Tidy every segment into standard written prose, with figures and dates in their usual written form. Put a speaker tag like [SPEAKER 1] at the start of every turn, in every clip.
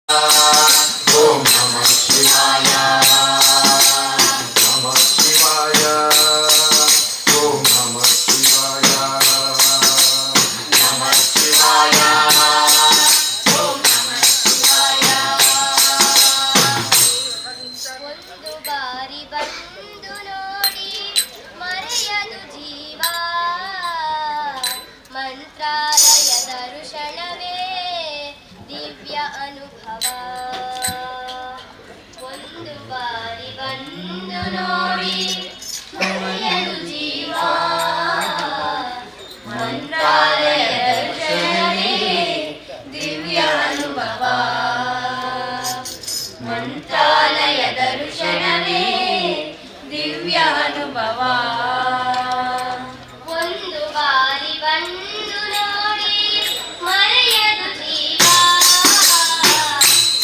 [SPEAKER 1] Om Namah Shivaya, Namah Shivaya, Om Namah Shivaya, Namah Shivaya, Om Namah Shivaya.
[SPEAKER 2] ಒಂದು ಬಾರಿ ಬಂದು ನೋಡಿ ಮರೆಯದು ಜೀವ, ಮಂತ್ರಾಲಯ ದರ್ಶನವೇ ದಿವ್ಯ ಅನುಭವ. ಒಂದು ಬಾರಿ ಬಂದು ನೋಡಿ ಮರೆಯದು ಜೀವ, ಮಂತ್ರಾಲಯ ದರ್ಶನವೇ ದಿವ್ಯ ಅನುಭವ. ಮಂತ್ರಾಲಯ ದರ್ಶನವೇ ದಿವ್ಯ ಅನುಭವ. ಒಂದು ಬಾರಿ ಬಂದು ನೋಡಿ ಮರೆಯದು ಜೀವ,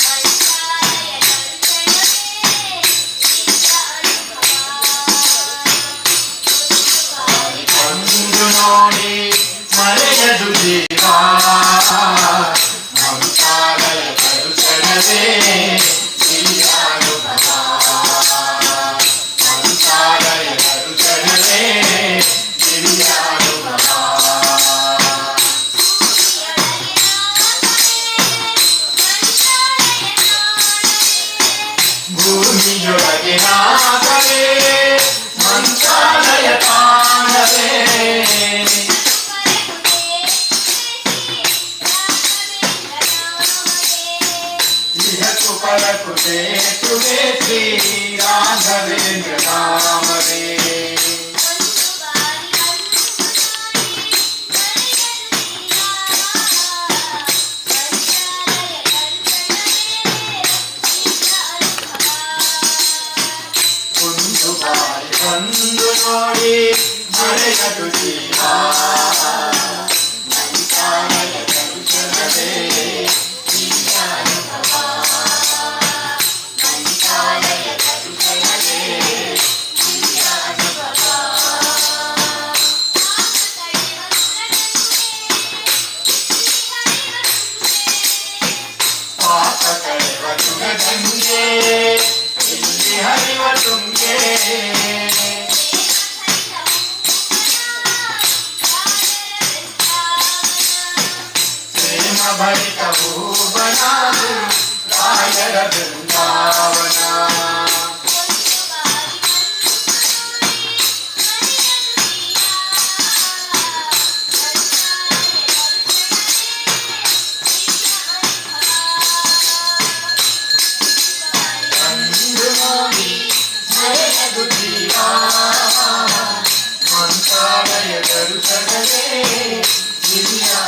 [SPEAKER 2] ಮಂತ್ರಾಲಯ ದರ್ಶನವೇ ದಿವ್ಯ ಅನುಭವ. ಒಂದು ಬಾರಿ
[SPEAKER 1] ಬಂದು ನೋಡಿ ಮರೆಯದು ಜೀವ, ಮಂತ್ರಾಲಯ ದರ್ಶನವೇ ದಿವ್ಯಾನುಭವ. ಮಂತ್ರಾಲಯ ದರ್ಶನವೇ ದಿವ್ಯಾನುಭವ.
[SPEAKER 2] ಭೂಮಿಯೊಳಗೆ ನಾಥನೇ, ಮಂತ್ರಾಲಯ
[SPEAKER 1] ಭೂಮಿಯೊಳಗೆ ನಾಥವೇ ಮಂತ್ರಾಲಯ ತಾಣವೇ. ಇಹಕು ಪರಕು ಸೇತುವೆ ಶ್ರೀ ರಾಘವೇಂದ್ರ ನಾಮವೇ.
[SPEAKER 2] ಒಂದು ಬಾರಿ ಬಂದು
[SPEAKER 1] ಒಂದು ಬಾರಿ ಬಂದು ನೋಡಿ ಮರೆಯದು ಜೀವ, ಮಂತ್ರಾಲಯ ದರ್ಶನವೇ ದಿವ್ಯಾನುಭವ. ಮಂತ್ರಾಲಯ ದರ್ಶನವೇ ದಿವ್ಯಾನುಭವ. ಪಾಪ ಕಳೆವ ಗಂಗೆ ಇಲ್ಲಿ ಹರಿವ ತುಂಗೆ. ಪ್ರೇಮ ಭರಿತ ಭೂವನಾದು ರಾಯರ ಬೃಂದಾವನ.
[SPEAKER 2] ಒಂದು ಬಾರಿ ಬಂದು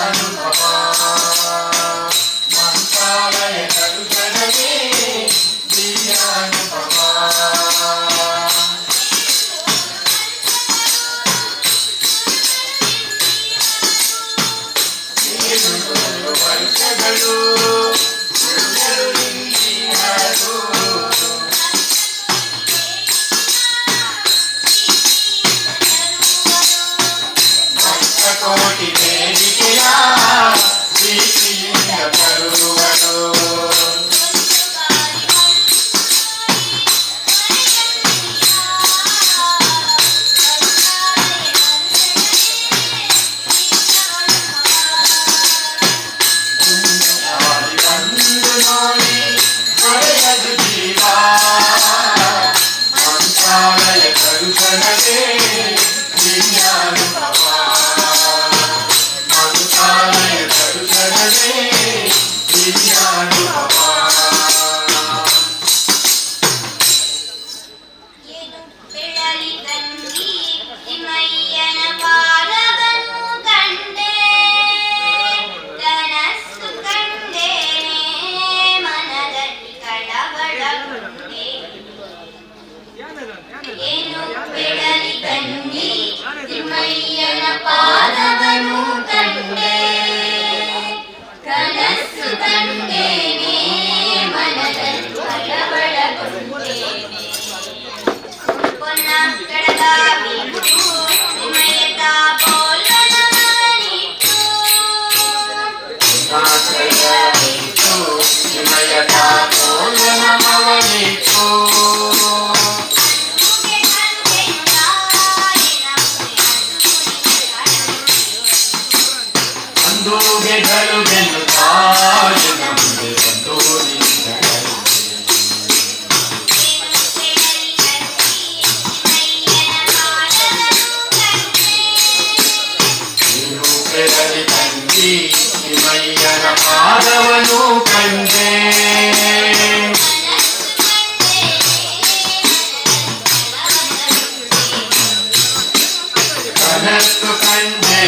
[SPEAKER 1] ದಿವ್ಯಾನುಭವ. ಮಂತ್ರಾಲಯ ದರ್ಶನವೇ ದಿವ್ಯಾನುಭವ. 700 ವರ್ಷಗಳು ಗುರುಗಳು ನಿಂತಿಹರು. ಲಕ್ಷ ಕೋಟಿ ಬೇಡಿಕೆಯ ಪ್ರೀತಿಯಿಂದ ತರುವರು. ಪುಣ್ಯಶಾಲಿ ಬಂದು ನೋಡಿ ದೊರೆಯದು ಜೀವ. ಮಂತ್ರಾಲಯ ದರ್ಶನವೇ ದಿವ್ಯಾನುಭವ. ಮಂತ್ರಾಲಯ ದರ್ಶನವೇ ದಿವ್ಯಾನುಭವ.
[SPEAKER 2] ಏನು ಬೆಳಲಿ ತಂಗಿ, ತಿಮ್ಮಯ್ಯನ ಪಾದವನ್ನು ಕಂಡೆ. ಕನಸು ಕಂಡೇನೆ, ಮನದಲ್ಲಿ ಕಳವಳಗೊಂಡೆ. ಏನು ಬೆಳಲಿ ತಂಗಿ, ತಿಮ್ಮಯ್ಯನ ಪಾದವನ್ನು ಕಂಡೆ. ಕನಸು ಕಂಡೇನೆ, ಮನದಲ್ಲಿ ಕಳವಳಗೊಂಡೇನೆ. ಪೊನ್ನ ಕಡಗಾವಿಟ್ಟು ತಿಮ್ಮಯ್ಯತ ಬೋಲನವನಿಟ್ಟು.
[SPEAKER 1] ಆಶ್ರಯವಿತ್ತು ಹಿಮಯತ ಬೋಲನಮವನಿತ್ತು.
[SPEAKER 2] ಅಂದುಗೆ ಘಲುಗೆನುದಾಯನ
[SPEAKER 1] ಅಂದುಗೆ ಘಲುಗೆನ್ನುತ್ತಾಯನ ಮುಂದೆ ಬಂದು ನಿಂತಳಂತೆ.
[SPEAKER 2] ಏನು ಬೆಳಲಿ ತಂಗಿ, ತಿಮ್ಮಯ್ಯನ ಪಾದವನ್ನು ಕಂಡೆ.
[SPEAKER 1] ನೀನು ಕೆರಳಿ ತಂಗಿ, ತಿಮ್ಮಯ್ಯನ ಪಾದವನ್ನು ಕಂಡೆ.
[SPEAKER 2] ಕನಸು ಕಂಡೇನೆ,
[SPEAKER 1] ಕನಸು ಕಂಡೆ,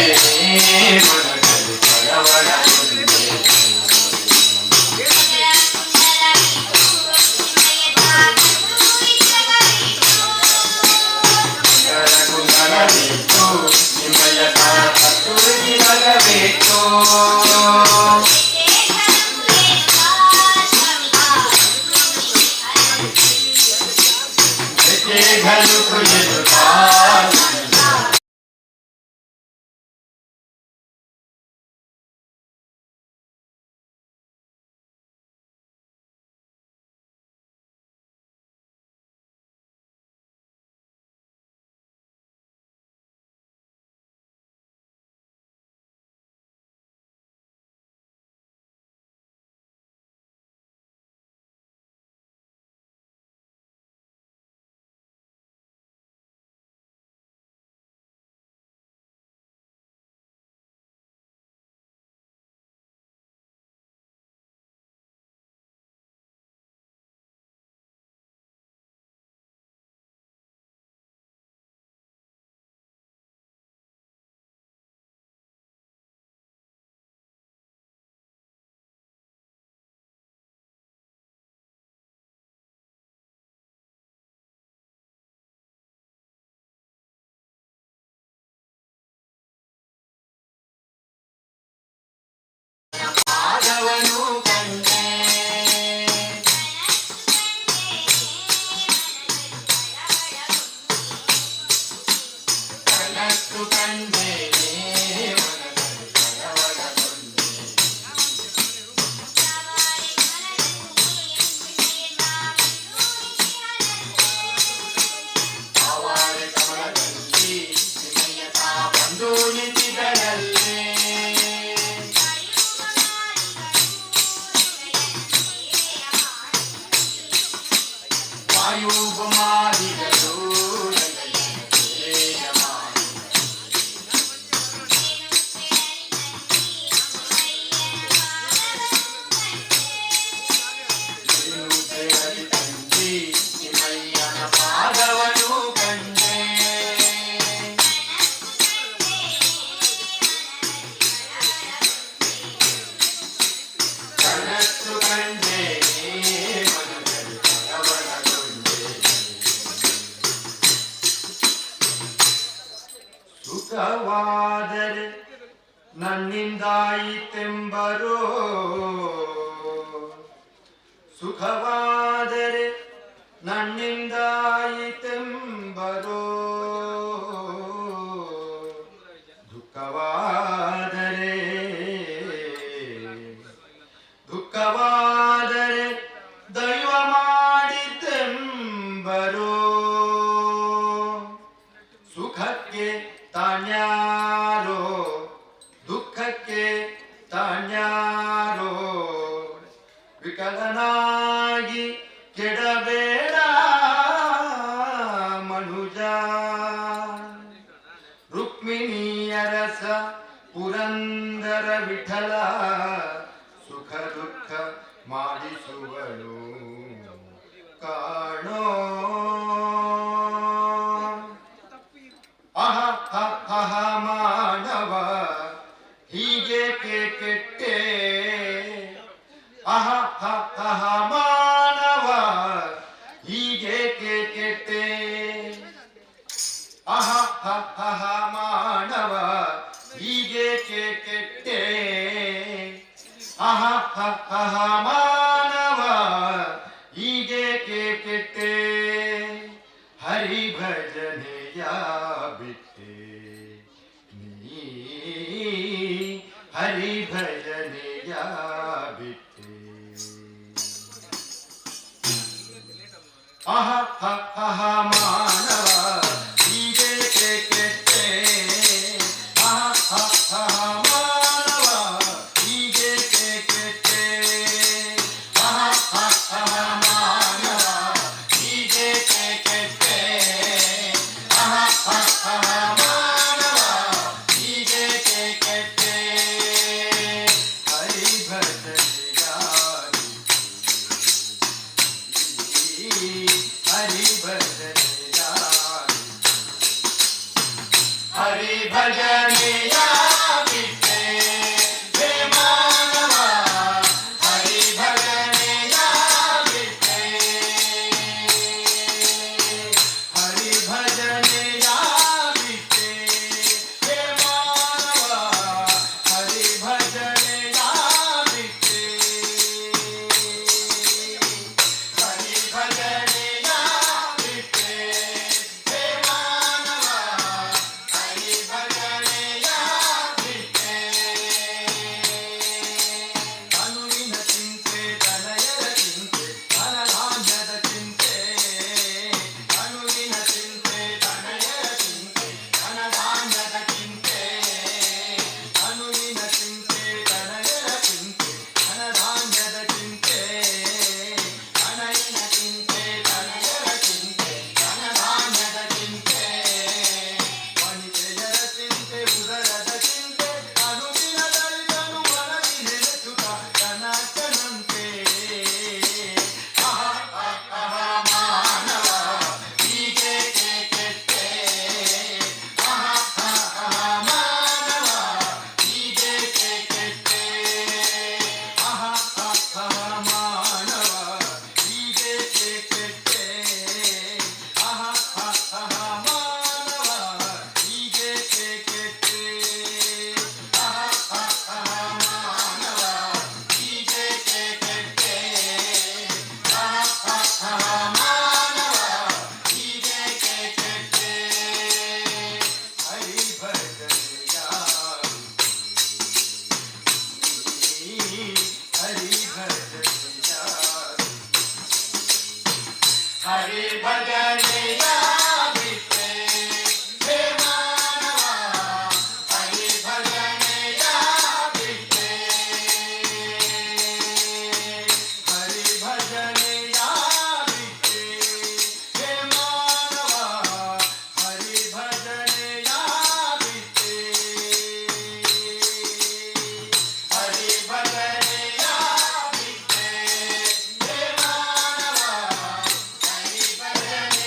[SPEAKER 1] ಮನದಲ್ಲಿ ಕಳವಳಗೊಂಡೆ.
[SPEAKER 2] ಮಗಳ ಕುಂಡಲವಿಟ್ಟು ತಿಮ್ಮಯ್ಯತ ಕಸ್ತೂರಿ ತಿಲಕವಿಟ್ಟು.
[SPEAKER 1] ಮಗಳ ಕುಂಡಲವಿತ್ತು ತಿಮ್ಮಯ್ಯತ ಕಸ್ತೂರಿ ತಿಲಕವಿತ್ತು.
[SPEAKER 2] ಎದೆ ಘಲುಗೆನುತ್ತಾ ಸ್ವಾಮಿಯ
[SPEAKER 1] ಎದೆ ಘಲುಕು ಎನ್ನುತ್ತಾ. ಪಾದವನು ಕಂಡೆ. ಕನಸು ಕಂಡೇನೆ, ಮನದಲ್ಲಿ ಕಳವಳಗೊಂಡೆ. ಆವಾರೆ ಕಮಲದಲ್ಲಿ ತಿಮ್ಮಯ್ಯತ ಬಂದು ನಿಂತಿದ್ದಳಲ್ಲೇ. ವಾಯುಬಮಾದಿಗಳು ರಂಗಯ್ಯನ ಮಾಡಿದರು. ನೀನು ಕೇಳಲಿ ತಂಗಿ, ತಿಮ್ಮಯ್ಯನ ಪಾದವನು ಕಂಡೆ. ದುಃಖವಾದರೆ ನನ್ನಿಂದಾಯಿತೆಂಬರೋ, ಸುಖವಾದರೆ ನನ್ನಿಂದಾಯಿತೆಂಬರೋ, ದುಃಖವಾದರೆ ದುಃಖವಾದರೆ ದೈವ ಮಾಡಿತೆಂಬರೋ. ಸುಖಕ್ಕೆ ತಾನ್ಯಾರೋ, ದುಃಖಕ್ಕೆ ತಾನ್ಯಾರೋ, ವಿಕಲನಾಗಿ ಕೆಡಬೇಡ ಮನುಜ. ರುಕ್ಮಿಣಿಯರಸ ಪುರಂದರ ವಿಠಲ ಸುಖ ದುಃಖ ಮಾಡಿಸುವನು ಕಾಣೋ. ಅಹ ಅಹ ಮಾನವ ಹೀಗೇಕೆ ಕೆಟ್ಟೆ, ಅಹ ಅಹ ಮಾನವ ಹೀಗೇಕೆ ಕೆಟ್ಟೆ, ಅಹ ಅಹ ಮಾನವ ಹೀಗೇಕೆ ಕೆಟ್ಟೆ, ಅಹ ಅಹ ಮಾನವ ಹೀಗೇಕೆ ಕೆಟ್ಟೆ, ಹರಿ ಭಜನೆಯ ಬಿಟ್ಟೆ ನೀ, ಹರಿ ಭಜನೆಯ ಬಿಟ್ಟೆ. ಅಹ ಅಹ ಮಾನವ ಹೀಗೇಕೆ ಕೆಟ್ಟೆ, ಅಹ ಅಹ ಮಾನವ ಹೀಗೇಕೆ ಕೆಟ್ಟೆ, ಅಹ ಅಹ ಮಾನವ ಹೀಗೇಕೆ ಕೆಟ್ಟೆ, ಅಹ ಅಹ ಮಾನವ ಹೀಗೇಕೆ ಕೆಟ್ಟೆ, ಹರಿ ಭಜನೆಯ ಹರಿ ಭಜನೆಯ ಹರಿ ಭಜನೆಯ ಬಿಟ್ಟೆ ಹೇ ಮಾನವ, ಹರಿ ಭಜನೆಯ ಬಿಟ್ಟೆ, ಹರಿ ಭಜನೆಯ ಬಿಟ್ಟೆ ಹೇ ಮಾನವ, ಹರಿ ಭಜನೆಯ ಬಿಟ್ಟೆ, ಹರಿ ಭಜನೆಯ ಬಿಟ್ಟೆ ಹೇ ಮಾನವ, ಹರಿ ಭಜನೆಯ ಬಿಟ್ಟೆ. ತನುವಿನ ಚಿಂತೆ ತನಯರ ಚಿಂತೆ ಧನಧಾನ್ಯದ ಚಿಂತೆ, ತನುವಿನ ಚಿಂತೆ ತನಯರ ಚಿಂತೆ ಧನಧಾನ್ಯದ ಚಿಂತೆ, ತನುವಿನ ಚಿಂತೆ ತನಯರ ಚಿಂತೆ ಧನಧಾನ್ಯದ ಚಿಂತೆ, ತನಯಿನ ಚಿಂತೆ ತನಯರ ಚಿಂತೆ ಧನಧಾನ್ಯದ ಚಿಂತೆ, ವನಿತೆಯರ ಚಿಂತೆ ಉದರದ ಚಿಂತೆ ಅನುದಿನ ದಳಿತನು ಮನದಿ ನೆನೆಸುತ್ತ ಕನಕನಂತೆ. ಅಹ ಅಹ ಮಾನವ ಹೀಗೇಕೆ ಕೆಟ್ಟೆ, ಅಹ ಅಹ ಮಾನವ ಹೀಗೇಕೆ ಕೆಟ್ಟೆ, ಅಹ ಅಹ ಮಾನವ ಹೀಗೇಕೆ ಕೆಟ್ಟೆ, ಅಹ ಅಹ ಮಾನವ ಹೀಗೇಕೆ ಕೆಟ್ಟೆ, ಅಹ ಅಹ ಮಾನವ ಹೀಗೇಕೆ ಕೆಟ್ಟೆ, ಅಹ ಅಹ ಮಾನವ ಹೀಗೇಕೆ ಕೆಟ್ಟೆ, ಹರಿ ಭಜನೆಯ ಹರಿ ಭಜನೆಯ ಹರಿ ಭಜನೆಯ ಬಿಟ್ಟೆ ಹೇ ಮಾನವ, ಹರಿ ಭಜನೆಯ ಬಿಟ್ಟೆ, ಹರಿ ಭಜನೆಯ ಬಿಟ್ಟೆ ಹೇ ಮಾನವ, ಹರಿ ಭಜನೆಯ ಬಿಟ್ಟೆ, ಹರಿ ಭಜನೆಯ ಬಿಟ್ಟೆ ಹೇ ಮಾನವ, ಹರಿ ಭಜನೆಯ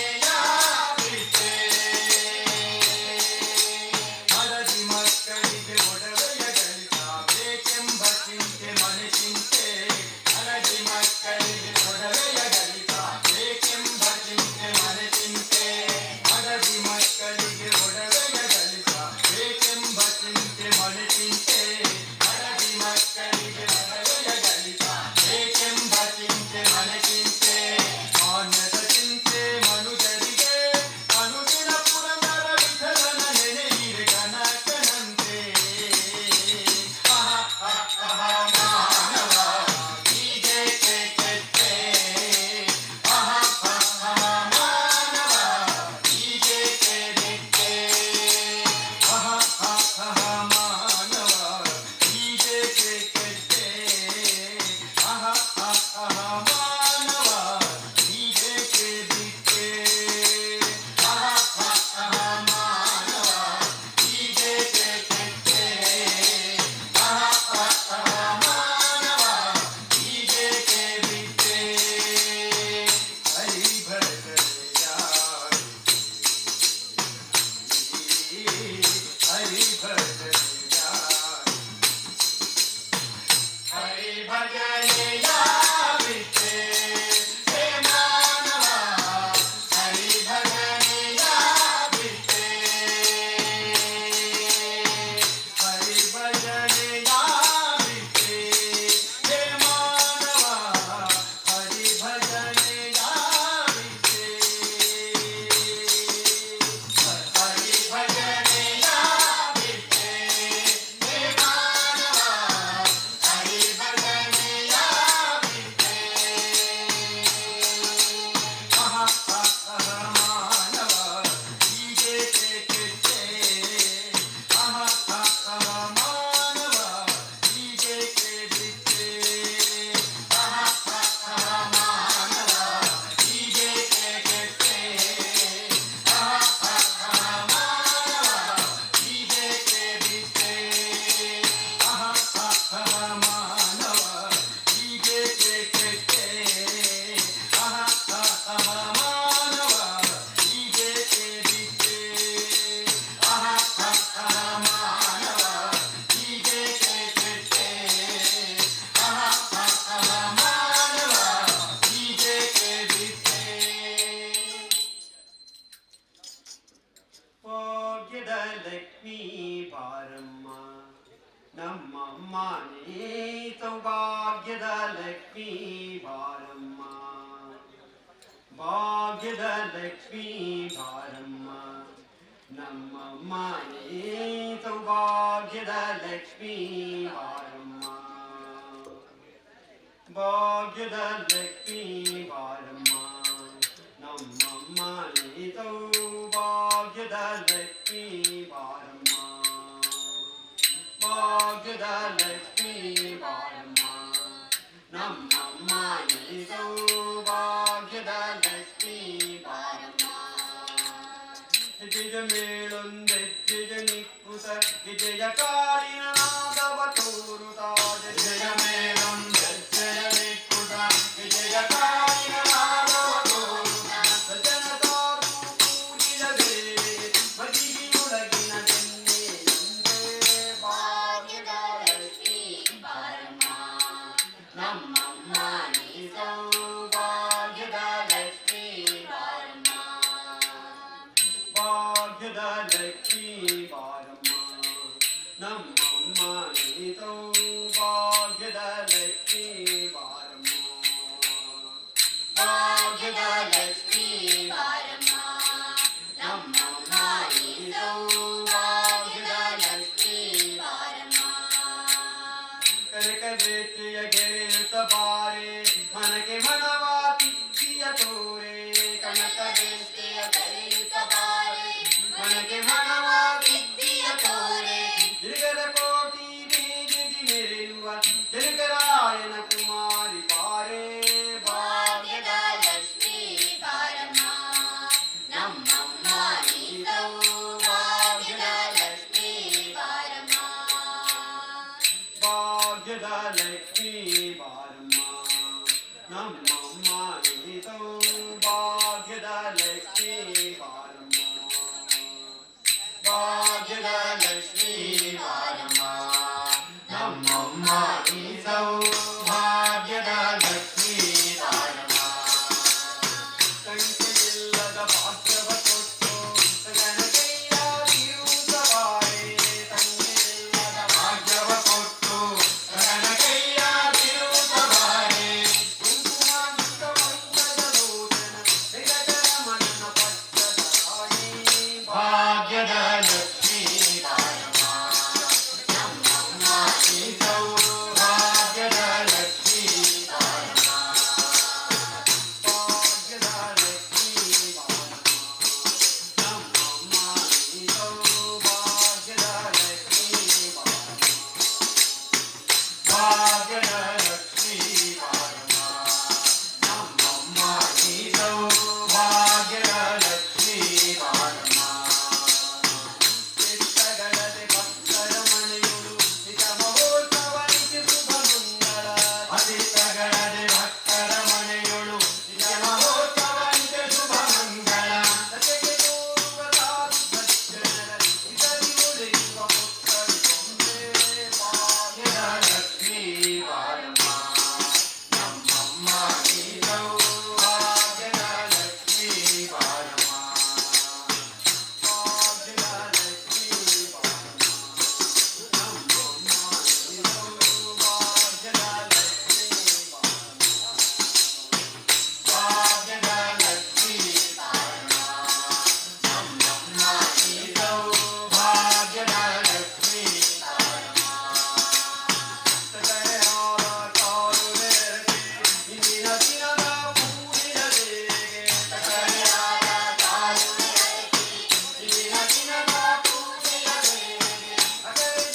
[SPEAKER 1] ಲಕ್ಷ್ಮೀ ಬಾರಮ್ಮ, ನಮ್ಮಮ್ಮ ನೀ ಸೌಭಾಗ್ಯದ ಲಕ್ಷ್ಮೀ ಬಾರಮ್ಮ. ಭಾಗ್ಯದ ಲಕ್ಷ್ಮೀ ಬಾರಮ್ಮ, ನಮ್ಮಮ್ಮ ನೀ ಸೌಭಾಗ್ಯದ ಲಕ್ಷ್ಮೀ ಬಾರಮ್ಮ. ಭಾಗ್ಯದ ಲಕ್ಷ್ಮೀ ಬಾರಮ್ಮ, ನಮ್ಮಮ್ಮ ನೀ ಸೌಭಾಗ್ಯದ ಲಕ್ಷ್ಮೀ ಬಾರಮ್ಮ. ಭಾಗ್ಯದ ಲಕ್ಷ್ಮೀ ಬಾರಮ್ಮ, ನಮ್ಮಮ್ಮ ನೀ ಸೌಭಾಗ್ಯದ ಲಕ್ಷ್ಮೀ ಬಾರಮ್ಮ. ಜಿಜ ಮೇಳೊಂದೆಜ್ಜೆಯ ನಿಕ್ಕುತ ವಿಜಯ ಕಾರಿನ ನಾದವ ತೋರುತ, ಜಯ ಮೇಳೊಂದೆಜ್ಜೆಯ ನಿಕ್ಕುತ ವಿಜಯ ಕಾರಿನ ನಾದವ ತೋರುತ, ಸಜ್ಜನತಾರು ಪೂಜಿಯ ದೇವಿ ಮದಿಗಿಯೊಳಗಿನ ಬೆಣ್ಣೆಯಂತೆ. ಭಾಗ್ಯದ ಲಕ್ಷ್ಮೀ ಬಾರಮ್ಮ, ನಮ್ಮಮ್ಮ ನೀ ಸೌಭಾಗ್ಯದ ಲಕ್ಷ್ಮೀ ಬಾರಮ್ಮ. ಭಾಗ್ಯದ ಲಕ್ಷ್ಮೀ ಬಾರಮ್ಮ, ನಮ್ಮಮ್ಮ ನೀ ಸೌಭಾಗ್ಯದ ಲಕ್ಷ್ಮೀ ಬಾರಮ್ಮ. ಭಾಗ್ಯದ ಲಕ್ಷ್ಮೀ
[SPEAKER 2] ಬಾರಮ್ಮ, ನಮ್ಮಮ್ಮ ನೀ ಸೌಭಾಗ್ಯದ ಲಕ್ಷ್ಮೀ ಬಾರಮ್ಮ.
[SPEAKER 1] ಕನಕ ಬೇಟೆಯ ಗೆರೆಯುತ್ತ ಬಾರೆ, ಮನಗೆ ಮನವಾ ತಿಕ್ಕಿಯ ತೋರೆ. ಕನಕ
[SPEAKER 2] ಬೇಸ್ತೆಯ ಕರೆಯುತ್ತ ಬಾರೆ,
[SPEAKER 1] ಮನಗೆ ಮನವಾ
[SPEAKER 2] ಸಿದ್ಧಿಯ ತೋರೆ.
[SPEAKER 1] ಗಿರಿಗರ ಕೋಟಿ ಮೇಜಿದಿ ಮೆರೆಯುವ ಜನಕರಾಯನ ಕುಮಾರಿ ಬಾರೆ.
[SPEAKER 2] ಭಾಗ್ಯದ ಲಕ್ಷ್ಮೀ ಬಾರಮ್ಮ, ನಮ್ಮಮ್ಮ ನೀ ಸೌಭಾಗ್ಯದ ಲಕ್ಷ್ಮೀ ಬಾರಮ್ಮ.
[SPEAKER 1] ಭಾಗ್ಯದ ಲಕ್ಷ್ಮೀ ಬಾರಮ್ಮ, ನಮ್ಮಮ್ಮ ನೀ ಸೌಭಾಗ್ಯದ ಲಕ್ಷ್ಮೀ ಬಾರಮ್ಮ. ಭಾಗ್ಯದ ಲಕ್ಷ್ಮೀ ಬಾರಮ್ಮ, ನಮ್ಮಮ್ಮ ನೀ ಸೌಭಾಗ್ಯದ ಲಕ್ಷ್ಮೀ ಬಾರಮ್ಮ. ಸಂಖ್ಯೆಯಿಲ್ಲದ ಭಾಗ್ಯವ ಕೊಟ್ಟು ಗಣಕಯ್ಯ ತಿರುಗಬಾರೆ. ಸಂಖ್ಯೆಯಿಲ್ಲದ ಭಾಗ್ಯವ ಕೊಟ್ಟು ಗಣಕಯ್ಯ ತಿರುಗಬಾರೆ. ಕುಂಕುಮಾಂಕಿತ ಪಂಕಜಲೋಚನ ಜಗಜರಮಣನ ಪಟ್ಟದ ರಾಣಿ. ಭಾಗ್ಯದ ಲಕ್ಷ್ಮೀ ಬಾರಮ್ಮ, ನಮ್ಮಮ್ಮ ನೀ ಸೌಭಾಗ್ಯದ ಲಕ್ಷ್ಮೀ ಬಾರಮ್ಮ. ಭಾಗ್ಯದ ಲಕ್ಷ್ಮೀ ಬಾರಮ್ಮ, ನಮ್ಮಮ್ಮ ನೀ ಸೌಭಾಗ್ಯದ ಲಕ್ಷ್ಮೀ ಬಾರಮ್ಮ. ಭಾಗ್ಯದ ಲಕ್ಷ್ಮೀ ಬಾರಮ್ಮ, ನಮ್ಮಮ್ಮ ನೀ ಸೌಭಾಗ್ಯದ ಲಕ್ಷ್ಮೀ ಬಾರಮ್ಮ. ಚಿತ್ತಗಳದೆ ಭಕ್ತರ ಮನೆಯುಳು ನಿಜ ಮಹೋತ್ಸವ ನಿತ್ಯ ಶುಭ ಮಂಗಳ. ಅತಿಥಗಳದೆ ಭಕ್ತರ ಮನೆಯೊಳು ನಿಜ ಮಹೋತ್ಸವ ನಿತ್ಯ ಶುಭ ಮಂಗಳ. ಜತೆಗೆ ತೋರುವ ಸಾಧು ಸಜ್ಜನರ ಹಿತದಿ ಒಲಿಯುವ ಪುತ್ತಳಿ ಗೊಂಬೆ. ಭಾಗ್ಯದ ಲಕ್ಷ್ಮೀ ಬಾರಮ್ಮ, ನಮ್ಮಮ್ಮ ನೀ ಸೌಭಾಗ್ಯದ ಲಕ್ಷ್ಮೀ ಬಾರಮ್ಮ. ಭಾಗ್ಯದ ಲಕ್ಷ್ಮೀ ಬಾರಮ್ಮ, ನಮ್ಮಮ್ಮ ನೀ ಸೌಭಾಗ್ಯದ ಲಕ್ಷ್ಮೀ ಬಾರಮ್ಮ. ಭಾಗ್ಯದ ಲಕ್ಷ್ಮೀ ಬಾರಮ್ಮ, ನಮ್ಮಮ್ಮ ನೀ ಸೌಭಾಗ್ಯದ ಲಕ್ಷ್ಮೀ ಬಾರಮ್ಮ. ಕರೆಯಾದ ಕಾರುವೆರಸಿ ಇಂದಿನ ದಿನದ ಪೂಜೆಯ ದೇಗೆ. ಕರೆಯಾದ ಕಾರುವೆರಸಿ ಇಂದಿನ ದಿನದ ಪೂಜೆಯ ದೇಗೆ. ಅಕರೆ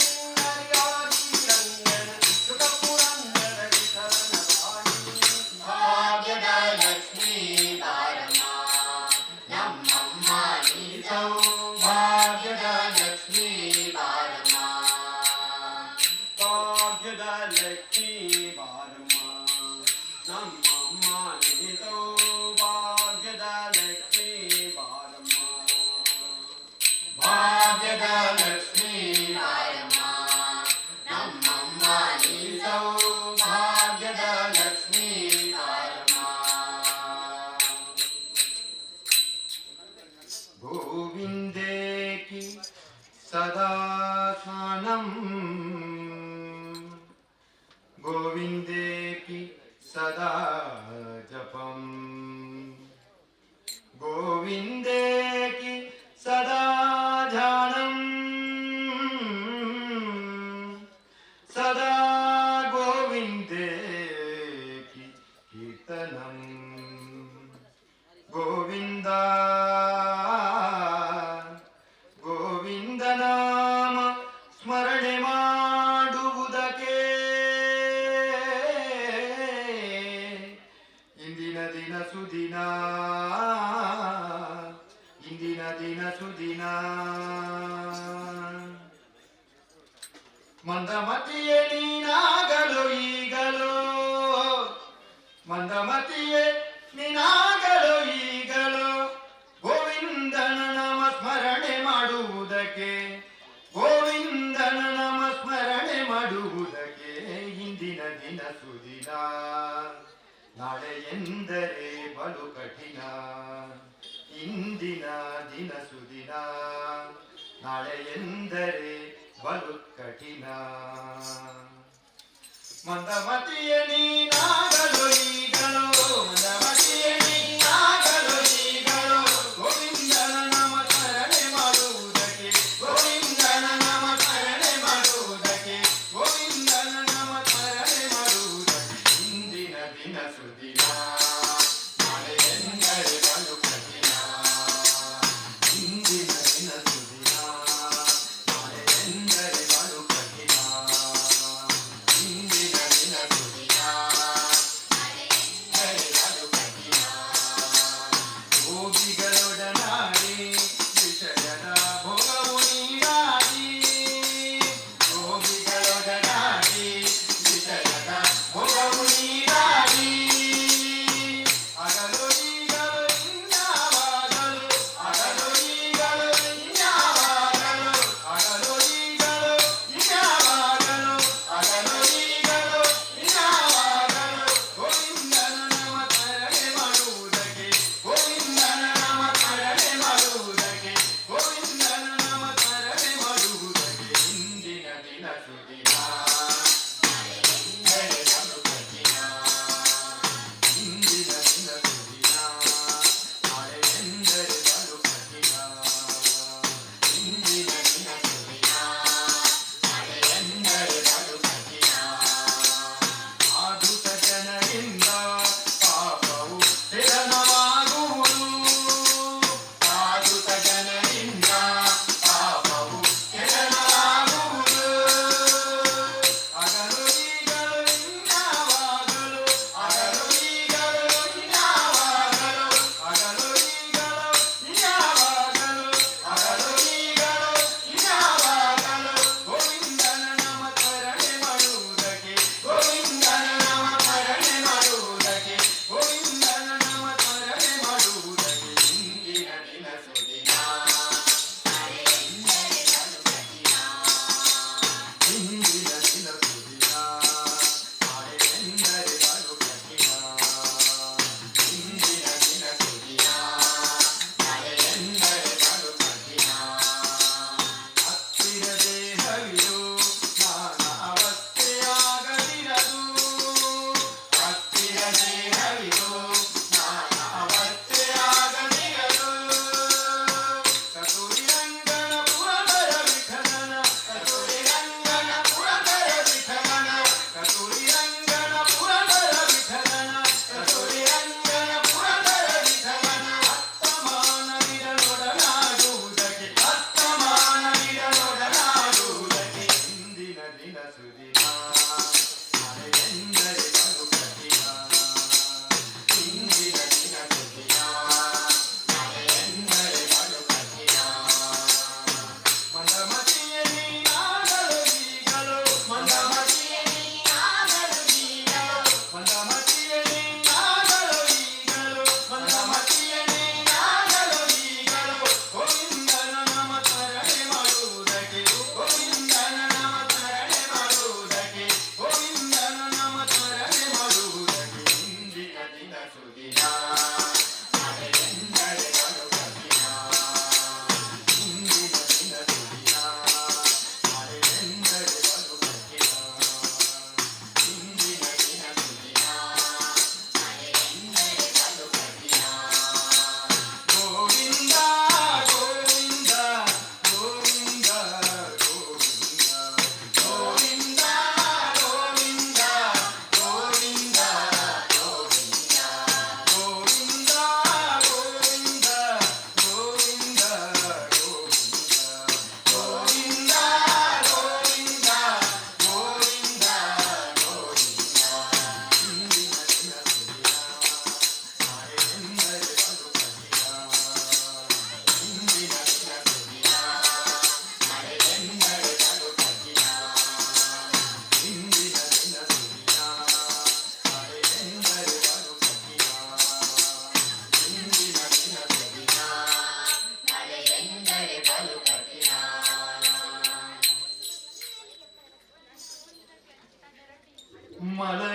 [SPEAKER 1] ರಂಗನ ಸುಖ ಪುರಂದರ ವಿಠಲನ ರಾಣಿ.
[SPEAKER 2] ಭಾಗ್ಯದ ಲಕ್ಷ್ಮೀ ಬಾರಮ್ಮ, ನಮ್ಮಮ್ಮ ನೀ ಸೌಭಾಗ್ಯದ ಲಕ್ಷ್ಮೀ ಬಾರಮ್ಮ.
[SPEAKER 1] ಭಾಗ್ಯದ ಲಕ್ಷ್ಮೀ ಬಾರಮ್ಮ, ನಮ್ಮಮ್ಮ ನೀ ಸೌಭಾಗ್ಯದ ಲಕ್ಷ್ಮೀ ಬಾರಮ್ಮ. ಭಾಗ್ಯದ ಲಕ್ಷ್ಮೀ
[SPEAKER 2] ಬಾರಮ್ಮ, ನಮ್ಮಮ್ಮ ನೀ ಸೌಭಾಗ್ಯದ ಲಕ್ಷ್ಮೀ ಬಾರಮ್ಮ.
[SPEAKER 1] ಗೋವಿಂದೇಕಿ. ಸದಾ ಸ್ನಾನಂ ಗೋವಿಂದೇಕಿ ಸದಾ ಜಪಂ ಗೋವಿಂದೇಕಿ ಸದಾ ಧ್ಯಾನಂ ಸದಾ ಗೋವಿಂದೇಕಿ ಕೀರ್ತನಂ ಗೋವಿಂದ ಗೋವಿಂದ ನಾಮ ಸ್ಮರಣೆ ಮಾಡುವುದಕ್ಕೆ ಇಂದಿನ ದಿನ ಸುದಿನ ಇಂದಿನ ದಿನ ಸುದಿನ ಮಂದಮತಿಯೇ ನೀನಾಗಲು ಈಗಲೋ ಮಂದಮತಿಯೇ ನೀನಾಗಲು ಈಗಲೋ ಗೋವಿಂದನ ನಾಮ ಸ್ಮರಣೆ ಮಾಡುವುದಕ್ಕೆ ಗೋವಿಂದನ ನಾಮ ಸ್ಮರಣೆ ಮಾಡುವುದಕ್ಕೆ ಇಂದಿನ ದಿನ ಸುದಿನ ನಾಳೆ ಎಂದರೆ ಬಲು ಕಠಿಣ ಇಂದಿನ ದಿನ ಸುದಿನ ನಾಳೆ ಎಂದರೆ ಬಲು ಕಠಿಣ ಮಂದಮತಿಯ ನೀನಾಗಲು ಈಗಲೋ ಮಂದಮತಿಯ ನೀನಾಗಲು ಈಗಲೋ ಗೋವಿಂದನ ನಾಮ ಸ್ಮರಣೆ ಮಾಡುವುದಕ್ಕೆ ಗೋವಿಂದನ ನಾಮ ಸ್ಮರಣೆ ಮಾಡುವುದಕ್ಕೆ ಗೋವಿಂದನ ನಾಮ ಸ್ಮರಣೆ ಮಾಡುವುದಕ್ಕೆ ಇಂದಿನ ದಿನ ಸುದಿನ ನಾಳೆ ಎಂದರೆ ಬಲು ಕಠಿಣ ಇಂದಿನ ದಿನ ಸುದಿನ ನಾಳೆ ಎಂದರೆ ಬಲು ಕಠಿಣ ಇಂದಿನ ದಿನ ಸುದಿನ.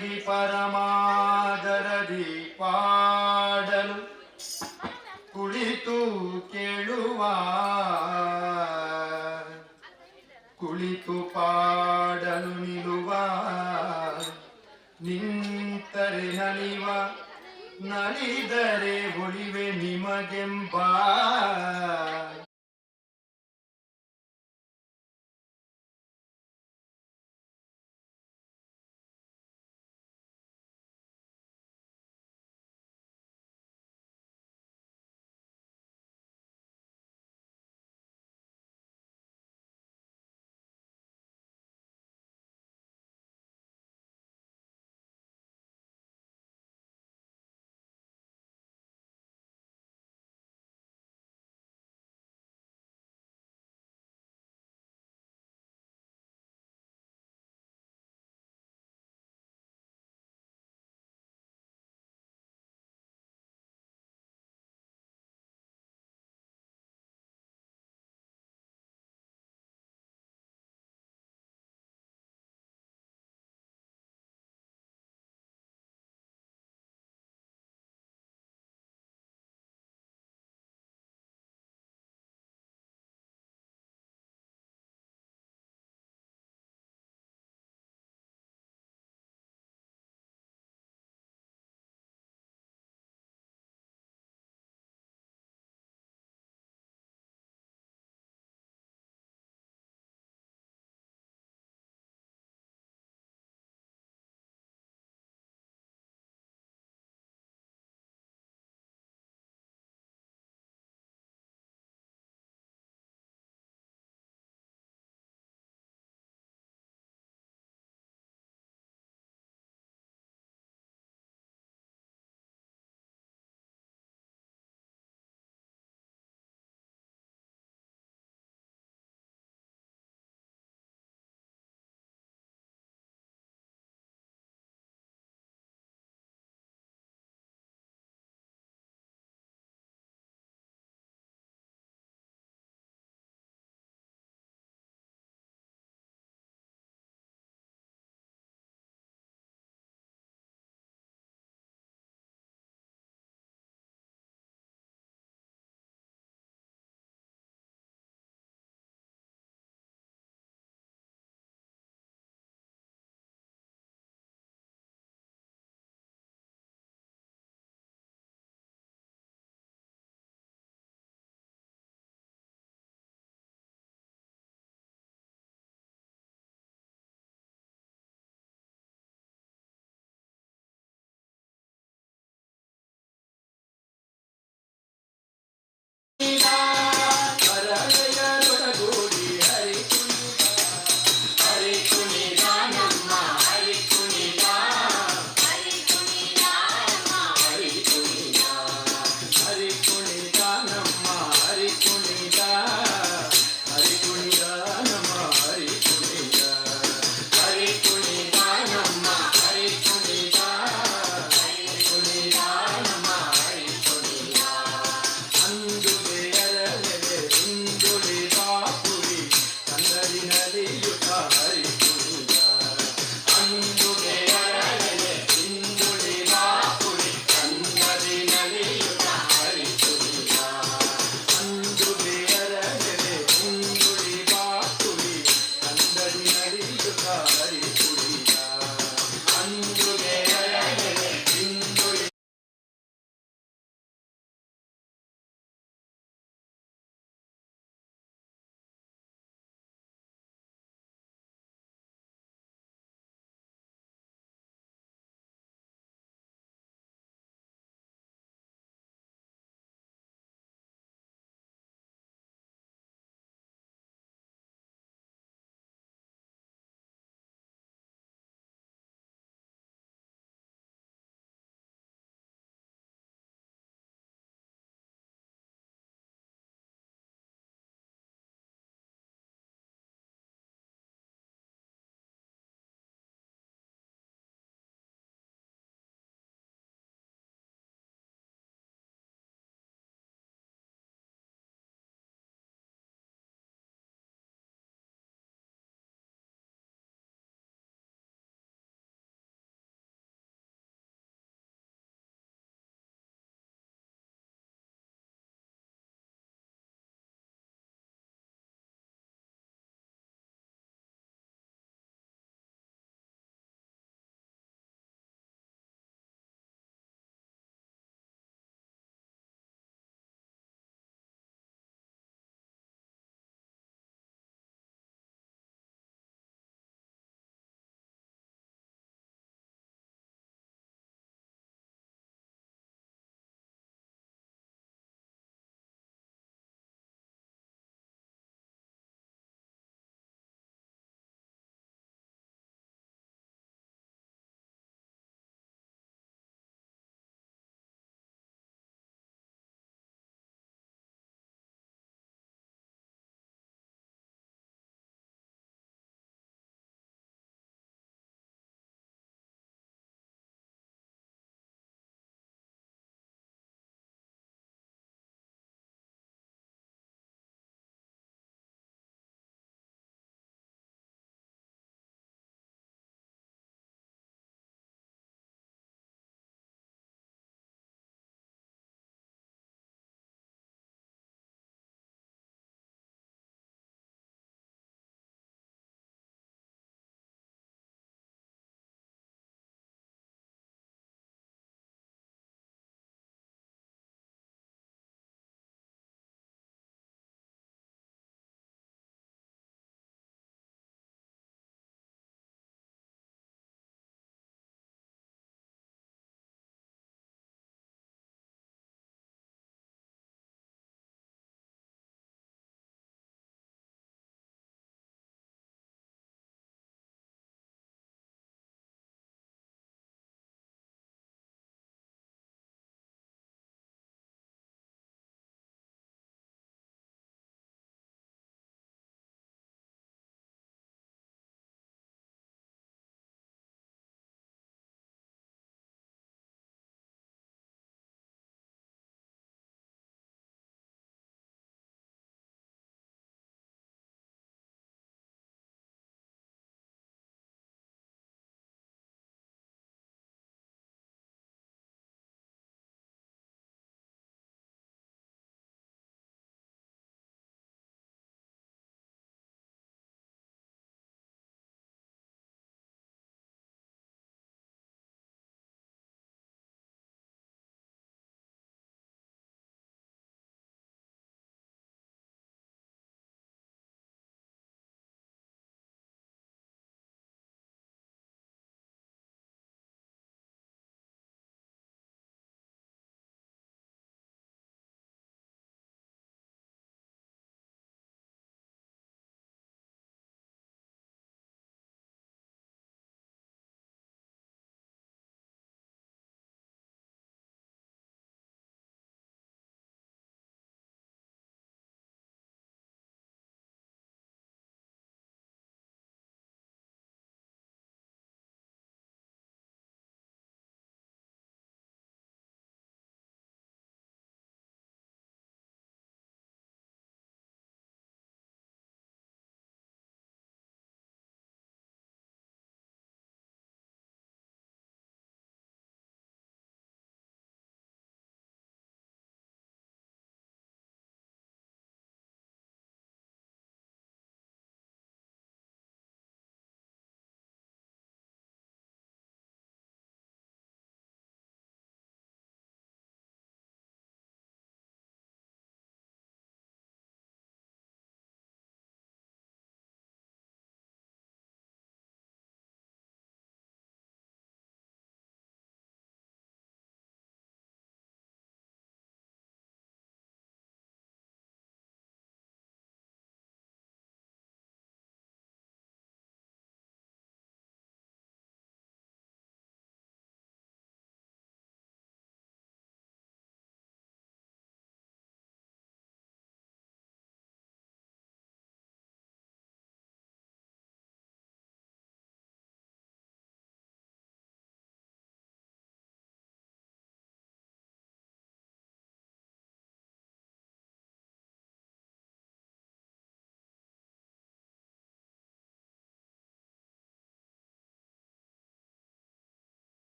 [SPEAKER 1] ಪಳಗಿ ಪರಮಾದರದಿ ಪಾಡಲು ಕುಳಿತು ಕೇಳುವ, ಕುಳಿತು ಪಾಡಲು ನಿಲುವ, ನಿಂತರೆ ನಲಿವ, ನಲಿದರೆ ಒಲಿವೆ ನಿಮಗೆಂಬ.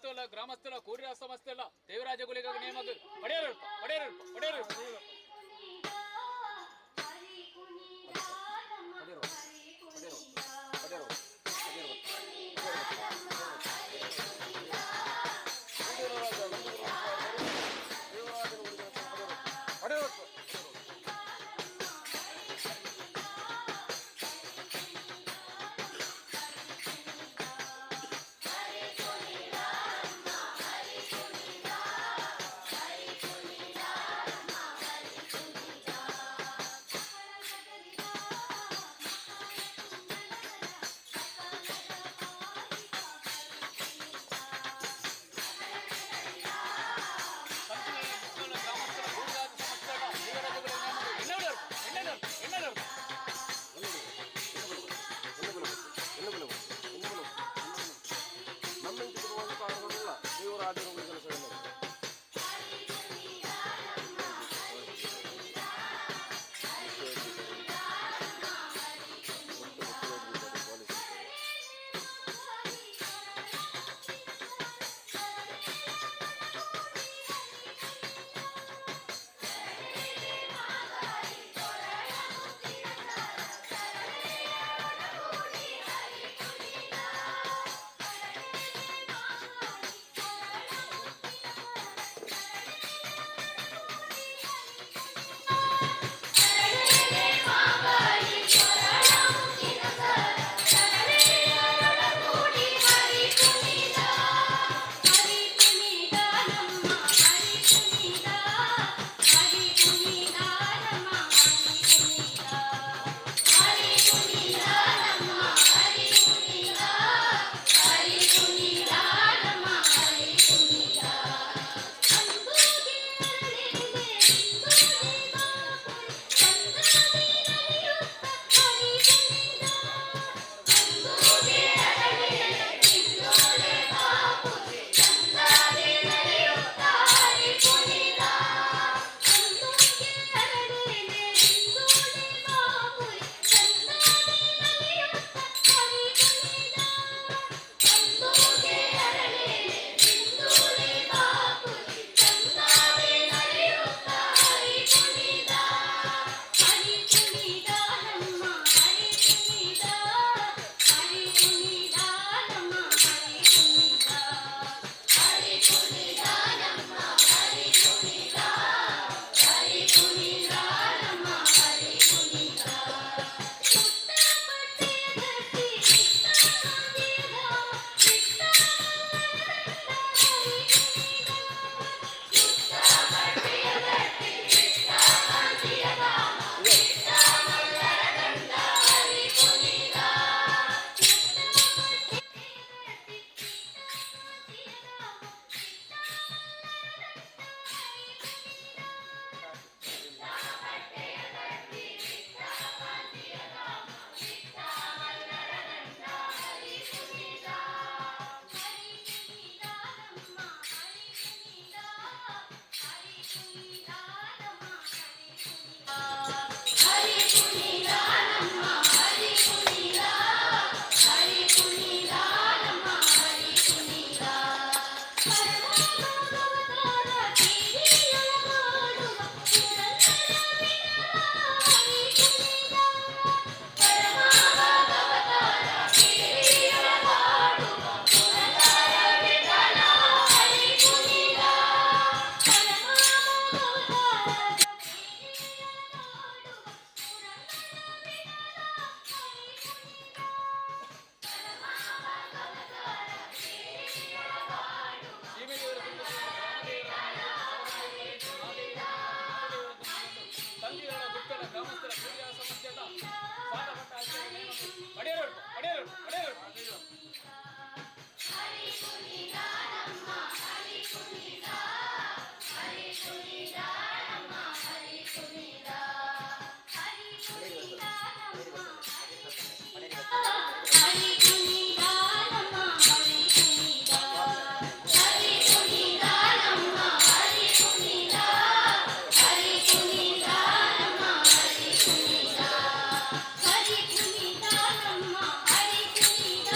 [SPEAKER 3] ಗುತ್ತಲ ಗ್ರಾಮಸ್ಥರ ಕೂರ್ಯ ಸಮಸ್ತೆಲ್ಲ ದೇವರಾಜ ಗುಳಿಗ ನೇಮಕ ಪಡೆಯರು ಪಡೆಯರು ಪಡೆಯರು. ಗ್ರಾಮಸ್ಥರ ಕೂರ್ಯ ಸಮಸ್ತೆಲ್ಲ ದೇವರಾಜ ಗುಳಿಗ ನೇಮಕ ಎಣ್ಣೆಡರು ಎಣ್ಣೆಡರು ಎಣ್ಣೆಡರು.
[SPEAKER 4] ದೇವರಾಜನ ಕೆಲಸವನ್ನು.
[SPEAKER 3] ತಂದೆಯವರ ಗುತ್ತಲ ಗ್ರಾಮಸ್ಥರ ಕೂರ್ಯ ಸಮಸ್ತೆಲ್ಲ ಸಾಲಪಟ್ಟ ಪಡೆಯರು ಪಡೆಯರು ಪಡೆಯರು.
[SPEAKER 2] ಹರಿ ಕುಣಿದಾನಮ್ಮ, ಹರಿ ಕುಣಿದ.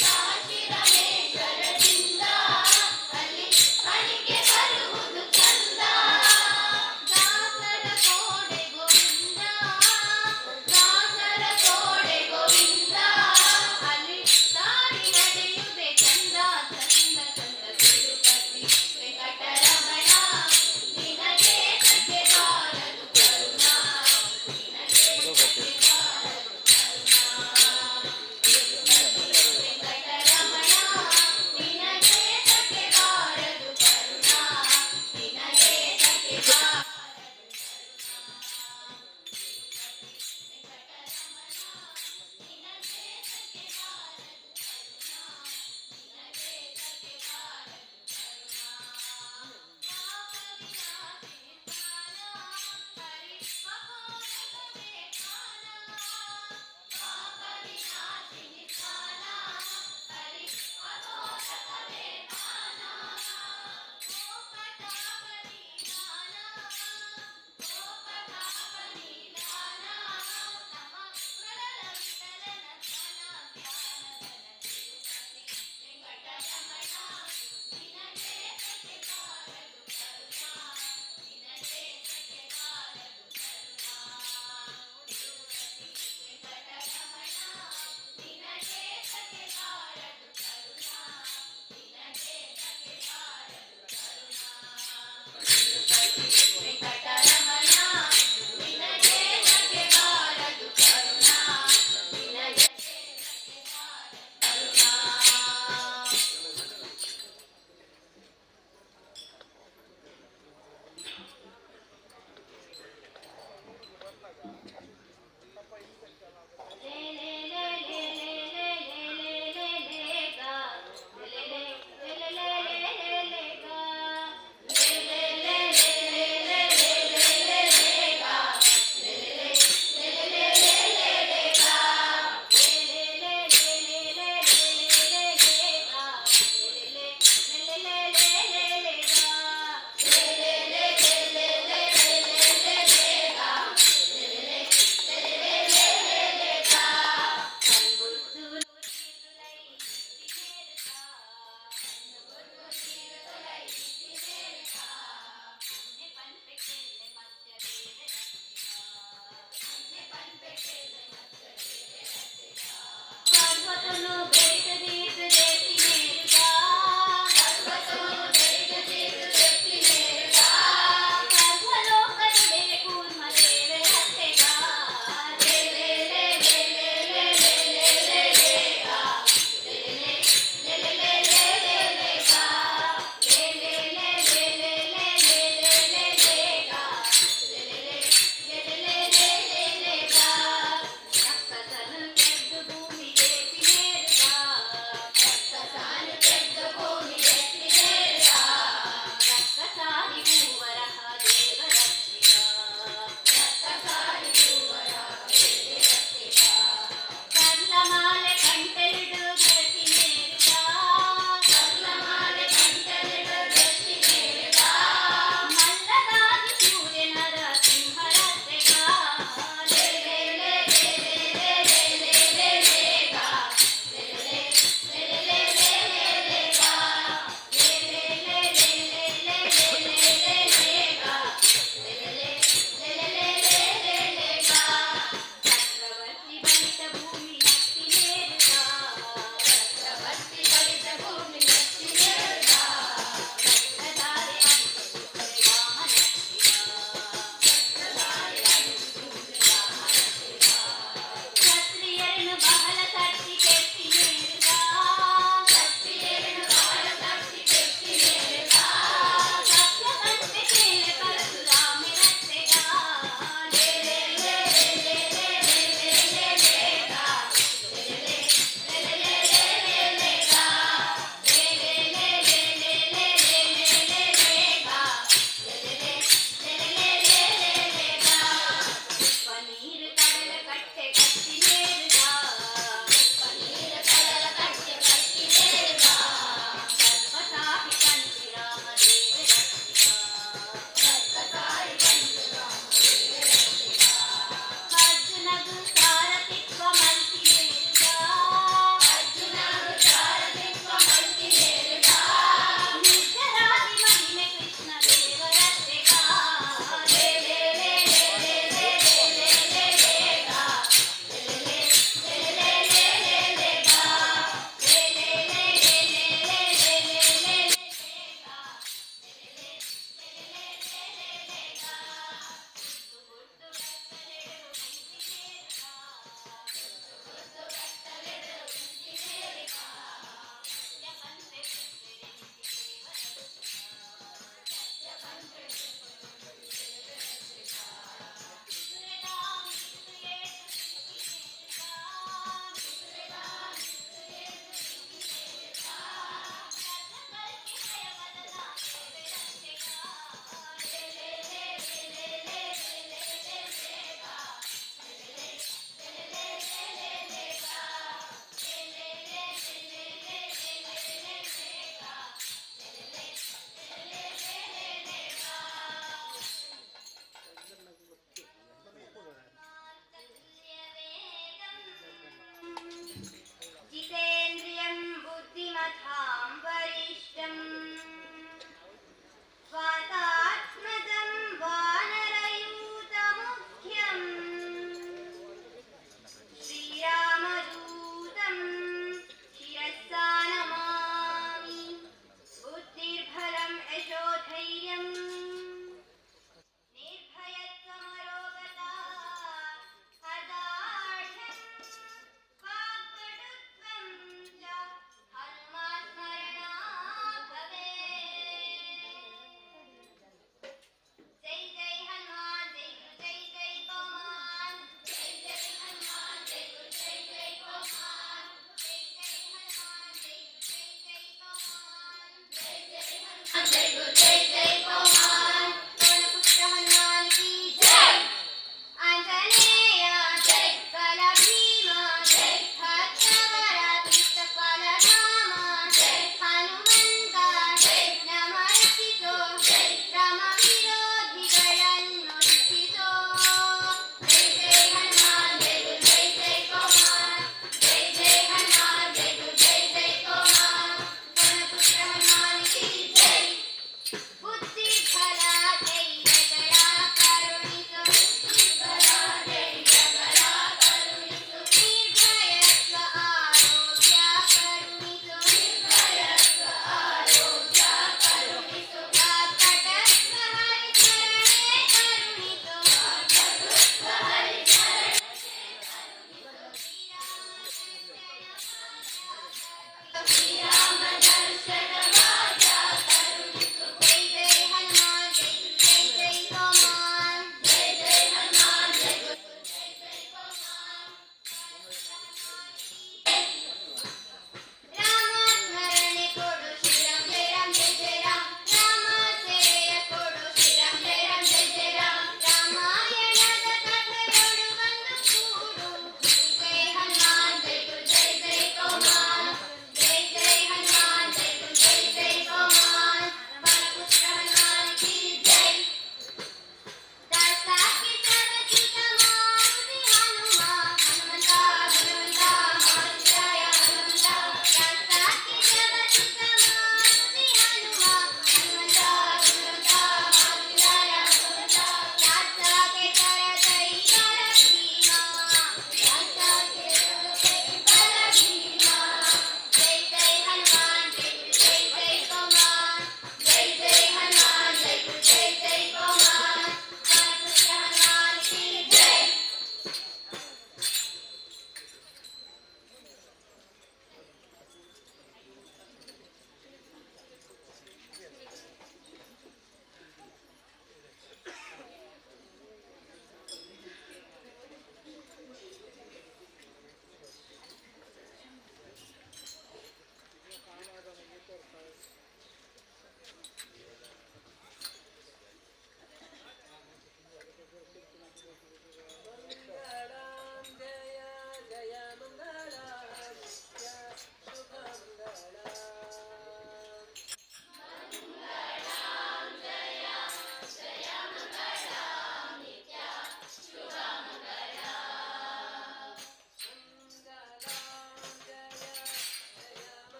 [SPEAKER 2] ಕಾಶಿ ರಮೇಶ್ವರದಿಂದ ಅಲ್ಲಿ ಹಣಿಕೆ ಬರುವುದು ಚಂದ.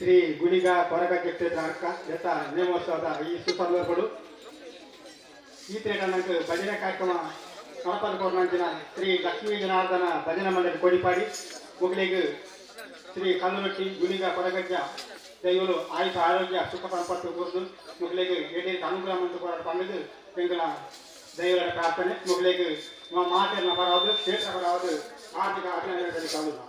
[SPEAKER 1] ಶ್ರೀ ಗುಳಿಗ ಕೊರಗಜ್ಜ ಕ್ಷೇತ್ರ ಅರ್ಕ ಯಥ ನೇಮೋತ್ಸವದ ಈ ಸುಸಂದರ್ಭಗಳು ಈ ತ್ರೇಟನಂಕ ಭಜನೆ ಕಾರ್ಯಕ್ರಮ ನಡಪದ ಕೊರ್ನಂಚಿನ ಶ್ರೀ ಲಕ್ಷ್ಮೀ ಜನಾರ್ದನ ಭಜನಾ ಮಂಡಳಿ ಕೋಡಿಪಾಡಿ ಮುಗಲಿಗೆ ಶ್ರೀ ಕಲ್ಲುರೊಟ್ಟಿ ಗುಳಿಗ ಕೊರಗಜ್ಜ ದೈವಲು ಆಯುಷ ಆರೋಗ್ಯ ಸುಖ ಸಂಪತ್ತು ಕೂರ್ದು ಮುಗಲಿಗೆ ಎಡೀರ್ ಅನುಗ್ರಹ ಮಂತು ಕೊರ ಪಂಡದು ಎಂಗಳ ದೈವರ ಪ್ರಾರ್ಥನೆ. ಮುಗಲಿಗೆ ಮಾತೆನ ಪರವಾದ ಕ್ಷೇತ್ರ ಪರವಾದ ಆರ್ಥಿಕ ಅಭಿನಂದನೆ ಕಾಲುಲ್ಲ.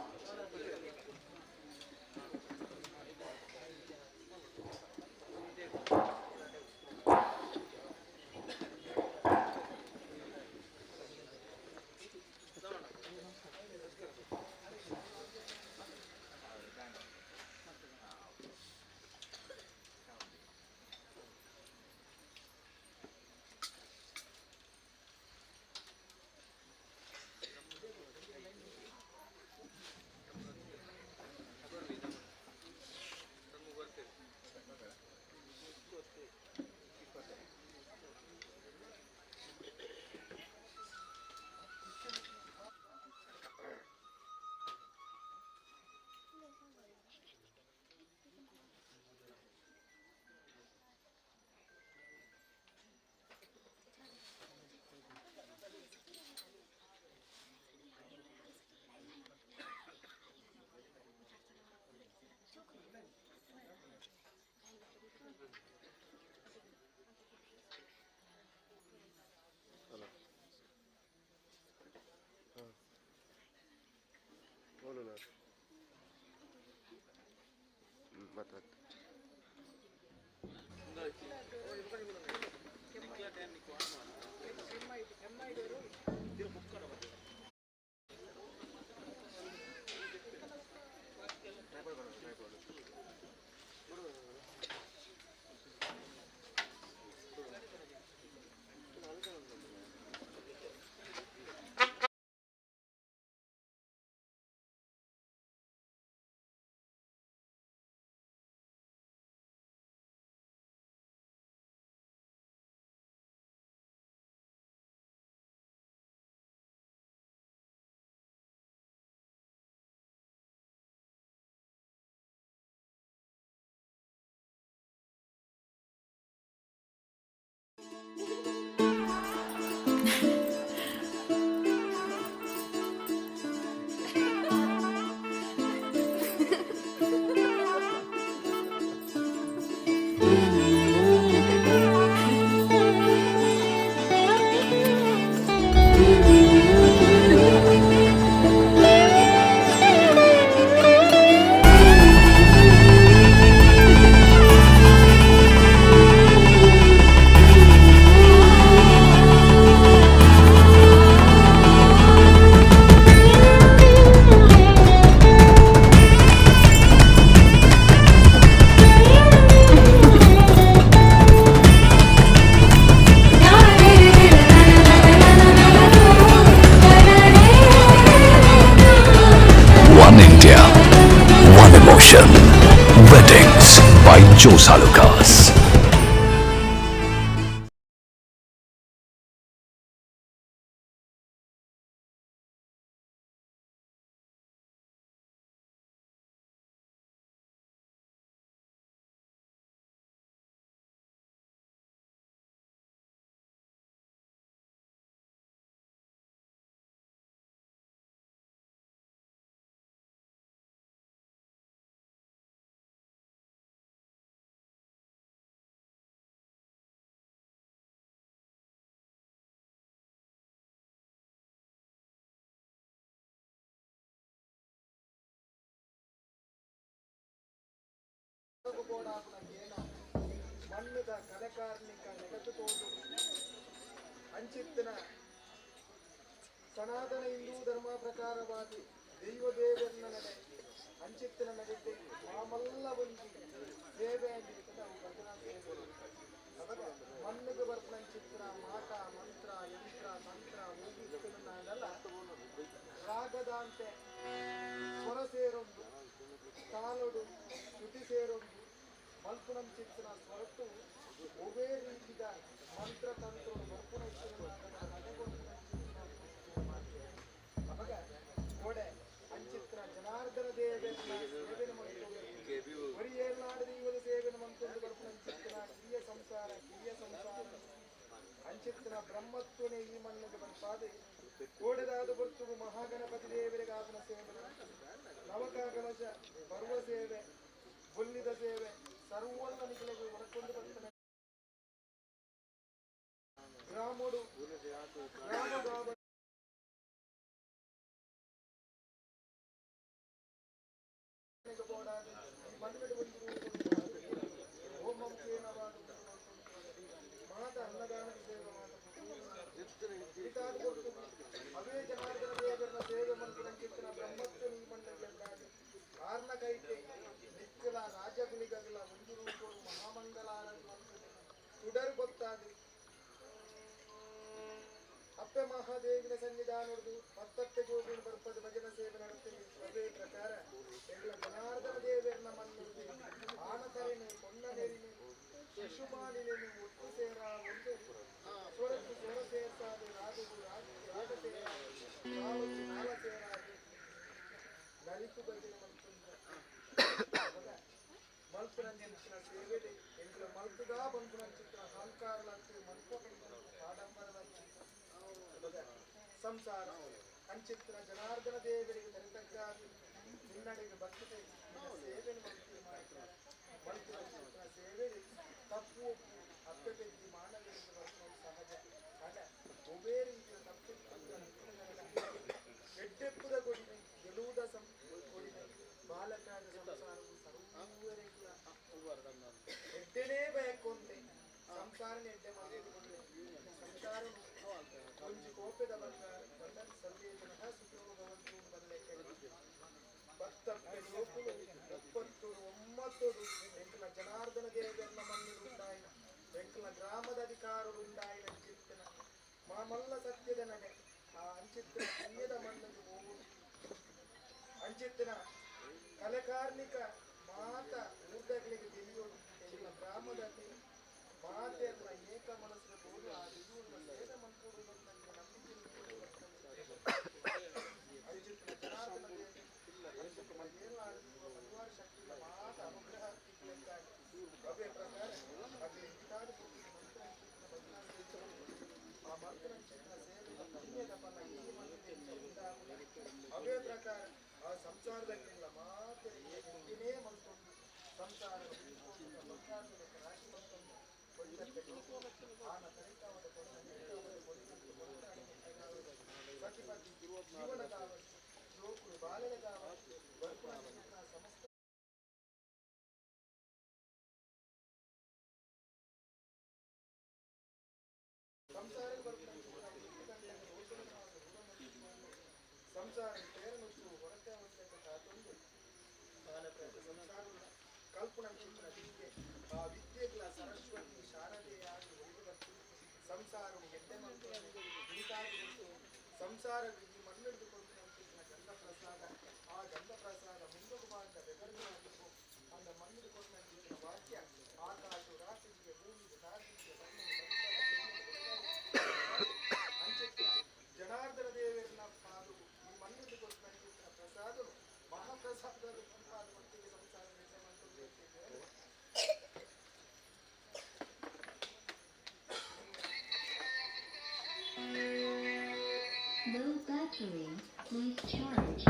[SPEAKER 4] One India, one emotion. Weddings by Jose Alucas.
[SPEAKER 5] ಮಣ್ಣದ ಕಲೆಕಾರ್ಮಿಕ ನೆಗತು ತೋದು ಅಂಚಿತ್ತಿನ ಸನಾತನ ಹಿಂದೂ ಧರ್ಮ ಪ್ರಕಾರವಾಗಿ ದೈವ ದೇವರನ್ನ ನಡೆ ಅಂಚಿತ್ತಿನ ನಡೆತೆ ಮಾಮಲ್ಲ ಒಂದು ಸೇವೆ ನಾವು ಭಜನಾ ಸೇವೆ. ಅವಾಗ ಮಣ್ಣಿಗೆ ಬರ್ಪನಂಚಿತ್ತಿನ ಮಾಟ ಮಂತ್ರ ಯಂತ್ರ ತಂತ್ರ ಹೋಗಿತ್ತಿನ ರಾಗದಾಂತೆ ಸ್ವರ ಸೇರೊಂದು ತಾಲೊಡು ಶ್ರುತಿ ಸೇರೊಂದು ಮಲ್ಪುನಂ ಚಿತ್ರ ಸ್ವರಟ್ಟು ಒವೇ ರೀತಿದ ಮಂತ್ರ ತಂತ್ರ ಮಲ್ಪುನ ಅವಾಗ ಕೋಡೆ ಅಂಚಿತ್ರ ಜನಾರ್ದನ ದೇವರ ಸೇವೆನ ಮಲ್ಪುವೆ. ಒರಿಯೇ ತರೆನೇ ಈ ಮಣ್ಣಿಗೆ ಬರ್ಪಾದೆ ಕೋಡೆದಾದ ಬರ್ತುಗು ಮಹಾಗಣಪತಿ ದೇವರಿಗೆ ಆತನ ಸೇವೆ, ನವಕ ಕಲಶ ಪರ್ವ ಸೇವೆ, ಬೊಲ್ಲಿದ ಸೇವೆ ಸರ್ವಲ್ಲ ನಿಗಲೆಗೆ ಒಡಕೊಂಡು ಬರ್ತಾನೆ. ಗ್ರಾಮೋಡು ಗ್ರಾಮದ ಮಾತ ಅನ್ನದಾನ ಸೇವೆ ಅವೇ ಜನಾರ್ದನ ದೇವರನ್ನ ಸೇವೆ ಮನ್ಪುನಂಚಿತ್ತಿನ ಬ್ರಹ್ಮತ್ವ ಈ ಮಂಡಳಿಯಲ್ಲಾಗಿ ಕಾರಣ ಕೈಟೆ ನಿಕ್ಕಲ ರಾಜಗುಲಿಗಲ ಒಂದು ರೂಪರು ಮಹಾಮಂಗಲಾರತಿ ತುಡರು ಗೊತ್ತಾದ ಅಪ್ಪೆ ಮಹಾದೇವಿನ ಸನ್ನಿಧಾನದ್ದು ಮತ್ತತ್ತೆ ಜೋಗಿನ ಬರ್ಪದ ಭಜನ ಸೇವೆ ನಡೆಸ್ತೀವಿ. ಅದೇ ಪ್ರಕಾರ ಎಂಗಳ ಜನಾರ್ದನ ದೇವರನ್ನ ಮಣ್ಣುದು ಆನತರಿಣೆ ಪೊನ್ನನೆರಿಣೆ ಶಿಶುಮಾಲಿನಿ ಒಟ್ಟು ಸೇರ ಒಂದು ಸ್ವರಕ್ಕೆ ಸ್ವರ ಸೇರ್ಸಾದು ರಾಗವು ರಾಗ ಸೇರ ತಾಳಕ್ಕೆ ತಾಳ ಸೇರಾದು ನಲಿಪು ಭಜನೆ ಮಲ್ಪುಂದ ಮಲ್ಪುನಂಚಿನ ಸೇವೆಡೆ ಎಂಗಳ ಮಲ್ತುಗಾ ಬಂಪುನಂಚಿನ ಅಹಂಕಾರಲಂತೆ ಮಲ್ಪ ಆಡಂಬರದಂತೆ ಸಂಸಾರ ಅಂಚಿತ್ತಿನ ಜನಾರ್ದನ ದೇವರಿಗೆ ತರಿತಕ್ಕಾಗಿ ನಿನ್ನಡೆಗೆ ಭಕ್ತಿ ಸೇವೆಯನ್ನು ಮಲ್ಪುನಂಚಿನ ಸೇವೆ ತಪ್ಪು ಒಪ್ಪು ಅಪ್ಪೆ ಪೆದ್ದಿ ಮಾನವರಿಗೆ ಬರ್ತದೆ ಸಹಜ. ಹಣ ಒಬ್ಬೇ ರೀತಿಯ ತಪ್ಪು ಎಡ್ಡೆಪ್ಪುದ ಕೊಡಿಮೆ ಗೆಲುವುದ ಕೊಡಿಮೆ ಬಾಲಕಾದ ಸಂಸಾರವು ಸರ್ವರೆಲ್ಲ ಎಡ್ಡೆನೇ ಬಯಕೊಂತೆ ಸಂಸಾರನೇ ಎಡ್ಡೆ ಮಾಡಿಕೊಂಡು ಸಂಸಾರ ಒಂಜಿ ಕೋಪೆದ ಬಂಗಾರ ಬಂದ ಸರ್ವೇ ಜನಃ ಸುಖಿನೋ ಭವಂತು ಬಲ್ಲೆ ಭಕ್ತಪ್ಪೆ ಲೋಕುಲು ಒಪ್ಪತ್ತೂರು ಒಮ್ಮತ್ತೋಡು ಎಂಕಲ ಜನಾರ್ದನ ದೇವರನ್ನ ಮಣ್ಣಿಡು ಉಂಡಾಯಿನ ಎಂಕಲ ಗ್ರಾಮದ ಅಧಿಕಾರರು ಉಂಡಾಯಿನ ಚಿತ್ತನ ಮಾಮಲ್ಲ ಸತ್ಯದ ನಡೆ ಆ ಅಂಚಿತ್ತಿನ ಪುಣ್ಯದ ಮಣ್ಣಿಗೆ ಹೋಗುವುದು ಅಂಚಿತ್ತಿನ ಕಲೆಕಾರ್ಮಿಕ ಮಾತ ಊರ್ದಗಳಿಗೆ ತಿಳಿಯೋಡು ಎಂಕಲ ಗ್ರಾಮದಲ್ಲಿ ಮಾತೆಲ್ಲ ಏಕ ಮನಸ್ಸಿನ ಬೋಡು ಆ ದಿವ್ಯೂರ್ನ ಸೇವೆ ಮನ್ಪೋಡು ನಂಬಿಕೆ ಅಂಚಿತ್ತಿನ ಜನಾರ್ದನ ದೇವ ಪರಿವಾರ ಶಕ್ತಿ ಮಾತ ಅನುಗ್ರಹ ಅವೇ ಪ್ರಕಾರ ಅದೇ ಹಿತಾದ ಆ ಮಂತ್ರಂಚಿನ ಸೇವೆ ಪುಣ್ಯದ ಫಲ ಈ ಮಣ್ಣಿಗೆ ಅವೇ ಪ್ರಕಾರ ಆ ಸಂಸಾರದಕ್ಕೆಲ್ಲ ಮಾತೆ ಎಡ್ಡಿನೇ ಮಲ್ತೊಂದು ಸಂಸಾರ ಬಂಗಾರದ ರಾಶಿ ಮಲ್ತೊಂದು ಆನ ತರಿತಾವದ ಸತಿಪತಿ ಜೀವನದಾವ ಜೋಕುಲು ಬಾಲನದಾವ ಬರ್ಪುನ ಸಮಸ್ತ ಸಂಸಾರ ಸಂಸಾರ ತೇರನುತ್ತು ಹೊರತೆ ತಾತೊಂದು ಸಂಸಾರ ಕಲ್ಪನಂಚಿತ್ತಿನ ವಿದ್ಯೆ ಆ ವಿದ್ಯೆಗಳ ಸರಸ್ವತಿ ಶಾರದೆಯಾಗಿ ಒಯ್ದು ಬರ್ತದೆ. ಸಂಸಾರವು ಎಡ್ಡೆ ಮಕ್ಕಳನ್ನು ಸಂಸಾರ ಈ ಮಣ್ಣಿಡಿದುಕೊಂಡು ಗಂಧ ಪ್ರಸಾದ ಆ ಗಂಧ ಪ್ರಸಾದ ಮುಂದೊಗು ಬಾಂಡ ಬೆಗರ್ನಾಗಿದ್ದು ಅಂದ ಮಣ್ಣಿಡಿದುಕೊಂಡು ವಾಕ್ಯ ಆಕಾಶ ರಾಶಿಗೆ ಭೂಮಿಗೆ ರಾಶಿಗೆ ಅಂಚಿತ್ತಿನ ಜನಾರ್ದನ ದೇವರನ್ನ ಪಾದವು ಈ ಮಣ್ಣಿಡಿದುಕೊಂಡು ಪ್ರಸಾದವು ಮಹಾಪ್ರಸಾದದ ಸಂಪಾದ ಒಟ್ಟಿಗೆ ಸಂಸಾರ
[SPEAKER 6] Low battery, please charge.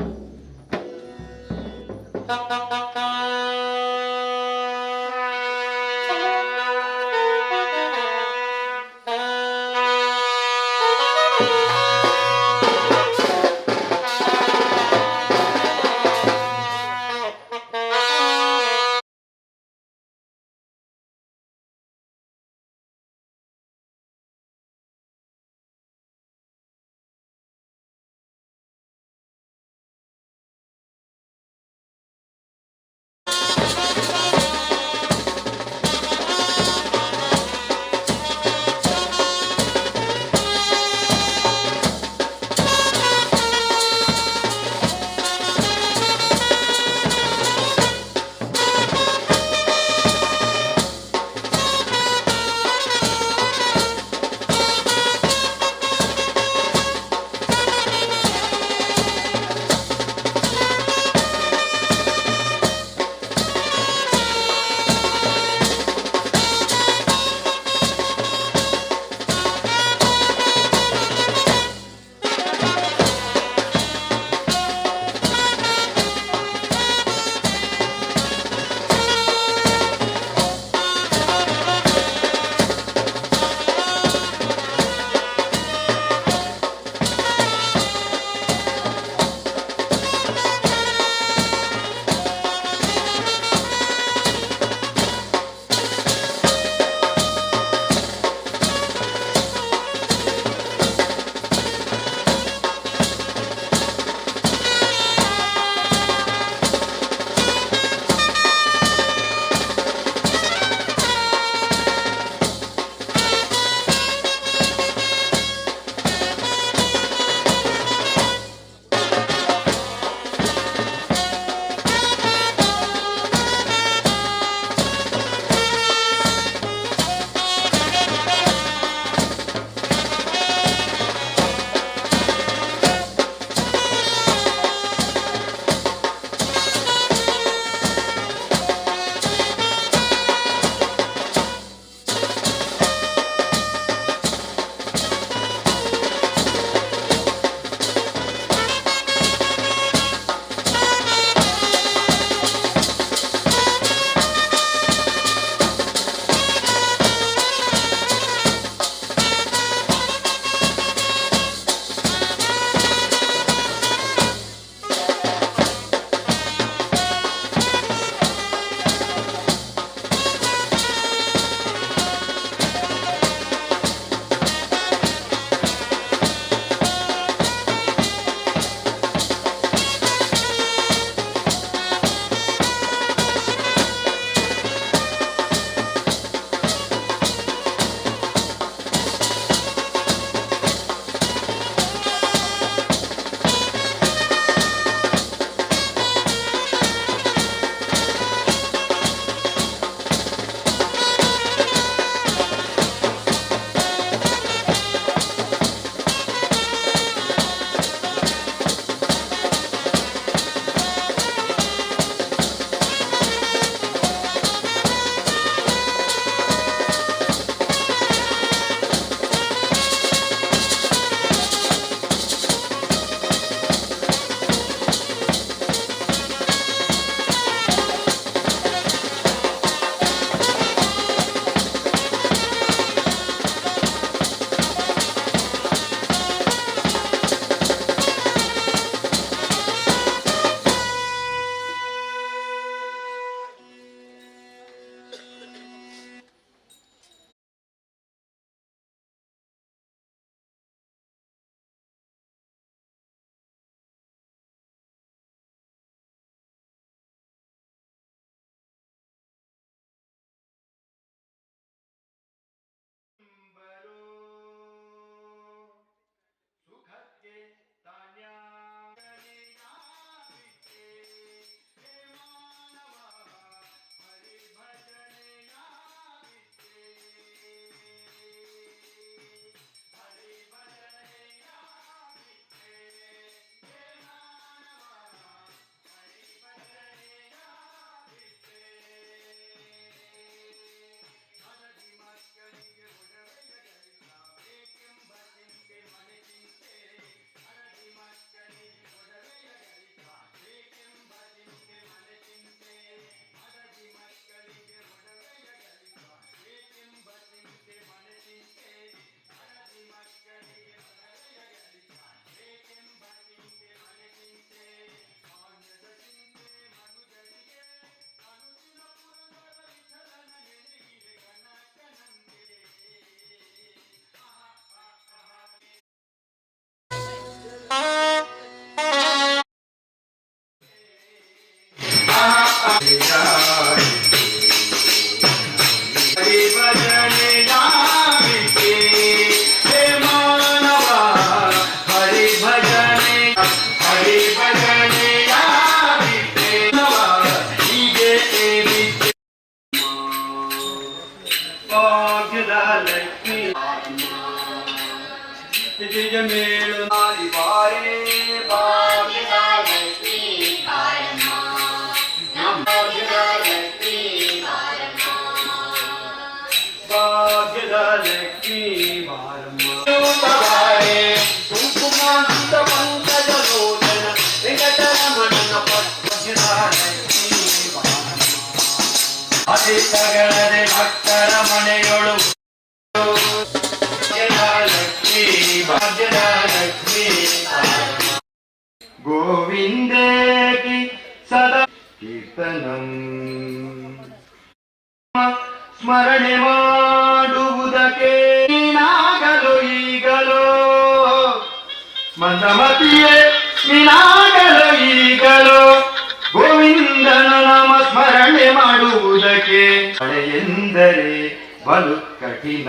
[SPEAKER 1] ಸ್ಥಿತಿಗೆ ಮೇಳು
[SPEAKER 2] ಬಾರೇ ಭಾಗ್ಯದ ಲಕ್ಷ್ಮೀ ಬಾರಮ್ಮ, ನಮ್ಮ ಭಾಗ್ಯದ ಲಕ್ಷ್ಮೀ ಬಾರಮ್ಮ.
[SPEAKER 1] ಭಾಗ್ಯದ ಲಕ್ಷ್ಮೀ ಬಾರಮ್ಮ. ಬಾರೆ ಕುಂಕುಮಾಂತ ಪಂಕಜ ಲೋಚನ ವೆಂಕಟರಮಣನ ಪದ್ಮಜದ ಲಕ್ಷ್ಮೀ ಬಾರಮ್ಮ. ಅಧಿಕಗಳದೆ ಭಕ್ತರ ಮನೆಯೊಳು ಭಾಗ್ಯದ ಲಕ್ಷ್ಮೀ, ಭಾಗ್ಯದ ಲಕ್ಷ್ಮೀ ಬಾರಮ್ಮ. ಗೋವಿಂದೇತಿ ಸದಾ ಕೀರ್ತನಂ ಸ್ಮರಣೆ ಮಾಡುವುದಕ್ಕೆ ನೀನಾಗಲು ಈಗಲೋ ಮಂದಮತಿಯೇ, ನೀನಾಗಲು ಈಗಲೋ ಗೋವಿಂದನ ನಾಮ ಸ್ಮರಣೆ ಮಾಡುವುದಕ್ಕೆ ಎಂದರೆ ಬಲು ಕಠಿಣ.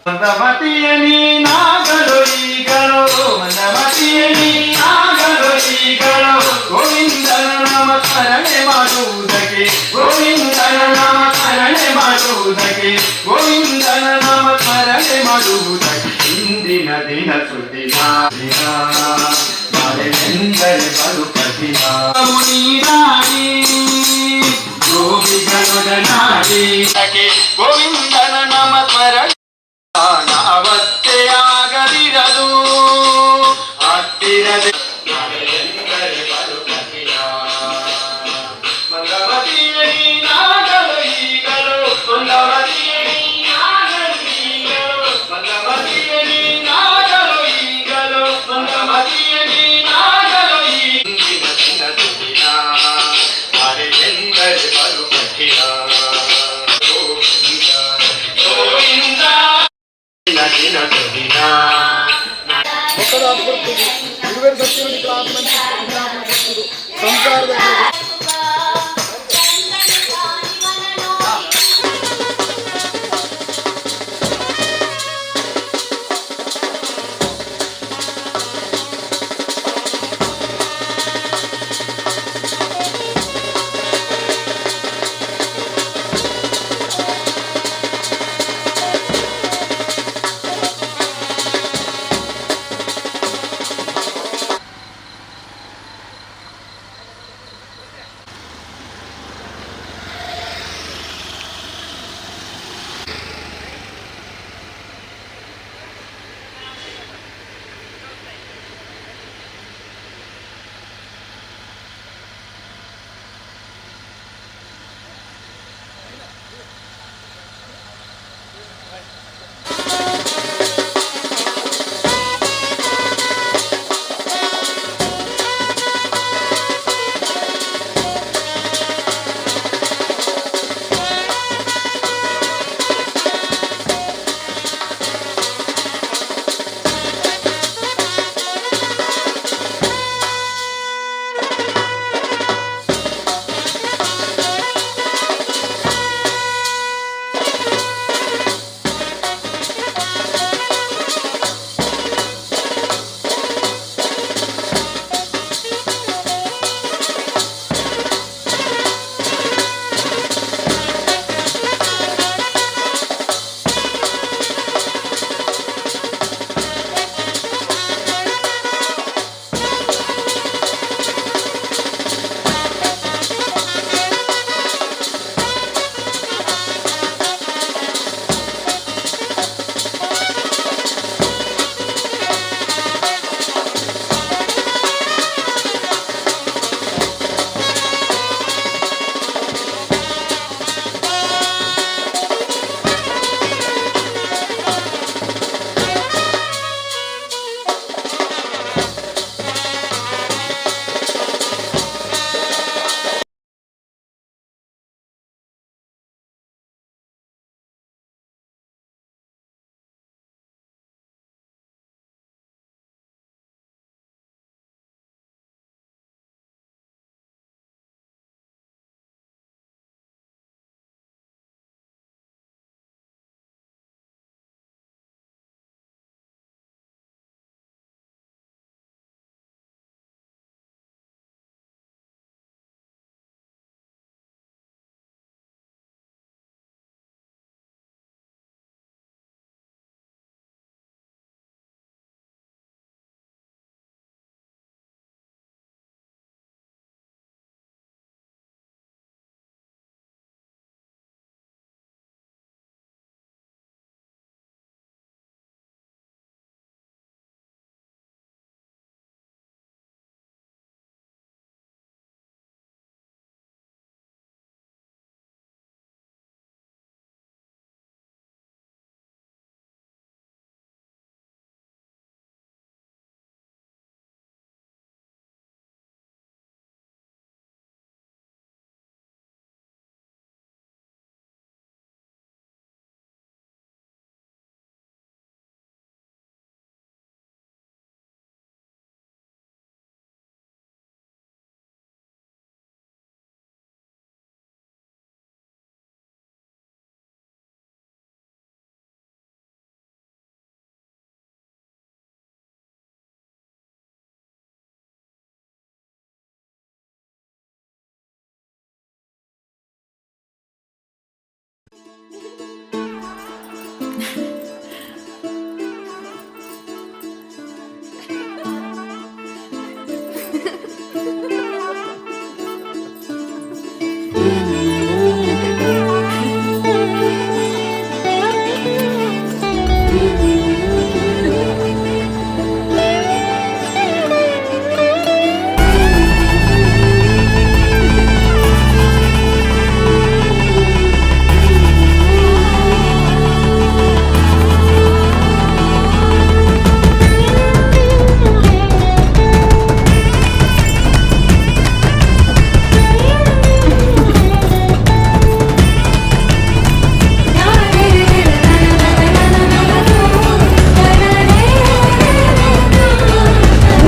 [SPEAKER 1] ಮಂದಮತಿಯ ನೀನಾಗಲು ಈಗಲೋ, ಮಂದಮತಿಯ ನೀನಾಗಲು ಈಗಲೋ ಗೋವಿಂದನ ನಾಮ ಸ್ಮರಣೆ ಮಾಡುವುದಕ್ಕೆ, ಗೋವಿಂದನ ನಾಮ ಸ್ಮರಣೆ ಮಾಡುವುದಕ್ಕೆ, ಗೋವಿಂದನ ನಾಮ ಸ್ಮರಣೆ ಮಾಡುವುದಕ್ಕೆ ಇಂದಿನ ದಿನ ಸುದಿನ ದಿನ, ನಾಳೆಂದರೆ ಬಲು ಕಠಿಣ. ಮುನಿರಾಡಿ ಗೋವಿಗಳೊಡನಾಡಿ ಗೋವಿಂದನ ನಾಮ ಸ್ಮರಣೆ ಅವಸ್ಥೆಯಾಗದಿರದು ಹತ್ತಿರದೆ. ನಾಳೆಂದರೆ ಬಲು ಕಠಿಣ. ಮಂದಮತಿಯ ನೀನಾಗಲು ಈಗಲೋ, ಮಂದಮತಿಯ ನೀನಾಗಲು ಈಗಲೋ, ಮಂದಮತಿಯ ನೀನಾಗಲು ಈಗಲೋ, ಮಂದಮತಿಯ ನೀನಾಗಲು ಇಂದಿನ ದಿನ ಸುದಿನ, ನಾಳೆಂದರೆ ಬಲು ಕಠಿಣ. Govinda.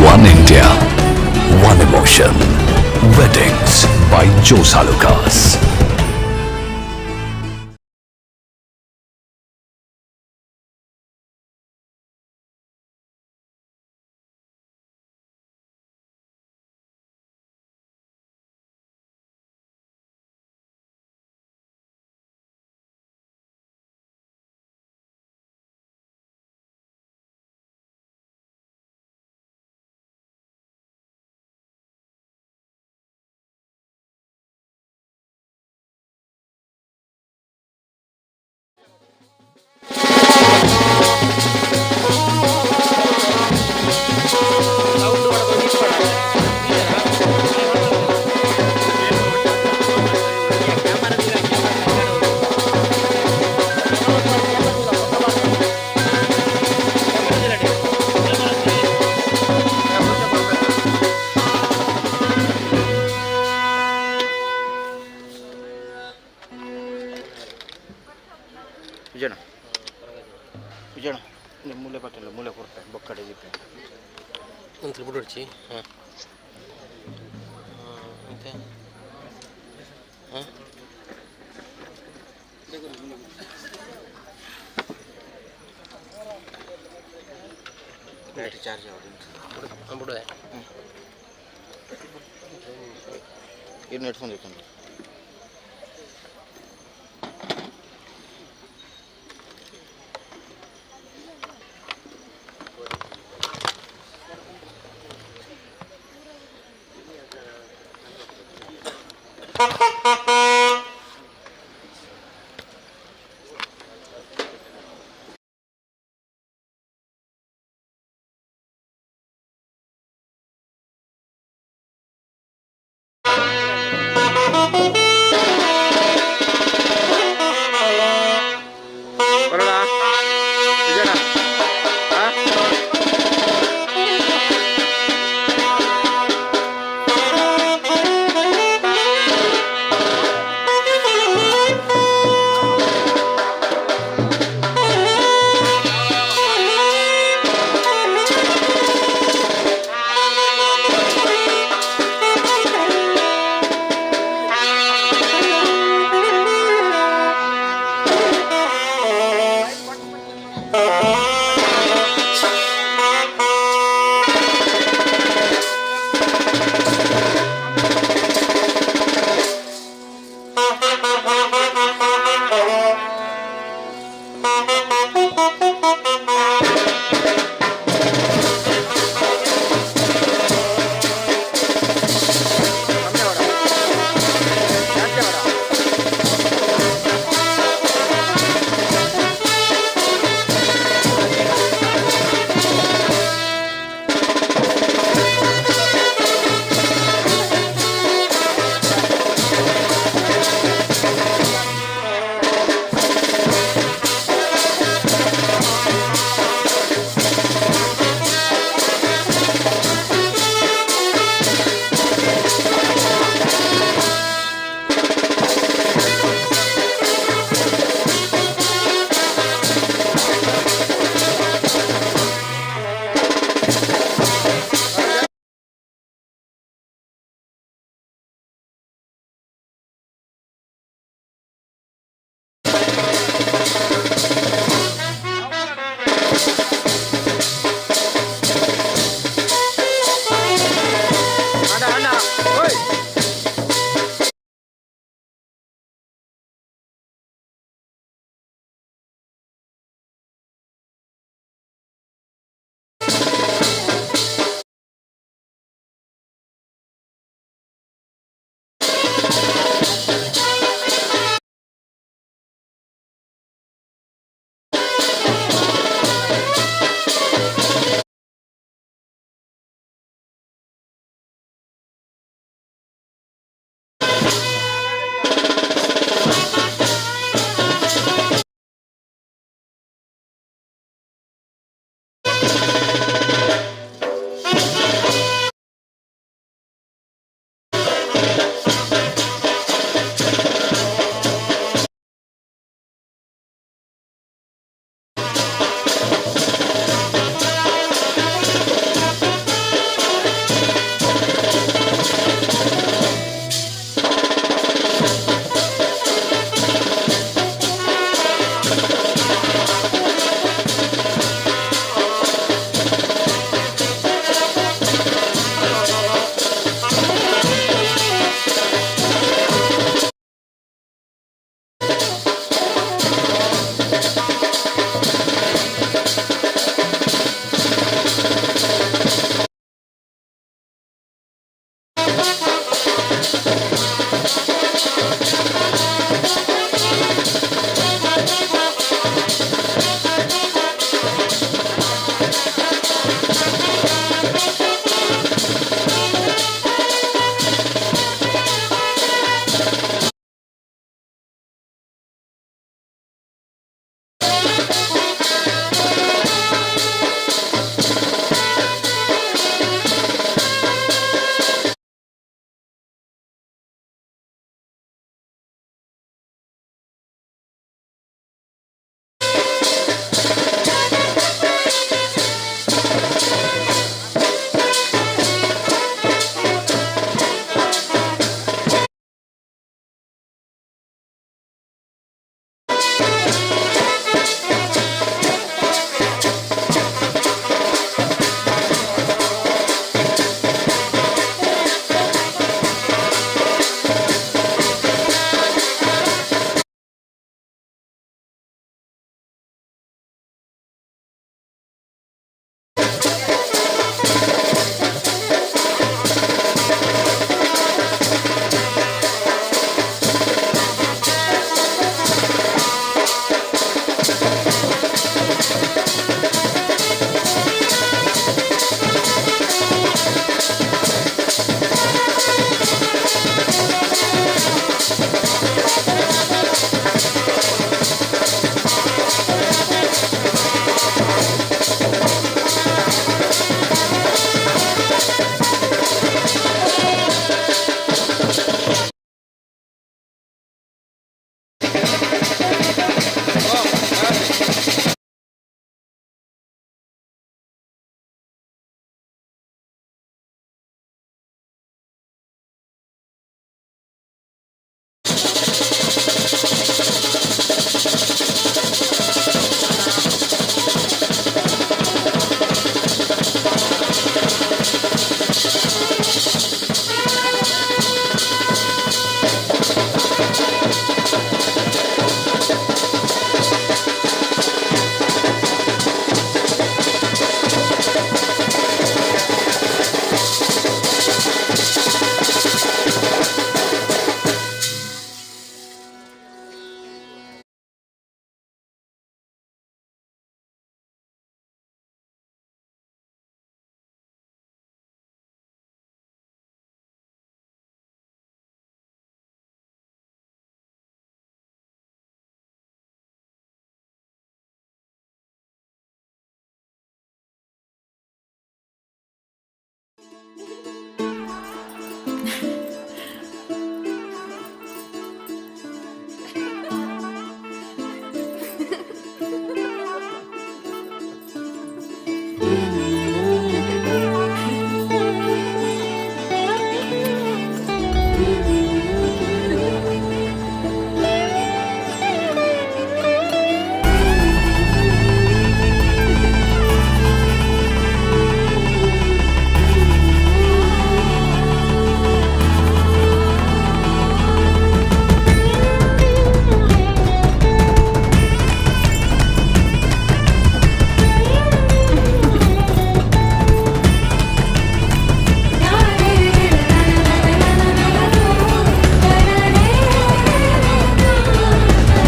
[SPEAKER 4] One India, one emotion. Weddings by Jos Alukkas.
[SPEAKER 7] Vijayana Vijayana ಮೂಲೆ ಪಟ್ಟಿಲ್ಲ ಮೂಲೆ ಕೊಡ್ತೆ ಬೊಕ್ಕಡೆ ಜಿಪ್ಪೆ
[SPEAKER 8] ಒಂದು ಬಿಡೋಡ್ಚಿ. ಹಾಂ, ಮತ್ತೆ ಹಾಂ
[SPEAKER 7] ಬ್ಯಾಟ್ರಿ ಚಾರ್ಜ್ ಯಾವುದು?
[SPEAKER 8] ಬಿಡುವೆ.
[SPEAKER 7] ಇನ್ನು ಹೆಡ್ಫೋನ್ ಇಟ್ಕೊಂಡು.
[SPEAKER 2] Thank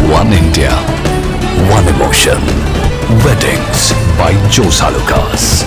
[SPEAKER 4] One India, one emotion. Weddings by Jose Alucas.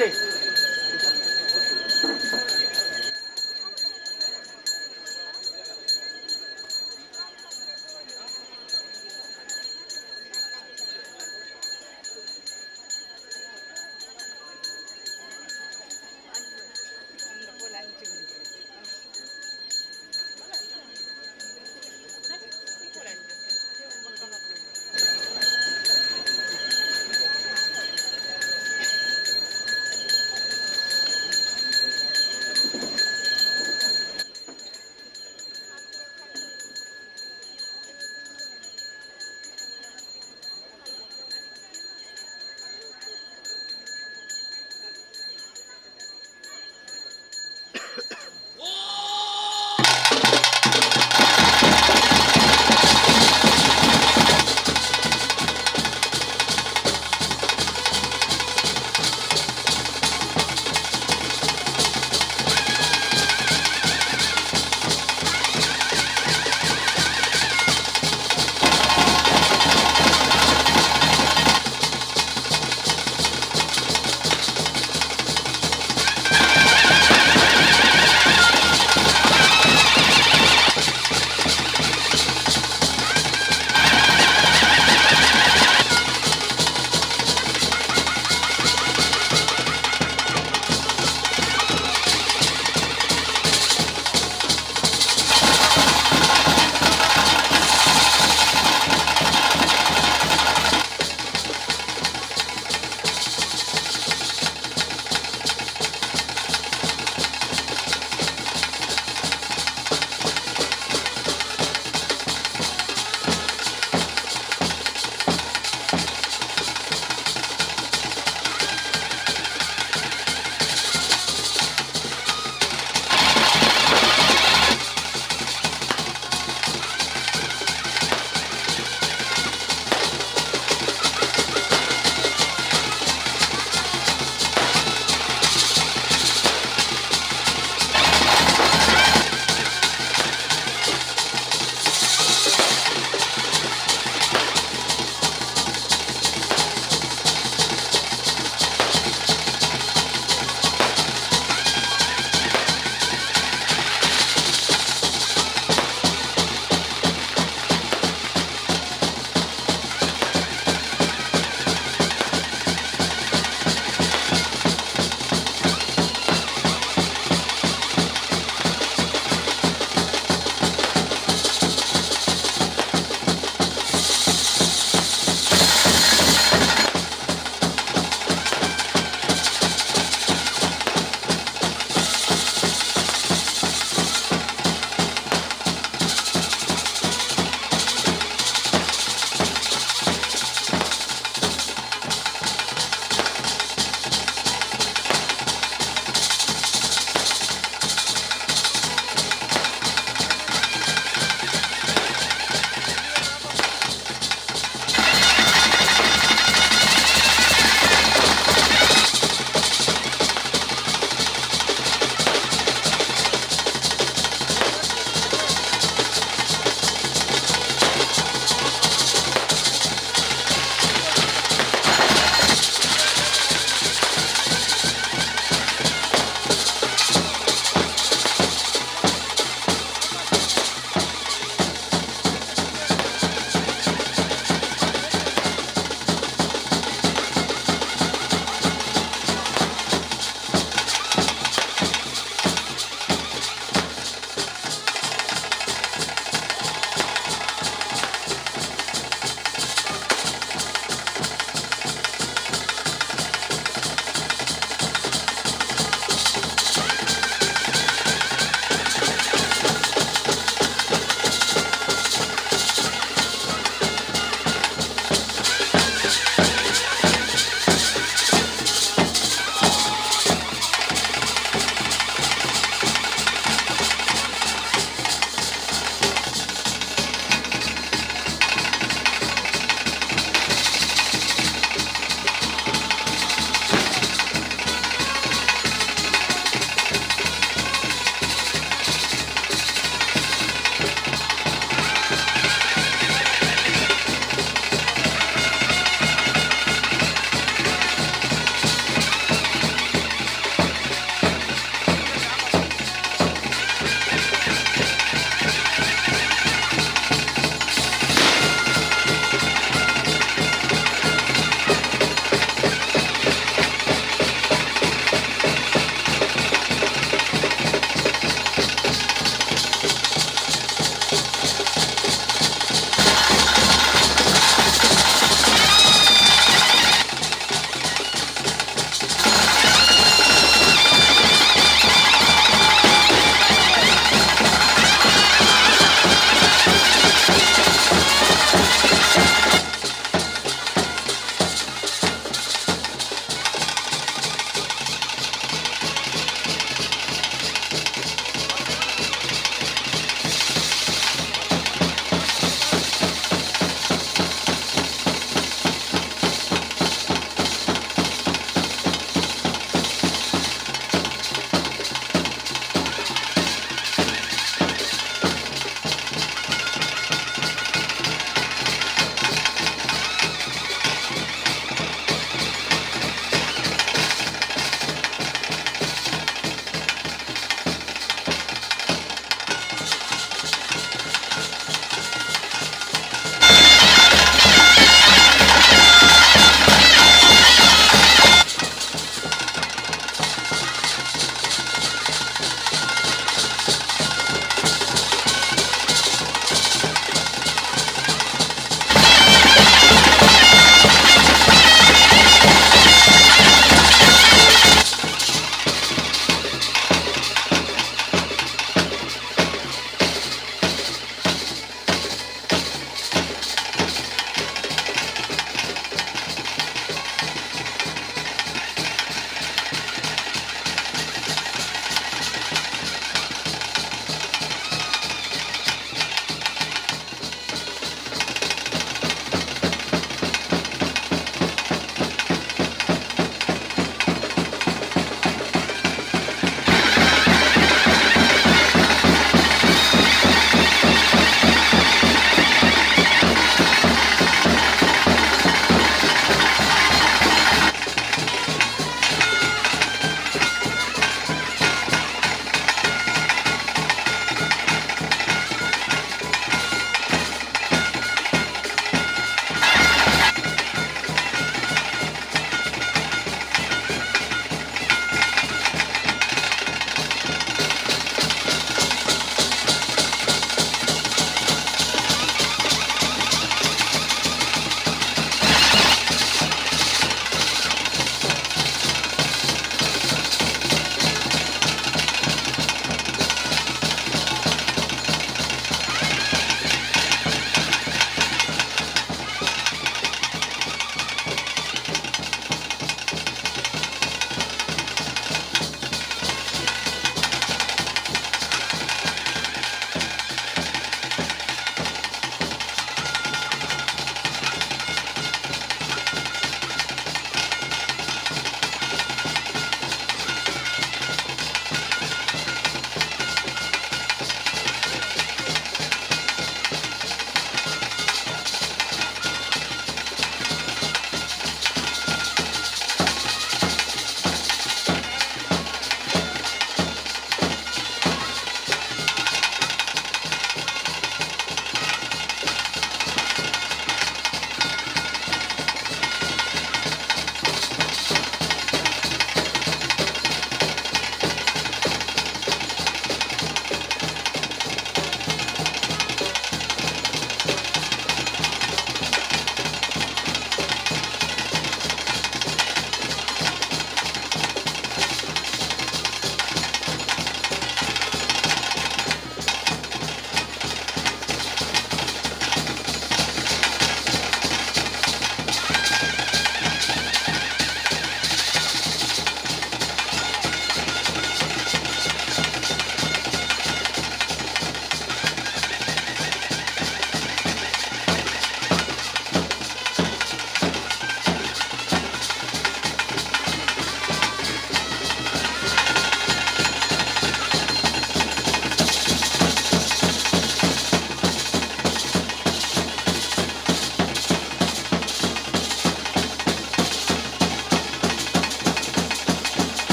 [SPEAKER 7] Ajay.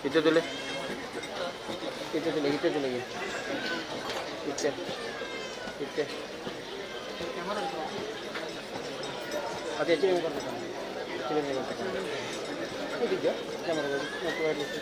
[SPEAKER 7] इथे तुले इथे तुले इथे तुले इथे इथे ಅದು ಹೆಚ್ಚಿನ ಹೆಚ್ಚಿನ ಇದೆಯಾ ಕ್ಯಾಮರಾ ಮತ್ತು wireless.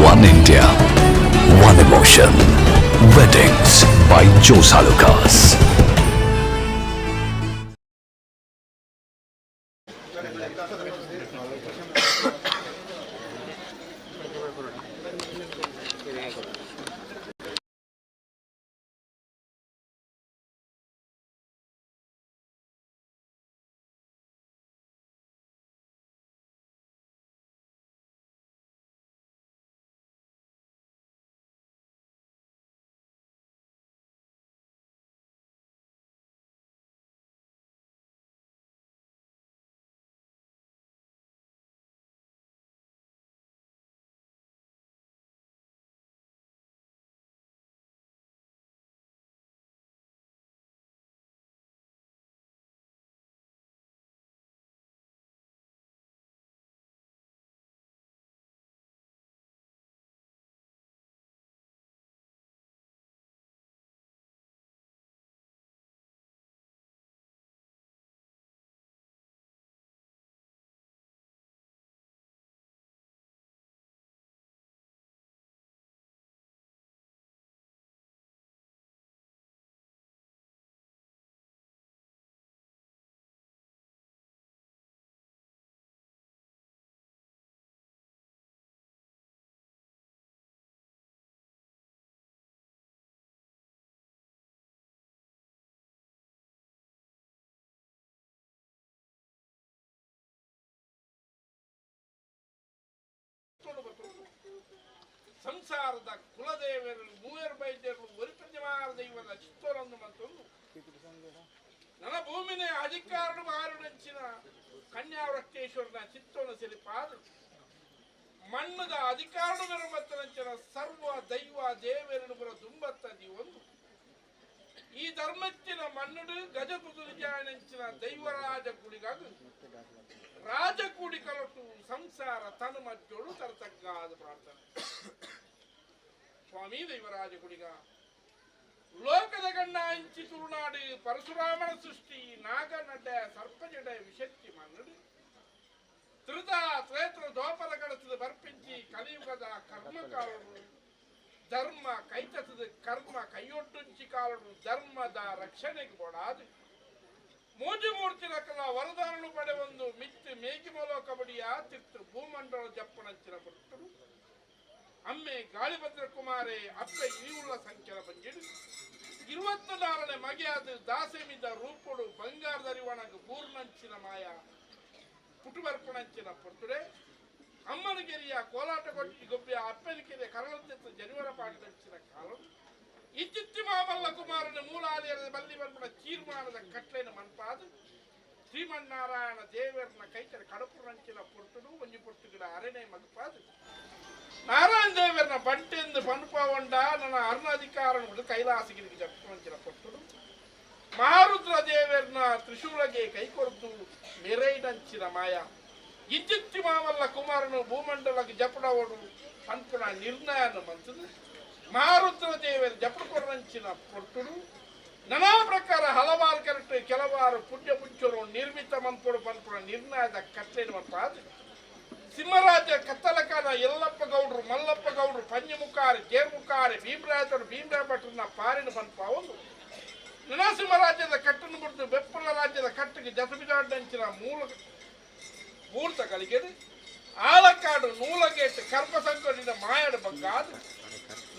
[SPEAKER 4] One India, one emotion. Weddings by Jose Alucas.
[SPEAKER 9] ಸಂಸಾರದ ಕುಲದೇವರು ಮೂವರು ಬೈದ್ಯರು ಒರಿಪಂಜಮಾರ ದೈವದ ಚಿತ್ತೋರೊಂದು ಮತ್ತೊಂದು ನನ್ನ ಭೂಮಿನ ಅಧಿಕಾರನು ಮಾರುಡಂಚಿನ ಕನ್ಯಾವೃತ್ತೇಶ್ವರನ ಚಿತ್ತೋನ ಸೆಲಿಪಾದು ಮಣ್ಣದ ಅಧಿಕಾರದ ಮೆರುಮತ್ತನಂಚಿನ ಸರ್ವ ದೈವ ದೇವೆರನುಗುರ ದುಂಬತ್ತದಿ ಒಂದು ಈ ಧರ್ಮಚ್ಚಿನ ಮಣ್ಣುಡು ಗಜ ಕುದುರಿಜಾಯನಂಚಿನ ದೈವರಾಜ ಕುಡಿಗಾಗ ರಾಜ ಕೂಡಿ ಕಲಟು ಸಂಸಾರ ತನು ಮಜ್ಜೋಡು ತರತಗ್ಗಾದ ಪ್ರಾರ್ಥನೆ. ಸ್ವಾಮಿ ದೈವರಾಜ ಕುಡಿಗ ಲೋಕದ ಗಣ್ಣ ಇಂಚಿ ತುಳುನಾಡು ಪರಶುರಾಮನ ಸೃಷ್ಟಿ ನಾಗನಡ್ಡ ಸರ್ಪಜಡ ವಿಶಕ್ತಿ ಮಣ್ಣುಡು ತ್ರಿತ ತ್ರೇತ್ರ ದೋಪರ ಕಡತದ ಬರ್ಪಿಂಚಿ ಕಲಿಯುಗದ ಕರ್ಮಕಾಲರು ಧರ್ಮ ಕೈತದ ಕರ್ಮ ಕೈಯೊಟ್ಟುಂಚಿ ಕಾಲರು ಧರ್ಮದ ರಕ್ಷಣೆಗೆ ಬೋಡಾದು ಮೂಜು ಮೂರ್ತಿ ರಕಲ ವರದಾನನು ಪಡೆವೊಂದು ಮಿತ್ತು ಮೇಗಿಮಲೋ ಕಬಡಿಯ ತಿತ್ತು ಭೂಮಂಡಲ ಜಪ್ಪನಂಚಿನ ಪುಟ್ಟರು ಅಮ್ಮೆ ಗಾಳಿಭದ್ರ ಕುಮಾರೆ ಅಪ್ಪೆ ಇವುಳ್ಳ ಸಂಖ್ಯೆಯ ಬಂಜಿಡು 24ನೇ ಮಗೆಯಾದ ದಾಸೆಮಿದ ರೂಪುಡು ಬಂಗಾರದರಿವಣಗ ಬೂರ್ನಂಚಿನ ಮಾಯ ಪುಟುಬರ್ಪಣಂಚಿನ ಪೊರ್ತುಡೆ ಅಮ್ಮನಗೆರೆಯ ಕೋಲಾಟ ಕೊಟ್ಟಿ ಗೊಬ್ಬೆಯ ಅಪ್ಪನಿಕೆರೆಯ ಕರಳಂತೆತ್ತ ಜನಿವರ ಪಾಟದಂಚಿನ ಕಾಲ ಇಚ್ಚಿತ್ತಿ ಮಾಮಲ್ಲ ಕುಮಾರನ ಮೂಲಾದಿಯರ ಬಲ್ಲಿ ಬರ್ಪಣ ತೀರ್ಮಾನದ ಕಟ್ಲೆನ ಮನ್ಪಾದು ಶ್ರೀಮನ್ನಾರಾಯಣ ದೇವರನ ಕೈತರ ಕಡಪುರಂಚಿನ ಪೊರ್ತುಡು ಒಂಜಿ ಪೊರ್ತುಗಿಡ ಅರೆನೆ ಮಗಪಾದು ನಾರಾಯಣ ದೇವರನ ಬಂಟೆಂದು ಪನ್ಪಾವಂಡ ನನ್ನ ಅರುಣಾಧಿಕಾರನ ಕೈಲಾಸಗಿರಿಗೆ ಜಪ್ಪಂಚಿನ ಪೊರ್ತುಡು ಮಹಾರುದ್ರ ದೇವರನ ತ್ರಿಶೂಲಗೆ ಕೈಕೊರದು ಮೆರೈನಂಚಿನ ಮಾಯ ಇಜ್ಜಿತ್ತಿ ಮಾಮಲ್ಲ ಕುಮಾರನು ಭೂಮಂಡಲಕ್ಕೆ ಜಪಡವಡು ಅನ್ಪುಣ ನಿರ್ಣಯನ ಮಂತದು ಮಹಾರುದ್ರ ದೇವರ ಜಪಡಕೊರಂಚಿನ ಪೊರ್ತುಡು ನಾನಾ ಪ್ರಕಾರ ಹಲವಾರು ಕರೆಕ್ಟ್ ಕೆಲವಾರು ಪುಣ್ಯ ಪುಂಚರು ನಿರ್ಮಿತ ಮನ್ಪೊಡು ಪನ್ಪುಣ ನಿರ್ಣಯದ ಕಟ್ಲೇನು ಮನ್ಪಾದು ಸಿಂಹರಾಜ ಕತ್ತಲಕಾನ ಯಲ್ಲಪ್ಪ ಗೌಡ್ರು ಮಲ್ಲಪ್ಪ ಗೌಡ್ರು ಪಂಜಮುಖಾರಿ ಜೇರ್ಮುಖಾರಿ ಭೀಮರಾಜರು ಭೀಮರಾಯ ಭಟ್ರನ್ನ ಪಾರಿನ ಪನ್ಪಾವೊಂದು ನರಸಿಂಹರಾಜ್ಯದ ಕಟ್ಟನ್ನು ಬಿಟ್ಟು ಬೆಪ್ಪಲ ರಾಜ್ಯದ ಕಟ್ಟಿಗೆ ಜತಬಿದಾಡ್ಡಂಚಿನ ಮೂಲ ಮೂರ್ತಗಳಿಗೆ ಆಲಕಾಡು ನೂಲಗೇಟ್ ಕರ್ಪಸಂಕಟಿನ ಮಾಯಡ ಬಗ್ಗಾದು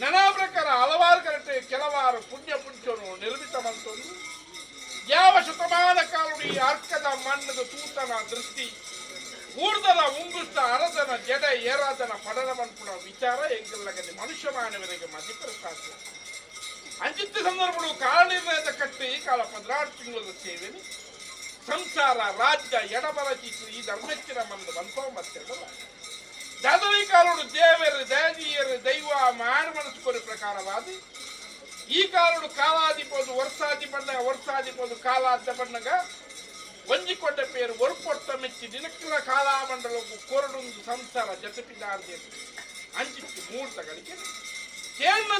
[SPEAKER 9] ನಾನಾ ಪ್ರಕಾರ ಹಲವಾರು ಕರೆಕ್ಟ್ ಕೆಲವಾರು ಪುಣ್ಯ ಪುಂಚನು ನಿರ್ಮಿತ ಮಂತೊಂದು ಯಾವ ಶತಮಾನ ಕಾಲುಡಿ ಅರ್ಕದ ಮಣ್ಣದ ತೂತನ ದೃಷ್ಟಿ ಊರ್ದನ ಉಂಗುಸ್ತ ಅರದನ ಜಡ ಏರಾದನ ಪಡನ ಮನ್ಪುಣ ವಿಚಾರ ಎಂಗಲ್ಲಗದೆ ಮನುಷ್ಯ ಮಾನವರಿಗೆ ಮದಿಪರ ಸಾಧ್ಯ. ಅಂಚಿತ್ತ ಸಂದರ್ಭಗಳು ಕಾಲನಿರ್ಣಯದ ಕಟ್ಟೆ ಈ ಕಾಲ 16 ತಿಂಗಳ ಸೇವೆನಿ ಸಂಸಾರ ರಾಜ್ಯ ಎಡಬಲ ಚೀತು ಈ ಧರ್ಮಚ್ಚಿನ ಮನದ ಬಂತೋ ಮತ್ತೆಲ್ಲ ದಾದವಿ ಕಾಲುಡು ದೇವರು ದಯದೀಯರು ದೈವ ಮಾಡ ಮನಸ್ಸು ಕೊರಿ ಪ್ರಕಾರವಾದ ಈ ಕಾಲುಡು ಕಾಲಾದಿಪೋದು ವರ್ಷಾದಿ ಬಣ್ಣ ವರ್ಷಾದಿಪೋದು ಕಾಲಾದ ಬಣ್ಣಗ ಒಂಜಿಕೊಂಡ ಪೇರು ಒರ್ಪೊಟ್ಟ ಮೆಚ್ಚಿ ದಿನಕ್ಕಲ ಕಾಲಾಮಂಡಲಕ್ಕೂ ಕೊರಡೊಂದು ಸಂಸಾರ ಜತಪಿದಾರ್ದೆ ಅಂಚಿತ್ತು ಮೂರ್ತಗಳಿಗೆ ಕೇಂದ್ರ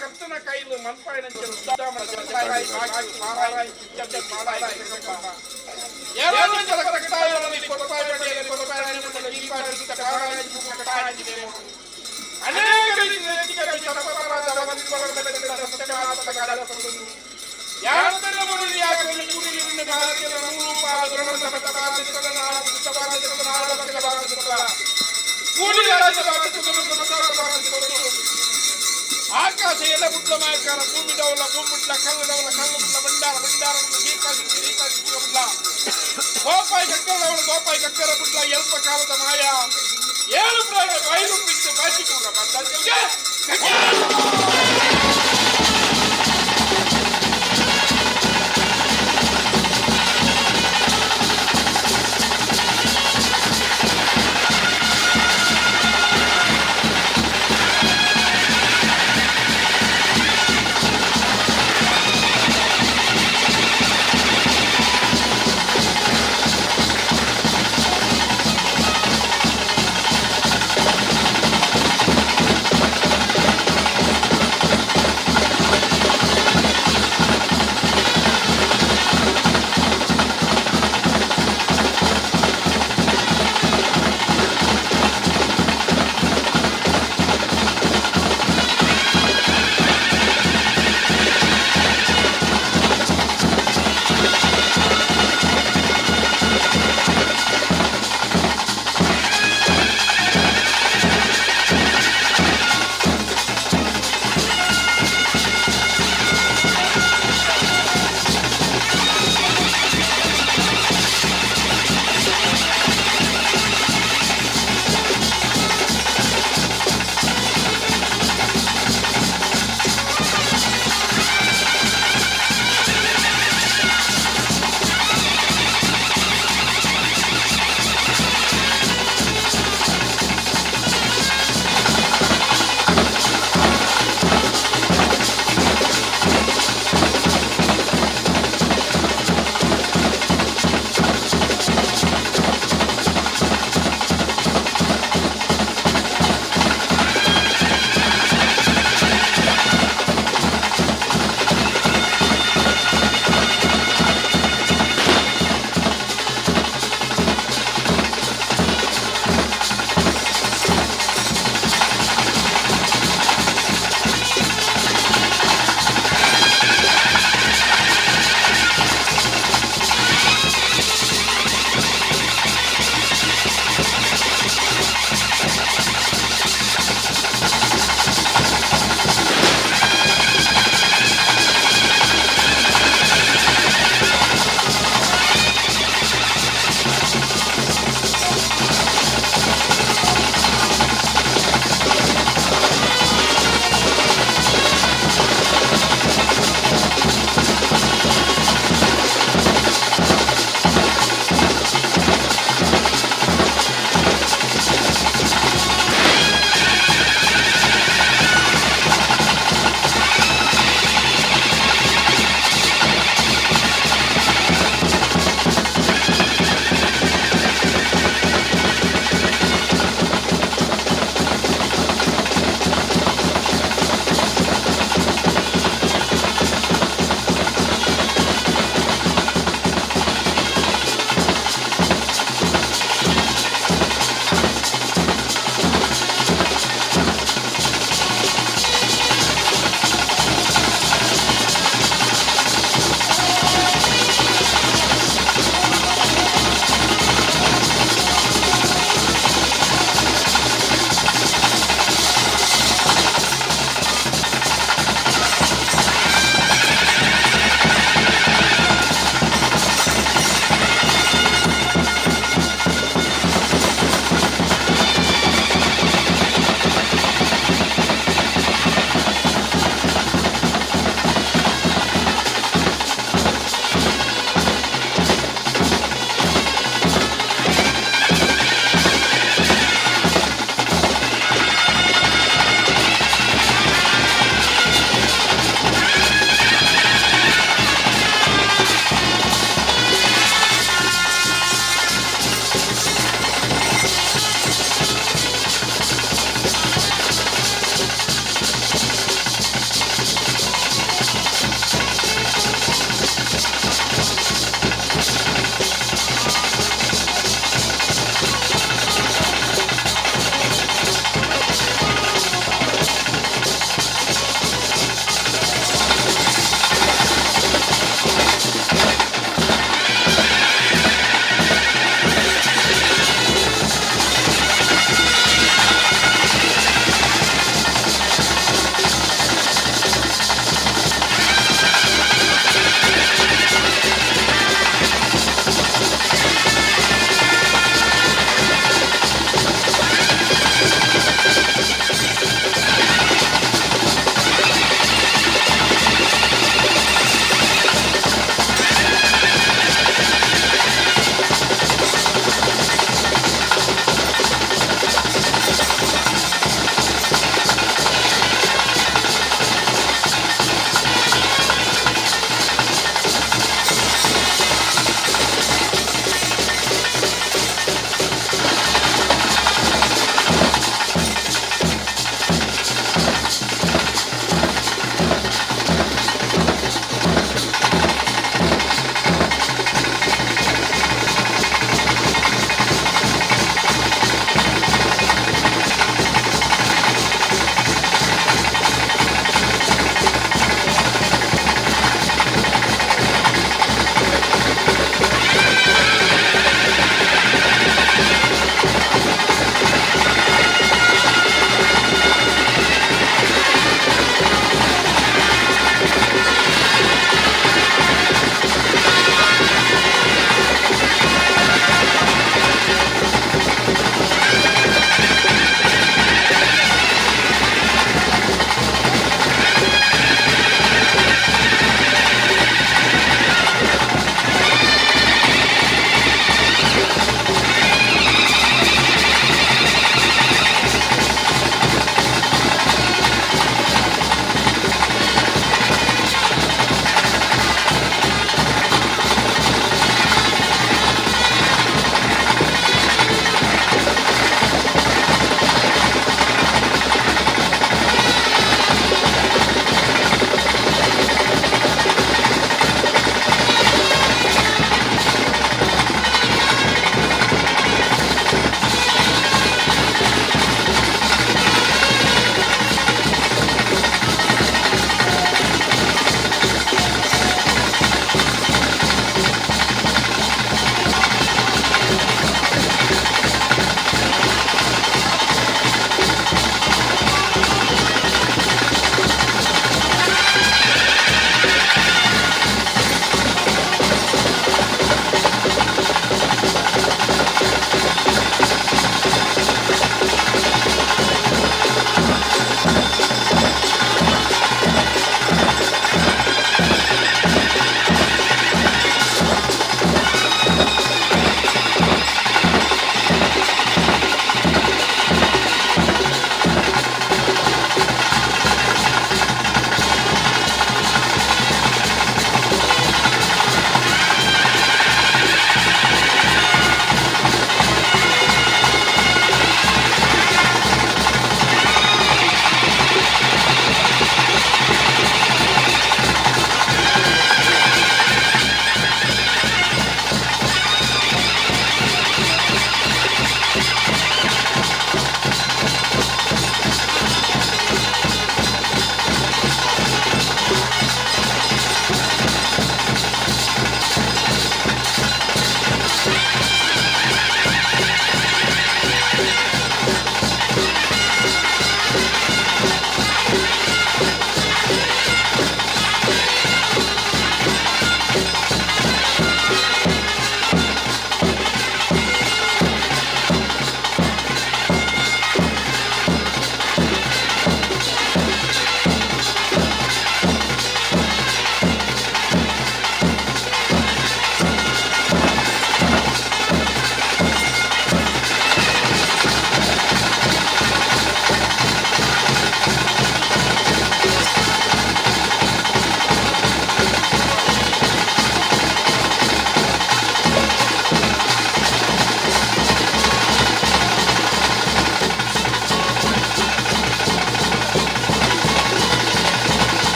[SPEAKER 9] ಕರ್ತನ ಕೈಲು ಮನ್ಪಾಯಿನ ಆಕಾಶ ಎಲೆ ಬುಡ್ಲ ಮಾಯಕಾರ ಭೂಮಿ ಡವಲ ಭೂಮಿಡ್ಲ ಕಲ್ಲು ಡವಲ ಕಲ್ಲು ಬುಡ್ಲ ಬಂಡಾರ ಬಂಡಾರ ಬುಡ್ಲ ಗೋಪಾಯಿ ಕಕ್ಕರ ಡವಲ ಗೋಪಾಯಿ ಕಕ್ಕರ ಬುಡ್ಲ ಎಲ್ಪ ಕಾಲದ ಮಾಯ ಏಳು ಪ್ರಾಣ ಬೈರು ಬಿಟ್ಟು ಬಾಚಿ ಕೂಡ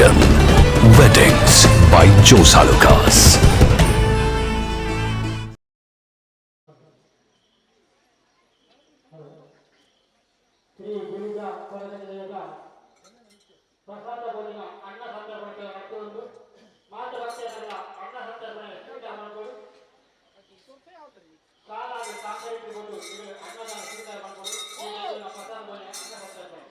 [SPEAKER 4] Emotion. Weddings by Jose Alucas.
[SPEAKER 1] Shri Guliga Koragaje ಪ್ರಸಾದ ಭೋಜನ ಅನ್ನ ಸಂತರ್ಪಣೆ ನಡೆದುಕೊಂಡು ಮಾತ ಭಕ್ತರೆಲ್ಲ ಅನ್ನ ಸಂತರ್ಪಣೆ ಸ್ವೀಕಾರ ಮಾಡಿಕೊಂಡು ಸಾಲಾಗಿ ಸಾಂಕೇತಿಕೊಂಡು ಅನ್ನದಾನ ಸ್ವೀಕಾರ ಮಾಡಿಕೊಂಡು ಪ್ರಸಾದ ಭೋಜನ ಅನ್ನ ಸಂತರ್ಪಣೆ.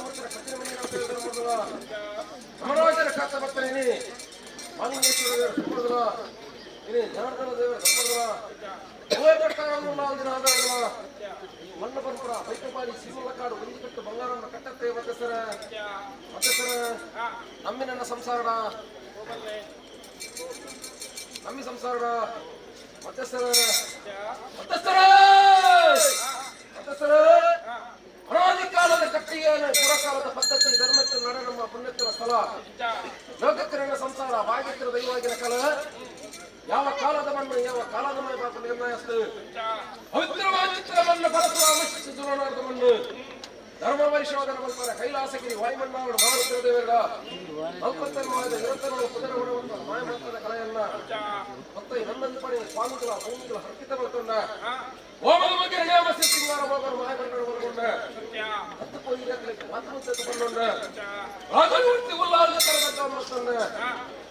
[SPEAKER 10] ಧರ್ಮಸ್ಥಳ ಕತ್ತಿನ ಮಂಜುನಾಥ ಧರ್ಮದಲ ಸಮರಾಜರ ಕಾತ ಬರ್ತಾನೆ ಮಾಲಿಂಗೇಶ್ವರ ದೇವರ ಧರ್ಮದಲ ಇನಿ ಜನಾರ್ದನ ದೇವರ ಧರ್ಮದಲ ದಿನ ಆದಾಗಲ ಈ ಮಣ್ಣ ಪರಂಪರ ಬೈಕಪಾಲಿ ಸೀಮಲಕಾಡು ಒಂಜಿಕಟ್ಟು ಬಂಗಾರವನ್ನು ಕಟ್ಟತ್ತೆ ಮತ್ತಸರ ಮತ್ತಸರ ನಮ್ಮಿ ನನ್ನ ಸಂಸಾರ ನಮ್ಮಿ ಸಂಸಾರ ಮತ್ತಸರ ಮತ್ತಸರ ಮತ್ತಸರ ಅನಾದಿ ಕಾಲದ ಕಟ್ಟಿಗೆಯನ್ನು ಪುರಕಾಲದ ಪದ್ಧತಿ ಧರ್ಮಕ್ಕೆ ನಡ ನಮ್ಮ ಪುಣ್ಯತ್ತಿನ ಸ್ಥಳ ಲೋಕಕ್ಕಿರಣ ಸಂಸಾರ ಭಾಗ್ಯತ್ತಿರ ದೈವಾಗಿನ ಕಾಲ ಯಾವ ಕಾಲದ ಮಣ್ಣು ಯಾವ ಕಾಲದ ಮನೆ ಪಾಪ ನಿರ್ಣಯಿಸ್ತು ಪವಿತ್ರವಾದ ಚಿತ್ರವನ್ನು ಪರಸ್ಪರ ಅವಶ್ಯಿಸಿ ಮಣ್ಣು ಧರ್ಮ ಪರಿಶೋಧನ ಬಲ್ಪರ ಕೈಲಾಸಗಿರಿ ವಾಯುಮಣ್ಣಾವಡು ಮಾರುತ್ತಿರ ದೇವರ ನಲ್ಪತ್ತೆರಡು ನಿರಂತರವಾದ ಪುದರ ಗುಣವಂತ ಮಾಯಮಾತ್ರದ ಕಲೆಯನ್ನ ಮತ್ತೆ ನನ್ನನ್ನು ಪಡೆಯ ಸ್ವಾಮಿಗಳ ಭೂಮಿಗಳ ಹರ್ಪಿತ ಬಲ್ಕೊಂಡ ಹೋಮದ ಬಗ್ಗೆ ನಿಯಮ ಸಿಂಗಾರ ಹೋಗರು ಮಾಯಬಂಡರು ಬಲ್ಕೊಂಡ ಹತ್ತು ಪೋಯಿರಕ್ಕೆ ಮಾತೃತ್ವ ಬಂದೊಂಡ ರಾಜಮೂರ್ತಿ ಉಲ್ಲಾಸ ತರಗತ ಮತ್ತೊಂಡ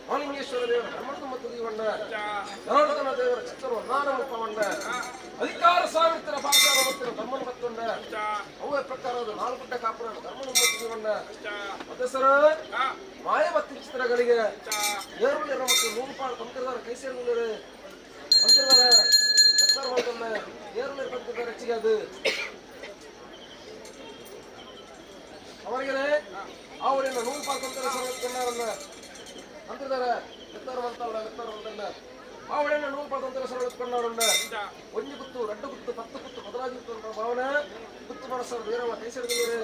[SPEAKER 10] ಮಾಲಿಂಗೇಶ್ವರ ದೇವರ ಧರ್ಮದ ಮತ್ತು ದೀವಣ್ಣ ಜನಾರ್ದನ ದೇವರ ಚಿತ್ತರು ನಾನಮಪ್ಪವಣ್ಣ ಅಧಿಕಾರ ಸಾವಿತ್ರ ಭಾಷಾರ ಮತ್ತು ಧರ್ಮನ ಮತ್ತೊಂಡ ಅವೇ ಪ್ರಕಾರದ ನಾಲ್ಕು ಕಾಪುರ ಧರ್ಮನ ಮತ್ತು ದೀವಣ್ಣ ಮತ್ತೆ ಸರ ಮಾಯವತ್ತಿ ಚಿತ್ರಗಳಿಗೆ ಏರುಳ್ಳಿರ ಮತ್ತು ನೂರು ತಂತಿರ್ದಾರ ಕೈ ಸೇರುಳ್ಳಿರು ತಂತಿರ್ದಾರ ಎತ್ತರ ಮಾಡ್ಕೊಂಡ ಏರುಳ್ಳಿರ ತಂತಿರ್ದಾರ ಹೆಚ್ಚಿಗೆ ಅದು ಅವರಿಗೆ ಅವರಿನ ನೂರು ಪಾಲು ತಂತಿರ ಸರ್ವತ್ಕೊಂಡಾರನ್ನ ಅಂತಿದ್ದಾರೆ ಎತ್ತರ ಮಾಡ್ತಾವಳ ಎತ್ತರ ಮಾಡ್ತಾರ ಅವಳನ್ನ ನೂರು ಪಾಲು ತಂತಿರ ಸರ್ವತ್ಕೊಂಡಾರುಂಡ ಒಂಜಿ ಗುತ್ತು ರಡ್ಡು ಗುತ್ತು ಪತ್ತು ಗುತ್ತು ಪದರಾಜು ಗುತ್ತು ಅಂತ ಭಾವನೆ ಗುತ್ತು ಮನಸ್ಸರ ವೀರವ ಕೈ ಸೇರಿದ್ರು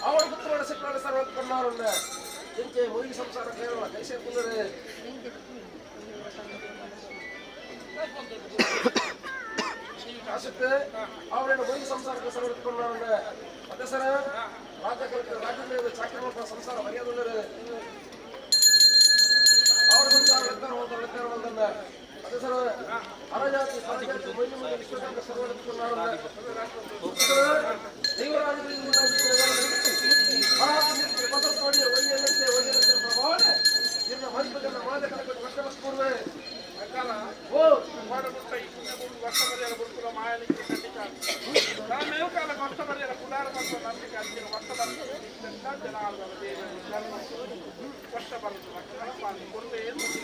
[SPEAKER 10] ಅವಳ ಗುತ್ತು ಮನಸ್ಸಿಟ್ಟಾಡ ಸರ್ವತ್ಕೊಂಡಾರುಂಡ ಎಂಚೆ ಮುರುಗಿ ಸಂಸಾರ ಕೇರಳ ಕೈ ಸೇರ್ಕೊಂಡರೆ ಆಸಕ್ತಿ ಅವರನ್ನು ಮುರುಗಿ ಸಂಸಾರಕ್ಕೆ ಸರ್ವತ್ಕೊಂಡಾರುಂಡ ಮತ್ತೆ ಸರ ರಾಜ ರಾಜ್ಯದ ಚಾಕ್ರ ಸಂಸಾರ ಮರ್ಯಾದುಳ್ಳರು ಅವರ ಸಂಸಾರ ಎತ್ತರ ಹೋದ ಎತ್ತರ ಬಂದನ್ನ ಅದೇ ಸರ ಅರಜಾತಿ ಪರಜಾತಿ ಮೊಯ್ಲಿ ಮೊಯ್ಲಿ ವಿಶ್ವಕರ್ಮ
[SPEAKER 9] ವರ್ಷ ಬರುತ್ತೆ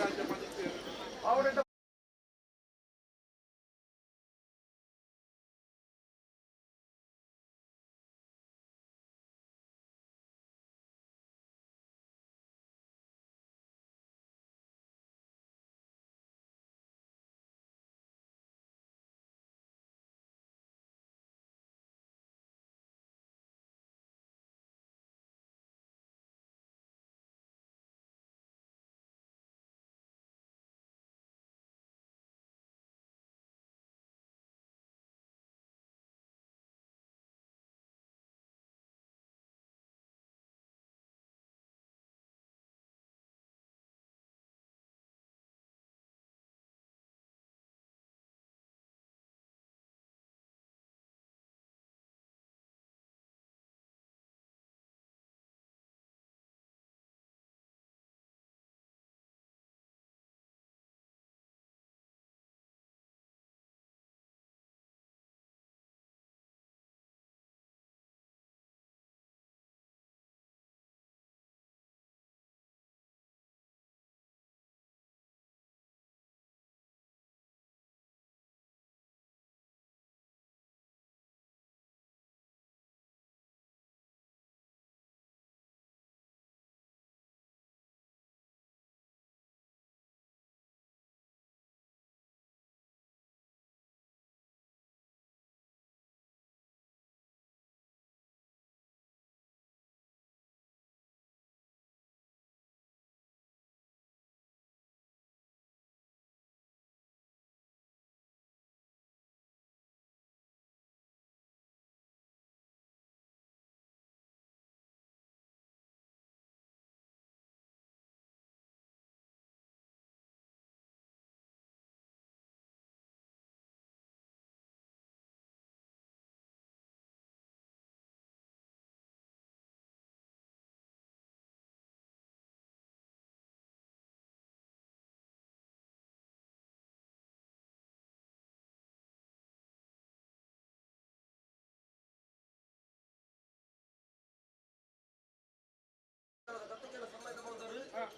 [SPEAKER 9] ರಾಜ್ಯ
[SPEAKER 10] ಅವರ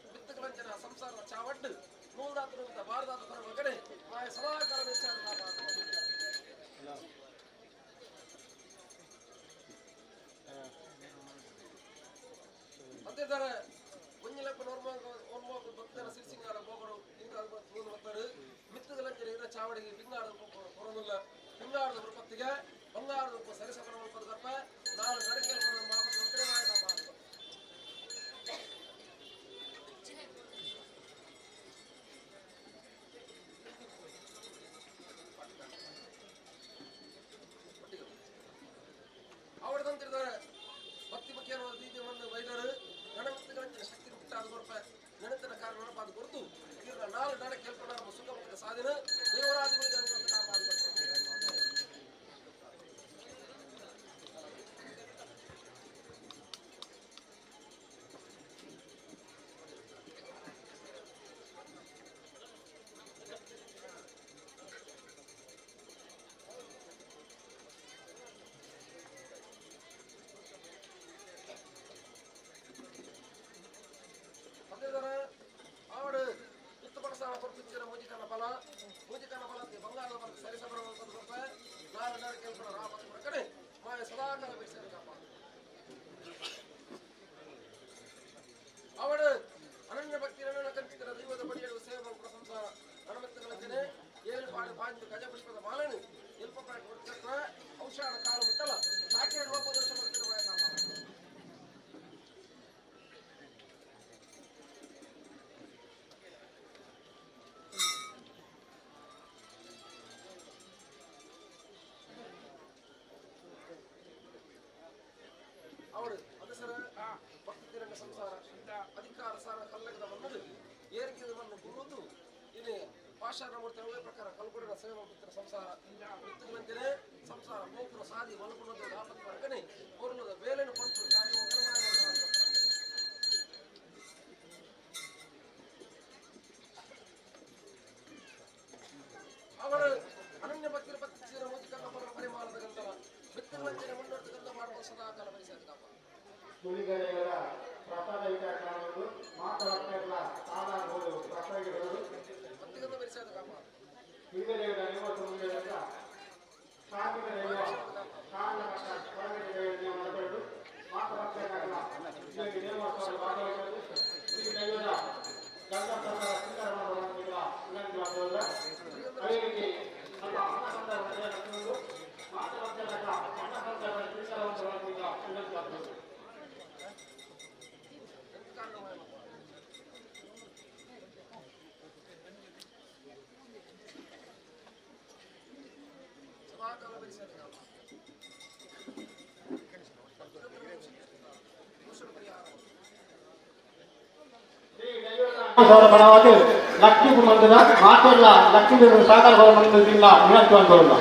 [SPEAKER 10] ಬಿತ್ತುಗಳಂಚಿನ ಸಂಸಾರದ ಚಾವಡ್ಡು ನೂಲ್ದಾತು ಬಾರದಾತು ಕಡೆ ಮಾಯ ಸದಾಕಾಲ ಅಂತಿದ್ದಾರೆ ಒಂಜಿಲಪ್ಪ ನೋರ್ಮೋಗ ಭಕ್ತರ ಸಿರಿಸಿಂಗಾರ ಬೋಗರು ಭಕ್ತರು ಮಿತ್ತುಗಳಂಚಿನ ಇರ ಚಾವಡಿಗೆ ಬಿಂಗಾಡ ಕೊರನುಲ್ಲ ಪಿಂಗಾರದ ರೂಪತ್ತಿಗೆ ಬಂಗಾರದ ರೂಪ ಸರಿಸಮನ ರೂಪದ ಗರ್ಭ ನಾನು ನಡಕೆ ಅವರದಂತಿದ್ದಾರೆ ಭಕ್ತಿ ಮುಖ್ಯ ದೀಪವನ್ನು ವೈದರು ಗಣಮತ್ತುಗಳಂಚಿನ ಶಕ್ತಿ ಮುಟ್ಟಾದ ಕೊರಪ ನೆನತಿನ ಕಾರಣ ಕೊರತು ಇವ್ರ ನಾಲ್ ನಡ ಕೇಳ್ಕೊಂಡ ಸುಖ ಸಾಧನ ದೇವರಾಜಗಳಿಗೆ ಅನುಗ್ರಹ ಕಾಪಾದ. ಆವಡು ಉತ್ತಮ ಕೊಡ್ತಿದ್ದೀರ ಮೂಜಿಕನ ಫಲ ಮೂಜಿಕನ ಫಲ ಬಂಗಾರದ ಫಲ ಸರಿಸಮನ ನಾಲ್ಕು ಕೇಳ್ಕೊಂಡ ರಾಮ ಕಡೆ ಮಾಯ ಸದಾಕಾಲ ಬೇಯಿಸಿದ ಕಾಪಾಡು. ಅವಳು ಅನನ್ಯ ಭಕ್ತಿ ಕಂಚಿತರ ದೈವದ ಬಡಿಯಲು ಸೇವೆ ಸಂಸಾರ ಹನುಮಂತಗಳಂತೆಯೇ ಏಳು ಪಾಡು ಪಾಂಚು ಗಜ ಪುಷ್ಪದ ಮಾಲನು ಎಲ್ಪ ಕೊಡ್ತಿರ್ತ ಔಷಧ ಕಾಲು ಮುಟ್ಟಲ್ಲ ಸಾಕಿರ ಲೋಪದೋಷ ಬರ್ತಿರುವ ನಾಮ. ಅವಳು ಅದು ಭಕ್ತಿ ಸಂಸಾರ ಅಧಿಕಾರ ಸಾರ ಕಲ್ಲಗದ ಮನ್ನದು ಏರಿಕೆದ ಮಣ್ಣು ಗುರುದು ಇಲ್ಲಿ ಪಾಷಾಣ ಮೂರ್ತಿ ಅವೇ ಪ್ರಕಾರ ಕಲ್ಗುಡಿನ ಸೇವೆ ಮಾಡುತ್ತಿರುವ ಸಂಸಾರ ಮಿತ್ತುಗಳಂತೆಯೇ ಸಂಸಾರ ಗೋಪುರ ಸಾದಿ ಮಲಗುಣದ ಆಪತ್ತು ವರ್ಗನೆ ಪೂರ್ಣದ ಬೇಲೆಯನ್ನು ಕೊಟ್ಟು ಅವರು ಅನನ್ಯ ಭಕ್ತಿರ ಭಕ್ತಿ ಮೂಜಿಕನ್ನ ಪರ ಪರಿಮಾಣದ ಗಂಧವ ಮಿತ್ತುಗಳಂತೆಯೇ ಮುನ್ನೋಟದ ಗಂಧ ಮಾಡುವ ಸದಾಕಾಲ ಬಯಸಿದ ಕಾಪ.
[SPEAKER 1] ಗುಳಿಗರೆಯವರ ಪ್ರಸಾದ ವಿತರಣೆ ಮಾಡುವುದು ಮಾತನಾಡ್ತಾ ತಾನಾಗಬಹುದು ಪ್ರಸಾದಿಗಳು ಗುಳಿಗರೆಯವರ ನಿವಾಸ ಮುಂದೆ ಕಾರ್ಮಿಕ ದೈವ ಕಾರಣ ಕಾರ್ಮಿಕ ದೈವ ನಿಯಮ ನಡೆಸಲು ಮಾತನಾಡ್ತಾ ನಿಯಮೋತ್ಸವ ಭಾಗವಹಿಸಲು ಈ ದೈವದ ಗಂಧ ಪ್ರಸಾದ ಸ್ವೀಕಾರ ಮಾಡುವ ವಿನಂತಿ ಮಾಡುವುದಿಲ್ಲ. ಅದೇ ರೀತಿ ನಮ್ಮ ಅನ್ನ ಸಂದರ್ಭದಲ್ಲಿ ಮಾತನಾಡ್ತಾ ಅನ್ನ ಸಂದರ್ಭದಲ್ಲಿ ಸ್ವೀಕಾರ ಮಾಡುವ ವಿನಂತಿ ಮಾಡುವುದು. ಪರವಾಗಿ ಲಕ್ಷ್ಮೀ ಮಂದಿರ ಮಾತೆಲ್ಲ ಲಕ್ಷ್ಮೀ ದೇವರು ಸಾಕಾರ ಮಂದಿರದಿಂದ ವಿನಂತಿ ಮಾಡಿಕೊಳ್ಳಲ್ಲ.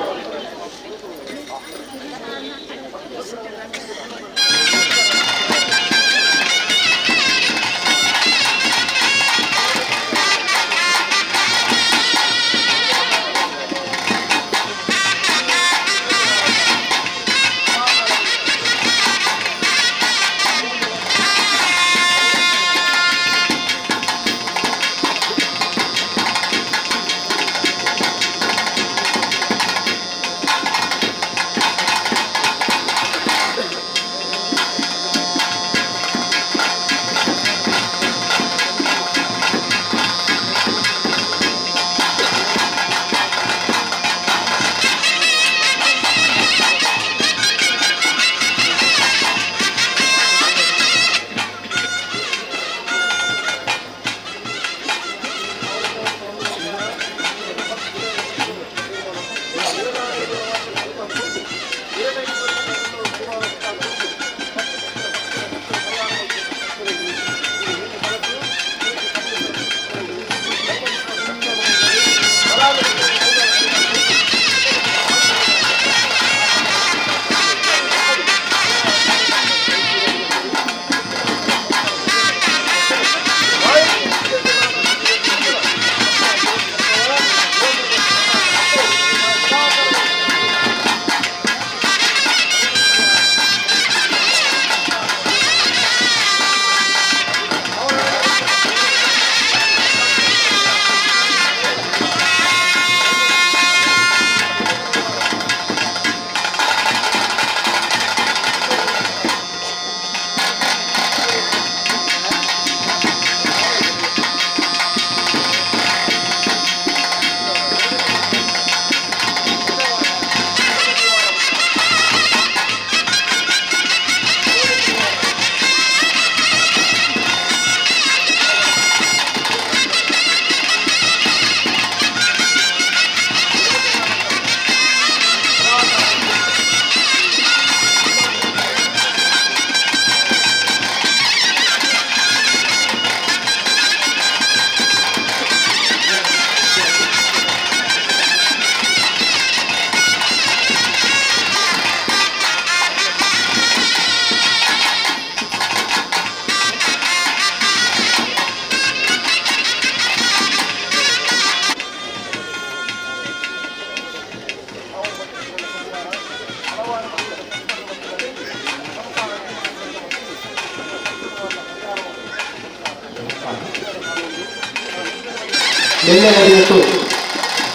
[SPEAKER 1] ನೆಲ್ಲೆನದಿಯತ್ತು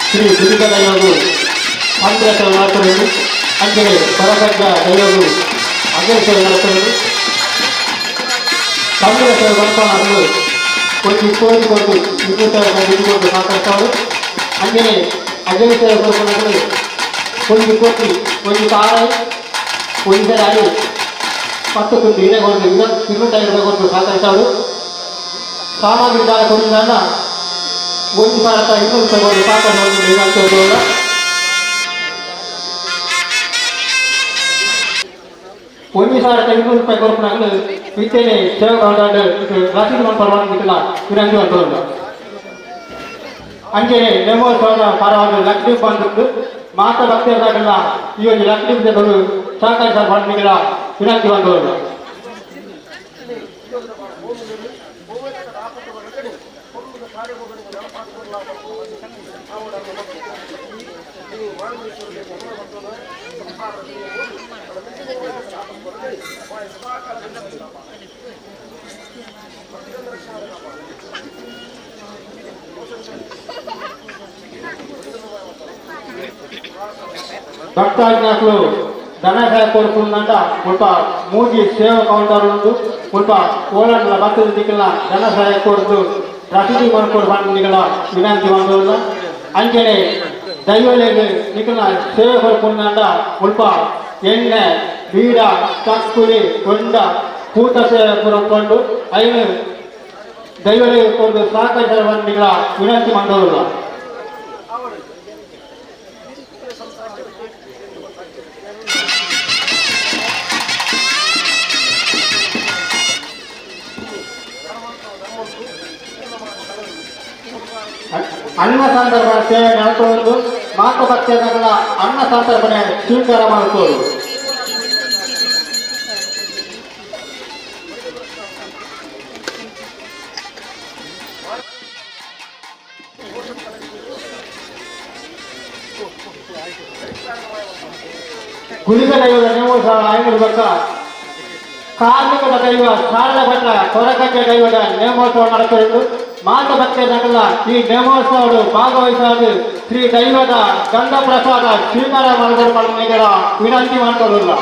[SPEAKER 1] ಶ್ರೀ ಗುರುಕ ದೈವಗು ಪಂದ್ರ ಸೇವೆ ನಡಪಡುವುದು. ಅಂಚನೆ ಕೊರಗಜ್ಜ ದೈವಗು ಅಗ್ರ ಸೇವೆ ನಡಪಡುವುದು. ಪಂದ್ರ ಸೇವೆ ಬರ್ಪಾನಗಳು ಒಂಜಿ ಕೋಟಿ ಕೊಟ್ಟು 200 ದುಡ್ಡು ಕೊಟ್ಟು ಸಹಕರಿಸ್ತಾವೆ. ಅಂಚನೆ ಅಗ್ರ ಸೇವೆ ಕೊಡ್ಕೊಂಡು ಒಂದು ಕೋಟಿ ಒಂದು ತಾರಾಯಿ ಒಂದು ರಾಯಿ 10 ಕುಂದು ಹಿರೇ ಕೊಟ್ಟು 250 ರೂಪಾಯಿ ಕೊಟ್ಟು ಸಹಕರಿಸ್ತಾವೆ. ಸಾಮಗ್ರಿ ದಾನ ಕೊಡಿದ 1200 ರೂಪಾಯಿ ಕೊಟ್ಟು ಸಹಕರಿಸ. 1200 ರೂಪಾಯಿ ಕೊರಪನಾಗಲು ಇತ್ತೇನೆ ಸೇವೆ ಕೊಂಡಾಡು ರಸೀದು ಮನ್ಪರ್ವಾಗಿಲ್ಲ ವಿನಂತಿ ಬಂದವರು. ಅಂಚನೆ ನೇಮೋತ್ಸವದ ಪರವಾಗಿ ಲಕ್ಷ್ಮೀ ಬಂದಿದ್ದು ಮಾತಾ ಭಕ್ತರಾಗಲ್ಲ ಈ ಒಂದು ಲಕ್ಷ್ಮೀ ದೇವರು ಸಹಕರಿಸ ಬಂದಿಲ್ಲ ವಿನಂತಿ ಬಂದವರು. ಭಕ್ತಾಜ್ಞಾಕಲು ಧನಸಹಾಯ ಕೋರುಕೊಂಡಂತ ಮುಲ್ಪ ಮೂಜಿ ಸೇವಾ ಕೌಂಟರ್ ಉಂಟು. ಮುಲ್ಪ ಓಲಾಂಡಲ ಭಕ್ತದ ದಿಕ್ಕಿನ ಧನಸಹಾಯ ಕೋರ್ದು ರಸೀದಿ ಮನ್ಕೋಡು ಬಂದಿಗಳ ವಿನಂತಿ ಬಂದವಲ್ಲ. ಅಂಚನೆ ದೈವಲೆಗ್ ನಿಕಲ್ನ ಸೇವೆ ಕೊರ್ಪುಂಡ ಮುಲ್ಪ ಎಣ್ಣೆ ಬೀಡ ಚಕ್ಕುಲಿ ಕೊಂಡ ಕೂಟ ಸೇವೆ ಕೊರಕೊಂಡು ಐನು ದೈವಲೆಗ್ ಕೊರ್ದು ಸಹಕರಿಸಲು ಬಂದಿಗಳ ವಿನಂತಿ ಮಂದವಲ್ಲ. ಅನ್ನ ಸಂದರ್ಭ ಸೇವೆ ನಡೆದುಕೊಂಡು ಮಾತು ಭಕ್ತಗಳ ಅನ್ನ ಸಂದರ್ಭನೆ ಸ್ವೀಕಾರ ಮಾಡಿಕೊಳ್ಳು. ಗುಳಿಗ ದೈವದ ನೇಮೋತ್ಸವ 500 ಬಕ್ಕ ಕಾರ್ಮಿಕದ ದೈವ ಸಾರಳ ಭಟ್ಟ ಕೊರಕಜ್ಜ ದೈವದ ನೇಮೋತ್ಸವ ನಡೆಸಿದ್ದು ಮಾತ ಭಕ್ತರಲ್ಲ ಈ ನೇಮೋತ್ಸವ ಭಾಗವಹಿಸಲು ಶ್ರೀ ದೈವದ ಗಂಧ ಪ್ರಸಾದ ಸ್ವೀಕಾರ ಮಾಡಲು ವಿನಂತಿ ಮಾಡಿಕೊಳ್ಳಲ್ಲ.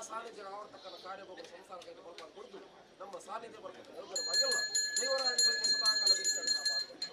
[SPEAKER 10] ಸಾನ್ನಿಧ್ಯ ಆವರ್ತಕ್ಕನ ಕಾರ್ಯಭೋಗ ಸಂಸಾರ ಕೈಗೆ ಬಲ್ಪಾದ ಕೊಡ್ದು ನಮ್ಮ ಸಾನ್ನಿಧ್ಯ ಬರ್ತಕ್ಕ ಯೋಗರ ಭಾಗ್ಯಲ್ಲ ದೇವರಾಜಗಳಿಗೆ ಸದಾಕಾಲ ಬೀರಿಸಿ ಕಾಪಾಡುವಂಥ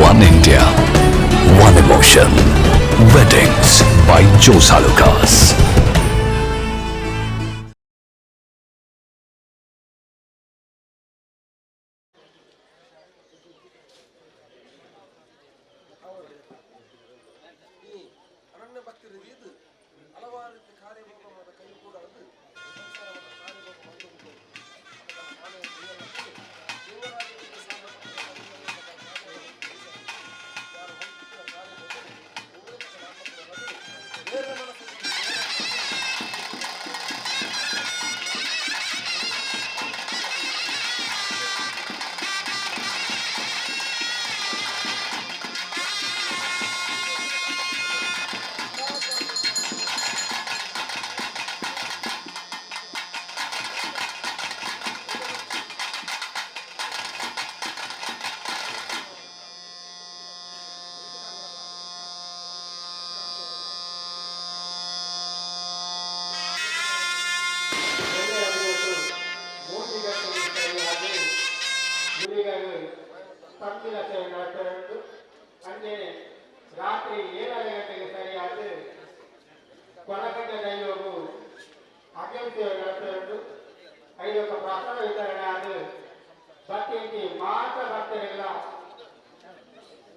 [SPEAKER 4] One India, one emotion. Weddings by Jos Alukkas.
[SPEAKER 10] ಈ ಅರಣ್ಯ ಭಕ್ತರು ಹಲವಾರು ರೀತಿ ಕಾರ್ಯಭೋಗವಾದ ಕೈ ಕೂಡ ಅದು ಸಂಸಾರವಾದ ಕಾರ್ಯಭೋಗ ಬಂದು
[SPEAKER 1] ತಂಬಿಲ ಸೇವೆ ನಡಪುಂಡು. ಅಂಚೆನೆ ರಾತ್ರಿ 7:30 ಗಂಟೆಗೆ ಸರಿಯಾದ ಕೊರಗಜ್ಜ ದೈವವು ಅಗಲ್ ಸೇವೆ ನಡಪುಂಡು. ಐದೊಕ್ಕ ಪ್ರಸಾದ ವಿತರಣೆ ಆದ ಭಕ್ತಿಗೆ ಮಾತ್ರ ಭಕ್ತರಿಗೆಲ್ಲ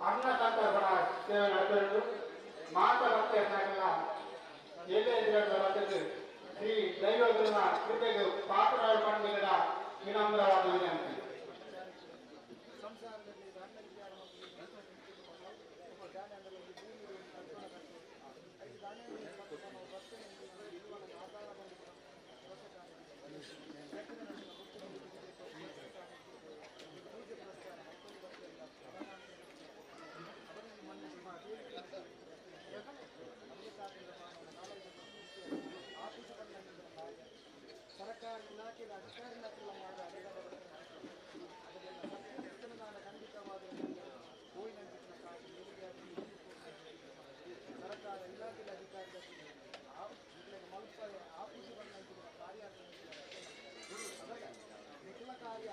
[SPEAKER 1] ಅನ್ನ ಸಂತರ್ಪಣ ಸೇವೆ ನಡಪುಂಡು. ಮಾತ ಭಕ್ತರಿಗೆಲ್ಲ ಎಲ್ಲೇ ಭಕ್ತರು ಶ್ರೀ ದೈವಗುರುನ ಕೃಪೆಗೆ ಪಾತ್ರರಾದ ವಿನಮ್ರವಾದ ವಿನಂತಿ.
[SPEAKER 5] ಸರ್ಕಾರ ಇಲಾಖೆಯ ಅಧಿಕಾರಿಗಳ ಮಾಡಿದ ಖಂಡಿತವಾದ ಸರ್ಕಾರ ಇಲಾಖೆಯ ಅಧಿಕಾರಿಗಳು ಮಲ್ಪ ಆಫೀಸು ಕಾರ್ಯ ನಿಖಿಲ ಕಾರ್ಯ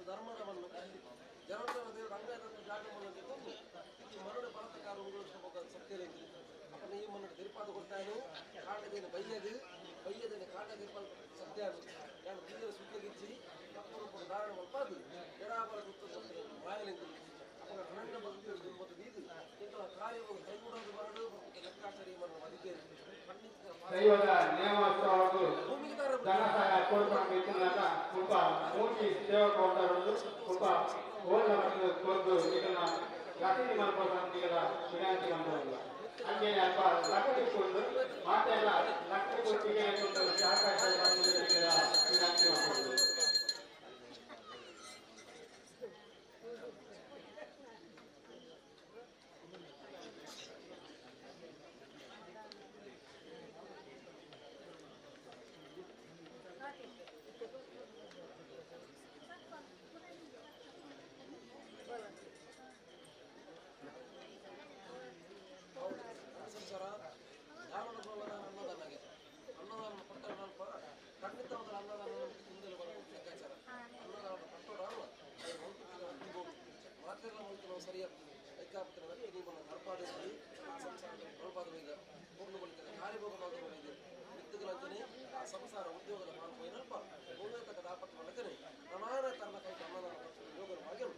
[SPEAKER 10] ಧರ್ಮದ ಜನರ ದೇವರು ಜಾಗ ಈ ಮರಡು ಪರತಕಾರ ಸತ್ಯ ಅಪ್ಪ ಈ ಮಣ್ಣು ತಿರುಪಾದ ಕೊಡ್ತಾನು ಕಾಡದೇನು ಬೈಯದು ಬೈಯದೇನು ಕಾಡ ತಿರುಪಾದ ಸತ್ಯ ನಾನು ಬೀಜದ ಸುತ್ತಗಿಚ್ಚಿ ತಪ್ಪು ಧಾರಣ ಮಲ್ಪಾದು ಎಡಾಬಲ ಗುತ್ತ ಮಾಯಲಿಂಗ ಅಪ್ಪ ಹಣ್ಣು ಬಂದು ಮತ್ತು ಬೀದು ಇಂತಹ ಕಾರ್ಯವು ಕೈಗೂಡೋದು ಮರಡು ಲೆಕ್ಕಾಚಾರಿ ಮರಣ ಅಧಿಕಾರಿ
[SPEAKER 1] ದೈವದ ನೇಮೋತ್ಸವಕ್ಕೂ ಧನ ಸಹಾಯ ಕೊಡ್ಕೊಂಡು ಮುಲ್ಪ ಮೂರ್ತಿ ಸೇವಕ ಹೊಂದರುಂಡು ಮುಲ್ಪ ಓದ ಕೊರ್ದು ಇದನ್ನ ರಸೀದಿ ಮಲ್ಪೊಂದಿಗದ ವಿನಂತಿ ಮಲ್ಪೊಂದು. ಅಂಚೆನೆ ಅಲ್ಪ ಲಕ್ಕಡಿ ಕೊಂಡು ಮಾತೆಲ್ಲ ಲಕ್ಕಡಿ ಕೊಟ್ಟಿಗೆ ಕೊಂಡು ಸಹಕಾರ ವಿನಂತಿ ಮಲ್ಪೊಂದು.
[SPEAKER 10] ಸಂಸಾರ ಉದ್ಯೋಗದ ಮಾರ್ಗ ಭೂಮಿತಕ ದಾಪತ್ವ ಪ್ರಮಾಣ ತನ್ನ ಕೈ ಅನ್ನದಾನ ಯೋಗರ ಭಾಗ್ಯವು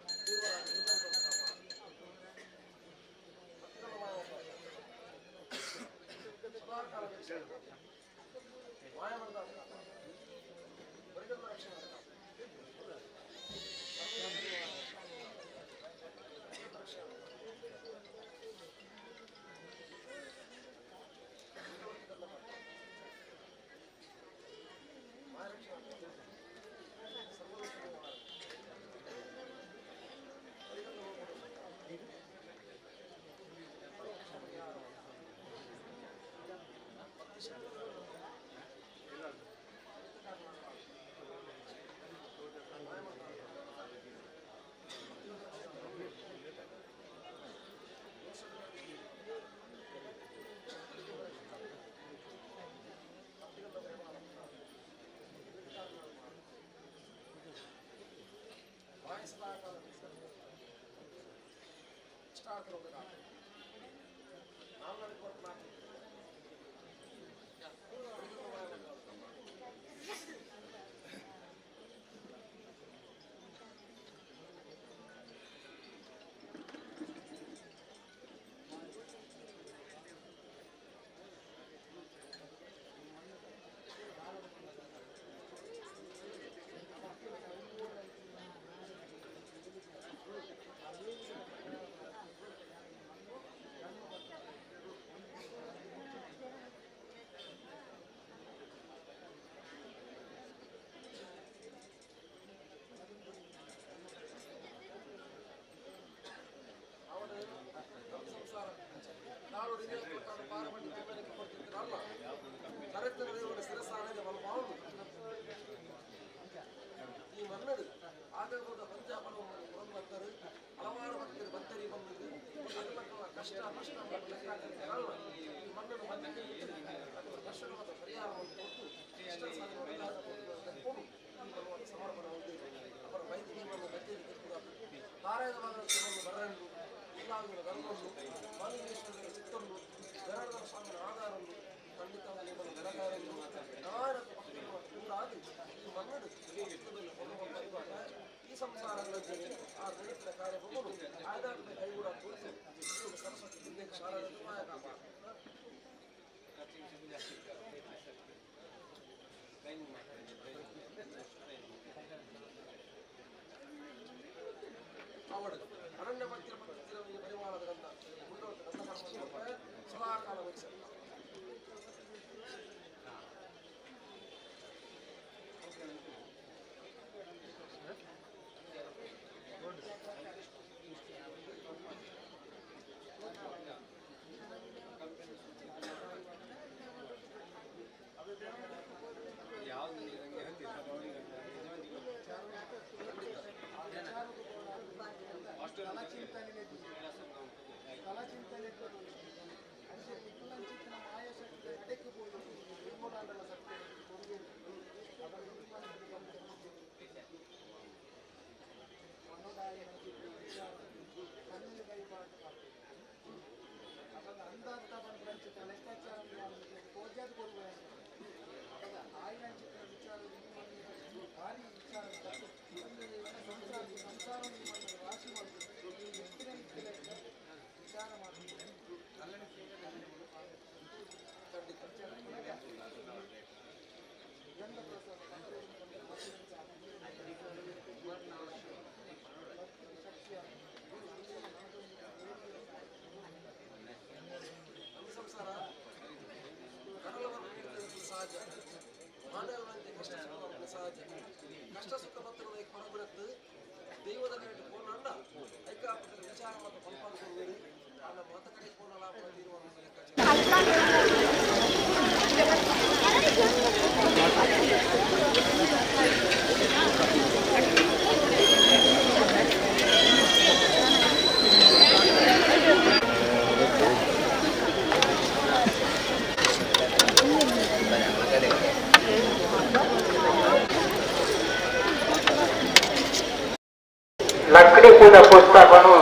[SPEAKER 10] ಕಷ್ಟ ನಷ್ಟ ಕಾರಣ ಈ ಮಣ್ಣನ್ನು ಮಧ್ಯಕ್ಕೆ ದರ್ಶನ ಮತ್ತು ಪರಿಹಾರವನ್ನು ಕೊಟ್ಟು ಇಷ್ಟ ಸಾಧನೆ ಸಮರ್ಪಣೆ ಅವರ ವೈದ್ಯವನ್ನು ಮಧ್ಯದಲ್ಲಿ ತಾರಾಯಣವನ್ನು ಬರಲು ಇಲ್ಲಾಂದ್ರೆ ಧರ್ಮವನ್ನು ಮಾಲಿಂಗೇಶ್ವರನ ಚಿತ್ತನ್ನು ಗರುಡ ಸ್ವಾಮಿನ ಆಧಾರವನ್ನು ಖಂಡಿತವಾಗಿ ನಿಮ್ಮನ್ನು ಬೆರಗಾರನ್ನು ನಾನಕು ಭಕ್ತರು ಕೂಡಾಗಿ ಈ ಮನ್ನಡು ಈ ಸಂಸಾರಗಳಲ್ಲಿ ಆ ಗಣಿತದ ಕಾರ್ಯವನ್ನು ಆಧಾರದ ಕೈಗೂಡ ಕುರಿತು ಸರಸ್ವತಿ ಹಿಂದೆ ಅವಳು ಅರಣ್ಯ ಮಧ್ಯ ಪರಿವಾರದ ಗಂಧ ಸದಾಕಾಲ ವಹಿಸಲ್ಲ. ಕಷ್ಟ ಸುಖ ಭಕ್ತರು ಹೊರಬಿಡುತ್ತೆ ದೈವದ ಕಡೆ ಪೋನಂಡ ಐಕಾಪದ ವಿಚಾರ ಮತ್ತು ಪಲ್ಪಾದ ಆ ಮಾತ ಕಡೆ ಪೋನ ಲಾಭ
[SPEAKER 1] ಲಕ್ಕಡಿ ಪೂಜಾ ಪುಸ್ತಕವನ್ನು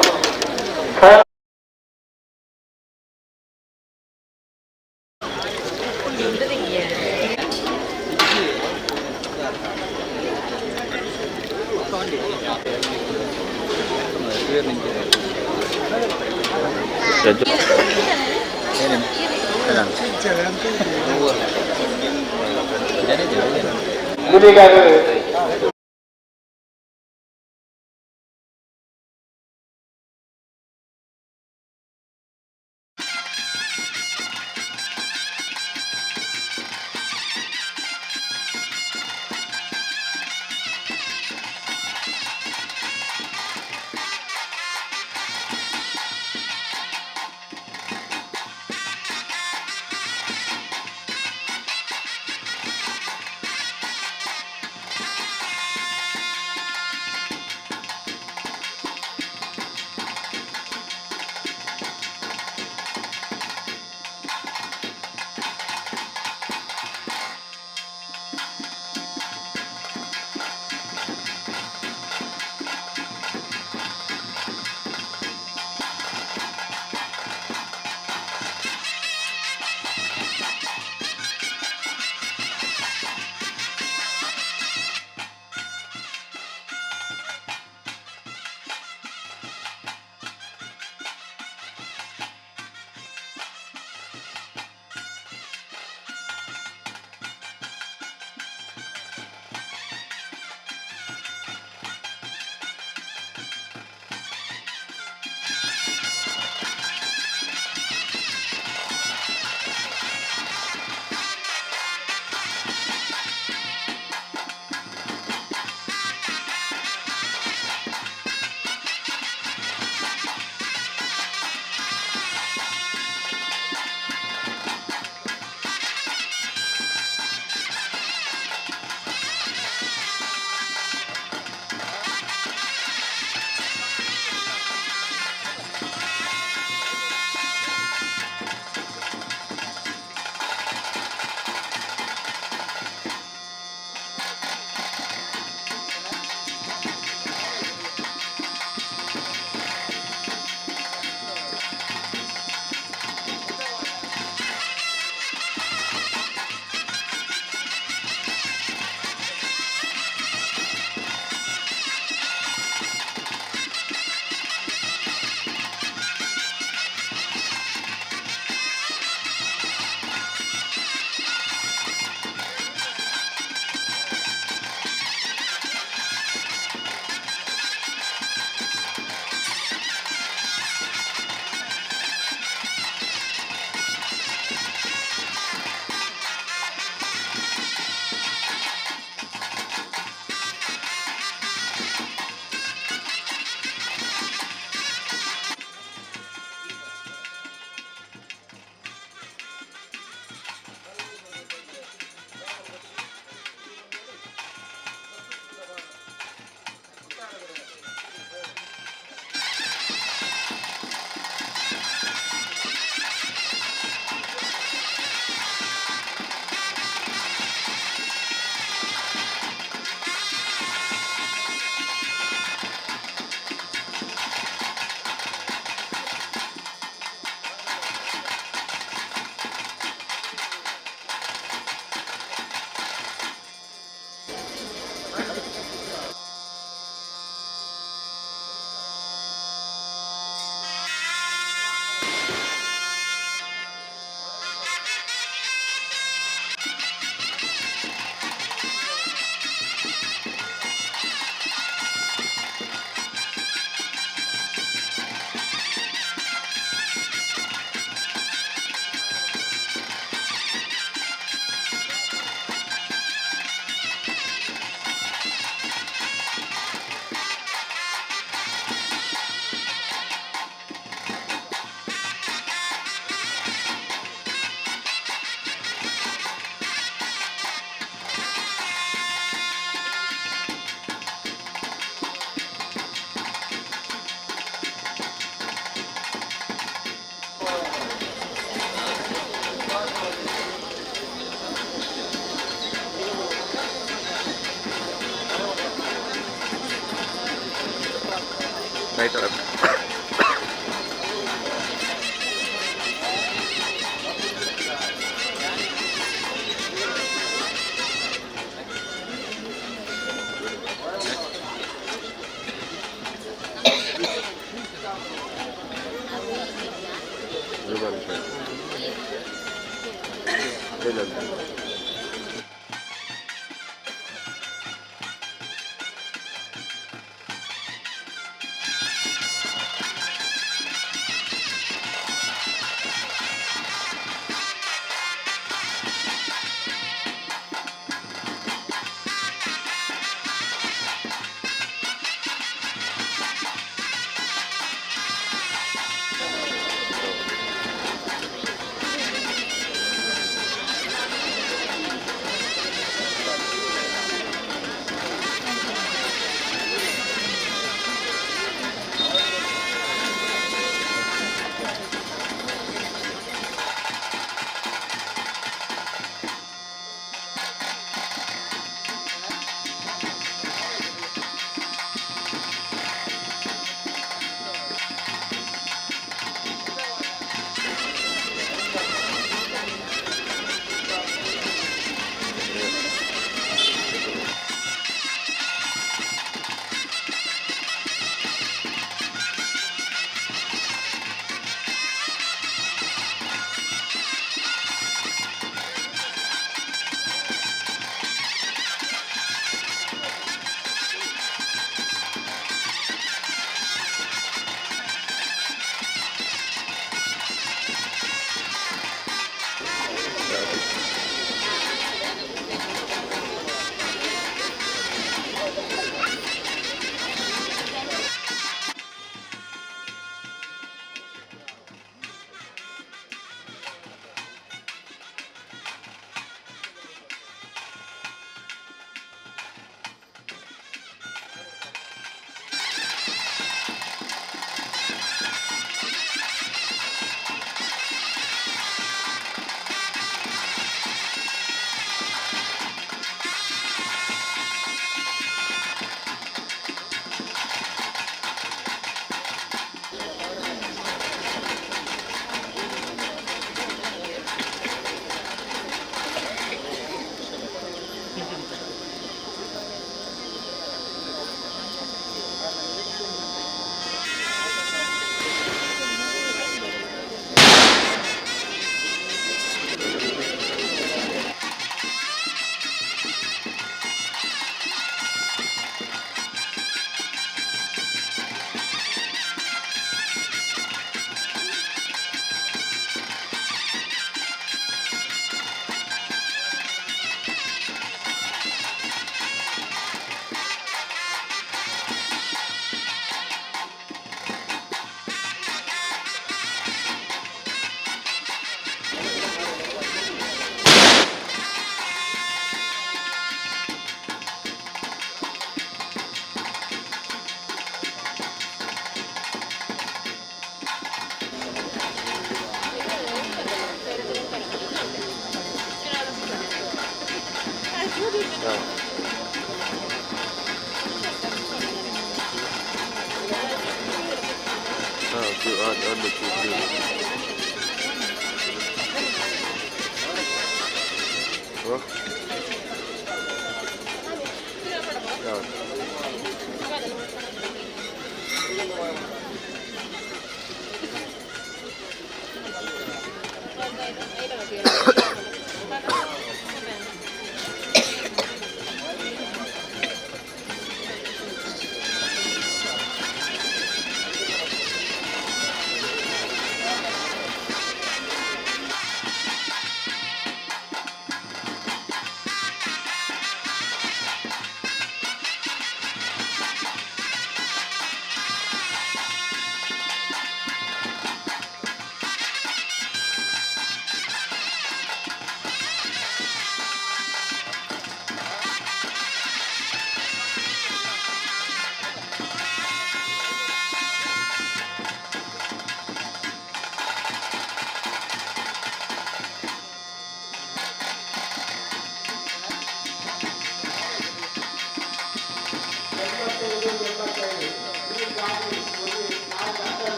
[SPEAKER 11] Right.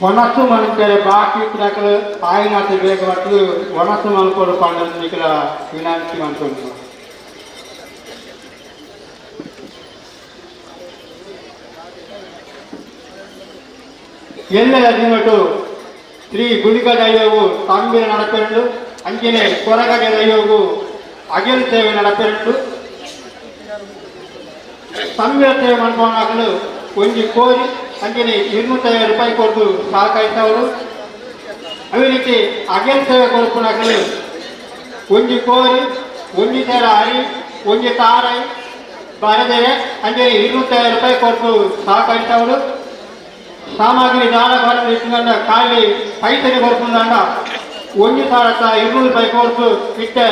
[SPEAKER 1] ಒಣಸು ಮನುಷ್ಯರ ಬಾಕಿ ಇಪ್ಪದಾಕಲು ಆಯಿನಾಥ ಬೇಗ ಬಟ್ಟು ಒಣಸು ಮಲ್ಕೋಡು ಪಂಡ ನಿಕಲ ವಿನಾಯಿತಿ ಮನ್ಕೊಂಡು ಎಲ್ಲೆಲ್ಲ ದಿನಟು ಶ್ರೀ ಗುಳಿಗ ದೈವವು ತಂಬಿರ ನಡಪೆರಡು ಅಂಚನೆ ಕೊರಗಜ ದೈವವು ಅಗೆಲ್ ಸೇವೆ ನಡಪೆರಡು ತಂಬಿರ ಸೇವೆ ಮನ್ಕೊಂಡಾಗಲು ಒಂಜಿ ಕೋರಿ ಅಂಚನೆ 250 ರೂಪಾಯಿ ಕೊಟ್ಟು ಸಹಕರಿಸವರು. ಅದೇ ರೀತಿ ಅಗೆಲ್ ಸೇವೆ ಕೊಡ್ಕೊಂಡಾಗಲು ಒಂಜಿ ಕೋರಿ ಒಂಜಿ ಸೇರ ಅರಿ ಒಂಜಿ ತಾರೈ ಬರದೇವೆ ಅಂಚನೆ 250 ರೂಪಾಯಿ ಕೊಟ್ಟು ಸಹಕರಿಸವರು. ಸಾಮಗ್ರಿ ದಾನ ಇಟ್ಟುಕೊಂಡ ಖಾಲಿ ಪೈಸನೆ ಕೊಡ್ಕೊಂಡ 1200 ರೂಪಾಯಿ ಕೊಟ್ಟು ಇಟ್ಟೆ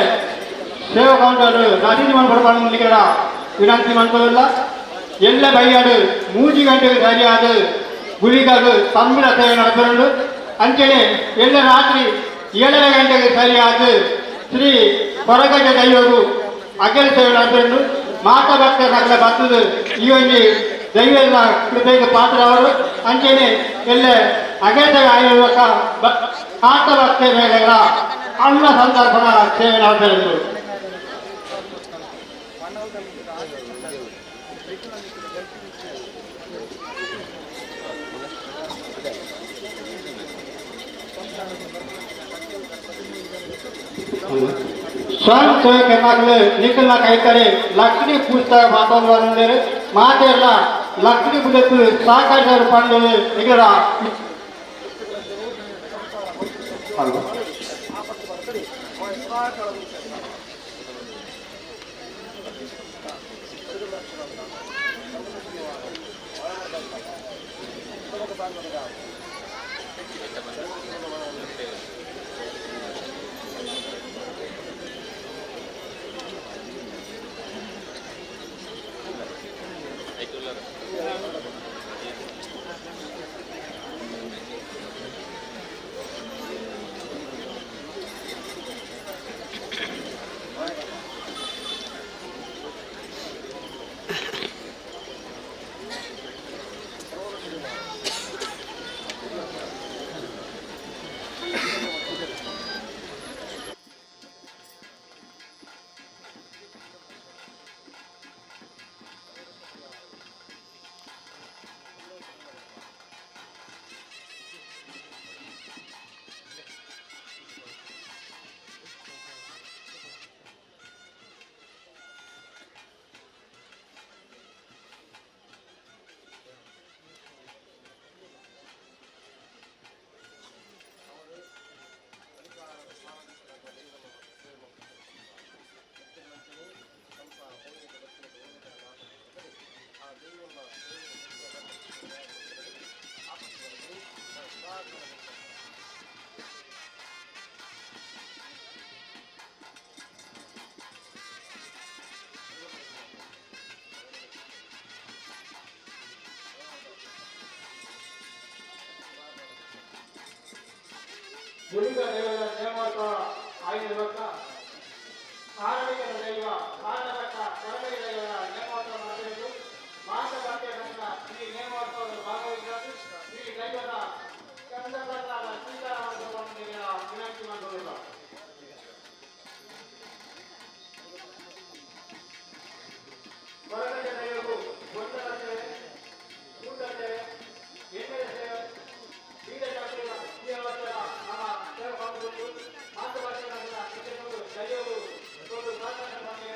[SPEAKER 1] ಸೇವಾ ಕೌಂಟರ್ ರಸೀದಿ ಮಾಡ್ಕೊಡ್ಕೊಂಡು ವಿನಂತಿ ಮಾಡ್ಕೊಳ್ಳಲ್ಲ. ಎಲ್ಲ ಬೈಯಾಡು 3 ಗಂಟೆಗೆ ಸರಿಯಾದ ಗುಳಿಗಾಗ ತಮ್ಮಿನ ಸೇವೆ ನಡೆಸಲು ಅಂಚನೆ ಎಲ್ಲ ರಾತ್ರಿ 7:30 ಗಂಟೆಗೆ ಸರಿಯಾದ ಶ್ರೀ ಹೊರಗಜ ದೈವವು ಅಗಲ ಸೇವೆ ನಡೆಸಲು ಮಾತಾ ಭಕ್ತ ಸಕಲ ಬರ್ತದೆ. ಈ ಒಂದು ದೈವದ ಕೃಪೆಗೆ ಪಾತ್ರವರು ಅಂಚನೆ ಎಲ್ಲ ಅಗಲ ಆಯುರ್ವೇದ ಮಾತಾ ಭಕ್ತ ಮೇಲೆಗಳ ಅನ್ನ ಸಂದರ್ಭದ ಸೇವೆ ನಡೆಸಲು. ಸ್ವಯಂ ಸೇವಕನಾಗಲು ನಿಖಲ್ನ ಕೈತಾರೆ ಲಕ್ಷ್ಮಿ ಪುಸ್ತಕ ಮಾತಾಡುವ ಮಾತೆಲ್ಲ ಲಕ್ಷ್ಮಿ ಬುಡಕ್ಕೆ ಸಹಕಾರಿ ಪಂಡು ನಿಗಡ ಗುಳಿಗ ದೈವದ ನೇಮೋತ್ಸವ ಆಯಿನ ಬೊಕ್ಕ ಆರಣಿಕರ ದೈವ ಕಾರಣಘಟ್ಟ ಕೊರಗೈ ದೈವದ ನೇಮೋತ್ಸವ ನಡೆಯಲು ಮಾಸ ಭಕ್ತಿಯ ಈ ನೇಮೋತ್ಸವದ ಭಾಗವಹಿಸಿ ಈ ದೈವದ ಚಂದ್ರಪ್ರಸಾದ ಸ್ವೀಕಾರ ಮಾಡಿಕೊಳ್ಳುವಂತೆ ವಿನಂತಿ ಮಾಡಿಕೊಳ್ಳುವ. ಕೊರಗೈ ದೈವವು ಗೊಂದಲ ಸೇವೆ, ಊಟ ಸೇವೆ, ಎಣ್ಣೆಯ ಸೇವೆ, ಬೀಡ ಜಾತ್ರೆಯ ಈ ಅವಸರ ನಮ್ಮ ಸೇವೆ ಮಾಡಿಕೊಂಡು ಮಾತೃಭಾಷೆ ದೈವವು ಒಂದು ಸಹಕಾರ.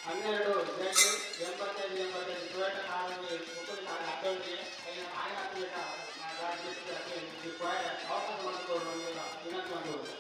[SPEAKER 1] ಹನ್ನೆರಡು ಜೆಡ್ 85 85 ಟೊಯೋಟಾ ಕಾರಲ್ಲಿ ಮುಕುಲ್ ಕಾರ್ ಅಡ್ಡೊಂದಿಗೆ ಐನ ಆಯನ ಅವಕಾಶ ಮಾಡಿಕೊಡುವ ವಿನಂತಿ ಮಾಡುವುದು.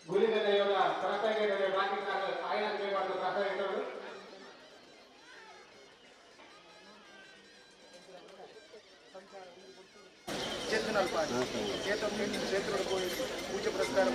[SPEAKER 1] ಗುಲಿಗದೆಯವರ ಪ್ರಸಾದ ಬಾಕಿ ಆಯನ ಪ್ರಸಾದ.
[SPEAKER 5] ಪೂಜೆ ಪುರಸ್ಕಾರ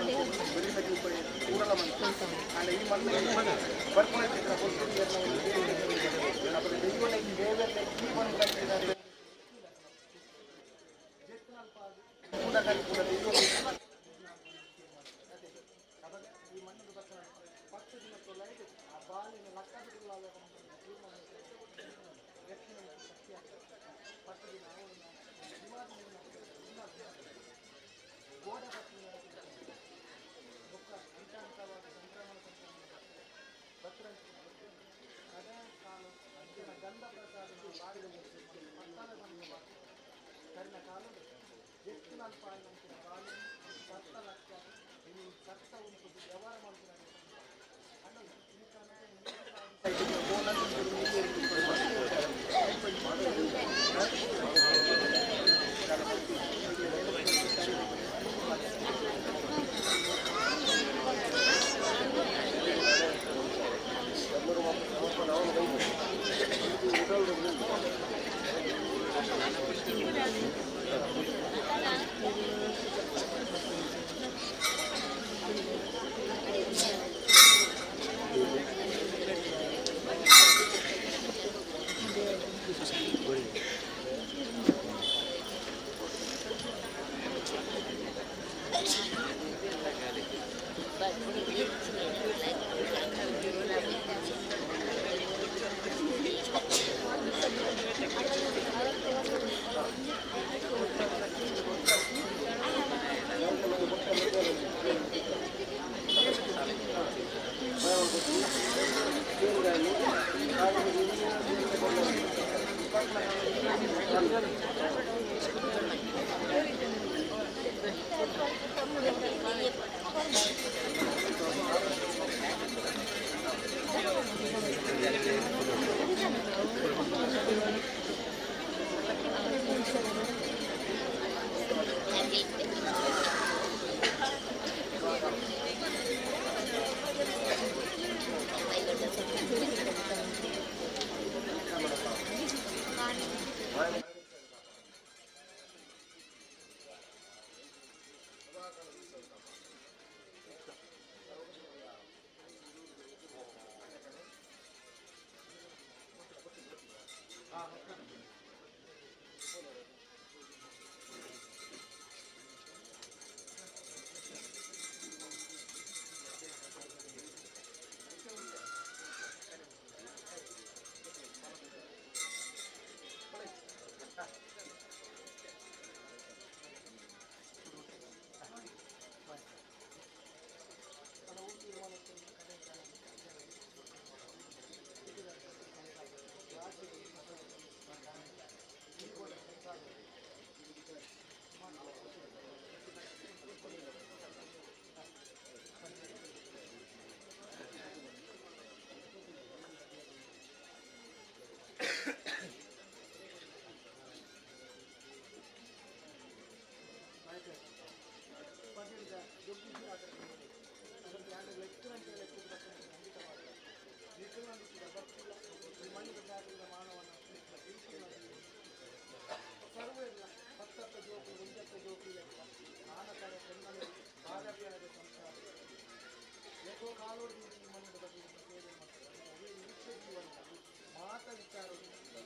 [SPEAKER 11] ಮಾತ ವಿಚಾರ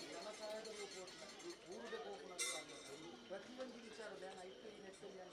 [SPEAKER 11] ಜನಸಹಾಯದ ರೂಪ ಊರುದ.
[SPEAKER 5] ಪ್ರತಿಯೊಂದು ವಿಚಾರ ಐತೆ ಸರಿಯಾಗಿ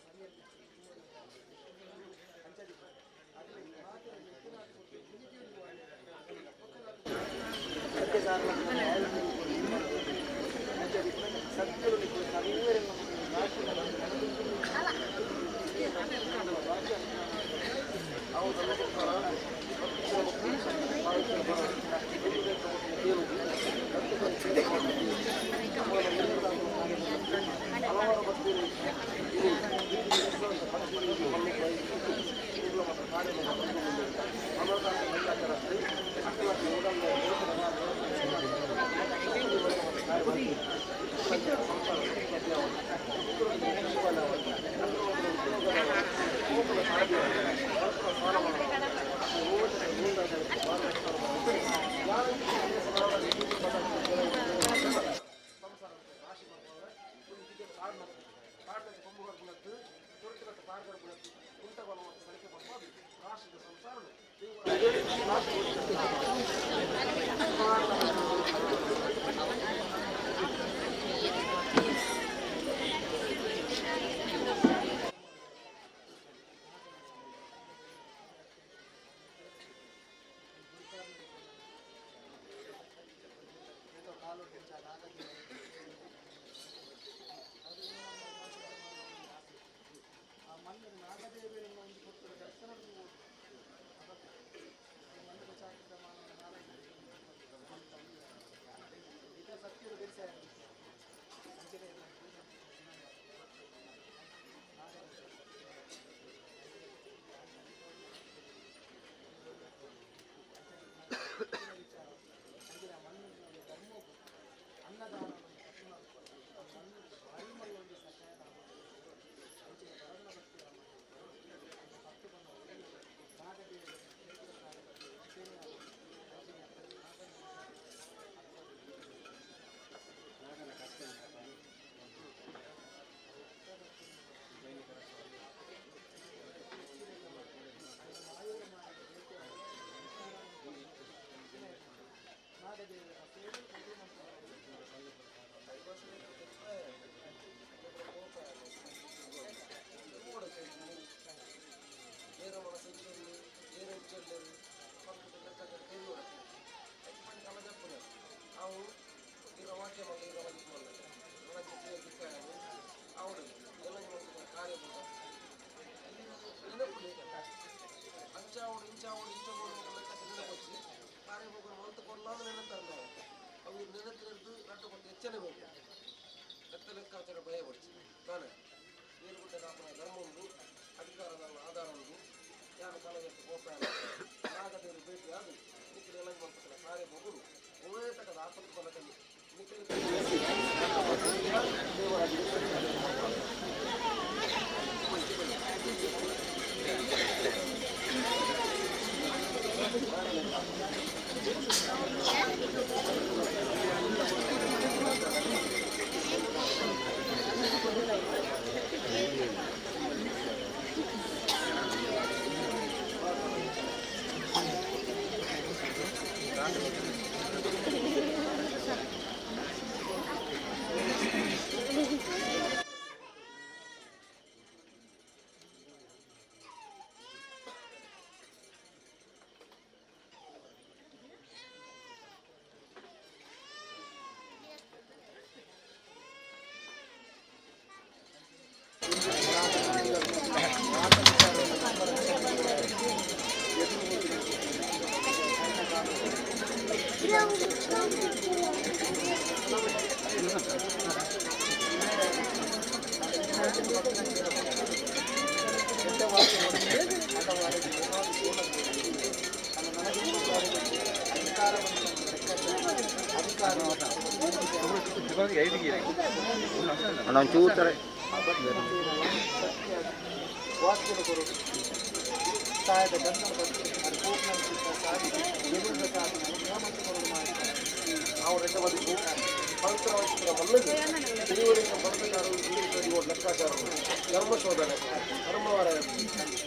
[SPEAKER 10] ಧರ್ಮಶೋಧನೆ ಧರ್ಮವರ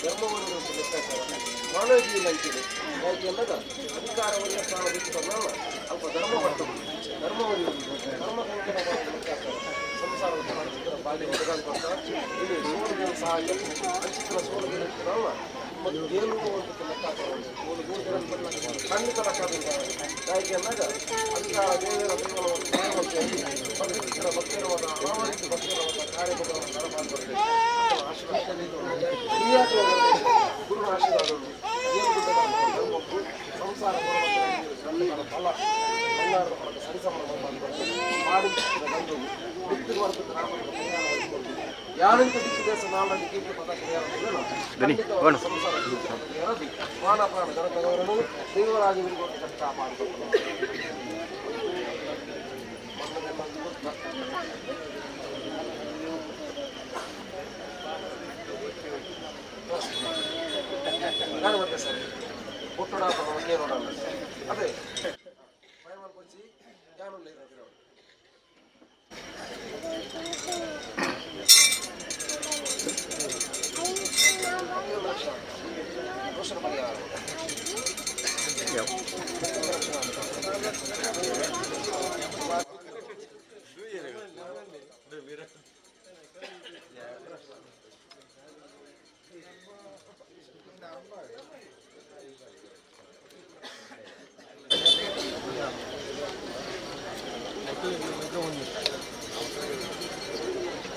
[SPEAKER 10] ಧರ್ಮವನ್ನು ಲೆಕ್ಕಾಚಾರ ಮಾನವೀಯ ಅಂತಿದೆ ಯಾಕೆಂದಾಗ ಅಧಿಕಾರವನ್ನು ಸ್ಥಾನ ಅಲ್ಪ ಧರ್ಮ ಬರ್ತದೆ ಧರ್ಮವನ್ನು ಧರ್ಮ ಲೆಕ್ಕಾಚಾರ ಸಂಸಾರ ಸಂಸಾರ ಅಂಚಿತ್ರ ಬಾಗಿ ಒದಗಾದ ಇದು ಸೋಲುಗಳ ಸಹಾಯ ಅಂಚಿತ್ರ ಸೋಲುಗಳ ಮತ್ತು ಏನು ಅಂತ ಲೆಕ್ಕಾಚಾರ ಖಂಡಿತ ಲೆಕ್ಕ ಗಾಯಕಿ ಅಂದಾಗ ಅಂತ ದೇವರ ದೇವರ ಭಕ್ತಿರವಾದ ಅನಾವರಿತ ಭಕ್ತಿರವಾದ ಕಾರ್ಯಗಳನ್ನು ನಡಮಾಡ್ಬರ್ತೇವೆ. ಆಶೀರ್ವಾದ ಗುರುಗಳ ಆಶೀರ್ವಾದಗಳು ಸಂಸಾರ ಫಲ ಬಂಗಾರದ ಫಲಕ್ಕೆ ಸರಿಸಮಾನ ಮಾಡಿ ಬಂದು ಬಿತ್ತು ಬರ್ತದೆ. ಯಾರಿಂದ ದೇಶ ನಾಲ್ಕು ಕೀರ್ತಿ ಪದ ಸಂಸಾರ ಪ್ರಾಣ ಪ್ರಾಣ ಜನತಗವರನ್ನು ದೇವರಾಗಿ ಕಾಪಾಡಿಕೊಂಡು ನಾನು ಮತ್ತೆ ಸರ್ ಹುಟ್ಟುಡ ಕೇರೋಡ ಅದೇ ಕೊಚ್ಚಿ ಯಾರು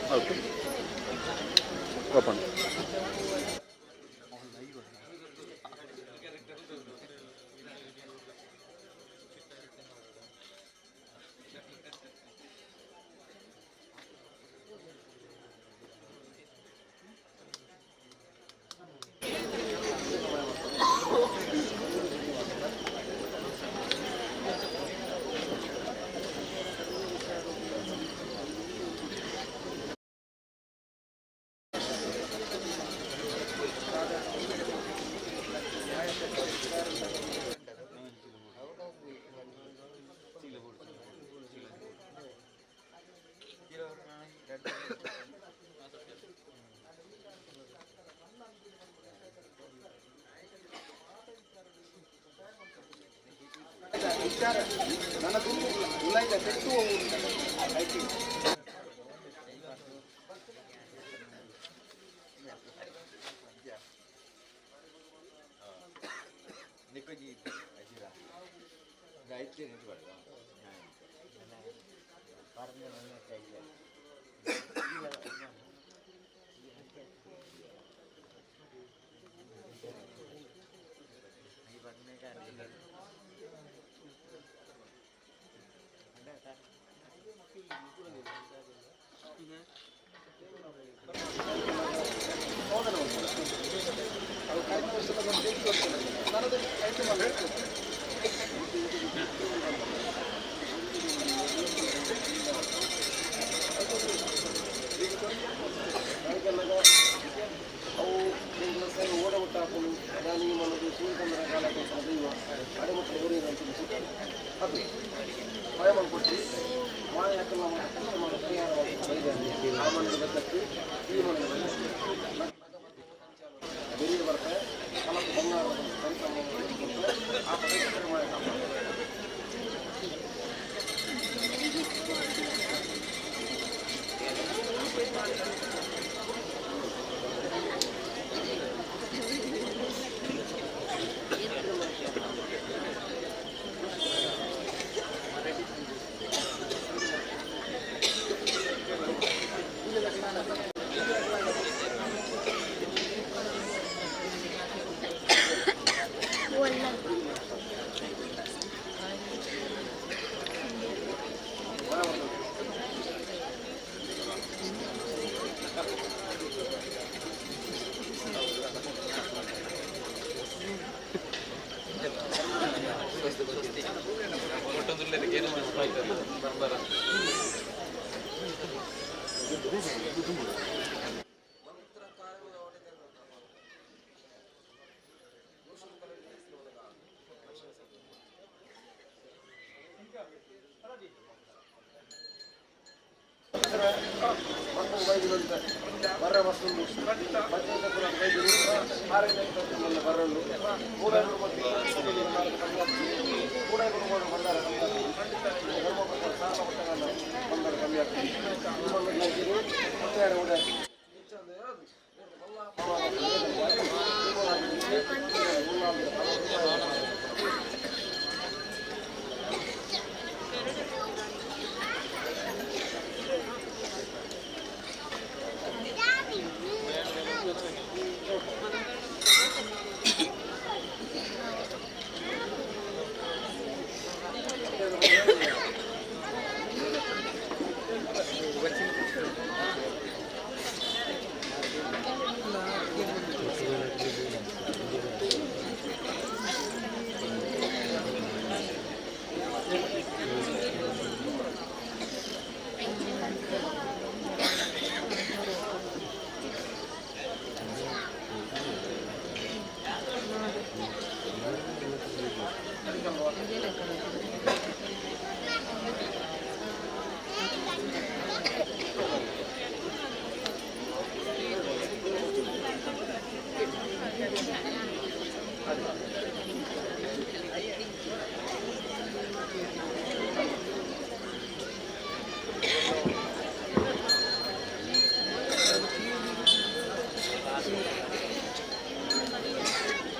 [SPEAKER 7] Okay. Open.
[SPEAKER 5] ಬಂಡಾರ ಧರ್ಮ ಪ್ರಕಾರ ಸಾಲ ಬಂಡಾರ ಕಮ್ಮಿ ಆಗ್ತದೆ.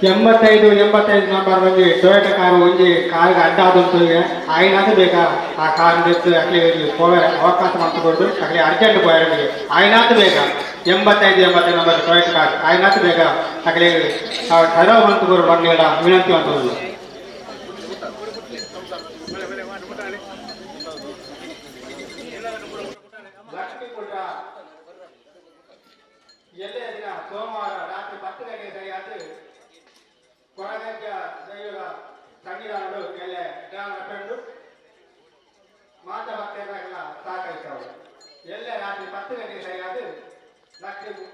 [SPEAKER 1] 85 85 ನಂಬರ್ ಒಂಜಿ ಟೊಯೋಟಾ ಕಾರು ಒಂಜಿ ಕಾರಿಗೆ ಅಡ್ಡ ಆದಂತ ಆಯ್ನಾದ ಬೇಕಾ ಆ ಕಾರ್ ಅಕ್ಲೆ ಪೋವೆರೆ ಅವಕಾಶ ಮಾಡ್ಕೊಡ್ದು ಅಕ್ಲೆ ಅರ್ಜೆಂಟ್ ಪೋಯರೆ ಆಯ್ನಾತ ಬೇಗ 85 85 ನಂಬರ್ ಟೊಯೋಟಾ ಕಾರ್ ಆಯ್ನಾತ ಬೇಗ ಅಕ್ಲೆ ಠರಾವ್ ಮಂತ್ಕೊರು ಬಂದೇಡ ವಿನಂತಿ ಅಂತ. ಲಕ್ಷ್ಮೀಪುರ ಎಲ್ಲೇ ದಿನ ಸೋಮವಾರ ರಾತ್ರಿ 10 ಗಂಟೆಗೆ ಸರಿಯಾದ ಕೊರಗಜ್ಜ ದೈವದ ಸನ್ನಿಧಾನಗಳು ಎಲ್ಲೆ ಫ್ರೆಂಡು ಮಾತಾ ಭಕ್ತರೆಲ್ಲ ಸಹಕರಿಸವರು. ಎಲ್ಲೆ ರಾತ್ರಿ 10 ಗಂಟೆಗೆ ಸರಿಯಾದ ಲಕ್ಷ್ಮೀ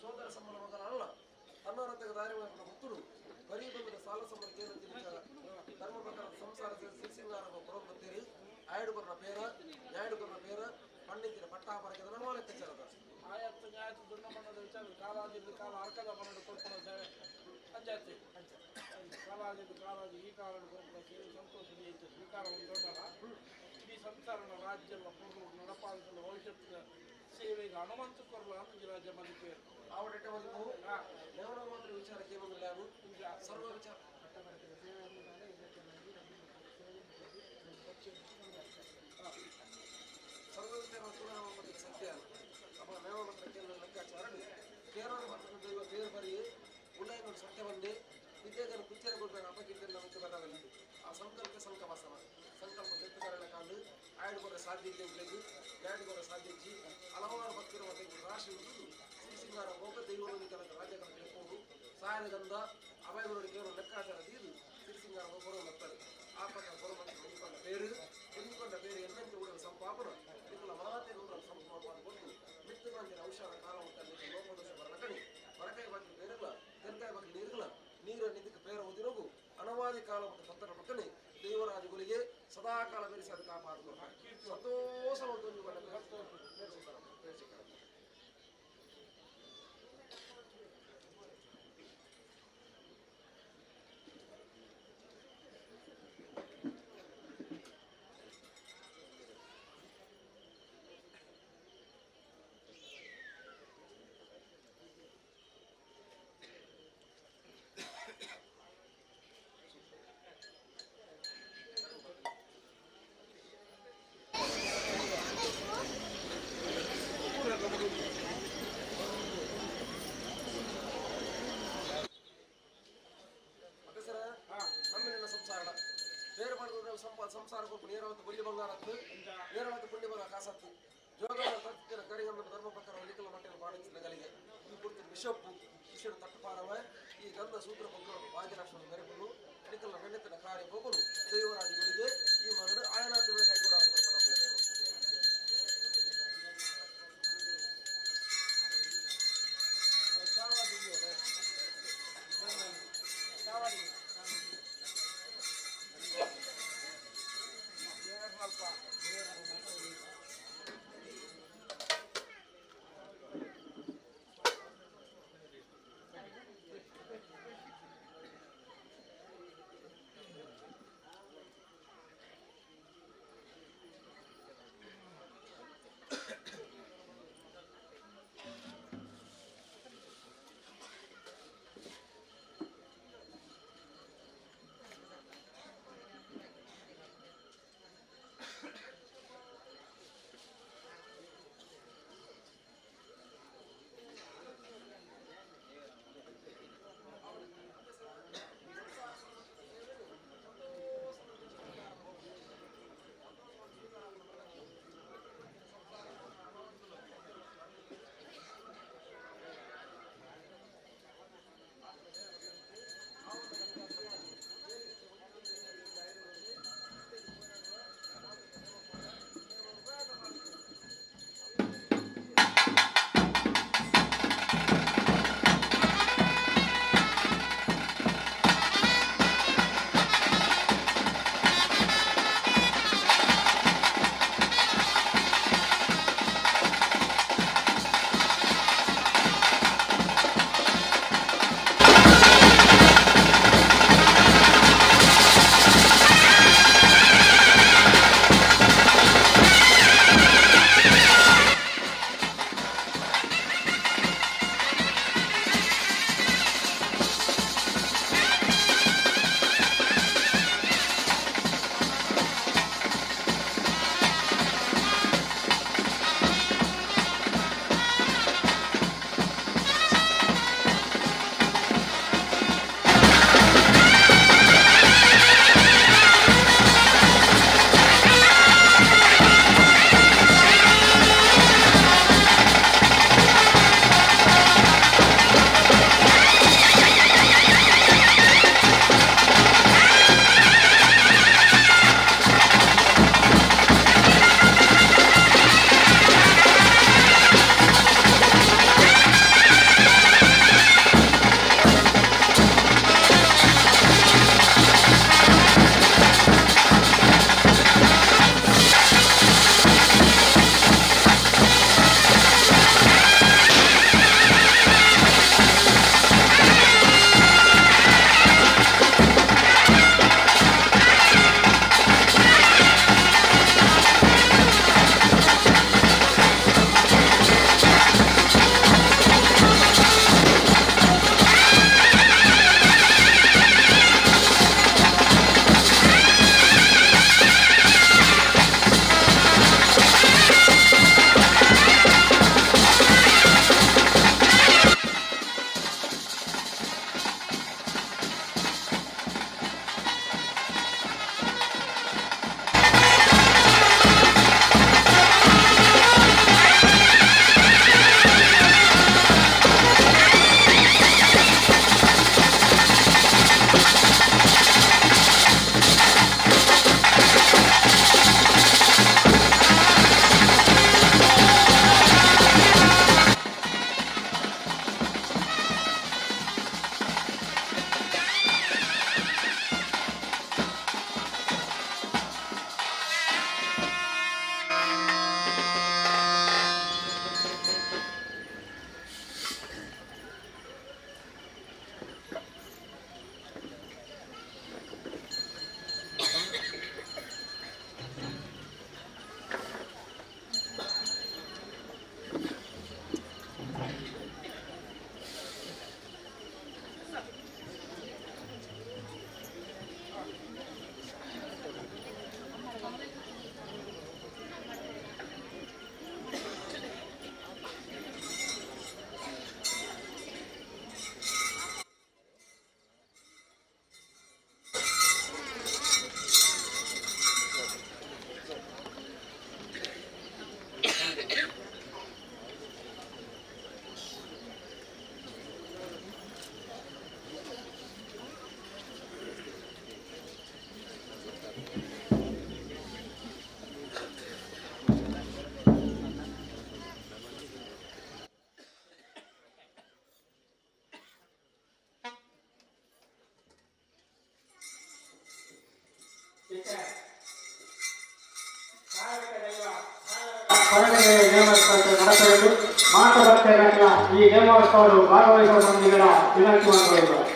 [SPEAKER 10] ಸೋದರ ಸಂಬಳ ಮಗನ ಅಲ್ಲ ತನ್ನವರಂತೆ ದಾರಿ ಹುತ್ತುಡು ಬರೀ ಬಂದ ಸಾಲ ಸಂಬಳ ಕೇಳಂತಿನ ವಿಚಾರ ಧರ್ಮ ಪ್ರಕಾರ ಸಂಸಾರ ಸಿರಿಸಿಂಗಾರ ಪುರಂಬತ್ತೀರಿ ಆಯಡುಗೊರ್ನ ಪೇರ ಯಾಯಡುಗೊರ್ನ ಪೇರ ಪಣ್ಣಿತ್ತಿನ ಪಟ್ಟಾಪರಕ್ಕೆ ನಮ್ಮ ಲೆಕ್ಕಾಚಾರದ
[SPEAKER 9] ಆಯತ್ತು ನ್ಯಾಯತ್ತು ದುನ್ನ ಮಣ್ಣದ ವಿಚಾರ ಕಾಲಾದಿದ್ದು ಕಾಲ ಅರ್ಕದ ಮಣ್ಣು ಕೊಡ್ಪಣ ಸೇವೆ ಪಂಚಾಯತಿ ಕಾಲಾದಿದ್ದು ಕಾಲಾದಿ ಈ ಕಾಲ ಕೊಡ್ಪಣ ಸೇವೆ ಸಂತೋಷ ಸ್ವೀಕಾರ ದೊಡ್ಡಲ್ಲ ಈ ಸಂಸಾರನ ರಾಜ್ಯದ ಪೂರ್ವ ನಡಪಾದ ಭವಿಷ್ಯದ ಸೇವೆಗೆ ಹನುಮಂತ ಕೊರಲ ರಾಜ್ಯ ಮದಿಪೇರು
[SPEAKER 10] ಆವಡೆಟ್ಟ ಮದಿಪು ದೇವರ ಮಾತ್ರ ವಿಚಾರಕ್ಕೆ ಏನೊಂದಿಲ್ಲ ಯಾರು ಸರ್ವ ವಿಚಾರ ಸರ್ವ ವಿಚಾರ ಸತ್ಯ ಅಪ್ಪ ಮೇವ ಮಾತ್ರ ಕೇರಳ ಲೆಕ್ಕಾಚಾರ ಕೇರಳ ಮಾತ್ರ ದೈವ ಬೇರೆ ಬರಿ ಉಳ್ಳಾಯನ ಸತ್ಯ ಬಂದೆ ವಿದ್ಯಾಗನ ಕುಚ್ಚರ ಕೊಡ್ಬೇಕು ಅಪಕೀರ್ತನ ಮತ್ತು ಬರದಲ್ಲಿ ಆ ಸಂಕಲ್ಪ ಸಂಕವಾಸನ ಸಂಕಲ್ಪ ದೆತ್ತುಕರಣ ಕಾಂಡು ಆಯ್ಡುಕೊರ ಸಾಧ್ಯ ಇದ್ದೆ ಗಾಡಿಗೊರ ಸಾಧ್ಯ ಇಜ್ಜಿ ಹಲವಾರು ಭಕ್ತರ ಮತ್ತೆ ರಾಶಿ ಉಂಟು ಶ್ರೀ ಸಿಂಗಾರ ಹೋಗ ದೈವದಲ್ಲಿ ಕನಕ ರಾಜ್ಯ ಕನಕ ಲೆಕ್ಕೊಂಡು ಸಾಯನಗಂಧ ಅಭಯಗಳು ಕೇವಲ ಲೆಕ್ಕಾಚಾರ ತೀರು ಶ್ರೀ ಸಿಂಗಾರ ಬರೋ ಬರ್ತಾರೆ ಆ ಪ್ರಕಾರ ಬರೋ ಹೊಂದಿಕೊಂಡ ಬೇರು ಹೊಂದಿಕೊಂಡ ಬೇರು ಎನ್ನಂತೆ ಉಡಲು ಸಂಪಾಪನ ನಿಕ್ಕಲ ಮಾತೆ ನೂರನ್ನು ಸಂಪಾಪ ಕೊಟ್ಟು ಮಿತ್ತುಗಾಂಜಿನ ಔಷಧ ಕಾಲ ಉಂಟಲ್ಲಿ ಲೋಪದೋಷ ಬರಕಣಿ ಬರಕಾಯಿ ಬಾಕಿ ಬೇರುಗಳ ತೆನ್ಕಾಯಿ ಬಾಕಿ ನೀರುಗಳ ನೀರನ್ನು ಇದಕ್ಕೆ ಪೇರ ಓದಿರೋಗು ಅನವಾದಿ ಕಾಲ ಮತ್ತು ಭಕ್ತರ ಮಕ್ಕಳೇ ದೇವರಾಜುಗಳಿಗೆ ಸದಾ ಕಾಲ ಬೆರೆಸಿ ಕಾಪಾಡುವ ಸಂತೋಷ ಸಂಸಾರ ಕೊರ್ಪು ನೇರವತ್ತು ಬೊಳ್ಳಿ ಬಂಗಾರತ್ತು ನೇರವತ್ತು ಪುಣ್ಯ ಬಲ ಕಾಸತ್ತು ಜೋಗದ ತತ್ತಿನ ಕರಿಗಂಧನ ಧರ್ಮ ಪ್ರಕಾರ ಒಲಿಕಲ ಮಟ್ಟಿನ ಪಾಡಿಸಿದ ಗಲಿಗೆ ಈ ಕುರಿತು ವಿಷಪ್ಪು ವಿಷಯ ತಟ್ಟುಪಾರವ ಈ ಗಂಧ ಸೂತ್ರ ಬಗ್ಗರು ಭಾಗ್ಯಲಕ್ಷ್ಮಣ ಮೆರೆಪುಲು ನಿಕಲ ನೆನೆತನ ಕಾರ್ಯ ಬೊಗುಲು ದೈವರಾಜುಗಳಿಗೆ ಈ ಮರಡು ಆಯನಾಥ ಕೈಗೂಡ ಅಂತ ನಮ್ಮ
[SPEAKER 1] ಕೊರಗಜ್ಜ ನೇಮೋತ್ಸವ ನಡಪಡೆದು ಮಾತ ಭಕ್ತರನ್ನ ಈ ನೇಮೋತ್ಸವರು ಭಾಗವಹಿಸುವ ಮಂದಿಗಳ ವಿನಂತಿ ಮಾಡಿಕೊಳ್ಳುತ್ತಾರೆ.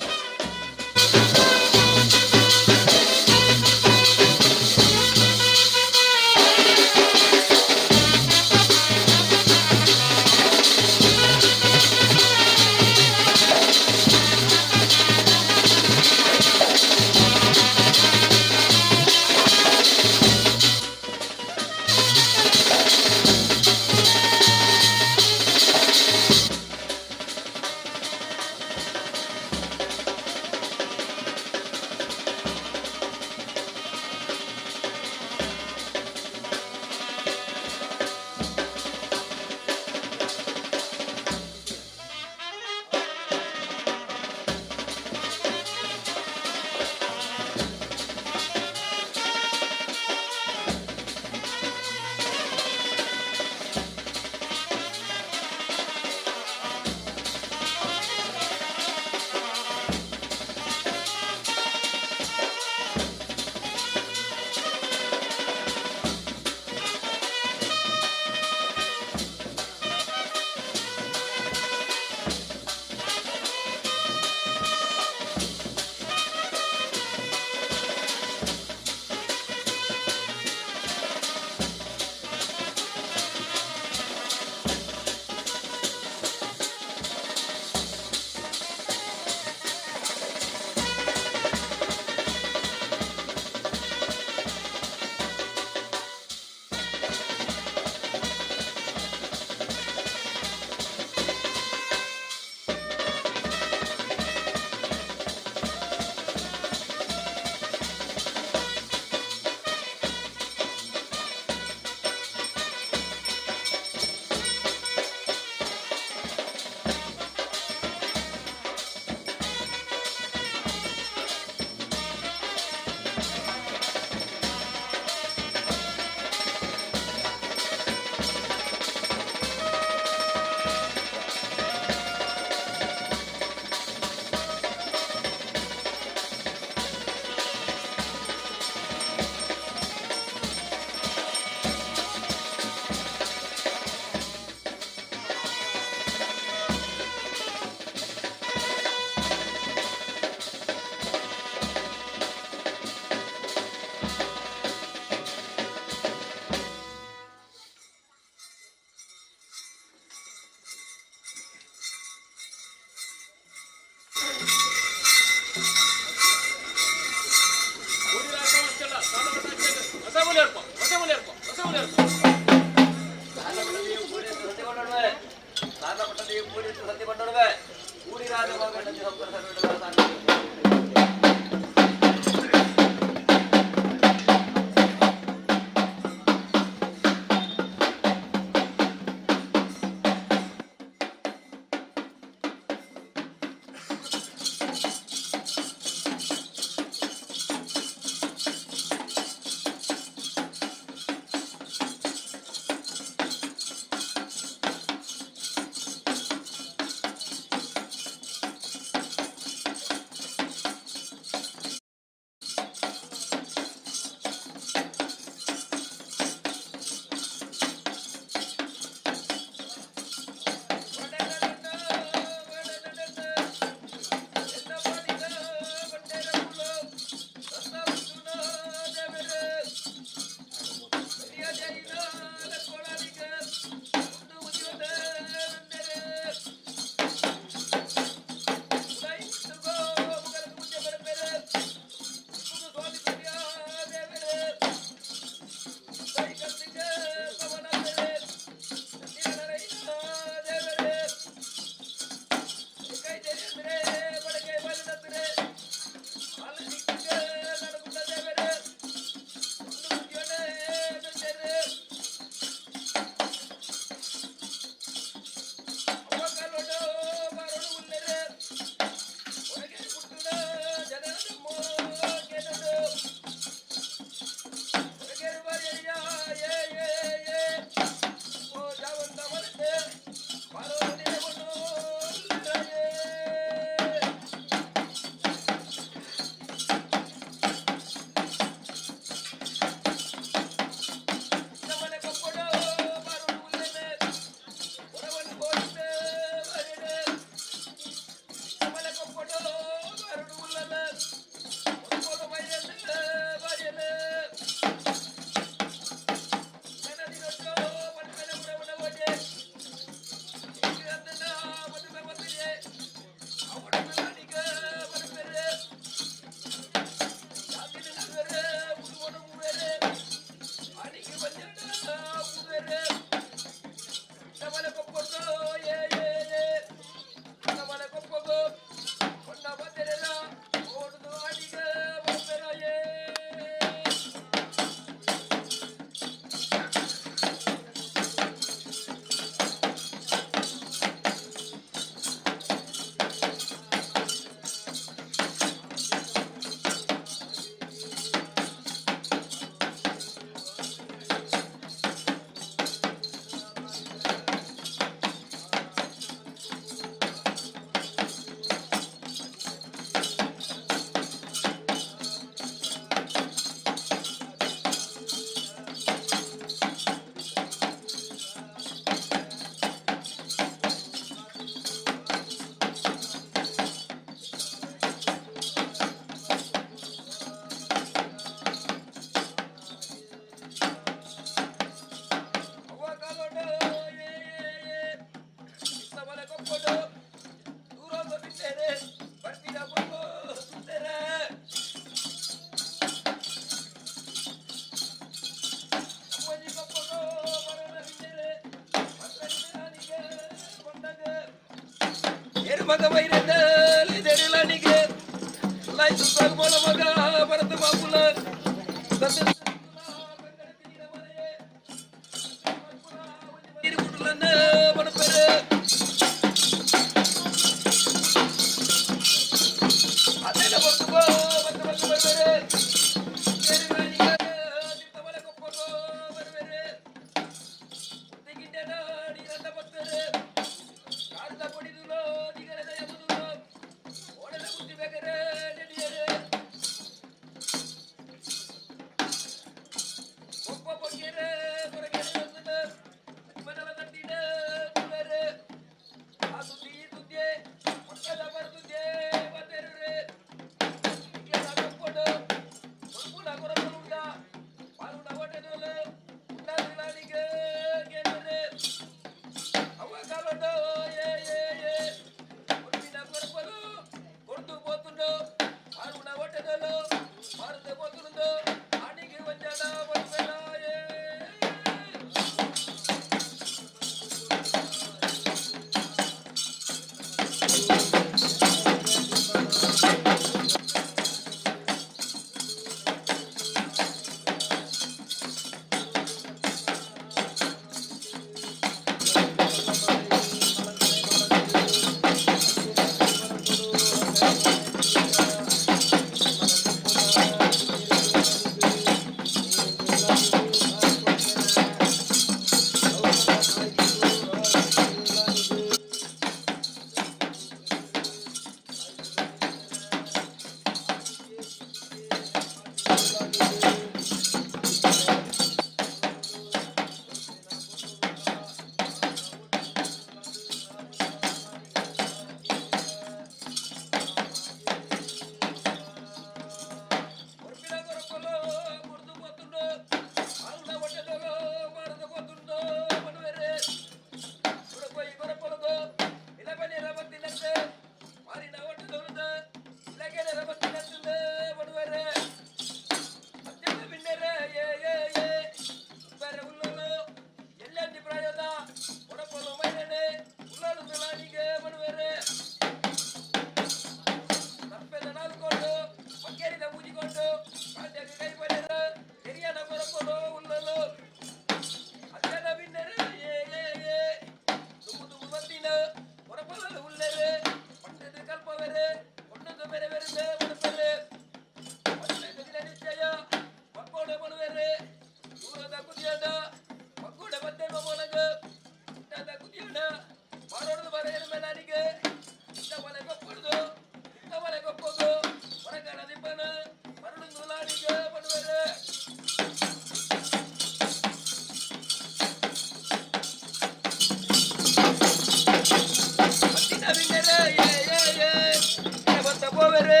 [SPEAKER 11] ಪಾಡುವರು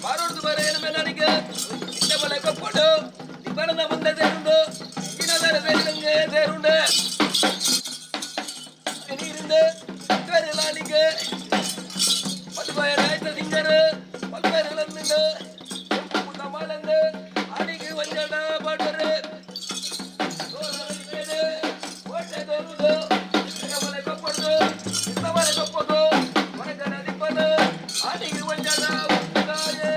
[SPEAKER 11] ಪಾಡೋಡ್ದು ಬರ ಮೇಲಾನಿಗೆ ಇತ್ತ ಕೊಪ್ಪಡು ದಿಬ್ಬಣದ ಮುಂದೆ ಸೇರುಂಡು ಇನದರ ಸೇರಿದಂಗೆ ಸೇರುಂಡು ನೀರಿಂದ ಲಾಲಿಗೆ ಪಲ್ಪಯ ನಾಯ್ತ ಸಿಂಗರು ಪಲ್ಪೇರುಗಳಂದು ಮಾಲಂದು ಆಡಿಗೆ ಒಂಜಡ ಪಾಡುವರು ಕೋಟೆ ತೋರುದು ಕೊಪ್ಪಡು ಇತ್ತಮಲೆ ಕೊಪ್ಪದು ಒಣಗನ ದಿಪ್ಪನು ಆಡಿಗೆ ಒಂಜಡ ಉಂಟಾಯೇ.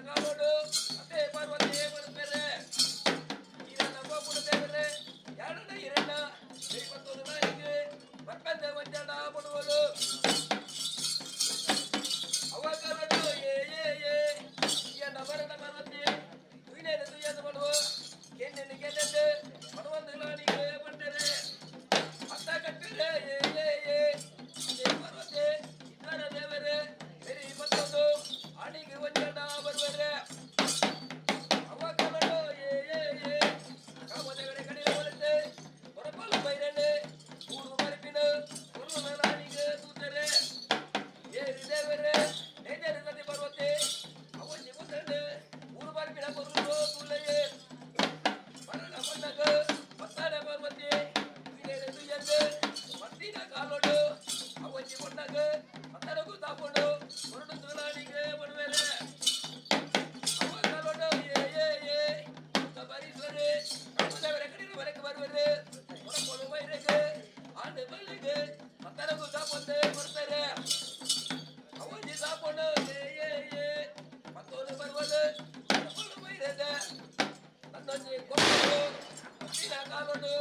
[SPEAKER 11] ಕಾಲೋಡು ಅದೇ ಪಾರ್ವತಿ ಬರ್ತಾರೆ ಈರಣ್ಣ ಗೋಪುರ ದೇವರೇ ಯಾರಣ್ಣ ಈರಣ್ಣ 51 ನಾಯಿಗೆ ಬರ್ಪಂದೆ ವಂಜಣ ಪಡುವಳು ಅವ ಕಾಲೋಡು ಏ ಏ ಏ ಈಯಣ್ಣ ಬರಣ ಪಾರ್ವತಿ ತುಯಿನೇನು ತುಯ್ಯದು ಮಾಡುವ ಕೆಣ್ಣೆನ್ನು ಕೆಣ್ಣೆಂದು ಪಡುವಂದು ನಾನಿಗೆ ಬಂದರೆ ಅತ್ತ ಕಟ್ಟಿರೆ ಏ ಏ ಏ ಅದೇ ಪಾರ್ವತಿ ಇದ್ದಾರ ದೇವರೇ ಸರಿ 21 ಅಣಿಗೆ ವಂಜಣ ಬರುವರೆ ಅವ ಕಾಲೋಡು ಏ ಏ ಏ ಕಾಮದೇವರ ಕಡಿಲ ಬರುತ್ತೆ ಹೊರಪಲ್ಲ ಬೈರಣ್ಣೆ ಊರು ಮರಿಪಿನ ಗುರು ನಾನಿಗೆ ತೂತರೆ ಏರಿ ದೇವರೇ ನೇಜರಿ ನದಿ ಪರ್ವತೆ ಅವನಿ ಮುಸಣ್ಣ ಊರು ಮರಿಪಿನ ಗುರು ತುಲೆಯೇ ಬರಣ ಬಣ್ಣಗ ಮತ್ತಾನೆ ಪರ್ವತೆ ತುಯ್ಯಂದು ಮತ್ತಿನ ಕಾಲೋಡು ಅವನಿ ಬಣ್ಣಗ ಮತ್ತನಗೂ ತಾಪೋಡು ಹೊರಡು ತುಲಾನಿಗೆ ಬರುವೆಲೆ ಅವ ಕಾಲೋಡು ಏ ಏ ಏ ಬರೀಶ್ವರೇ ಕಾಮದೇವರ ಕಡಿನ ಬರಕ್ಕೆ ಬರುವರೆ ಹೊರಪೊಲು ಬೈರಗೆ ಆಂಡು ಬಲ್ಲಿಗೆ ಮತ್ತನಗೂ ತಾಪೊಂದೆ ಬರ್ತಾರೆ ಅವನಿ ತಾಪೊಂಡು ಏ ಏ ಏ ಮತ್ತೊಂದು ಬರುವದು ಹೊರಪೊಲು ಬೈರದೆ ನನ್ನೊಂದು ಕೊಪ್ಪು ಮತ್ತಿನ ಕಾಲೋಡು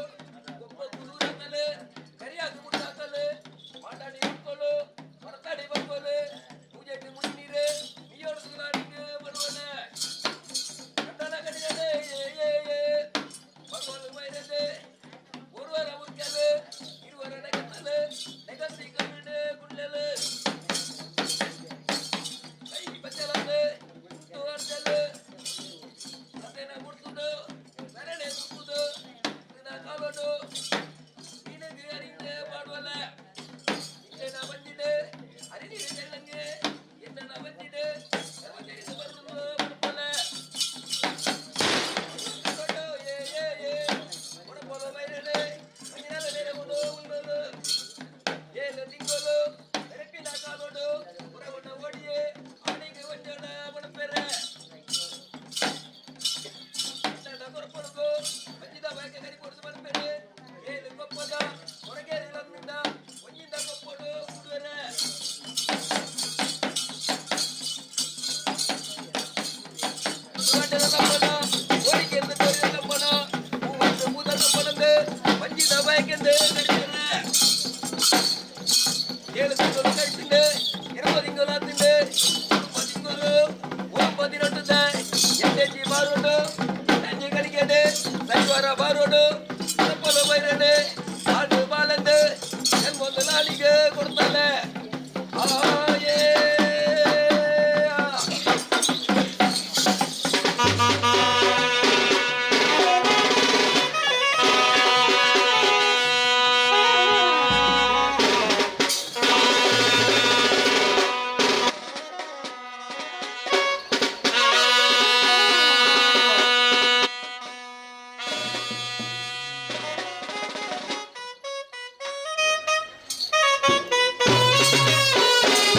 [SPEAKER 11] ಕೊಪ್ಪ ಕುದೂರತ್ತಲು ಕರಿಯಾಗಿ ಮುಟ್ಟಾಕಲು ಮಾಟಾಡಿ ಇಟ್ಕೊಳ್ಳು ಹೊರತಾಡಿ ಬರ್ಕೋಲು ಪೂಜೆಟ್ಟು ಮುನ್ನೀರು ನೀಯೋಡು ಸುಲಾಡಿಗೆ ಬರುವನೆ ಕಟ್ಟಡ ಕಡಿಗದೆ ಏ ಏ ಏ ಬರುವಲು ಬೈರದೆ ஒருவர முற்கலு இருவர நெகத்தலு நெகத்தி கவிடு குள்ளலு கை பச்சலந்து துவர்தலு அதன முடுத்துடு நரனே துப்புது காலோடு இனகு அறிந்து பாடுவல என்ன வந்திடு அறிநீர் செல்லங்கு என்ன வந்திடு தெரிந்து வருது போல ஏ ஏ ஏ போல ಬೈರಲೆ ಮಂಜಿನಾಲ ಬೇರೆ ಕೊಡು ಉಳ್ಳಲು ಏಳು ತಿಂಗಳು ನೆನಪಿನ ಕಾಲೋಡು ಪುರಗೊಂಡ ಓಡಿಯೇ ಆಣಿಗೆ ಒಂಜಣ ಬಣಪೆರೆ ಕೊರಪೊಲಗು ಮಂಜಿದ ಬಯಕೆ ಕರಿ ಕೊಡಿಸು ಬಣಪೆರೆ ಏಳು ಕೊಪ್ಪದ ಹೊರಗೆ ಇಲ್ಲದಿಂದ ಒಂಜಿಂದ ಕೊಪ್ಪಡು ಕುಡುವೆರೆ ಓಡಿಗೆ ತಪ್ಪಣ ಮೂವತ್ತು ಮೂದಲ್ಲ பஞ்சித பயக்கந்து கடிச்சிரு 7 ತಿಂಗಳು ಕಳಿಸಿಂಡು 20 ತಿಂಗಳು ಆತಿಂಡು 10 ತಿಂಗಳು 18 ಎಟ್ಟೆಜ್ಜಿ ಬಾರೋಡು ಎಟ್ಟೆಜ್ಜಿ ಕಡಿಕೆಂಡು ಸೈವಾರ ಬಾರೋಡು ತಪ್ಪಲು ಬೈರಣ್ಣೆ ಆಡು ಬಾಲಂದು ಒಂದು ಲಾಲಿಗೆ ಕೊಡ್ತಾನೆ ಆಯೇ.
[SPEAKER 2] Thank you.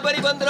[SPEAKER 11] ಬರಿ ಬಂದ್ರ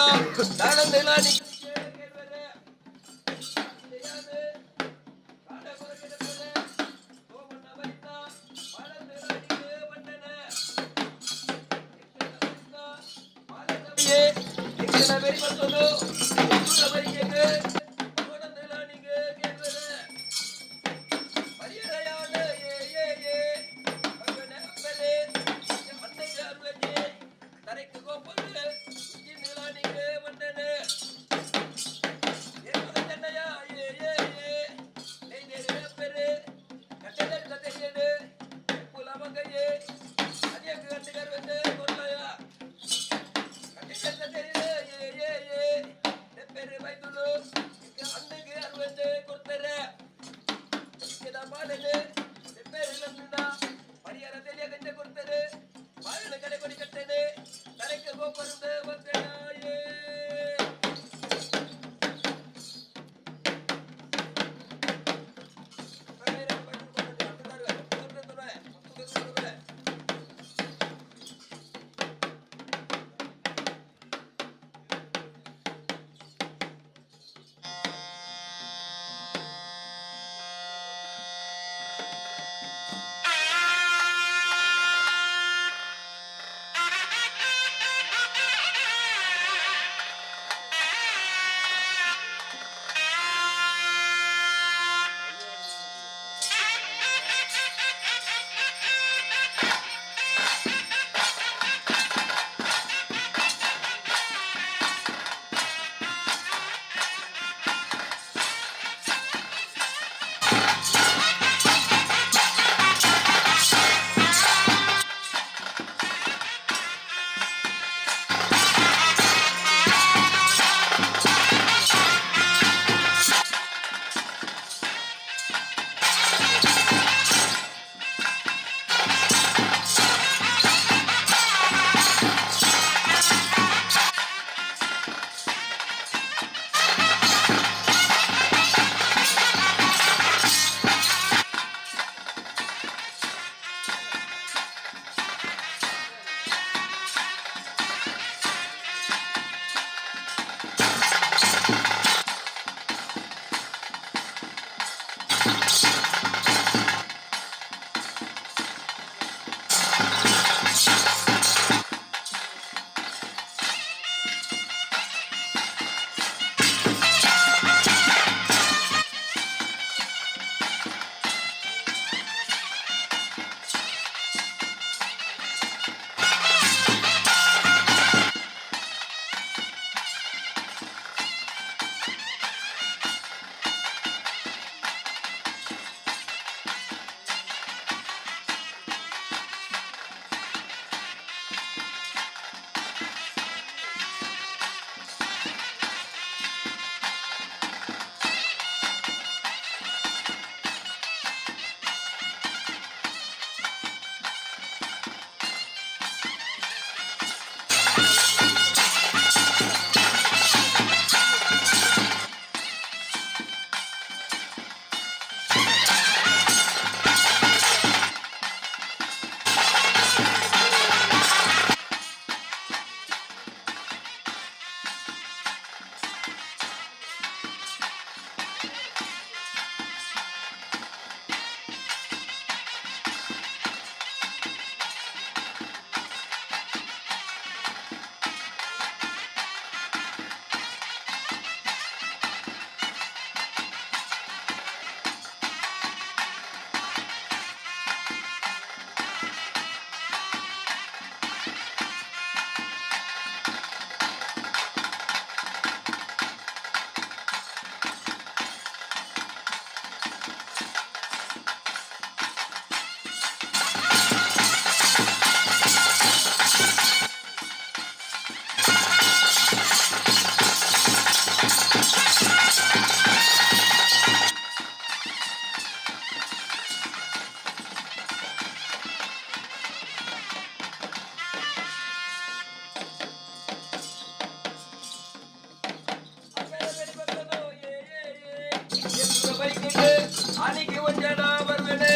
[SPEAKER 11] ಆನಿಗೆ ಒಂಜಡ ಬರ್ವೆನೆ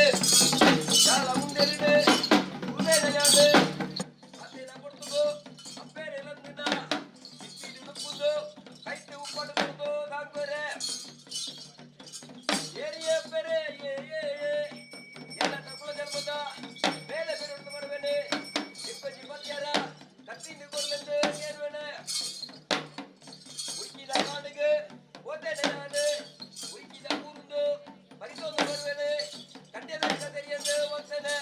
[SPEAKER 11] ಯಾಲ ಮುಂದೆರಿನೆ ಉಮೇನ ಯಾನೆ ಅದೇನ ಕೊಡ್ತುಗೋ ಅಪ್ಪೇರೆ ಲಂದಿನ ಇಪ್ಪಿಡಿ ಉಪ್ಪುಂದು ಕೈತೆ ಉಪ್ಪಡು ಕೊಡ್ತು ದಾಂಗೋರೆ ಏರಿಯೇ ಪೆರೆ ಏ ಏ ಏ ಎಲ್ಲ ತಗುಲ ಜನ್ಮದ ಮೇಲೆ ಬೇರೆ ಮಾಡುವೆನೆ ಇಪ್ಪಜಿ ಪತ್ಯಾರ ಕತ್ತಿಂದು ಕೊಡ್ಲೆಂದು ಕೇಳುವೆನೆ ಉಯ್ಕಿದ ಕಾಡಿಗೆ ಓದೇನೆ ನಾನು ಉಯ್ಕಿದ ಊರುಂದು ಬರಿತೊಂದು ಬರುವೆನೆ ಕಡ್ಡೆದ ತೆರಿಯಂದು ಹೋಗ್ತೇನೆ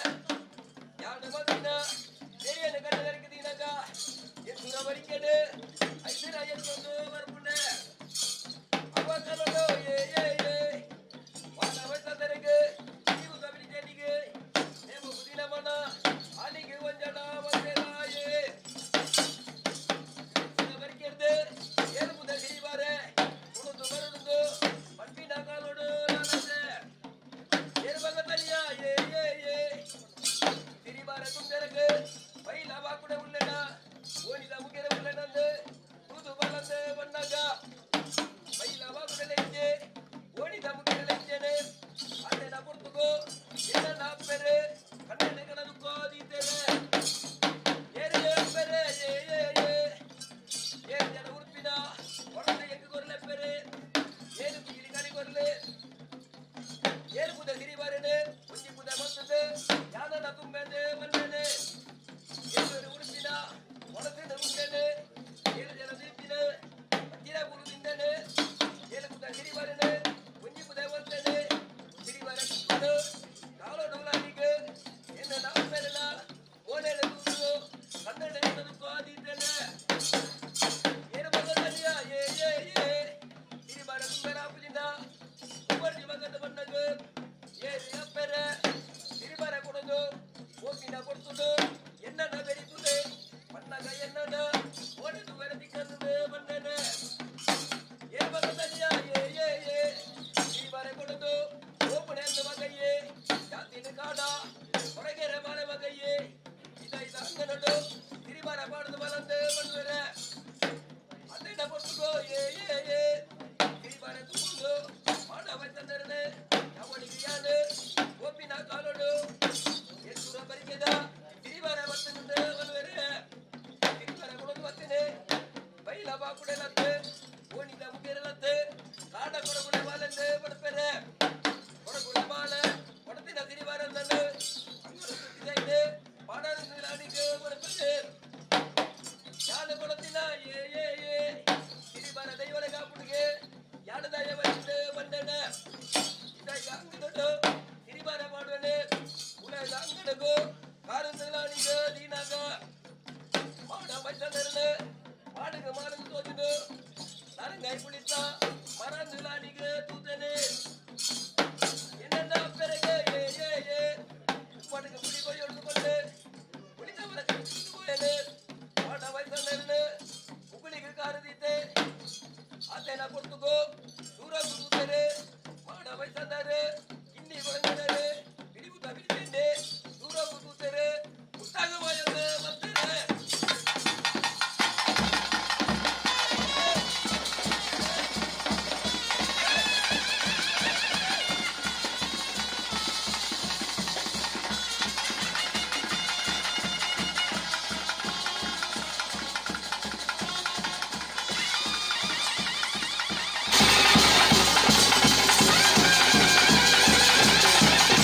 [SPEAKER 11] ಯಾರು ಬಂದಿನ ತೆರಿಯನ ಕಡ್ಡೆ ದಿನಾಗ ಎತ್ತುರ ಬರಿಕೆಡು ಐದರ ಎತ್ತೊಂದು ಬರ್ಪುಣೆ ಅವ ಏ ಏ ಏ ವಾನ ವಸಂತರಿಗೆ ನೀವು ಕಬಿಡಿ ನೇಮ ಬುದಿನ ಮನ ಅಲಿಗೆ ಒಂಜಡ ಒಂದೇನಾಯೇ ಬರಿಕೆಡ್ದು ಏಳು ಮುದ ಸಿರಿಬಾರೆ ಉಣುದು ಬರುಡುದು ಪಂಪಿನ ಕಾಲೋಡು ನಾನಂತೆ ಏಳು ಬಗತಲಿಯ ಏ ಏ ಏ ಸಿರಿಬಾರ ತುಂದರகு பையில வாக்குட உள்ளனா ஓனித முகர உள்ளனந்து தூது வளர்ந்து வண்ணாக பையில வாக்குட லெஞ்சே ஓனித முகர லெஞ்சேனே அதே பொறுத்துக்கோ என்ன பெரு கண்ணு கணதுக்கோ தீத்தேனே ஏறு பெரு ஏ ஏ ஏ ஏழு ஜன உறுப்பினா உடனே எங்கு கொரல பெரு ஏழு குயிலி களி கொரலு ஏழு புத சிரிவாரனு குஞ்சி புத வந்தது யானை தும்பேது மன்னனு ஏழு உறுப்பினா உடனே உண்டனு ஏழு ஜன தீப்பினு பத்திர குரு திண்டனு ஏழு புத சிரிவாரனு குஞ்சி புத வந்தது சிரிவார குடு காலோ நூலாடிக்கு என்ன நாம் பெறலா ஓனேல தூது கண்ணனை தீத்தேனே ತಿರಿಬಾರ ಪಾಡದು ಬಲಂದೆ ಬಂದುವರೆ ಅದೇನ ಕೊಡ್ತುಗೋ ಏ ಏ ಏ ತಿರಿಬಾರ ತುಂಬುದು ಮಾಡ ವೈತಂದರನೆ ಯಾವನಿಗೆ ಯಾನು ಒಪ್ಪಿನ ಕಾಲೋಡು ಎತ್ತುರ ಬರಿಕೆದ ತಿರಿಬಾರ ಬರ್ತಂದು ಬಲುವೆರೆ ತಿರಿಬಾರ ಕೊಡೋದು ಬರ್ತೇನೆ ಬೈಲ ಬಾಕುಡೆಲತ್ತೆ ಓಣಿದ ಮುಗೇರಲತ್ತೆ ಕಾಡ ಕೊಡಗುಡೆ ಬಾಲೆಂದು ಬಡಪೆರೆ ಕೊಡಗುಡೆ ಬಾಲ ಕೊಡತಿನ ತಿರಿಬಾರ ಅಂದನು ಅಂಗಡು ಸುತ್ತಿದೆ ಪಾಡಾದ ಅಡಿಗೆ ಬಡಪೆರೆ ಯಾನು ಕೊಡತಿನ ಏ ಏ ಏ ತಿರಿಬಾರ ದೈವರ ಕಾಪುಡಿಗೆ ಯಾನು ದಯ ಬಂದು ಬಂದಣ ಇದಾಗಿ ಅಂಗದೊಡ್ಡು ತಿರಿಬಾರ ಮಾಡುವನೆ ಉಲದ ಅಂಗಡಗು ಕಾರಂದಲಾಡಿಗೆ ದೀನಾಗ ಮಾಡ ವೈಸಂದರನು ಮಾಡಗ ಮಾರಂದು ತೋಜುನು ನರಂಗಾಯಿ ಕುಳಿತ ಮರಂದುಲಾಡಿಗೆ ತೂತನೆ என்னென்ன பிறகு ஏ ஏ ஏ உப்பாட்டுக்கு குடி போய் எடுத்துக்கொண்டு குளித்த போயது மாட வயசு உக்குளிக்கு காரதித்து ಅದೇನ ಕೊಡ್ತುಗೋ ದೂರ ಕೂತಾರೆ ಮಾಡ ವಯಸ್ಸಂದಾರೆ ಕಿನ್ನಿ ಕೊಡಂಗಿದ್ದಾರೆ ಬಿಡಿಬುತ್ತ ಬಿಡಿತೇನೆ ದೂರ ಕೂತಾರೆ ಮುಟ್ಟಾಗ ಮಾಯಂದ ಬರ್ತಾರೆ
[SPEAKER 4] Thank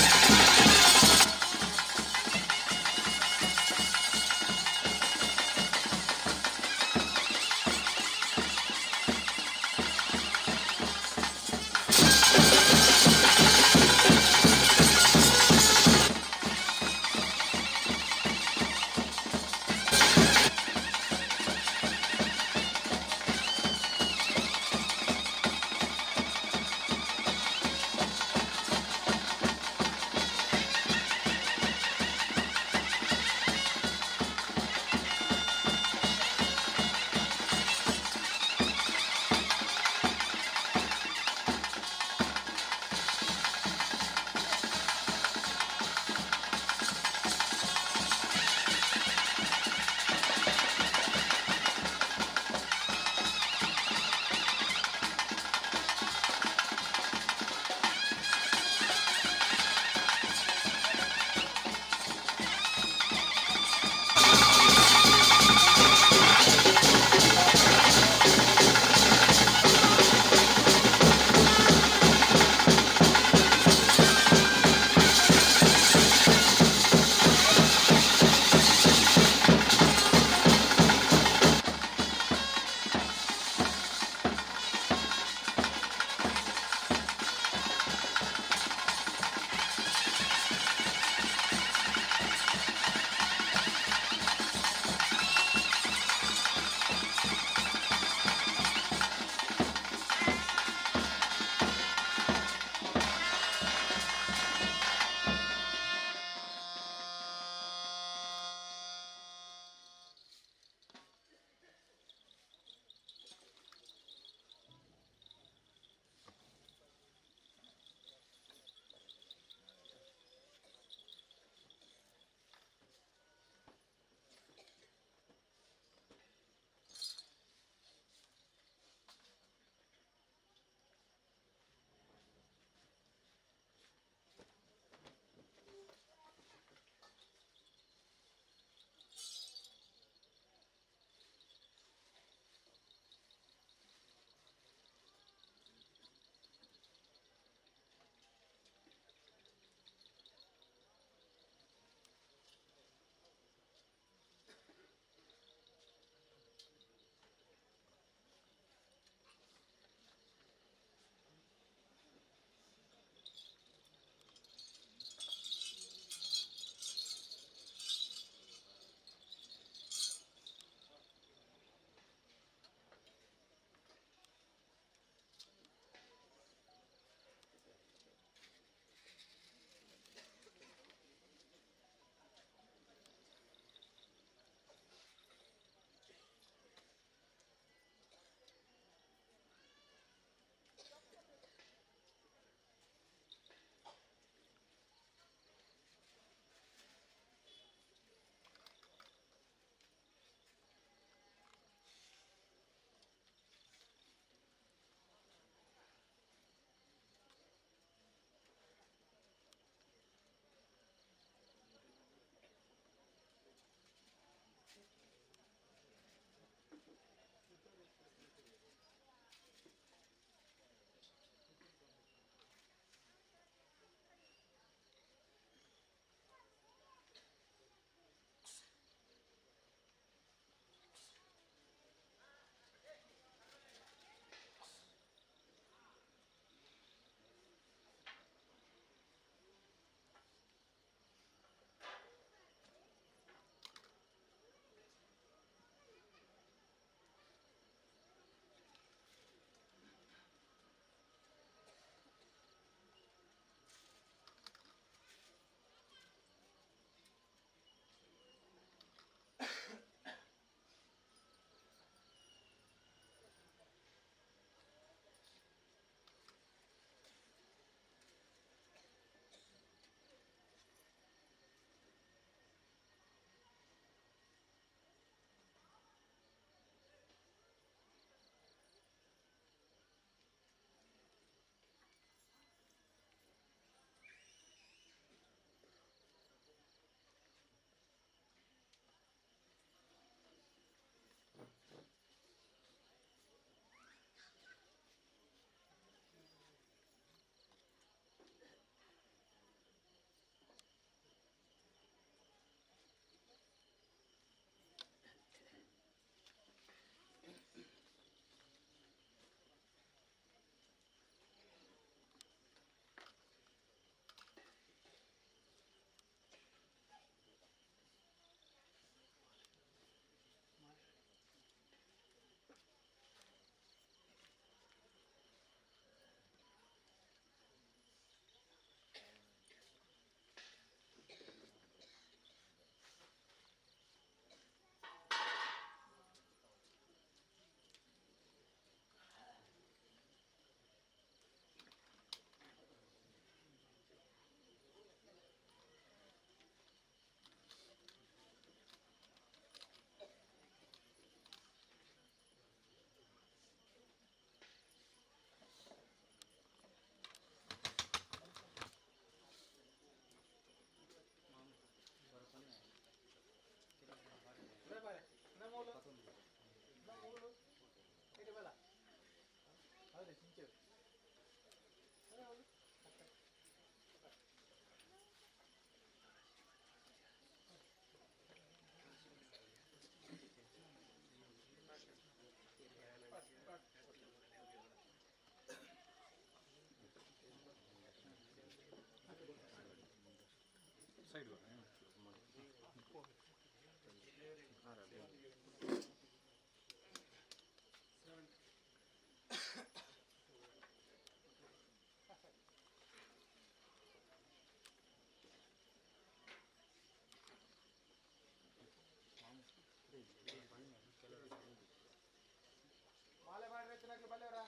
[SPEAKER 5] ಮಾಲೆ ಮಾಡಿ ರಚನಾಗ್ಲಿ ಬಲ್ಲೆವರ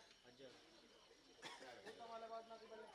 [SPEAKER 5] ಊಟ ಮಾಲೆ ಬಾದ್ನಾಗ್ಲಿ ಬಲ್ಲೆ.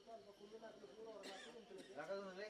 [SPEAKER 5] ಅಲ್ಪ ಕುಲ್ಲುನಾಕ್ಲು ಪೂರ ಹೊರಗೆ.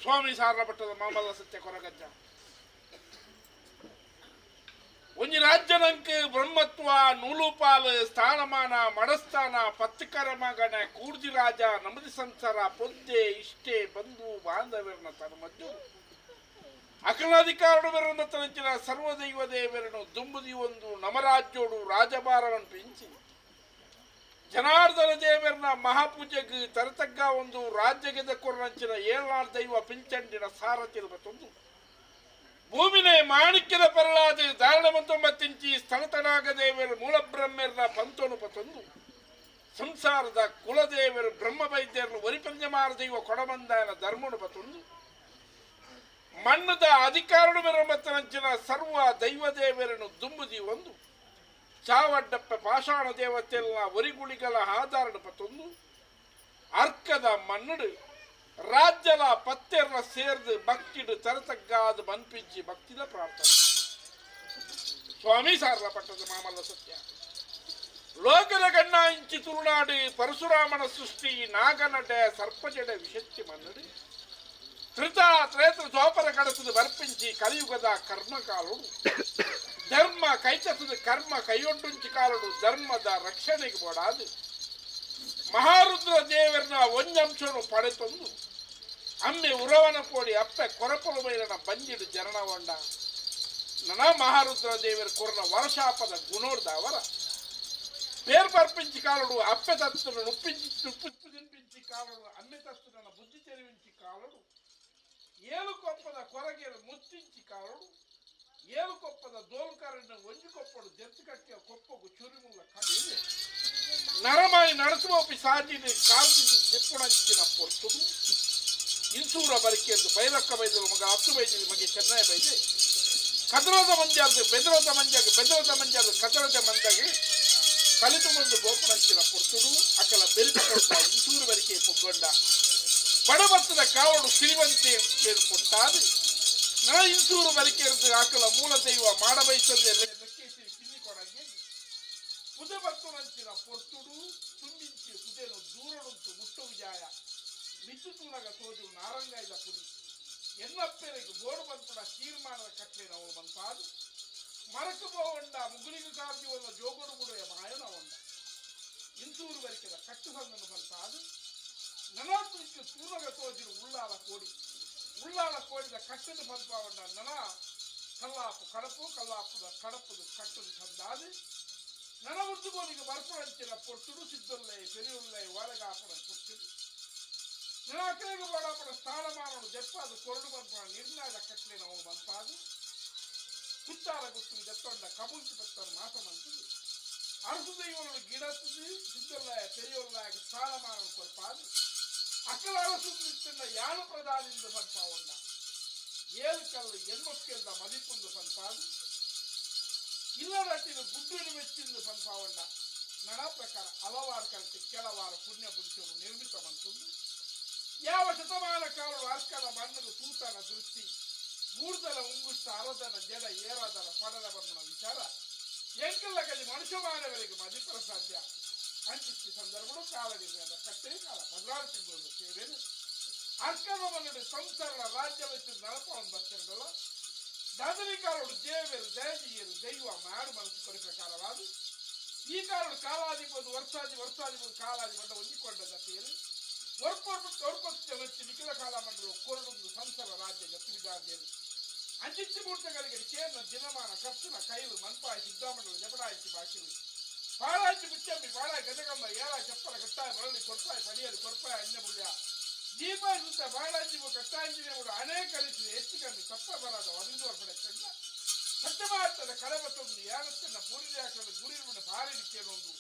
[SPEAKER 9] ಸ್ವಾಮಿ ಸಾರಪಟ್ಟದ ಮಾಮಲ್ಲ ಸತ್ಯ ಕೊರಗಜ್ಜ ಒಂಜಿ ರಾಜ್ಯನಂಕ್ ಬ್ರಹ್ಮತ್ವ ನೂಲುಪಾಲ್ ಸ್ಥಾನಮಾನ ಮಡಸ್ಥಾನ ಪತ್ತುಕರ ಮಗನ ಕೂರ್ಜಿ ರಾಜ ನಮದಿ ಸಂಸಾರ ಪೊದ್ದೆ ಇಷ್ಟೇ ಬಂಧು ಬಾಂಧವ್ಯರನ್ನ ತನ್ನ ಮದ್ದು ಅಕಲಾಧಿಕಾರಡು ಬೆರನ್ನ ತನಚಿನ ಸರ್ವದೈವ ದೇವರನು ದುಂಬುದಿ ಒಂದು ನಮರಾಜ್ಯೋಡು ರಾಜಭಾರವನ್ನು ಪಿಂಚಿ ಜನಾರ್ದನ ದೇವರನ್ನ ಮಹಾಪೂಜೆಗೆ ತರತಗ್ಗ ಒಂದು ರಾಜ್ಯಗೆದ ಕೊರನಂಚಿನ ಏಳ್ನಾಡು ದೈವ ಪಿಂಚಂಡಿನ ಸಾರಥಿಲ್ ಬತ್ತೊಂದು ಭೂಮಿನೇ ಮಾಣಿಕ್ಯದ ಪರಳಾದ ಧಾರಣಮಂತೊಂಬತ್ತಿಂಚಿ ಸ್ಥಳತನಾಗ ದೇವರು ಮೂಲಬ್ರಹ್ಮರ್ನ ಪಂತೋನು ಪತೊಂದು ಸಂಸಾರದ ಕುಲದೇವರು ಬ್ರಹ್ಮ ವೈದ್ಯರನ್ನು ವರಿಪಂಜಮಾರ ದೈವ ಕೊಡಬಂದಾಯನ ಧರ್ಮನು ಪತೊಂದು ಮಣ್ಣದ ಅಧಿಕಾರನು ಮೆರಮತ್ತನಂಚಿನ ಸರ್ವ ದೈವ ದೇವರನ್ನು ದುಂಬುದಿ ಒಂದು ಚಾವಡ್ಡಪ್ಪ ಪಾಷಾಣ ದೇವತೆಲ್ಲ ಒರಿಗುಳಿಗಳ ಆಧಾರಣ ಪತೊಂದು ಅರ್ಕದ ಮಣ್ಣುಡು ರಾಜ್ಯಲ ಪತ್ತೆರ್ನ ಸೇರ್ದು ಭಕ್ತಿಡು ತರತಗ್ಗಾದ ಮನ್ಪಿಂಚಿ ಭಕ್ತಿದ ಪ್ರಾರ್ಥನೆ. ಸ್ವಾಮಿ ಸಾರಲ ಪಟ್ಟದ ಮಾಮಲ್ಲ ಸತ್ಯ ಲೋಕದ ಗಣ್ಣ ಇಂಚಿ ತುಳುನಾಡು ಪರಶುರಾಮನ ಸೃಷ್ಟಿ ನಾಗನಡೆ ಸರ್ಪಜಡೆ ವಿಶಕ್ತಿ ಮನ್ನಡು ತ್ರಿತ ತ್ರೇತ ದ್ವಾಪರ ಕಡಸದ ಬರ್ಪಿಂಚಿ ಕಲಿಯುಗದ ಕರ್ಮಕಾಲುಡು ಧರ್ಮ ಕೈತಸದ ಕರ್ಮ ಕೈಯೊಡ್ಡುಂಚಿ ಕಾಲುಡು ಧರ್ಮದ ರಕ್ಷಣೆಗೆ ಬೋಡಾದು ಮಹಾರುದ್ರ ದೇವರನ್ನ ಒಂಜಂಶನು ಪಡೆತೊಂದು ಅಮ್ಮೆ ಉರವನ ಕೋಡಿ ಅಪ್ಪೆ ಕೊರಪಲು ಮೈಲನ ಬಂಜಿಡು ಜನನವಂಡ ನನ ಮಹಾರುದ್ರ ದೇವರ ಕೊರನ ವರ್ಷಾಪದ ಗುಣೋರ್ದವರ పేరు పర్పించి కాలడు అಪ್ಪೆ తత్తును నొప్పించి నొప్పు తినిపించి కాలడు అమ్మె తత్తున బుద్ధి తెలివించి కాలడు ఏలు కొప్పద కొరగేలు ముత్తించి కాలడు ఏలు కొప్పద దోలుకారని వంజి కొప్పడు జెత్తు కట్టిన కొప్పకు చురుముల కడి నరమాయి నడసుమోపి సాజిని కాల్చి చెప్పుడంచిన పొర్తుడు ಇನ್ಸೂರ ಬರಿಕೆಂದು ಬೈರಕ್ಕ ಬೈದರು ಮಗ ಅತ್ತು ಬೈದಿದೆ ಮಗೆ ಚೆನ್ನೈ ಬೈದೆ ಕದರದ ಮಂಜಾದ ಬೆದರದ ಮಂಜಾಗ ಬೆದರದ ಮಂಜಾದ ಕದರದ ಮಂಜಾಗಿ ಕಲಿತು ಮುಂದೆ ಗೋಪುರಂಚಿನ ಪೊರ್ತುಡು ಅಕಲ ಬೆರಿಕೊಂಡ ಇನ್ಸೂರು ಬರಿಕೆ ಪೊಗ್ಗೊಂಡ ಬಡಬತ್ತದ ಕಾವಡು ಸಿರಿವಂತೆ ಕೊಟ್ಟಾದು ನನ ಇನ್ಸೂರು ಬರಿಕೆ ಆಕಲ ಮೂಲ ದೈವ ಮಾಡಬಯಸದೆ ಲೆಕ್ಕಿಸಿ ಕಿನ್ನಿ ಕೊಡಂಗೆ ಪುದೆ ಬತ್ತುನಂಚಿನ ಪೊರ್ತುಡು ತುಂಬಿಂಚಿ ಸುದೇನು ದೂರಡುಂಟು ಮುಟ್ಟು ವಿಜಾಯ ಮಿಚ್ಚು ತೂನಗ ತೋಜು ನಾರಂಗಾಯ್ದ ಪುಲಿ ಎನ್ನಪ್ಪೆರೆಗೆ ಬೋಡು ಬಂತುಡ ತೀರ್ಮಾನದ ಕಟ್ಲೆ ನಾವು ಮನ್ಪಾದು ಮರಕು ಬೋವಂಡ ಮುಗುಲಿಗೆ ಸಾಧ್ಯವಲ್ಲ ಜೋಗೋಡು ಗುಡೆಯ ಮಾಯನ ಒಂಡ ಇಂತೂರು ಬರಿಕೆದ ಕಟ್ಟು ಸಂದನು ಬಂತಾದು ನನಾತ್ಮಕ್ಕೆ ತೂನಗ ತೋಜಿರು ಉಳ್ಳಾಲ ಕೋಡಿ ಉಳ್ಳಾಲ ಕೋಡಿದ ಕಟ್ಟದ ಬಂಪಾವಂಡ ನನ ಕಲ್ಲಾಪು ಕಡಪು ಕಲ್ಲಾಪುದ ಕಡಪುದು ಕಟ್ಟದು ತಂದಾದು ನನ ಉದ್ದುಗೋನಿಗೆ ಬರ್ಪುರಂಚಿನ ಪೊರ್ತುಡು ಸಿದ್ದುಲ್ಲೆ ಪೆರಿಯುಲ್ಲೆ ಒಳಗಾಪುರ ಪೊರ್ತುಡು ನನಾಕೇಗ ಬೋಡಾಪುರ ಸ್ಥಾನಮಾನನು ಜಪ್ಪಾದು ಕೊರಡು ಬಂಪುರ ನಿರ್ಣಯದ ಕಟ್ಲೆ ನಾವು ಬಂತಾದು ಕುತ್ತಾರ ಗುತ್ತು ದತ್ತೊಂಡ ಕಬುಲ್ತಿ ಬತ್ತರ ಮಾಸ ಮಂತದು ಅರಸು ದೈವನು ಗಿಡತ್ತದು ಸಿದ್ದುಲ್ಲಾಯ ಪೆರಿಯುಲ್ಲಾಯ ಸ್ಥಾನಮಾನನು ಕೊರ್ಪಾದು ಅಕ್ಕಲ ಅರಸು ನಿತ್ತಿನ ಯಾನು ಪ್ರಧಾನಿಂದ ಪಂಪಾವೊಂಡ ಏಳು ಕಲ್ಲು ಎನ್ಮೊಕ್ಕೆಲ್ದ ಮದಿಪುಂದು ಪಂಪಾದು ಇಲ್ಲದಟ್ಟಿನ ಗುಡ್ಡಿನ ಮೆಚ್ಚಿಂದು ಪಂಪಾವೊಂಡ ನಡ ಪ್ರಕಾರ ಹಲವಾರು ಕಲ್ತಿ ಕೆಲವಾರು ಪುಣ್ಯ ಪುರುಷರು ನಿರ್ಮಿತ ಮಂತುಂದು ಯಾವ ಶತಮಾನ ಕಾಲರು ಅರ್ಕದ ಮಣ್ಣದ ತೂತನ ದೃಷ್ಟಿ ಮೂರ್ದನ ಉಂಗುಷ್ಟ ಅರದನ ಜಡ ಏರಾದನ ಪಡದ ಬಣ್ಣನ ವಿಚಾರ ಎಂಕಲ್ಲ ಕಲಿ ಮನುಷ್ಯ ಮಾನವರಿಗೆ ಮದಿಪರ ಸಾಧ್ಯ ಅಂಚಿತ್ತಿ ಸಂದರ್ಭಗಳು ಕಾಲಡಿ ಕಟ್ಟೆ ಕಾಲ 16 ತಿಂಗಳು ಸೇವೆನು ಅರ್ಕದ ಮನ್ನಡು ಸಂಸಾರ ರಾಜ್ಯ ವೆಚ್ಚ ನಡಪವನ್ನು ಬರ್ತಿರಲ್ಲ ದಾದರಿ ಕಾಲಡು ದೇವರು ದಯಜಿಯರು ದೈವ ಮಾಡು ಮನಸ್ಸು ಕೊರಿ ಪ್ರಕಾರವಾದ ಈ ಕಾಲಡು ಕಾಲಾಧಿಪದು ವರ್ಷಾದಿ ವರ್ಷಾಧಿಪದು ಕಾಲಾದಿ ಬಂದ ಹೊಂದಿಕೊಂಡ ದತ್ತೆಯಲ್ಲಿ ಒರ್ಪೊರ್ಪು ನಿಖಿಲ ಕಾಲ ಮಂಡಲು ಕೊರಡೊಂದು ಸಂಸಾರ ರಾಜ್ಯ ಜತ್ತಿದಾರ್ಯರು ಅಂಚಿಚ್ಚಿ ಮೂರ್ತಗಳಿಗೆ ಕೇಂದ್ರ ದಿನಮಾನ ಖರ್ಚಿನ ಕೈಲು ಮನ್ಪಾಯ ಸಿದ್ಧಾಮಂಡಲ ಜಪಡಾಯಿಸಿ ಬಾಕಿಲು ಪಾಳಾಚಿ ಮುಚ್ಚಂಬಿ ಪಾಳಾಯ ಗಜಗಂಬ ಏಳ ಚಪ್ಪಲ ಕಟ್ಟಾಯ ಬರಲಿ ಕೊರ್ಪಾಯ ಪಡಿಯಲು ಕೊರ್ಪಾಯ ಅನ್ಯಮೂಲ್ಯ ದೀಪಾಯ ಸುತ್ತ ಬಾಳಾಜಿ ಕಟ್ಟಾಂಜಿನೇವರು ಅನೇಕ ರೀತಿಯ ಹೆಚ್ಚು ಕಮ್ಮಿ ತಪ್ಪ ಬರಾದ 15 ವರ್ಷ ಕಂಡ ಸತ್ಯಮಾರ್ತದ ಕಳಬತ್ತೊಂದು ಯಾನತ್ತನ್ನ ಪೂರ್ಣಾಕದ ಗುರಿರುಣ ಪಾರಿಡಿಕೆನೊಂದು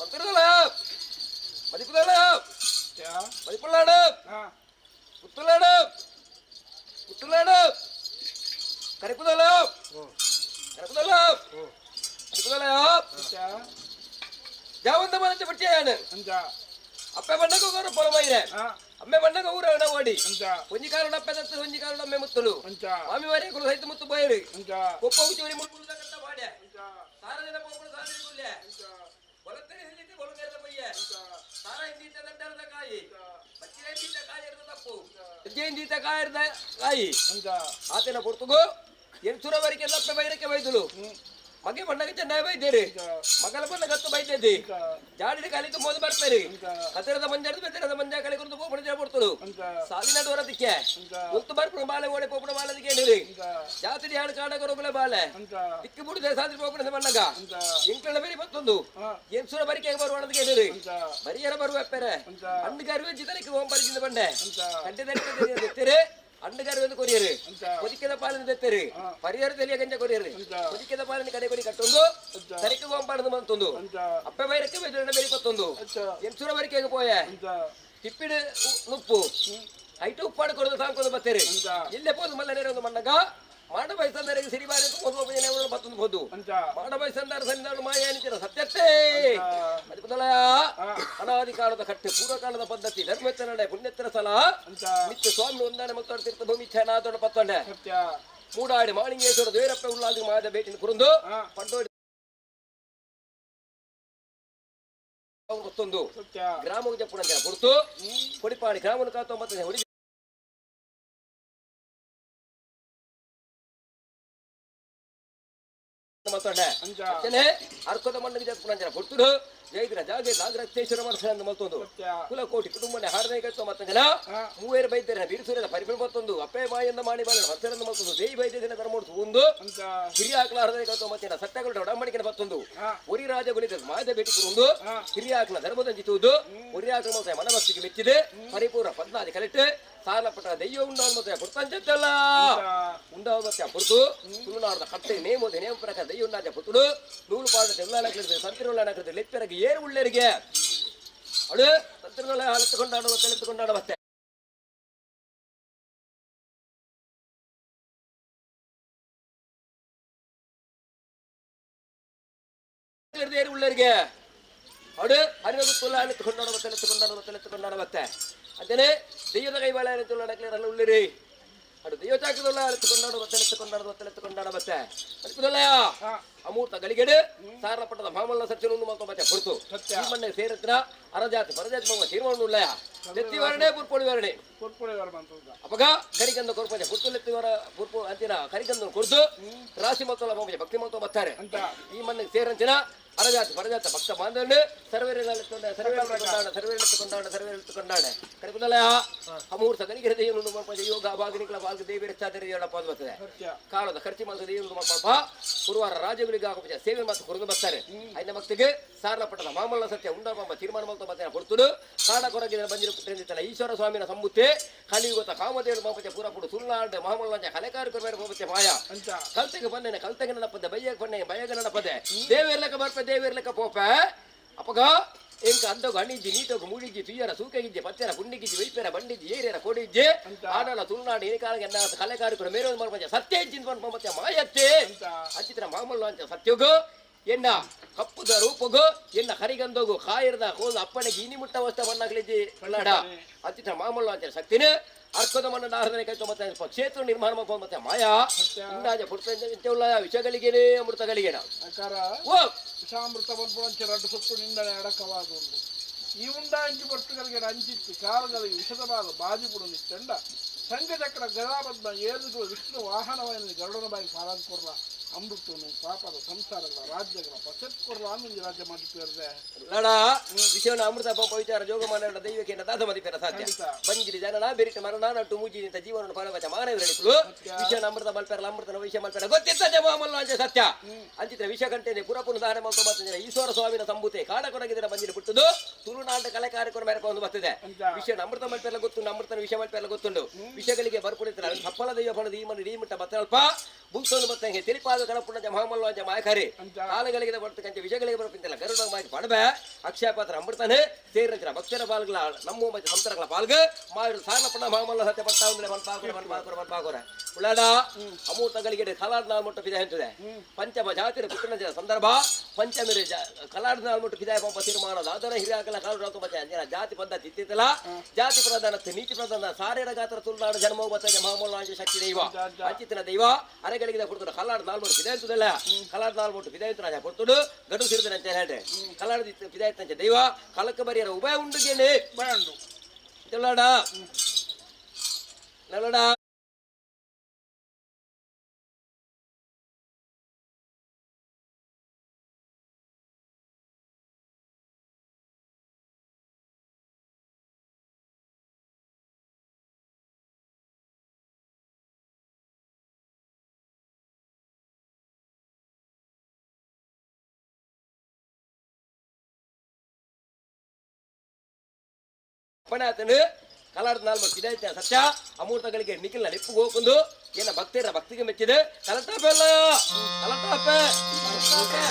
[SPEAKER 11] ಪಂತರುದಲ ಮದಿಪುದಲ ಮದಿಪುಳ್ಳಾಡ ಪುತ್ತುಲಾಡ ಪುತ್ತುಲಾಡ ಕರಿಪುದಲ ಕರಿಪುದಲ ಮದಿಪುದಲ ಜಾವಂತ ಮನച്ച ಪಟ್ಟಿಯಾನ ಅಪ್ಪೆ ಬಣ್ಣಗ ಊರು ಪೊಲಮೈರೆ ಅಮ್ಮೆ ಬಣ್ಣಗ ಊರ ಓಡಿ ಒಂಜಿ ಅಪ್ಪೆ ದತ್ತು ಒಂಜಿ ಕಾಲುಡ ಅಮ್ಮೆ ಮುತ್ತಲು ಮಾಮಿ ವಾರಿ ಕುಲು ಸಹಿತ ಮುತ್ತು ಬಯರು ಕೊಪ್ಪ ಉಚ್ಚೋರಿ ಮುಳ್ಳು ಕಟ್ಟ ಬಾಡೆ ಸಾರ ಜನ ಪೋಪುಡು ಸಾರಿ ಕುಲ್ಲೆ ಬಲತ್ತರಿ ಹಿಂದಿತ್ತೆ ಬೊಲುಗೇರದ ಪಯ್ಯ ಸಾರ ಹಿಂದಿತ್ತೆ ದಂಡರದ ಕಾಯಿ ಬಚ್ಚಿರ ಹಿಂದಿತ್ತೆ ಕಾಯಿರದ ತಪ್ಪು ಹಿಂದಿತ್ತೆ ಕಾಯಿರದ ಕಾಯಿ ಆತನ ಪೊರ್ತುಗು ಎಂಚುರವರೆಗೆ ಅಪ್ಪೆ ಬೈರಕ್ಕೆ ಬೈದಲು ಮಗೆ ಬಣ್ಣಗೆ ಚೆನ್ನಾಗಿ ಬೈದೇರಿ ಮಗಲ ಬಣ್ಣ ಗತ್ತು ಬೈದೇದಿ ಜಾಡಿನ ಕಾಲಿಗೆ ಮೋದು ಬರ್ತಾರೆ ಕತ್ತರದ ಮಂಜಾರದ ಬೆತ್ತರದ ಮಂಜ ಕಳೆ ಕುರಿತು ಪೋಪಣ ಕೊಡ್ತರು ಸಾವಿನ ಡೋರದಕ್ಕೆ ಉತ್ತು ಬರ್ಪುಣ ಬಾಳೆ ಓಡೆ ಪೋಪಣ ಬಾಳದಕ್ಕೆ ಹೇಳಿರಿ ಜಾತಿ ಯಾಡು ಕಾಡ ಕೊರಗುಲ ಬಾಳೆ ದಿಕ್ಕು ಬುಡು ಸಾದ್ರಿ ಪೋಪಣ ಬಣ್ಣಗ ಎಂಕಳ ಬೇರೆ ಬತ್ತೊಂದು ಎಂಸುರ ಬರಿಕೆ ಬರುವಣದಕ್ಕೆ ಹೇಳಿರಿ ಬರಿಯರ ಬರುವ ಅಪ್ಪೆರೆ ಅಣ್ಣಗಾರು ಜಿತಲಿಕ್ಕೆ ಓಂ ಪರಿಚಿತ ಬಂಡೆ ಕಡ್ಡೆ ದರಿಕೆ ಅಣ್ಣಗಾರು ಒಂದು ಕೊರಿಯರು ಕೊದಿಕೆದ ಪಾಲನೆ ತೆತ್ತರು ಪರಿಯರು ತೆಲಿಯ ಗಂಜ ಕೊರಿಯರು ಕೊದಿಕೆದ ಪಾಲನೆ ಕಡೆ ಕೊಡಿ ಕಟ್ಟೊಂದು ಸರಿಕೆ ಗೋಂಪಾಡದು ಮಂತೊಂದು ಅಪ್ಪೆ ಬೈರಕ್ಕೆ ಬೆದರಣ ಬೇರಿ ಪತ್ತೊಂದು ಎಂಸುರ ಬರಿಕೆಗೆ ಪೋಯೆ ತಿಪ್ಪಿಡು ನುಪ್ಪು ಐಟು ಉಪ್ಪಾಡು ಕೊಡದು ಸಾಂಕೋದು ಬತ್ತೇರಿ ಇಲ್ಲೇ ಪೋದು ಮಲ್ಲ ನೇರೊಂದು ಮಣ್ಣಗ ಮಾಡ ಬಯಸಂದರಿಗೆ ಸಿರಿಬಾರಿ ಓದುವ ಬತ್ತೊಂದು ಹೋದು ಮಾಡ ಬಯಸಂದಾರ ಸನ್ನಿಧಾನ ಮಾಯ ನಿಂತಿರ ಸತ್ಯತ್ತೆ ಅದಕ್ಕುದಲಯ ಅನಾದಿ ಕಾಲದ ಕಟ್ಟೆ ಪೂರ್ವಕಾಲದ ಪದ್ಧತಿ ಧರ್ಮೆತ್ತ ನಡೆ ಪುಣ್ಯತ್ತರ ಸಲ ನಿತ್ಯ ಸ್ವಾಮಿ ಒಂದಾನೆ ಮತ್ತು ತೀರ್ಥ ಭೂಮಿ ಛಾನಾದೊಡ ಪತ್ತೊಂಡೆ ಮೂಡಾಡಿ ಮಾಳಿಂಗೇಶ್ವರ ದೇವರಪ್ಪ ಉಳ್ಳಾದಿ ಮಾದ ಭೇಟಿನ ಕುರುಂದು ಪಂಡೋಡಿ ಗೊತ್ತೊಂದು ಗ್ರಾಮ ಜಪ್ಪುಣ ಪುಡ್ತು ಕೊಡಿಪಾಡಿ ಗ್ರಾಮನ ಕಾತೊಂಬತ್ತನೇ ಹೊಡಿ ಅರ್ಕದ ಮಣ್ಣಿಗೆ ಜಪ್ಪುಣ ಪುಡ್ತುಡು ಜೈದ್ರ ಜಾಗೆ ನಾಗರತ್ನೇಶ್ವರ ಮನಸ್ಸನ್ನು ಮತ್ತೊಂದು ಕುಲಕೋಟಿ ಕುಟುಂಬನೆ ಹಾರನೇ ಮತ್ತೊಂದು ಮೂವೇರು ಬೈದ್ಯರ ಬೀರುಸೂರ್ಯದ ಪರಿಪುಣ ಮತ್ತೊಂದು ಅಪ್ಪೆ ಮಾಯಿಂದ ಮಾಡಿ ಬಾಳ ಹಸರನ್ನು ಮತ್ತೊಂದು ದೇಯಿ ಬೈದ್ಯನ ಧರ್ಮೋಡ್ಸು ಒಂದು ಹಿರಿಯ ಆಕಳ ಹರದೇ ಮತ್ತಿನ ಸತ್ಯಗಳ ಒಡಂಬಡಿಕೆನ ಮತ್ತೊಂದು ಒರಿ ರಾಜ ಗುಳಿದ ಮಾದ ಭೇಟಿ ಒಂದು ಹಿರಿಯ ಆಕಳ ಧರ್ಮದ ಜಿತುವುದು ಒರಿ ಆಕಳ ಮತ್ತ ಮನಮಸ್ತಿಗೆ ಮೆಚ್ಚಿದೆ ಪರಿಪೂರ್ಣ ಪದ್ನಾದಿ ಕಲೆಕ್ಟ್ ಸಾಲಪಟ್ಟ ದೆಯ್ಯ ಉಂಡಾಲ್ ಮತ್ತೆ ಪುರ್ತಂಚತ್ತಲ್ಲ ಉಂಡಾಲ್ ಮತ್ತೆ ಪುರ್ತು ತುಳುನಾಡದ ಕಟ್ಟೆ ನೇಮ ನೇಮ ಪ್ರಕಾರ ದೆಯ್ಯ ಉಂಡಾಜ ಪುತ್ತುಡು ನೂಲು ಪಾಡ ತೆಲ್ಲಾಣ ಸಂತಿರುಳ್ಳಾಣ ಲೆಪ್ಪೆರಗೆ ಏರು ಉಳ್ಳರಿಗೆ ಅಳು ತಂತ್ರಗಳ ಅಳೆತುಕೊಂಡಾಡುವ ತೆಳೆತುಕೊಂಡಾಡುವ ಮತ್ತೆ ಏರು ಉಳ್ಳರಿಗೆ ಅಡು ಹರಿವು ತುಲ್ಲ ಅಳೆತುಕೊಂಡಾಡುವ ತೆಳೆತುಕೊಂಡಾಡುವ ತೆಳೆತುಕೊಂಡಾಡುವ ಮತ್ತೆ ಅಂಚನೆ ದೆಯ್ಯದ ಕೈಬಾಳ ತುಳ್ಳಾಡಕ್ಲೇರಲ್ಲ ಉಳ್ಳಿರಿ ಅಡು ದೆಯ್ಯ ಚಾಕದಲ್ಲ ಅಳೆತುಕೊಂಡಾಡುವ ತೆಳೆತುಕೊಂಡಾಡುವ ತೆಳೆತುಕೊಂಡಾಡುವ ಮತ್ತೆ ಅದಕ್ಕುದಲ್ಲಯ ಅಮೂರ್ತ ಗಳಿಗೆಡು ಸಾರಪಟ್ಟದ ಮಾಮಲ್ಲ ಸತ್ಯನೊಂದು ಮಾತ್ರ ಮತ್ತೆ ಹೊರತು ಈ ಮಣ್ಣೆ ಸೇರತ್ರ ಅರಜಾತಿ ಪರಜಾತಿ ಮಗ ತೀರ್ಮಾನ ಉಳ್ಳಯ ಎತ್ತಿವರಣೆ ಪುರ್ಪೊಳಿ ಅಪಗ ಕರಿಗಂಧ ಕೊರ್ಪಂಜ ಪುರ್ತುಲೆತ್ತಿವರ ಪುರ್ಪು ಅಂತಿನ ಕರಿಗಂಧ ಕೊರ್ದು ರಾಶಿ ಮತ್ತೊಲ್ಲ ಮಗ ಭಕ್ತಿ ಮತ್ತ ಬರ್ತಾರೆ ಈ ಮಣ್ಣಿಗೆ ಸೇರಂಚಿನ ಅರಜಾತಿ ಪರಜಾತ ಭಕ್ತ ಬಾಂಧವನು ಸರ್ವೇರ ಸರ್ವೇರ ಸರ್ವೇರ ಕೊಂಡಾಡ ಸರ್ವೇರ ಕೊಂಡಾಡ ಕರಿಕುದಲಯ ಅಮೂರ್ತ ಗಣಿಗೆ ಹೃದಯ ಯೋಗ ಬಾಗಿನಿಗಳ ಬಾಲ್ಗ ದೇವಿರ ಚಾದರಿ ಬರ್ತದೆ ಕಾಲದ ಖರ್ಚು ಮಾಡಿದ ದೇವರು ಪಾಪ ಗುರುವಾರ ರಾಜಗಳಿಗೆ ಆಗುವ ಸೇವೆ ಮತ್ತು ಕುರಿದು ಬರ್ತಾರೆ ಐನ ಭಕ್ತಿಗೆ ಸಾರಪಟ್ಟದ ಮಾಮಲ್ಲ ಸತ್ಯ ಉಂಡಾಂಬ ತೀರ್ಮಾನ ಮಾಡ್ತಾ ಬರ್ತಾರೆ ಹೊರತುಡು ಕಾಡ ಕೊರಗಿನ ಬಂದಿರು ಪುಟ್ಟಿನ ಈಶ್ವರ ಸ್ವಾಮಿನ ಸಂಬುತ್ತೆ ಕಲಿಯುಗತ ಕಾಮದೇವರು ಮಾಪತೆ ಪೂರಪುಡು ಸುಳ್ನಾಡ ಮಾಮಲ್ಲ ಕಲೆಕಾರು ಕೊರಬೇಡ ಮಾಪತೆ ಮಾಯ ಕಲ್ತೆಗೆ ಬಂದೇನೆ ಕಲ್ತೆಗೆ ನಡಪದೆ ಬಯ್ಯಗೆ ಬನ್ನೆ ಬಯ್ಯಗೆ ನಡಪದೆ ದೇವಿರ್ಲಕ್ಕ ಬರ್ಪೆ ದೇವಿರ್ಲಕ್ಕ ಪೋಪೆ ಅಪಗ ಎಂಕ ಅಂದಗ ಅಣಿಜ್ಜಿ ನೀಟೋಗು ಮೂಡಿಜ್ಜಿ ತುಯ್ಯರ ಸೂಕೆಗಿಜ್ಜಿ ಪತ್ತೆರ ಗುಂಡಿಗಿಜ್ಜಿ ವೈಪೆರ ಬಂಡಿಜ್ಜಿ ಏರಿಯರ ಕೊಡಿಜ್ಜಿ ಆಡಲ ತುಳುನಾಡು ಏನಿಕಾಲಗೆ ಎನ್ನ ಕಲೆಕಾರು ಕೂಡ ಮೇರೋ ಮಾಡ್ಪಂಚ ಸತ್ಯ ಇಜ್ಜಿಂದ ಮತ್ತೆ ಮಾಯತ್ತೆ ಅಚಿತ್ರ ಮಾಮಲ್ಲ ಅಂತ ಸತ್ಯಗು ಎನ್ನ ಕಪ್ಪುದ ರೂಪಗು ಎನ್ನ ಹರಿಗಂದೋಗು ಕಾಯಿರದ ಹೋದ ಅಪ್ಪನಿಗೆ ಇನಿ ಮುಟ್ಟ ವಸ್ತ ಬಣ್ಣಗಳಿದ್ದಿ ಕಳ್ಳಾಡ ಅಚಿತ್ರ ಮಾಮಲ್ಲ ಅಂತ ಶಕ್ತಿನ ಅರ್ಕದ ಮಣ್ಣು ಆರಾಧನೆ ಕೈತ ಮತ್ತೆ ಕ್ಷೇತ್ರ ನಿರ್ಮಾಣ ಮಾಡ್ಕೊಂಡು ಮತ್ತೆ ಮಾಯಾ ಉಂಡಾಜ ಪುಟ್ಟ ವಿಷಗಳಿಗೇನೆ ಅಮೃತಗಳಿಗೇನ
[SPEAKER 9] ವಿಷಾಮೃತ ಬಂದ್ಪುಣಂಚ ರಡ್ಡು ಸುತ್ತು ನಿಂದನೆ ಅಡಕವಾದುಂಡು ಈ ಉಂಡಾಂಚಿ ಪೊರ್ತುಗಳಿಗೆ ಅಂಚಿತ್ತಿ ಕಾಲಗಳಿಗೆ ವಿಷದ ಬಾಲ ಬಾಜಿಪುಡು ನಿತ್ತೆಂಡ ಸಂಘಚಕ್ರ ಗದಾಬದ್ಧ ಏರುಗಳು ವಿಷ್ಣು ವಾಹನವಾಯಿನ ಗರುಡನ ಬಾಯಿ ಪಾರಾದ ಕೊರ್ಲ ಅಮೃತನು ಪಾಪದ ಸಂಸಾರಗಳ ರಾಜ್ಯಗಳ ಪಸೆತ್ ಕೊರ್ಲ ಅಂದು ರಾಜ್ಯ ಮಾಡಿರ್ದೆ
[SPEAKER 11] ಲಡ ವಿಷಯನ ಅಮೃತ ಪಾಪ ವಿಚಾರ ಜೋಗ ಮಾಡ ದೈವಕ್ಕೆ ದಾದ ಮದಿಪೆರ ಸಾಧ್ಯ ಬಂಜಿರಿ ಜನನ ಬೆರಿಟ ಮರಣ ನಟ್ಟು ಮೂಜಿ ನಿಂತ ಜೀವನ ಫಲವಚ ಮಾನವರಳಿಸಲು ವಿಷಯನ ಅಮೃತ ಮಲ್ಪೆರಲ ಅಮೃತನ ವಿಷಯ ಮಲ್ಪೆರ ಗೊತ್ತಿರ್ತದೆ ಮಾಮಲ್ಲ ಸತ್ಯ ಅಂಚಿತ್ರ ವಿಷ ಕಂಟೆನೆ ಪುರಪುನ ದಾನ ಮಾಡ್ಕೊ ಬರ್ತಿದ್ದಾರೆ ಈಶ್ವರ ಸ್ವಾಮಿನ ಸಂಬೂತೆ ಕಾಡ ಕೊರಗಿದ್ರೆ ಬಂಜಿರಿ ಪುಟ್ಟದು ತುಳುನಾಡ ಕಲೆ ಕಾರ್ಯಕ್ರಮ ಮೇರೆಕೊಂಡು ಬರ್ತಿದೆ ವಿಷಯನ ಅಮೃತ ಮಲ್ಪೆಲ್ಲ ಗೊತ್ತುಂಡು ಅಮೃತನ ವಿಷ ಮಲ್ಪೆಲ್ಲ ಗೊತ್ತುಂಡು ವಿಷಗಳಿಗೆ ಬರ್ಪುಡಿತಾರೆ ಸಫಲ ದೈವ ಫಲದ ಈ ಮನೆ ಈ ಮುಟ್ಟ ಬತ್ತಲ್ಪ ಬುಲ್ಸೋನು ಬತ್ತಂಗೆ ತಿಳಿಪಾದ ಕಡಪುಣ ಮಹಾಮಲ್ಲ ಮಾಯಕಾರಿ ಕಾಲಗಳಿಗೆ ಬರ್ತಕ್ಕಂಥ ವಿಷಗಳಿಗೆ ಬರ್ತಿಲ್ಲ ಗರುಡ ಮಾಯಕ ಪಡಬೆ ಅಕ್ಷಯ ಪಾತ್ರ ಅಮೃತನೇ ಸೇರಿನ ಭಕ್ತರ ಪಾಲ್ಗಳ ನಮ್ಮ ಮತ್ತೆ ಸಂತರಗಳ ಪಾಲ್ಗ ಮಾರು ಸಾರಪಣ ಮಾಮಲ್ಲ ಸತ್ಯ ಪಟ್ಟ ಅಂದ್ರೆ ಮನ್ಪಾಕುರ ಮನ್ಪಾಕುರ ಮನ್ಪಾಕುರ ಉಳ್ಳಾಡ ಅಮೂರ್ತಗಳಿಗೆ ಕಲಾಡ್ ನಾಲ್ಮುಟ್ಟು ಪಿದ ಎಂತದೆ ಪಂಚಮ ಜಾತಿರ ಪುಟ್ಟಣ ಸಂದರ್ಭ ಪಂಚಮಿರ ಕಲಾಡ್ ನಾಲ್ಮುಟ್ಟು ಪಿದಾಯ ಪಂಪ ತೀರ್ಮಾನ ದಾದರ ಹಿರಿಯಾಕಲ ಕಾಲು ರಾಕು ಮತ್ತೆ ಅಂಜನ ಜಾತಿ ಪದ್ಧತಿ ಇತ್ತಿತ್ತಲ್ಲ ಜಾತಿ ಪ್ರಧಾನ ನೀತಿ ಪ್ರಧಾನ ಸಾರೇರ ಗಾತ್ರ ತುಳುನಾಡು ಜನ್ಮ ಬತ್ತ ಮಾಮೂಲಾಂಶ ಶಕ್ತಿ ದೈವ ಅಂಚಿತ್ತಿನ ದೈವ ಅರೆಗಳಿಗೆ ಪುಡ್ತುಡು ಕಲ್ಲಾಡ್ ನಾಲ್ಮುಟ್ಟು ಪಿದಾಯ ಎಂತದಲ್ಲ ಕಲಾಡ್ ನಾಲ್ಮುಟ್ಟು ಪಿದಾಯ ರಾಜ ಪುಡ್ತುಡು ಗಡು ಸಿರಿದ ಅಂಚೆ ಹೇಳ್ರೆ ಕಲಾಡ್ ಪಿದಾಯ ಅಂಚೆ ದೈವ ಕಲಕ ಬರಿಯರ ಉಭಯ ಉಂಡುಗೇನೆ
[SPEAKER 9] ಉಭಯ ಉಂಡು.
[SPEAKER 11] ತುಳುನಾಡ ನಲ್ಲಡ. ಪಣಾತನು ಕಲಾರದ ನಾಲ್ಮ ಪಿದಾಯ್ತ ಸತ್ಯ ಅಮೂರ್ತಗಳಿಗೆ ನಿಖಿಲ್ನ ನಿಪ್ಪು ಹೋಗುಂದು ಏನ ಭಕ್ತರ ಭಕ್ತಿಗೆ ಮೆಚ್ಚಿದೆ ಕಲಟಾಪೆ ಅಲ್ಲ ಕಲಟಾಪೆ ಕಲಟಾಪೆ.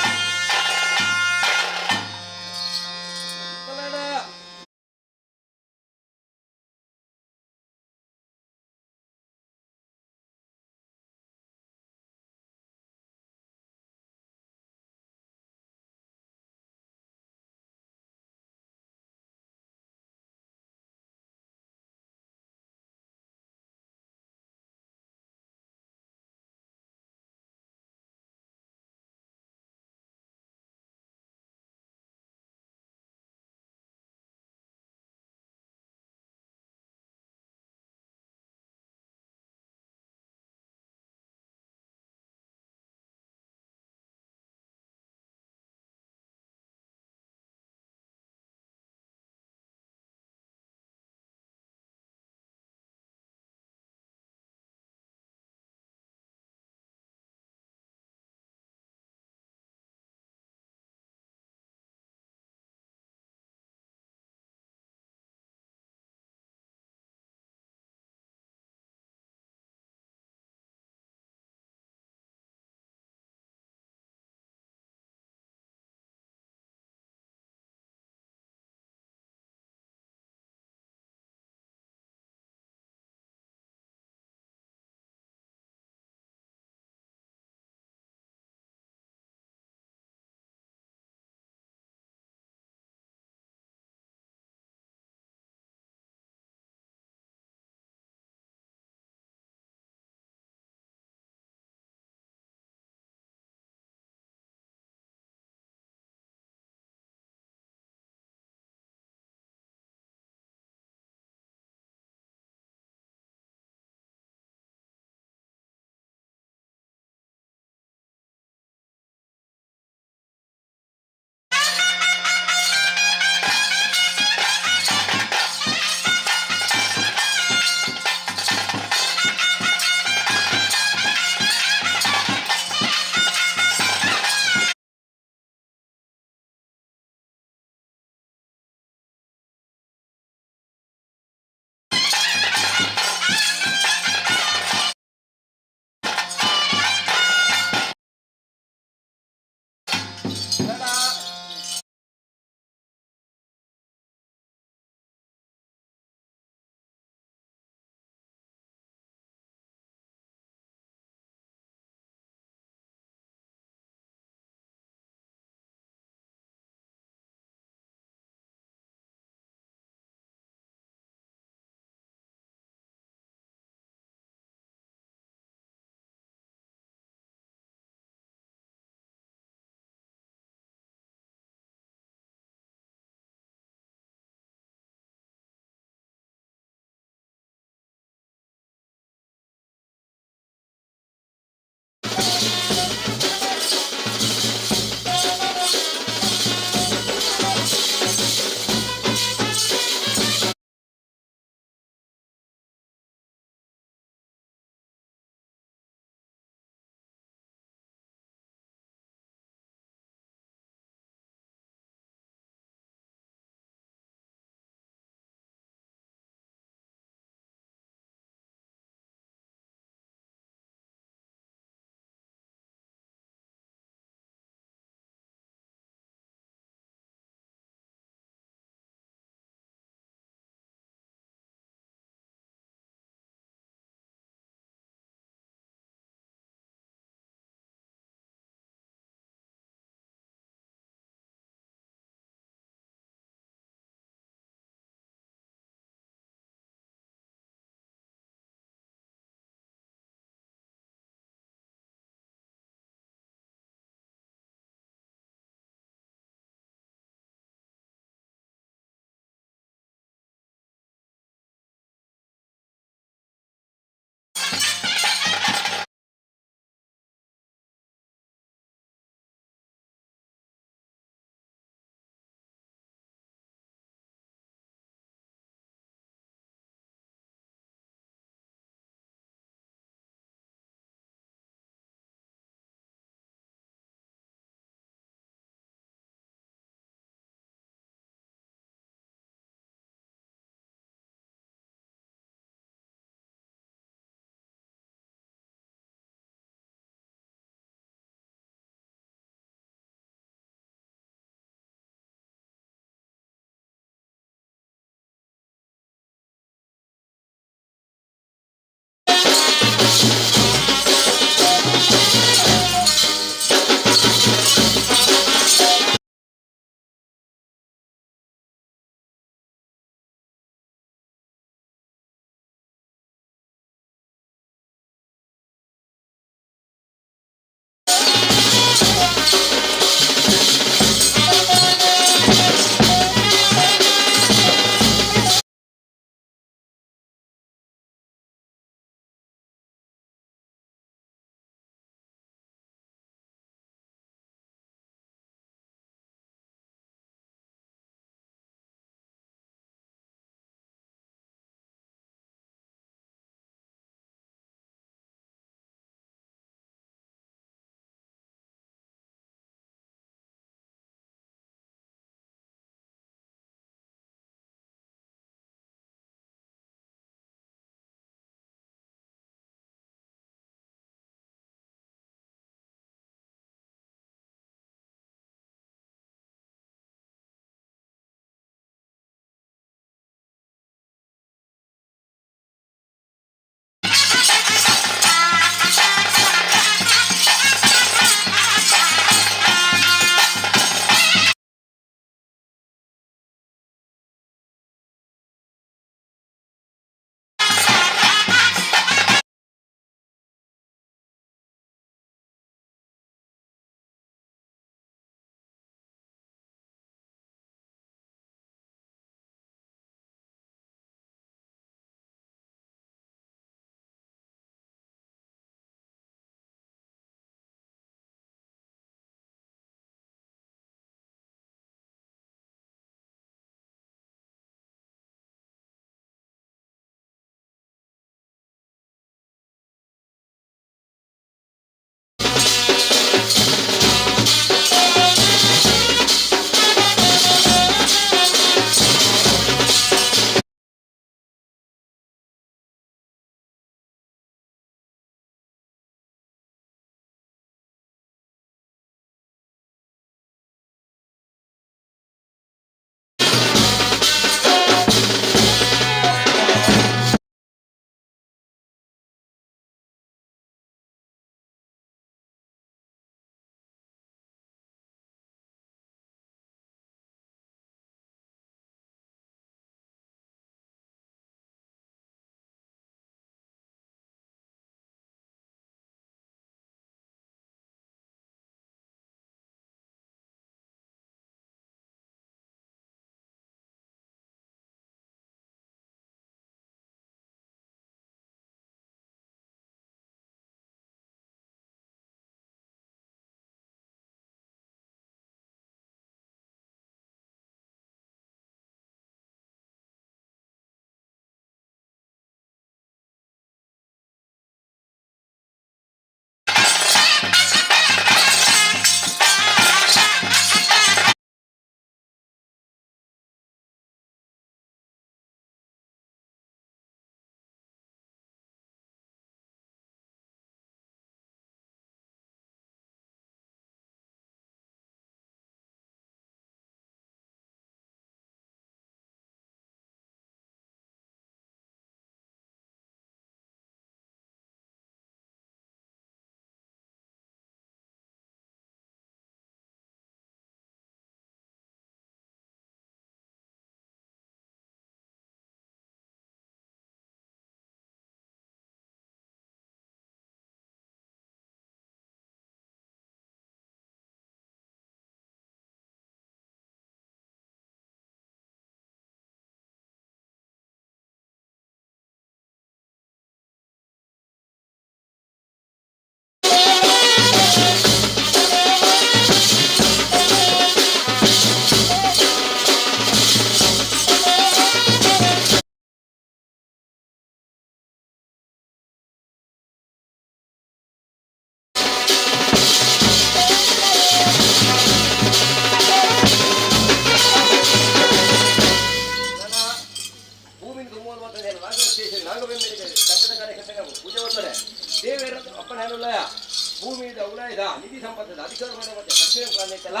[SPEAKER 11] ನಿಧಿ ಸಂಪತ್ತದ ಅಧಿಕಾರ ಪಡೆಯುವ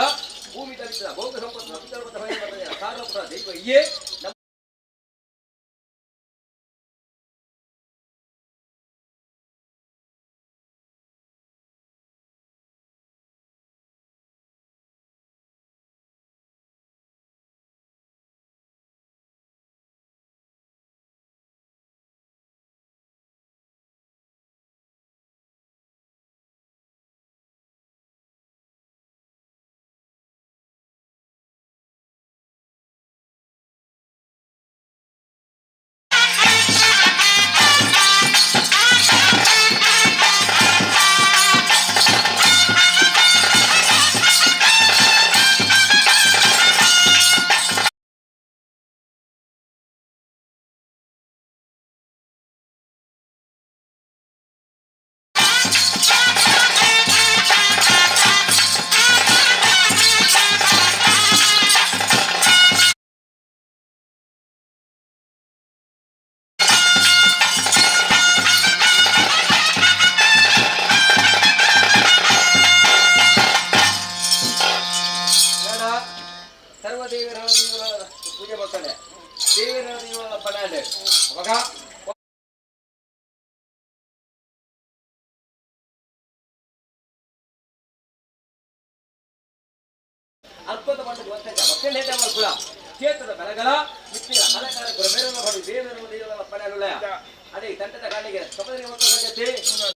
[SPEAKER 11] ಭೂಮಿ ತರಿಸಿದ ಭೋಗ ಸಂಪತ್ತು ಅಧಿಕಾರ ಸಾರಪುರ ದೈವ ಇಯೇ. ಸರ್ವದೇವರ ಪೂಜೆ ಮಾಡ್ತಾನೆ ದೇವರ ಪಣಾಲೆ ಅವಾಗ ಅದ್ಭುತ ಮಟ್ಟದ ಒತ್ತಾಯ ಮಕ್ಕಳ ಕೂಡ ಕ್ಷೇತ್ರದ ಬೆಳಗಲ ಮಿತ್ತಿನ ಕಲಕಲ ಗುರುಮೇರನ ದೇವರ ಪಣಾಲುಳ ಅದೇ ತಂಡದ ಕಾಣಿಗೆ ಸಪದ.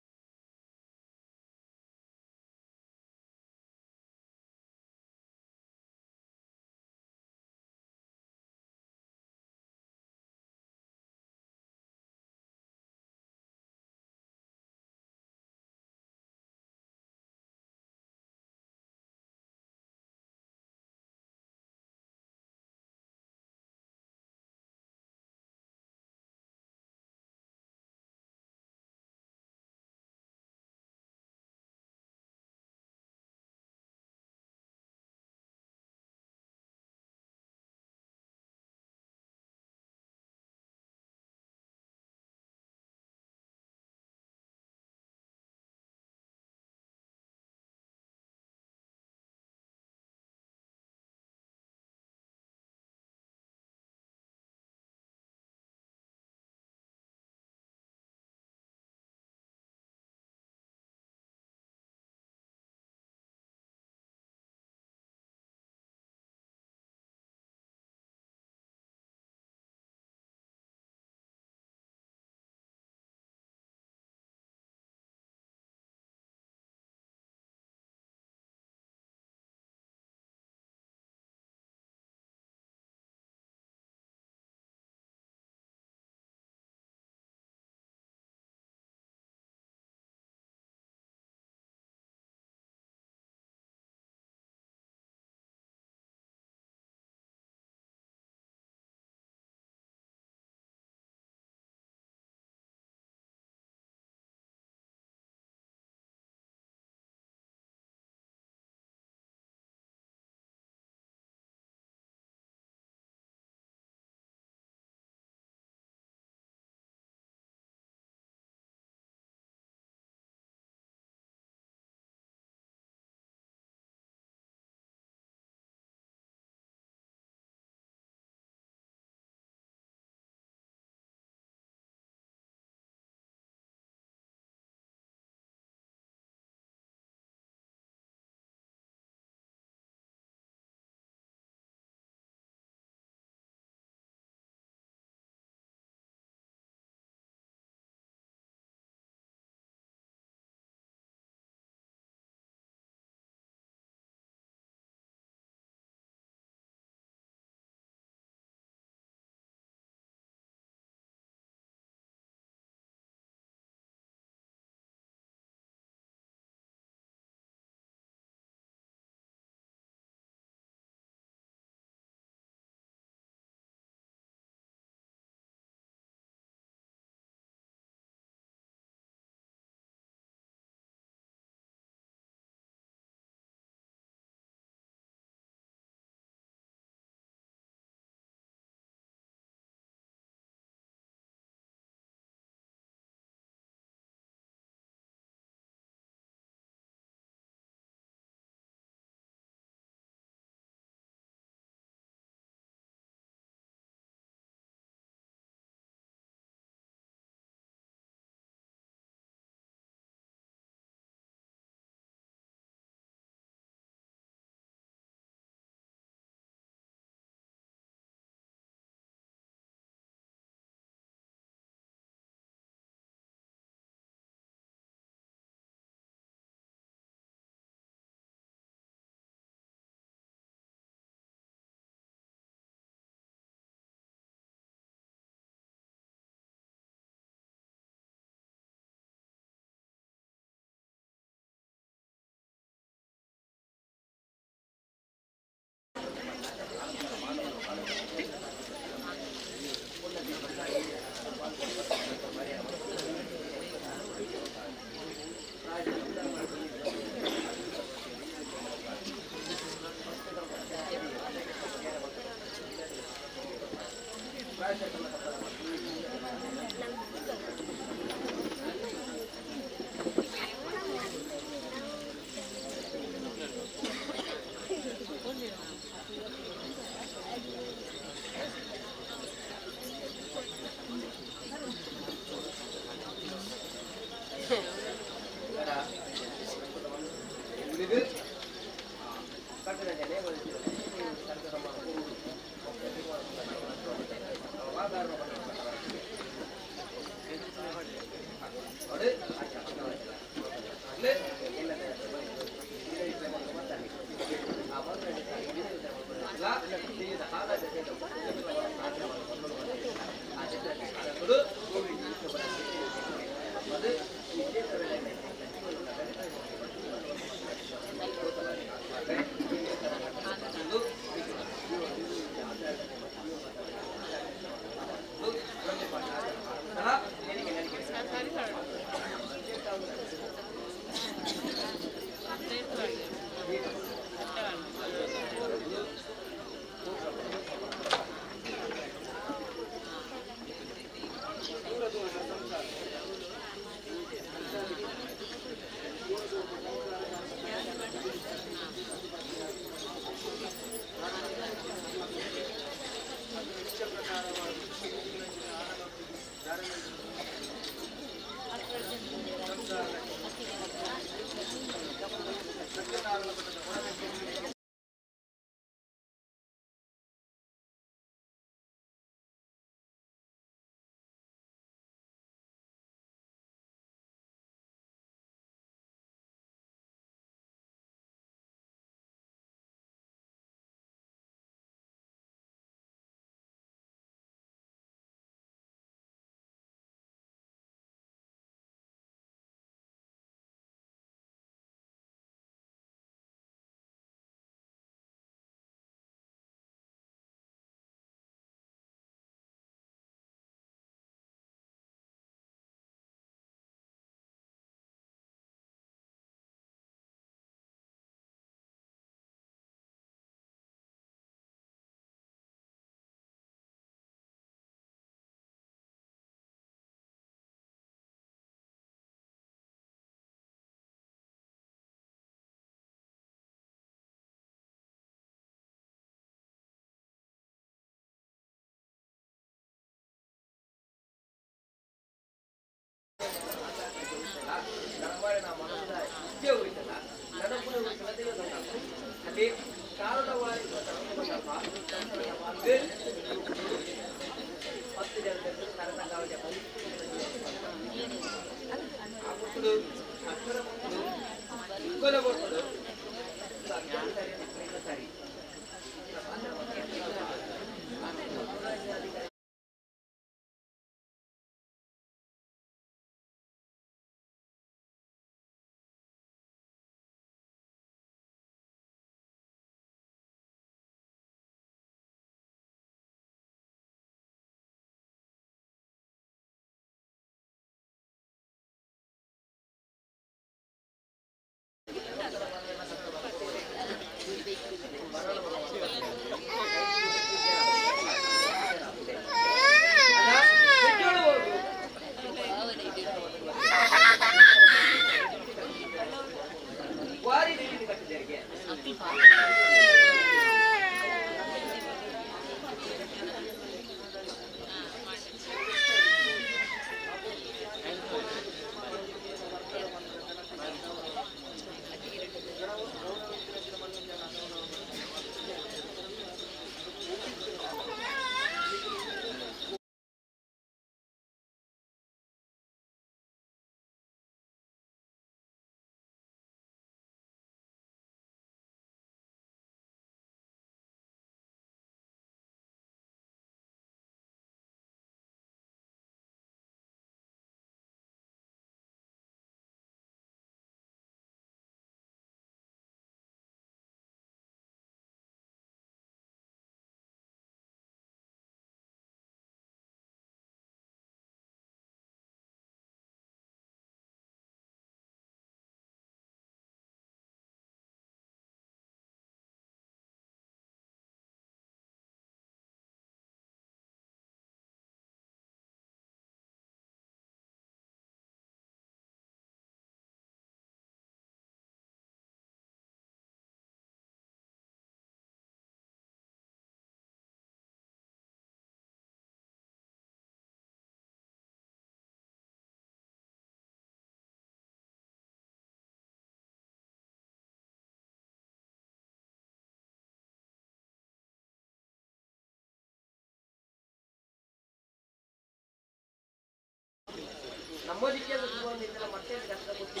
[SPEAKER 11] ನಮ್ಮದಿಕ್ಕೆ ಶುರುವಂದಿದ್ದೆಲ್ಲ ಮತ್ತೆ ಕಷ್ಟ ಕೊಟ್ಟು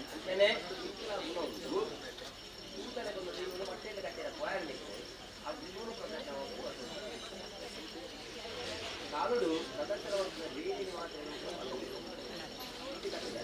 [SPEAKER 11] ಅಂಚನೆ ಇಂಚಿನ ಗುಣ ಉಂಟು ತೂತನೆ ಬಂದು ದೈವದ ಮಟ್ಟೆಯಲ್ಲಿ ಕಟ್ಟಿದ ಕೋಯರ್ಲಿಕ್ಕೆ ಆ ಗುಣವನ್ನು ಪ್ರದರ್ಶನ ಕಾಲುಡು ಪ್ರದರ್ಶನ ಬೇರೆ ಮಾತ್ರ ಕಟ್ಟಿದ್ದಾರೆ.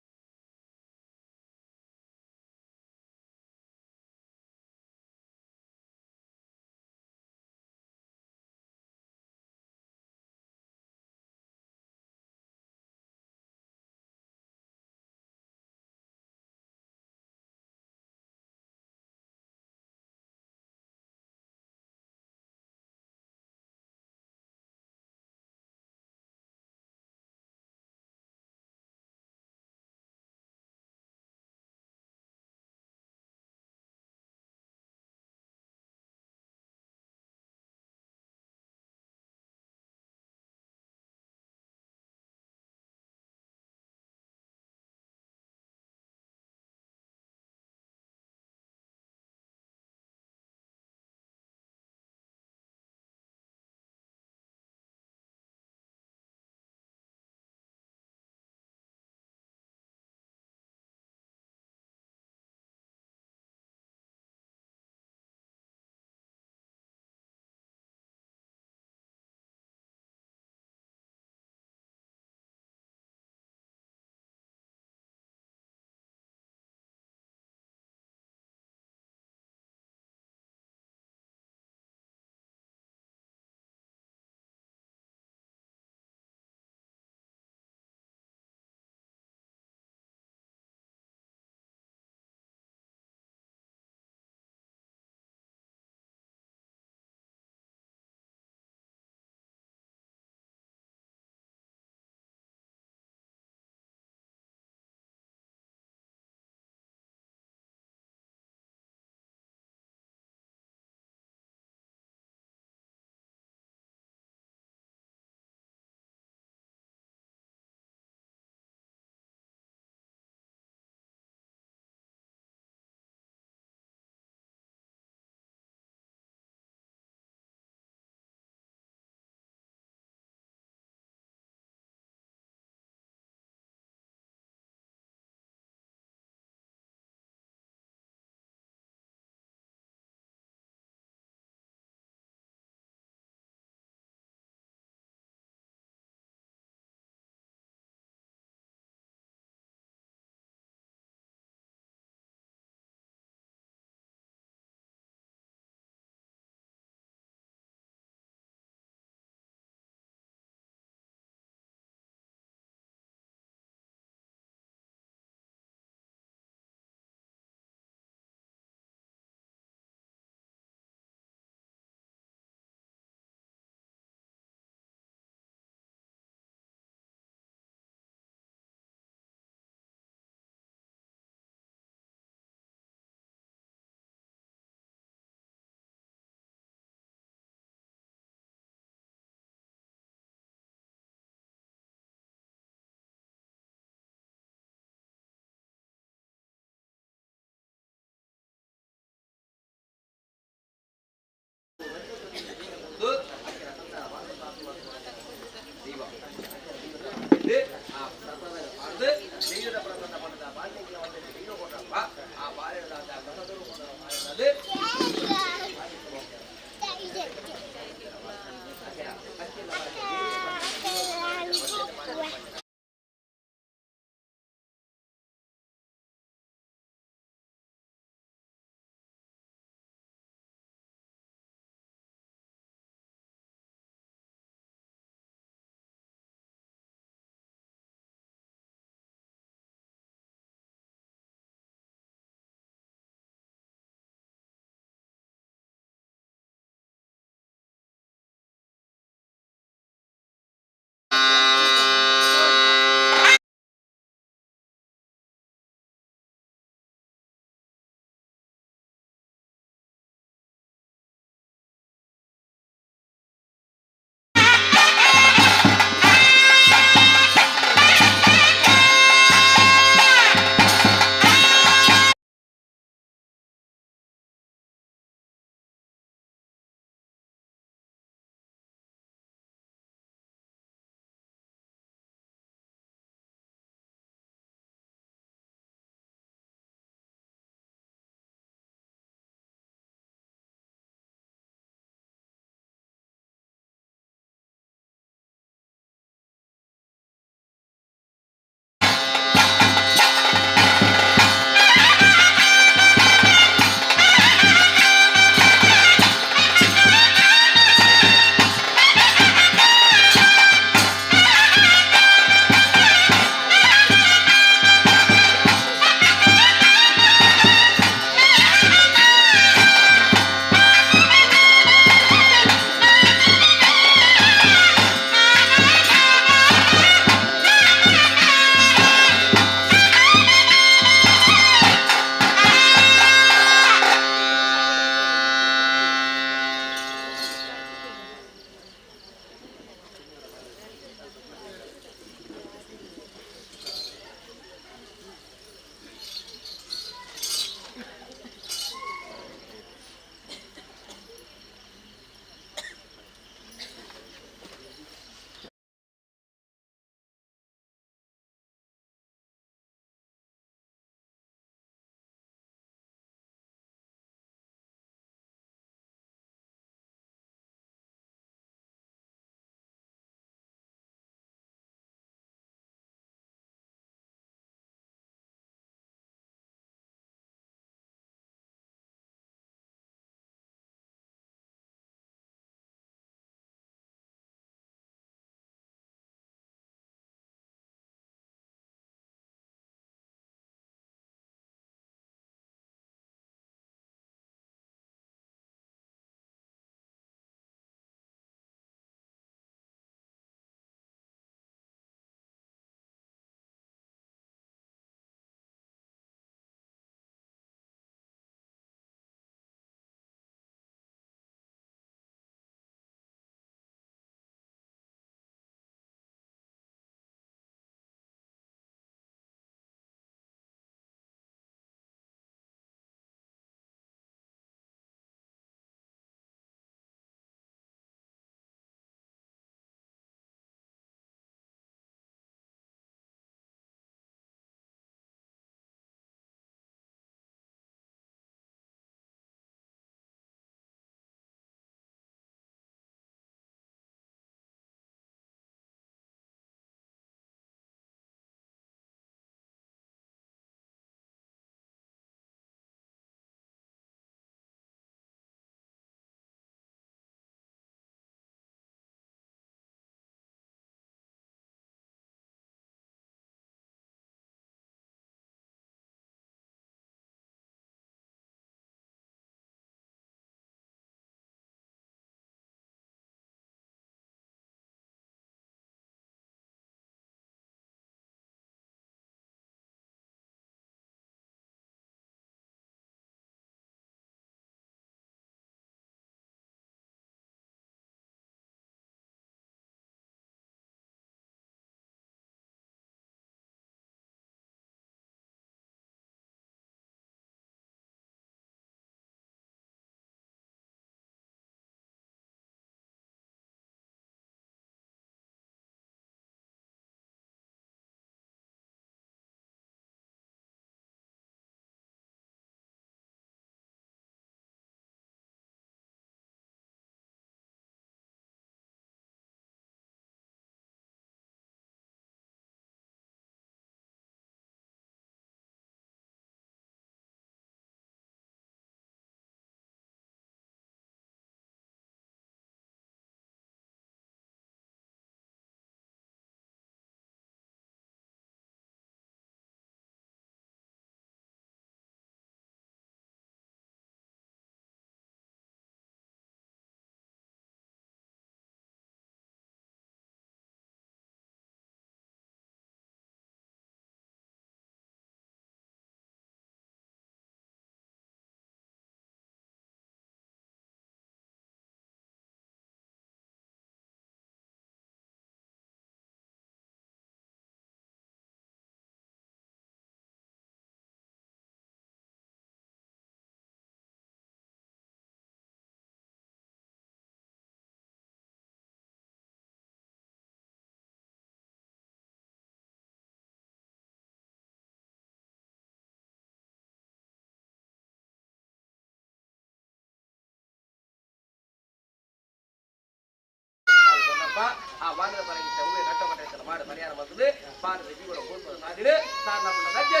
[SPEAKER 11] ಆ ಬಾನದ ಪರಗಿತ್ತ ಉವೆ ಕಟ್ಟ ಕಟ್ಟ ಮಾಡಿ ಪರಿಹಾರ ಬಂದது ಬಾನದ ಜೀವನ ಕೋಲ್ಪದ ಸಾಧಿನ ಸಾರ್ನ ಸಜ್ಜೆ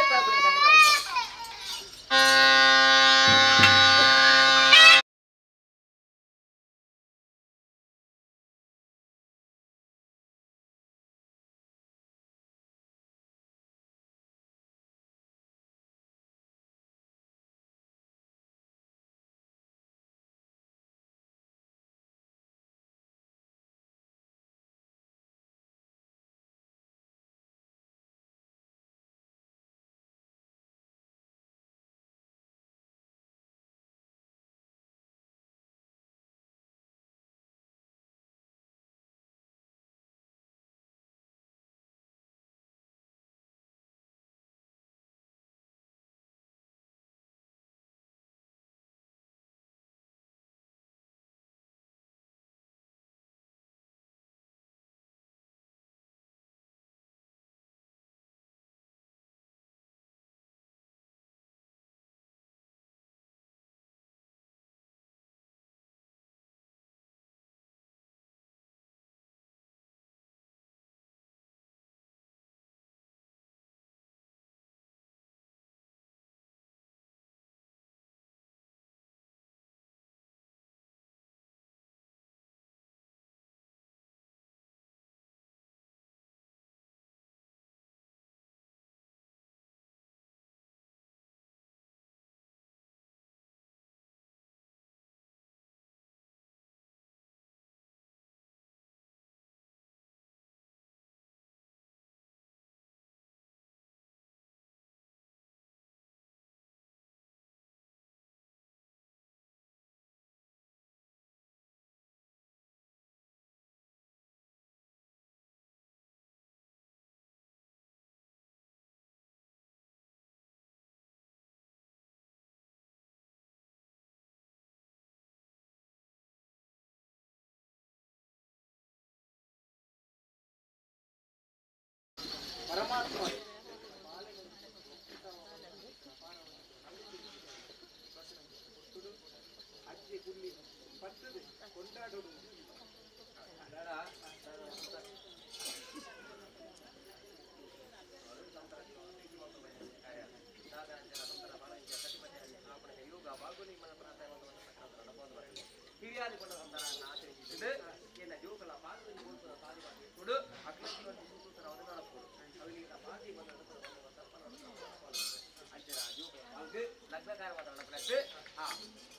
[SPEAKER 1] ಪರಮಾತ್ಮ ಅಜ್ಜಿ ಗುಲ್ಲಿ ಪತ್ತದು ಕೊಂಡಾಡೋದು
[SPEAKER 2] Thank you.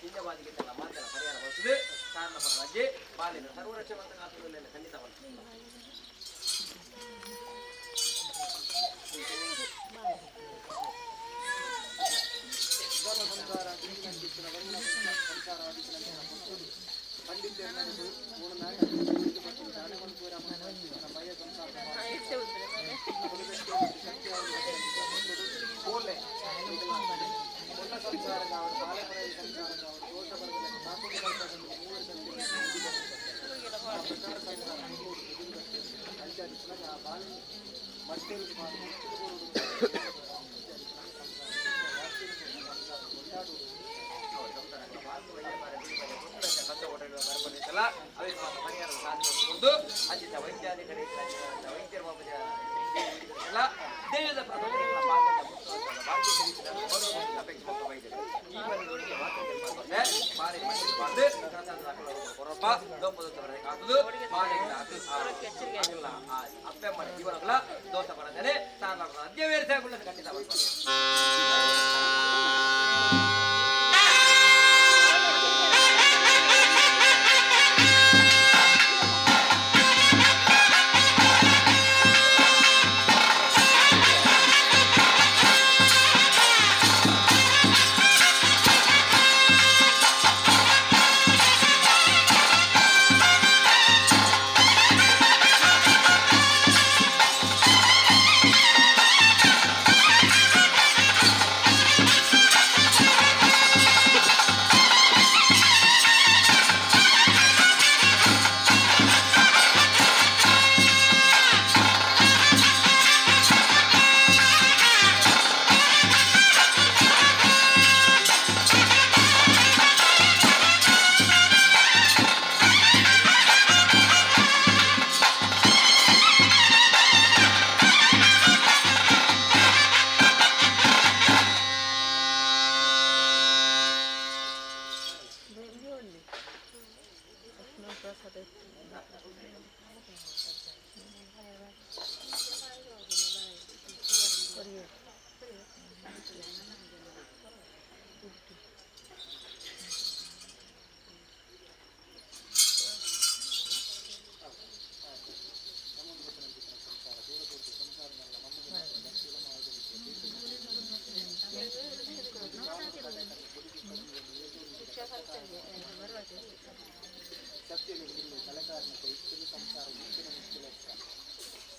[SPEAKER 11] ತಿಂಜವಾದಿಗೆ ತನ್ನ ಮಾತನ್ನ ಪರಿಹಾರ ಬರ್ತದೆ ಕಾರಣ ಪರವಾಗಿ ಬಾಲಿನ ಸರ್ವರಕ್ಷೆ ಮತ್ತು ಕಾತುರಲ್ಲ ಖಂಡಿತ ಬರ್ತದೆ.
[SPEAKER 5] ಸಂಸಾರ ಸಂಸಾರ
[SPEAKER 11] ದೋಷ ಬರದೇನೆ ತಾನು ಅದ್ಯ ಖಂಡಿತ.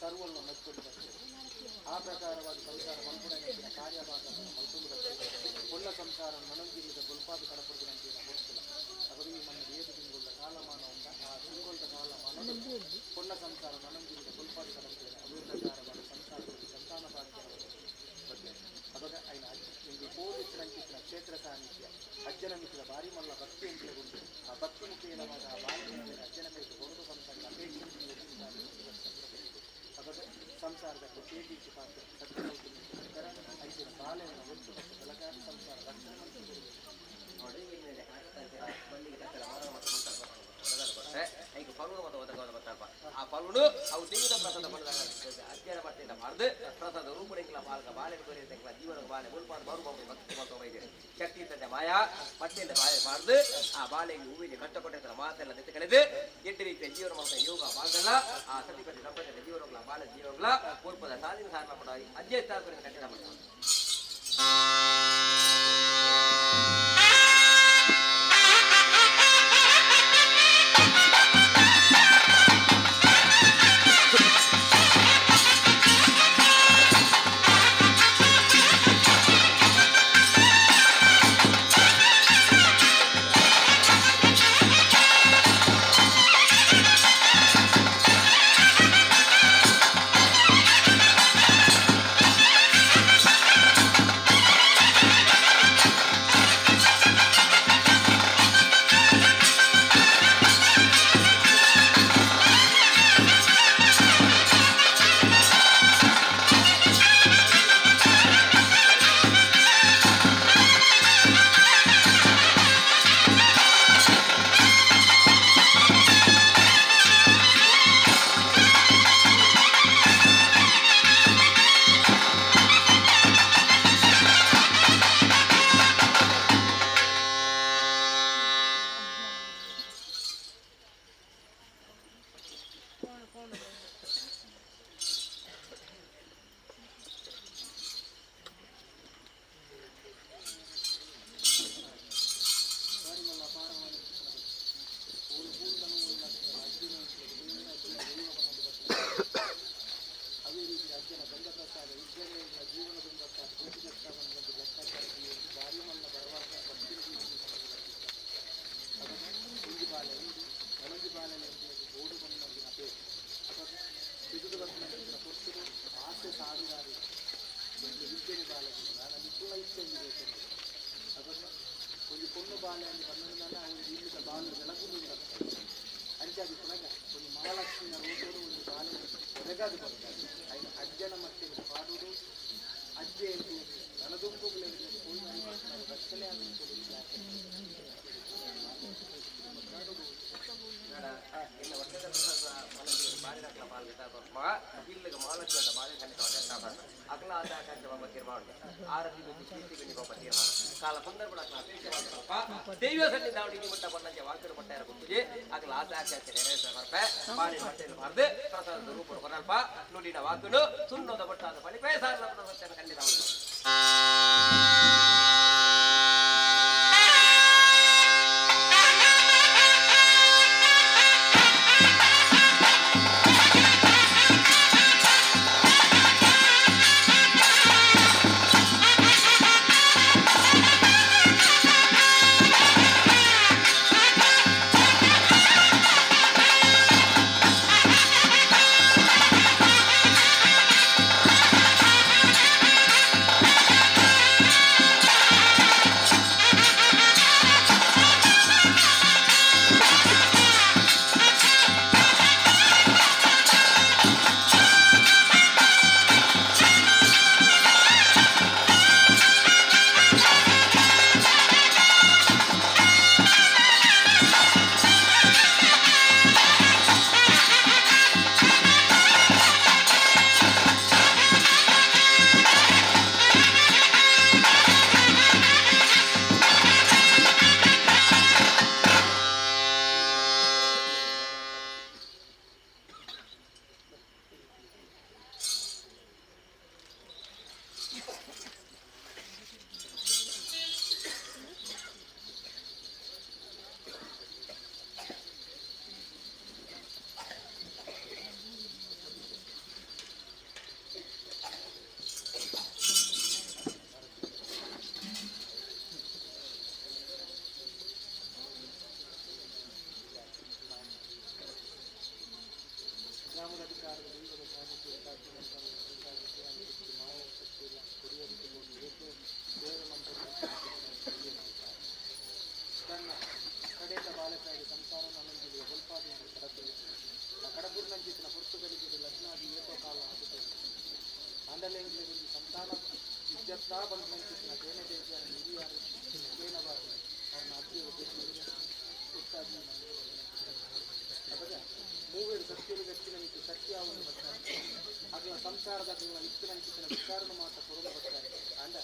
[SPEAKER 5] ಸರ್ವಲ್ಲ ಮಲ್ಕೊಂಡು ಬರ್ತದೆ. ಆ ಪ್ರಕಾರವಾದ ಸಂಸಾರ ಮಲ್ಪುಡಂಚಿನ ಕಾರ್ಯಭಾಗವನ್ನು ಮಲ್ಕೊಂಡು ಬರ್ತದೆ. ಒಳ್ಳ ಸಂಸಾರ ಮನಂಜಿಲ್ಲದ ಗುಲ್ಪಾದ ಕಡಪುಡಂಚಿನ ಗೊತ್ತಿಲ್ಲ. ಅದು ಈ ಮಣ್ಣು ಏಳು ತಿಂಗಳ ಕಾಲಮಾನ ಉಂಟ. ಆ ತಿಂಗಳ ಕಾಲಮಾನ ಒಳ್ಳ ಸಂಸಾರ ಮನಂಜಿಲ್ಲದ ಗುಲ್ಪಾದ ಕಡಪುಡಿನ ಅದೇ ಪ್ರಕಾರವಾದ ಸಂಸಾರದಲ್ಲಿ ಸಂತಾನ ಭಾಗ್ಯ ಬಗ್ಗೆ ಅವಾಗ ಐನ ನಿಮಗೆ ಕೋವಿತ್ತಿನ ಕ್ಷೇತ್ರ ಸಾನ್ನಿಧ್ಯ ಅಜ್ಜನ ಮಿತ್ರ ಭಾರಿ ಮಲ್ಲ ಭಕ್ತಿ ಅಂತ ಉಂಟು. ಆ ಭಕ್ತಿ ಮುಖೇನವಾದ ಆ ಬಾಲಿನ ಅಜ್ಜನ ಕೈಗೆ ಹೊರಡು ಸಂಸಾರ ಅಪೇಕ್ಷೆ ಅವಾಗ ಸಂಸಾರದ ಕೇಟೀಚಿ ಪಾತ್ರ ಸತ್ಯ ಐಸಿನ ಬಾಲೆಯನ್ನು ಒತ್ತು ಮತ್ತು ಬೆಳಗಾವಿ ಸಂಸಾರ ರಕ್ಷಣೆ
[SPEAKER 11] ಐಕ್ ಫಲುಣ ಮತ್ತು ಒದಗವನ ಬರ್ತಾರಪ್ಪ. ಆ ಫಲುಣು ಅವು ದೇವದ ಪ್ರಸಾದ ಪಡೆದಾಗ ಅಧ್ಯಯನ ಮಾಡ್ತಿದ್ದ ಮಾಡ್ದು ಪ್ರಸಾದ ರೂಪಡೆಂಗ್ಲ ಬಾಲಕ ಬಾಳೆ ಕೊರಿಯಂಗ್ಲ ಜೀವನ ಬಾಳೆ ಮುಲ್ಪಾದ ಬರು ಬರು ಭಕ್ತಿ ಮಾಡ್ತಾ ಬೈದೆ ಶಕ್ತಿ ಇದ್ದಂತೆ ಮಾಯಾ ಪಟ್ಟೆಯಿಂದ ಬಾಳೆ ಮಾಡ್ದು ಆ ಬಾಳೆಗೆ ಹೂವಿನ ಕಷ್ಟಪಟ್ಟಿರ್ತಾರೆ ಮಾತೆಲ್ಲ ನೆತ್ತು ಕಳೆದು ಎಂಟು ರೀತಿಯ ಜೀವನ ಮಾಡ್ತಾ ಯೋಗ ಬಾಗಲ್ಲ ಆ ಸತಿಪತಿ ದಂಪತಿಯ ಜೀವನಗಳ ಬಾಳೆ ಜೀವನಗಳ ಮುಲ್ಪದ ಸಾಧಿನ ಸಾಧನ ಮಾಡ ಅಧ್ಯಯನ ಕಟ್ಟಡ ಮಾಡ್ತಾರೆ.
[SPEAKER 2] Thank
[SPEAKER 5] ಆಸೆ ಸಾವಿರಾರು ವಿದ್ಯೆ ಬಾಲಕಿ ನಾನು ನಿಕ್ಕುಲ ಇಚ್ಛೆ ಅವಾಗ ಒಂದು ಪೊಣ್ಣು ಬಾಲೆ ಅಲ್ಲಿ ಬಂದ ಒಂದು ಇಲ್ಲಿದ ಬಾಲು ಬೆಳಗುದು ಅಂಚಾದಿ ಪುನಗ ಒಂದು ಮಹಾಲಕ್ಷ್ಮಿಯ ರೂಪೋಡು ಒಂದು ಬಾಲೆ ಬೆಳಗಾದು ಬರ್ತಾರೆ ಐನ ಅಜ್ಜನ ಮಟ್ಟಿಗೆ ಪಾಡುವುದು ಅಜ್ಜೆ ಎಂದು ನನದುಂಬುಗಳಿಗೆ ರಕ್ಷಣೆ
[SPEAKER 11] ದೈವ ಸನ್ನಿಧಾನ ಮಟ್ಟ ಬಣ್ಣಕ್ಕೆ ವಾಕರು ಪಟ್ಟ ಗುಂಪುಜಿ ಅಗಲ ಆಸೆ ಆಚೆ ನೆರವೇರಿಸ ಬಾರಿ ಬಟ್ಟೆಯನ್ನು ಬಾರದು ಪ್ರಸಾದ ರೂಪ ಕೊರಲ್ಪ ನುಡಿನ ವಾಕುನು ಸುಣ್ಣದ ಬಟ್ಟಾದ ಬಳಿಪೇ ಸಾರಲ ಖಂಡಿತ.
[SPEAKER 5] ತನ್ನ ಕಡೆತ ಬಾಲಕಾಯಿ ಸಂಸಾರ ನಂಜಿಗೆ ಬೊಲ್ಪಾದಿ ಕಡಪೆ ಆ ಕಡಪುರ್ ನಂಜಿತ್ತಿನ ಪುರ್ತುಗಳಿಗೆ ಲಗ್ನಾದಿ ಏತೋ ಕಾಲ ಆಗುತ್ತದೆ ಆಂಡಲೆಂಗ್ಲೆಗೊಂದು ಸಂತಾನ ಇಜ್ಜತ್ತಾ ಬಂದ ನಂಜಿತ್ತಿನ ದೇನ ದೇವಿಯರ ಹಿರಿಯರು ಕೇನಬಾರದು ಅವ್ರನ್ನ ಅಜ್ಜಿಯ ಉತ್ತಾದಿ ಅವಾಗ ಮೂವರು ಸತ್ಯರು ವ್ಯಕ್ತಿನ ಮಿತ್ತು ಸತ್ಯವನ್ನು ಬರ್ತಾರೆ ಅಗಲ ಸಂಸಾರದ ಇತ್ತಿನ ವಿಚಾರಣೆ ಮಾತ ಕೊರಲು ಬರ್ತಾರೆ ಅಂಡ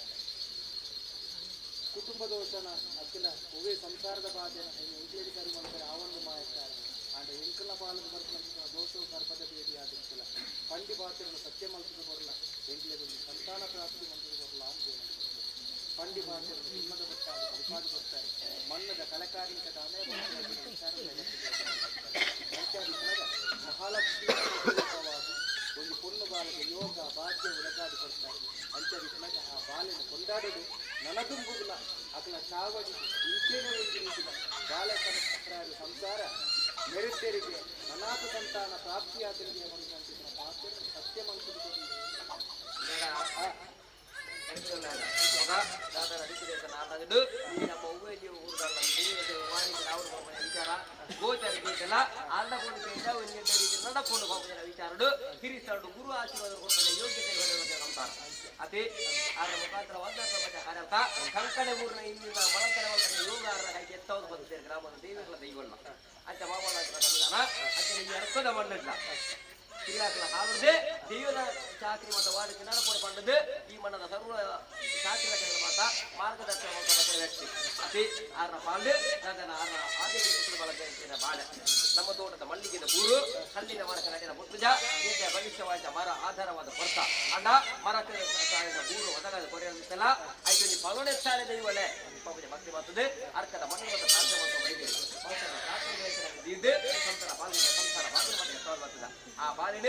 [SPEAKER 5] ಕುಟುಂಬ ದೋಷನ ಅಕ್ಕಿನ ಒವೇ ಸಂಸಾರದ ಬಾಧೆನ ಎಂಕ್ಲೇಡಿ ಸರಿ ಮಾಡ್ತಾರೆ ಆ ಒಂದು ಮಾಯತ್ತಾರೆ ಅಂಡ ಎಂಕಲ ಪಾಲದ ಬರ್ತಿನ ದೋಷವು ಕರ್ಪದ ಬೇಡಿ ಆದಿತ್ತಿಲ್ಲ ಪಂಡಿ ಪಾತ್ರನ ಸತ್ಯ ಮಲ್ತದ ಬರಲ್ಲ ಎಂಕ್ಲೇಗೊಂದು ಸಂತಾನ ಪ್ರಾಪ್ತಿ ಮಂತ್ರದ ಬರಲ್ಲ ಅಂತ ಪಂಡಿ ಪಾತ್ರನ ಹಿಮ್ಮದ ಬರ್ತಾರೆ ಕಲ್ಪಾದಿ ಬರ್ತಾರೆ ಮಣ್ಣದ ಕಲಕಾರಿಕ ತಾನೇ ಮಹಾಲಕ್ಷ್ಮಿ ಒಂದು ಪೊಣ್ಣು ಬಾಲಕ ಯೋಗ ಭಾಗ್ಯ ಉಲಗಾದಿ ಕೊಡ್ತಾರೆ ಅಂಚಾದಿ ಪುನಗ ಆ ಬಾಲೆನ ಕೊಂಡಾಡೋದು ನನದುಂಬುಗುಲ ಅಕಲ ಚಾವಡಿ ಇಂಚೇನೆ ಒಂದು ರೀತಿಯ ಬಾಲ ಸಂಸಾರ ಮೆರುತ್ತೇರಿಗೆ ಅನಾಥ ಸಂತಾನ ಪ್ರಾಪ್ತಿಯಾದರಿಗೆ ಒಂದು ಪಾತ್ರ ಸತ್ಯ
[SPEAKER 11] ವಿಚಾರಡು ಹಿರಿಸಡು ಗುರು ಆಶೀರ್ವಾದ ಯೋಗ್ಯತೆ ನಂಬ್ತಾರ ಅದೇ ಅದರ ಮುಖಾಂತರ ಕಾರ್ಯರ್ಥ ಕಂಕಣೆ ಊರಿನ ಇಂದಿನ ಬಳಕಡೆ ಯೋಗ ಎತ್ತವದು ಬಂದಿದ್ದಾರೆ ಗ್ರಾಮದ ದೇವಗಳ ದೈವಲ್ಲ ಅಂಚ ಮಾಮೂಲ ಸಂವಿಧಾನ ಅಂಚೆ ಈ ಅರ್ಥದ ಮಣ್ಣಿಲ್ಲ ಹಿರಿಯಾಕಲ ಹಾಲುದೇ ದೈವದ ಚಾಕ್ರಿ ಮತ್ತು ವಾಡಿಕೆ ನಡಪಡು ಪಂಡದು ಈ ಮಣ್ಣದ ಸರ್ವ ಚಾಕ್ರಿ ಮಾತ ಮಾರ್ಗದರ್ಶನ ವ್ಯಕ್ತಿ ಅತಿ ಆರ್ನ ಪಾಲು ನನ್ನ ಆರ್ನ ಆದೇಶ ಪುತ್ರ ಬಾಳೆ ನಮ್ಮ ತೋಟದ ಮಲ್ಲಿಗೆದ ಬೂರು ಕಲ್ಲಿನ ಮರಕ ನಟಿನ ಮುತ್ತುಜ ಏಕೆ ಭವಿಷ್ಯವಾದ ಮರ ಆಧಾರವಾದ ಕೊರ್ತ ಅಣ್ಣ ಮರಕ ಬೂರು ಒದಗದ ಕೊರೆಯಲ್ಲ ಆಯ್ತು ನೀ ಪಲೋನೆ ಸಾಲೆ ದೈವಳೆ ಪಾಪದ ಭಕ್ತಿ ಬರ್ತದೆ ಅರ್ಕದ ಮಣ್ಣು ಮತ್ತು ಪ್ರಾರ್ಥನೆ ಮತ್ತು ಬೈದಿರಿ ಇದ್ದು ಸಂಸಾರ ಬಾಲಿನ ಸಂಸಾರ ಬಾಗಿಲು ಮತ್ತೆ ಎತ್ತವರು ಬರ್ತದ ಆ ಬಾಲಿನ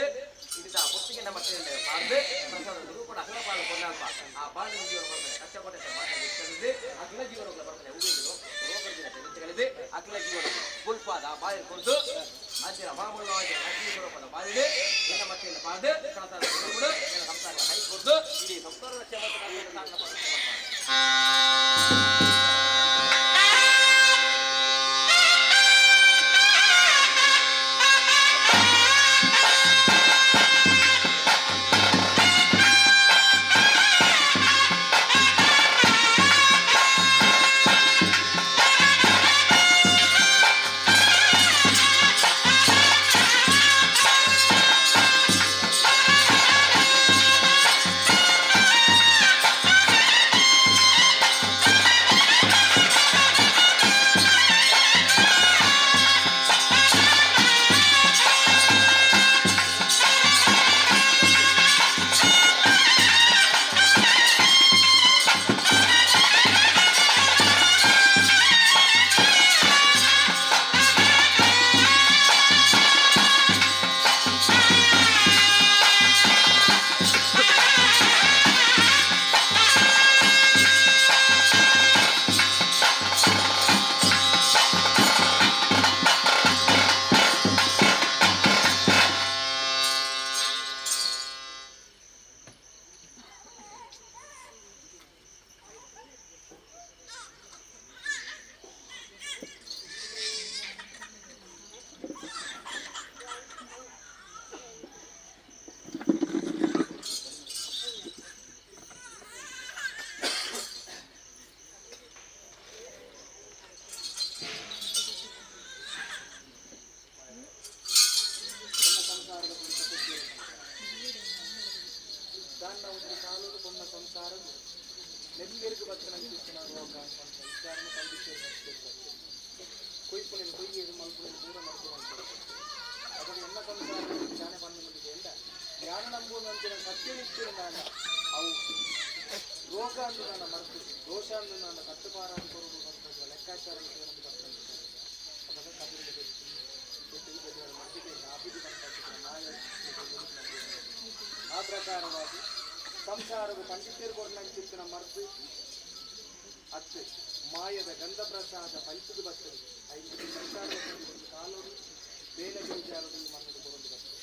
[SPEAKER 11] ಇದಕ್ಕೆ ಆ ಪುತ್ತಿಗೆ ನಮ್ಮ ಬಾರ್ದು ಪ್ರಸಾದ ರೂಪಣ ಅಖಿಲ ಪಾಲು ಕೊಂಡಲ್ಪ ಆ ಬಾಲಿನ ಜೀವನ ಬರ್ತಾನೆ ಕಷ್ಟಪಟ್ಟ ಮಾತಾಡಿ ಅಖಿಲ ಜೀವನ ಬರ್ತಾನೆ ಹೂವಿನ ರೋಗದಿಂದ ತೆಗೆದುಕೊಳ್ಳದೆ ಅಖಿಲ ಜೀವನ ಪುಲ್ಪಾದ ಆ ಬಾಲಿನ ಕೊಟ್ಟು ಅಂತಿನ ಮಾಮೂಲವಾಗಿ ಲಕ್ಷ್ಮೀ ಸ್ವರೂಪದ ಬಾಲಿನ ಎನ್ನ ಮಕ್ಕಳಿಂದ ಬಾರ್ದು ಪ್ರಸಾದ ರೂಪಣ ಸಂಸಾರ
[SPEAKER 5] ಒಂದು ಕಾಲೋಡು ಕೊನ್ನ ಸಂಸಾರ ನೆಮ್ಮೆರ್ಗು ಬತ್ತನ ಅಂಚಿತ್ತಿನ ರೋಗ ಪಂಡ ವಿಚಾರನ ಪಂಡಿತರು ಕೊಯ್ಪುನೆನ್ ಕೊಯ್ಯೇರು ಮಲ್ಪುನೆನ್ ಪೂರ ಮಲ್ಪು ಅವಾಗ ಎನ್ನ ಸಂಸಾರ ಜ್ಞಾನ ಪಣ್ಣುನಿಗೆ ಎಂದ ಜ್ಞಾನ ನಂಬುವಂತಿನ ಸತ್ಯನಿಷ್ಠರು ಅವು ರೋಗ ಅಂದು ನನ್ನ ಮರೆತು ದೋಷ ಅಂದು ನನ್ನ ಕಟ್ಟುಪಾರಾದ ಕೊರುಡು ಅಂತ ಲೆಕ್ಕಾಚಾರ ಬರ್ತದೆ. ಅವಾಗ ಕಬಿರಿಗೆ ಆ ಪ್ರಕಾರವಾಗಿ ಸಂಸಾರವು ಪಂಡಿತರು ಕೊಡನಂಚಿತ್ತಿನ ಮರ್ತು ಅತ್ತೆ ಮಾಯದ ಗಂಧಪ್ರಸಾದ ಫಲಿತದ ಬರ್ತದೆ. ಐದು ಸಂಸಾರ ಒಂದು ಕಾಲೋಡು ಬೇಲೆ ಬೇಜಾರದಲ್ಲಿ ಮಣ್ಣು ಕೊರೊಂದು ಬರ್ತದೆ.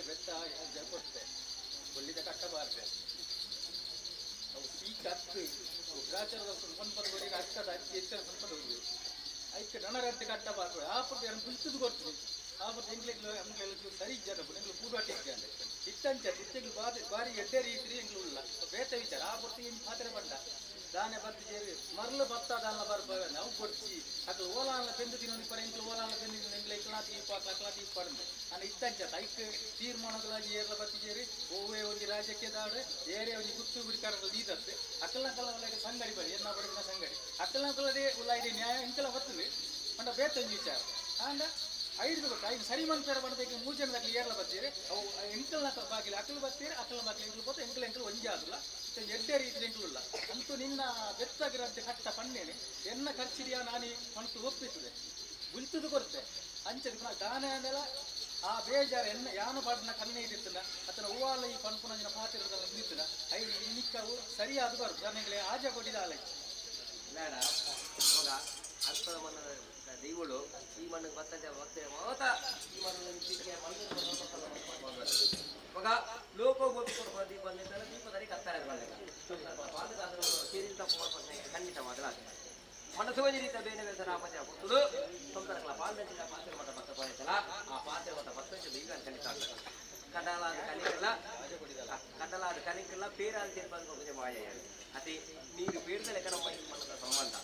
[SPEAKER 3] ಬೆಟ್ಟ ಕೊಟ್ಟೆ ಒಳ್ಳಿದ ಕಟ್ಟಬಾರ್ದೆ ಅವು ಸೀಕ್ ಹತ್ತು ಉಗ್ರಾಚಾರದ ಸಂಪದ ಅಕ್ಕದ ಅತಿ ಹೆಚ್ಚಿನ ಸಂಪದ ಹೋಗಿ ಐಕ್ಕೆ ದಣರತ್ತೆ ಕಟ್ಟಬಾರ್ದು. ಆ ಪುಟ್ಟ ಎರಡು ಕುಳಿತದ್ದು ಕೊಡ್ತೀನಿ ಆ ಪುಟ್ಟ ಎಂಗ್ಲೆಗ್ಲು ಅಂಗ್ಲೆಲ್ಲ ಸರಿ ಇಜ್ಜಾನ ಎಂಗ್ಲು ಕೂಡಾಟ ಇದ್ದಾನೆ ಇತ್ತಂಚ ಇತ್ತೆಗ್ಲು ಬಾರಿ ಬಾರಿ ಎಡ್ಡೆ ರೀತಿ ಎಂಗ್ಲು ಉಲ್ಲ ಬೇತ ವಿಚಾರ. ಆ ಪುಟ್ಟ ಏನು ಪಾತ್ರೆ ಬಂಡ ದಾನೆ ಬತ್ತು ಸೇರಿ ಮರಳು ಬತ್ತ ದಾನ ಬರ್ಬ ನಾವು ಕೊಡ್ಸಿ ಅದು ಓಲಾನ ಬೆಂದು ತಿನ್ನೋದು ಪರ ಎಂಕ್ಲು ಓಲಾನ ಬೆಂದು ತಿನ್ನೋ ಎಂಗ್ಲ ಇಕ್ಲಾ ದೀಪ ಅಕ್ಲಾ ದೀಪ ಪಡ್ದು ನಾನು ಇತ್ತಂಚ ಐಕ್ ತೀರ್ಮಾನಗಳಾಗಿ ಏರ್ಲ ಬತ್ತಿ ಸೇರಿ ಒವ್ವೇ ಒಂದು ರಾಜ್ಯಕ್ಕೆ ದಾಡೆ ಏರೇ ಒಂದು ಗುತ್ತು ಗುಡಿಕಾರಗಳು ದೀದತ್ತೆ ಅಕ್ಕಲ ಕಲ ಉಲಾಯಿಗೆ ಸಂಗಡಿ ಬರಿ ಎನ್ನ ಬಡಿನ ಸಂಗಡಿ ಅಕ್ಕಲ ಕಲದೇ ಉಲಾಯಿಗೆ ನ್ಯಾಯ ಇಂಕೆಲ್ಲ ಬರ್ತದೆ ಪಂಡ ಬೇತೊಂಜಿ ವಿಚಾರ. ಆಂಡ ಐದು ಬೇಕು ಐದು ಸರಿ ಮನ್ಪೇರ ಬಡದಕ್ಕೆ ಮೂರು ಜನದಾಗಲಿ ಏರ್ಲ ಬತ್ತೀರಿ ಅವು ಎಂಕಲ್ನ ಬಾಗಿಲು ಅಕ್ಕಲು ಬತ್ತೀರಿ ಅಕ್ಕಲ ಬಾಗಿಲು ಎಂಕಲು ಬತ್ತ ಎಂಕಲ್ ಎಂಕಲು ಒಂಜಿ ಆದುಲ್ಲ ಎಡ್ಡೆ ರೀತಿ ಎಂಕಲುಲ್ಲ ಅಂತೂ ನಿನ್ನ ಬೆತ್ತಗಿರಂತೆ ಕಟ್ಟ ಪಣ್ಣೇನೆ ಎನ್ನ ಖರ್ಚಿಡಿಯಾ ನಾನಿ ಮನಸ್ಸು ಒಪ್ಪಿಸುದೆ ಗುಲ್ತುದು ಕೊರತೆ ಅಂಚದ ದಾನೆ ಅಂದೆಲ್ಲ ಆ ಬೇಜಾರು ಎನ್ನ ಯಾನು ಪಾಡಿನ ಕಣ್ಣೆ ಇದಿತ್ತಲ್ಲ ಅತನ ಹೂವಾಲ ಈ ಪನ್ಪುನಂಜಿನ ಪಾತಿರದಲ್ಲ ನಿಂತಿಲ್ಲ I ನಿಕ್ಕವು ಸರಿಯಾದ ಬರು ನನಗೆ ಆಜ ಕೊಟ್ಟಿದ ಅಲ್ಲ
[SPEAKER 11] ಬೇಡ ಇವಾಗ ಅರ್ಥದ ಮಣ್ಣದ ದೈವಳು ಈ ಮಣ್ಣಿಗೆ ಬರ್ತದೆ ಬರ್ತದೆ ಮಾತ ಈ ಮಣ್ಣು ಇವಾಗ ಲೋಕ ಗೊತ್ತು ದೀಪ ಅಂದಿರ್ತಾರೆ ದೀಪದಲ್ಲಿ ಕತ್ತಾರೆ ಖಂಡಿತ ಮಾತ್ರ ಮನಸ್ಸು ರೀತ ಬೇನೆ ಬೇಸರ ಆಪತ್ಯ ಕೊಟ್ಟುದು ಸಂಸಾರಗಳ ಪಾಲ್ದಂಚಿನ ಪಾತ್ರೆ ಮತ ಭಕ್ತ ಪಾಯಸಲ ಆ ಪಾತ್ರೆ ಮತ ಭಕ್ತ ದೈವ ಖಂಡಿತ ಆಗ್ತದೆ. ಕಡಲಾದ ಕಲಿಕಲ್ಲ ಕಡಲಾದ ಕಲಿಕಲ್ಲ ಪೇರಾದ ತೀರ್ಪಾದ ಮಾಯ ಅತಿ ನೀರು ಪೇರ್ದ ಲೆಕ್ಕ ನಮ್ಮ ಮನದ ಸಂಬಂಧ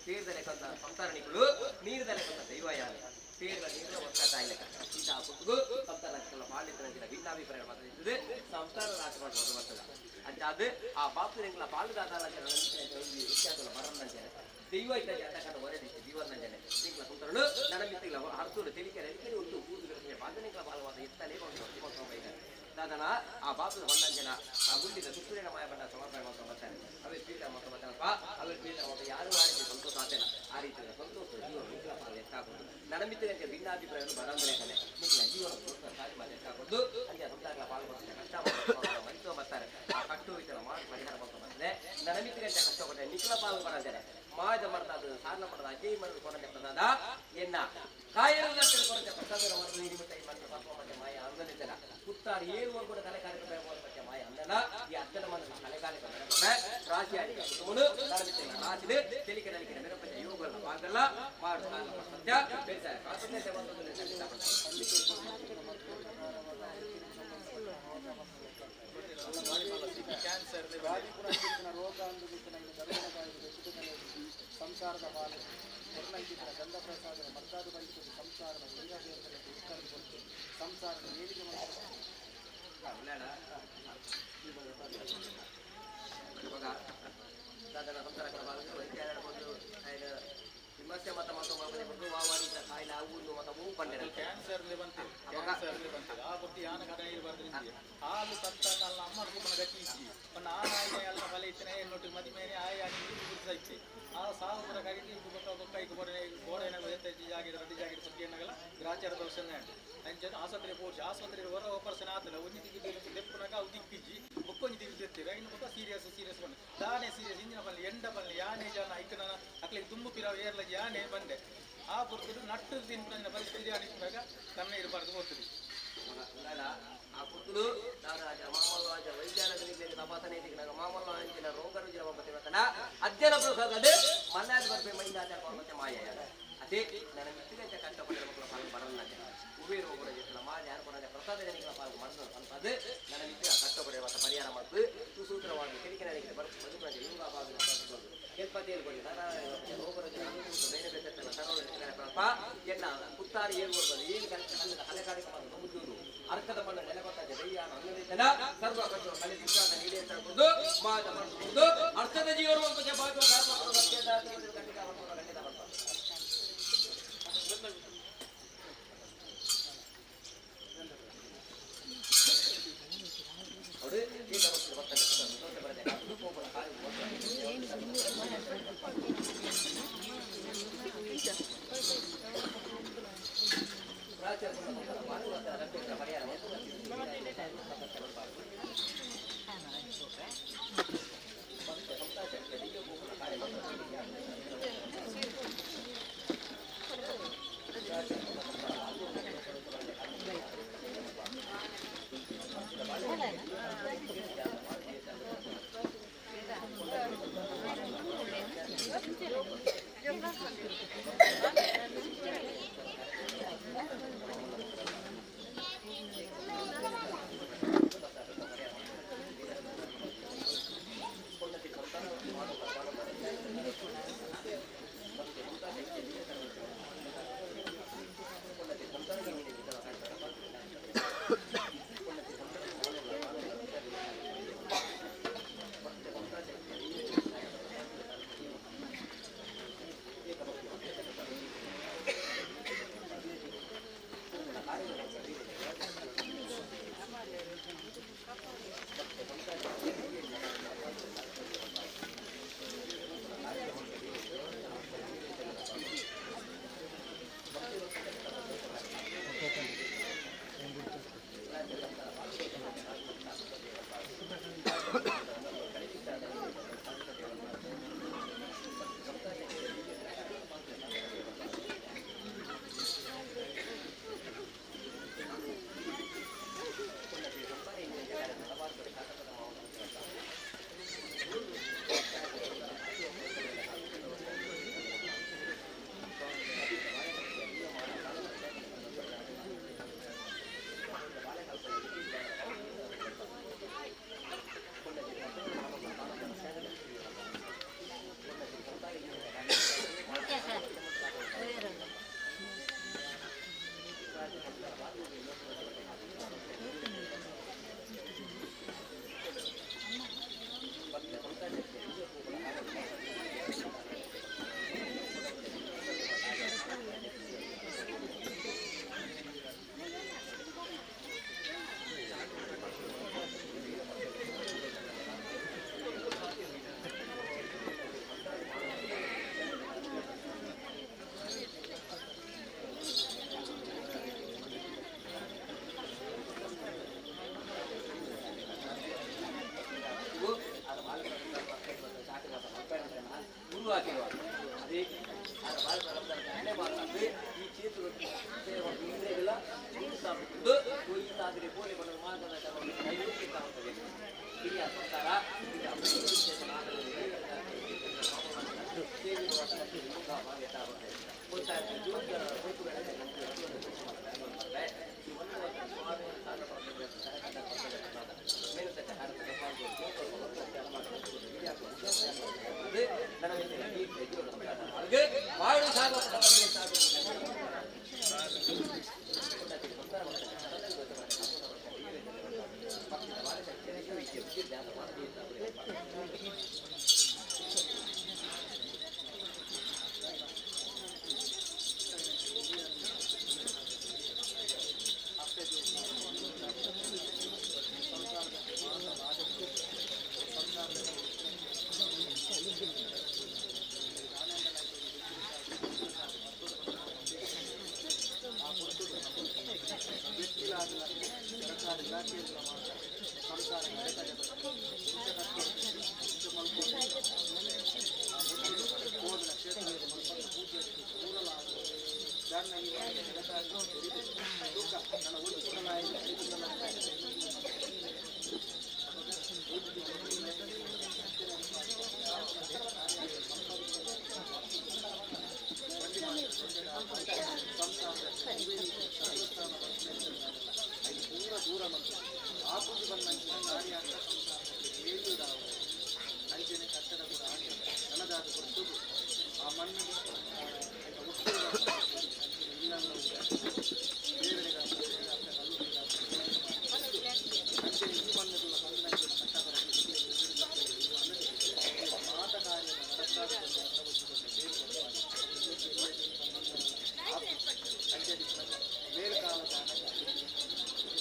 [SPEAKER 11] ಪೇರ್ದ ಲೆಕ್ಕಂತ ಸಂಸಾರಣಿಗಳು ನೀರ್ದ ಲೆಕ್ಕಂತ ದೈವ ಯಾರು ಪೇರ್ದ ನೀರ್ದ ಒಕ್ಕ ಲೆಕ್ಕ ಇಂಥ ಪುಟ್ಟುಗು ಸಂಸಾರ ಪಾಲಿನ ಭಿನ್ನಾಭಿಪ್ರಾಯ ಮಾತ್ರ ಸಂಸಾರ ರಾಜ ಮಾಡುವುದು ಬರ್ತದೆ ಅಂಚಾದ ಆ ಬಾಪುರೆಂಗ್ಲ ಪಾಲುದಾದ ವ್ಯತ್ಯಾಸ ಬರಂದಂಚನೆ ದೈವ ಇದ್ದ ಜಾತಕನ ಹೊರಡಿಸಿ ಜೀವನಂಜನೆ ತಿಂಗಳ ಸಂತರಳು ನನ್ನ ಹರ್ತೂರು ತಿಳಿಕೆ ರವಿಕೆರೆ ಉಂಟು ಊರು ಬಾಂಧನಿಗಳ ಬಾಲವಾದ ಎತ್ತಲೇ ಒಂದು ದಾದನ ಆ ಬಾಪುದ ಹೊಂದಂಜನ ಆ ಗುಂಡಿದ ಸುತ್ತೂರಿನ ಮಾಯ ಬಂಡ ಸಮರ್ಪಣೆ ಮಾಡ್ಕೊಂಡು ಬರ್ತಾನೆ ಅವೇ ಪೀಠ ಮಾಡ್ಕೊಂಡು ಬರ್ತಾನಪ್ಪ ಅವೇ ಪೀಠ ಮಾಡ್ಕೊಂಡು ಯಾರು ಆ ರೀತಿ ಸಂತೋಷ ಆಗ್ತಿಲ್ಲ ಆ ರೀತಿ ಸಂತೋಷ ಜೀವನ ಮಿತ್ರ ಪಾಲ ಎತ್ತಾಕೊಂಡು ನನ್ನ ಮಿತ್ರಕ್ಕೆ ಭಿನ್ನಾಭಿಪ್ರಾಯವನ್ನು ಬರಂದ್ರೆ ಕಲೆ ಮಿತ್ರ ಜೀವನ ಸಾರಿ ಮಾಡಿ ಎತ್ತಾಕೊಂಡು ಅಲ್ಲಿ ಸಂಸಾರಗಳ ಪಾಲ್ಗೊಳ್ತಾರೆ ಕಷ್ಟ ಮೈಸೂರು ಬರ್ತಾರೆ ಆ ಕಟ್ಟು ವಿಚಾರ ಮಾಡಿ ಪರಿಹಾರ ಮಾಡ್ಕೊಂಡು ಬರ್ತಾರೆ ನನ್ನ ಮಿತ್ರಕ್ಕೆ ಕಷ್ಟ ಕೊಟ್ಟರೆ ನಿಖಿಲ ಪಾಲು ಬರಂತಾರೆ ಮಾಜ ಮಾಡ್ತಾದ ಸಾಧನ ಮಾಡದ ಅಜಯ್ ಮಾಡಿದ ಕೊರತೆ ಪ್ರಸಾದ ಎನ್ನ ಕಾಯರದ ಕೊರತೆ ಪ್ರಸಾದ ನಿಮಿತ್ತ ಈ ಮಂತ್ರ ಪರ್ವ ಮತ್ತೆ ಮಾಯ ಅಂದನಿದ್ದಲ್ಲ ಕುತ್ತಾರು ಏಳು ಕೂಡ ತಲೆ ಕಾರ್ಯಕ್ರಮ ಮತ್ತೆ ಮಾಯ ಅಂದನ ಈ ಅರ್ಧನ ಮನಸ್ಸು ತಲೆ ಕಾರ್ಯಕ್ರಮ ರಾಶಿ ಆಡಿ ಕುಟುಂಬನು ರಾಶಿದೆ ತೆಲಿಕೆ ನಲಿಕೆ ಮೆರಪಂಚ ಯೋಗಲ್ಲ ಆಗಲ್ಲ ಮಾಡು ಸತ್ಯ ಬೇಸಾಯ
[SPEAKER 3] ಕ್ಯಾನ್ಸರ್
[SPEAKER 5] ರೋಗ ಅಂದು ಸಂಸಾರದ ಬಾಲ ವರ್ಣಂಕಿತರ ಗಂಧ ಪ್ರಸಾದ ಮರ್ತಾದ ಬೈತು ಸಂಸಾರದ ಕೊಟ್ಟು ಸಂಸಾರದ ಏಳಿಗೆ
[SPEAKER 11] ಇವಾಗ ವಿಮರ್ಶೆ ಮತ ಮತ್ತು ವಾವಾರಿ ಕಾಯಿಲೆ ಅವು ಮತ ಹೂ ಪಂಡೆ
[SPEAKER 3] ಕ್ಯಾನ್ಸರ್ ಬಂತೆ ಕ್ಯಾನ್ಸರ್ ಬಂತೆ ಆ ಕೊಟ್ಟು ಯಾನ ಕಡೆ ಬರ್ತದೆ ಹಾಲು ತತ್ತ ಅಲ್ಲ ಅಮ್ಮ ಕುಮ್ಮನ ಗತಿ ಇಚ್ಚಿ ಪನ್ನ ಆ ನಾಯಿಗೆ ಅಲ್ಲ ಬಲೆ ಇತ್ತನೆ ನೋಟಿ ಮದಿ ಮೇಲೆ ಆಯಿ ಆಗಿ ಗುರುತಾಯ್ತು ಆ ಸಾವು ಪುರ ಕರಿಗೆ ಬೊಕ್ಕ ಬೊಕ್ಕ ಈಗ ಬೋಡೆ ಬೋಡೆ ಎತ್ತ ಜಾಗಿದ ರಡ್ಡಿ ಜಾಗಿದ ಸುದ್ದಿ ಏನಾಗಲ್ಲ ಗ್ರಾಚಾರ ದೋಷನೇ ಉಂಟು ಅಂಚೆ ಆಸ್ಪತ್ರೆ ಪೋಚಿ ಆಸ್ಪತ್ರೆ ಹೊರ ಆಪರೇಷನ್ ಆತಲ್ಲ ಒಂಜಿ ದಿಕ್ಕಿ ದೆಪ್ಪುನಾಗ ಅವು ದಿಕ್ಕಿಜ್ಜಿ ಬೊಕ್ಕೊಂಜಿ ದಿಕ್ಕಿ ದೆತ್ತೀರ ಇನ್ನು ಬೊಕ್ಕ ಸೀರಿಯಸ್ ಸೀರಿಯಸ್ ಬಂದು ದಾನೆ ಸೀರಿಯಸ್ ಇಂಜಿನ ಬಲ್ಲೆ ಎಂಡ ಬಲ್ಲೆ ಯಾನೆ ಜನ ಐಕನ ಅಕ್ಲಿಗೆ ತುಂಬು ಪಿರ ಏರ್ಲ ಯಾನೆ ಬಂದೆ ಆ ಪುರ್ತುಡು ನಟ್ಟು ತಿನ್ಪುನ ಪರಿಸ್ಥಿತಿ ಅನಿಸಿದಾಗ ಕಣ್ಣ ಇರಬಾರ್ದು ಹೋಗ್ತದೆ.
[SPEAKER 11] ಆ ಪುರ್ತುಡು ನಾಗರಾಜ ಮಾಮಲ್ಲ ವೈದ್ಯಾಲಯದಲ್ಲಿ ತಪಾಸಣೆ ಮಾಮಲ್ಲ ರೋಗ ರುಜಿನ ಮತ್ತೆ ಅಧ್ಯಯನ ಪ್ರಸಾದ ಮನ್ನಾದ ಬರ್ಬೆ ಮೈಂದಾದ ಮತ್ತೆ ಮಾಯ ಅದೇ ನನ್ನ ಮಿತ್ರಕ್ಕೆ ಕಷ್ಟಪಟ್ಟ ಮಕ್ಕಳ ಪಾಲು ಬರಲ್ಲ ಉಬೇ ರೋಗ ಮಾಜ ಯಾರು ಕೊಡದೆ ಪ್ರಸಾದ ಜನಗಳ ಪಾಲು ಮಣ್ಣು ಅಂತದ್ದು ನನ್ನ ಮಿತ್ರ ಕಷ್ಟಪಡುವ ಪರಿಹಾರ ಮತ್ತು ಸುಸೂತ್ರವಾಗಿ ಕೆರಿಕೆ ನಡಿಗೆ ಬದುಕಿನ ಯೋಗ ಕೆಲ್ಪತಿಯಲ್ಲಿ ಕೊಡಿ ರೋಗ ರುಜಿನ ಬೇರೆ ಬೇರೆ ಸರಳ ಎಲ್ಲ ಪುತ್ರ ಮುತ್ತಾರು ಏಳು ವರ್ಷದ ಏನು ಕಲೆ ಕಲೆ ಕಾರ್ಯಕ್ರಮ ಮುದ್ದೂರು ಅರ್ಕದ ಮಣ್ಣ ನೆಲಗೊತ್ತಾಗ ದೈಯಾನ ಅನ್ನದಿದ್ದನ ಸರ್ವ ಕಟ್ಟುವ ಕಲೆ ಸಿದ್ಧಾಂತ ಈಡೇರಿಸಿಕೊಂಡು ಮಾತ ಮಾಡಿಕೊಂಡು ಅರ್ಥದ ಜೀವನ ಒಂದು ಭಾಗ್ಯ ಖಂಡಿತ ಖಂಡಿತ ಬರ್ತಾರೆ. ಅವರು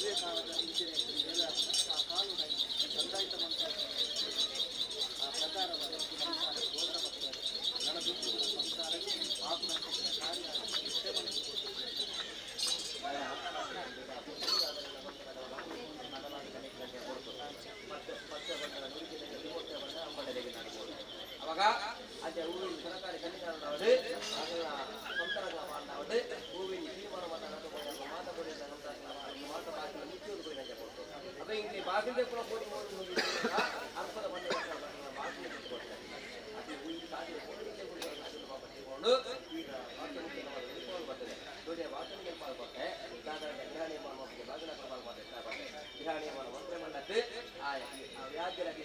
[SPEAKER 5] ಅವ್ವೇ ಕಾಲದ ಇಂಚಿನ ಬೇಲೆ ಆ ಕಾಲುಡ ಸಂದಾಯಿತ ಮಂತ್ರ ಆ ಪ್ರಕಾರವಾದ ಸಂಸಾರ ಗೋತ್ರ ಭಕ್ತರು ನಳದುಂಬುಗಳ ಸಂಸಾರ ಆತ್ಮ ಕಾರ್ಯ
[SPEAKER 11] ಅವಾಗ ಅದೇ ಹೂವಿನ ಸರಕಾರಿ ಕನ್ನಿಕಾರನಾவது ಸಂತರಗಳ ಮಾಡಾவது ಹೂವಿನ ತೀರ್ಮಾನ ಮಾತ ಮಾತ ನಿತ್ಯೋದು ಹೋಗಿ ಕೊಡ್ತು ಅವ ಇಲ್ಲಿ ಬಾಗಿಲೇ ಕೂಡ ಕೋಡಿ ಅರ್ಪದ ಬಂದ ಬಾಗಿಲು ಕೊಡ್ತಾರೆ ಅದು ಹೂವಿನ ಸಾಧ್ಯ ಕೊಂಡು ಈಗ ಬರ್ತದೆ ಸೂರ್ಯ ವಾಸನೆಗೆ ಪಾಲ್ಪಟ್ಟೆ ಗ್ರಹಣಿ ಬಾಗಿಲ ಪಾಲ್ಪಟ್ಟೆ ಗ್ರಹಣಿ ಮಂತ್ರ ಮಲ್ಲಕ್ಕೆ ಆ ವ್ಯಾಜ್ಯರಾಗಿ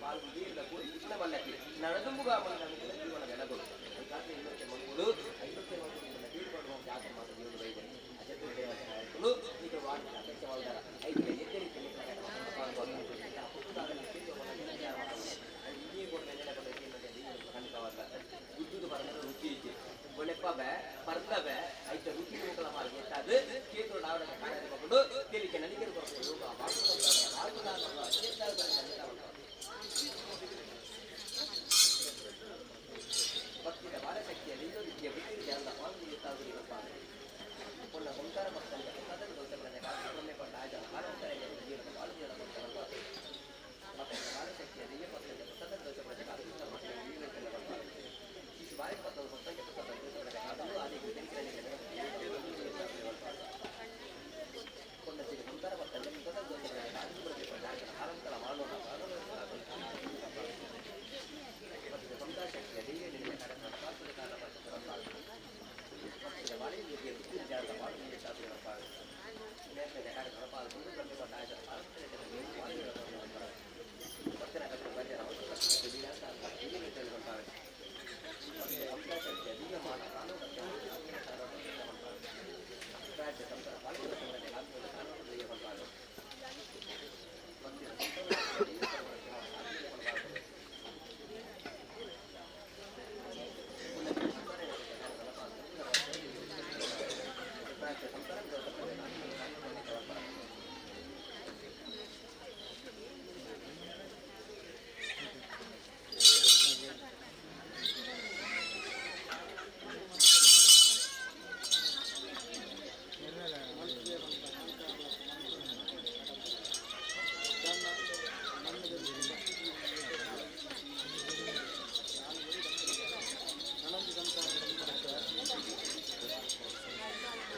[SPEAKER 11] ಬಾಲ್ಗು ನೀರಿನ ಕೂಡಿ ಕೃಷ್ಣ ಮಲ್ಲಕ್ಕೆ ನಡೆದುಂಬುಗ ಮಲ್ಲ ಜೀವನ ಬೆಳಗುಡು ಐವತ್ತೆ ಮಂಗುಡು ಐವತ್ತೆ ಮಂಗುಡು ತೀರ್ಕೊಂಡು ಜಾತ್ರೆ ಮಾತ್ರ ಜೀವನ ಬೈದೆ ಅಜತ್ತು ಈಗ ವಾರ ಅಪೇಕ್ಷವಾದ ಐದು ಎಚ್ಚರಿಕೆ ರುಚಿ ಬೊಳೆಪ್ಪಬೆ ಪರ್ದಬೆ ಐತ ರುಚಿ ಮುಖಲ ಮಾರ್ಗ ಕೇತು ನಾವಡ ಕಾರ್ಯಕೊಂಡು ತೇಲಿಕೆ ನಲಿಕೆ ಯೋಗ ಭಕ್ತಿಯ ಬಾಲಶಕ್ತಿಯ ದೈವವಿದ್ಯೆ ಬುದ್ಧಿ ಅಲ್ಲ ಪೊನ್ನ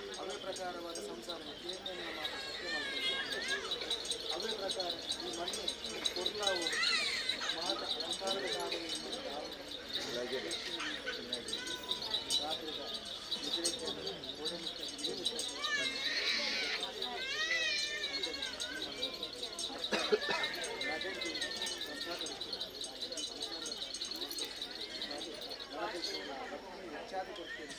[SPEAKER 11] ಸಂಸಾರ
[SPEAKER 5] ಪ್ರಕಾರವಾದ ಸಂಸಾರ ಸತ್ಯ ಅವೇ ಪ್ರಕಾರ ಈ ಮಣ್ಣು ಕೊರ್ಲಾವು ಮಾತ ಅಲಂಕಾರದ ರಾತ್ರಿದ ಹೆಚ್ಚಾದ ಕೊಡ್ತೇನೆ.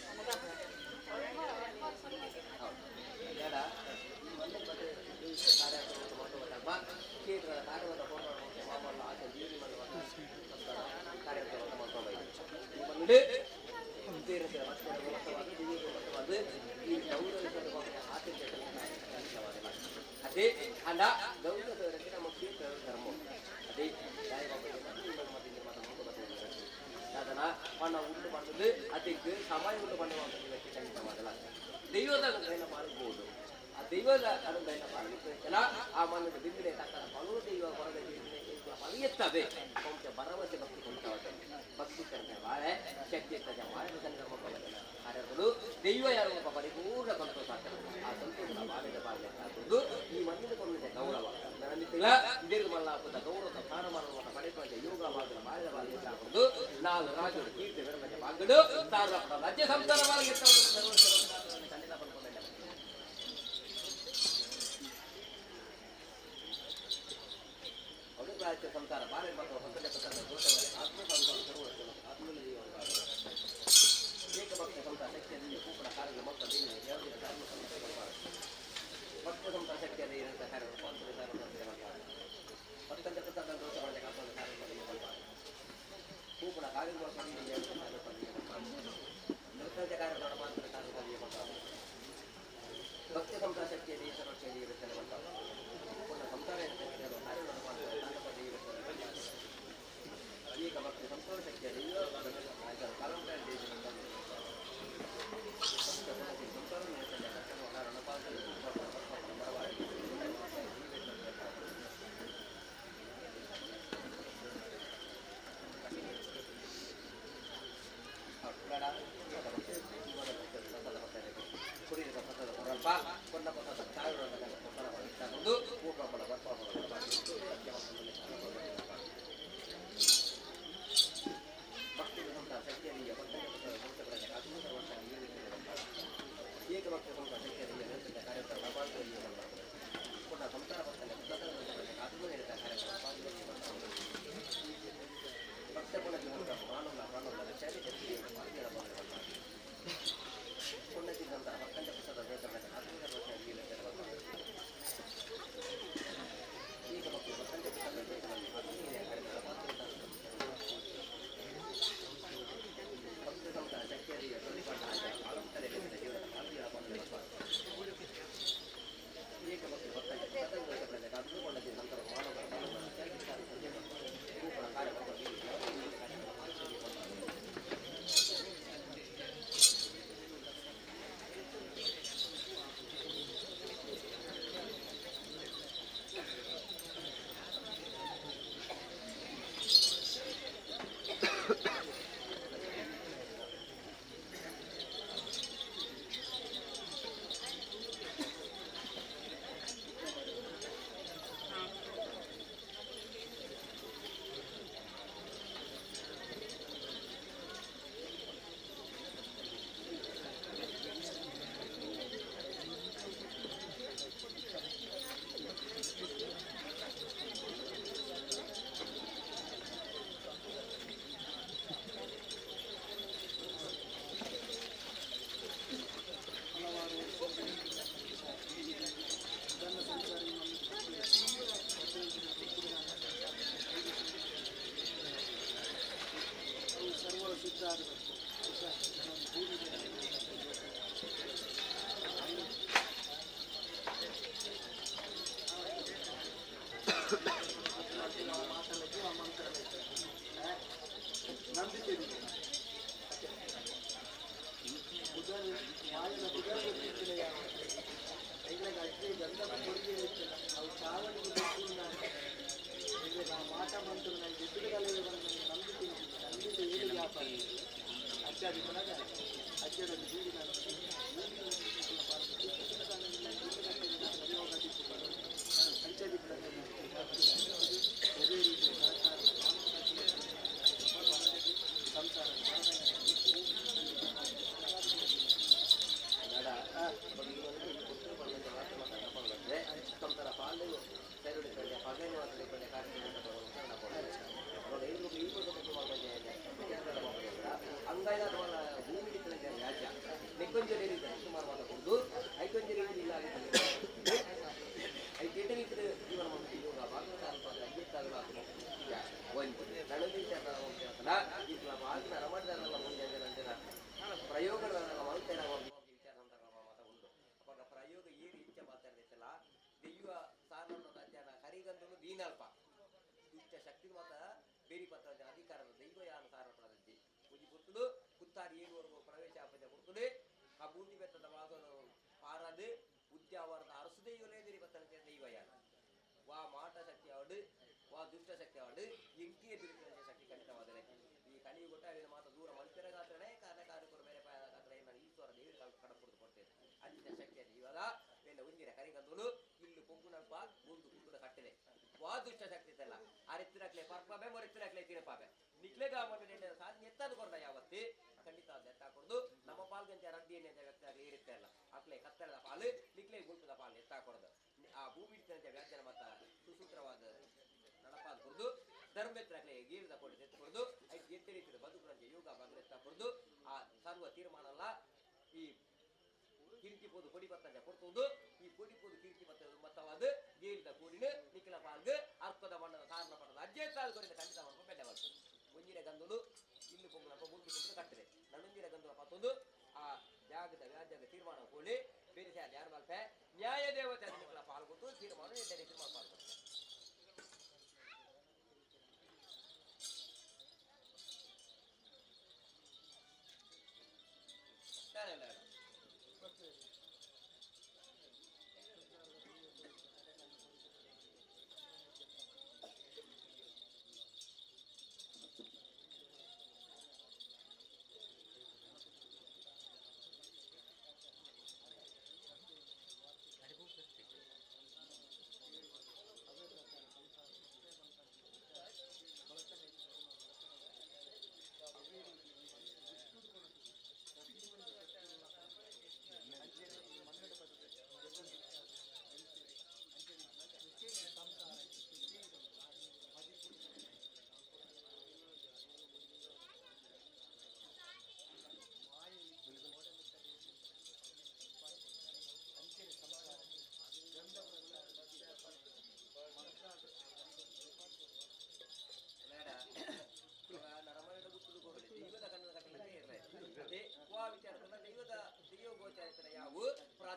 [SPEAKER 11] ಅದೇ ಅಲ್ಲ ಗೌರವದವರಿಗೆ ನಮ್ಮ ಧರ್ಮ ಅದೇ ಸಾಧನ ಪಣ ಉಂಟು பண்ணுது ಅದಕ್ಕೆ ಸಮಾಯ ಉಂಟು பண்ணுವಂತ ದೈವದ ಅನುಗ್ರಹ ಮಾಡಬಹುದು. ಆ ದೈವದ ಅನುಗ್ರಹ ಮಾಡಲಿಕ್ಕೆ ಆ ಮನದ ಬಿಂಬಿನೆ ತಕ್ಕನ ಬಲು ದೈವ ಹೊರಗೆ ಎತ್ತವೆ ಕೊಂಚ ಭರವಸೆ ಭಕ್ತಿ ಕೊಂಚ ಭಕ್ತಿ ತಂದೆ ಬಾಳೆ ಶಕ್ತಿ ತಂದೆ ಬಾಳೆ ಕಾರ್ಯಗಳು ದೈವ ಯಾರು ಒಬ್ಬ ಪರಿಪೂರ್ಣ ಸಂತೋಷ ಆಗ್ತದೆ. ಆ ಸಂತೋಷದ ಬಾಳೆದ ಬಾಳೆ ಆಗ್ತದ್ದು ಈ ಮಣ್ಣಿನ ಕೊಂಡಿದೆ ಗೌರವ ನನ್ನ ದೀರ್ಘ ಮಲ್ಲಾಪದ ಗೌರವ ಸ್ಥಾನಮಾನವನ್ನು ಪಡೆದುಕೊಂಡ ಯೋಗ ಬಾಗಿಲ ಬಾಳೆದ ಬಾಳೆ ಆಗ್ತದ್ದು ನಾವು ರಾಜರು ಕೀರ್ತಿ ವಿರಮಜ ಬಾಗಿಲು ತಾರಪ್ಪ ರಾಜ್ಯ ಸಂಸಾರ ಬಾಳಿಗೆ ಖಂಡಿತ ಪಡ್ಕೊಂಡೆ. ರಾಜ್ಯ ಸಂಸಾರ ಬಾಳೆ ಮತ್ತು ಆತ್ಮ ಏಕಭಕ್ತ ಸಂಸಾರ ಶಕ್ತಿಯಲ್ಲಿ ಕೂಪಣ ಕಾರ್ಯಗಳು ಮತ್ತು ಯಾವುದೇ ಧರ್ಮ ಭಕ್ತ ಸಂಸಾರ ಶಕ್ತಿಯಲ್ಲಿ ಇರುವಂತಹ ಕಾರ್ಯಗಳು ಕೂಪಣ ಕಾರ್ಯಗಳು ಕಾರ್ಯ ಪಾಲ್ ಕೊನ್ನ ಪೊಸ ಸಾವಿರ ಒಂದು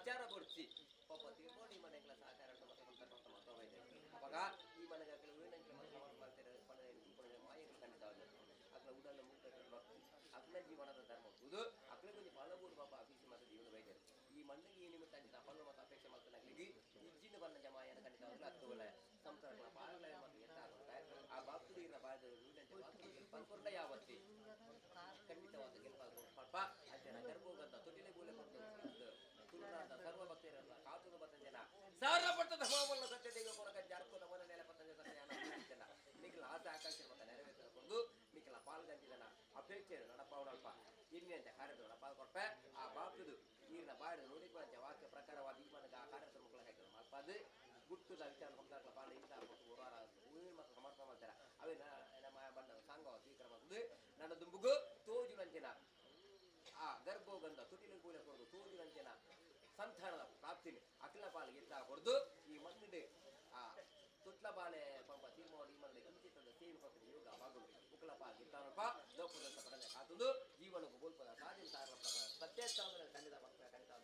[SPEAKER 11] ಪ್ರಚಾರ ಕೊಡ್ಸಿ ಪಾಪ ತಿರ್ಕೊಂಡು ಈ ಮನೆಗಳ ಸಹಕಾರ ಅವಾಗ ಈ ಮನೆಗೆ ಮಾಡ್ತಾರೆ ಮಾಯಗಳು ಖಂಡಿತ ಅಕ್ಲ ಉಡಲ್ಲ ಮುಕ್ತ ಅಕ್ಲ ಜೀವನದ ಧರ್ಮ ಇದು ಅಕ್ಲ ಕೊಂಚ ಫಲಗೂಡು ಪಾಪ ಅಪೇಕ್ಷೆ ಮಾತ್ರ ಜೀವನ ಬೈತಾರೆ ಈ ಮಣ್ಣಿಗೆ ಈ ನಿಮಿತ್ತ ಅಂಚಿನ ಫಲ ಮತ್ತು ಅಪೇಕ್ಷೆ ಮಾಡ್ತಾನೆ ಇಜ್ಜಿನ ಬಣ್ಣ ಜಮಾಯನ ಖಂಡಿತವಾಗ್ಲೂ ಹತ್ತುಗಳ ಸಂಸಾರಗಳ ಪಾಲಗಳ ಮತ್ತು ಎತ್ತ ಆಗುತ್ತೆ ಆ ಬಾಪ್ತುಡಿ ಇರೋ ಬಾಯ್ದ ಗೆಲ್ಪಲ್ಕೊಂಡ ಯಾವತ್ತಿ ಖಂಡಿತವಾದ ಗೆಲ್ಪಾಲ್ಕೊಂಡು ಪಾಪ ಅಂಚನ ಗರ್ಭೋಗಂತ ತೊಟ್ಟಿಲೆ ಗೋಲೆ ಕೊಟ್ಟು ತುಳುನಾಡ ಸರ್ವ ಭಕ್ತರಲ್ಲ ಕಾತುದ ಬತ್ತಂಜನ ಸಾರ ಪಟ್ಟದ ಹೋಮಲ್ಲ ಸತ್ಯ ದೈವ ಕೊರಗ ಜಾರ್ಕೋದ ಮನ ನೆಲೆ ಪತ್ತಂಜ ಸತ್ಯ ನಿಖಿಲ ಆಸೆ ಆಕಾಂಕ್ಷೆ ಮತ್ತೆ ನೆರವೇರಿಸಿಕೊಂಡು ನಿಖಿಲ ಪಾಲ್ಗಂಜಿದನ ಅಪೇಕ್ಷೆ ನಡಪಾವಣಲ್ಪ ಇನ್ನೆಂತ ಕಾರ್ಯದ ನಡಪಾಲ್ ಕೊಡ್ಪೆ ಆ ಬಾಪ್ತುದು ನೀರಿನ ಬಾಡಿದ ನೋಡಿಕೊಂಡ ವಾಕ್ಯ ಪ್ರಕಾರವಾದ ಈ ಮನಗ ಆ ಕಾರ್ಯಕ್ರಮಗಳ ಹಾಕಿದ್ರು ಮಲ್ಪಾದು ಗುಟ್ಟುದ ವಿಚಾರ ಸಂಸಾರಗಳ ಪಾಂಡ ಇಂಥ ಮತ್ತು ಸಮರ್ಪಣೆ ಮಾಡ್ತಾರೆ ಅವೇ ನಮ್ಮ ಬಣ್ಣ ಸಾಂಗ ಸ್ವೀಕಾರ ಮಾಡ್ತದೆ ನನ್ನ ದುಂಬುಗು ತೋಜುನಂಚಿನ ಆ ಗರ್ಭೋಗಂಧ ತುಟಿಲು ಕೂಲೆ ಕೊಡದು ತೋಜುನಂಚಿನ ಸಂತಾನದ ಪ್ರಾಪ್ತಿನಿ ಅಖಿಲ ಪಾಲಿಗೆ ಎತ್ತ ಕೊಡ್ದು ಈ ಮಣ್ಣಿಡು ಆ ತುಟ್ಲ ಬಾಳೆ ಪಂಪ ತೀರ್ಮಾನ ಈ ಮಣ್ಣಿಗೆ ಕಿಂಚಿತ್ತದ ಸೇವೆ ಪಕ್ಕದ ಯೋಗ ಬಾಗುಲು ಉಕ್ಕಲ ಪಾಲ್ ಗಿತ್ತಾನಪ್ಪ ಲೋಕದಂತ ಪಡನೆ ಕಾತುಂದು ಜೀವನಕ್ಕೂ ಗೋಲ್ಪದ ಸಾಧಿನ ಸಾರ ಸತ್ಯ ಖಂಡಿತ ಖಂಡಿತ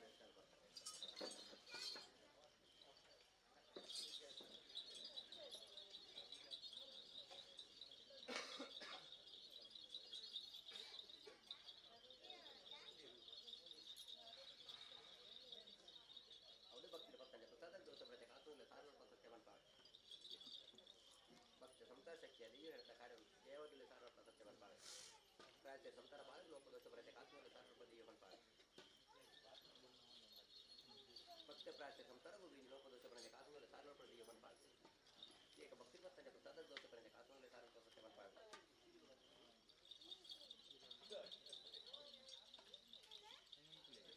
[SPEAKER 11] ಅವಳು ಭಕ್ತಿ ಭಕ್ತಂಜ ಪ್ರಸಾದ ದೋಷ ಪ್ರಜೆ ಕಾತುಂದ ಸಾರ ಸತ್ಯ ಮನ್ಪಾಡು ಭಕ್ತ ಸಂಸಾರ ಶಕ್ತಿಯಲ್ಲಿ ಈ ಹೇಳ್ತಾ ಕಾರ್ಯ ದೇವದಲ್ಲಿ ಸಾರ ಸತ್ಯ ಮನ್ಪಾಡು ಪ್ರಾಚ್ಯ ಸಂಸಾರ ಬಾಳ ಲೋಕದೋಷ ಪ್ರಜೆ ಕಾತುಂದ ಸಾರ ಪ್ರಜೆ ಮನ್ಪಾಡು ಭಕ್ತ ಪ್ರಾಚ್ಯ ಸಂಸಾರ ಬೀಜ ಲೋಕದೋಷ ಪ್ರಜೆ ಕಾತುಂದ ಸಾರ ಪ್ರಜೆ ಮನ್ಪಾಡು ಏಕ ಭಕ್ತಿ ಭಕ್ತಂಜ ಪ್ರಸಾದ ದೋಷ ಪ್ರಜೆ ಕಾತುಂದ ಸಾರ ಸತ್ಯ ಮನ್ಪಾಡು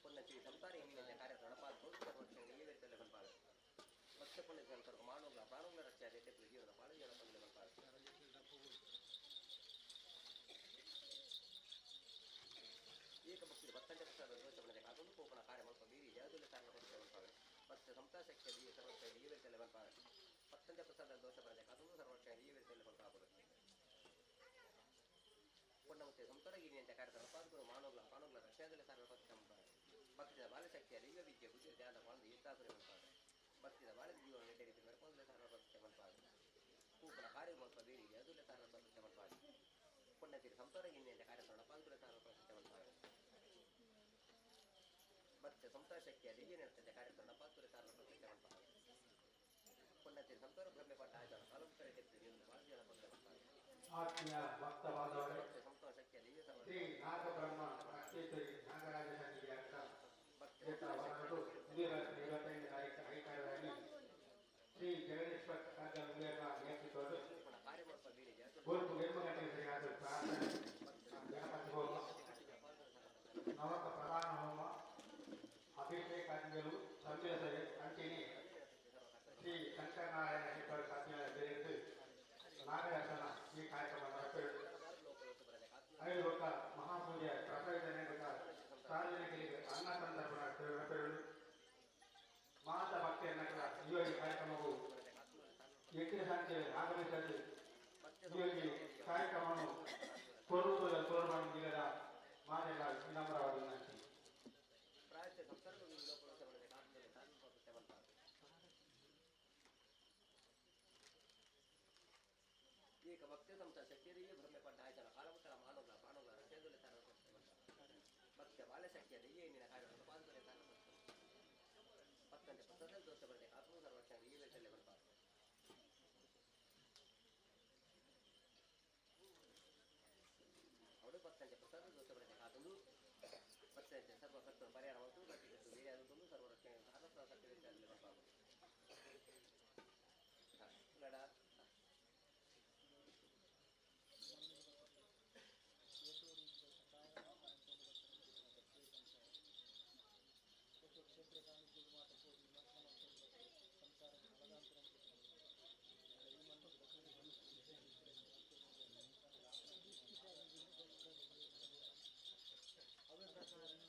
[SPEAKER 11] ಪುಣ್ಯತಿ ಸಂಸಾರ ಎನ್ನಿನ ಕಾರ್ಯ ಪ್ರಣಪಾದ ಈ ಮನ್ಪಾಡು ಭಕ್ತ ಪುಣ್ಯ ಸಂಸಾರ ಮಾನವಗಳ ಪ್ರಾಣಗಳ ರಕ್ಷೆ ಅದೇ ಜೀವನದ ಪಾಳು ಜೀವನ ಪಂದ್ಯ ಮನ್ಪಾಡು ಏಕ ಭಕ್ತಿ ಭಕ್ತಂಜ ಪ್ರಸಾದ ದೋಷ ಪ್ರಜೆ ಕಾತೊಂದು ಕೋಪನ ಕಾರ್ಯ ಮಲ್ಪ ಬೀರಿ ಜಯದುಲ್ಲ ಸಾರ ಪಕ್ಷ ಮನ್ಪಾಡು ಭಕ್ತ ಸಂಸಾರ ಶಕ್ತಿಯ ಈ ಸರ್ವಕ್ಷ ಈ ವೇಳೆಯಲ್ಲಿ ಮನ್ಪಾಡು ಭಕ್ತಂಜ ಪ್ರಸಾದ ದೋಷ ಪ್ರಜೆ ಕಾತೊಂದು ಸರ್ವಕ್ಷ ಈ ವೇಳೆಯಲ್ಲಿ ಮನ್ಪಾಡು ಪುಣ್ಯ ಮತ್ತೆ ಸಂಸಾರ ಗಿರಿಯಂತೆ ಕಾರ್ಯ ಪ್ರಣಪಾದಕರು ಮಾನವಗಳ ಪ್ರಾಣಗಳ ರಕ್ಷೆಯಲ್ಲಿ ಸಾರ ಪಕ್ಷ ಮನ್ಪಾಡು ಭಕ್ತಿಯ ಬಾಲಶಕ್ತಿಯ ದೈವ ವಿದ್ಯೆ ಬುದ್ಧಿ ಧ್ಯಾನ ಬಾಳದ ಎತ್ತಾಸುರೆ ಮನ್ಪಾಡು ಭಕ್ತಿಯ ಬಾಳ ಜೀವನ ನೆಟ್ಟೆ ಮೆರಕೊಂದಲೆ ಸಾರ ಪಕ್ಷ ಮನ್ಪಾಡು ಕೂಪನ ಕಾರ್ಯ ಮಲ್ಪ ಬೀರಿ ಜಯದುಲ್ಲ ಸಾರ ಪಕ್ಷ ಮನ್ಪಾಡು ಪುಣ್ಯತಿ ಸಂಸಾರ ಗಿರಿಯಂತೆ ಕಾರ್ಯ ಪ್ರಣಪಾದಕರು ಸಾರ ಪಕ್ಷ ಮನ್ಪಾಡು ಭಕ್ತ ಸಂಸಾರ ಶಕ್ತಿಯ ದೈವ ನರ್ತತೆ ಕಾರ್ಯ ಪ್ರಣಪಾದಕರು ಸಾರ ಪಕ್ಷ ಮನ್ಪಾಡು ಪುಣ್ಯತಿ ಸಂಸಾರ ಭ್ರಮೆ ಪಟ್ಟ ಆಯ್ತಾಳ ಕಾಲಂತರ ಕೆತ್ತ ಜೀವನ ಬಾಳ ಜೀವನ ಪಂದ್ರ ಮನ್ಪಾಡು
[SPEAKER 1] ಆತ್ಮೀಯ ಭಕ್ತ ಬಾಂಧವರೇ, ಶ್ರೀ ನಾಗಬ್ರಹ್ಮ ರಕ್ಷೇಶ್ವರಿ ನಾಗರಾಜ ಸನ್ನಿಧಿಯ ಅಧಿಕಾರವಾಗಿ ಶ್ರೀ ಜಗದೀಶ್ವರ ನೇತೃತ್ವದ ಗೋಲ್ಪು ಗಂಟೆಗೆ ಸರಿಯಾದ ಪ್ರಾರ್ಥನೆ, ಗಣಪತಿ ಹೋಮ, ನವಕ ಪ್ರಧಾನ ಹೋಮ, ಅಭಿಷೇಕಾದಿಗಳು ಸಮ್ಮಿಳಿಸದೆ ಅಂಚೆನೆ ಶ್ರೀ ಶಂಕರನಾರಾಯಣ ಶೆಟ್ಟರ ಸಾಧ್ಯ ಬೆರೆತು ನಾಗದರ್ಶನ ಈ ಕಾರ್ಯಕ್ರಮ ನಡೆಸಿದರು. ಐದು ಒಕ್ಕ ಮಹಾಪೂಜೆ ಪ್ರಸಾದ ಸಾರ್ವಜನಿಕರಿಗೆ ಅನ್ನ ಸಂದರ್ಭ ನಡೆಸಿದರು. ಮಾತಾ ಭಕ್ತಿಯನ್ನ ಈ ಒಂದು ಕಾರ್ಯಕ್ರಮವು ಹೆಚ್ಚಿನ ಸಂಖ್ಯೆಯಲ್ಲಿ ಆಗಮಿಸಲು ಈ ಒಂದು ಕಾರ್ಯಕ್ರಮವನ್ನು ತೋರುವುದರ ತೋರುವ ಮಾತೆಲ್ಲ ವಿನಮ್ರವಾದ ವಿನಂತಿ.
[SPEAKER 11] ಏಕ ಭಕ್ತಿ ಸಂಸಾರ ಶಕ್ತಿಯ ಭ್ರಮೆ ಪಟ್ಟ ಆಯ್ತಲ್ಲ ಕಾಲಮುಟ್ಟಲ ಮಾನವಗಳ ಪ್ರಾಣಗಳ ರಕ್ಷೆಯಲ್ಲಿ ಸಾರ ಭಕ್ತ ಬಾಲ ಶಕ್ತಿಯ ದೈಯ ನಿನ್ನ ಕಾರ್ಯವನ್ನು ಪಾಲ್ಗೊಳ್ಳೆ ಸಾರ ಪತ್ತಂತೆ ಪತ್ತದಲ್ಲಿ ದೋಷ ಬರದೆ ಆತ್ಮ ಸರ್ವಕ್ಷಣ ಈ ವೇಳೆಯಲ್ಲಿ ಬರ್ಬಾರ್ದು. ಅವಳು ಪತ್ತಂತೆ ಪ್ರಸಾದ ದೋಷ ಬರದೆ ಕಾತಂದು ಪತ್ತಂತೆ ಸರ್ವ ಸತ್ವ ಪರಿಹಾರ ಮತ್ತು ಬೇರೆ ಆದದ್ದು ಸರ್ವ ರಕ್ಷಣೆ ಸಾರ ಸತ್ಯ ಬರ್ಬಾರ್ದು. ಲಡ
[SPEAKER 5] ಅವೇ ಪ್ರಕಾರ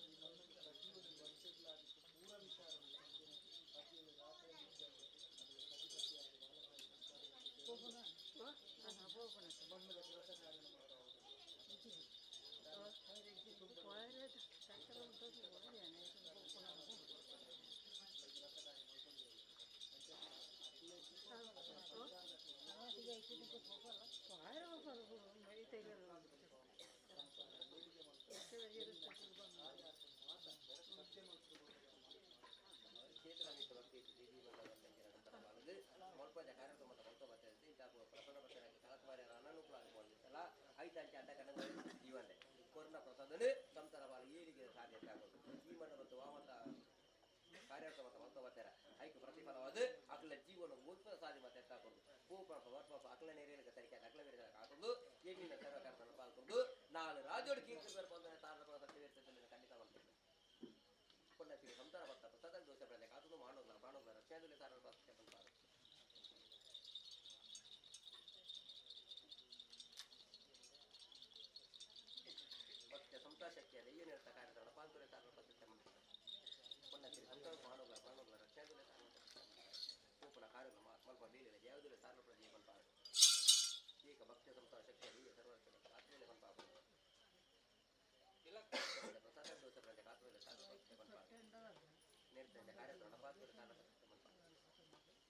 [SPEAKER 5] ಈ ಮಣ್ಣಿನ ಪ್ರತಿಯೊಂದು
[SPEAKER 11] ಐತಂಚ ಅಡ್ಡ ಕಣ್ಣು ಜೀವನ ಕೊರೋನಾ ಪ್ರಸಾದನೆ ಸಂಸಾರ ಬಾಳ ಏಳಿಗೆ ಸಾಧ್ಯತೆ ಆಗೋದು ಈ ಮಣ್ಣ ಮತ್ತು ವಾಮತ ಕಾರ್ಯಾರ್ಥ ಮತ್ತು ಮತ್ತ ಬರ್ತಾರ ಐಕ್ ಪ್ರತಿಫಲವಾದ ಅಕಲ ಜೀವನ ಮುಲ್ಪ ಸಾಧಿ ಮತ್ತೆ ಎತ್ತಾಕೊಂಡು ಪೂಪ ವರ್ಪ ಅಕಲ ನೇರಿಯಲಿಗೆ ತರಿಕೆ ಅಕಲ ಬೇರೆ ಹಾಕೊಂಡು ಎಣ್ಣಿನ ಸರ್ವಕಾರವನ್ನು ಪಾಲ್ಕೊಂಡು ನಾಳೆ ರಾಜೋಡು ಕೀರ್ತಿ ಬರ್ಬೋದು ತಾರಣ ಸತ್ಯ ಖಂಡಿತ ಮಾಡ್ತೇನೆ ಪುಣ್ಯತಿಗೆ ಸಂಸಾರ ಬರ್ತಾ ಪ್ರಸಾದ ದೋಷ ಬೆಳೆದ ಕಾತುನು ಮಾಡೋಲ್ಲ ಪ್ರಾಣೋಲ್ಲ ರಕ್ಷಣದಲ್ಲಿ ಸಾರ ಬಂತಾರೆ ಮತ್ತೆ ಸಂಸಾರ ಶಕ್ತಿಯ ಏನು ಹೇಳ್ತಾ ಕಾರ್ಯದ ಪಾಲ್ಕೊರೆ ಸಾರ ಪದ್ಧತಿ ಪುಣ್ಯತಿಗೆ ಸಂಸಾರ ಮಾಡೋಲ್ಲ ಪ್ರಾಣೋಲ್ಲ ರಕ್ಷಣದಲ್ಲಿ ಸಾರ ಪೂಪನ ಕಾರ್ಯ ಮಲ್ಪ ಲೀಲೆ ಯಾವುದಿಲ್ಲ ಸಾರ ಪ್ರಜೆ ಬಂತಾರೆ ಏಕ ಭಕ್ತಿಯ ಸಂಸಾರ ಶಕ್ತಿಯ ಸರ್ವ ಆತ್ಮೇಲೆ ಬಂಪಾಪ ಪ್ರಸಾದ ದೋಷ ಪ್ರಜೆ ಕಾತುವೆ ಸಾರ ಬಂಪಾಪ ನೇರ್ತಂಜ ಕಾರ್ಯದ ಪಾತ್ರೆ ಸಾರ ಬಂಪಾಪ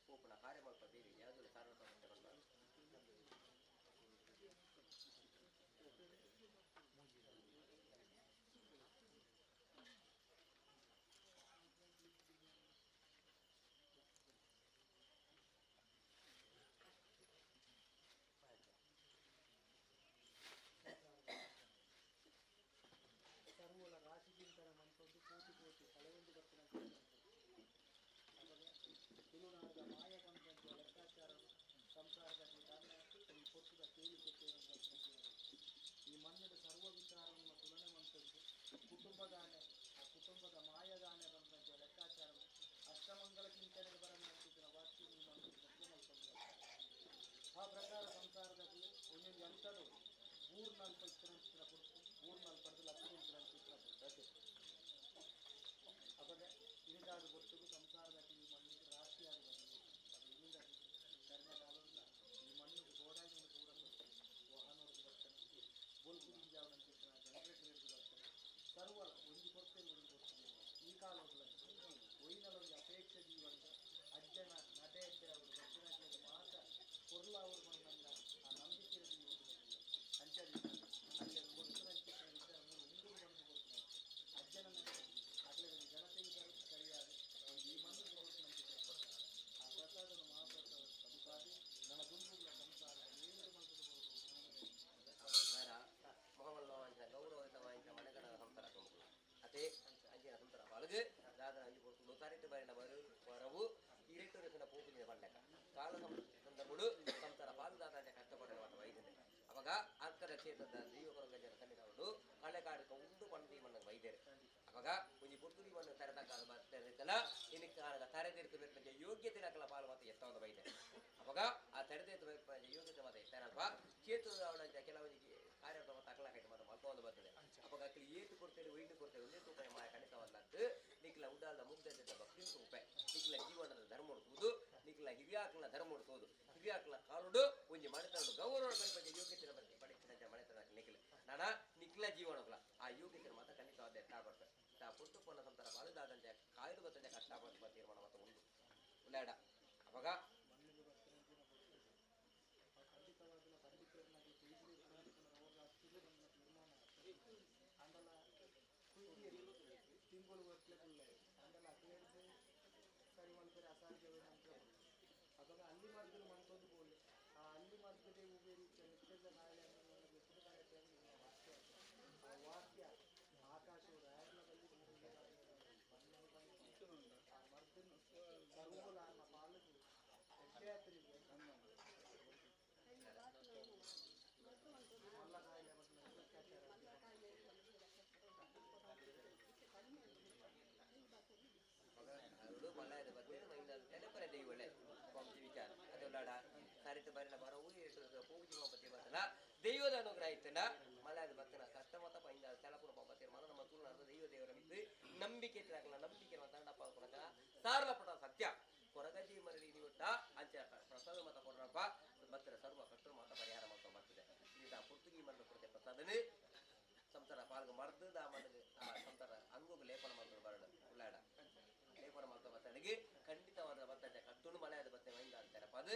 [SPEAKER 11] ಪೂಪನ ಕಾರ್ಯ ಮಲ್ಪ ಬೇರೆ ಯಾವುದಿಲ್ಲ ಸಾರ ಬಂಪಾಪ
[SPEAKER 5] ಸರ್ವಲ ರಾಶಿ ಚಿಂತನೆ ಮಂತೊಂದು ಕೋಟಿ ಕೋಟಿ ಕಳೆಯೊಂದು ಬರ್ತಿನ ತುಳುನಾಡದ ಮಾಯ ಬಂದಂತೆ ಲೆಕ್ಕಾಚಾರ ಸಂಸಾರದಲ್ಲಿ ದಾನ ಈ ಪೊತ್ತುದ ಕೇಳಿ ಈ ಮಣ್ಣಿನ ಸರ್ವ ವಿಚಾರವನ್ನು ತುಲನೆ ಮಂತದ್ದು ಕುಟುಂಬದಾನೆ ಆ ಕುಟುಂಬದ ಮಾಯದಾನೆ ಬಂದಂತೆ ಲೆಕ್ಕಾಚಾರ ಅಷ್ಟಮಂಗಲ ಚಿಂತನೆಗೆ ಬರಮಂತಿದ್ದ ವಾಕ್ಯ ಈ ಮಣ್ಣು ಆ ಪ್ರಕಾರ ಸಂಸಾರದಲ್ಲಿ ಒಂದೊಂದು ಎಂತದು ಮೂರ್ನಾಲ್ಕು ಇತ್ತಿನ ಕೊಡ್ತು ಮೂರ್ನಾಲ್ಕು ಪಡೆದು ಲಕ್ಷ ಇತ್ತಿನ ಅವಾಗ ಇನಿದಾದ ಗೊತ್ತಿಗೂ ಸಂಸಾರದ ಈ ಮಣ್ಣಿಗೆ ರಾಶಿಯಾದ ಬಂದಿದೆ ಅದು ಇಲ್ಲಿಂದ ಕರ್ಮಕಾಲವಿಲ್ಲ ಈ ಮಣ್ಣಿಗೆ ಗೋಡಾಗಿ ಒಂದು ಕೂಡ ಬರ್ತದೆ ವಾಹನವ್ರಿಗೆ ಬರ್ತಾನೆ ಬೊಲ್ಪು ದಿಂಜಾವನಂತಿರ್ತಾನೆ ಜನರೇಟರ್ ಹಿಡಿದು ಬರ್ತಾನೆ ಸರ್ವ ಒಂದು ಕೊಡ್ತೇನೆ ಒಂದು ಕೊಡ್ತೇನೆ ಈ ಕಾಲದಲ್ಲಿ ಒಯ್ನಲೊಂದು ಅಪೇಕ್ಷೆ ಜೀವನ ಅಜ್ಜನ ನಡೆ ಅಜ್ಜ ಅವರು ಬಚ್ಚಿನ ಮಾತ ಕೊರ್ಲ ಅವರು ಬಂದಂಗ ಆ ನಂಬಿಕೆ ಜೀವನ ಅಂಚೆ ಅಂಚೆ ಕೊಡ್ತಾನೆ ಉಂಗುರು ಬಂದು ಕೊಡ್ತಾನೆ ಅಜ್ಜನ ಅಗಲ ಜನತೆಗೆ ಸರಿಯಾದ ಒಂದು ಈ ಮಣ್ಣು ಕೊಡ್ತಾನೆ ಆ ಪ್ರಸಾದನ ಮಹಾಪ್ರಸಾದ ಸಂಸಾರಿ ನನ್ನ ದುಂಬುಗಳ ಸಂಸಾರ ಏನು
[SPEAKER 11] ಬೇಡ ಮೊಹಮ್ಮದ್ ವಾಂಚಿನ ಗೌರವಯುತ ವಾಂಚಿನ ಮನೆಗಣದ ಸಂಸಾರ ತುಂಬುದು ಅದೇ ಅಂಚಿನ ಸಂಸಾರ ಬಾಳಗು ದಾದನ ಅಂಜಿ ಕೊಡ್ತು ತರಿಟ್ಟು ಬರಿನ ಬರು ಬರವು ಇರೆಟ್ಟು ರಸನ ಪೋಪಿನ ಪಂಡಕ ಕಾಲ ಸಂದರ್ಭಗಳು ಸಂಸಾರ ಬಾಲು ದಾದಾಂಚ ಕಷ್ಟಪಡಲು ಮಾತ್ರ ವೈದ್ಯನೆ ಅವಾಗ ಅರ್ಕದ ಕ್ಷೇತ್ರದ ದೈವ ಜನ ಸನ್ನಿಧಾನಗಳು ಕಳೆಕಾಡಕ ಉಂಡು ಪಂಡಿ ಮಣ್ಣು ವೈದ್ಯರು ಅವಾಗ ಒಂಜಿ ಪುರ್ತುರಿ ಮಣ್ಣು ತರತಕ್ಕಾದ ಬರ್ತಿರ್ತಲ್ಲ ಇನ್ನಕ್ಕೆ ಆಗ ತರೆದಿರ್ತು ಬೇರೆ ಯೋಗ್ಯತೆ ನಕಲ ಪಾಲು ಮಾತ್ರ ಎತ್ತ ಒಂದು ವೈದ್ಯ ಅವಾಗ ಆ ತರೆದಿರ್ತು ಬೇರೆ ಯೋಗ್ಯತೆ ಮಾತ್ರ ಎತ್ತಾನಲ್ಪ ಕ್ಷೇತ್ರದ ಅವಳ ಕೆಲವೊಂದು ಕಾರ್ಯಕ್ರಮ ತಕಲ ಕಟ್ಟಿ ಮಾತ್ರ ಮಲ್ಪ ಒಂದು ಬರ್ತದೆ ಅವಾಗ ಅಕ್ಕಲಿ ಏತು ಕೊಡ್ತೇವೆ ಒಯ್ದು ಕೊಡ್ತೇವೆ ಒಂದೇ ತೂಪ ಮಾಯ ಖಂಡಿತವಲ್ಲದ್ದು ನಿಕ್ಲ ಉಡಾಲದ ಮುಗ್ಧತೆ ಭಕ್ತಿ ತೂಪೆ ನಿಕ್ಲ ಜೀವನದ ಧರ್ಮ ಹುಡುಕುವುದು ನಿಕ್ಲ ಹಿರಿಯಾಕ್ಲ ಧರ್ಮ ಹುಡುಕುವುದು ಹಿರಿಯಾಕ್ಲ ಕಾಲುಡು ಒಂಜಿ ಮನೆತನಡು ಗೌರವ ಪಡಿಪಂಚ ಯೋಗ್ಯತೆ ಪಡಿಸಿದ ಮನೆತನ ನಿಕ್ಲ ನಾನ ನಿಕ್ಲ ಜೀವನಕ್ಲ ಆ ಯೋಗ್ಯತೆ ಮಾತ್ರ ಖಂಡಿತವಾದ ಎತ್ತಾ ಬರ್ತದೆ ತಾ ಪುಟ್ಟು ಪೊನ್ನ ಸಂತರ ಬಾಳುದಾದಂತೆ ಕಾಯ್ದು ಬರ್ತದೆ ಕಷ್ಟ ಪಡುವ ತೀರ್ಮಾನ ಮಾತ್ರ ಉಂಟು ಉಲ್ಲಾಡ ಅವಾಗ
[SPEAKER 5] ಖಂಡಿತವಾಗಿಲ್ಲ ಪಂಡಿತರನ್ನಾಗಿ ತೀರ್ಮಾನ ಅಂಡಲ ತಿಂಗಳು ಗಟ್ಟಲೆ ಕುಳ್ಳೆ ಅಂಡಲ ಅಕ್ಲೇರ್ದು ಸರಿ ಮಲ್ಪರೆ ಅಸಾಧ್ಯವೇನ ಅಂತ ಅವಾಗ ಅಲ್ಲಿ ಮರ್ಗಲು ಮನ್ಸೊಂದು ಬೋಲಿ ಆ ಅಲ್ಲಿ ಮರ್ಗದೆ ಉಬೇರಿ ನಿತ್ಯದ ಕಾಯಿಲೆ ವಾಕ್ಯ ಆ ವಾಕ್ಯ ಆಕಾಶವು ರಾಯಣದಲ್ಲಿ ಆ ಮರ್ದನ್ನು ಸರ್ವಲಾನ ಪಾಲಕು ಎಡ್ಡೆ ಮಲ್ಲ ಕಾಯಿಲೆ ಮತ್ತು
[SPEAKER 11] ಅವಳು ಮಲ್ಲಾಯದ ಬಗ್ಗೆ ತೆಲಪರೆ ದೈವಳೆ ವಿಚಾರ ಅದು ಉಳ್ಳಾಡ ಸರಿತು ಬರಿನ ಬರವು ಪೂಜೆ ಪತಿ ಬರ್ತನ ದೈವದ ಅನುಗ್ರಹ ಇತ್ತನ ಮಲ್ಲಾಯದ ಬರ್ತನ ಕಷ್ಟ ಮತ ಪೈಂದ ತೆಲಪುರ ಪಾಪ ತೀರ್ಮಾನ ನಮ್ಮ ತುಳುನಾಡ ದೈವ ದೇವರ ಮಿತ್ತು ನಂಬಿಕೆ ಇತ್ತಿನಾಕಲ ನಂಬಿಕೆ ತಂಡಪ್ಪ ಕೊರಗ ಸಾರಲಪಟ ಸತ್ಯ ಕೊರಗಜಿ ಮರಳಿ ನೀವಿಟ್ಟ ಅಂಚ ಪ್ರಸಾದ ಮತ ಕೊಡರಪ್ಪ ಬತ್ತರ ಸರ್ವ ಕಷ್ಟ ಮಾತ ಪರಿಹಾರ ಮಾಡ್ಕೊಂಡು ಬರ್ತದೆ ಈಗ ಪುರ್ತುಗಿ ಮರಳು ಕೊರತೆ ಪ್ರಸಾದನೆ ಸಂಸಾರ ಪಾಲ್ಗ ಮರ್ದು ಆ ಮಣ್ಣು ಆ ಸಂಸಾರ ಅಂಗುಗ್ ಲೇಪನ ಮಾಡ್ಕೊಂಡು ಬರಡು ಉಳ್ಳಾಡ ಲೇಪನ ಮಾಡ್ಕೊಂಡು ಬರ್ತನಿಗೆ ಖಂಡಿತವಾದ ಬರ್ತದೆ ಕಟ್ಟುಣು ಮಳೆ ಅದು ಬತ್ತೆ ಮೈಂದ ಅಂತಾರಪ್ಪ ಅದು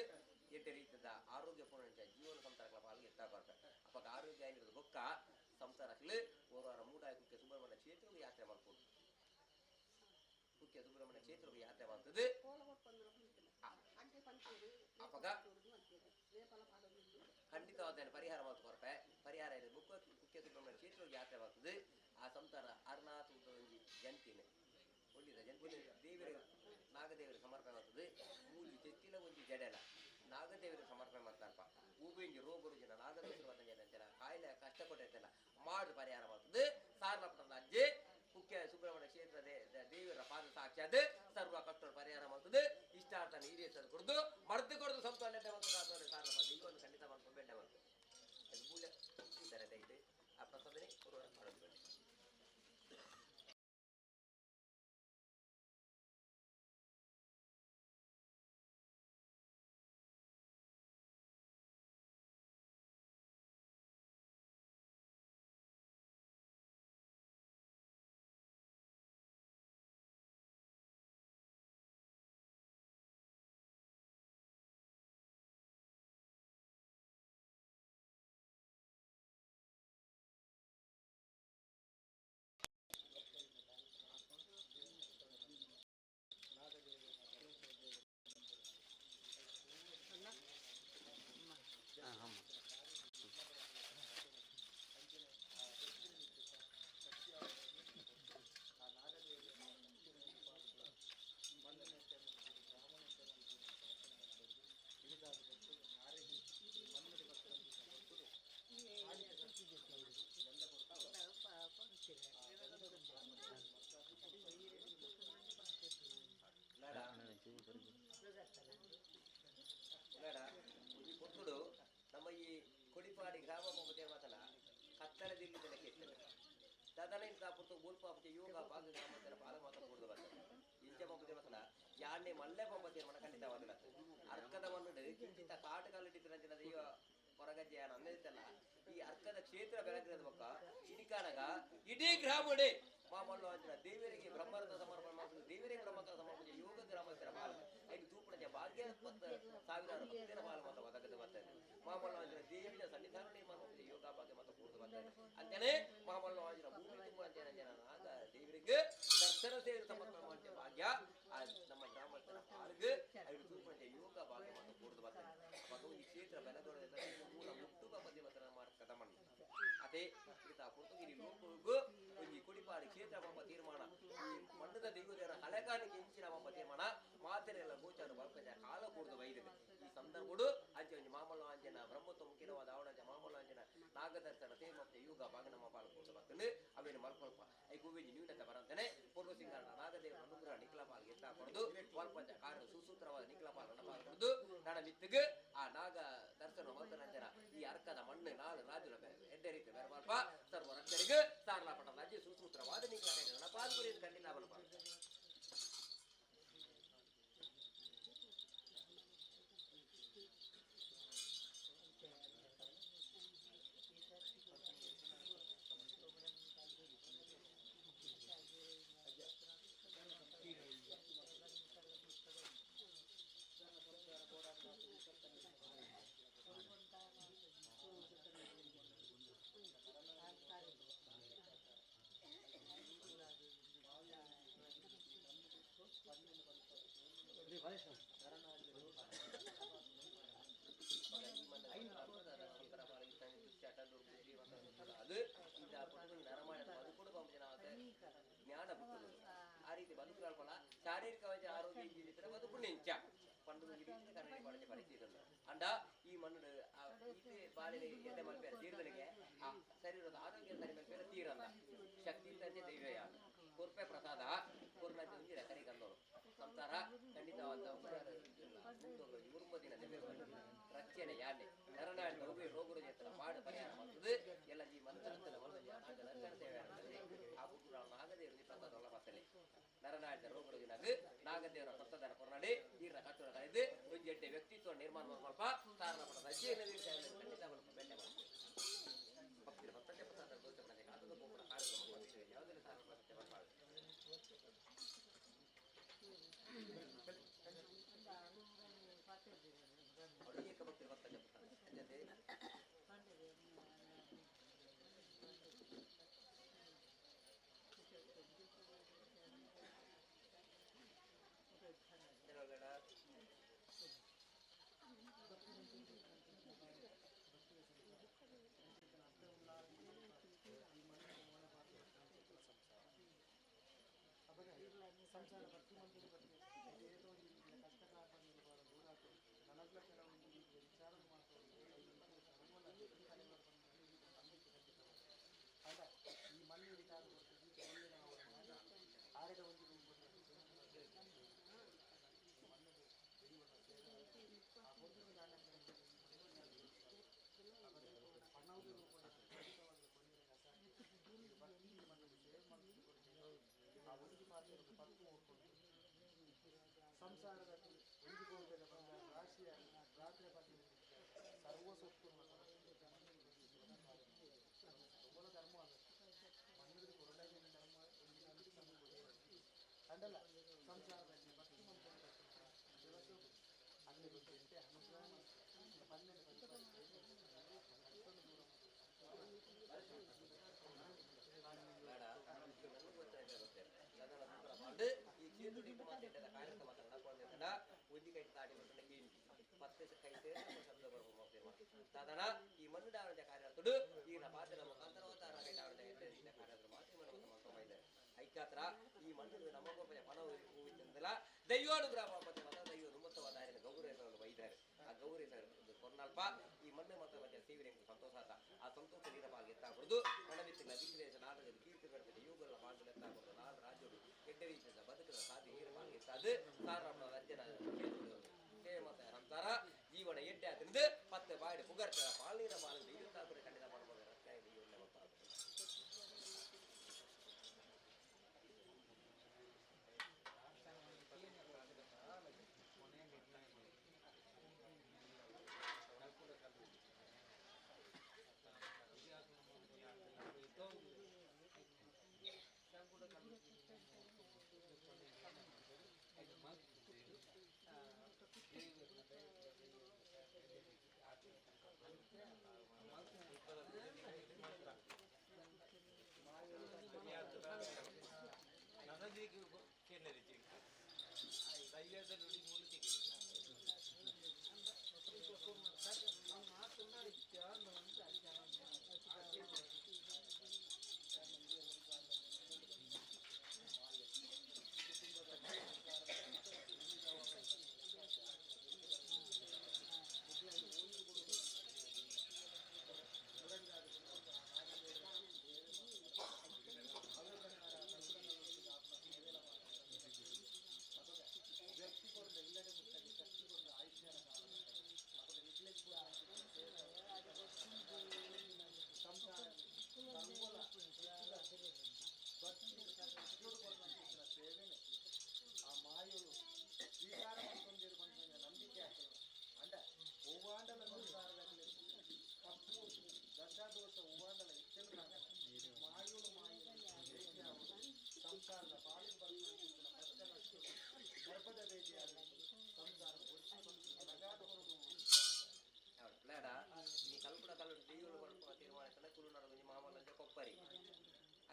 [SPEAKER 11] ಎಡ್ಡೆ ರೀತಿಯ ಆರೋಗ್ಯ ಪೂರ್ಣ ಜೀವನ ಸಂಸಾರಗಳ ಪಾಲ್ಗೆ ಎತ್ತಾ ಬರ್ತದೆ ಅಪ್ಪ ಆರೋಗ್ಯ ಆಗಿರೋದು ಬೊಕ್ಕ ಸಂಸಾರಕ್ಕೆ ಓರ್ವಾರ ಮೂಡಾಯ ಕುಕ್ಕೆ ಸುಬ್ರಹ್ಮಣ್ಯ ಕ್ಷೇತ್ರಕ್ಕೆ ಯಾತ್ರೆ ಮಾಡ್ಕೊಂಡು ಕುಕ್ಕೆ ಸುಬ್ರಹ್ಮಣ್ಯ ಕ್ಷೇತ್ರಕ್ಕೆ ಯಾತ್ರೆ ಮಾಡ್ತದೆ ಅಪ್ಪಗ ಖಂಡಿತವಾದ ಪರಿಹಾರ ಮಾಡ್ಕೊರ್ಪೆ ಪರಿಹಾರ ವರ್ಷ ಜಾತ್ರೆ ಬರ್ತದೆ. ಆ ಸಂಸಾರ ಅರ್ನಾಥ ಒಂಜಿ ಜಂತಿನ ಒಳ್ಳಿದ ಜಂತಿನ ದೇವರ ನಾಗದೇವರ ಸಮರ್ಪಣೆ ಮಾಡ್ತದೆ. ಮೂಲಿ ತೆತ್ತಿಲ ಒಂಜಿ ಜಡೆಲ ನಾಗದೇವರ ಸಮರ್ಪಣೆ ಮಾಡ್ತಾರಪ್ಪ. ಹೂವಿಂಜಿ ರೋಗರು ಜನ ನಾಗದೇವರು ಜನ ಕಾಯಿಲೆ ಕಷ್ಟ ಕೊಟ್ಟಿರ್ತಲ್ಲ ಮಾಡಿ ಪರಿಹಾರ ಮಾಡ್ತದೆ. ಸಾರ್ಲಪಟ್ಟದ ಅಜ್ಜೆ ಮುಖ್ಯ ಸುಬ್ರಹ್ಮಣ್ಯ ಕ್ಷೇತ್ರ ದೇವರ ಪಾದ ಸಾಕ್ಷಾತ್ ಸರ್ವ ಕಷ್ಟ ಪರಿಹಾರ ಮಾಡ್ತದೆ. ಇಷ್ಟಾರ್ಥ ಈಡೇರಿಸೋದು ಕೊಡ್ದು ಮರ್ದು ಕೊಡ್ದು ಸಂತಾನ ಸಾರ್ಲಪ್ಪ ದೈವವನ್ನು ಖಂಡಿತ ಮಾಡ್ಕೊಂಡು ಬೇಡ ಮಾಡ್ತದೆ. ಅದು ಮೂಲ ಈ ಥರ ಇದೆ. ಆ ಪ್ರಸಾದನೆ ಮಾಡೋದು ಬೇಡ. ನಮ್ಮ ಈ ಕೊಡಿಪಾಡಿ ಗ್ರಾಮ ಮಾತಲ್ಲ ಕತ್ತಲದಲ್ಲಿ ಬೆಳಕಿರ್ತದೆ. ತದನಂತರ ಪುಟ್ಟು ಬೋಲ್ಪಾಪತಿ ಯೋಗ ಭಾಗ ಗ್ರಾಮಸ್ಥರ ಪಾಲ ಮಾತ್ರ ಕೊಡುದು ಬರ್ತದೆ. ಇಂಚ ಪಂಪತಿ ಮಾತಲ್ಲ ಯಾನೆ ಮಲ್ಲೆ ಪಂಪತಿ ಮನ ಖಂಡಿತವಾದಲ್ಲ ಅರ್ಕದ ಮಣ್ಣು ಕಿಂಚಿತ ಕಾಟು ಕಾಲಿಟ್ಟಿದ್ದ ದೈವ ಹೊರಗಜ್ಜೆ ಅನ್ನಿತ್ತಲ್ಲ. ಈ ಅರ್ಕದ ಕ್ಷೇತ್ರ ಬೆಳಕಿರದ ಪಕ್ಕ ಇಡಿಕಾನಗ ಇಡೀ ಗ್ರಾಮಡೆ ಮಾಮಲ್ಲು ಅಂಚಿನ ದೇವರಿಗೆ ಬ್ರಹ್ಮರದ ಸಮರ್ಪಣೆ ಮಾಡ್ತದೆ. ದೇವರಿಗೆ ಬ್ರಹ್ಮರ ಸಮರ್ಪಣೆ ಯೋಗ ಗ್ರಾಮಸ್ಥರ ಪಾಲ ಐದು ತೂಪುಣಜ ಭಾಗ್ಯ ಸಾವಿರಾರು ಭಕ್ತರ ಪಾಲ ಮಾತ್ರ ಒದಗದು ಬರ್ತದೆ. ಮಾಮಲ್ಲು ಅಂಚಿನ ದೇವಿನ ಸನ್ನಿಧಾನ ನಿರ್ಮಾಣ ಮಾಡ್ತದೆ. ಯೋಗ ಭಾಗ್ಯ ಮಾತ್ರ ಕೂಡುದು ಬರ್ತದೆ. ಅಂತಾನೆ ಮಾಮಲ್ಲು ಅಂಚಿನ ಭೂಮಿ ತುಂಬ ಅಂಚಿನ ಜನ ಆಗ ದೇವರಿಗೆ ದರ್ಶನ ಸೇವೆ ಸಮರ್ಪಣೆ ಮಾಡ್ತೇವೆ ಭಾಗ್ಯ ಆ ನಮ್ಮ ಗ್ರಾಮಸ್ಥರ ಪಾಲ್ಗೆ ಐದು ತೂಪುಣಜ ಯೋಗ ಭಾಗ್ಯ ಮಾತ್ರ ಕೂಡುದು ಬರ್ತದೆ. ಅವಾಗ ಈ ಕ್ಷೇತ್ರ ಬೆಳಗೊಡ ಮೂಲ ಮುಟ್ಟುವ ಪದ್ಯ ಮಾತ್ರ ಮಾಡ್ಕದ ಮಣ್ಣು ಅದೇ ಪುರ್ತುಗಿರಿ ಲೋಕಗೂ ಒಂಜಿ ಕೊಡಿಪಾಡಿ ಕ್ಷೇತ್ರ ಪಾಪ ತೀರ್ಮಾನ ಈ ಮಣ್ಣದ ದೈವದೇವರ ಹಳೆಗಾಣಿಕೆ ಇಂಚಿನ ಪಾಪ ತೀರ್ಮಾನ ಮಾತೆರೆಲ್ಲ ಗೋಚಾರ ಬರ್ಪಜ ಕಾಲ ಕೂಡ್ದು ಬೈದಿದೆ. ಈ ಸಂದರ್ಭಡು ಅಂಚೆ ಒಂಜಿ ಮಾಮಲ್ಲಾಂಜನ ಬ್ರಹ್ಮತ್ವ ಮುಖಿನವಾದ ಅವಣಂಜ ಮಾಮಲ್ಲಾಂಜನ ನಾಗದರ್ಶನ ತೇಮಪ್ಪ ಯೋಗ ಭಾಗನಮ್ಮ ಪಾಲ ಕೂಡ್ದು ಬರ್ತದೆ. ಅವೇನು ಮಲ್ಕೊಲ್ಪ I ಗುವಿಂಜಿ ನ್ಯೂನತೆ ಬರಂತಾನೆ ಪೂರ್ವ ಸಿಂಗಾರಣ ನಾಗದೇವರ ಅನುಗ್ರಹ ನಿಖಲ ಪಾಲ್ಗೆ ಎತ್ತ ಕೊಡ್ದು ವಲ್ಪಂಚ ಕಾರ್ಯ ಸುಸೂತ್ರವಾದ ನಿಖಲ ಪಾಲ್ ನಡಪಾಲ್ ಕೊಡ್ದು ನಡ ಮಿತ್ತಿಗೆ ಆ ನಾಗ ದರ್ಶನ ಮಂತ್ರರಂಜನ ಈ ಅರ್ಕದ ಮಣ್ಣು ನಾಳು ರಾಜುಲ ಎಡ್ಡೆ ರೀತಿ ಬೇರೆ ಸರ್ವ ರಕ್ಷರಿಗೆ ಸಾರಲಾಪಟ್ಟ ರಾಜ್ಯ ಸುಸೂತ್ರವಾದ ನಿಖಲ ನಡಪಾದ ಗುರಿ ಖಂಡಿತ ಬಲಪ. ಅದು ಜ್ಞಾನ ಬುದ್ಧಿ ಆ ರೀತಿ ಬದುಕುಗಳ ಶಾರೀರಿಕವಾಗಿ ಆರೋಗ್ಯ ಇದ್ದಿದ್ರೆ ಬದುಕು ನಿಂಚ ಪಂಡು ಪರಿಸ್ಥಿತಿ ಅಂಡ ಈ ಮಣ್ಣು ಬಾಳೆ ಎಣ್ಣೆ ಮಲ್ಪೇರ ತೀರದನಿಗೆ ಆ ಶರೀರದ ಆರೋಗ್ಯ ಸರಿ ಮಲ್ಪೇರ ತೀರಲ್ಲ ಶಕ್ತಿ ಇದ್ದಂತೆ ದೈವಯ ಕೊರ್ಪೆ ಪ್ರಸಾದ ಕೊರ್ನ ಒಂಜಿರ ಕರಿ ಕಂದೋರು ಸಂಸಾರ ಖಂಡಿತವಾದ ದಿನ ರಕ್ಷಣೆ ಯಾನೆ ನರನಾಡಿ ರೋಗ ರೋಗರು ಜೊತೆ ಮಾಡು ಪರಿಹಾರ ಮಾಡ್ತದೆ ಎಲ್ಲ ಈ ಮಂತ್ರಸ್ಥಲ ಸೇವೆ ಆಗ್ತದೆ. ಆ ಪುತ್ರ ನಾಗದೇವರು ಪ್ರಸಾದ ಬರ್ತದೆ. ನರನಾಡಿದ ರೋಗರು ದಿನಗ್ ನಾಗದೇವರ ಪ್ರಸಾದನ ಕೊರ್ನಾಡಿ ಈರ ಕಟ್ಟೋಣ ಕಳೆದು ಒಂಜೆಡ್ಡೆ ವ್ಯಕ್ತಿತ್ವ ನಿರ್ಮಾಣ ಮಾಡ್ಕೊಲ್ಪ ಸಾರಣ ಪಡದ ಖಂಡಿತ ಬೆಣ್ಣೆ ಮಾಡ್ತದೆ. ಭಕ್ತಿರ ಭಕ್ತತೆ ಪ್ರಸಾದ ದೋಷ ಕಾದದ ಗೋಪುರ ಕಾರ್ಯ ಯಾವುದೇ ಸಾರಣ ಮಾಡ್ಬಾರ್ದು.
[SPEAKER 5] ಮಾತೆರ್ಲ ಕೆಲವೊಂದು ವಿಚಾರ ಅಲ್ಲ ಈ ಮಣ್ಣು ವಿಚಾರ ಆರೆಡ ಒಂದು ಸಂಸಾರದಲ್ಲಿ ಹೊಂದಿಕೊಳ್ಳದ ಬಂದ ರಾಶಿಯ ರಾತ್ರಿ ಬಂದ ಸರ್ವ ಸೊತ್ತು ಧರ್ಮ ಅಲ್ಲ ಮಣ್ಣಿಗೆ ಕೊರಡಾಗಿ ಧರ್ಮ ಅಂಡಲ್ಲ ಸಂಸಾರದಲ್ಲಿ ಭಕ್ತಿ ಮಂತ್ರ ಅಲ್ಲಿ ಗೊತ್ತಂತೆ ಅನುಗ್ರಹ 12
[SPEAKER 11] ಈ ಚೇಂದು ಮಾತಾಡಿದ ಕಾರ್ಯಕ್ರಮ ನಡ್ಕೊಂಡಿದ್ದಲ್ಲ ಒಂಜಿ ಕೈ ತಾಡಿ ಬಂದ ಕೇಂದಿ ಪತ್ತೆ ಕೈ ಶಬ್ದ ಬರ್ಬೋದು ಸಾಧಾರಣ ಈ ಮಣ್ಣು ಡಾವಣದ ಕಾರ್ಯರ್ತುಡು ಈಗಿನ ಪಾತ್ರ ಮುಖಾಂತರ ಕೈ ಕಾರ್ಯದ ಮಾತ್ರ ಮನ ಐಕ್ಯಾತ್ರ ಈ ಮಣ್ಣು ನಮ್ಮ ಪಣ ಹೂವಿಂದಲ್ಲ ದೈವಾನುಗ್ರಹ ಮತ್ತೆ ಮಾತ್ರ ದೈವ ನುಮ್ಮತ್ತವಾದ ಗೌರವ ಬೈದಾರೆ ಆ ಗೌರವ ಕೊರ್ನಲ್ಪ ಈ ಮಣ್ಣು ಮತ್ತು ಮತ್ತೆ ಸೇವೆ ಸಂತೋಷ ಆತ ಆ ಸಂತೋಷ ನೀರವಾಗಿ ಎತ್ತಾಕೊಡುದು ಮಣಮಿತ್ತಿನ ವಿಗ್ರಹ ನಾಟಕದ ಕೀರ್ತಿ ಬರ್ತದೆ ಯೋಗಗಳ ಪಾಲ್ಗಳು ಎತ್ತಾಕೊಡುದು ನಾಲ್ ರಾಜ್ಯಗಳು ಎಡ್ಡ ರೀತಿಯ ಬದುಕದ ಸಾಧ್ಯ ನೀರವಾಗಿ ಎತ್ತಾದು ಸಾರಮ್ಮ ರಾಜ್ಯನ ಮತ್ತೆ ಸಂಸಾರ ಜೀವನ ಎಡ್ಡೆ ಆದ್ರಿಂದ ಪತ್ತೆ ಬಾಡಿ ಪುಗರ್ತ ಪಾಲೀರ ಬಾಲ ದೈವ ಖಂಡಿತ ಮಾಡಬಹುದು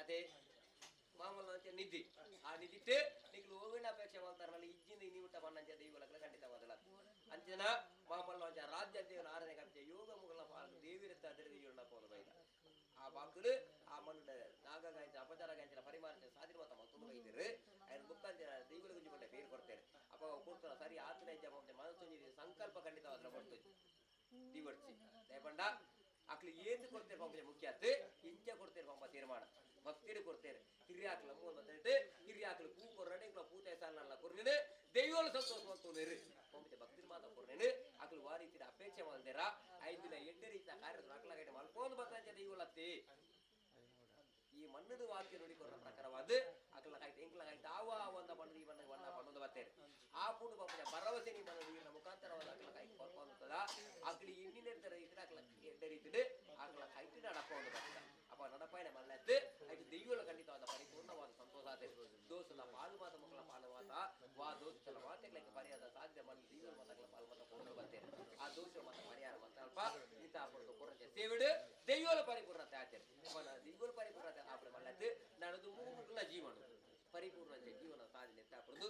[SPEAKER 11] ಅದೇ ಮಾಮೂಲು ನಿಧಿ ಆ ನಿಧಿಟ್ಟು ನಿಕ್ಲು ಹೋಗಿನ ಅಪೇಕ್ಷೆ ಮಾಡ್ತಾರಲ್ಲ ಇಜ್ಜಿಂದ ಇನ್ನಿವಿಟ್ಟ ಮಣ್ಣಂಚ ದೈವಲಕ್ಕಲ ಖಂಡಿತವಾದಲ್ಲ ಅಂಚನ ಮಾಮಲ್ಲ ಅಂಚ ರಾಜ್ಯ ದೇವನ ಆರಾಧನೆ ಕಂಚ ಯೋಗ ಮುಗಲ ದೇವಿರತ್ತ ಅದರ ಪೋದ ಬೈದ ಆ ಬಾಕುಡು ಆ ಮಣ್ಣು ನಾಗಾಂಚ ಅಪಚಾರ ಗಾಂಚನ ಪರಿಮಾಣ ಸಾಧನೆ ಮಾತ ಮತ್ತೊಂದು ಬೈದಿರು ఆయన ಮುಕ್ಕಾಂಚ ದೈವಲ ಗುಂಜಿ ಪಂಡ పేరు ಕೊಡ್ತಾರೆ ಅಪ್ಪ ಕೊಡ್ತಾರ ಸರಿ ಆತನ ಮನಸ್ಸು ಸಂಕಲ್ಪ ಖಂಡಿತವಾದ್ರ ಬರ್ತದೆ ದಿವರ್ಚಿ ದಯಪಂಡ ಅಕ್ಲು ಏತು ಕೊಡ್ತೇವೆ ಪಂಪ ಮುಖ್ಯ ಆತು ಇಂಚ ಕೊಡ್ತೇವೆ ಪಂಪ ತೀರ್ಮಾನ ಭಕ್ತಿರು ಕೊಡ್ತೇವೆ ಹಿರಿಯಾಕ್ಲ ಮೂಲ ಬಂದಿಟ್ಟು ಹಿರಿಯಾಕ್ಲು ಪೂ ಕೊರ್ರಡೆ ಇಂಕ್ಲ ಪೂ ತೈಸಾಲಲ್ಲ ಕೊರ್ನೇನು ದೈವಲು ಸಂತೋಷ ಮಂತೋನೇರು ಪಂಪೆ ಭಕ್ತಿರು ಮಾತ ಕೊರ್ನೇನು ಅಕ್ಲು ವಾ ರೀತಿಯ ಅಪೇಕ್ಷೆ ಮಾಡ್ತೀರಾ ಐದಿನ ಎಡ್ಡೆ ರೀತಿಯ ಕಾರ್ಯ ಅಕ್ಲ ಗೈಟ ಮಲ್ಪೋದು ಬತ್ತಂಚ ದೈವಲತ್ತಿ ಈ ಮಣ್ಣದು ವಾಕ್ಯ ನುಡಿಕೊರ ಪ್ರಕಾರವಾದ ಅಕ್ಲ ಕಾಯ್ತು ಎಂಕ್ಲ ಕಾಯ್ತು ಆವ ಒಂದ ಬಣ್ಣದ ಈ ಬಣ್ಣ ಬಣ್ಣ ಬಣ್ಣದ ಬತ್ತೇರು ಆ ಪುಣ್ಯ ಪಾಪದ ಭರವಸೆ ನಿಮ್ಮ ನೀರಿನ ಮುಖಾಂತರವಾದ ಅಕ್ಲ ಕಾಯ್ತು ಕೊರ್ಕೊಂತದ ಅಕ್ಲಿ ಇನ್ನಿನ ರೀತಿಯ ಅಕ್ಲ ಎಡ್ಡೆ ರೀತಿಡು ಅಕ್ಲ ಕಾಯ್ತು ನಡಪ ಒಂದು ಬರ್ತದ ಅಪ್ಪ ನಡಪಾಯನ ಮಲ್ಲತ್ತು ಐದು ದೈವಲ ಖಂಡಿತವಾದ ಪರಿಪೂರ್ಣವಾದ ಸಂತೋಷ ಆದ ದೋಸದ ಪಾಲು ಮಾತ ಮಕ್ಕಳ ಪಾಲು ಮಾತ ವಾ ದೋಸಲ ಮಾತೆಗಳ ಪರಿಹಾರ ಸಾಧ್ಯ ಮಲ್ಲ ದೈವಲ ಮಾತಗಳ ಪಾಲು ಮಾತ ಕೊಡಲು ಬರ್ತೇನೆ ಆ ದೋಷ ಮಾತ ಪರಿಹಾರ ಮಾತ ಅಲ್ಪ ಇಂಥ ಪಡೆದು ಕೊರತೆ ಸೇವಿಡು ದೈವಲ ಪರಿಪೂರ್ಣತೆ ಆಚರಣೆ ಅಪ್ಪ ದೈವಲ ಪರಿಪೂರ್ಣತೆ ಆಪಡೆ ಮಲ್ಲತ್ತು ನಾನದು ಮೂಗುಲ ಜೀವನ ಪರಿಪೂರ್ಣ ಜೀವನ ಸಾಧನೆ ಎತ್ತಾಪುದು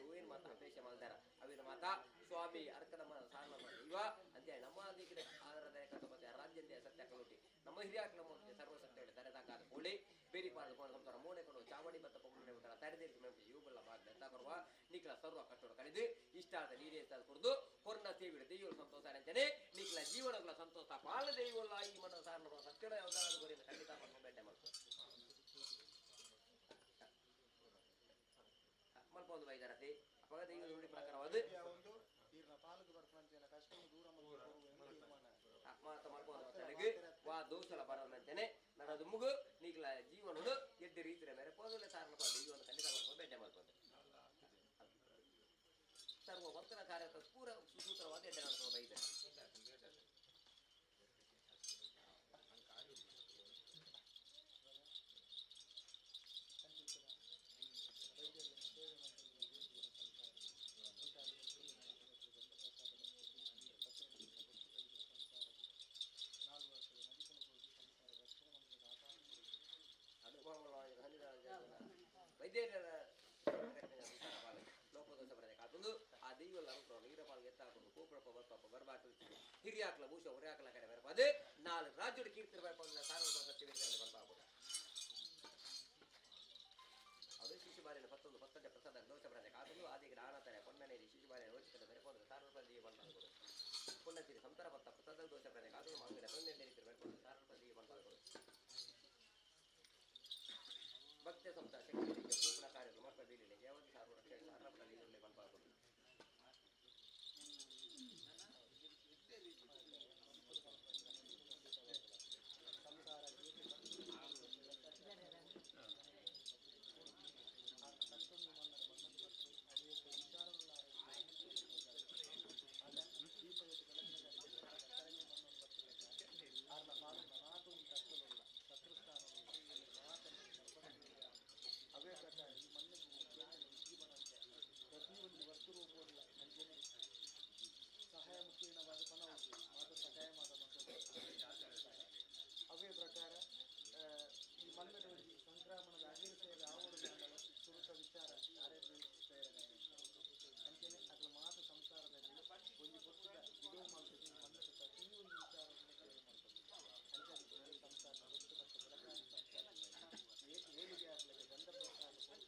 [SPEAKER 11] ಏನು ಮಾತ ಅಪೇಕ್ಷೆ ಮಾಡ್ತಾರ ಅವಿನ ಮಾತ ಸ್ವಾಮಿ ಅರ್ಕನಮ್ಮ ಸಾರಮ್ಮ ದೈವ ಅಂತ ನಮ್ಮ ಆಧಾರದ ಮತ್ತೆ ರಾಜ್ಯದ ಸತ್ಯ ಕಲೋಟಿ ನಮ್ಮ ಹಿರಿಯಾಕ್ ನಮ್ಮ ಸರ್ವ ಸತ್ಯ ತರೆದಾಕಾದ ಕೋಳಿ ಬೇರಿ ಪಾರದ ಕೋಣ ಸಂಸಾರ ಮೋನೆ ಕೊಂಡು ಚಾವಡಿ ಬತ್ತ ಪೊಂಗನೆ ಬಿಟ್ಟರ ತರೆದೇರಿ ಯುಗಲ್ಲ ಬಾಗ್ಲ ಎತ್ತಾಕರುವ ನಿಕ್ಲ ಸರ್ವ ಕಟ್ಟೋಡು ಕಳೆದು ಇಷ್ಟಾದ ನೀರೇಸಾದ ಕೊಡ್ದು ಕೊರ್ನ ಸೇವಿಡ ದೈವ ಸಂತೋಷ ಅಂತಾನೆ ನಿಕ್ಲ ಜೀವನಗಳ ಸಂತೋಷ ಪಾಲ ದೈವಲ್ಲ ಈ ಮನ ಸಾರನ ಸತ್ಯದ ಯಾವ್ದಾದ್ರು ಗುರಿಯನ್ನು ಖಂಡಿತ ಬೇಟೆ ಮಾಡ್ಕೊ ಮಲ್ಪ ಒಂದು ಬೈದಾರತಿ ಅವಾಗ ದೈವದ ನುಡಿ ಪ್ರಕಾರವಾದ ಮಾತ ಮಲ್ಪೊಂದು ವಾ ದೋಷಲ ಬರೋದಂತೇನೆ ನನ್ನದು ಮುಗು ನೀಗ್ಲ ಜೀವನಡು ಎಡ್ಡೆ ರೀತಿಯ ಮೇರೆ ಪೋದಲೆ ಸಾರನ ದೈವವನ್ನು ಖಂಡಿತ ಮಾಡ್ಕೊಂಡು ಬೇಟೆ ಮಾಡ್ಕೊಂಡು ಸರ್ವ ವರ್ತನ ಕಾರ್ಯ ಪೂರ ಸುಸೂತ್ರವಾದ ಎಡ್ಡೆ ನಡ್ಕೊಂಡು ಬೈದಾರೆ. ವೈದ್ಯರ ಲೋಕದೋಷ ಬರದೆ ಕಾತುಂದು ಆ ದೈವಲ್ಲ ಅನುಗ್ರಹ ನೀರಪಾಲ್ ಎತ್ತಾಕೊಂಡು ಕೋಪುರಪ್ಪ ಬರ್ಪಪ್ಪ ಬರ್ಬಾಟು ಹಿರಿಯಾಕ್ಲ ಭೂಷ ಹೊರೆಯಾಕ್ಲ ಕಡೆ ಬರಪಾದು ನಾಲ್ಕು ರಾಜ್ಯದ ಕೀರ್ತಿ ಬರ್ಪಂದ ಸಾರ್ವಜನಿಕ ಸತ್ಯ ಬರ್ಪಾಪುಟ ಅದು ಶಿಶುಬಾರಿನ ಪತ್ತೊಂದು ಪತ್ತಂಟೆ ಪ್ರಸಾದ ದೋಷ ಬರದೆ ಕಾತುಂದು ಆದಿಗೆ ಆಣತಾರೆ ಪೊನ್ನನೇರಿ ಶಿಶುಬಾರಿನ ರೋಚಿಕದ ಬೆರಪಂದ್ರೆ ಸಾರ್ವಜನಿಕ ದೀಪ ಬಂದಾಗುದು ಪುಣ್ಣತಿರಿ ಸಂತರ ಪತ್ತ ಪ್ರಸಾದ ದೋಷ ಬರದೆ ಕಾತುಂದು ಮಂಗಲ ಪೊನ್ನೆಂಟೆ ಬೆರಪಂದ್ರೆ ಸಾರ್ವಜನಿಕ ದೀಪ ಬಂದಾಗುದು ಭಕ್ತ ಸಂತ ಶಕ್ತಿ ಪೂರ್ಣ ಕಾರ್ಯಗಳು ಮಕ್ಕಳ ಬೀಳಿಲ್ಲ ಯಾವಾಗ ಸಾರ್ವ ರಕ್ಷಣೆ ಸಾರ್ವಪಡ ನೀರಲ್ಲಿ ಬಂಪಾಗುದು
[SPEAKER 5] ಸಹಾಯ ಮುಖೇನವಾದ ಪಣ ಮಾತ ಸಹಾಯ ಮಾತ ಅವೇ ಪ್ರಕಾರ ಈ ಮನ್ನದ ಒಂಜಿ ಸಂಕ್ರಮಣದ ಅಗಿರ ಸೇವೆ ಆವಡು ಸುರುತ ವಿಚಾರ ಆರೋಗ್ಯ ಸೇವೆ ಅಂಚನೆ ಅದ್ರ ಮಾತು ಸಂಸಾರದಲ್ಲಿ ಒಂಜಿ ಪುಸ್ತಕ ಬಿಡುವು ಮಾಡ್ತದೆ ಮನ್ನದ ಪ್ರತಿ ಒಂದು ವಿಚಾರವನ್ನು ಸೇವೆ ಮಾಡ್ತದೆ ಅಂಚನೆ ಸಂಸಾರ ಒಟ್ಟು ಮತ್ತು ಬೆಳಕಾಗಿ ಸಂಸಾರ ಏಳಿಗೆ ಆಗಲಿಕ್ಕೆ ಗಂಧ ಪ್ರಸಾದ.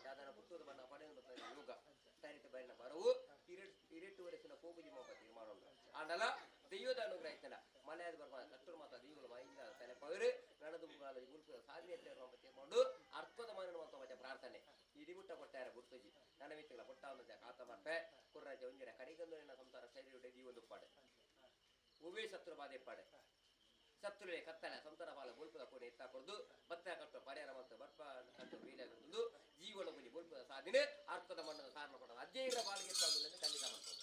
[SPEAKER 11] ಸಾಧಾರಣ ಪುತ್ತೂರು ಬಣ್ಣ ಪಡೆದ ಯೋಗ ಸರಿತ ಬರಿನ ಬರವು ಇರೆಟ್ಟು ವರೆಸಿನ ಕೋಪುಜಿ ಮಾಪ ತೀರ್ಮಾನ ಆಂಡಲ ದೈವದ ಅನುಗ್ರಹ ಇತ್ತಲ್ಲ ಮನೆಯಾದ ಬರ್ಮ ಕಟ್ಟರು ಮಾತ ದೈವಗಳ ಮಾಯಿಂದ ತಲೆ ಪಗರು ನಡೆದು ಮುಲ್ಪದ ಸಾಧನೆ ತೀರ್ಮಾನ ಅರ್ಥದ ಮಾನ ಮಾತ ಮತ್ತೆ ಪ್ರಾರ್ಥನೆ ಇಡಿಮುಟ್ಟ ಕೊಟ್ಟಾರ ಗುರ್ತುಜಿ ನನ್ನ ಮಿತ್ರಗಳ ಪುಟ್ಟ ಒಂದು ಕಾತ ಮಾಡ್ಪೆ ಕುರ್ರಾಜ ಒಂಜಿನ ಕಡಿಗಂದು ನಿನ್ನ ಸಂಸಾರ ಶರೀರ ದೀವೊಂದು ಪಾಡೆ ಉವೇ ಶತ್ರು ಬಾಧೆ ಪಾಡೆ ಸತ್ತುಳೆ ಕತ್ತಲೆ ಸಂತರ ಪಾಲ ಬೋಲ್ಪದ ಕೋಣೆ ಎತ್ತ ಕೊಡ್ದು ಬತ್ತ ಕಟ್ಟು ಪರಿಹಾರ ಮತ್ತು ಬರ್ಪ ಕಟ್ಟು ಬೀಲಾಗಿದ್ದು ಜೀವನ ಗುಣಿ ಬೋಲ್ಪದ ಸಾಧನೆ ಅರ್ಥದ ಮಣ್ಣದ ಸಾರಣ ಕೊಡೋದು ಅಜ್ಜೆ ಇರ ಪಾಲಿಗೆ ಎತ್ತಾಗುಲ್ಲ ಖಂಡಿತ ಮಾಡ್ಬೋದು.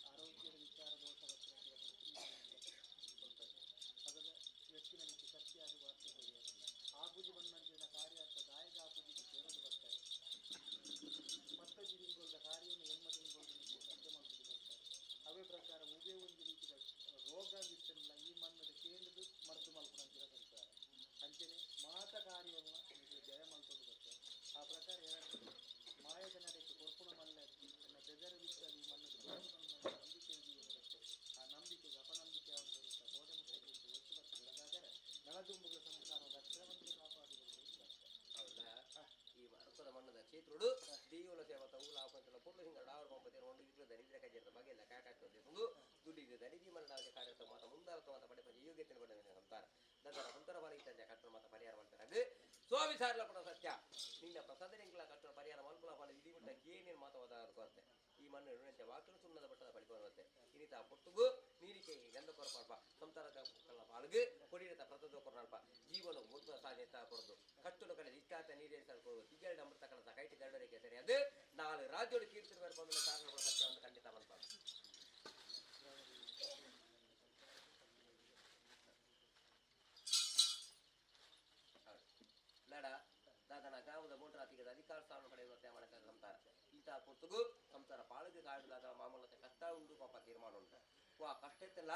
[SPEAKER 5] ಆರೋಗ್ಯದ ವಿಚಾರ ದೋಷ ಅದರ ವ್ಯಕ್ತಿನ ಸತ್ಯ ಅದು ವಾರ್ತೆ ಆ ಪೂಜೆ ಬಂದಂತಿನ ಕಾರ್ಯಾರ್ಥ ದಾಯಕ ಆ ಪೂಜೆಗೆ ಸೇರಲು ಬರ್ತಾರೆ. ಪತ್ತ ತಿಂಗಳ ಕಾರ್ಯವನ್ನು ಎಮ್ಮ ತಿಂಗಳು ಸತ್ಯ ಮಾಡ್ಕೊಂಡು ಬರ್ತಾರೆ. ಅವೇ ಪ್ರಕಾರ ಉಬೇ ಒಂದು ರೀತಿಯ ರೋಗ ಇತ್ತಲ್ಲ ಈ ಮಣ್ಣದ ಕೇಂದ್ರದ ಮದ್ದು ಮಲ್ಕೊಂಡಂತಿರ ಸಂಸಾರ ಅಂಚನೆ ಮಾತ ಕಾರ್ಯವನ್ನು ನಿಮಗೆ ಜಯ ಮಾಡ್ಕೊಂಡು ಬರ್ತಾರೆ. ಆ ಪ್ರಕಾರ ಏನಾಗ್ತದೆ ಮಾಯದ ನಡೆಗೆ ಕೊರ್ಪುಣ ಮಲ್ಲ ತನ್ನ ಬೆದರ ವಿತ್ತಲ್ಲಿ ಈ ಮಣ್ಣದ ನಂಬಿಕೆ ಬರುತ್ತೆ. ಆ ನಂಬಿಕೆಗೆ ಅಪನಂಬಿಕೆ ಬರುತ್ತೆ. ಕೋಟೆ ಮುಟ್ಟೆ ಒತ್ತು ಬರ್ತದೆ. ನಳದುಂಬುಗಳ ಸಂಸಾರ ರಕ್ಷಣವನ್ನು ಕಾಪಾಡಿಕೊಳ್ಳುವುದು.
[SPEAKER 11] ಹೌದಾ? ಈ ಅರ್ಥದ ಮಣ್ಣದ ಕ್ಷೇತ್ರುಡು ದೇವಲ ಸೇವ ತೌಲ ಆಪಂತಲ ಪೊರ್ಲು ಹಿಂಗ ಡಾವರ ಪಂಪತಿ ಒಂದು ಇట్లు ದರಿದ್ರ ಕಜ್ಜದ ಬಗೆಲ್ಲ ಕಾಕಾಕ್ತದೆ ಒಂದು ದುಡ್ಡಿಗೆ ದರಿದಿ ಮಣ್ಣಾದ ಕಾರ್ಯತ ಮಾತ ಮುಂದಾವತ ಮಾತ ಪಡೆ ಪಂಚ ಯೋಗ್ಯತೆ ಪಡೆದ ಸಂತಾರ ನಂತರ ಸಂತರ ಬಾರಿ ಇದ್ದ ಕಟ್ಟಡ ಮಾತ ಪರಿಹಾರ ಮಾಡ್ತಾರೆ. ಅದು ಸ್ವಾಮಿ ಸಾರ್ಲ ಪಡ ಸತ್ಯ ನಿನ್ನ ಪ್ರಸಾದರಿಂಗ್ಲ ಕಟ್ಟಡ ಪರಿಹಾರ ಮಲ್ಪುಲ ಪಾಲ ಇಡೀ ಮುಟ್ಟ ಏನೇನು ಮಾತವಾದ ಕೊರತೆ ಈ ಮಣ್ಣು ಋಣಂತೆ ವಾಕಲು ಸುಣ್ಣದ ಬಟ್ಟದ ಪಡಿಕೊಂಡು ಇನಿತ ಪೊಟ್ಟುಗು ನೀರಿಕೆ ಗಂಧ ಕೊರಪಾಲ್ಪ ಸಂತಾರ ಪಾಲ್ಗು ಕೊಡಿರತ ಪ್ರತದ ಕೊರನಲ್ಪ ಜೀವನ ಮುದ್ದ ಸಾಧ್ಯತೆ ಕೊರದು ಕಟ್ಟುಡು ಕಡೆ ಇಷ್ಟಾತ ನೀರೇ ಕೊಡು ತಿಗಲ್ಡ ಅಮೃತ ಕಳಸ ಕೈಟಿ ದರಡರಿಗೆ ಸರಿ ಅದು ನಾಳೆ ರಾಜ್ಯೋಡು ಕೀರ್ತಿ ಬರ್ಕೊಂಡು ಸಾರಣ ಸತ್ಯವನ್ನು ಖಂಡಿತ ಬಂತ. ಪುರ್ತುಗು ಸಂಸಾರ ಪಾಳಿಗೆ ಕಾಡುದಾದ ಮಾಮೂಲತೆ ಕಷ್ಟ ಉಂಡು ಪಾಪ ತೀರ್ಮಾನ ಉಂಟು. ವಾ ಕಷ್ಟತ್ತೆಲ್ಲ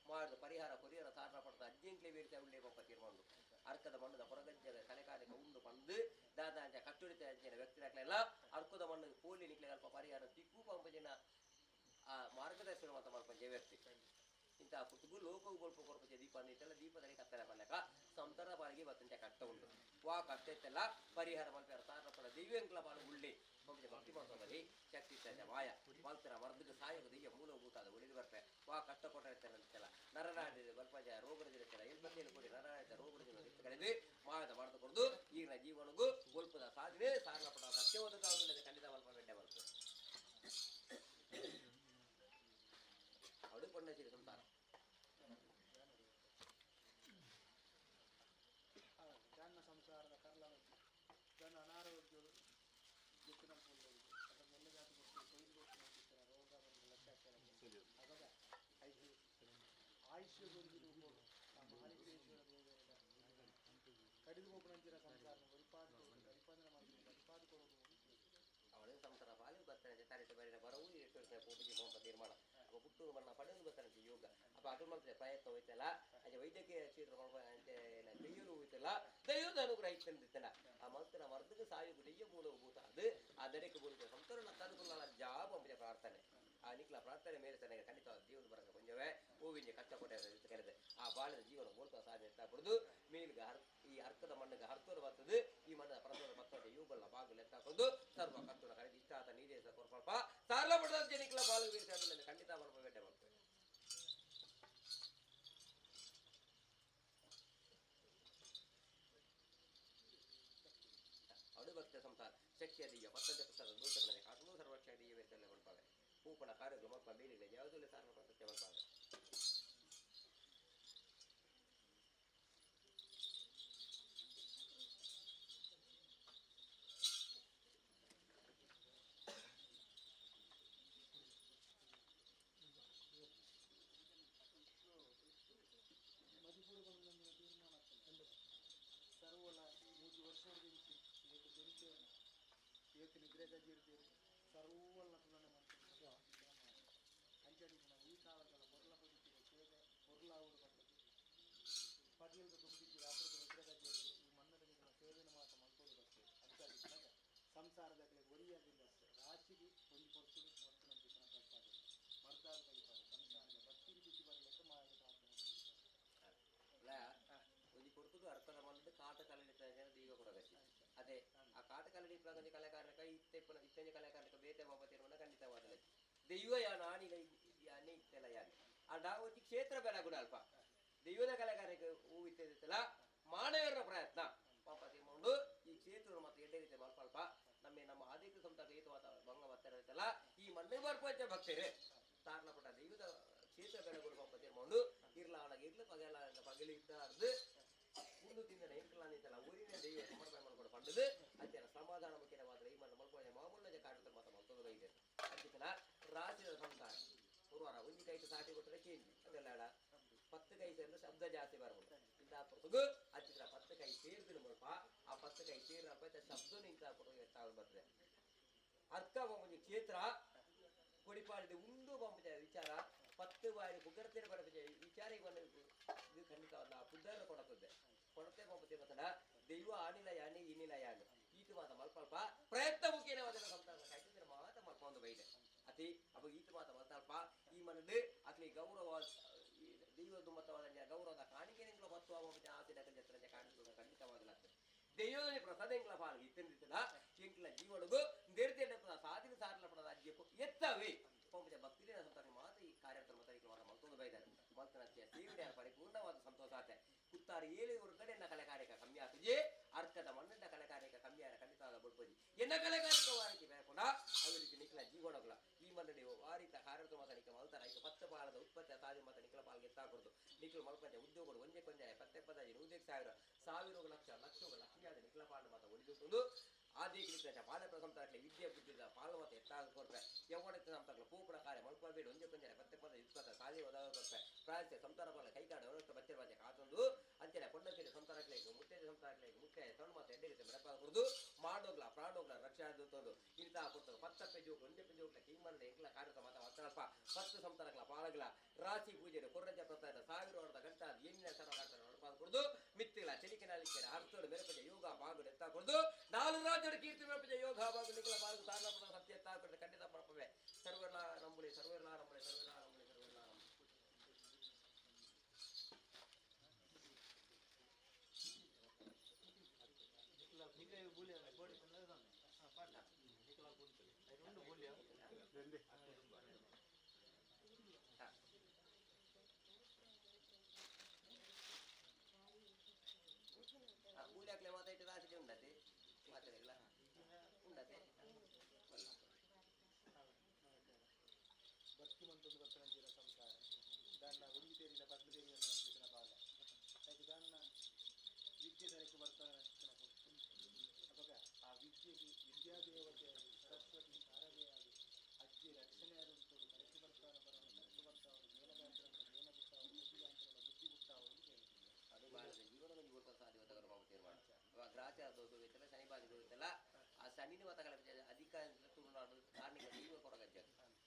[SPEAKER 11] ಮಾಡಿದ ಪರಿಹಾರ ಕೊರಿಯರ ಸಾರಣ ಪಡೆದ ಅಜ್ಜಿಂಕ್ಲೆ ಬೇರೆ ಉಳ್ಳೇ ಪಾಪ ತೀರ್ಮಾನ ಉಂಟು. ಅರ್ಕದ ಮಣ್ಣದ ಹೊರಗಜ್ಜದ ಕಲೆಕಾಲಿಕ ಉಂಡು ಪಂದು ದಾದಾಂಚ ಕಟ್ಟುಡಿತ ಅಂಚಿನ ವ್ಯಕ್ತಿಗಳಲ್ಲ ಅರ್ಕದ ಮಣ್ಣು ಪೋಲಿ ನಿಕ್ಲೆ ಅಲ್ಪ ಪರಿಹಾರ ತಿಕ್ಕು ಪಂಪಜಿನ ಆ ಮಾರ್ಗದರ್ಶನ ಮಾತ ಮಲ್ಪಂಜೆ ವ್ಯಕ್ತಿ. ಇಂಥ ಪುಟ್ಟುಗು ಲೋಕವು ಗೋಲ್ಪ ಕೊರಪಂಚೆ ದೀಪ ಅಂದಿತ್ತಲ್ಲ ದೀಪದಲ್ಲಿ ಕತ್ತಲೆ ಪಲ್ಲಕ ಸಂತರ ಪಾಲಿಗೆ ಬತ್ತಂಚೆ ಕಷ್ಟ ಉಂಟು. ವಾ ಕಷ್ಟ ಇತ್ತೆಲ್ಲ ಪರಿಹಾರ ಮಲ್ಪೆರ ಸಾರಣ ಪಡ ದಿವ್ಯಾಂಗ್ಲ ಪಾಲು ಉಳ್ಳಿ ಪಂಪಜೆ ಭಕ್ತಿ ಮಾಡ್ತೋದಲ್ಲಿ ಶಕ್ತಿ ಇತ್ತಂಚೆ ಮಾಯ ಮಲ್ತರ ಮರ್ದಕ್ಕೆ ಸಾಯೋಗ ದೆಯ್ಯ ಮೂಲಭೂತಾದ ಒಳಿದು ಬರ್ಪೆ. ವಾ ಕಷ್ಟ ಕೊಟ್ಟ ಅಂತೆಲ್ಲ ನರನಾಡಿದ ಬಲ್ಪಂಚ ರೋಗದಿರುತ್ತಲ್ಲ ಎಲ್ಪತ್ತೇಳು ಕೋಟಿ ನರನಾಡಿದ ರೋಗದ ಇತ್ತು ಕಳೆದು ಮಾಯದ ಮಾಡದು ಕೊಡದು ಈಗಿನ ಜೀವನಗೂ ಗೋಲ್ಪದ ಸಾಧನೆ ಸಾರಣ ಪಡ ಸತ್ಯವಾದ ಕಾಲದಲ್ಲಿ ಖಂಡಿತ ಮಲ್ಪ ಬೆಡ್ಡೆ ಬರ್ತದೆ. ಅವಳು ಕೊಂಡ ಸಂಸಾರ
[SPEAKER 5] ಜನ ಸಂಸಾರದ ಕರ್ಲ ಜನ ಅನಾರೋಗ್ಯಗಳು ಗೆತ್ತಿನ ಅದರ ನೆಲ್ಲಿಗಾತು ಕೊಟ್ಟು ಕೊಯ್ಲು ಕೊಟ್ಟು ರೋಗ ಬಂದು ಲೆಕ್ಕಾಚಾರ ಅವಾಗ ಐದು ಆಯುಷ್ಯ ಗುರುಗಿರು ಮಾಲಿಕೇಶ್ವರ ದೇವರ ಕಡಿದು ಹೋಗುವಂತಿರ ಸಂಸಾರ ಪರಿಪಾದ ಪರಿಪಾದನೆ ಮಾಡ್ತೀನಿ ಪರಿಪಾದ ಕೊಡೋದು.
[SPEAKER 11] ಅವಳು ಸಂಸಾರ ಪಾಲು ಬರ್ತಾನೆ ತಾರಿತ ಬರಿನ ಬರವು ಎಷ್ಟು ಪೂಜೆ ಪಂಪ ತೀರ್ಮಾನ ಅಪ್ಪ ಪುಟ್ಟೂರು ಬಣ್ಣ ಪಡೆದು ಬರ್ತಾನೆ ಯೋಗ ಅಪ್ಪ ಅದು ಮಾಡ್ತಾರೆ ಪ್ರಯತ್ನ ಹೋಯ್ತಲ್ಲ ಅದೇ ವೈದ್ಯಕೀಯ ಕ್ಷೇತ್ರ ದೈವರು ಹೋಯ್ತಲ್ಲ ದೈವದ ಅನುಗ್ರಹ ಇತ್ತಂದಿತ್ತಲ್ಲ ಆ ಮಂತ್ರ ಮರ್ದಕ್ಕೆ ಸಾಯು ದೆಯ್ಯ ಮೂಲಭೂತ ಅದು ಆ ದಡಕ್ಕೆ ಬೋಲಿಕೆ ಸಂತರಣ ತನುಕುಲ ಜಾಬ್ ಅಂಬ ಪ್ರಾರ್ಥನೆ ಆ ನಿಕ್ಲ ಪ್ರಾರ್ಥನೆ ಮೇಲೆ ತನಗೆ ಖಂಡಿತ ದೇವರು ಬರಕ ಕೊಂಜವೇ ಹೂವಿನ ಕಷ್ಟ ಕೊಟ್ಟೆ ಕರೆದೆ ಆ ಬಾಳಿದ ಜೀವನ ಮೂಲಕ ಸಾಧನೆ ಎತ್ತಾಕೊಡುದು ಮೇಲ್ಗೆ ಹರ್ ಈ ಅರ್ಕದ ಮಣ್ಣಿಗೆ ಹರ್ತೋರು ಬರ್ತದೆ ಈ ಮಣ್ಣದ ಪ್ರಸೋದ ಮತ್ತೊಂದು ಇವುಗಳ ಬಾಗಿಲು ಎತ್ತಾಕೊಂಡು ಸರ್ವ ಕರ್ತುನ ಕರೆದು ಇಷ್ಟ ಆತ ನೀರೇ ಕೊರಪ ಸಾರಲ ಪಡೆದ ಜನಿಕ್ಲ ಬಾಲು ವೀರ ಖಂಡಿತ ಬಲ್ಪ ಬೇಟೆ ಬರ್ತದೆ. ಅವಳು ಭಕ್ತ ಸಂಸಾರ ಶಕ್ತಿಯ ದೀಯ ಪತ್ತಂಜ ಪುಸ್ತಕ ದೋಷಗಳ ಕಾಟಲು ಸರ್ವಕ್ಷ ದೀಯ ಬೇರೆ ಕೊಡ್ಪಾವೆ ಪೂಪಣ ಕಾರ್ಯಗಳು ಮಲ್ಪ ಬೇಲಿಲ್ಲ ಯಾವುದೂ ಸಾರಣ ಸತ್ಯ ಮಲ್ಪಾವೆ.
[SPEAKER 5] ಮದಿಪುರ ಬಂದ ತೀರ್ಮಾನ ಸರ್ವಲ 3 ವರ್ಷ ಏಕ ಬೆಂಚೆ ಏಕ ನಿದ್ರೆ ಗಜ್ಜಿರ್ತೀರಿ ಸರ್ವಲ್ಲ ತುಲನೆ ಮಾಡ್ತೀವಿ ಅಂಚಡಿ ಈ ಕಾಲದಲ್ಲ ಬೊರ್ಲ ಬದುಕಿದೆ ಸೇವೆ ಬೊರ್ಲಾವುದು ಬರ್ತದೆ ಪಡಿಯಲ್ದ ತುಂಬಿದ್ದು ರಾತ್ರಿ ನಿದ್ರೆ ಗಜ್ಜಿ ಈ ಮಣ್ಣದ ನಿಮ್ಮ ಸೇವೆನ ಮಾತ್ರ ಮಲ್ಕೋದು ಬರ್ತದೆ. ಅಂಚಾಡಿ ಸಂಸಾರದ ಒರಿಯಾಗಿಲ್ಲ ರಾಶಿಗೆ ಒಂದು ಪೊರ್ತುಡು ಒತ್ತು ನಂಬಿಕೆ ಪ್ರಸ್ತಾಪ ಮರ್ದಾದ ತೆಗಿತಾರೆ ಸಂಸಾರದ ಭಕ್ತಿಗೆ ಬಿಟ್ಟು ಬರಲಿಕ್ಕೆ ಮಾಯ ಪ್ರಾರ್ಥನೆ.
[SPEAKER 11] ಒಂಜಿ ಪೊರ್ತುಡು ಅರ್ಥದ ಮಣ್ಣು ಕಾಟ ಕಲಡಿ ದೀಗ ಕೊಡಗಚ್ಚಿ ಅದೇ ಆ ಕಾಟ ಕಲಡಿ ಇಪ್ಪಂಜಿ ಕಲೆಕಾರಕ ಇತ್ತೆ ಇತ್ತಂಜಿ ಕಲೆಕಾರಕ ಬೇತೆ ಬಾಬ ತೀರ್ಮಾನ ಖಂಡಿತವಾದ ದೈವ ಯಾನ ಆನಿಲ ಯಾನೆ ಇತ್ತೆಲ್ಲ ಯಾನೆ ಆ ಒಂಜಿ ಕ್ಷೇತ್ರ ಬೆಳಗುಣ ಅಲ್ಪ ದೈವದ ಕಲೆಗಾರಕ್ಕೆ ಹೂ ಇತ್ತಿತ್ತಲ್ಲ ಮಾನವರ ಪ್ರಯತ್ನ ಪಾಪ ತೀರ್ಮಾನ ಈ ಕ್ಷೇತ್ರ ಮತ್ತೆ ಎಡ್ಡೆ ರೀತಿ ಮಲ್ಪ ನಮ್ಮ ನಮ್ಮ ಆದಿಕ ಸಂತ ಹೇತುವಾದ ಭಂಗ ಬರ್ತಾ ಈ ಮಣ್ಣೆ ಬರ್ಪಂಚ ಭಕ್ತರು ತಾರಣ ಪಟ್ಟ ದೈವದ ಕ್ಷೇತ್ರ ಬೆಳಗುಣ ಪಾಪ ತೀರ್ಮಾನ ಇರ್ಲ ಇರ್ಲ ಪಗಲ ಪಗಲಿ ಇದ್ದಾರ್ದು ಉಂಡು ತಿಂದನ ಎಂಕಲ ನಿಂತಲ್ಲ ಊರಿನ ದೈವ ಸಮರ್ಪಣೆ ಮಾಡ್ಕೊಂಡು ಪಂಡದು ಅಂಚೆನ ಸಮಾಧಾನ ಮುಖ್ಯವಾದ ಈ ಮಣ್ಣು ಮಲ್ಪೊಂಜೆ ಮಾಮೂಲ ಕಾಡುತ್ತ ಮಾತ ಮಲ್ತೊಂದು ಇದೆ ಅಂಚಿತನ ರಾಶಿದ ಸಂಸಾರ ಪೂರ್ವಾರ ಒಂಜಿ ಕೈಗೆ ಸಾಟಿ ಕೊಟ್ಟರೆ ಚೇಂಜ್ ಅದೆಲ್ಲ 10 ಕೈ ಸೇರಿದ್ರೆ ಶಬ್ದ ಜಾಸ್ತಿ ಬರ್ಬೋದು ಇಂಥ ಪೊರ್ತುಗು ಅಂಚಿತ್ರ 10 ಕೈ ಸೇರಿದ್ರೆ ಮುಲ್ಪ ಆ 10 ಕೈ ಸೇರಿದ ಶಬ್ದ ಇಂಥ ಪೊರ್ತುಗು ಎತ್ತಾಗ ಬರ್ತದೆ. ಅರ್ಕ ಒಂಜಿ ಕ್ಷೇತ್ರ ಕೊಡಿಪಾಡಿದ ಉಂಡು ಪಂಪದ ವಿಚಾರ 10 ಬಾರಿ ಪುಗರ್ತಿರ ಬಡಪಜ ವಿಚಾರ ಇದು ಖಂಡಿತವಲ್ಲ ಪುದ್ದಾರ ಕೊಡತದೆ ಕೊಡತೆ ಪಂಪತೆ ಮತ್ತಡ ದೈವ ಆನಿಲ ಯಾನೆ ಇನಿಲ ಯಾನೆ ಈತ ಮಾತ ಮಲ್ಪಲ್ಪ ಪ್ರಯತ್ನ ಮುಖೇನವಾದ ಸಂತಾನ ಕಾಯ್ತಿದ್ರೆ ಮಾತ ಮಲ್ಪೊಂದು ಬೈದೆ ಅತಿ ಅಪ್ಪ ಈತ ಮಾತ ಮಲ್ತಲ್ಪ ಈ ಮನದು ಅತಿ ಗೌರವ ದೈವ ದುಮ್ಮತವಾದ ಗೌರವದ ಕಾಣಿಕೆ ನಿಂಗ್ಲ ಬತ್ತು ಆಸೆ ಜತ್ರ ಕಾಣಿಕೆ ಖಂಡಿತವಾಗಲ ದೈವದ ಪ್ರಸಾದ ಎಂಕ್ಲ ಪಾಲ್ ಇತ್ತಿಲ್ಲ ಎಂಕ್ಲ ಜೀವನಗು ದೇರ್ತೆ ಸಾಧಿನ ಸಾರಲ ಪಡದ ಅಜ್ಜೆಪ್ಪು ಎತ್ತವೆ ಪಂಪಜ ಭಕ್ತಿಲೇ ಸಂತಾನ ಮಾತ ಈ ಕಾರ್ಯಕರ್ತರು ಮಾತ ಮಲ್ತೊಂದು ಬೈದಾರೆ ಮಲ್ತನ ಸೇವೆಯ ಪರಿಪೂರ್ಣವಾದ ಸಂತೋಷ ಆತೆ ಕುತ್ತಾರು 7 ಕಡೆ ಎನ್ನ ಕಲೆಕಾರ್ಯಕ ಕಮ್ಮಿ ಆತಜೆ ಅರ್ಕದ ಮಣ್ಣಿನ ಕಲೆಕಾರ್ಯಕ ಕಮ್ಮಿ ಆರ ಖಂಡಿತವಾದ ಬಡ್ಪೋಜಿ ಎನ್ನ ಕಲೆಕಾರ್ಯಕ ವಾರಿಕೆ ಬೇಕುಣ ಅವರಿಗೆ ನಿಖಲ ಜೀವನಗಳ ಈ ಮನ್ನಡಿ ವಾರಿತ ಕಾರ್ಯಕರ್ತರು ಮಾತ ನಿಖಲ ಮಲ್ತಾರ ಐಕ ಪತ್ತ ಪಾಲದ ಉತ್ಪತ್ತಿ ಸಾಧಿ ಮಾತ ನಿಖಲ ಪಾಲ್ಗೆ ಎತ್ತಾಕೊಡ್ದು ನಿಖಲ ಮಲ್ಪಂಚ ಉದ್ಯೋಗಗಳು ಒಂದೇ ಕೊಂಜ 70 75 ಸಾವಿರ ಸಾವಿರ ಲಕ್ಷ ಲಕ್ಷ ಲಕ್ಷ್ಮಿಯಾದ ನಿಖಲ ಪಾಲು ಮಾತ ಒಲಿದುಕೊಂಡು ಆದಿ ಕೃಷ್ಣ ಪಾಲ ಪ್ರಸಂತಾಟ್ಲೆ ವಿದ್ಯೆ ಬುದ್ಧಿದ ಪಾಲವತ ಎತ್ತಾಗ ಕೊಡ್ಪೆ ಯೌವನಕ್ಕೆ ಸಂತಾಗ್ಲ ಪೂಪಣ ಕಾರ್ಯ ಮಲ್ಪಬೇಡ ಒಂದೇ ಕೊಂಜ 10 20 20 ಸಾಧಿ ಒದಾಗ ಕೊಡ್ಪೆ ಪ್ರಾಯಶ್ಚ ಸಂತಾನ ಪಾಲ ಕೈಕಾಡ ಅವರಷ್ಟು ಬಚ್ಚರ ಬಾಜೆ ಕಾತೊಂದು ಅಂಚನೆ ಪೊಣ್ಣಕ್ಕೆ ಸಂತಾನಕ್ಲೆ ಮುತ್ತೆ ಸಂತಾನಕ್ಲೆ ಮುಖ್ಯ ತಣ್ಣು ಮಾತ ಎಡ್ಡೆ ರೀತಿ ಮೆಡಪಾದ ಕೊಡ್ದು ಮಾಡೋಗ್ಲ ಪ್ರಾಣೋಗ್ಲ ರಕ್ಷಣೆ ತಂದು ಈ ಇನಿತಾ ಕೊಡ್ತಾರೆ ಪತ್ತಪ್ಪೆ ಜೋಕು ಒಂಜಪ್ಪೆ ಜೋಕ್ಲ ಕಿಂಗ್ಮಂಡ ಎಂಕ್ಲ ಕಾಡುತ್ತ ಮಾತ ವತ್ತನಪ್ಪ ಪತ್ತು ಸಂತಾನಕ್ಲ ಪಾಲಗ್ಲ ರಾಶಿ ಪೂಜೆ ಕೊರ್ರಂಜ ಪ್ರಸಾದ ಸಾವಿರ ವರ್ಷದ ಗಂಟ ಎಣ್ಣ ಸರ ಕಾಡ್ತಾರೆ ನಡಪಾದ ಕೊಡ್ದು ಮಿತ್ತಿಗಳ ಚೆಲಿಕೆ ನಾಲಿಕೆ ಅರ್ಥೋಡು ಮೇರೆಪಜ ಯೋಗ ಬಾಗು ಎತ್ತ ಕೊಡ್ದು ನಾಲ್ಕು ರಾಜ್ಯದ ಕೀರ್ತಿ ಮೇರೆಪಜ ಯೋಗ ಬಾಗು ನಿಕಲ ಬಾಗು ಸಾರಲಾಪದ ಸತ್ಯ ಎತ್ತ ಕೊಡ್ದು ಖಂಡಿತ ಪಡಪವೆ ಸರ್ವರ್ಲ ನಂಬುಳಿ ಸರ್ವರ್ಲ ನಂಬುಳಿ ಸರ್ವರ್ಲ ನಂಬುಳಿ ಸರ್ವರ್ಲ ನಂಬುಳಿ ಮೂಲೆ ಮಾತಾಡಿ ರಾಶಿ ಉಂಡತೆ ಮಾತಾಡಿಲ್ಲ ಉಂಡತೆ
[SPEAKER 5] ಭಕ್ತಿ ಮಂತೊಂದು ಬರ್ತನಂಚಿನ ಸಂಸಾರ ದಾನ್ನ ಉಡುಗಿ ತೇರಿನ ಪದ್ದು ತೇರಿನ ಅಂಚಿನ ಬಾಲ ಅದಕ್ಕೆ ದಾನ್ನ ವಿದ್ಯೆ ದರಕ್ಕೆ ಬರ್ತಾನೆ ಅಂಚಿನ ಪೊರ್ತು ಅಪಗ ಆ ವಿದ್ಯೆಗೆ ವಿದ್ಯಾದೇವತೆಯಾಗಿ ಸರಸ್ವತಿ ಶಾರದೆಯಾಗಿ ಅಜ್ಜಿ ರಕ್ಷಣೆ ಉಂಟು ಕರೆಕ್ಟ್ ಬರ್ತಾನ ಬರೋಣ ಕರೆಕ್ಟ್ ಬರ್ತಾವರು ಮೇಲಗಾಂತರ ಮೇಲ ಬಿಟ್ಟಾವರು ಬುದ್ಧಿಗಾಂತರ ಬುದ್ಧಿ ಬಿಟ್ಟಾವರು ಅಂತ ಹೇಳ್ತಾರೆ.
[SPEAKER 11] ಅದು ಬಾಳದ ಜೀವನದಲ್ಲಿ ಗುರುತ ಸಾಧ್ಯವಾದ ಮಾವು ತೀರ್ಮಾನ ಅವಾಗ ಗ್ರಾಚಾರ ದೋಷ ಹೋಯ್ತಲ್ಲ ಶನಿ ಬಾಧೆ ಹೋಯ್ತಲ್ಲ ಆ ಶನಿನ ಮತಗಳ ಅಧಿಕ ತುಳುನಾಡು ಕಾರ್ಣಿಕ ದೈವ ಕೊರಗಜ್ಜ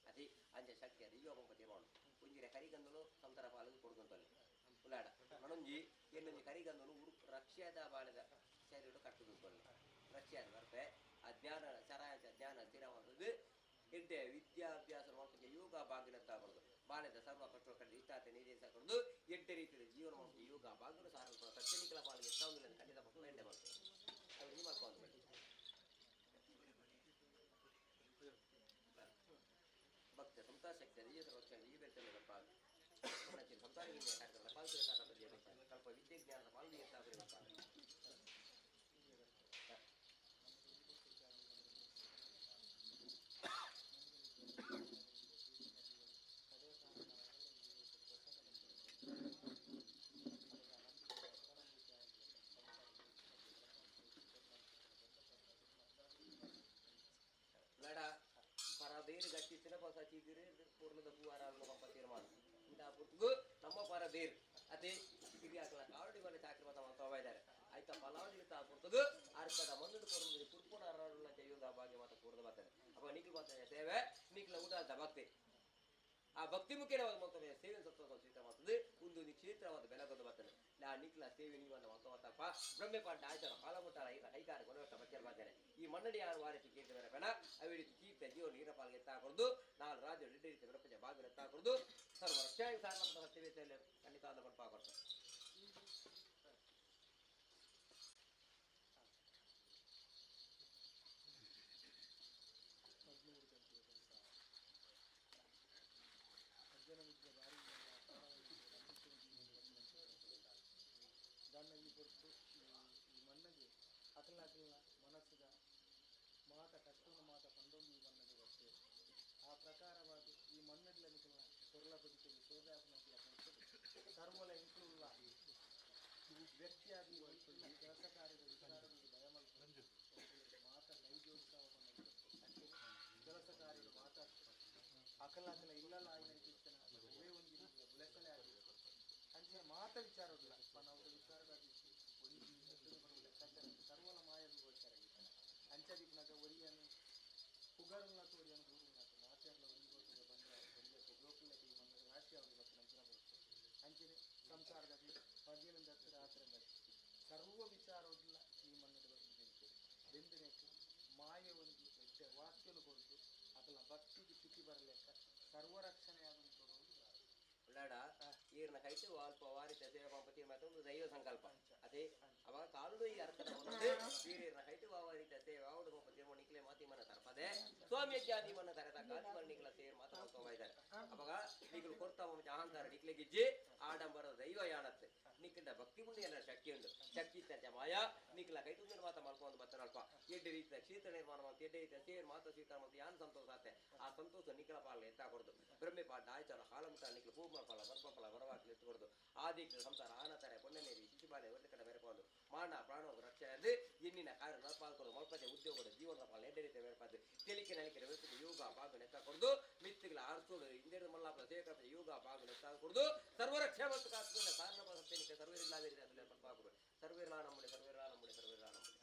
[SPEAKER 11] ಅದೇ ಅಂಚ ಶಕ್ತಿ ಅದು ಯೋಗ ತೀರ್ಮಾನ ಒಂಜಿರೆ ಕರಿಗಂದಲು ಸಂತರ ಪಾಲಿಗೆ ಕೊಡುಗಂತಲ್ಲಿ ಉಳ್ಳಾಡ ಮನೊಂಜಿ ಎನ್ನೊಂಜಿ ಕರಿಗಂದಲು ಉರು ರಕ್ಷಾದ ಬಾಳೆದ ಶರೀರ ಕಟ್ಟುದು ರಕ್ಷಾದ ಬರ್ಪೆ ಆ ಜ್ಞಾನ ಚರಾಯಚ ಜ್ಞಾನ ಸ್ಥಿರವಾದದ್ದು ಎಡ್ಡೆ ವಿದ್ಯಾಭ್ಯಾಸ ಮಾಡ್ಕೊಂಡು ಯೋಗ ಬಾಗಿಲತ್ತಾಗಬಾರ್ದು ಬಾಳೆದ ಸರ್ವ ಕಷ್ಟ ಕಡೆ ಇಷ್ಟಾತ ನೀರೇಸಾಕೊಂಡು ಎಡ್ಡೆ ರೀತಿಯ ಜೀವನ ಮಾಡ್ಕೊಂಡು ಯೋಗ ಬಾಗಿಲು ಸಾರ ಸತ್ಯನಿಕಲ ಬಾಳಿಗೆ ಎತ್ತಾವುದಿಲ್ಲ ಖಂಡಿತ ಮಕ್ಕಳು ಎಡ್ಡೆ ಮಾಡ್ತಾರೆ ಅದು ಮಾಡ್ಕೊಂಡು ಬಿಡಿ ಭಕ್ತ ಸಂತಾನ ಶಕ್ತಿ ನಿಜ ರಕ್ಷಣೆ ಈ ಬೆಟ್ಟಲ್ಲಿ ಸಂಸಾರ ಸ್ವಲ್ಪ ವಿದ್ಯೆ ಜ್ಞಾನದ ಪಾಲ್ಗೆ ಬೇಡ ಪರಬೇರು ಗಟ್ಟಿಸಿನ ಹೊಸ ಚಿಗುರು ಪೂರ್ಣದ ಹೂವಾರಾలను ಪಂಪ ತೀರ್ಮಾನ ಇಂಥ ಪುರ್ತಿಗೂ ನಮ್ಮ ಪರಬೇರು ಅದೇ ಹಿರಿಯಾಕಲ ಕಾವಡಿ ಮೇಲೆ ಚಾಕ್ರಿ ಮಾತ ಮಾಡ್ತಾ ಇದ್ದಾರೆ ಆಯ್ತಾ ಫಲಾವಳಿ ತಾ ಪುರ್ತಗು ಅರ್ಕದ ಮಂದುಡು ಪೂರ್ಣ ಪುರ್ಪುಣ ಅರಳುള്ള ಜೈವದ ಭಾಗ್ಯ ಮಾತ ಪೂರ್ಣ ಬರ್ತಾರೆ ಅಪ್ಪ ನಿಖಿಲ್ ಮಾತಾಡ ಸೇವೆ ನಿಖಿಲ ಉದಾದ ಭಕ್ತಿ ಆ ಭಕ್ತಿ ಮುಖೇನವಾದ ಮಾಡ್ತಾರೆ ಸೇವೆ ಸತ್ವ ಸ್ವೀಕಾರ ಮಾಡ್ತದೆ ಒಂದು ಕ್ಷೇತ್ರವಾದ ಬೆಳಗೊಂದು ಬರ್ತಾನೆ ನಾ ನಿಖಿಲ ಸೇವೆ ನೀವು ಅಂತ ಮಾತಪ್ಪ ಬ್ರಹ್ಮೆ ಪಾಂಡ ಆಯ್ತಾರ ಪಾಲಮುಟ್ಟಾರ ಇಲ್ಲ ಕೈಕಾರ ಕೊನೆವಟ್ಟ ಬಚ್ಚರ್ ಬಾಜನೆ ಈ ಮನ್ನಡಿ ಯಾರು ವಾರಕ್ಕೆ ಕೀರ್ತಿ ಬೇಡ ಅವಿಡಿ ಕೀರ್ತಿ ಜೀವನ ನೀರಪಾಲ್ಗೆ ಎತ್ತಾಕೊಡ್ದು ನಾನು ರಾಜ್ಯ ರೆಡ್ಡಿ ರೀತಿ ಪ್ರಪಂಚ ಬಾಗಿಲು ಎತ್ತಾಕೊಡ್ದು ಸರ್ವ ರಕ್ಷಣೆ ಸಾರಣ ಸತ್ಯವೇತೆಯಲ್ಲಿ ಖಂಡಿತ ಪಡ್ಪಾಕೊಡ್ತಾರೆ.
[SPEAKER 5] ದಾನ್ನ ಈ ಪೊರ್ತು ಈ ಮಣ್ಣಗೆ ಅಕಲ ಅಕಲ್ನ ಮನಸ್ಸುದ ಮಾತ ಕಷ್ಟನ ಮಾತ ಪಂಡೊಂದು ಈ ಮಣ್ಣಗೆ ಬರ್ತೇವೆ. ಆ ಪ್ರಕಾರವಾಗಿ ಈ ಮಣ್ಣಡ್ಲ ನಿಕಲ್ನ ಕೊರಲ ಬದುಕಿಗೆ ಸೇವೆ ಆಪನಕ್ಲ ಪೊರ್ತುಡು ಸರ್ವಲ ಇಂಕ್ಲುಲ್ಲ ವ್ಯಕ್ತಿಯಾಗಿ ಕೆಲಸ ಕಾರ್ಯದ ವಿಚಾರದಲ್ಲಿ ಭಯ ಮಲ್ಪೊಂದು ಮಾತ ನೈಜೋತ್ಸವ ಕೆಲಸ ಕಾರ್ಯದ ಮಾತ ಅಕಲ ಅಕಲ ಇಲ್ಲಲ್ಲ ಆಯ್ನ ಒವೇ ಒಂಜಿ ಬುಲೆಸಲೆ ಆಗಿತ್ತು ಅಂಚಿನ ಮಾತ ವಿಚಾರವಿಲ್ಲ ನಾವು ವಿಚಾರದಾಗಿ ಒಂಜಿ ಲೆಕ್ಕಾಚಾರ ಸರ್ವಲ ಮಾಯದ ಗೋಚಾರ ಅಂಚದಿಪ್ಪನಾಗ ಒರಿಯನು ಪುಗರುಲ್ನಾಥ ಒರಿಯನು ಗೂರುಲ್ನಾಥ ಮಾತೆರ್ಲ ಒಂಜಿ ಗೋತುಗ ಬಂದ ಒಂಜೆ ಗೋಕುಲಕ್ಕೆ ಈ ಮಣ್ಣು ರಾಶಿ ಅವರು ಬರ್ತದೆ ಅಂಚಿನ ಬರುತ್ತೆ ಅಂಚಿನ ಸಂಸಾರದಲ್ಲಿ ಪಗೆಲಿಂದ ರಾತ್ರಿ ಸರ್ವ ವಿಚಾರವಿಲ್ಲ ಈ ಮಣ್ಣು ಬರ್ತದೆ ಬೆಂದಿನಕ್ಕೆ ಮಾಯ ಒಂದು ಎಡ್ಡೆ ವಾಕ್ಯನು ಕೊಟ್ಟು ಅದನ್ನ ಭಕ್ತಿಗೆ ಚ್ಯುತಿ ಬರಲೆಕ್ಕ ಸರ್ವರಕ್ಷಣೆಯಾದಂಥ
[SPEAKER 11] ಉಳ್ಳಾಡ ಈರ್ನ ಕೈತು ಅಲ್ಪ ವಾರಿತ ಸೇವೆ ಪಂಪತಿ ಮತ್ತೊಂದು ದೈವ ಸಂಕಲ್ಪ ಅದೇ ಅವಾಗ ಕಾಲುಡು ಈ ಅರ್ಥದ ಒಂದು ವೀರ್ಯನ ಕೈತು ವಾರಿತ ಸೇವೆ ಆವಡು ಪಂಪತಿ ನಿಕ್ಲೆ ಮಾತಿ ಮನ ತರ್ಪದೆ ಸ್ವಾಮಿ ಜಾತಿ ಮನ ತರೆದ ಕಾದಿ ಮನ ನಿಕ್ಲ ಸೇರ್ ಮಾತ ಮಾಡ್ಕೊಂಡ್ ಇದ್ದಾರೆ. ಅವಾಗ ನಿಕ್ಲು ಕೊರ್ತಾ ಮುಂಚೆ ಅಹಂಕಾರ ನಿಕ್ಲೆ ಗಿಜ್ಜಿ ಆಡಂಬರದ ದೈವ ಯಾಣತ್ತೆ ನಿಕ್ಕಿಂದ ಭಕ್ತಿ ಮುಂದೆ ಎಲ್ಲ ಶಕ್ತಿ ಉಂಟು ಶಕ್ತಿ ಇತ್ತಂತೆ ಮಾಯ ನಿಕ್ಲ ಕೈತು ಮಾತ ಮಾಡ್ಕೊಂಡು ಬರ್ತಾನಲ್ಪ ಎಡ್ಡೆ ರೀತಿಯ ಕ್ಷೇತ್ರ ನಿರ್ಮಾಣ ಮಾಡ್ತು ಎಡ್ಡೆ ರೀತಿಯ ಸೇರ್ ಮಾತ ಸ್ವೀಕಾರ ಮಾಡ್ತು ಯಾನ್ ಸಂತೋಷ ಆತೆ ಆ ಸಂತೋಷ ನಿಕ್ಲ ಪಾಲ ಎತ್ತಾಕೊಡ್ದು ಬ್ರಹ್ಮೆ ಪಾಠ ಆಯ್ತಾರ ಹಾಲಮುಟ್ಟ ನಿಕ್ಲ ಹೂ ಮಾಡ್ಕೊಳ್ಳ ಬರ್ಪಪ್ಪಲ ಬರವಾಗ್ಲಿ ಎತ್ತುಕೊಡ್ದು ಆದಿಕ್ಕೆ ಸಂಸಾರ ಆನತಾರೆ ಪೊಣ್ಣನೇರಿ ಶಿಶುಬಾಲೆ ಒಂದು ಕಡೆ ಬೇರೆಕೊಂಡು ಮಾನ ಪ್ರಾಣ ರಕ್ಷಣೆ ಎನ್ನಿನ ಕಾರ್ಯ ನಡಪಾಲ್ಕೊಡು ಮಲ್ಪತೆ ಉದ್ಯೋಗದ ಜೀವನದ ಪಾಲ ಎಡ್ಡೆ ರೀತಿಯ ಬೇರ್ಪಾದು ತೆಲಿಕೆ ನಲಿಕೆ ವ್ಯವಸ್ಥೆ ಯೋಗ ಬಾಗು ನೆತ್ತಾಕೊಡ್ದು ಮಿತ್ತಿಗಳ ಆರ್ಸೋಡು ಹಿಂದೆ ಮಲ್ಲಾಪುರ ಸೇಕಪ್ಪ ಯೋಗ ಬಾಗು ನೆತ್ತಾಕೊಡ್ದು ಸರ್ವರಕ್ಷೆ ಮತ್ತು ಕಾத்துಕೊಂಡ ಸಾರಣ ಸತ್ಯನಿಕೆ ಸರ್ವೇರಿಲ್ಲ ಅದರಲ್ಲಿ ಪಡ್ಪಾಕೊಡು ಸರ್ವೇರ್ಲಾ ನಮ್ಮುಡೆ ಸರ್ವೇರ್ಲಾ ನಮ್ಮುಡೆ ಸರ್ವೇರ್ಲಾ ನಮ್ಮುಡೆ.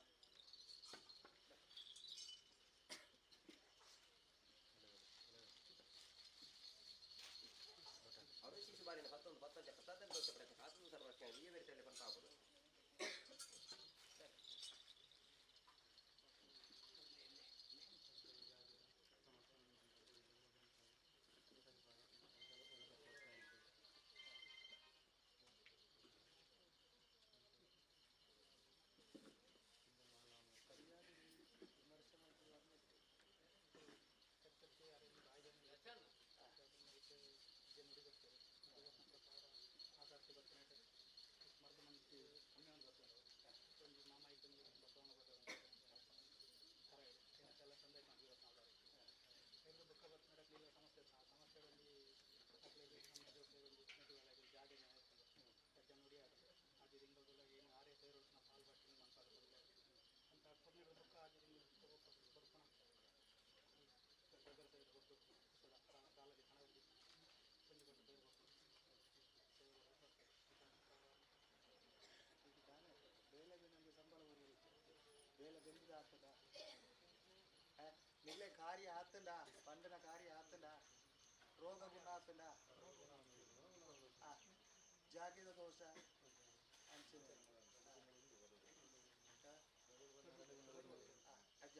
[SPEAKER 5] ಬೆಂದಿದ ಆತದ ನಿಲ್ಲೆ ಕಾರ್ಯ ಆತಂಡ ಪಂಡನ ಕಾರ್ಯ ಆತಂಡ ರೋಗ ಗುಣ ಆತಂಡ ಜಾಗಿದ ದೋಷ ಅಂಚಿನ ಅಜ್ಜ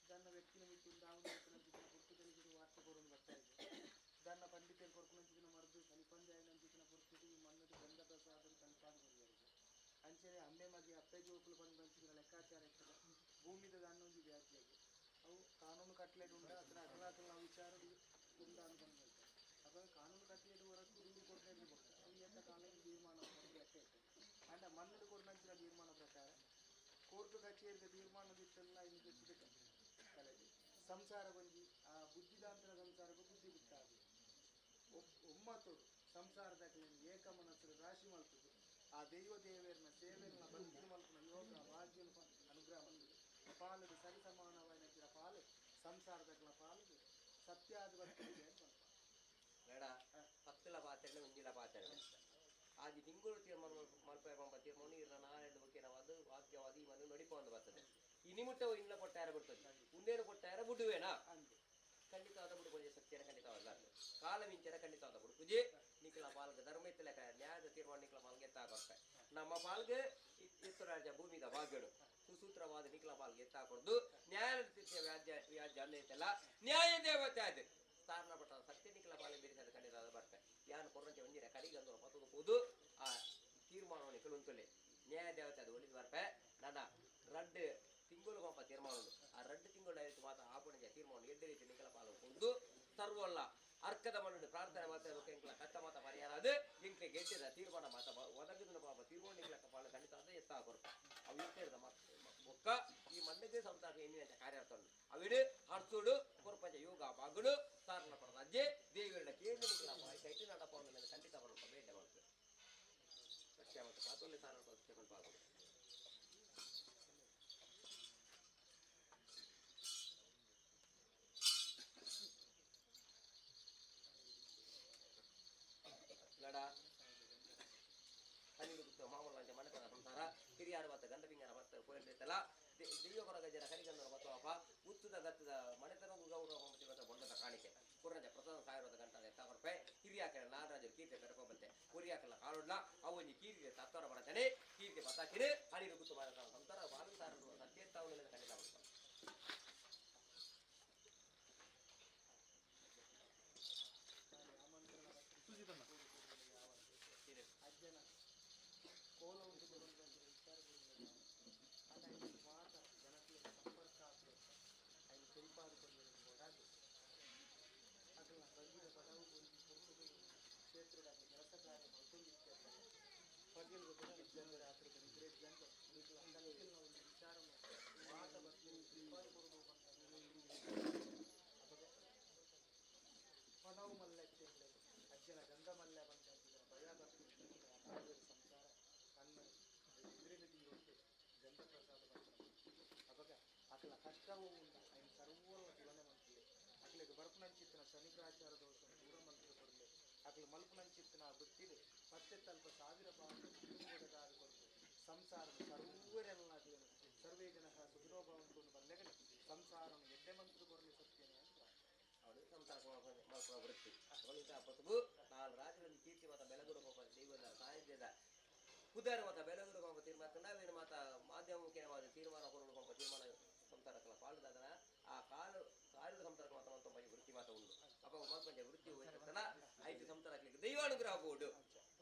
[SPEAKER 5] ದನ್ನ ವ್ಯಕ್ತಿನ ಮಿತ್ತಿಂದ ಅವನ ಪುಸ್ತಕದಲ್ಲಿ ವಾರ್ತೆ ಕೊರೊಂದು ಬರ್ತಾ ಇದೆ ದನ್ನ ಪಂಡಿತರು ಕೊರ್ಕುನಂಚಿನ ಮರ್ದು ಕಲಿಪಂಜಾಯಿನಂಚಿನ ಪುರ್ತುಡು ಈ ಮಣ್ಣು ಗಂಧ ಪ್ರಸಾದ ಕಲ್ಪಾದ ಕೊರಿಯರಿಗೆ ಅಂಚನೆ ಅಮ್ಮೆ ಮಗಿ ಅಪ್ಪೆ ಜೋಕುಲು ಬಂದು ಬಂಚಿನ ಲೆಕ್ಕಾಚಾರ ಇರ್ತದೆ ಭೂಮಿದ ದನ್ನೊಂದು ವ್ಯಾಜ್ಯಾಗಿ ಅವು ಕಾನೂನು ಕಟ್ಲೆಡ್ ಉಂಡ ಅದನ್ನ ಅಕಲಾಕಲ ವಿಚಾರ ಉಂಡ ಅಂತ ಹೇಳ್ತಾರೆ ಅಥವಾ ಕಾನೂನು ಕಟ್ಲೆಡ್ ಹೊರತು ದುಡ್ಡು ಕೊಡ್ತಾ ಬರ್ತದೆ ಅವು ಎಂತ ಕಾನೂನು ತೀರ್ಮಾನ ಲೆಕ್ಕ ಇರ್ತದೆ ಅಂಡ ಮಣ್ಣು ಕೊಡ್ನಂಚಿನ ತೀರ್ಮಾನ ಪ್ರಕಾರ ಕೋರ್ಟ್ ಕಚೇರಿದ ತೀರ್ಮಾನದಿತ್ತೆಲ್ಲ ಇನ್ನು ಕಲೆಗೆ ಸಂಸಾರ ಬಂದು ಆ ಬುದ್ಧಿದಾಂತರ ಸಂಸಾರಕ್ಕೂ ಬುದ್ಧಿ ಬಿಟ್ಟಾಗ ಒಮ್ಮತೋಡು ಸಂಸಾರದ ಏಕ ಮನಸ್ಸು ರಾಶಿ ಮಲ್ತದೆ ಆ ದೈವ ದೇವರನ್ನ ಸೇವೆಯನ್ನ ಭಕ್ತಿ ಮಲ್ಪನ ಯೋಗ ಭಾಗ್ಯನ ಅನುಗ್ರಹ ಮಲ್ತದೆ ಪಾಲುಡು ಸರಿ ಸಮಾನವಾದ ಪಾಲು ಸಂಸಾರದಗಳ ಪಾಲು ಸತ್ಯಾದ ಭಕ್ತಿಗೆ ಅಂತ
[SPEAKER 11] ಬೇಡ ಪತ್ತಲ ಪಾತ್ರೆ ಒಂಜಿಲ ಪಾತ್ರೆ ಆದಿ ತಿಂಗಳು ತೀರ್ಮಾನ ಮಲ್ಪ ಪಂಪ ತೀರ್ಮಾನ ಇರ ನಾಳೆಂದು ಮುಖ್ಯನವಾದ ವಾಕ್ಯವಾದ ಈ ಮನೆ ನಡಿಕೊಂಡು ಬರ್ತದೆ ಈ ನಿಮಿತ್ತ ಇಂಗ್ಲ ಕೊಟ್ಟಾರ ಬಿಡ್ತದೆ ಉಂದೇನು ಕೊಟ್ಟಾರ ಬಿಡುವೇನಾ ಖಂಡಿತವಾದ ಬಿಡು ಪೂಜೆ ಸತ್ಯನ ಖಂಡಿತವಲ್ಲ ಕಾಲ ಮಿಂಚರ ಖಂಡಿತವಾದ ಬಿಡು ಪೂಜೆ ನಿಖಲ ಪಾಲ್ಗೆ ಧರ್ಮ ಇತ್ತಲಕ ನ್ಯಾಯದ ತೀರ್ಮಾನ ನಿಖಲ ಪಾಲ್ಗೆ ಎತ್ತಾಕೊಡ್ತೆ ನಮ್ಮ ಪಾಲ್ಗೆ ಇತ್ತರಾಜ ಭೂಮಿದ ಭಾಗ್ಯಡು ಸುಸೂತ್ರವಾದ ನಿಖಲ ಪಾಲ್ಗೆ ಎತ್ತಾಕೊಡ್ದು ನ್ಯಾಯ ವ್ಯಾಜ್ಯ ವ್ಯಾಜ್ಯ ಅನ್ನೈತಲ್ಲ ನ್ಯಾಯ ದೇವತೆ ಅದು ಸ್ಥಾನ ಪಟ್ಟ ಸತ್ಯ ನಿಖಲ ಪಾಲಿಗೆ ಬೇರೆ ಖಂಡಿತವಾದ ಬರ್ತೆ ಯಾನು ಕೊರಂಚೆ ಒಂಜಿರ ಕರಿಗಂದು ಪತ್ತದು ಹೋದು ಆ ತೀರ್ಮಾನವನ್ನು ಕೆಲವೊಂದು ನ್ಯಾಯ ದೇವತೆ ಅದು ಒಲಿದು ಬರ್ಪೆ ನನ್ನ ರಡ್ಡು ತಿಂಗಳು ಪಾಪ ತೀರ್ಮಾನ ಆ ರಡ್ಡು ತಿಂಗಳು ಆಯ್ತು ಮಾತ್ರ ಆಪಣೆ ತೀರ್ಮಾನ ಎಡ್ಡೆ ರೀತಿ ನಿಖಲ ಪಾಲು ಕೊಂಡು ಸರ್ವಲ್ಲ ಅರ್ಕದ ಮಣ್ಣು ಪ್ರಾರ್ಥನೆ ಮಾತ್ರ ಎಂಕ್ಲ ಕತ್ತ ಮಾತ ಪರಿಹಾರ ಅದು ಎಂಕ್ಲೆ ಗೆಡ್ಡೆದ ತೀರ್ಮಾನ ಮಾತ ಒದಗಿದ ಪಾಪ ತೀರ್ಮಾನ ನಿಖಲ ಪಾಲು ಖಂಡಿತ ಅದ ಎತ್ತ ಕೊರ್ಪ ಅವು ಇಟ್ಟಿರ್ದ ಬೊಕ್ಕ ಈ ಮಣ್ಣಿಗೆ ಸಂಸಾರ ಎಣ್ಣಿನ ಕಾರ್ಯಾರ್ಥ ಅವಿಡು ಹರ್ಸುಡು ಕೊರ್ಪಂಚ ಯೋಗ ಬಾಗುಡು ಸಾರಣ ಪಡದ ಅಜ್ಜೆ ದೇವಿಯರ ಕೇಂದ್ರ ನಿಖಲ ಕೈಟಿ ನಡಪ ಖಂಡಿತ ಬರಲ್ಪ ಬೇಡ ಮಾಡ್ತದೆ ಲಕ್ಷ್ಯ ಮತ್ತು ಪಾತೋಲಿ ಸಾರಣ ಪದ ಲಡ ಹನಿಲು ಮಾಮೂಲು ಅಂಚೆ ಮನೆತನ ಸಂಸಾರ ಹಿರಿಯಾರು ಮತ್ತು ಗಂಡ ಪಿಂಗನ ಮತ್ತು ಕೋಯಿಲ್ಲ ದೈವ ಕೊರಗಜ್ಜರ ಕರಿಗಂಧನ ಬತ್ತವಪ್ಪ ಉತ್ತದ ಗತ್ತದ ಮನೆತನ ಗೌರವ ಮತ್ತು ಬೊಂಡದ ಕಾಣಿಕೆ ಕುರಂಜ ಪ್ರಸಾದ ಸಾವಿರದ ಗಂಟೆ ಎತ್ತ ಕೊರಪೆ ಹಿರಿಯಾಕಲ ನಾಗರಾಜರು ಕೀರ್ತಿ ಬೆರಪ ಬಂತೆ ಕುರಿಯಾಕಲ ಕಾಲುಡ್ಲ ಅವನಿ ಕೀರ್ತಿ ತತ್ವರ ಬಡತನೆ ಕೀರ್ತಿ ಬತ್ತಾಕಿರು ಹನಿಲು ಗುತ್ತು ಮನೆತನ ಸಂಸಾರ ಬಾಲು ಸಾರ ಸತ್ಯತ್ತಾವುಗಳ ಖಂಡಿತ ಬರ್ತಾರೆ.
[SPEAKER 5] ಅಜ್ಜನ ಕೋಲ ಉಂಟು ವಿಚಾರ ಮಾತ ಜನಕ್ಕೆ ಸಂಪರ್ಕ ಆಗ್ಬೇಕು ఆయన తెలిపారు ಕೊಡಾಗಿ ಅಗಲ ಬಂದಿದ ಪದವು ಒಂದು ಕ್ಷೇತ್ರದ ಕೆಲಸ ಕಾರ್ಯ ಮಲ್ತೊಂದಿತ್ತು ಪಗೆಲ್ ಜನ ರಾತ್ರಿ ಜನ ಒಂದು ವಿಚಾರ ಮಾತ ಪಣವು ಮಲ್ಲಕ್ಕೆ ಅಜ್ಜನ ಗಂಧ ಮಲ್ಲ ಬಂದ ಭಯ ಭಕ್ತಿ ಸಂಸಾರ ಕಣ್ಣು ಎದುರಿನ ಗಂಧ ಪ್ರಸಾದ ಬಂದ ಅವಾಗ ಅಕಲ ಕಷ್ಟವೂ ಉಂಡ ఆయన ಸರ್ವರ ಜೀವನ ಮಂತ್ರಿ ಅಕ್ಲಿಗೆ ಬರ್ಪುನಂಚಿತ್ತಿನ ಶನಿಗ್ರಹಾಚಾರ ದೋಷ ದೂರ ಮಂತ್ರ ಕೊಡಲಿ ಅಕ್ಲ ಮಲ್ಪುನಂಚಿತ್ತಿನ ಬುತ್ತಿಲು ಮತ್ತೆ ತಲ್ಪ ಸಾವಿರ ಬಾಂಧ ಕೊರತೆ ಸಂಸಾರ ಸರ್ವರೆಲ್ಲ ಜೀವನ ಸರ್ವೇ ಜನ ಸುಖಿನೋ ಭವಂತು ಬಂದಗಡೆ ಸಂಸಾರ ಎಡ್ಡೆ ಮಂತ್ರ ಕೊರಲಿ ಸತ್ಯನೇ ಅಂತ
[SPEAKER 11] ಅವಳು ಸಂಸಾರ ಮಲ್ಪುವ ವೃತ್ತಿ ಅವಳಿಂದ ಪತುಗು ನಾಲ್ ರಾಜರಲ್ಲಿ ಕೀರ್ತಿ ಮಾತ ಬೆಲಗುರು ಪಾಪ ದೈವದ ಸಾಹಿತ್ಯದ ಕುದಾರ ಮಾತ ಬೆಲಗುರು ಪಾಪ ತೀರ್ಮಾನ ನಾವೇನು ಮಾತ ಮಾಧ್ಯಮ ಮುಖ್ಯವಾದ ತೀರ್ಮಾನ ಕೊರಡು ಪಾಪ ತೀರ್ಮಾನ ಸಂಸಾರಕ್ಕಲ ಪಾಲ್ದಾದನ ಆ ಕಾಲು ಕಾಲದ ಸಂಸಾರಕ್ಕೆ ಮಾತ ಮಂತ ವೃತ್ತಿ ಮಾತ ಉಂಡು ಅಪ್ಪ ಮಲ್ಪಂಚ ವೃತ್ತಿ ಹೋಯ್ತನ ಐದು ಸಂಸಾರಕ್ಕೆ ದೈವಾನುಗ್ರಹ ಬೋಡು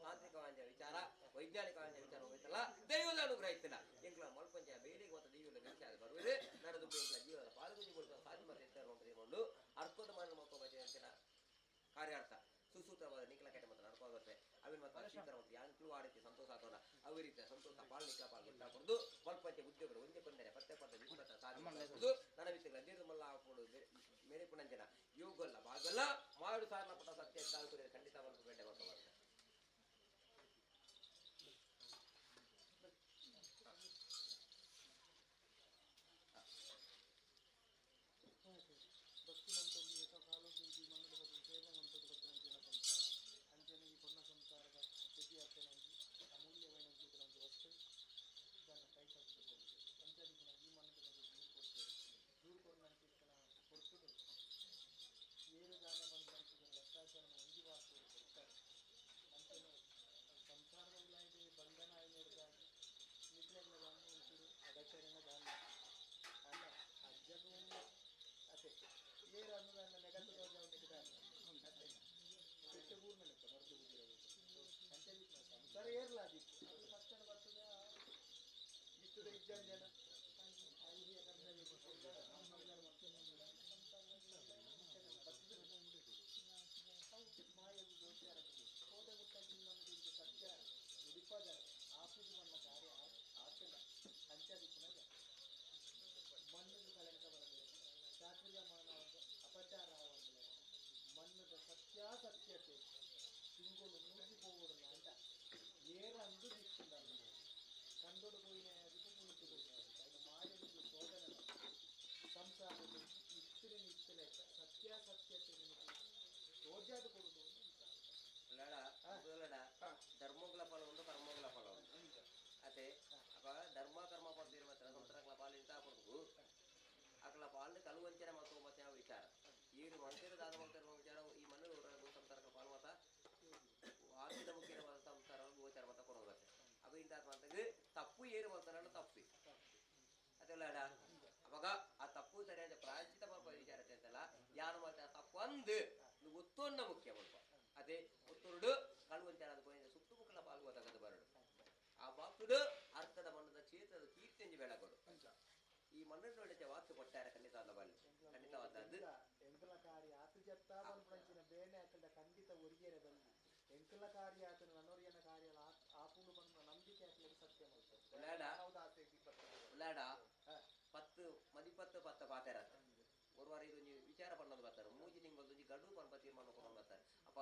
[SPEAKER 11] ತಾಂತ್ರಿಕ ವಾಂಜ ವಿಚಾರ ವೈಜ್ಞಾನಿಕ ವಾಂಜ ವಿಚಾರ ಹೋಯ್ತಲ್ಲ ದೈವದ ಅನುಗ್ರಹ ಇತ್ತಲ್ಲ ಎಂಕ್ಲ ಮಲ್ಪಂಚ ಬೇಲಿಗೆ ಮಾತ ದೈವದ ವಿಚಾರ ಬರುವುದು ನಡೆದು ಎಂಕ್ಲ ಜೀವನದ ಪಾಲ್ಗುಂಜಿ ಕೊಡ್ತಾರೆ ಸಾಧಿ ಮಾತ ಎತ್ತರ ತೀರ್ಕೊಂಡು ಅರ್ಕೋದ ಮಾಡ ಮಕ್ಕಳು ಅಂತಿನ ಕಾರ್ಯಾರ್ಥ ಸುಸೂತ್ರವಾದ ನಿಖಲ ಕಟ್ಟೆ ಮತ್ತು ನಡ್ಕೊಂಡು ಬರ್ತದೆ ಅವಿನ ಮತ್ತು ಸ್ವೀಕಾರ ಮತ್ತು ಯಾಂಕ್ಲು ಆ ರೀತಿ ಸಂತೋಷ ಆತೋಣ ಅವಿ ರೀತಿಯ ಸಂತೋಷ ಪಾಲ್ ನಿಖಲ ಪಾಲ್ ಗೊತ್ತಾಕೊಂಡು ಮಲ್ಪಂಚ ಉದ್ಯೋಗಗಳು ಒಂದೇ ಪಂದರೆ ಪತ್ತೆ ಪತ್ತೆ ವಿಪತ್ತ ಸಾಧಿ ನನ್ನ ವಿಷಯಗಳ ನಿರ್ಮಲ ಹಾಕೊಂಡು ಮೇರೆ ಪುಣಂಜನ ಯೋಗಲ್ಲ ಬಾಗಲ್ಲ ಮಾಡು ಸಾರನ ಪಟ್ಟ ಸತ್ಯ ತಾಳ್ಕುರಿ ಖಂಡಿತ ಮಲ್ಪ ಬೇಟೆ ಮಾಡ್ಕೊ ಬರ್ತದೆ.
[SPEAKER 5] ಭಕ್ತಿ ಮಂತೊಂದು ಏಕ ಕಾಲೋದು ಈ ಮಣ್ಣದ ಬಗ್ಗೆ ಸೇವೆ ಮಂತದ ಭಕ್ತರಂಜಿನ ಸಂಸಾರ ಅಂಚನೆ ಈ ಪೊನ್ನ ಸಂಸಾರದ ಸುದ್ದಿ ಅರ್ಥನಂಜಿ ಅಮೂಲ್ಯವೈನಂಜಿ ಒಂದು ವಸ್ತು ಇದನ್ನು ಕೈ ತಪ್ಪಿಸಬಹುದು. ಅಂಚನೆ ಆಚರಣೆ ದಾನ ಅಲ್ಲ ಅಜ್ಜಗೂ ಅದೇ ಏರು ಅನ್ನೋದನ್ನ ನೆಗತ್ತು ದಾನ ಅದೇ ಪೆಟ್ಟು ಊರ್ನಲ್ಲಿ ಮರ್ದು ಬುದ್ಧಿರಬೇಕು ಅಂತ ಸಂಸಾರ ಏರ್ಲ ಅದಿತ್ತು ಅದು ತಕ್ಷಣ ಬರ್ತದೆ ಇತ್ತದ ಇಜ್ಜನ್ ಜನ ಮಾಯವು ಗೋಚಾರ ಕೋಟೆ ಗುಟ್ಟಾಗಿ ನಮಗೆ ಸತ್ಯ ನುಡಿಪಾದ ಆಪುಜು ಬಣ್ಣ ಕಾರ್ಯ ಆತನ ಅಂಚಾದಿಪ್ಪುನಾಗ ಮಣ್ಣು ಕಳಂಕ ಬರಲಿಲ್ಲ ಚಾತುರ್ಯ ಮಾನವ ಅಪಚಾರ ಆವಂದಿಲ್ಲ ಮಣ್ಣದ ಸತ್ಯಾಸತ್ಯತೆ ತಿಂಗಳು ಮೂಗಿ ಹೋಗುವುದು ಅಂತ ಏರ ಅಂದು ದಿಕ್ಕಿಲ್ಲ ಕಂದೊಡು ಪೋಯಿನ ಅದಕ್ಕೆ ಕುಳಿತು ಹೋಯಿನ ಅದಕ್ಕೆ ಮಾಯನಿಗೆ ಶೋಧನೆ ಸಂಸಾರದಲ್ಲಿ ಇತ್ತಿನ ಇತ್ತಲೆ ಸತ್ಯಾಸತ್ಯತೆ ನಿಮಗೆ ತೋಜಾದ ಕೊಡುದು
[SPEAKER 11] ಧರ್ಮಗಳ ಫಲ ಉಂಟು ಕರ್ಮಗಳ ಫಲ ಉಂಟು ಅದೇ ಅಪ್ಪ ಧರ್ಮ ಕರ್ಮ ಪದ್ಧತಿ ಮಾತ್ರ ಸಂಸಾರಗಳ ಪಾಲು ಇಂತ ಕೊಡ್ಬೇಕು ಅಕಲ ಪಾಲು ಕಲುವಂಚನೆ ಮತ್ತು ಮತ್ತೆ ಯಾವ ವಿಚಾರ ಏನು ಮನುಷ್ಯರು ದಾದ ಮಾಡ್ತಿರುವ ವಿಚಾರ ಈ ಮಣ್ಣು ಸಂಸಾರಗಳ ಪಾಲು ಮತ ಆರ್ಥಿಕ ಮುಖ್ಯ ಸಂಸಾರ ಗೋಚಾರ ಮತ ಕೊಡೋದತ್ತೆ ಅಪ್ಪ ಇಂಥ ಮಂತಗೆ ತಪ್ಪು ಏನು ಮಾಡ್ತಾರ ತಪ್ಪಿ ಅದೆಲ್ಲ ಅವಾಗ ಆ ತಪ್ಪು ಸರಿಯಾದ ಪ್ರಾಯಶ್ಚಿತ ಪಾಪ ವಿಚಾರ ಅಂತಲ್ಲ ಯಾರು ಮಾಡ್ತಾರೆ ತಪ್ಪು ಅಂದು ಒತ್ತೊಂಡ ಮುಖ್ಯ ಸ್ವಲ್ಪ ಅದೇ ಒತ್ತೊರಡು ಕಳುವಂಚಾರ ಸುತ್ತು ಮುಕ್ಕಲ ಪಾಲು ಗೊತ್ತಾಗದು ಬರಡು ಆ ಬಾತುಡು ಅರ್ಥದ ಮಣ್ಣದ ಕ್ಷೇತ್ರದ ಕೀರ್ತಿಂಜಿ ಬೆಳಕೊಡು ಈ ಮಣ್ಣು ವಾತು ಕೊಟ್ಟಾರ ಖಂಡಿತವಾದ ಬಲ್ಲಿ ಖಂಡಿತವಾದದ್ದು
[SPEAKER 5] ಎಂಕಲ ಕಾರ್ಯ ಆತು ಜತ್ತ ಪನ್ಪುಣಂಚಿನ ಬೇನೆ ಆಕಲ್ದ ಖಂಡಿತ ಒರಿಯರೆ ಬಲ್ಲಿ ಎಂಕಲ ಕಾರ್ಯ ಆತನ ನನೊರಿಯನ ಕಾರ್ಯ ಆಪುಂಡು ಪನ್ಪುನ ನಂಬಿಕೆ ಆಕಲಿಗೆ ಸತ್ಯ
[SPEAKER 11] ಉಳ್ಳಾಡ ಪತ್ತು ಮದಿಪತ್ತು ಪತ್ತ ಪಾತೆರ ஒரு ವಾರ ಇದು ನೀವು ವಿಚಾರ பண்ணದು ಬರ್ತಾರೆ ಮೂಜಿ ತಿಂಗಳು ಗಡು ಪನ್ಪ ತೀರ್ಮಾನ ಕೊಂಡು ಬರ್ತಾರೆ ಅಪ್ಪ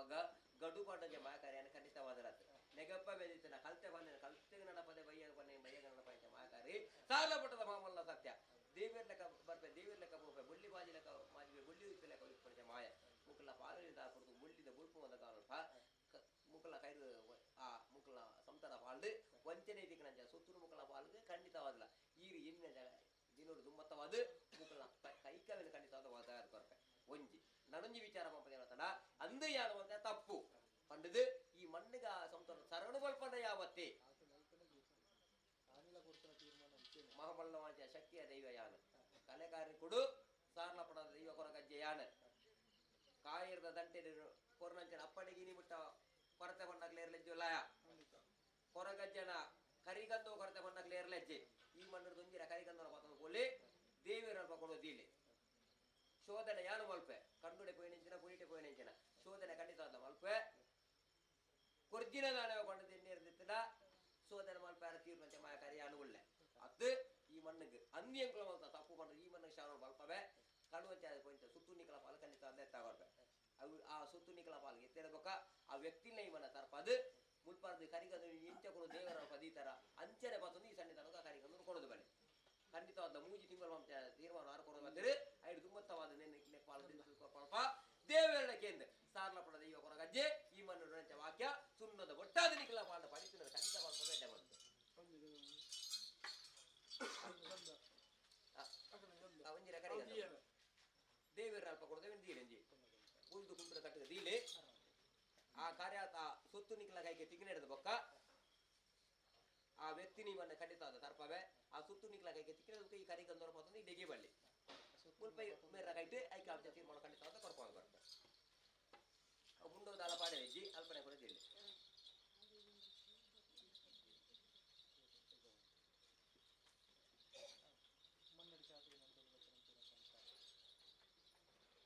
[SPEAKER 11] ಗಡು ಪಾಟಂಜೆ ಮಾಯಕಾರಿ ಖಂಡಿತವಾದರತ್ತೆ ನೆಗಪ್ಪ ಬೆದಿತನ ಕಲ್ತೆ ಬನ್ನಿ ಕಲ್ತೆ ನಡಪದೆ ಬಯ್ಯ ಬನ್ನಿ ಬಯ್ಯ ನಡಪ ಮಾಯಕಾರಿ ಸಾಲ ಪಟ್ಟದ ಮಾಮಲ್ಲ ಸತ್ಯ ದೇವಿಯರ್ ಲೆಕ್ಕ ಬರ್ಪೆ ದೇವಿಯರ್ ಲೆಕ್ಕ ಪೋಪೆ ಬುಳ್ಳಿ ಬಾಜಿ ಲೆಕ್ಕ ಮಾಜಿವೆ ಬುಳ್ಳಿ ಉಪ್ಪೆ ಲೆಕ್ಕ ಉಪ್ಪೆ ಮಾಯ ಮುಕ್ಕಲ ಪಾಲಿದ ಕೊಡ್ತು ಮುಳ್ಳಿದ ಬುಳ್ಪು ಬಂದ ಕಾರಣ ಮುಕ್ಕಲ ಕೈರು ಆ ಮುಕ್ಕಲ ಸಂತಾನ ಪಾಲ್ದು ವಂಚನೆ ಇದಕ್ಕೆ ಸುತ್ತೂರು ಮುಕ್ಕಲ ಪಾಲ್ಗೆ ಖಂಡಿತವಾದಲ್ಲ ಈರು ಎಣ್ಣ ದಿನೋಡು ದುಮ್ಮತ್ತವಾದ ಮುಕ್ಕಲ ಕೈಕವಿನ ಖಂಡಿತವಾದ ವಾದ ಕೊರಪೆ ಒಂಜಿ ನಡೊಂಜಿ ವಿಚಾರ ಪಂಪದ ಹೇಳ್ತಾನ ಅಂದು ಯಾರು ಅಂತ ತಪ್ಪು ಪಂಡದು ಈ ಮಣ್ಣಿಗ ಸಂತಾನ ಸರಣು ಬಲ್ಪಂಡ ಯಾವತ್ತೇ ಮಹಾಬಲ್ಲವಾಂಚ ಶಕ್ತಿಯ ದೈವ ಯಾನು ಕಲೆಕಾರಿ ಕೊಡು ಸಾರ್ಲ ಪಡದ ದೈವ ಕೊರಗಜ್ಜೆ ಯಾನು ಕಾಯಿರದ ದಂಟೆ ಕೊರನಂಚನ ಅಪ್ಪಣಿಗೆ ಇನಿ ಮುಟ್ಟ ಕೊರತೆ ಬಣ್ಣಗ್ಲೇರ್ಲೆಜ್ಜು ಲಯ ಕೊರಗಜ್ಜನ ಕರಿಗಂದು ಕೊರತೆ ಬಣ್ಣಗ್ಲೇರ್ಲೆಜ್ಜೆ ಈ ಮಣ್ಣು ದೊಂಜಿರ ಕರಿಗಂದರ ಪಾತ್ರ ಕೋಲಿ ದೇವಿಯರ ಕೊಡೋದಿಲ್ಲ ಶೋಧನೆ ಯಾನು ಮಲ್ಪೆ ಕಣ್ಣುಡೆ ಪೋಯಿನೆಂಚಿನ ಪುನಿಟೆ ಪೋಯಿನೆಂಚಿನ ಶೋಧನೆ ಖಂಡಿತವಾದ ಮಲ್ಪೆ ಕೊರ್ಜಿನ ದಾನವ ಕೊಂಡು ಎಣ್ಣೀರ್ದಿತ್ತಿನ ಶೋಧನೆ ಮಲ್ಪೆ ಯಾರ ತೀರ್ಮಂಚೆ ಮಾಯಕಾರಿ ಯಾನು ಉಳ್ಳೆ ಅದು ಈ ಮಣ್ಣಿಗೆ ಅಂದ್ಯಂಕುಲ ಮಲ್ತ ತಪ್ಪು ಪಂಡ್ರೆ ಈ ಮಣ್ಣಿಗೆ ಶಾಣ ಮಲ್ಪವೆ ಕಡುವಂಚೆ ಪೋಯಿಂಚ ಸುತ್ತು ನಿಕಲ ಪಾಲು ಖಂಡಿತ ಅಂದ ಎತ್ತಾಗೊಡ್ಪೆ ಅವು ಆ ಸುತ್ತು ನಿಕಲ ಪಾಲ್ಗೆ ಎತ್ತಿರಬೇಕ ಆ ವ್ಯಕ್ತಿನ ಈ ಮಣ್ಣ ತರ್ಪದು ಮುಲ್ಪಾರ್ದು ಕರಿಗಂದು ಇಂಚ ಕೊಡು ದೇವರ ಪದೀತರ ಅಂಚನೆ ಬತ್ತೊಂದು ಈ ಸಣ್ಣ ತನಕ ಕರಿಗಂದು ಕೊಡೋದು ಬನ್ನಿ ಖಂಡಿತವಾದ ಮೂಜಿ ತಿಂಗಳು ತೀರ್ಮಾನ ಆರು ಕೊಡೋದು ಬಂದರೆ ಐದು ತುಂಬತ್ತವಾದ ನೆನ್ನೆ ಪಾಲು ದೇವರ ಕೇಂದ್ರ ಸಾರ್ಲ ಪಡದ ಈ ಕೊರಗಜ್ಜೆ ಈ ಮಣ್ಣು ವಾಕ್ಯ ಸುಣ್ಣದ ಒಟ್ಟಾದ ನಿಕಲ ಪಾಲ ಪಡಿಸಿದ ಖಂಡಿತ ಪಾಲ್ಪದ ಬಂತು ದೇವರ ಅಲ್ಪ ಕೊಡದೆ ದೀಲೆ ಉಂದು ಕುಂಬ್ರ ಕಟ್ಟಿದ ದೀಲೆ ಆ ಕಾರ್ಯ ಆ ಸೊತ್ತು ನಿಕಲ ಕೈಗೆ ತಿಂಗಿನ ಬೊಕ್ಕ ಆ ವ್ಯಕ್ತಿ ನೀವನ್ನ ಖಂಡಿತ ತರ್ಪವೆ ಆ ಸುತ್ತು ನಿಕಲ ಕೈಗೆ ತಿಕ್ಕಿನ ಈ ಕರಿಗಂದವರ ಪತ್ತೊಂದು ಈ ಡೆಗೆ ಬಳ್ಳಿ ಮುಲ್ಪ ಮೇರ ಕೈಟ್ ಐಕ ತೀರ್ಮಾನ ಖಂಡಿತ ಕೊರ್ಕೊಂಡು ಬರ್ತಾರೆ ಮುಂದೊಂದು ಅಲಪಾಡೆ ಹೆಜ್ಜಿ ಅಲ್ಪನೆ ಕೂಡ ದಿಲ್ಲಿ
[SPEAKER 5] ಮಣ್ಣಡಿ ಚಾಕರಿ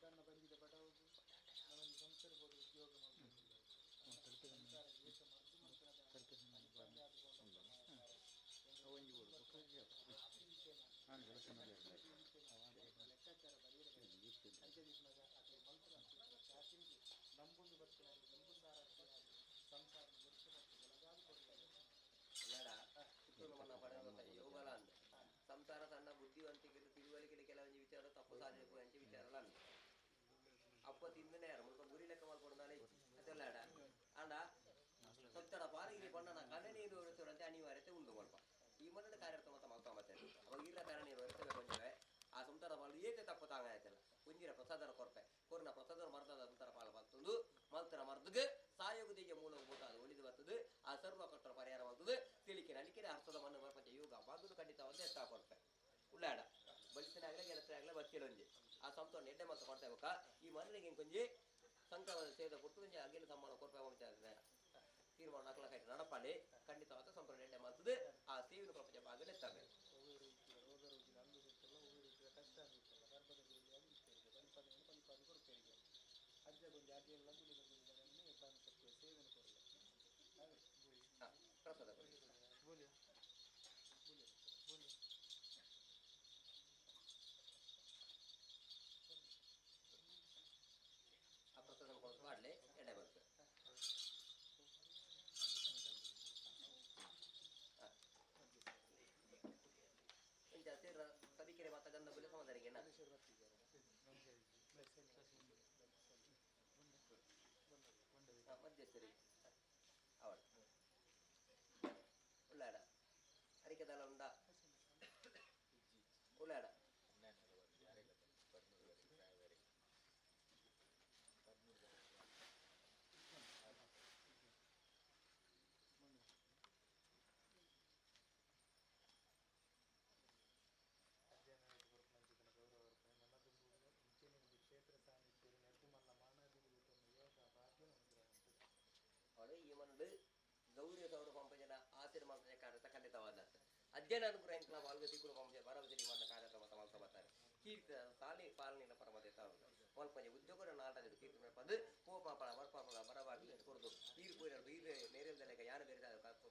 [SPEAKER 5] ತನ್ನ ಬಂದಿದ್ದ ಬಡವರು ನನ್ನನ್ನು ಸಂಸಾರಬಹುದು ಉದ್ಯೋಗ ಲೆಕ್ಕಾಚಾರ ನಂಬುಂದು ಬರ್ತಾರೆ ಸಂಸಾರ
[SPEAKER 11] ಸಂಸಾರ ಸಣ್ಣ ಬುದ್ಧಿವಂತಿಕೆ ತಿಳುವಳಿಕೆ ಕೆಲವೊಂದು ವಿಚಾರ ತಪ್ಪು ಸಾಧನೆ ಅಂಚೆ ವಿಚಾರ ಅಲ್ಲ ಅಪ್ಪ ತಿಂದನೇ ಯಾರು ಮುಲ್ಪ ಗುರಿ ಲೆಕ್ಕ ಮಾಡ್ಕೊಂಡಾನೆ ಅದೆಲ್ಲ ಅಡ ಅಂಡ ಸೊತ್ತಡ ಪಾರಿಗೆ ಬಣ್ಣನ ಕಣ್ಣೆ ನೀರು ಹೊರತುರಂತೆ ಅನಿವಾರ್ಯತೆ ಉಂಡು ಸ್ವಲ್ಪ ಈ ಮಣ್ಣದ ಕಾರ್ಯರ್ಥ ಮತ್ತೆ ಮಲ್ತಾ ಮತ್ತೆ ಅವಾಗ ಇಲ್ಲ ಕಾರಣ ನೀರು ಹೊರತವೆ ಕೊಂಚವೆ ಆ ಸಂಸಾರ ಪಾಲು ಏತೆ ತಪ್ಪು ತಾಂಗ ಆಯ್ತಲ್ಲ ಒಂಜಿರ ಪ್ರಸಾದರ ಕೊರಪೆ ಕೊರ್ನ ಪ್ರಸಾದರ ಮರ್ದದ ಸಂಸಾರ ಪಾಲು ಬರ್ತದು ಮಲ್ತರ ಮರ್ದಗೆ ಸಾಯೋಗದಿಗೆ ಮೂಲ ಭೂತ ಒಲಿದು ಬರ್ತದೆ ಆ ಸರ್ವ ಕಟ್ಟರ ಪರಿಹಾರ ಬರ್ತದೆ ತಿಳಿಕೆ ನಲಿಕೆ ಅರ್ಥದ ಮಣ್ಣು ಬರ್ಪಂಚ ಯೋಗ ಬಾಗುದು ಖಂಡಿತವಾದ ಎತ್ತಾ ಕೊರಪೆ. ಮಲ್ತೊಂಡು ಎಡ್ಡೆ ಮಲ್ತ ಕೊಡ್ತಾ ಬೊಕ್ಕ ಈ ಮನೆಗೆ ಕೊಂಜಿ ಸಂಕ್ರಮದ ಸೇದ ಕೊಟ್ಟು ಒಂಜಿ ಅಗಿಲ ಸಮ್ಮಾನ ಕೊರ್ಪೆ ತೀರ್ಮಾನ ನಕಲ ಕೈಟ್ ನಡಪಾಡಿ ಖಂಡಿತವಾದ ಸಂಪೂರ್ಣ ಎಡ್ಡೆ ಮಲ್ತದೆ ಆ ಸೇವಿನ ಪ್ರಪಂಚ ಭಾಗದಲ್ಲಿ ಎತ್ತಾವೆ. ಪ್ರಸಾದ ಆ ಪ್ರಸಾದ ಮಾಡಲಿ ಎಡೆ ಬರ್ತದೆ. ಸಭಿಕೆರೆ ಮಾತ ಗಂಧ ಬುಲೆ ಸಮಾಧಾನಿಗೆ ಮಧ್ಯಸ್ಥರಿ ಅವಳು ಉಳ್ಳಾಡ ಅರಿಕೆದಾಲ ಉಂಡ ಉಳ್ಳಾಡ ಅವಳು ಈ ಮನಡು ಗೌರಿ ಸೌರ ಪಂಪಜನ ಆಸಿರ ಮಾತ್ರ ಕಾರ್ಯ ಖಂಡಿತವಾದ ಅಧ್ಯಯನ ಅನುಗ್ರಹ ವಾಲ್ಗತಿ ಕೂಡ ಪಂಪಜ ಬರವಜನಿ ಮನ್ನ ಕಾರ್ಯಕ್ರಮ ತಮಾಲ್ತ ಬರ್ತಾರೆ ಕೀರ್ತಿ ಸಾಲಿ ಪಾಲನೆಯ ಪರಮತೆ ಮಲ್ಪಂಜ ಉದ್ಯೋಗದ ನಾಟದ ಕೀರ್ತಿ ಪದು ಪೋಪಾಪಳ ಬರ್ಪಾಪಳ ಬರವಾಗಿ ಕೊರದು ಈರು ಪೂರ ಬೀರು ನೇರಲ್ದಲೆಕ ಯಾರು ಬೇರೆ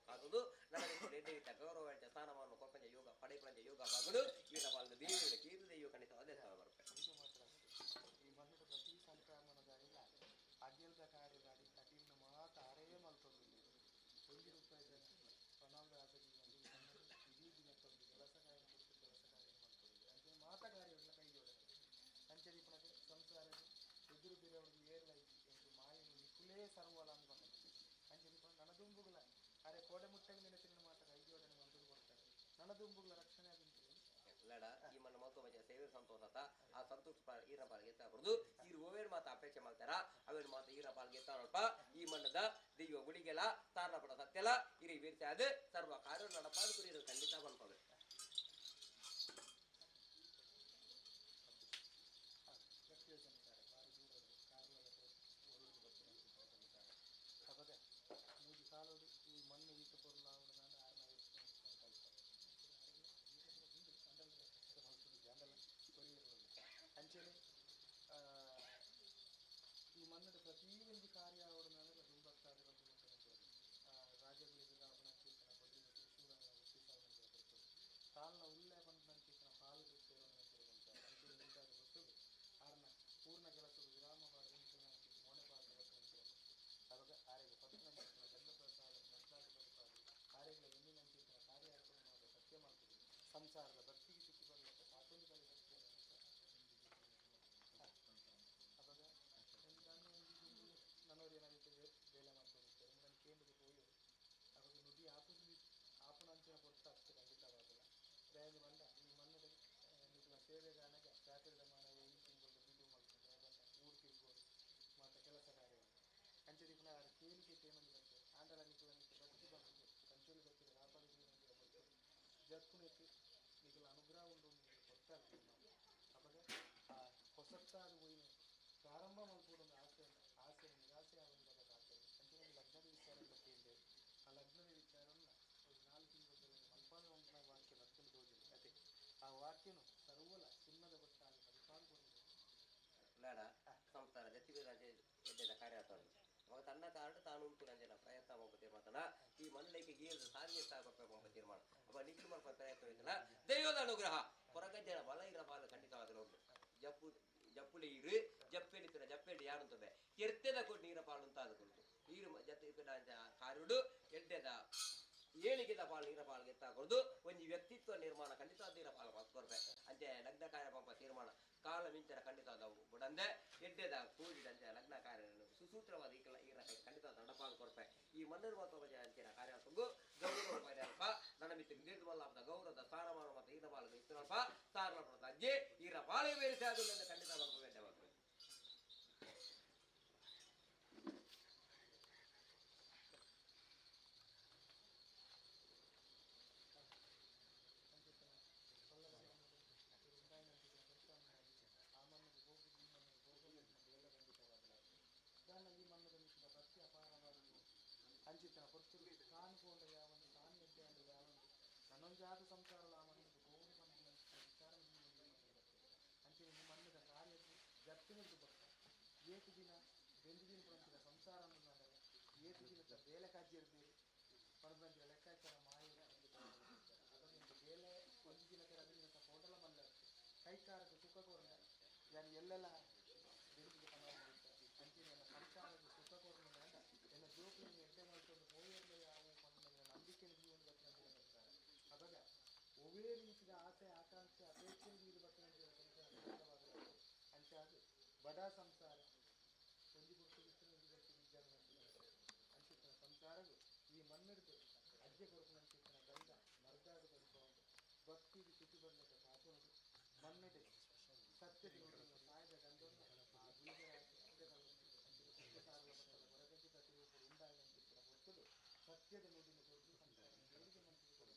[SPEAKER 11] ಕಾದುದು ನನಗೆ ಎಡ್ಡೆ ಇಟ್ಟ ಗೌರವ ಸ್ಥಾನಮಾನ ಕೊಪ್ಪಂಜ ಯೋಗ ಪಡೆಪಂಜ ಯೋಗ ಬಾಗುಡು ಈರ ಪಾಲ್ಗ ದೇವಿಯ ಕೀರ್ತಿ ದೈವ ಖಂಡಿತ ಅದೇ ಬರುತ್ತೆ.
[SPEAKER 5] ಈ ಮಣ್ಣು ಪ್ರತಿ ಸಂಕ್ರಮಣದ ಅಗ್ಯಲ್ದ ಕಾರ್ಯದಾಡಿ ಕಟೀಲ್ನ ಮಾತ ಅರೇ ಮಲ್ತೊಂದಿಲ್ಲ ಒಂದು ರೂಪಾಯಿ ಪಣಾದ ಇಡೀ ದಿನಕ್ಕೊಂದು ಕೆಲಸ ಕಾರ್ಯ ಕೊಟ್ಟು ಕೆಲಸ ಕಾರ್ಯ ಮಾಡ್ತದೆ ಅಂಚೆ ಮಾತ ಕಾರ್ಯಗಳನ್ನ ಕೈ ಜೋಡಣೆ ಅಂಚೆ ದೀಪನಕ್ಕೆ ಸಂಸಾರ ಎದುರು ಬೇರೆಯವ್ರಿಗೆ ಏರ್ಲ ಎಂದು ಮಾಯನು ನಿಕುಲೇ ಸರ್ವಲ ಅಂದ್ಕೊಂಡು ಅಂಚೆ ದೀಪ ನನದುಂಬುಗಳ ಅರೆ ಕೋಡೆ ಮುಟ್ಟಗೆ ನೆನೆತಿನ ಮಾತ ಕೈ ಜೋಡಣೆ ಮಂತದ್ದು ಕೊಡ್ತಾರೆ ನನದುಂಬುಗಳ ರಕ್ಷಣೆ ಆದಂತೆ
[SPEAKER 11] ಲಡ ಈ ಮನ್ನ ಮಹತ್ವ ಸೇವೆ ಸಂತೋಷ ಆ ಸಂತೋಷ ಈರ ಪಾಲ್ಗೆ ಎತ್ತಾಕೊಡುದು ಈರು ಓವೇರ್ ಮಾತ ಅಪೇಕ್ಷೆ ಮಾಡ್ತಾರ ಅವೇರ್ ಮಾತ ಈರ ಪಾಲ್ಗೆ ಎತ್ತಾರಲ್ಪ ಈ ಮಣ್ಣದ ದೈವ ಗುಳಿಗೆಲ ತಾರನ ಪಡ ಸತ್ಯಲ ಇರಿ ವೀರ್ತ ಅದು ಸರ್ವ ಕಾರ್ಯ ನಡಪಾದು ಕುರಿಯರು ಖಂಡಿತ ಬಂದ್ಕೋಬೇಕು.
[SPEAKER 5] ಮೂಜಿ ಕಾಲೋಡು ಈ ಮಣ್ಣು ಈತ ಪೊರ್ಲು ಅಂಚೆನೆ ಈ ಮಣ್ಣದ ಪ್ರತಿಯೊಂದು ಕಾರ್ಯ ಅವರನ್ನೆಲ್ಲ ದುಂಬಕ್ತಾದ ರಾಜಗುಳಿಗೆ ನಂಚಿತನ ಬೊಡ್ಡಿನ ತ್ರಿಶೂಲನ ಒಪ್ಪಿಸಾವನ ಕಾಲ್ನ ಉಲ್ಲೆ ಬಂದ ನಂಚಿತನ ಪಾಲು ಸೇವನೆ ಅಂಚೆನೆ ಉಂಟಾದ ಗೊತ್ತು ಆರ್ನ ಪೂರ್ಣ ಕೆಲಸದ ವಿರಾಮ ಪಾಡು ಮೊನೆ ಪಾದ ಅವಾಗ ಆರೆಗೆ ಪತ್ತು ನಂಚಿತನ ಗಂಧ ಪ್ರಸಾದ ಮದ್ದಾದ ಬದುಕಾದು ಆರೆಗಳ ಎಣ್ಣೆ ನಂಚಿತನ ಕಾರ್ಯ ಅರ್ಪಣೆ ಮಾಡುವ ಸತ್ಯ ಮಾಡ್ತದೆ ಸಂಸಾರದ ಭಕ್ತಿಗೆ ಸಿಕ್ಕಿ ಬರಲಿಕ್ಕೆ ತಾತೊಂದು ಕಲೆ ಸತ್ಯ. ಅವಾಗ ನಾನು ನನ್ನೋರು ಏನಾಗುತ್ತೆ ಬೇಲೆ ಮಾಡ್ಕೊಂಡಿರ್ತಾರೆ ನನ್ನ ಕೇಂದ್ರಕ್ಕೆ ಹೋಗಿ ಅವಾಗ ನುಡಿ ಆಪುನ ಆಪುನಂಚಿನ ಕೊಡ್ತಾ ಅಷ್ಟು ಖಂಡಿತವಾಗಲ್ಲ ದಯದು ಬಂದ ಈ ಮಣ್ಣದ ನಿಖಲ ಸೇವೆಗಾನಗ ಚಾಕರಿದ ಮಾನವ ಈ ತಿಂಗಳು ಬಿಡು ಮಾಡ್ಕೊಂಡು ಬಂದ ಊರು ತಿರ್ಗೋದು ಮತ್ತು ಕೆಲಸ ಕಾರ್ಯ ಅಂಚೆ ದೀಪನ ಕೇಳಿಕೆ ಕೇನೊಂದು ಬಂತು ಆಂಡಲ ನಿಖಲ ನಿಖಲ ಭಕ್ತಿ ಬಂತು ಕಂಚೋಲಿ ಭಕ್ತಿ ವ್ಯಾಪಾರ ಬಂತು ಜಕ್ಕುನೆತ್ತಿ ನಿಖಲ ಅನುಗ್ರಹ ಉಂಟು ಕೊಡ್ತಾರೆ ಅವಾಗ ಆ ಹೊಸತ್ತಾದ ಹೋಯಿನ ಪ್ರಾರಂಭ ಮಲ್ಪೊಡೊಂದು ಆಸೆ ಆಸೆ ನಿರಾಸೆ ಆಗುವಂಥ ಆಸೆ ಅಂಚೆ ಒಂದು ಲಗ್ನದ ವಿಚಾರ ಕೇಳಿದೆ ಆ ಲಗ್ನದ ವಿಚಾರವನ್ನು ಒಂದು 4 ತಿಂಗಳ ಮಲ್ಪಾದ ಉಂಟು ವಾಕ್ಯ ಬರ್ತದೆ ದೋಜನೆ ಅದೇ ಆ ವಾಕ್ಯನು ಸರ್ವಲ ಚಿನ್ನದ ಬಟ್ಟಾಗಿ ಮಲ್ಪಾದ
[SPEAKER 11] ಬೇಡ ಸಂಸಾರ ಜೊತೆಗೆ ಎಡ್ಡೆದ ಕಾರ್ಯ ಅವಾಗ ತನ್ನ ಕಾರಣ ತಾನು ಉಂಟು ನಂಜನ ಪ್ರಯತ್ನ ಮಾಡ್ಕೊ ತೀರ್ಮಾನ ಈ ಮಣ್ಣಕ್ಕೆ ಗೀರದ ಸಾಧನೆ ಸಾಗಬೇಕು ಎಂಬ ತೀರ್ಮಾನ ಅಪ್ಪ ನಿಖಿಲ್ ಮಾಡ್ಕೊ ಪ್ರಯತ್ನ ಐತಲ್ಲ ದೈವದ ಅನುಗ್ರಹ ಹೊರಗಜ್ಜನ ಬಲ ಇರ ಬಾಲ ಖಂಡಿತವಾದ ಜಪ್ಪು ಜಪ್ಪುಲಿ ಇರು ಜಪ್ಪೆಲಿತ್ತಿನ ಜಪ್ಪೆಲಿ ಯಾರಂತದೆ ಕೆರ್ತೆದ ಕೊಟ್ಟು ನೀರ ಪಾಲು ಅಂತ ಅದು ಕೊಡ್ತು ನೀರು ಜೊತೆ ಕಾರುಡು ಎಡ್ಡೆದ ಏಳಿಗೆದ ಪಾಲು ನೀರ ಪಾಲು ಎತ್ತಾಕೊಡ್ದು ಒಂಜಿ ವ್ಯಕ್ತಿತ್ವ ನಿರ್ಮಾಣ ಖಂಡಿತ ನೀರ ಪಾಲು ಕೊರ್ಪೆ ಅಂಚೆ ಲಗ್ನ ಕಾರ್ಯ ಪಂಪ ತೀರ್ಮಾನ ಕಾಲ ಮಿಂಚರ ಖಂಡಿತ ಬುಡಂದೆ ಎಡ್ಡೆದ ಕೂಡಿದಂತೆ ಲಗ್ನ ಕಾರ್ಯ ಸುಸೂತ್ರವಾದ ಈ ಈರ ಖಂಡಿತ ನಡಪಾಲು ಕೊರ್ಪೆ ಈ ಮಣ್ಣರು ಮಾತ್ರ ಅಂಚಿನ ಕಾರ್ಯ ಗೌರವ ಅಲ್ಪ ನನ್ನ ಮಿತ್ರ ನಿರ್ಮಲ ಗೌರವದ ಸ್ಥಾನಮಾನ ಮತ್ತು ಈರ ಪಾಲು ಇತ್ತನಲ್ಪ ಸಾರಣ ಅಜ್ಜೆ ಈರ ಪಾಳೆ ಬೇರೆ ಸಾಧು ಖಂಡಿತ ಬರ್ಬೇಕು.
[SPEAKER 5] ಅಂಚಾದ ಸಂಸಾರ ಮಣ್ಣಿಗೆ ಗೋವು ಪನ್ಪಿನ ವಿಚಾರ ಅಂಚನೆ ಈ ಮಣ್ಣಿದ ಕಾರ್ಯಕ್ಕೆ ಜತ್ತಿನದ್ದು ಬೊಕ್ಕ ಏತು ದಿನ ಬೆಂದು ದಿನ ಪಂಪಿನ ಸಂಸಾರ ಅನ್ನೋದಾದರೆ ಏತು ದಿನದ ಬೇಲೆ ಕಾಜ್ಯ ಇರ್ಬೇಕು ಪರ್ಬಂಜಿನ ಲೆಕ್ಕಾಚಾರ ಮಾಯ ಅದೊಂದು ಬೇಲೆ ಒಂದು ದಿನ ಕೆಲವು ದಿನ ಹೋಟೆಲ ಮಲ್ಲ ಕೈಕಾರಕ್ಕೆ ಸುಖ ಕೊರಣ ಯಾನ್ ಎಲ್ಲೆಲ್ಲ ಬೆಂದಿಗೆ ಪಣ ಅಂಚನೆ ಎನ್ನ ಸಂಸಾರದ ಸುಖ ಕೊರಣ ಎನ್ನ ಜೋಕುಲಿನ ಎಡ್ಡೆ ಮಾಡ್ಕೊಂಡು ಪೋಯರ್ಲೆ ಯಾವ ಪಂಡ ನಂಬಿಕೆ ಜೀವನ ಬರ್ತದೆ ಸಂಸಾರ ಅದಾಗ ಒವ್ವೇ ರೀತಿಯ ಆಸೆ ಆಕಾಂಕ್ಷೆ ಅಪೇಕ್ಷೆ ನೀರು ಬರ್ತದೆ ಸಂಸಾರ ಅಂಚಾದ ಬಡ ಸಂಸಾರ ಒಂಜಿ ಪೊರ್ತು ಇತ್ತಿನ ಒಂಜಿ ಪೊರ್ತು ವಿಜ್ಞಾನ ಅಂಚಿತ್ತಿನ ಸಂಸಾರವು ಈ ಮಣ್ಣಿಡ್ದು ಅಜ್ಜೆ ಕೊರಪುನಂಚಿತ್ತಿನ ಗಂಧ ಮರ್ದಾಡು ಬದುಕು ಭಕ್ತಿಗೆ ಶುಚಿ ಬಂದ ಕಾಪುನದು ಮಣ್ಣಿಡೆ ಸತ್ಯದ ಸಾಯದ ಗಂಧವನ್ನು ಆ ಗುಳಿಗರ ಹೊರಗಂಜಿತ ತಿರುವು ಉಂಡಾಯಿನಂಚಿತ್ತಿನ ಹೊತ್ತುಡು ಸತ್ಯದ ನುಡಿನ ಕೊರದು ಸಂಸಾರ ಏಳಿಗೆ ಮಂತ್ರಿ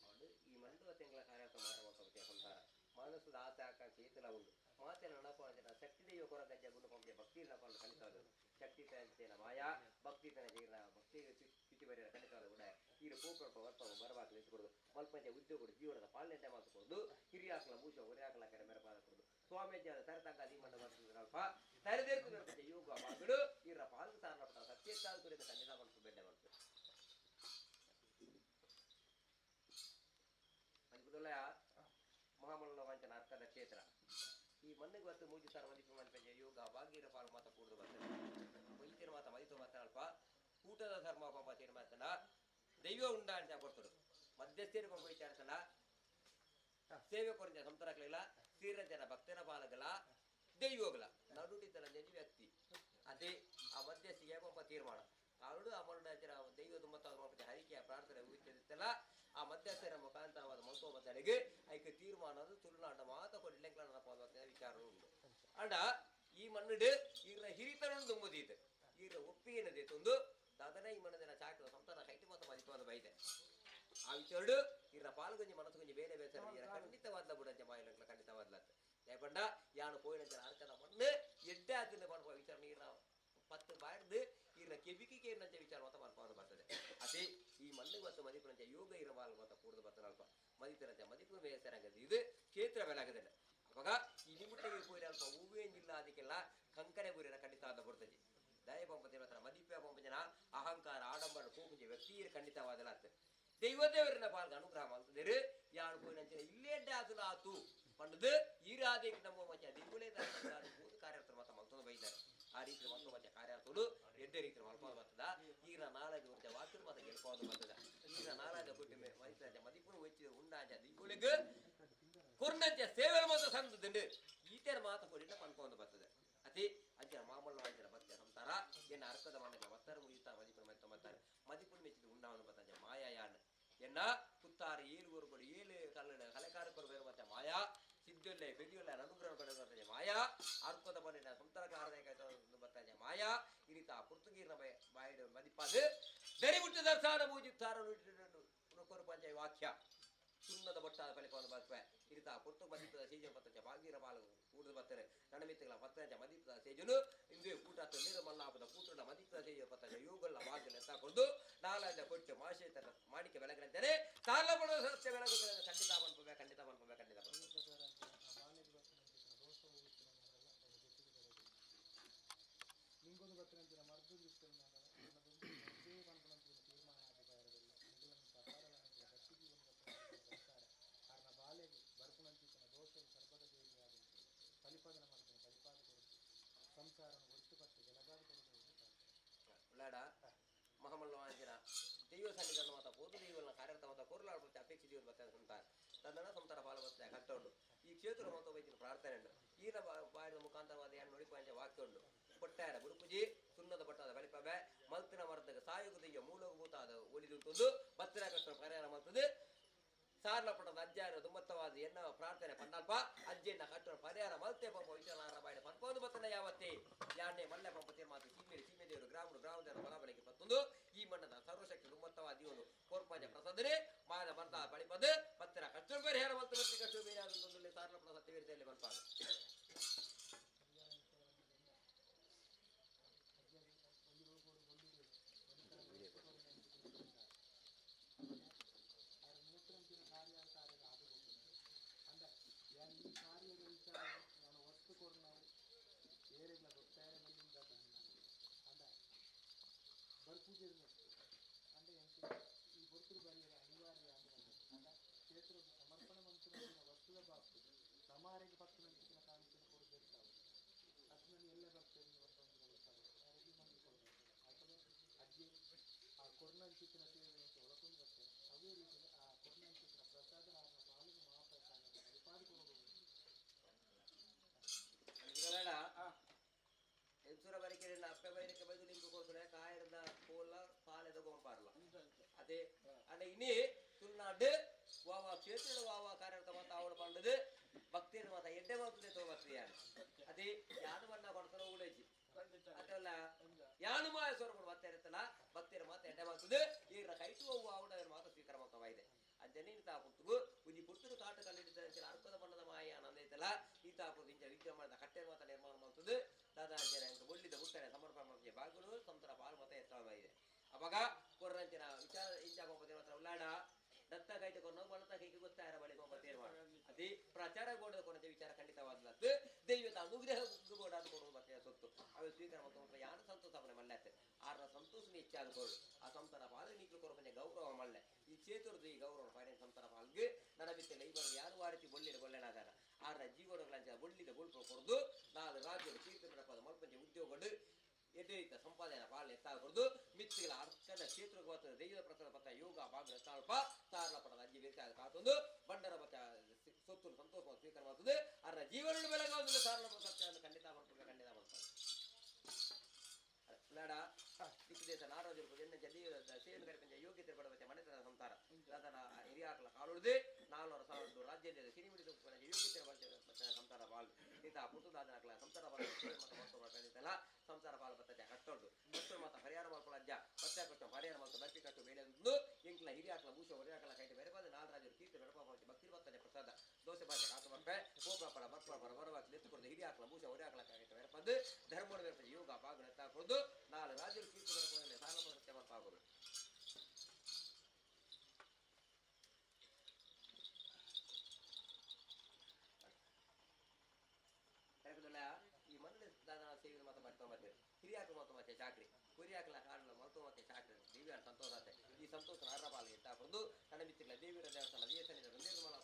[SPEAKER 5] ಕೊಡೋದು.
[SPEAKER 12] ಈ ಮಂಡುವ ತಿಂಗಳ ಕಾರ್ಯಕ್ರಮ ಸಂಸಾರ ಮಾನಸದ ಆಸೆ ಆಕಾಂಕ್ಷೆ ಏತಲ ಉಂಡು ಮಾತಿನ ನಡಪ ಶಕ್ತಿ ದೈವ ಕೊರಗಜ್ಜ ಗುಂಡು ಪಂಪೆ ಭಕ್ತಿ ನಡಪನ್ನು ಖಂಡಿತವಾದ ಶಕ್ತಿ ತನ ಮಾಯಾ ಭಕ್ತಿ ತನ ಜೀರ್ಣ ಭಕ್ತಿ ಚುಚಿ ಬರೆಯ ಖಂಡಿತವಾದ ಕೂಡ ಈರು ಪೂಪ್ರಪ ವರ್ಪ ಬರಬಾಕ ಕೊಡುದು ಮಲ್ಪಂಚ ಉದ್ಯೋಗಡು ಜೀವನದ ಪಾಲನೆ ಮಾತುಕೊಡುದು ಹಿರಿಯಾಕಲ ಮೂಶ ಒರಿಯಾಕಲ ಕರೆ ಮೆರಪಾದ ಕೊಡುದು ಸ್ವಾಮೀಜಿಯಾದ ತರತಂಗ ದೀಮಂಡ ಅಲ್ಪ ತರದೇರ್ಕು ಯೋಗ ಮಾತುಡು ಈರ ಪಾಲ್ಕು ಸಾರನ ಸತ್ಯತ್ತಾದ ಕುರಿತ ಖಂಡಿತ ಮನಸ್ಸು ಬೆಣ್ಣೆ ಮನಸ್ಸು ಅದ್ಭುತಲ್ಲ ಮಹಾಮಲ್ಲ ವಂಚನ ಅರ್ಕದ ಕ್ಷೇತ್ರ ಈ ಮಣ್ಣಿಗೆ ಬತ್ತು ಮೂಜಿ ಸಾರ ಮದಿಪು ಮನ್ಪಂಜೆ ಯೋಗ ಭಾಗೀರ ಪಾಲು ಮಾತ ಕೂಡುದು ಬರ್ತದೆ ವೈದ್ಯರ ಮಾತ ಮದಿತು ಮಾತನಲ್ಪ ಕೂಟದ ಧರ್ಮ ಪಾಪ ತೀರ್ ಮಾತನ ದೈವ ಉಂಡ ಅಂತ ಕೊಡ್ತರು ಮಧ್ಯಸ್ಥಿರ ಪಾಪ ವಿಚಾರಿಸಲ್ಲ ಸೇವೆ ಕೊರಂಜ ಸಂತರಕ್ಲಿಲ್ಲ ಸೀರಂಜನ ಭಕ್ತರ ಪಾಲಗಲ ದೈವಗಳ ನಡುಟಿತನ ವ್ಯಕ್ತಿ ಅದೇ ಆ ಮಧ್ಯಸ್ಥಿಗೆ ಪಾಪ ತೀರ್ಮಾನ ಕಾರುಡು ಆ ಮರಣ ದೈವದ ಮತ್ತು ಹರಿಕೆಯ ಪ್ರಾರ್ಥನೆ ಉಳಿತಿರುತ್ತಲ್ಲ ಆ ಮಧ್ಯಸ್ಥರ ಮುಖಾಂತರವಾದ ಮಂತೋಬತ್ತನಿಗೆ ಐಕೆ ತೀರ್ಮಾನ ತುಳುನಾಡ ಮಾತ ಕೊಡಿ ವಿಚಾರ ಉಂಟು ಅಂಡ ಈ ಮಣ್ಣುಡು ಈರ ಹಿರಿತನ ದುಂಬುದೀತು ಈರ ಒಪ್ಪಿಗೆನದೆ ತೊಂದು ದಾದನ ಈ ಮಣ್ಣದಿನ ಚಾಕದ ಸಂತಾನ ಕೈಟಿ ಮಾತ ಮದಿಪವಾದ ಬೈದೆ ಆ ವಿಚಾರಡು ಈರ ಪಾಲ್ಗೊಂಜಿ ಮನಸ್ಸು ಗೊಂಜಿ ಬೇರೆ ಬೇಸರ ಈರ ಖಂಡಿತವಾದ್ಲ ಬುಡಂಜ ಮಾಯಿಲಂಗ್ಲ ಖಂಡಿತವಾದ್ಲ ದಯಪಂಡ ಯಾನು ಪೋಯಿನಂಜ ಅರ್ಕದ ಮಣ್ಣು ಎಡ್ಡೆ ಆತಿಂದ ಪನ್ಪ ವಿಚಾರ ನೀರ ಪತ್ತು ಬಾರ್ದು ಈರ ಕೆಬಿಕಿ ಕೇರಿನಂಚ ವಿಚಾರ ಮಾತ ಮನ್ಪಾದ ಬರ್ತದೆ ಅದೇ ಈ ಮಣ್ಣು ಮತ್ತು ಮದಿಪುರಂಚ ಯೋಗ ಇರಬಾಲ್ ಮಾತ ಕೂಡದು ಬರ್ತನಲ್ಪ ಮದಿತರಂಚ ಮದಿಪು ಮೇಸರಂಗದ ಇದು ಕ್ಷೇತ್ರ ಬೆಳಗದಿಲ್ಲ ಅವಾಗ ಈ ನಿಮಿಟ್ಟಗೆ ಪೋಯಿರ ಅಲ್ಪ ಹೂವೇನಿಲ್ಲ ಅದಕ್ಕೆಲ್ಲ ಕಂಕಣೆ ಬೂರಿನ ಖಂಡಿತ ಆದ ಬರ್ತದೆ ದಯ ಪಂಪ ದೇವತರ ಮದಿಪ್ಯ ಪಂಪ ಜನ ಅಹಂಕಾರ ಆಡಂಬರ ಕೋಪುಂಜ ವ್ಯಕ್ತಿ ಖಂಡಿತವಾದಲ್ಲ ಅಂತ ದೈವದೇವರನ್ನ ಪಾಲ್ಗ ಅನುಗ್ರಹ ಮಾಡ್ತಿದ್ದೀರಿ ಯಾರು ಪೋಯಿನಂಚ ಇಲ್ಲೇ ಆತುಲ ಆತು ಪಂಡದು ಈರಾದೇವಿ ನಮ್ಮ ಮಚ್ಚ ದಿಗುಲೇ ಪೂರ್ತಿ ಕಾರ್ಯಕರ್ತರು ಮಾತ್ರ ಮಲ್ತೊಂದು ಬೈತಾರೆ ಆ ರೀತಿ ಮಲ್ತು ಮಚ್ಚ ಕಾರ್ಯಕರ್ತರು ಎಡ್ಡೆ ರೀತಿ ಮಲ್ಪೋದು ಬರ್ತದ ಈರ ನಾಲೈದು ವರ್ಷ ವಾಕ್ಯರು ಮಾತ್ರ ಗೆಲ್ಪೋದು ಬರ್ತದ ಈರ ನಾಲೈದು ಕೊಟ್ಟು ಮರಿತಾಂಚ ಮದಿಪುರು വെച്ച് ಉಂಡಾಂಚ ದಿಗುಳಿಗೆ ಕುರ್ನಂಚ ಸೇವೆ ಮಾತ್ರ ಸಂದದಿಂದ ಈತರ ಮಾತು ಕೊಡಿನ ಪನ್ಕೊಂಡು ಬರ್ತದೆ ಅತಿ ಅಂಚಿನ ಮಾಮೂಲು ಅಂಚಿನ ಬತ್ತೆ ಸಂತಾರ ಎನ್ನ ಅರ್ಕದ ಮಣ್ಣಕ್ಕೆ ಮತ್ತಾರೆ ಮುಗಿತಾ ಮದಿಪುರ ಮೆತ್ತ ಮತ್ತಾರೆ ಮದಿಪುರು ಮೆಚ್ಚಿದ ಉಂಡಾವನು ಬತ್ತಂಚ ಮಾಯಾಯಾನ್ ಎನ್ನ ಪುತ್ತಾರು ಏಳು ಊರುಗಳು ಏಳು ಕಲ್ಲಡ ಕಲೆಕಾರಕರು ಬೇರೆ ಮತ್ತೆ ಮಾಯಾ ಸಿದ್ಧೊಲ್ಲೆ ಬೆದಿಯೊಲ್ಲೆ ಅನುಗ್ರಹ ಪಡೆದ ಮಾಯಾ ಅರ್ಕದ ಮಣ್ಣಿನ ಸಂತರ ಬತ್ತಾಂಚ ಮಾಯಾ ಈ ರೀತಿ ಆ ಪುರ್ತುಗೀರ್ನ ಬಾಯಿಡು ಮದಿಪಾದು ದರಿಬಿಟ್ಟು ದರ್ಶನ ಮೂಜಿತ್ತಾರ ಕೊರು ಪಂಚ ವಾಕ್ಯ ಸುಣ್ಣದ ಬೊಟ್ಟಾದ ಫಲಿಪವನ್ನು ಬರ್ಪೆ ಇರಿತ ಪುರ್ತು ಮದಿಪದ ಸೇಜು ಪತ್ತಂಚ ಬಾಗೀರ ಬಾಲ ಕೂಡದು ಬರ್ತಾರೆ ನಣಮಿತ್ತಗಳ ಪತ್ತಂಚ ಮದಿಪದ ಸೇಜುನು ಇಂದು ಕೂಟ ನೀರು ಮಲ್ಲಾಪದ ಕೂಟದ ಮದಿಪದ ಸೇಜು ಪತ್ತಂಚ ಯೋಗಲ್ಲ ಬಾಗಿಲ ಎತ್ತಾಕೊಂಡು ನಾಲಾಜ ಕೊಟ್ಟು ಮಾಶೇತರ ಮಾಣಿಕ್ಯ ಬೆಳಗ್ರಂತಾನೆ ಸಾಲ ಪಡುವ ಸತ್ಯ ಬೆಳಗು ಖಂಡಿತ ಬನ್ಪೆ ಖಂಡಿತ ಬನ್ಪೆ ಖಂಡಿತ
[SPEAKER 5] ಲಿಂಗೊಂದು ಬತ್ತಿನಂಚಿನ ಮರ್ದು ತೀರ್ಮಾನ ಆಗಿ ನಿಗಲನ್ನು ಸಕಾರಲಾಗಿಲ್ಲ ಭಕ್ತಿ ಜೀವನ ಸಂಸಾರ ಕಾರಣ ಬಾಲೆಗೆ ಬರ್ಪುನಂಚಿತನ ದೋಷವು ಸರ್ವದ ದೇವಿಯಾದಂತೆ ಫಲಿಪದನ ಮರ್ದನ ಫಲಿಪಾದ ಕೊಡುತ್ತೆ ಸಂಸಾರನ ಒಟ್ಟು ಪತ್ತೆ ಬೆಳಗಾದ ಕೊಡುತ್ತೆ
[SPEAKER 12] ಉಳ್ಳಾಡ ಮಹಾಮಲ್ಲವಾಂಜನ ದೈವ ಸನ್ನಿಧಾನ ಮಾತ ಪೋತು ದೈವನ ಕಾರ್ಯರ್ಥ ಮಾತ ಕೊರ್ಲಾಡ ಮತ್ತೆ ಅಪೇಕ್ಷೆ ಜೀವನ ಬರ್ತದೆ ಸಂತಾರ ತನ್ನನ ಸಂತಾರ ಪಾಲ ಬರ್ತದೆ ಕಟ್ಟೋಡು ಈ ಕ್ಷೇತ್ರ ಮಾತ ವೈದ್ಯನ ಪ್ರಾರ್ಥನೆ ಉಂಟು ಈರ ಬಾಯಿನ ಮುಖಾಂತರವಾದ ಏನು ನುಡಿಪಾಂಚ ವಾಕ್ಯ ಉಂಟು ಕೊಟ್ಟಾರ ಬುಡುಪುಜಿ ಸುಣ್ಣದ ಬಟ್ಟಾದ ಬಲಿಪಬೆ ಮಲ್ತಿನ ಮರದಾಗ ಸಾಯುಗ ದೈವ ಮೂಲಭೂತಾದ ಒಲಿದುಂಟೊಂದು ಬತ್ತಿನ ಕಟ್ಟಡ ಪರಿಹಾರ ಮಾಡ್ತದೆ ಸಾರ್ಲ ಪಟ್ಟದ ಅಜ್ಜಾರ ದುಮ್ಮತ್ತವಾದ ಎನ್ನ ಪ್ರಾರ್ಥನೆ ಪಂಡಲ್ಪ ಅಜ್ಜೆನ್ನ ಕಟ್ಟಡ ಪರಿಹಾರ ಮಲ್ತೆ ಪಂಪ ವಿಚಾರ ಬಾಯಿನ ಪನ್ಪೊಂದು ಬತ್ತನ ಯಾವತ್ತೇ ಯಾನೆ ಮಲ್ಲೆ ಪಂಪ ತೀರ್ಮಾತು ಸೀಮೆ ಸೀಮೆ ದೇವರು ಗ್ರಾಮರು ಗ್ರಾಮದೇವರ ಬಲಬಲಕ್ಕೆ ಪತ್ತೊಂದು ಈ ಮಣ್ಣದ ಸರ್ವಶಕ್ತಿ ದುಮ್ಮತ್ತವಾದ ಇವನು ಕೋರ್ಪಾಜ ಪ್ರಸಾದನೆ ಮಾದ ಮರ್ದ ಬಳಿಪದು ಪತ್ತಿನ ಕಚ್ಚು ಪರಿಹಾರ ಮಲ್ತು ಬತ್ತಿ ಕಚ್ಚು ಬೇರೆ ಸಾರ್ಲ ಪಡ ಸತ್ಯವೀರತೆಯಲ್ಲಿ ಮಲ್ಪಾದ
[SPEAKER 5] ಪೂಜೆರ್ನ ಅಂಡ ಎಂಕ್ ಈ ಪೊರ್ತುಡು ಬರಿಯರೆ ಅನಿವಾರ್ಯ ಅಂದ್ ಅಂಡ ಕ್ಷೇತ್ರದ ಸಮರ್ಪಣೆ ಮಂತಿನ ವಸ್ತುದ ಬಾಪು ನಮಾರಿಗೆ ಪತ್ತು ನಂಚಿನ ಕಾಣಿಕೆನ ಕೊರದಿರ್ತಾವೆ ಅತ್ನಲ್ಲಿ ಎಲ್ಲ ಬರ್ತೇನೆ ಅರಗಿ ಮಂದಿ ಕೊಡಬೇಕು ಅಥವಾ ಅಜ್ಜಿ ಆ ಕೊರ್ನಂಚಿತ್ತಿನ ಸೇವೆ ಒಳಕೊಂಡು ಬರ್ತೇನೆ. ಅದೇ ರೀತಿ ಆ ಕೊರ್ನಂಚಿತ್ತಿನ ಪ್ರಸಾದ ಪಾಲಿಗೆ ಮಹಾಪ್ರಸಾದ ಪರಿಪಾಡಿ ಕೊಡಬಹುದು.
[SPEAKER 12] ಎಂಸುರ ಬರಿಕೆರೆನ ಅಪ್ಪೆ ಬೈರಕ್ಕೆ ಬೈದು ಲಿಂಕು ಕೊಡ್ತಾರೆ ಕಾಯಿರದ ಕೋಲ ಪಾಲೆದ ಗೊಂಪಾರ್ಲ ಅದೇ ಅಂಡ ಇನಿ ತುಳುನಾಡು ವಾವಾ ಕ್ಷೇತ್ರದ ವಾವಾ ಕಾರ್ಯರ್ಥ ಮಾತ ಅವಳು ಪಂಡದು ಭಕ್ತಿಯರು ಮಾತ ಎಡ್ಡೆ ಮಾಡ್ತದೆ ತೋಬಕ್ತಿಯಾನ ಅದೇ ಯಾನು ಬಣ್ಣ ಕೊಡ್ತಾರೋ ಉಳೇಜಿ ಅದಲ್ಲ ಯಾನು ಮಾಯ ಸ್ವರ್ಗಳು ಮತ್ತೆ ಇರುತ್ತಲ್ಲ ಭಕ್ತಿಯರ ಮಾತ ಎಡ್ಡೆ ಮಾಡ್ತದೆ ಈರ ಕೈಟು ಅವು ಅವಡ ಮಾತ ಸ್ವೀಕಾರ ಮಾಡ್ತಾವ ಇದೆ ಅಂಚನೆ ಈತ ಪುರ್ತುಗು ಒಂಜಿ ಪುರ್ತುಡು ಕಾಟ ಕಲ್ಲಿಡಿದ ಅರ್ಕದ ಬಣ್ಣದ ಮಾಯ ಆನಂದ ಐತಲ್ಲ ಈತ ಪುರ್ತು ಇಂಚ ವಿಗ್ರಹ ಮಾಡಿದ ಕಟ್ಟೆ ಮಾತ ನಿರ್ಮಾಣ ಮಾಡ್ತದೆ ದಾದಾ ಅಂಚನೆ ಒಳ್ಳಿದ ಹುಟ್ಟನೆ ಸಮರ್ಪಣೆ ಮಾಡ್ತದೆ ಬಾಗುಲು ಸಂತರ ಪಾಲು ಮತ ಎತ್ತವ ಇದೆ. ಅವಾಗ ಕೊರ್ರಂಚಿನ ವಿಚಾರ ಇಂಚ ಗೋಪತಿ ಮಾತ್ರ ಉಲ್ಲಾಡ ದತ್ತ ಕೈಟ ಕೊರ್ನ ಬಳತ ಕೈಗೆ ಗೊತ್ತಾರ ಬಳಿ ಗೋಪತಿ ಅದೇ ಪ್ರಚಾರ ಗೋಡ ಕೊನಂತೆ ವಿಚಾರ ಖಂಡಿತವಾದದ್ದು ದೈವದ ಅನುಗ್ರಹ ಗೋಡ ಕೊಡುವ ಮತ್ತೆ ಸೊತ್ತು ಅವೆ ಸ್ವೀಕಾರ ಮತ್ತು ಯಾರು ಸಂತೋಷ ಅವನ ಮಲ್ಲಾತೆ ಆರ್ನ ಸಂತೋಷ ಹೆಚ್ಚಾದ ಕೊಡು ಆ ಸಂತರ ಪಾಲು ನೀಕ್ಲು ಕೊರಪಂಜ ಗೌರವ ಮಲ್ಲೆ ಈ ಚೇತುರದು ಈ ಗೌರವ ಫೈನಾನ್ಸ್ ಸಂತರ ಪಾಲ್ಗೆ ನನ್ನ ಬಿತ್ತಲೆ ಇವರು ಯಾರು ವಾರತಿ ಬೊಳ್ಳಿದ ಬೊಳ್ಳೆನಾದಾರ ಆರ್ನ ಜೀವನಗಳಂಚ ಬೊಳ್ಳಿದ ಬೊಳ್ಪು ಕೊರದು ನಾಲ್ ರಾಜ್ಯದ ಕೀರ್ತಿ ನಡಪದ ಮಲ್ಪಂಚ ಉದ್ಯೋಗಡು ಎಡ್ಡೆ ಸಂಪಾದನೆ ಪಾಲನೆ ಎತ್ತಾಕೊಡ್ದು ಮಿತ್ತಿಗಳ ಅರ್ಕದ ಕ್ಷೇತ್ರಕ್ಕೆ ಬರ್ತದೆ ದೈವದ ಪ್ರಸಾದ ಪತ್ತ ಯೋಗ ಬಾಗಿಲ ತಾಳ್ಪ ತಾರಲ ಪಡದ ಅಜ್ಜಿ ಬೇಕಾದ ಕಾತೊಂದು ಬಂಡರ ಪತ್ತ ಸೊತ್ತು ಸಂತೋಷ ಸ್ವೀಕಾರ ಮಾಡ್ತದೆ ಅದರ ಜೀವನ ಬೆಳಗಾವದಲ್ಲಿ ತಾರಲ ಸತ್ಯವನ್ನು ಖಂಡಿತ ಮಾಡ್ತಾರೆ ಖಂಡಿತ ಮಾಡ್ತಾರೆ. ಬೇಡ ದಿಕ್ಕುದೇಶ ನಾರಾಜರು ಎಣ್ಣೆ ಸೇವೆ ಕರಿಪಂಚ ಯೋಗ್ಯತೆ ಪಡಬತ್ತೆ ಮನೆತನ ಸಂಸಾರ ಅದನ್ನ ಹಿರಿಯಾಕಲ ಕಾಲುಳಿದು 4,000 ರಾಜ್ಯದ ಸಿರಿಮಿಡಿ ಯೋಗ್ಯತೆ ಸಂಸಾರ ಬಾಲ್ ಈತ ಪುಟ್ಟದಾದನಾಕಲ ಸಂಸಾರ ಬಾಲ್ ಮತ್ತ ಸಂಸಾರ ಬಾಲ್ ಬತ್ತ ಕಟ್ಟೋಡು ಕಟ್ಟು ಮಾತ ಪರಿಹಾರ ಮಾಡ್ಕೊಳ್ಳ ಅಜ್ಜ ಪತ್ತೆ ಕಟ್ಟು ಪರಿಹಾರ ಮಾಡ್ತು ಬರ್ತಿ ಕಟ್ಟು ಬೇಳೆ ಎಂಕ್ಲ ಹಿರಿಯಾಕಲ ಭೂಷ ಹೊರಿಯಾಕಲ ಕೈಟ ಬೇರೆ ಬಾದ ನಾಲ್ರಾಜರು ಕೀರ್ತಿ ಬೆಳಪ ಭಕ್ತಿ ಬರ್ತದೆ ಪ್ರಸಾದ ದೋಸೆ ಬಾಜೆ ಕಾತು ಬರ್ಪೆ ಕೋಪ ಪಡ ಬರ್ಪ ಬರ ಬರವಾಗಿ ಎತ್ತುಕೊಡ್ದು ಹಿರಿಯಾಕಲ ಭೂಷ ಹೊರಿಯಾಕಲ ಕೈಟ ಬೇರೆ ಪದ್ದು ಧರ್ಮದ ಬೇರೆ ಯೋಗ ಬಾಗುಣ ಎತ್ತಾಕೊಡ್ದು ನಾಲ್ ರಾಜರು ಕೀರ್ತಿ ಬೆಳಪ ಸಾಲ ಸತ್ಯ ಮಾಡ್ತಾಗೋದು. ಈ ಮನೆ ಸೇವೆ ಮಾತ್ರ ಮಾಡ್ತಾ ಮತ್ತೆ ಹಿರಿಯಾಕ ಮಾತು ಮತ್ತೆ ಚಾಕ್ರಿ ಕುರಿಯಾಕಲ ಕಾಡಲ ಮಲ್ತು ಮತ್ತೆ ಚಾಕ್ರಿ ದೇವಿಯ ಸಂತೋಷ ಆತೆ ಈ ಸಂತೋಷ ನಾರಪಾಲ ಎತ್ತಾಕೊಂಡು ನನ್ನ ಮಿತ್ರಗಳ ದೇವಿಯ ದೇವಸ್ಥಾನ ದೇವಸ್ಥಾನದ ನಿರ್ಮಲ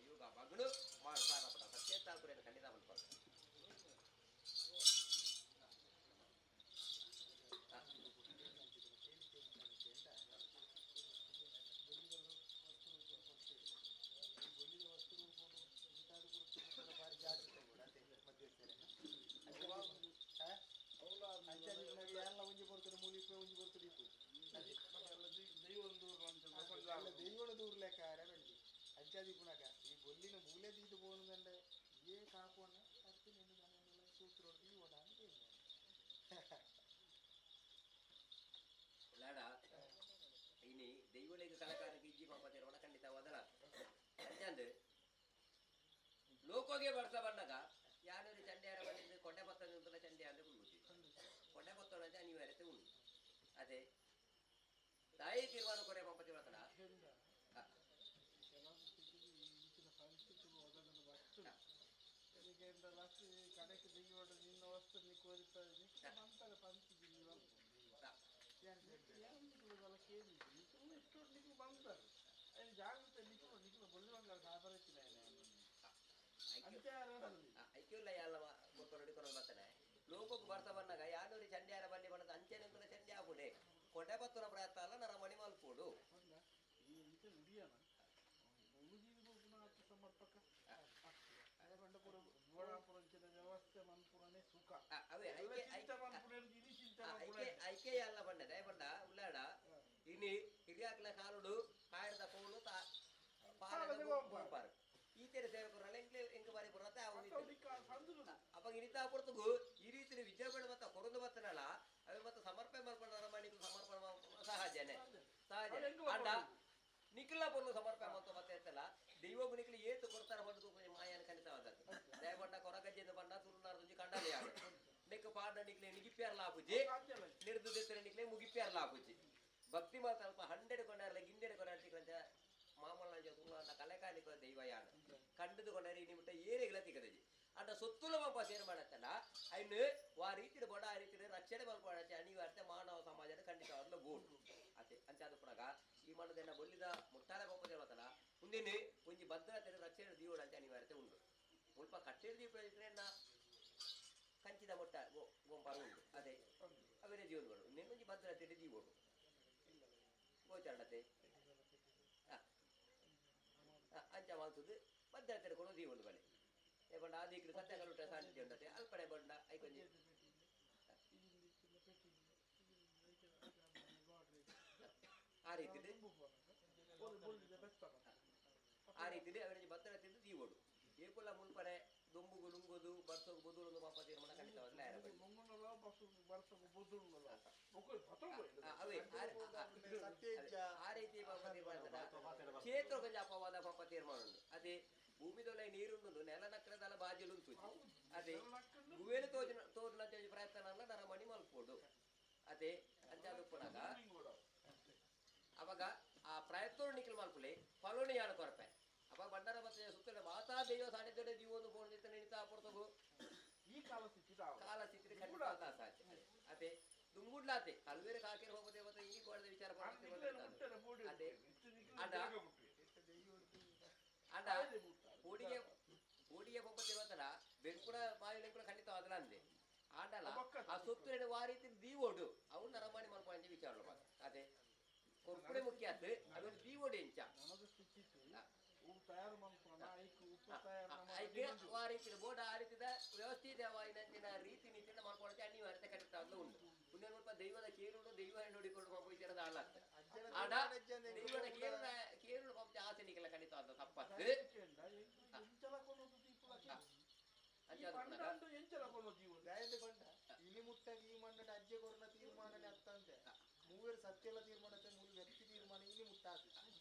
[SPEAKER 12] ಯೋಗ ಬಾಗುಳು ಮಾಡು ಸಾರಪಡ ಸತ್ಯತಾಕುರಿಯನ್ನು ಖಂಡಿತ ಮಾಡ್ತಾರೆ.
[SPEAKER 5] ದೈವನ ದೂರ್ಲೆಕ್ಕಾರ ಬೆಳ್ಳಿ ಅಂಚಾದಿ ಪುನಕ ಈ ಬೊಲ್ಲಿನ ಮೂಲೆ ದೀದು ಪೋನುದಂಡೆ ಏ ಕಾಪುವನ್ನ ಅರ್ಥ ಸೂತ್ರ ಈ ಓಡ ಅಂತ
[SPEAKER 12] ಲಾಡ ಇನಿ ದೈವಳಿಗೆ ಕಲಾಕಾರಕ್ಕೆ ಇಜ್ಜಿ ಪಾಪ ತೀರ್ಮಾನ ಖಂಡಿತವಾದಲ್ಲ ಅಂಚಂದು ಲೋಕೋಗೆ ಬರ್ಸ ಬಂದಾಗ ಯಾರು ಚಂಡಿಯಾರ ಬಂದಿದ್ದು ಕೊಟ್ಟೆ ಪತ್ತ ಚಂಡಿ ಅಂದ್ರೆ ಕುಂಡುತ್ತಿ ಕೊಟ್ಟೆ ಪತ್ತ ಅನಿವಾರ್ಯತೆ ಉಂಟು. ಅದೇ ತಾಯಿ ತೀರ್ಮಾನ ಕೊರೆ ಪಾಪ ತೀರ್ಮಾನ ಐಕ್ಯಲ್ಲ ಎಲ್ಲ ಕೊಟ್ಟು ಬರ್ತಾನೆ ಲೋಕಕ್ಕೆ ಬರ್ತಾ ಬಂದಾಗ ಯಾರು ಚಂಡಿಯಾರ ಬನ್ನಿ ಬಣ್ಣದ ಅಂಚೆನೆ ಚಂಡಿ ಆಗುಡೆ ಕೊಡೆ ಬತ್ತನ ಪ್ರಯತ್ನ ಅಲ್ಲ ನರ ಮಣಿ ಮಲ್ಪೋಡು ಐಕೆ ಅಲ್ಲ ಬಣ್ಣ ದಯಬಂಡ ಉಳ್ಳಾಡ ಇನಿ ಹಿರಿಯಾಕ್ಲ ಕಾಲುಡು ಕಾಯದ ಕೋಲು ಪಾರು ಈ ತರ ಸೇವಕರಲ್ಲ ಎಂಕ ಬಾರಿ ಬರತ್ತೆ ಅವಾಗ ಇನಿತಾ ಪೊರ್ತುಗು ಈ ರೀತಿ ವಿದ್ಯಾಬೇಡ ಮತ್ತ ಕೊರೊಂದು ಬತ್ತನಲ್ಲ ಅವೆ ಮತ್ತೆ ಸಮರ್ಪಣೆ ಮಾಡ್ಕೊಂಡ ಮಣಿಗೆ ಸಮರ್ಪಣೆ ಸಹಜನೆ ಸಹಜ ಅಂಡ ನಿಖಿಲ ಪೊರ್ಲು ಸಮರ್ಪಣೆ ಮಾಡ್ತಾ ಮತ್ತೆ ಇರ್ತಲ್ಲ ದೈವಗು ನಿಖಿಲ ಏತು ಕೊಡ್ತಾರ ಬಂದು ಮಾಯನ ಖಂಡಿತವಾದದ್ದು ದಯಬಂಡ ಕೊರಗಜ್ಜೆದ ಬಣ್ಣ ತುಳುನಾಡ್ದೊಂಜಿ ಕಂಡಾಲೆ ಯಾರು ನೆಕ್ ಪಾಡ ನಿಕ್ಲೆ ನಿಗಿಪ್ಯಾರ್ಲ ಆಪುಜಿ ನಿರ್ದು ದೆತ್ತರೆ ನಿಕ್ಲೆ ಮುಗಿಪ್ಯಾರ್ಲ ಆಪುಜಿ ಭಕ್ತಿ ಮಾತ್ರ ಅಲ್ಪ ಹಂಡೆಡ್ ಕೊಂಡಾರ್ಲ ಗಿಂಡೆಡ್ ಕೊಂಡಾರ್ತಿಕ್ಕಂತ ಮಾಮಲ್ಲ ತುಳುನಾಡ ಕಲೆಕಾಲಿಕ ದೈವ ಯಾನು ಕಂಡದು ಕೊಂಡಾರಿ ನಿಮಿಟ ಏರಿಗಳ ತಿಕ್ಕದಜಿ ಅಂಡ ಸೊತ್ತುಲ ಪಾಪ ಸೇರ್ ಮಾಡತ್ತಲ್ಲ ಐನು ವಾ ರೀತಿಡ್ ಬಡ ಆ ರೀತಿಡ್ ರಕ್ಷಣೆ ಮಲ್ಪಡತ್ತೆ ಅನಿವಾರ್ಯತೆ ಮಾನವ ಸಮಾಜದ ಖಂಡಿತವಾಗ್ಲೂ ಬೋಡು ಅತೆ ಅಂಚಾದ ಪುನಗ ಈ ಮಣ್ಣದೆನ್ನ ಬೊಲ್ಲಿದ ಮುಟ್ಟಾಲ ಗೋಪದೆ ಮಾತಲ್ಲ ಮುಂದಿನ ಒಂಜಿ ಭದ್ರತೆ ರಕ್ಷಣೆ ದೀವೋಡು ಅಂತ ಅನಿವಾರ್ಯತೆ ಉಂಡು ಮುಲ್ಪ ಕಟ್ಟೆ ದೀಪ ಕಂಚಿದ ಮೊಟ್ಟ ಗೊಂಪಾರ ಉಂಡು ಅದೇ ಅವರೇ ಜೀವನಗಳು ಒಂಜಿ ಭದ್ರತೆ ದೀವೋಡು ಗೋಚಾರಣತೆ ಅಂಚ ಮಾಲ್ತದ್ದು ಭದ್ರತೆ ಕೊಡು ದೀವೋಡು ಬಲೆ ಏಪಂಡ ಆ ದೀಕ್ಲು ಸತ್ಯಗಲುಟ ಸಾನ್ನಿಧ್ಯ ಉಂಡತೆ ಅಲ್ಪಡೆ ಬಂಡ ಐಕೊಂಜಿ ಆ ರೀತಿ ಆ ರೀತಿ ಅವರಿಗೆ ಭದ್ರತೆ ದೀವೋಡು ಏಪುಲ ಮುಲ್ಪಡೆ ದೊಂಬುಗು ನುಂಗುದು ಬರ್ಸೋಗು ಬದುಲು ಪಾಪ ತೀರ್ಮಾನ ಖಂಡಿತವಾಗ್ಲೂ ಅವೇ ಆ ರೀತಿ ಪಾಪ ತೀರ್ಮಾನ ಕ್ಷೇತ್ರ ಕೊಂಚ ಅಪವಾದ ಪಾಪ ತೀರ್ಮಾನ ಉಂಡು ಅದೇ ಭೂಮಿದೊಲೆ ನೀರುಂಡು ನೆಲ ನಕ್ಕರದಲ್ಲ ಬಾಜಲು ಅದೇ ಗುವೇಲು ತೋಜಿನ ತೋರಿನ ಪ್ರಯತ್ನ ಅಲ್ಲ ನರಮಣಿ ಮಲ್ಪೋಡು ಅದೇ ಅಂಚಾದ ಪುನಗ ಅವಾಗ ಆ ಪ್ರಯತ್ನ ನಿಖಲ್ ಮಲ್ಪುಲೆ ಫಲೋಣಿ ಯಾರು ಕೊರಪೆ ಅಪ್ಪ ಬಂಡಾರ ಮತ್ತೆ ಸುತ್ತಲ ಮಾತಾ ದೈವ ಸಾನ್ನಿಧ್ಯದ ಜೀವನ ಪೋಣದಿತ್ತ ನಿಂತ ಪೊರ್ತಗು
[SPEAKER 9] ಈ ಕಾಲ ಸ್ಥಿತಿ
[SPEAKER 12] ಕಾಲ ಸ್ಥಿತಿ ಖಂಡಿತ ಸಾಧ್ಯ ಅದೇ ದುಂಗುಡ್ಲಾತೆ ಕಲ್ವೇರೆ ಕಾಕಿರ ಹೋಗದೆ ಮತ್ತೆ ಈ ಕೋಡದ ವಿಚಾರ ಅದೇ ಅಡ ಅಡ ಕೋಡಿಗೆ ಕೋಡಿಗೆ ಪೊಪ್ಪತ್ತೆ ಮಾತ್ರ ಬೆಂಕುಡ ಬಾವಿಲೆ ಕೂಡ ಖಂಡಿತವಾದಲ ಅಂದೆ ಆಂಡಲ ಆ ಸೊತ್ತು ಆ ರೀತಿ ದೀವೋಡು ಅವು ನರಮಾಣಿ ಮಲ್ಪಂಚ ವಿಚಾರ ಅದೇ ಕೊರ್ಪುಡೆ ಮುಖ್ಯ ಆತು ಅದೊಂದು ದೀವೋಡು ಎಂಚ ಆ ರೀತಿ ಬೋರ್ಡ್ ಆ ರೀತಿದ ವ್ಯವಸ್ಥಿತವಾಯಿನಂಚಿನ ರೀತಿ ನೀತಿನ ಮಾಡ್ಕೊಳಕ್ಕೆ ಅನಿವಾರ್ಯತೆ ಖಂಡಿತವಾಗ್ಲೂ ಉಂಟು ಮುಂದೆ ಸ್ವಲ್ಪ ದೈವದ ಕೇರುಡು ದೈವ ನೋಡಿಕೊಂಡು ಪಾಪ ವಿಚಾರದ ಹಾಳಾಗ್ತದೆ ಆಡ ದೈವದ ಕೇರುನ ಕೇರುಡು ಪಾಪ ಆಸೆ ನಿಕ್ಕೆಲ್ಲ ಖಂಡಿತವಾದ ತಪ್ಪತ್ತು
[SPEAKER 5] ಇನಿ ಮುಟ್ಟಾಗಿ ಈ ಮಣ್ಣು ಅಜ್ಜೆ ಕೊರನ ತೀರ್ಮಾನನೆ ಅತ್ತಂತೆ ಮೂವರು ಸತ್ಯಲ ತೀರ್ಮಾನ ಮೂರು ವ್ಯಕ್ತಿ ತೀರ್ಮಾನ ಇನಿ ಮುಟ್ಟಾದ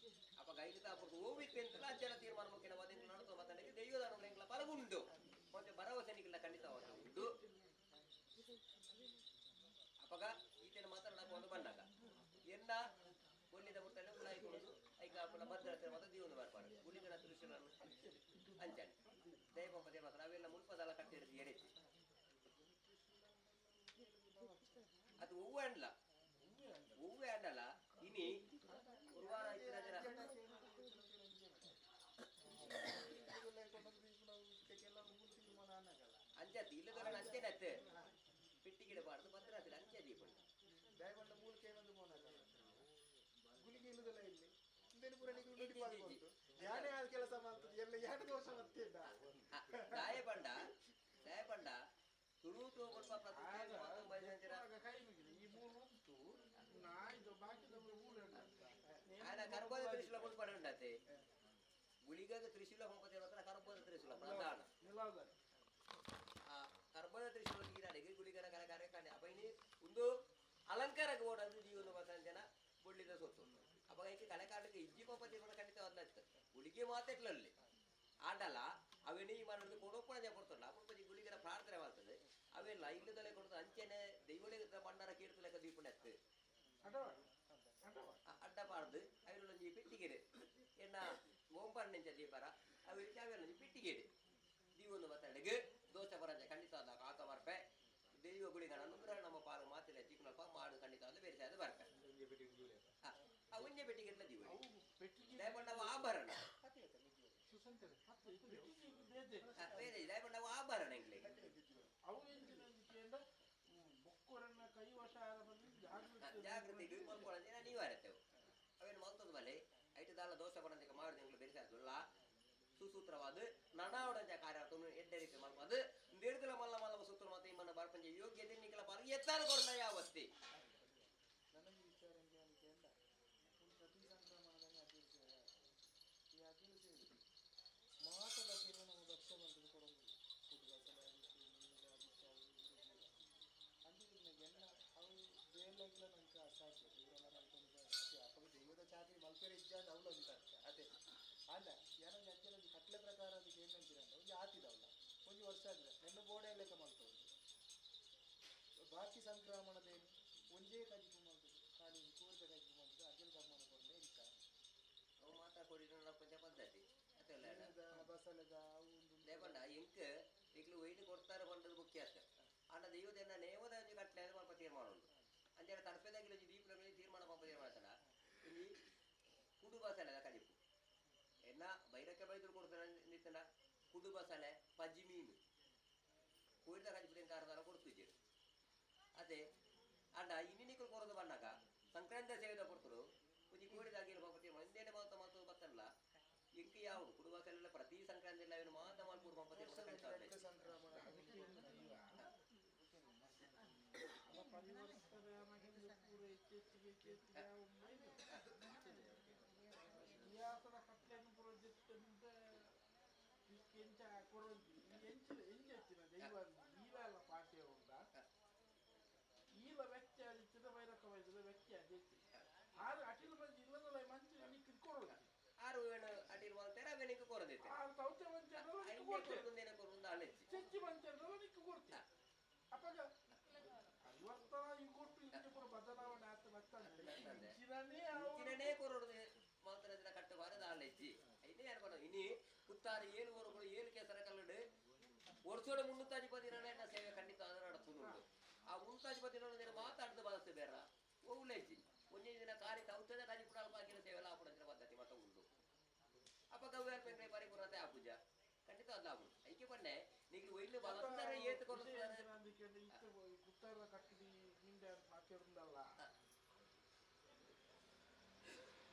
[SPEAKER 12] ಅಪ್ಪ ಗೈಕತ ಅಪ್ಪಗೆ ಓವಿತ್ತು ಅಂತಲ್ಲ ಅಜ್ಜನ ತೀರ್ಮಾನ ಮುಖ್ಯ ಮದಿಂಗ್ಲ ನಡುತ್ತ ಮತ್ತನಿಗೆ ದೈವದ ಅನುಗ್ರಹಗಳ ಫಲವುಂಡು ಮತ್ತೆ ಭರವಸೆ ನಿಕ್ಕೆಲ್ಲ ಖಂಡಿತವಾದ ಉಂಟು ಅಪ್ಪಗ ಈತನ ಮಾತ್ರ నాకు ಒಂದು ಬಂದಾಗ ಎನ್ನ ಒಳ್ಳೆದ ಮುಟ್ಟಲೆ ಉಳಾಯಿಕೊಳ್ಳೋದು ಐಕ ಅಪ್ಪನ ಭದ್ರತೆ ಮಾತ್ರ ಜೀವನ ಬರ್ಪಾಡು ಗುಳಿಗಣ ದೃಶ್ಯ ಅಂಚಾನೆ ದೈವ ಪದೇ ಮಾತ್ರ ಅವೆಲ್ಲ ಮುಲ್ಪದಲ್ಲ ಕಟ್ಟಿಡಿದು ಎಡೆತಿ ಅದು ಹೂವು ಅಂಡ್ಲ ಹೂವೇ ಅಂಡಲ್ಲ ಇನಿ ಗುರುವಾರ ಇತ್ತಿನ ಜನ ಅಂಚೆ ಇಲ್ಲದವರ ಅಂಚೆನತ್ತೆ ಪೆಟ್ಟಿಗಿಡಬಾರ್ದು ಭದ್ರಾತ್ರಿ ಅಂಚೆ ದೀಪ
[SPEAKER 5] ದಯಗೊಂಡ ಮೂಲಕ ಏನೊಂದು ಮೋನಲ್ಲ ಗುಳಿಗೆ ಇಲ್ಲದಲ್ಲ ಇಲ್ಲಿ ಇಂದೇನು ಪೂರ ನಿಮಗೆ ಯಾನೇ ಆದ ಕೆಲಸ ಮಾಡ್ತದೆ ಎಲ್ಲ ಯಾರು ದೋಷ ಮತ್ತಿದ್ದ
[SPEAKER 12] ದಾಯಪಂಡ ದಾಯಪಂಡ ತುಳು ಸ್ವಲ್ಪ
[SPEAKER 9] ಈ ಮೂರು ಉಂಟು ನಾಯ್ದು ಬಾಕಿದವರು ಮೂರು
[SPEAKER 12] ಆಯ್ನ ಕರ್ಬೋದ ತ್ರಿಶೂಲ ಮುಲ್ಪಡ ಉಂಡತೆ ಗುಳಿಗಾಗ ತ್ರಿಶೂಲ ಪಂಪತಿ ಮಾತ್ರ ಕರ್ಬೋದ ತ್ರಿಶೂಲ ಪ್ರಧಾನ ಆ ಕರ್ಬೋದ ತ್ರಿಶೂಲ ನೀರಾಡಿಗೆ ಗುಳಿಗನ ಕರ ಕಾಣೆ ಅಪ್ಪ ಇನಿ ಒಂದು ಅಲಂಕಾರಕ್ಕೆ ಓಡಂದು ಜೀವನ ಮಾತ್ರ ಜನ ಬೊಳ್ಳಿದ ಸೊತ್ತು ಅಪ್ಪ ಐಕೆ ಕಳೆಕಾಡಕ್ಕೆ ಇಜ್ಜಿ ಪಂಪತಿ ಕೂಡ ಖಂಡಿತವಾದ ಗುಳಿಗೆ ಮಾತೆಟ್ಲಲ್ಲಿ ಆಂಡಲ್ಲ ಅವೇನು ಈ ಮನದ ಕೊಡೋಪಣೆ ಕೊಡ್ತಾರಲ್ಲ ಅಪ್ಪ ಗುಳಿಗರ ಪ್ರಾರ್ಥನೆ ಮಾಡ್ತದೆ ಅವೆಲ್ಲ ಇಲ್ಲದಲ್ಲೇ ಕೊಡ್ತದೆ ಅಂಚೆನೆ ದೈವಳೆ ಭಂಡಾರ ಕೇಳ್ತಲೆಕ್ಕ ದೀಪನೆತ್ತು ಅಡ್ಡ ಪಾಡ್ದು ಅವಿರೊಂಜಿ ಪೆಟ್ಟಿಗೆಡು ಎನ್ನ ಓಂಪರ್ನೆಂಚ ದೀಪರ ಅವಿರು ಅವೆಲ್ಲೊಂಜಿ ಪೆಟ್ಟಿಗೆಡು ದೀವೊಂದು ಬತ್ತಡೆಗೆ ದೋಸೆ ಬರಂಜ ಖಂಡಿತ ಆಕ ಬರ್ಪೆ ದೈವ ಗುಳಿಗಣ ಅನುಗ್ರಹ ನಮ್ಮ ಪಾಲು ಮಾತಿಲ್ಲ ಚಿಕ್ಕನಪ್ಪ ಮಾಡು ಖಂಡಿತ ಅಂದ್ರೆ ಬೇರೆ ಸಾದ ಬರ್ಪೆ ಆ ಒಂಜೆ ಪೆಟ್ಟಿಗೆ ದೀವ ದಯಪಂಡವ ಆಭರಣ ಬೇರೆ ದಯಪಂಡವ ಆಭರಣ ಎಂಗ್ಲಿಗೆ
[SPEAKER 9] ಅವು ಎಂಚಿನ ಬೊಕ್ಕೊರನ್ನ ಕೈವಶ
[SPEAKER 12] ಜಾಗೃತಿ ಮಲ್ಕೊಳ್ಳೋದಿನ ನೀವಾರತ್ತೇವು ಅವೇನು ಮಲ್ತದ ಮೇಲೆ ಐಟು ದಾಲ ದೋಷ ಬರಂದಿಕ ಮಾಡಿದ ಎಂಗ್ಲು ಬೆರೆಸಾದುಲ್ಲ ಸುಸೂತ್ರವಾದ ನಡಾವಡಂಜ ಕಾರ್ಯ ಎಡ್ಡೆ ರೀತಿ ಮಲ್ಪದು ನಿರ್ದಲ ಮಲ್ಲ ಮಲ್ಲ ಸೂತ್ರ ಮತ್ತೆ ಇಮ್ಮನ ಬರ್ಪಂಜ ಯೋಗ್ಯತೆ ನಿಖಲ ಬಾರ ಎತ್ತಾರ ಕೊರಲ ಯಾವತ್ತಿ
[SPEAKER 5] ನನಗೆ ವಿಚಾರ ಅನಿಕೆ ಅಂದ ಒಂದು ಪ್ರತಿ ಸಂಕ್ರಮಣದಲ್ಲಿ ಅಖಿಲ ಸೇವೆ ಈ ಅಖಿಲ ಸೇವೆ ಮಾತ ಬಗ್ಗೆ ನಮ್ಮ ಭಕ್ಷ್ಯ ಬಂತದ್ದು ಕೊಡೋದು ಕುಟುಂಬ ಅಂದಿದ್ದು ಎಲ್ಲ ಅವು ಬೇಲೆಗ್ಲ ನಂಗೆ ಅಸಾಧ್ಯ ಇವರೆಲ್ಲ ಮಲ್ಕೊಂಡು ಅಪ್ಪ ದೈವದ ಚಾಕ್ರಿ ಮಲ್ಪೇರೆ ಇಜ್ಜ ಅಂತ ಅವಳು ಒಂದು ತರ್ಕ ಅದೇ ಅಲ್ಲ ಏನೋ ಅಂಚೆ ಒಂದು ಕಟ್ಲೆ ಪ್ರಕಾರ ಅದಕ್ಕೆ ಏನಂತೀರ ಅಂದ್ರೆ ಒಂದು ಆತಿದವಲ್ಲ ಒಂದು ವರ್ಷ ಆದ್ರೆ ನೆನ್ನ ಬೋಡೆ ಲೆಕ್ಕ ಮಲ್ತೋದು ಬಾಕಿ ಸಂಕ್ರಮಣದೇನು ಒಂಜೇ ಕಜಿಪು ಮಲ್ತದ್ದು ಖಾಲಿ ಒಂದು ಕೂರ್ದ ಕಜಿಪು ಮಲ್ತದ್ದು ಅಜಲ್ ಗಮನ ಕೊಡಲೇ ಇತ್ತ
[SPEAKER 12] ಅವು ಮಾತಾ ಕೊಡಿನ ಪಂಚ ಪದ್ಧತಿ ಅದೆಲ್ಲ
[SPEAKER 5] ಬಸಲದ ಅವು ಒಂದು
[SPEAKER 12] ಲೇಪಂಡ ಎಂಕ್ ನಿಕ್ಲು ಒಯ್ದು ಕೊಡ್ತಾರೆ ಪಂಡದು ಮುಖ್ಯ ಅಷ್ಟೇ ಆಂಡ ದೈವದ ನೇಮದ ಒಂಜಿ ಕಟ್ಲೆ ಅದು ಮಲ್ಪ ತೀರ್ಮಾನ ಉಂಟು ಅಂಚೆ ತಡಪೆದಾಗಿಲ್ಲ ಒಂಜಿ ದೀಪನ ಐನ ಬೈರಕ್ಕೆ ಬೈದ್ರು ಕೊಡ್ತಾನೆ ನಿತ್ತನ ಕುಡು ಬಸಳೆ ಪಜ್ಜಿ ಮೀನು ಕೋರಿದ ಕಜಿಪುಡಿ ಕಾರದಾರ ಕೊಡ್ತಿದ್ದೀರು ಅದೇ ಅಣ್ಣ ಇನ್ನಿನಿಕಲು ಕೊರದು ಬಣ್ಣಾಗ ಸಂಕ್ರಾಂತಿ ಸೇವೆದ ಕೊಡ್ತರು ಒಂಜಿ ಕೋರಿದಾಗಿನ ಪಾಪ ತೀರ್ಮಾನ ಇಂದೇನೆ ಮಾತ ಮಾತು ಬತ್ತಲ್ಲ ಎಂಕ್ ಯಾವುದು ಕುಡು ಬಸಳೆ ಪ್ರತಿ ಸಂಕ್ರಾಂತಿ ಇಲ್ಲ ಇವನು ಮಾತ ಮಾಲ್ಪೂರು ಪಾಪ ತೀರ್ಮಾನ ಖಂಡಿತ
[SPEAKER 9] ಇತಿಹಾಸದ ಕಟ್ಲೆಯನ್ನು ಪುರ ಎಂಚ ಕೊಡೊಂಜಿ ಎಂಚಿನ ಎಂಚೆಚ್ಚಿನ ದೈವ ಈಲ ಪಾಠ್ಯ ಉಂಡ ಈಲ ವ್ಯಕ್ತಿ ಆದಿತ್ತಿದ ಬೈರಕ್ಕ ವೈದ್ಯದ ವ್ಯಕ್ತಿ ಆದಿತ್ತಿ ಆರು ಅಟಿಲ್ ಮಂಜಿ ಇಲ್ಲದಲ್ಲ ಮಂಚಿ ನಿಕ್ಕಿದ್ ಕೊಡೊಂಜಿ
[SPEAKER 12] ಆರು ವೇಣು ಅಟಿಲ್ ಮಾಲ್ತೇರ ಅವೆನಿಗೆ ಕೊರದೈತೆ
[SPEAKER 9] ಆರು ತೌತೆ ಮಂಚಿ ನಿಕ್ಕು ಕೊಡ್ತೆ
[SPEAKER 12] ಕೊರೊಂದು ಅಲೆಚ್ಚಿ
[SPEAKER 9] ಚೆಚ್ಚಿ ಮಂಚಿ ನಿಕ್ಕು ಕೊಡ್ತೆ ಅಪ್ಪಗ ಇವತ್ತರ ಈ ಕೊಟ್ಟು ಇಂಚೆ ಪೂರ ಬದಲಾವಣೆ ಆತ ಬರ್ತದೆ ಇಂಚಿನನೇ
[SPEAKER 12] ಇಂಚಿನನೇ ಕೊರೊಡುದು ಮಾತ್ರ ಕಟ್ಟುಬಾರದು ಆಲೆಜ್ಜಿ ಐನೇ ಅನ್ಕೊಂಡು ಇನಿ ಕುತ್ತಾರು ಏಳು ವರುಗಳು ಏಳು ಕೇಸರ ಕಲ್ಲಡು ವರ್ಷೋಡ ಮುನ್ನೂತ್ತಾಜಿಪತಿ ಎನ್ನ ಸೇವೆ ಖಂಡಿತ ಅದರ ನಡತುಂಡು ಆ ಮುನ್ನೂತ್ತಾಜಿಪತಿ ದಿನ ಮಾತಾಡ್ದು ಬಾರಿಸ್ತೇ ಬೇಡ ಒವ್ಲೆಜ್ಜಿ ಒಂದೇ ದಿನ ಕಾರ್ಯ ಔಷಧ ಕಾಜಿ ಕೂಡ ಅಲ್ಪ ಸೇವೆ ಎಲ್ಲ ಆಪುಣ ಪದ್ಧತಿ ಮತ್ತ ಉಂಡು ಅಪ್ಪ ಗವ್ಯಾರ್ ಪೆಂಗ್ರೆ ಪರಿಪೂರ್ಣತೆ ಆ ಪೂಜಾ ಖಂಡಿತ ಅಲ್ಲ ಆಪುಂಡು ಐಕೆ ಪನ್ನೆ ನಿಗ್ಲು ಒಯ್ಲು ಬಲಸ್ತಾರೆ ಏತು ಕೊರಸ್ತಾರೆ
[SPEAKER 9] ಕುತ್ತಾರ ಕಟ್ಟಿಡಿ ನಿಂಡೆ ಮಾತಾಡುದಲ್ಲ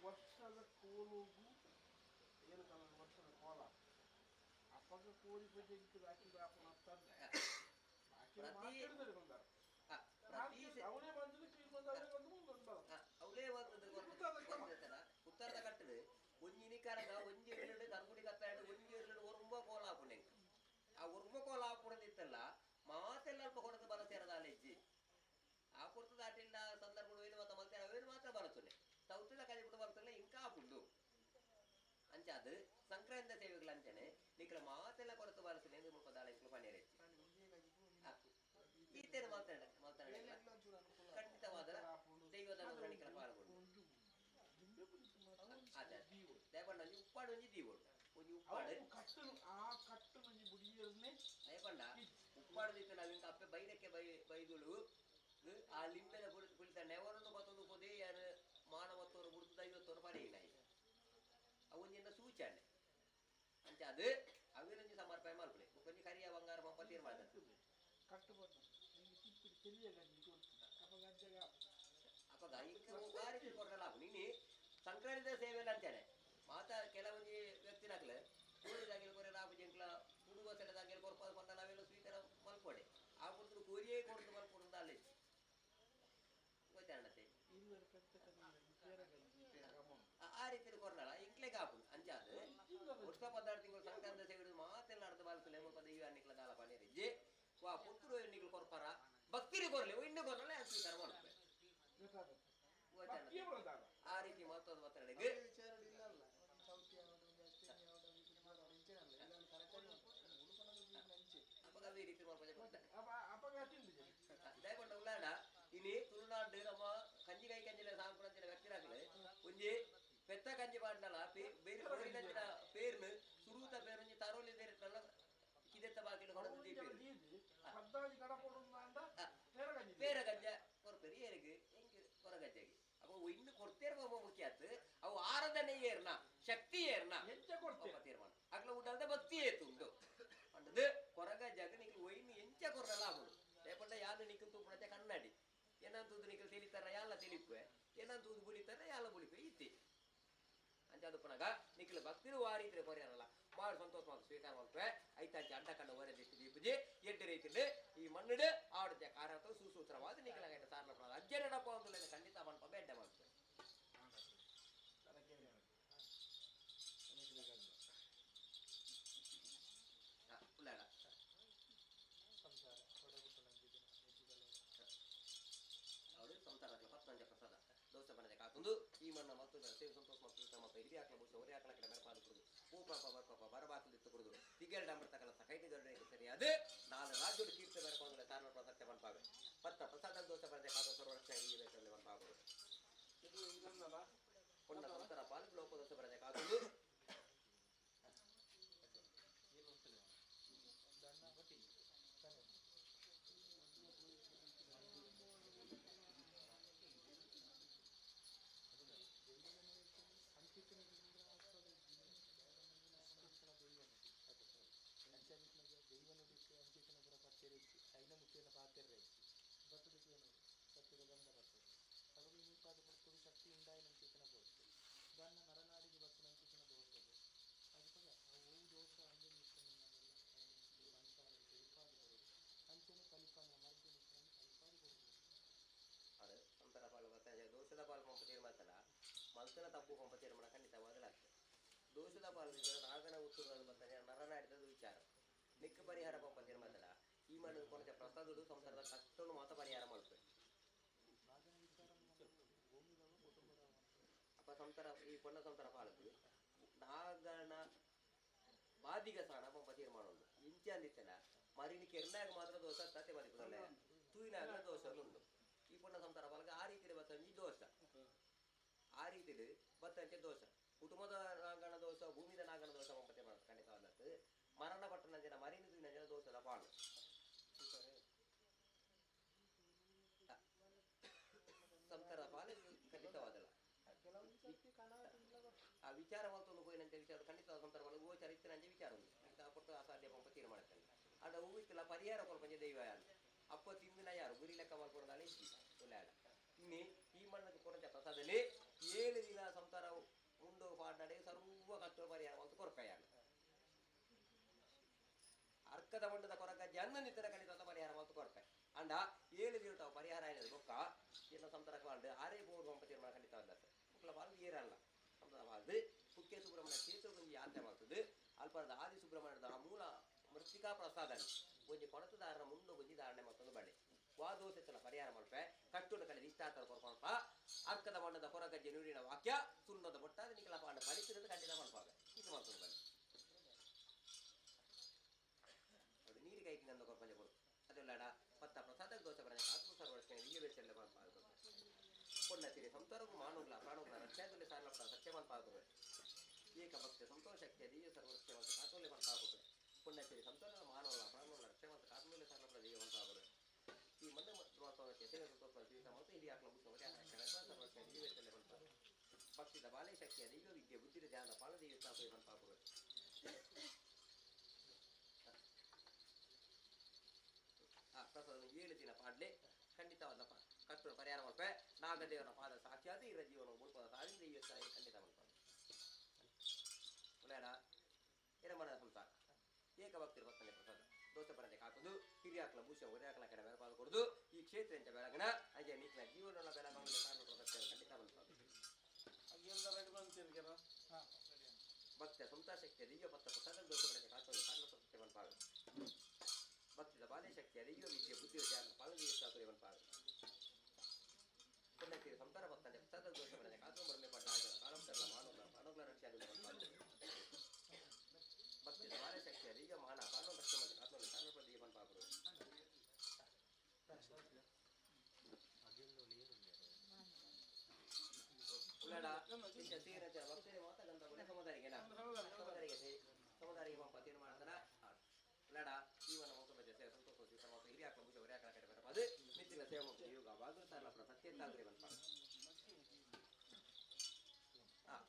[SPEAKER 9] ವರ್ಷದ ಕೋಲುಗು ಏನು ಕಾಲ ವರ್ಷದ ಕೋಲ ಅಪ್ಪಗ ಕೋರಿ ಪೂಜೆ ಇತ್ತು ಬಾಕಿ ಬಾಪನ ತಂದೆ ಬಾಕಿ ಮಾತಾಡಿದರೆ ಬಂದಾರ ಅವಳೇ ಬಂದದ್ದು ಕೀಳ್ ಬಂದ ಅವಳೇ ಬಂದು ಮುಂದೆ
[SPEAKER 12] ಅವಳೇ ಬಂದದ್ದು ಉತ್ತರದ ಕಟ್ಟದು ಒಂಜಿ ಇನಿಕಾರಗ ಒಂಜಿ ಇರ್ಲಡು ಕರ್ಗುಡಿ ಕತ್ತಾಡು ಒಂಜಿ ಇರ್ಲಡು ಒರುಂಬ ಕೋಲ ಆಪುಣೆ ಆ ಒರುಂಬ ಕೋಲ ಆಪುಣದಿತ್ತಲ್ಲ ಮಾತೆಲ್ಲ ಅಲ್ಪ ಕೊಡದು ಬಲ ಸೇರದ ಅಲೆಜ್ಜಿ ಆ ಕೊಡ್ತದ ದಾಟಿಲ್ಲ ಸಂದರ್ಭಗಳು ಏನು ಮಾತ್ರ ಮಲ್ತೇನೆ ಅವೇನು ಮಾತ್ರ ಬರಸುನೆ ತೌತಿದ ಕಜಿ ಬಿಟ್ಟು ಬರ್ತಲ್ಲ ಇಂಕ ಆಪುಂಡು ಅಂಚಾದ ಸಂಕ್ರಾಂತಿ ಸೇವೆಗಳ ಅಂಚನೆ ನಿಕ್ಲ ಮಾತೆಲ್ಲ ಕೊರತು ಬರಸುನೆ ಎಂದು ಮುಲ್ಪ ದಾಳ ಇಂಕ್ಲು ಪನ್ನೀರ್ ಹೆಚ್ಚಿ ಈತೇನು ಮಾತಾಡ ಮಾತಾಡ ಖಂಡಿತವಾದ ದೈವದ ನಿಕ್ಲ ಪಾಲ್ಗೊಂಡು ಅದೇ ದಯಪಂಡ ಒಂಜಿ ಉಪ್ಪಾಡು ಒಂಜಿ ದೀವೋಡು ಒಂಜಿ ಉಪ್ಪಾಡು
[SPEAKER 9] ಕಟ್ಟು ಆ ಕಟ್ಟು ಒಂಜಿ ಬುಡಿಯರ್ನೆ
[SPEAKER 12] ದಯಪಂಡ ಉಪ್ಪಾಡು ದೀತ ನಾವಿಂಕ ಅಪ್ಪೆ ಬೈರಕ್ಕೆ ಬೈ ಬೈದುಳು ಆ ಲಿಂಬೆದ ಪುಳಿತ ನೆವರನ್ನು ಬತ್ತೊಂದು ಪೊದೆ ಯಾರು ಮಾನವತ್ತೋರು ಬುಡ್ದು ದೈವತ್ತೋರು ಪಡೆಯಿಲ್ಲ ಅವು ಒಂಜಿನ ಸೂಚನೆ ಅಂಚ ಅದು ಅವಿರೊಂಜಿ ಸಮರ್ಪಣೆ ಮಲ್ಪಲೆ ಒಂಜಿ ಕರಿಯ ಬಂಗಾರ ಪಂಪ ತೀರ್ಮಾನ
[SPEAKER 9] ಕಟ್ಟು ಬಂದು ನಿಂಗೆ ತಿಪ್ಪಿಡಿ తెలియ ಗಂಜಿ ಕೊಡ್ತು ಅಪ್ಪ ಗಂಜಗ
[SPEAKER 12] ಅಪ್ಪಗ ಇಂಕ ವಾರಿಗೆ ಕೊಡಲ್ಲ ನೀನಿ ಸಂಕ್ರಾಂತಿ ಸೇವೆ ಅಂತಾನೆ ಮಾತ ಕೆಲವೊಂಜಿ ವ್ಯಕ್ತಿನಾಗ್ಲೆ ಕೋರಿದಾಗಿಲ್ ಕೊರೆ ರಾಪು ಜಂಕ್ಲ ಹುಡುಗ ಸೆಳೆದಾಗಿಲ್ ಕೊರ್ಪ ಬಂದ ನಾವೆಲ್ಲ ಸ್ವೀಕಾರ ಮಲ್ಕೊಡೆ ಆ ಕುಡಿದ್ರು ಕೋರಿಯೇ ಕೊಡ್ದು ಮಲ್ಕೊಡು ಅಲ್ಲೇ ಗೊತ್ತಾಣತೆ ಆ ರೀತಿ ಕೊರ್ನಲ್ಲ ಇಂಕ್ಲೆ ಕಾಪು ಅಂಚಾದ ವರ್ಷ ಪದಾರ್ಥ ತಿಂಗಳು ಸಂಕ್ರಾಂತಿ ಸೇವೆ ಮಾತೆಲ್ಲ ಅರ್ಧ ಬಾಲ್ಸಲೆ ಮುಲ್ಪ ದೈವ ಅನ್ನಿಕ್ಲ ದಾಲ ಪನ್ನೀರ್ ವಾ ಪುತ್ತೂರು ಎಣ್ಣಿಗಳು ಕೊರ್ಪರ ಭಕ್ತಿರಿ ಕೊರ್ಲಿ ಇನ್ನು ಕೊರ್ನಲ್ಲ ಸ್ವೀಕಾರ ಮಾಡ್ಬೇಕು ಆ ರೀತಿ ಮಹತ್ವದ ಮಾತನಾಡಿಗೆ ಅದೇ ರೀತಿ ದಯಕೊಂಡ ಉಳ್ಳಾಡ ಇನಿ ತುಳುನಾಡು ನಮ್ಮ ಕಂಜಿಕಾಯಿ ಕಂಜಿಲ ಸಾಂಪುರಂಚಿನ ವ್ಯಕ್ತಿರಾಗ್ಲೆ ಒಂಜಿ ಪೆತ್ತ ಕಂಜಿ ಪಾಂಡಲ ಬೇರೆ ಕೋರಿನಂಚಿನ ಪೇರ್ನು ಸುರೂತ ಪೇರೊಂಜಿ ತರೋಲಿ ಬೇರೆ ಕಿದೆತ್ತ ಬಾಕಿಲು ಹೊಡೆದು ದೀಪೇರು ಬೇರೆ ಗಂಜ ಕೊರ್ಪೇರು ಏರಿಗೆ ಎಂಕ್ ಕೊರಗಜ್ಜಗೆ ಅಪ್ಪ ಇನ್ನು ಕೊಡ್ತೇರ ಮುಖ್ಯ ಆತು ಅವು ಆರಾಧನೆ ಏರ್ನ ಶಕ್ತಿ ಏರ್ನ ತೀರ್ಮಾನ ಅಗ್ಲ ಉಂಡಲ್ದ ಭಕ್ತಿ ಏತು ಉಂಡು ಅಂಡದು ಕೊರಗಜ್ಜಾಗ ನಿಕ್ಲು ಒಯ್ನು ಎಂಚ ಕೊರ್ರಲ್ಲ ಆಗುಡು ಲೇಪಂಡ ಯಾನು ನಿಕ್ಲು ತೂಪುಣಚ ಕನ್ನಡಿ ಏನಂತೂದು ನಿಕ್ಲು ತಿಳಿತಾರ ಯಾಲ ತಿಳಿಪುವೆ ಏನಂತೂದು ಬುಳಿತಾರ ಯಾಲ ಬುಳಿಪೆ ಇತ್ತಿ ಅಂಚಾದುಪ್ಪನಾಗ ನಿಕ್ಲು ಭಕ್ತಿರು ವಾರಿದ್ರೆ ಕೊರಿಯರಲ್ಲ ಮಾಡು ಸಂತೋಷ ಮಾತು ಸ್ವೀಕಾರ ಮಲ್ಪೆ ಐತಾಂಚಿ ಅಡ್ಡ ಕಂಡ ಒರೆ ದಿಷ್ಟು ದೀಪಜಿ ಎಡ್ಡು ರೈತಿಂಡು ಈ ಮಣ್ಣುಡು ಆವಡತೆ ಕಾರತ ಸುಸೂತ್ರವಾದ ನಿಕ್ಲಾಗ ಸಾರ್ಲ ಅಜ್ಜನಡಪ್ಪ ಒಂದು ಖಂಡಿತ ಮನ್ಪ ಬೇಡ್ಡೆ ಮಲ್ಪೆ ಉಳ್ಳಾಡ ಅವರು ಸಂಸಾರ ಪತ್ತಂಜ ಪ್ರಸಾದ ದೋಸೆ ಬಣ್ಣದ ಕಾತುಂದು ಈ ಮಣ್ಣ ಮತ್ತು ಸೇವೆ ಸಂತೋಷ ಮತ್ತು ನಮ್ಮ ಇಡೀ ಹಾಕಲ ಬಹುಶಃ ಒರೇ ಹಾಕಲ ಕಡೆ ಮೇರೆ ಕುಡಿದು ಹೂ ಪಾಪ ಬರ್ಪಾಪ ಬರಬಾಕಲು ಇತ್ತು ಕುಡಿದು ದಿಗ್ಗಲ್ಡ ಅಮೃತ ಕಲ ಸಕೈಟಿ ದೊಡ್ಡ ಸರಿಯಾದ ನಾಲ್ ರಾಜ್ಯೋಡು ಕೀರ್ತಿ ಬರ್ಕೊಂಡು ತಾನ ಪ್ರಸಕ್ತ ಮನ್ಪಾವೆ ಪತ್ತ ಪ್ರಸಾದ ದೋಸೆ ಬಣ್ಣದ ಕಾತು ಸರ್ವರಕ್ಷ ಈ ವೇಷದಲ್ಲಿ ಮನ್ಪಾಗುವುದು ಪೊನ್ನ ಸಂತರ ಪಾಲು ಲೋಕ ದೋಸೆ ಬಣ್ಣದ ಕಾತುಂದು ದೋಷದ ಪಾಲು ನಾಗನ ಉತ್ತರದ ಬರ್ತಾನೆ ನರನಾಡಿದ ವಿಚಾರ ನಿಕ್ಕ ಪರಿಹಾರ ಪಂಪ ತೀರ್ಮಾನ ಈ ಮಣ್ಣು ಕೊನಚ ಪ್ರಸಾದಡು ಸಂಸಾರದ ಕಷ್ಟನ್ನು ಮಾತ್ರ ಪರಿಹಾರ ಮಾಡ್ತೇವೆ ಅಪ್ಪ ಸಂಸಾರ ಈ ಪೊಣ್ಣ ಸಂಸಾರ ಪಾಲದು ನಾಗನ ಬಾದಿಗ ಸಾಣ ಪಂಪ ತೀರ್ಮಾನ ಉಂಟು ಇಂಚೆ ಅಂದಿತ್ತಲ್ಲ ಮರಿನಿ ಕೆರ್ನಾಗ ಮಾತ್ರ ದೋಷ ತತೆ ಬದಿಪುದಲ್ಲ ತೂಯಿನಾಗ ದೋಷ ಉಂಟು ಈ ಪೊಣ್ಣ ಸಂಸಾರ ಪಾಲಕ ಆ ರೀತಿಯ ಬತ್ತಂಜಿ ದೋಷ ಆ ರೀತಿಯಲ್ಲಿ ಬತ್ತಂಚೆ ದೋಷ ಕುಟುಂಬದ ನಾಗಣ ದೋಷ ಭೂಮಿದ ನಾಗಣ ದೋಷ ಪಂಪ ತೀರ್ಮಾನ ಖಂಡಿತವಾದದ್ದು ಮರಣ ಪಟ್ಟಣ ಜನ ಮರಿನಿ ತೂಯಿನ ಜನ ದೋಷದ ಪಾಲು ಸಂಸಾರದ ಪಾಲು ಖಂಡಿತವಾದಲ್ಲ ಆ ವಿಚಾರ ಮಾಡ್ಕೊಂಡು ಹೋಯಿನಂತೆ ವಿಚಾರ ಖಂಡಿತ ಸಂಸಾರ ಪಾಲು ಗೋಚಾರ ಇತ್ತಿನಂತೆ ವಿಚಾರ ಉಂಟು ಅಂತ ಕೊಟ್ಟು ಅಸಾಧ್ಯ ಪಂಪ ತೀರ್ಮಾನ ಅಡ ಹೂವಿತ್ತಲ್ಲ ಪರಿಹಾರ ಕೊರ್ಪಂಜ ದೈವ ಯಾರು ಅಪ್ಪ ತಿಂದಿನ ಯಾರು ಗುರಿ ಲೆಕ್ಕ ಮಾಡ್ಕೊಡೋದಾಳೆ ಇಜ್ಜಿ ಒಳ್ಳೆ ಇನ್ನಿ ಈ ಮಣ್ಣಕ್ಕೆ ಕೊಡಂತ ಪ್ರಸಾದಲ್ಲಿ 7 ದಿನ ಸಂಸಾರ ಉಂಡು ಪಾಡ್ನಾಡೆ ಸರ್ವ ಕಷ್ಟ ಪರಿಹಾರ ಅಂತ ಕೊರಪ ಯಾರು ಅರ್ಕದ ಮಣ್ಣದ ಕೊರಕ ಜನ್ನ ನಿತ್ತರ ಖಂಡಿತ ಪರಿಹಾರ ಮಾತು ಕೊರಪೆ ಅಂಡ 7 ದಿನ ಪರಿಹಾರ ಆಯ್ತದೆ ಬೊಕ್ಕ ಎಲ್ಲ ಸಂಸಾರ ಪಾಲ್ಡು ಆರೇ ಬೋರ್ಡ್ ಪಂಪ ತೀರ್ಮಾನ ಖಂಡಿತ ಕುಕ್ಲ ಪಾಲು ಏರಲ್ಲ ಸಂಸಾರ ಪಾಲ್ದು ಕುಕ್ಕೆ ಸುಬ್ರಹ್ಮಣ್ಯ ಕ್ಷೇತ್ರ ಒಂಜಿ ಯಾತ್ರೆ ಮಾಡ್ತದೆ ಅಲ್ಪರದ ಆದಿ ಸುಬ್ರಹ್ಮಣ್ಯದ ಆ ಮೂಲ ಮೃತ್ತಿಕಾ ಪ್ರಸಾದ ಒಂಜಿ ಕೊಣತದಾರನ ಮುಂದೆ ಒಂಜಿ ಧಾರಣೆ ಮತ್ತೊಂದು ಬಳ್ಳಿ ವಾದೋಸೆತ್ತಲ ಪರಿಹಾರ ಮಲ್ಪೆ ಕಟ್ಟುನ ಕಡೆ ಇಷ್ಟಾತರ ಕೊರ್ಪಲ್ಪ ಅರ್ಕದ ಮಣ್ಣದ ಹೊರಗಜ್ಜೆ ನೂರಿನ ವಾಕ್ಯ ಸುಣ್ಣದ ಬೊಟ್ಟಾದ ನಿಖಲ ಪಾಂಡ ಫಲಿಸಿದ ಖಂಡಿತ ಮಲ್ಪಾವೆ ಇದು ಮಾಡ್ತದೆ ಬಳ್ಳಿ ಅದು ನೀರು ಕೈಗೆ ನಂದು ಕೊರ್ಪಂಜೆ ಕೊಡು ಅದೆಲ್ಲಡ ಪತ್ತ ಪ್ರಸಾದ ದೋಷ ಬರನೆ ಆತ್ಮ ಸರ್ವರ್ಷಣೆ ಈ ವೆಚ್ಚಲ್ಲ ಮಲ್ಪಾಗ ಪೊಣ್ಣ ತಿರಿ ಸಂಸಾರಕ್ಕೂ ಮಾನುಗ್ಲ ಪ್ರಾಣುಗ್ಲ ರಕ್ಷಾದಲ್ಲಿ ಸಾರಲಪ್ಪ ಸತ್ಯ ಮಲ್ಪಾಗುವೆ ಏಕ ಭಕ್ತಿ ಸಂತೋಷಕ್ಕೆ ದೀಯ ಸರ್ವರ್ಷಣೆ ಮತ್ತು ಕಾತೋಲೆ ಮಲ್ಪಾಗುವೆ ಪುಣ್ಯತಿರಿ ಸಂತೋಷ ಮಾನವಲ್ಲ ಪ್ರಾಣವಲ್ಲ ರಕ್ಷೆ ಮತ್ತು ಕಾತ್ಮೇಲೆ ಸಾರಲಪ್ಪ ದೀಯ ಮಲ್ಪಾಗುವೆ ಈ ಮಣ್ಣು ಮತ್ತು ಸೇವೆ ಸಂತೋಷ ಜೀವಿತ ಮತ್ತು ಇಲ್ಲಿ ಹಾಕಲ ಸರ್ವರ್ಷಣೆ ಈ ವೆಚ್ಚಲ್ಲ ಮಲ್ಪಾಗ ಭಕ್ತಿದ ಬಾಲೆ ಶಕ್ತಿಯ ದೈವ ವಿದ್ಯೆ ಬುದ್ಧಿರ ಧ್ಯಾನ ಪಾಲದೀಯ ಸ್ಥಾಪನೆ ಮಲ್ಪಾಗುವೆ ಆ ಪ್ರಸಾದ 7 ದಿನ ಪಾಡ್ಲೆ ಖಂಡಿತವಾದ ಕಟ್ಟು ಪರಿಹಾರ ಮಲ್ಪೆ ನಾಗದೇವರ ಪಾದ ಸಾಕ್ಷಾತ್ ಇರ ಜೀವನ ಮುಳ್ಪದ ಸಾಧಿನ ದೈವ ಖಂಡಿತ ಮಲ್ಪಾಗ ಒಳ್ಳೆಯಡ ಎರಮನ ಸಂಸಾರ ಏಕಭಕ್ತಿರ ಭಕ್ತನೆ ಪ್ರಸಾದ ದೋಷ ಪರಂತೆ ಕಾಕುದು ಹಿರಿಯಾಕ್ಲ ಭೂಷ ಒರೆಯಾಕ್ಲ ಕಡೆ ಬೆಳಪಾದ ಕೊಡುದು ಈ ಕ್ಷೇತ್ರ ಎಂತ ಬೆಳಗಣ ಅಜಯ ನೀಕ್ಲ ಜೀವನ ಬೆಳಗಣ ಖಂಡಿತ ಮಲ್ಪಾಗ ಭಕ್ತ ಸ್ವಂತ ಶಕ್ತಿಯ ದೈವ ಭಕ್ತ ಪ್ರಸಾದ ದೋಷ ಪರಂತೆ ಕಾಕುದು ಸಾರ್ವ ಸತ್ಯ ಮಲ್ಪಾಗ ಭಕ್ತಿದ ಬಾಲೆ ಶಕ್ತಿಯ ದೈವ ವಿದ್ಯೆ ಬುದ್ಧಿ ಜ್ಞಾನ ಪಾಲನೆ ಸಾಕುರಿ ಮಲ್ಪಾಗ ಪುಣ್ಯತೀರ ಸಂಸಾರ ಭಕ್ತನೆ ಪ್ರಸಾದ ದೋಷ ಪರಂತೆ ಕಾತು ಬರಮೆ ಪಟ್ಟ ಕಾಲಂ ತರಲ ಮಾನವ ಮಾನವಗಳ ರಕ್ಷೆ ಮಲ್ಪಾಗ ಭಕ್ತಿದ ಬಾಲೆ ಶಕ್ತಿಯ ದೈವ ಮಾನ ಪಾಲನ ರಕ್ಷೆ ಮತ್ತು ಆತ್ಮ ಸಾರ್ವ ಪ್ರದೀಪ ಮಲ್ಪಾಗುರು ಉಳ್ಳಡ ಭಕ್ತರಿಗೆ ಮಾತ್ರ ಗಂಧ ಸಮುದಾರಿಗೆ ಸಮುದಾರಿಗೆ ಸಮುದಾರಿಗೆ ಪಂಪ ತೀರ್ಮಾನ ಉಳ್ಳಡ ಜೀವನ ಮೌಸಮ ಸೇವೆ ಸಂತೋಷ ಜೀವಿತ ಮತ್ತು ಹಿರಿಯ ಹಾಕಲ ಮುಗಿದ ಹೊರೆ ಹಾಕಲ ಕಡೆ ಬರಬಾರ್ದು ಮಿತ್ತಿನ ಸೇವೆ ಮುಗಿದ ಯೋಗ ಬಾಗಿಲು ಸತ್ಯಂತಾಗ್ರಿ ಬಂತ ಹಾಂ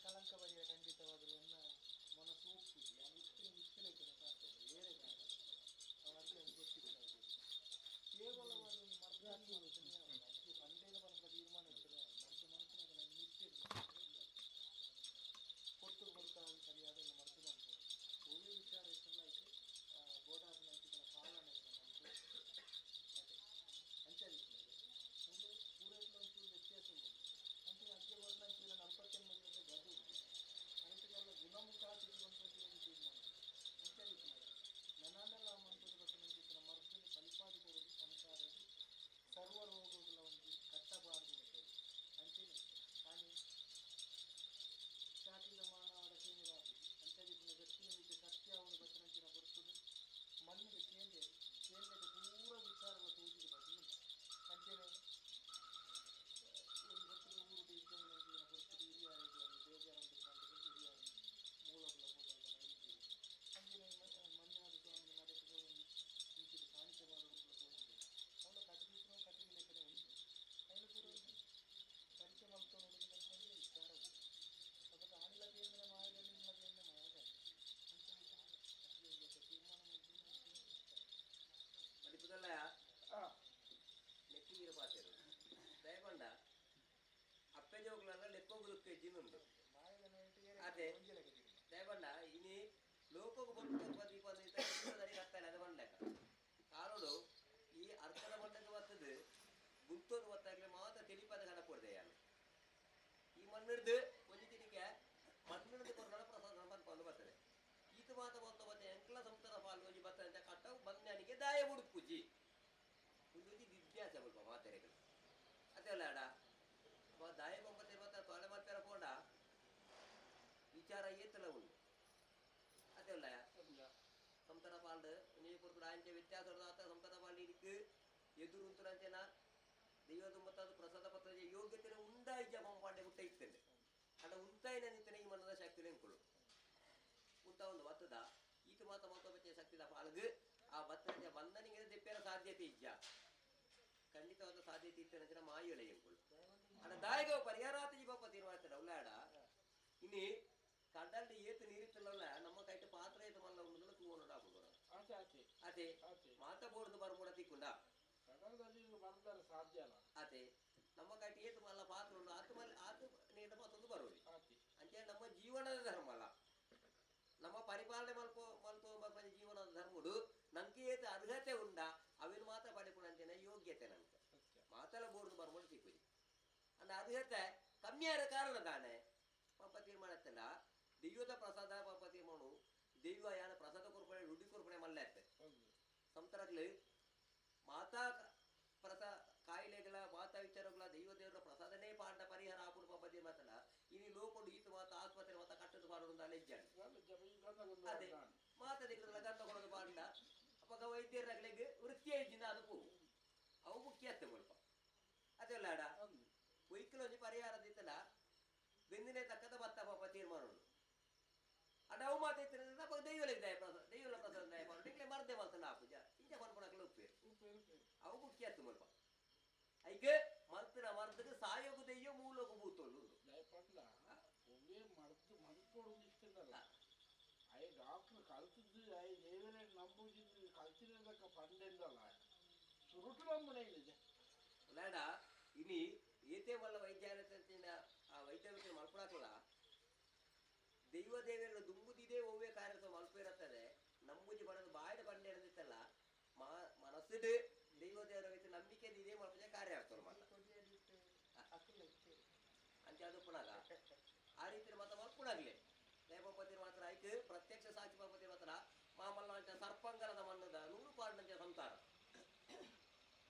[SPEAKER 5] ಕಳಂಕ ಬರೆಯ ಖಂಡಿತವಾಗಲು ಎನ್ನ ಮನಸ್ಸು ಒಪ್ಪುದು ನಾನು ಇತ್ತಿನ ಇತ್ತಿನ ಸಾಧ್ಯ ಬೇರೆ ಅವರ ಗೊತ್ತಿಲ್ಲ ಕೇವಲವಾದ ಒಂದು ಮರ್ದ ಅಜ್ಜಿ ಪಂಡೇನ ಪರಂಪರೆ ತೀರ್ಮಾನ ಇರ್ತದೆ ಮರ್ದ ಮನಸ್ಸಿನಾಗ ನಿತ್ಯ ಕೊಟ್ಟು ಕೊಡ್ತಾ ಸರಿಯಾದ ಒಂದು ಮರ್ದ ಬಂತು ಒಳ್ಳೆ ವಿಚಾರ ಇತ್ತಲ್ಲ ಆಯ್ತು ಬೋರ್ಡಾರ್ನ ಪಾಲನೆ ಅಂಚೆ ಒಂದು ಪೂರೈಸಲು ಒಂಚೂರು ವ್ಯತ್ಯಾಸ ಉಂಟು ಅಂಚೆ ಅಜ್ಜಿ ಬರ್ಲಂಚಿನ 49 ಗದು ಐತುಗೆಲ್ಲ ಗುಣಮುಖ ತಿಳ್ಕೊಂತ ತೀರ್ಮಾನ ಅಂಚೆ ನನಾಂಡಲ ಮಂತ್ರದ ಬಟ್ಟೆ ಮರ್ದಿನ ಫಲಿಪಾದಿ ಕೊಡೋದು ಸಂಸಾರದ ಸರ್ವ ರೋಗ
[SPEAKER 12] ಅದೇ ದಯಪಂಡ ಇನಿ ಲೋಕకు ಬೊಟ್ಟು ದೀಪ ಕತ್ತಲೆ ಅದು ಬಂಡಕ ಕಾಲೋಡು ಈ ಅರ್ಕದ ಬಂಡಕ ಬರ್ತದೆ ಗುಂತೋದು ಗೊತ್ತಾಗಲಿ ಮಾತ್ರ ತಿಳಿಪದ ಕನಪೊಡ್ದೆ ಯಾನು ಈ ಮಣ್ಣಿಡ್ದು ಒಂಜಿ ತಿನಿಕೆ ಮಣ್ಣಿಡ್ದು ಕೊರ್ನಡ ಪ್ರಸಾದ ಬಂದ್ಕೊಂಡು ಬರ್ತದೆ ಈತ ಮಾತ ಬಂತ ಮತ್ತೆ ಎಂಕ್ಲ ಸಂತರ ಪಾಲು ಒಂಜಿ ಬರ್ತದೆ ಅಂತ ಕಟ್ಟವು ಬಂದನಿಗೆ ದಾಯ ಬುಡುಪುಜಿ ಒಂದೊಂಜಿ ದಿವ್ಯಾಸ ಸ್ವಲ್ಪ ಮಾತೆರೆಗಳು ಅದೇ ಅಲ್ಲ ಅಡ ದಾಯ ಬೊಂಬತ್ತೆ ಮತ್ತೆ ತೊಳೆ ಮಾಡ್ತಾರ ಪೋಂಡ ವಿಚಾರ ಏತಲ ಉಂಡು ಅದೇ ಅಲ್ಲ ಸಂತರ ಪಾಲ್ಡು ಒಂಜಿ ಪೊರ್ತುಡು ಅಂಚೆ ವ್ಯತ್ಯಾಸ ಆತ ಸಂತರ ಪಾಲ್ಡು ಇದಕ್ಕೆ ಎದುರು ಉಂತುರಂಚೆನ ದೈವದ ಮತ್ತು ಪ್ರಸಾದ ಪತ್ರ ಯೋಗ್ಯತೆ ಉಂದಾಯಿ ಜಪ ಪಾಂಡೆ ಹುಟ್ಟ ಇತ್ತಂಡೆ ಅಲ್ಲ ಉಂತಾಯಿನ ನಿಂತನೆ ಈ ಮನದ ಶಕ್ತಿ ನೆಂಕುಳು ಉಂತ ಒಂದು ಬತ್ತದ ಈತ ಮಾತ ಮಾತ ಬಚ್ಚೆ ಶಕ್ತಿದ ಪಾಲ್ಗು ಆ ಬತ್ತದ ಬಂದನಿಗೆ ದೆಪ್ಪೇರ ಸಾಧ್ಯತೆ ಇಜ್ಜ ಖಂಡಿತವಾದ ಸಾಧ್ಯತೆ ಇತ್ತಂದ್ರೆ ಮಾಯುಳೆ ಎಂಕುಳು ಅಲ್ಲ ದಾಯಿಗ ಪರಿಹಾರಾತ ಜೀವಪ್ಪ ತೀರ್ಮಾನ ಉಳ್ಳಾಡ ಇನ್ನು ಕಡಲ್ಲಿ ಏತು ನೀರಿತ್ತಲ್ಲ ನಮ್ಮ ಕೈಟ್ ಪಾತ್ರ ಏತು ಮಲ್ಲ ಉಂಡು ತೂವನು ಹಾಕುದು ಅದೇ ಮಾತ ಬೋರ್ದು ಬರ್ಮೂಡ ತಿಕ್ಕುಂಡ
[SPEAKER 9] ಸಾಧ್ಯ ಅಲ್ಲ
[SPEAKER 12] ಅದೇ ನಮ್ಮ ಕೈಟ್ ಏತು ಮಲ್ಲ ಪಾತ್ರ ಉಂಡು ಆತು ಮಲ್ಲ ಆತು ನೀರು ಮತ್ತೊಂದು ಬರುವುದು ಅಂಚೆ ನಮ್ಮ ಜೀವನದ ಧರ್ಮ ಅಲ್ಲ ನಮ್ಮ ಪರಿಪಾಲನೆ ಮಲ್ಪೋ ಮಲ್ಪೋ ಮಲ್ಪ ಜೀವನದ ಧರ್ಮಡು ನಂಗೆ ಏತು ಅರ್ಹತೆ ಉಂಡ ಅವಿನ ಮಾತ್ರ ಪಡೆಪುಣಂತೇನೆ ಯೋಗ್ಯತೆ ನಂಗೆ ಮಾತೆಲ್ಲ ಬೋರ್ದು ಬರ್ಮೂಡ ತಿಕ್ಕುಜಿ ಅಂದ್ರೆ ಅರ್ಹತೆ ಕಮ್ಮಿಯಾರ ಕಾರಣ ತಾನೆ ಪಾಪ ತೀರ್ಮಾನತ್ತಲ್ಲ ದೈವದ ಪ್ರಸಾದ ಪಾಪ ತೀರ್ಮಾನ ದೈವ ಯಾನ ಪ್ರಸಾದ ಕೊರ್ಪಣೆ ರುಡಿ ಕೊರ್ಪಣೆ ಮಲ್ಲೆ ಸಂತರಗ್ಲಿ ಮಾತಾ ಪ್ರಸಾ ಕಾಯಿಲೆಗಳ ಮಾತಾ ವಿಚಾರಗಳ ದೈವ ದೇವರ ಪ್ರಸಾದನೇ ಪಾಂಡ ಪರಿಹಾರ ಆಪುಡು ಪಾಪ ತೀರ್ಮಾತಲ್ಲ ಇನಿ ಲೋಕೊಂಡು ಈತ ಮಾತ ಆಸ್ಪತ್ರೆ ಮಾತ ಕಟ್ಟದು ಪಾಡೋದು ಅಂತ ಹೆಜ್ಜೆ ಅದೇ ಮಾತ ದಿಕ್ಕದಲ್ಲ ಗಂಧ ಕೊಡೋದು ಪಾಂಡ ಅಪ್ಪ ವೈದ್ಯರಗಳಿಗೆ ವೃತ್ತಿಯ ಹೆಜ್ಜಿಂದ ಅದು ಪೂ ಅವು ಮುಖ್ಯ ಅತ್ತೆ ಮುಲ್ಪ ಅದೆಲ್ಲ ಅಡ ಒಯ್ಕಲೊಂಜಿ ಪರಿಹಾರ ದಿತ್ತಲ್ಲ ಬೆಂದಿನೇ ತಕ್ಕದ ಭತ್ತ ಪಾಪ ತೀರ್ಮಾನ ಉಂಡು ಅಡ ಅವು ಮಾತಾಯ್ತಾರೆ ಅಪ್ಪ ದೈವಲಿಗೆ ದಯ ಪ್ರಸಾದ ದೈವಲ ಪ್ರಸಾದ ದಯ ಪಾಡು ಇಂಗ್ಲೆ ಮರ್ದೆ ಮಲ್ತನ ಆಪುಜ ಇಂಚ ಮನ್ಪುಣಕ್ಲೆ ಉಪ್ಪೇರು ಅವು ಮುಖ್ಯ ಅತ್ತು ಮುಲ್ಪ ಐಕೆ ಮಲ್ತಿನ ಮರ್ದಕ್ಕೆ ಸಾಯೋಗು ದೆಯ್ಯೋ ಮೂಲೋಗು ಬೂತೊಲ್ಲು
[SPEAKER 9] ಒಮ್ಮೆ ಮರ್ದು ಮನ್ಪೊಡು ಇಷ್ಟಲ್ಲ I doctor ಕಲ್ತಿದ್ದು I ದೇವರೇ ನಂಬುಜಿದ್ದು ಕಲ್ತಿರೋದಕ್ಕ ಪಂಡೆಂದಲ್ಲ ಸುರುಟು ನಂಬುನೇ ಇದೆ
[SPEAKER 12] ಬೇಡ ಇನಿ ಏತೇ ಮಲ್ಲ ವೈದ್ಯಾಲಯದ ಆ ವೈದ್ಯ ಮಲ್ಪಡಾಕಲ್ಲ ದೈವ ದೇವರ ದುಂಬುದಿದೆ ಒವ್ವೇ ಕಾರ್ಯ ಮಲ್ಪ ಇರುತ್ತದೆ ನಂಬುಜಿ ಬಡದು ಬಾಯಿದ ಬಂಡೆ ಇರದಿತ್ತಲ್ಲ ಮನಸ್ಸಿಡು ದೈವ ದೇವರ ವೈದ್ಯ ನಂಬಿಕೆ ಇದೇ ಮಲ್ಪಜ ಕಾರ್ಯ ಆಗ್ತದೆ ಮಾತ್ರ ಅಂತ ಅದು ಪುಣಾಗ ಆ ರೀತಿ ಮಾತ್ರ ಮಲ್ಪುಣಾಗ್ಲಿ ದೈವಪತಿ ಮಾತ್ರ ಆಯ್ತು ಪ್ರತ್ಯಕ್ಷ ಸಾಕ್ಷಿ ಪಾಪತಿ ಮಾತ್ರ ಮಾಮಲ್ಲ ಅಂತ ಸರ್ಪಂಗರದ ಮನ್ನದ ನೂರು ಪಾಡಿನಂತೆ ಸಂತಾರ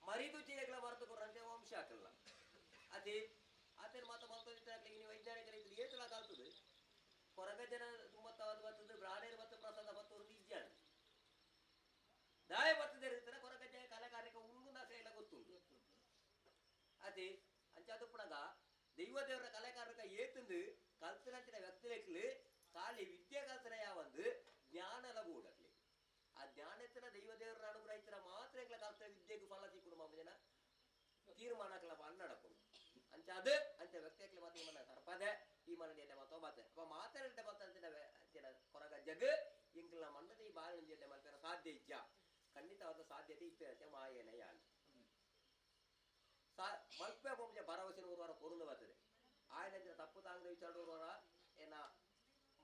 [SPEAKER 12] ಮರಿದು ಚೀಲಗಳ ಮರೆತು ಕೊಡ್ರಂತೆ ವಂಶ ಹಾಕಲ್ಲ ಅದೇ ಆತನ ಮಾತ ಮಲ್ತೊಂದಿದ್ದಾಗಲಿ ನೀವು ವೈಜ್ಞಾನಿಕರ ಇದ್ರೆ ಏತಲ ಕಾಲ್ತದೆ ಕೊರಗ ಜನ ತುಂಬತ್ತವಾದ ಬರ್ತದೆ ಬ್ರಾಹ್ಮಣರು ಮತ್ತು ಪ್ರಸಾದ ಮತ್ತು ಒಂದು ಇಜ್ಜಾಣ ದಾಯ ಬರ್ತದೆ ಇರ್ತಾರೆ ಕೊರಗ ಜನ ಕಲಾಕಾರ್ಯಕ್ಕೆ ಉಂಡು ಎಲ್ಲ ಗೊತ್ತುಂಟು ಅದೇ ಅಂಚಾದ ಪುಣಗ ದೈವ ದೇವರ ಕಲಾಕಾರಕ ಏತಂದು ಕಲ್ತನಂಚಿನ ವ್ಯಕ್ತಿಗಳು ಖಾಲಿ ವಿದ್ಯೆ ಕಲ್ತನ ಯಾವಂದು ಜ್ಞಾನದ ಗೂಡಲಿ ಆ ಜ್ಞಾನತ್ತಿನ ದೈವ ದೇವರ ಅನುಗ್ರಹಿತರ ಮಾತ್ರ ಎಂಗ್ಲ ಕಲ್ತ ವಿದ್ಯೆಗೆ ಫಲ ಸಿಕ್ಕುಡು ಮಾಮ ಜನ ತೀರ್ಮಾನಕ್ಕಲ ನಡಪುಡು ಅಂಚ ಅದು ಅಂಚ ವ್ಯಕ್ತಿಯಕ್ಲೆ ಮಾತ್ರ ಈ ಮನ ಸರ್ಪದೆ ಈ ಮನ ಎಡ್ಡೆ ಮಾತೋ ಮಾತೆ ಅಪ್ಪ ಮಾತಾಡ ಮಾತ ಅಂಚಿನ ಕೊರಗ ಜಗ್ ಎಂಕ್ಲ ಮಣ್ಣದ ಈ ಬಾರಿ ಎಡ್ಡೆ ಮಲ್ಪೆರ ಸಾಧ್ಯ ಇಜ್ಜ ಖಂಡಿತವಾದ ಸಾಧ್ಯತೆ ಇತ್ತು ಅಂಚೆ ಮಾಯೇನ ಯಾನ್ ಸಾ ಮಲ್ಪೆ ಬೊಂಬೆ ಭರವಸೆ ಊರವರ ಕೊರುಂದು ಬರ್ತದೆ ಆಯನ ತಪ್ಪು ತಾಂಗದ ವಿಚಾರ ಊರವರ ಏನ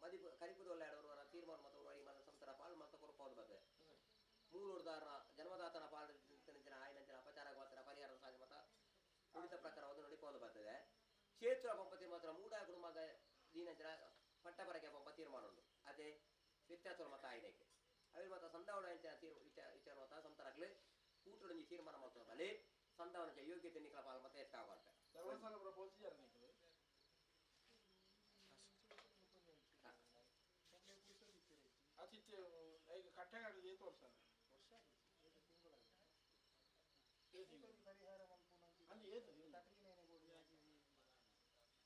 [SPEAKER 12] ಮದಿಪು ಕರಿಪುದೊಲ್ಲ ಊರವರ ತೀರ್ಮಾನ ಮತ್ತು ಊರವರ ಈ ಮನ ಸಂತರ ಪಾಲು ಮತ ಕೊರಪೋದು ಬರ್ತದೆ ಮೂಲೂರ್ದಾರನ ಜನ್ಮದಾತನ ಪಾಲು ಆಯನಂಚಿನ ಅಪಚಾರ ಮಾತ್ರ ಪರಿಹಾರ ಸಾಧ್ಯ ಮತ ನುಡಿತ ಪ್ರಕಾರವನ್ನು ನಡಿಪೋದು ಬರ್ತದೆ ಕ್ಷೇತ್ರ ಪಂಪ ತೀರ್ಮಾನ ಮೂಡ ಕುಟುಂಬದ ದೀನಂಚಿನ ಪಟ್ಟಪರಕೆ ಪಂಪ ತೀರ್ಮಾನ ಉಂಟು ಅದೇ ವ್ಯತ್ಯಾಸ ಮತ ಆಯ್ನಕ್ಕೆ ಅವಿರ್ ಮಾತ್ರ ಸಂಧಾವಣ ತೀರ್ ವಿಚಾರ ವಿಚಾರ ಮತ ಸಂತರಾಗ್ಲಿ ಕೂಟೊಡೊಂಜಿ ತೀರ್ಮಾನ ಮಾಡ್ತದೆ ಬಲಿ ಸಂಧಾವನ ಯೋಗ್ಯತೆ ನಿಕಲ ಪಾಲ್ ಮತ್ತೆ ಎತ್ತಾಗಂತೆ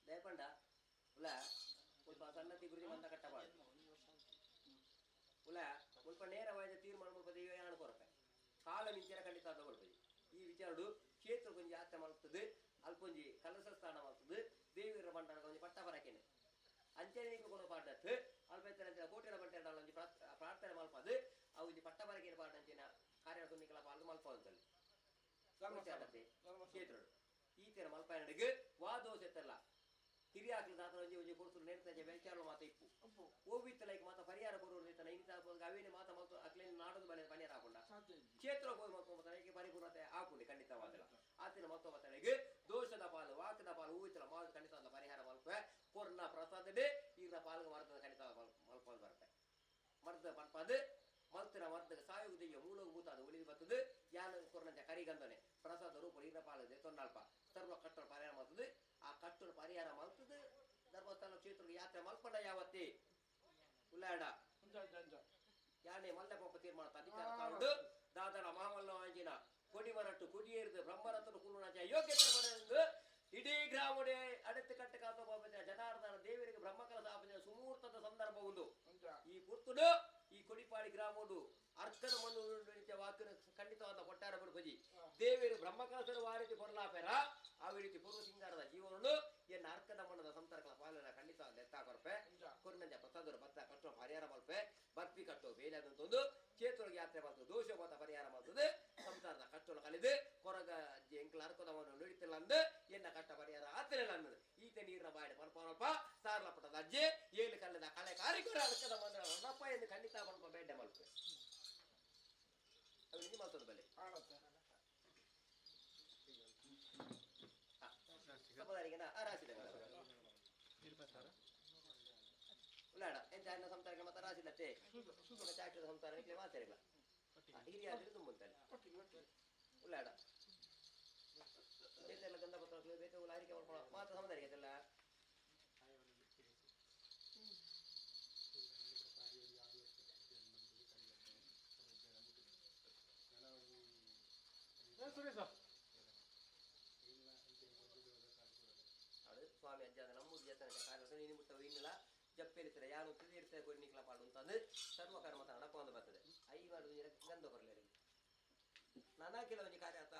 [SPEAKER 12] ದಯಪಂಡ ಉಲ್ಲ ಸ್ವಲ್ಪ ಸಣ್ಣ ತಿಗುರಿ ಮಂದ ಕಟ್ಟಬಾರ್ದು ಉಲ್ಲ ಸ್ವಲ್ಪ ನೇರವಾದ ತೀರ್ಮಾನ ಮುಲ್ಪ ದೈವ ಯಾಣ ಕೊರಪೆ ಕಾಲ ಮಿಂಚಿನ ಖಂಡಿತ ತಗೊಳ್ತದೆ ಈ ವಿಚಾರಡು ಕ್ಷೇತ್ರ ಕೊಂಜಿ ಯಾತ್ರೆ ಮಾಡ್ತದೆ ಅಲ್ಪೊಂಜಿ ಕಲಸ ಸ್ಥಾನ ಮಾಡ್ತದೆ ದೇವಿಯರ ಭಂಡಾರ ಒಂಜಿ ಪಟ್ಟ ಬರಕೇನೆ ಅಂಚನೆ ಕೊಡ ಪಾಡತ್ ಅಲ್ಪ ಕೋಟೆರ ಬಂಟೆ ಒಂಜಿ ಪ್ರಾರ್ಥನೆ ಮಲ್ಪದು ಅವು ಒಂಜಿ ಪಟ್ಟ ಬರಕೇನೆ ಪಾಡಂಚಿನ ಕಾರ್ಯ ಸುನ್ನಿಕಲ ಪಾಲು ಮಲ್ಪ ಅಂತಲ್ಲಿ ಕ್ಷೇತ್ರಡು ಈ ತರ ಮಲ್ಪಾಯನಡಿಗೆ ವಾ ದೋಷ ಎತ್ತಲ್ಲ ಹಿರಿಯಾಕ್ಲು ದಾತ್ರ ಒಂಜಿ ಒಂಜಿ ಕೊಡ್ತು ನೇರ್ತಂಜೆ ಬೆಲ್ಚಾರು ಮಾತ ಇಪ್ಪು ಓವಿತ್ತಲೈಕ್ ಮಾತ ಪರಿಹಾರ ಕೊರು ನೇತನ ಇಂತ ಅವೇನೆ ಮಾತ ಮಲ್ತು ಅಕ್ಲೇನ ನಾಡೋದು ಬಲೆ ಪರಿಹಾರ ಹಾಕೊಂಡ ಕ್ಷೇತ್ರ ಹೋಗಿ ಮಲ್ತು ಮಾತನಿಗೆ ಪರಿಪೂರ್ಣತೆ ಹಾಕುಂಡಿ ಖಂಡಿತವಾದಲ್ಲ ಆತಿನ ಮಲ್ತು ಮಾತನಿಗೆ ದೋಷದ ಪಾಲು ವಾಕದ ಪಾಲು ಹೂವಿತ್ತಲ ಮಾತು ಖಂಡಿತವಾದ ಪರಿಹಾರ ಮಲ್ಪೆ ಕೊರ್ನ ಪ್ರಸಾದಡೆ ಈರ್ನ ಪಾಲ್ಗೆ ಮರ್ತದ ಖಂಡಿತ ಮಲ್ಪದು ಬರುತ್ತೆ ಮರ್ದ ಪನ್ಪದು ಮಲ್ತಿನ ಮರ್ದಗ ಸಾಯುವುದಯ್ಯ ಮೂಲಭೂತ ಅದು ಉಳಿದು ಬರ್ತದೆ ಯಾನ ಕೊರ್ನಂಚ ಕರಿಗಂದನೆ ಪ್ರಸಾದ ರೂಪ ಈರ್ನ ಪಾಲದೆ ತೊನ್ನಲ್ಪ ಸರ್ವ ಕಟ್ಟಡ ಪರಿಹಾರ ಮಾಡ್ತದೆ ಆ ಕಟ್ಟಡ ಪರಿಹಾರ ಮಲ್ತದೆ ಧರ್ಮಸ್ಥಾನ ಕ್ಷೇತ್ರಕ್ಕೆ ಯಾತ್ರೆ ಮಲ್ಪಂಡ ಯಾವತ್ತಿ ಉಲ್ಲಾಡ ಯಾನೆ ಮಲ್ಲ ಪಾಪ ತೀರ್ಮಾನ ಅಧಿಕಾರ ತಾಂಡು ದಾದನ ಮಹಾಮಲ್ಲ ವಾಂಜಿನ ಕೊಡಿಮರಟ್ಟು ಕೊಡಿಯೇರಿದು ಬ್ರಹ್ಮರತ್ನ ಕುರುಣಾಚ ಯೋಗ್ಯತೆ ಪಡೆದು ಇಡೀ ಗ್ರಾಮಡೆ ಅಡத்து ಕಟ್ಟ ಕಾತ ಜನಾರ್ದನ ದೇವರಿಗೆ ಬ್ರಹ್ಮಕಲ ಸ್ಥಾಪನೆ ಸುಮೂರ್ತದ ಸಂದರ್ಭ ಉಂಡು. ಈ ಪುರ್ತುಡು ಈ ಕೊಡಿಪಾಡಿ ಗ್ರಾಮಡು ಅರ್ಕದ ಮಣ್ಣು ವಾಕಿನ ಖಂಡಿತವಾದ ಒಟ್ಟಾರೆ ಬುಡ್ಪಜಿ ದೇವರು ಬ್ರಹ್ಮಕಲಸರು ಆ ರೀತಿ ಕೊರಲಾಪೆರ ಆ ರೀತಿ ಪೂರ್ವ ಸಿಂಗಾರದ ಜೀವನನು ಎನ್ನ ಅರ್ಕದ ಮಣ್ಣದ ಸಂತರ್ಕಲ ಪಾಲನ ಖಂಡಿತವಾದ ಎತ್ತಾ ಕೊರಪೆ ಕೊರ್ನಂಜ ಪ್ರಸಾದರು ಭತ್ತ ಕಟ್ಟುವ ಪರಿಹಾರ ಮಲ್ಪೆ ಬರ್ಪಿ ಕಟ್ಟುವ ಬೇಲಾದಂತೊಂದು ಚೇತುರಿಗೆ ಯಾತ್ರೆ ಮಾಡ್ತದೆ ದೋಷ ಮಾತ ಪರಿಹಾರ ಮಾಡ್ತದೆ ಸಂಸಾರದ ಕಟ್ಟೋಣ ಕಲಿದು ಕೊರಗ ಎಂಕ್ಲ ಅರ್ಕದ ಮಣ್ಣು ನುಡಿತಿಲ್ಲ ಅಂದು ಎನ್ನ ಕಟ್ಟ ಪರಿಹಾರ ಆತನಿಲ್ಲ ಅನ್ನೋದು ಈತ ನೀರಿನ ಬಾಯಿ ಪಲ್ಪ ಸಾರ್ಲ ಪಟ್ಟದ ಅಜ್ಜೆ ಏಳು ಕಲ್ಲದ ಕಳೆ ಕಾರಿಕೊರ ಅರ್ಕದ ಮಣ್ಣು ರಣಪ್ಪ ಎಂದು ಖಂಡಿತ ಪಲ್ಪ ಬೇಡ ಮಲ್ಪೆ ಅವನಿಗೆ ಮಲ್ತದ ಬಲೆ ಉಲ್ಲಾಡ ಎಂತ ಸಂಸಾರಕ್ಕೆ ಮತ್ತೆ ರಾಸಿಲ್ಲತ್ತೆ ಚಾಕ್ರದ ಸಂಸಾರ ಮಾತಾಡಿಲ್ಲ ಹಿರಿಯಾದ್ರೆ ತುಂಬುಂತಾನೆ ಉಲ್ಲಾಡ ಬೇತೆಲ್ಲ ಗಂಧ ಪತ್ರ ಬೇತೆ ಹಾರಿಕೆ ಮಾಡ್ಕೊಳ ಮಾತ್ರ ಸಮುದಾಯ ಅದೆಲ್ಲ ಅದು ಸ್ವಾಮಿ ಅಜ್ಜ ನಮ್ಮೂರು ಜತನ ಕಾರ್ಯ ನೀನು ಮುಟ್ಟ ಇನ್ನಿಲ್ಲ ಜಪ್ಪೇಲಿತ್ತಾರೆ ಯಾರು ತಿಳಿದಿರ್ತಾರೆ ಕೊಡಿ ನಿಕ್ಲ ಪಾಡು ಅಂತಂದು ಸರ್ವ ಕರ್ಮ ನಡಕೊಂಡು ಬರ್ತದೆ ಐವಾರು ಗಂಧ ಕೊರಲಿ ನಾನಾ ಕೆಲವೊಂದು ಕಾರ್ಯ ಆತ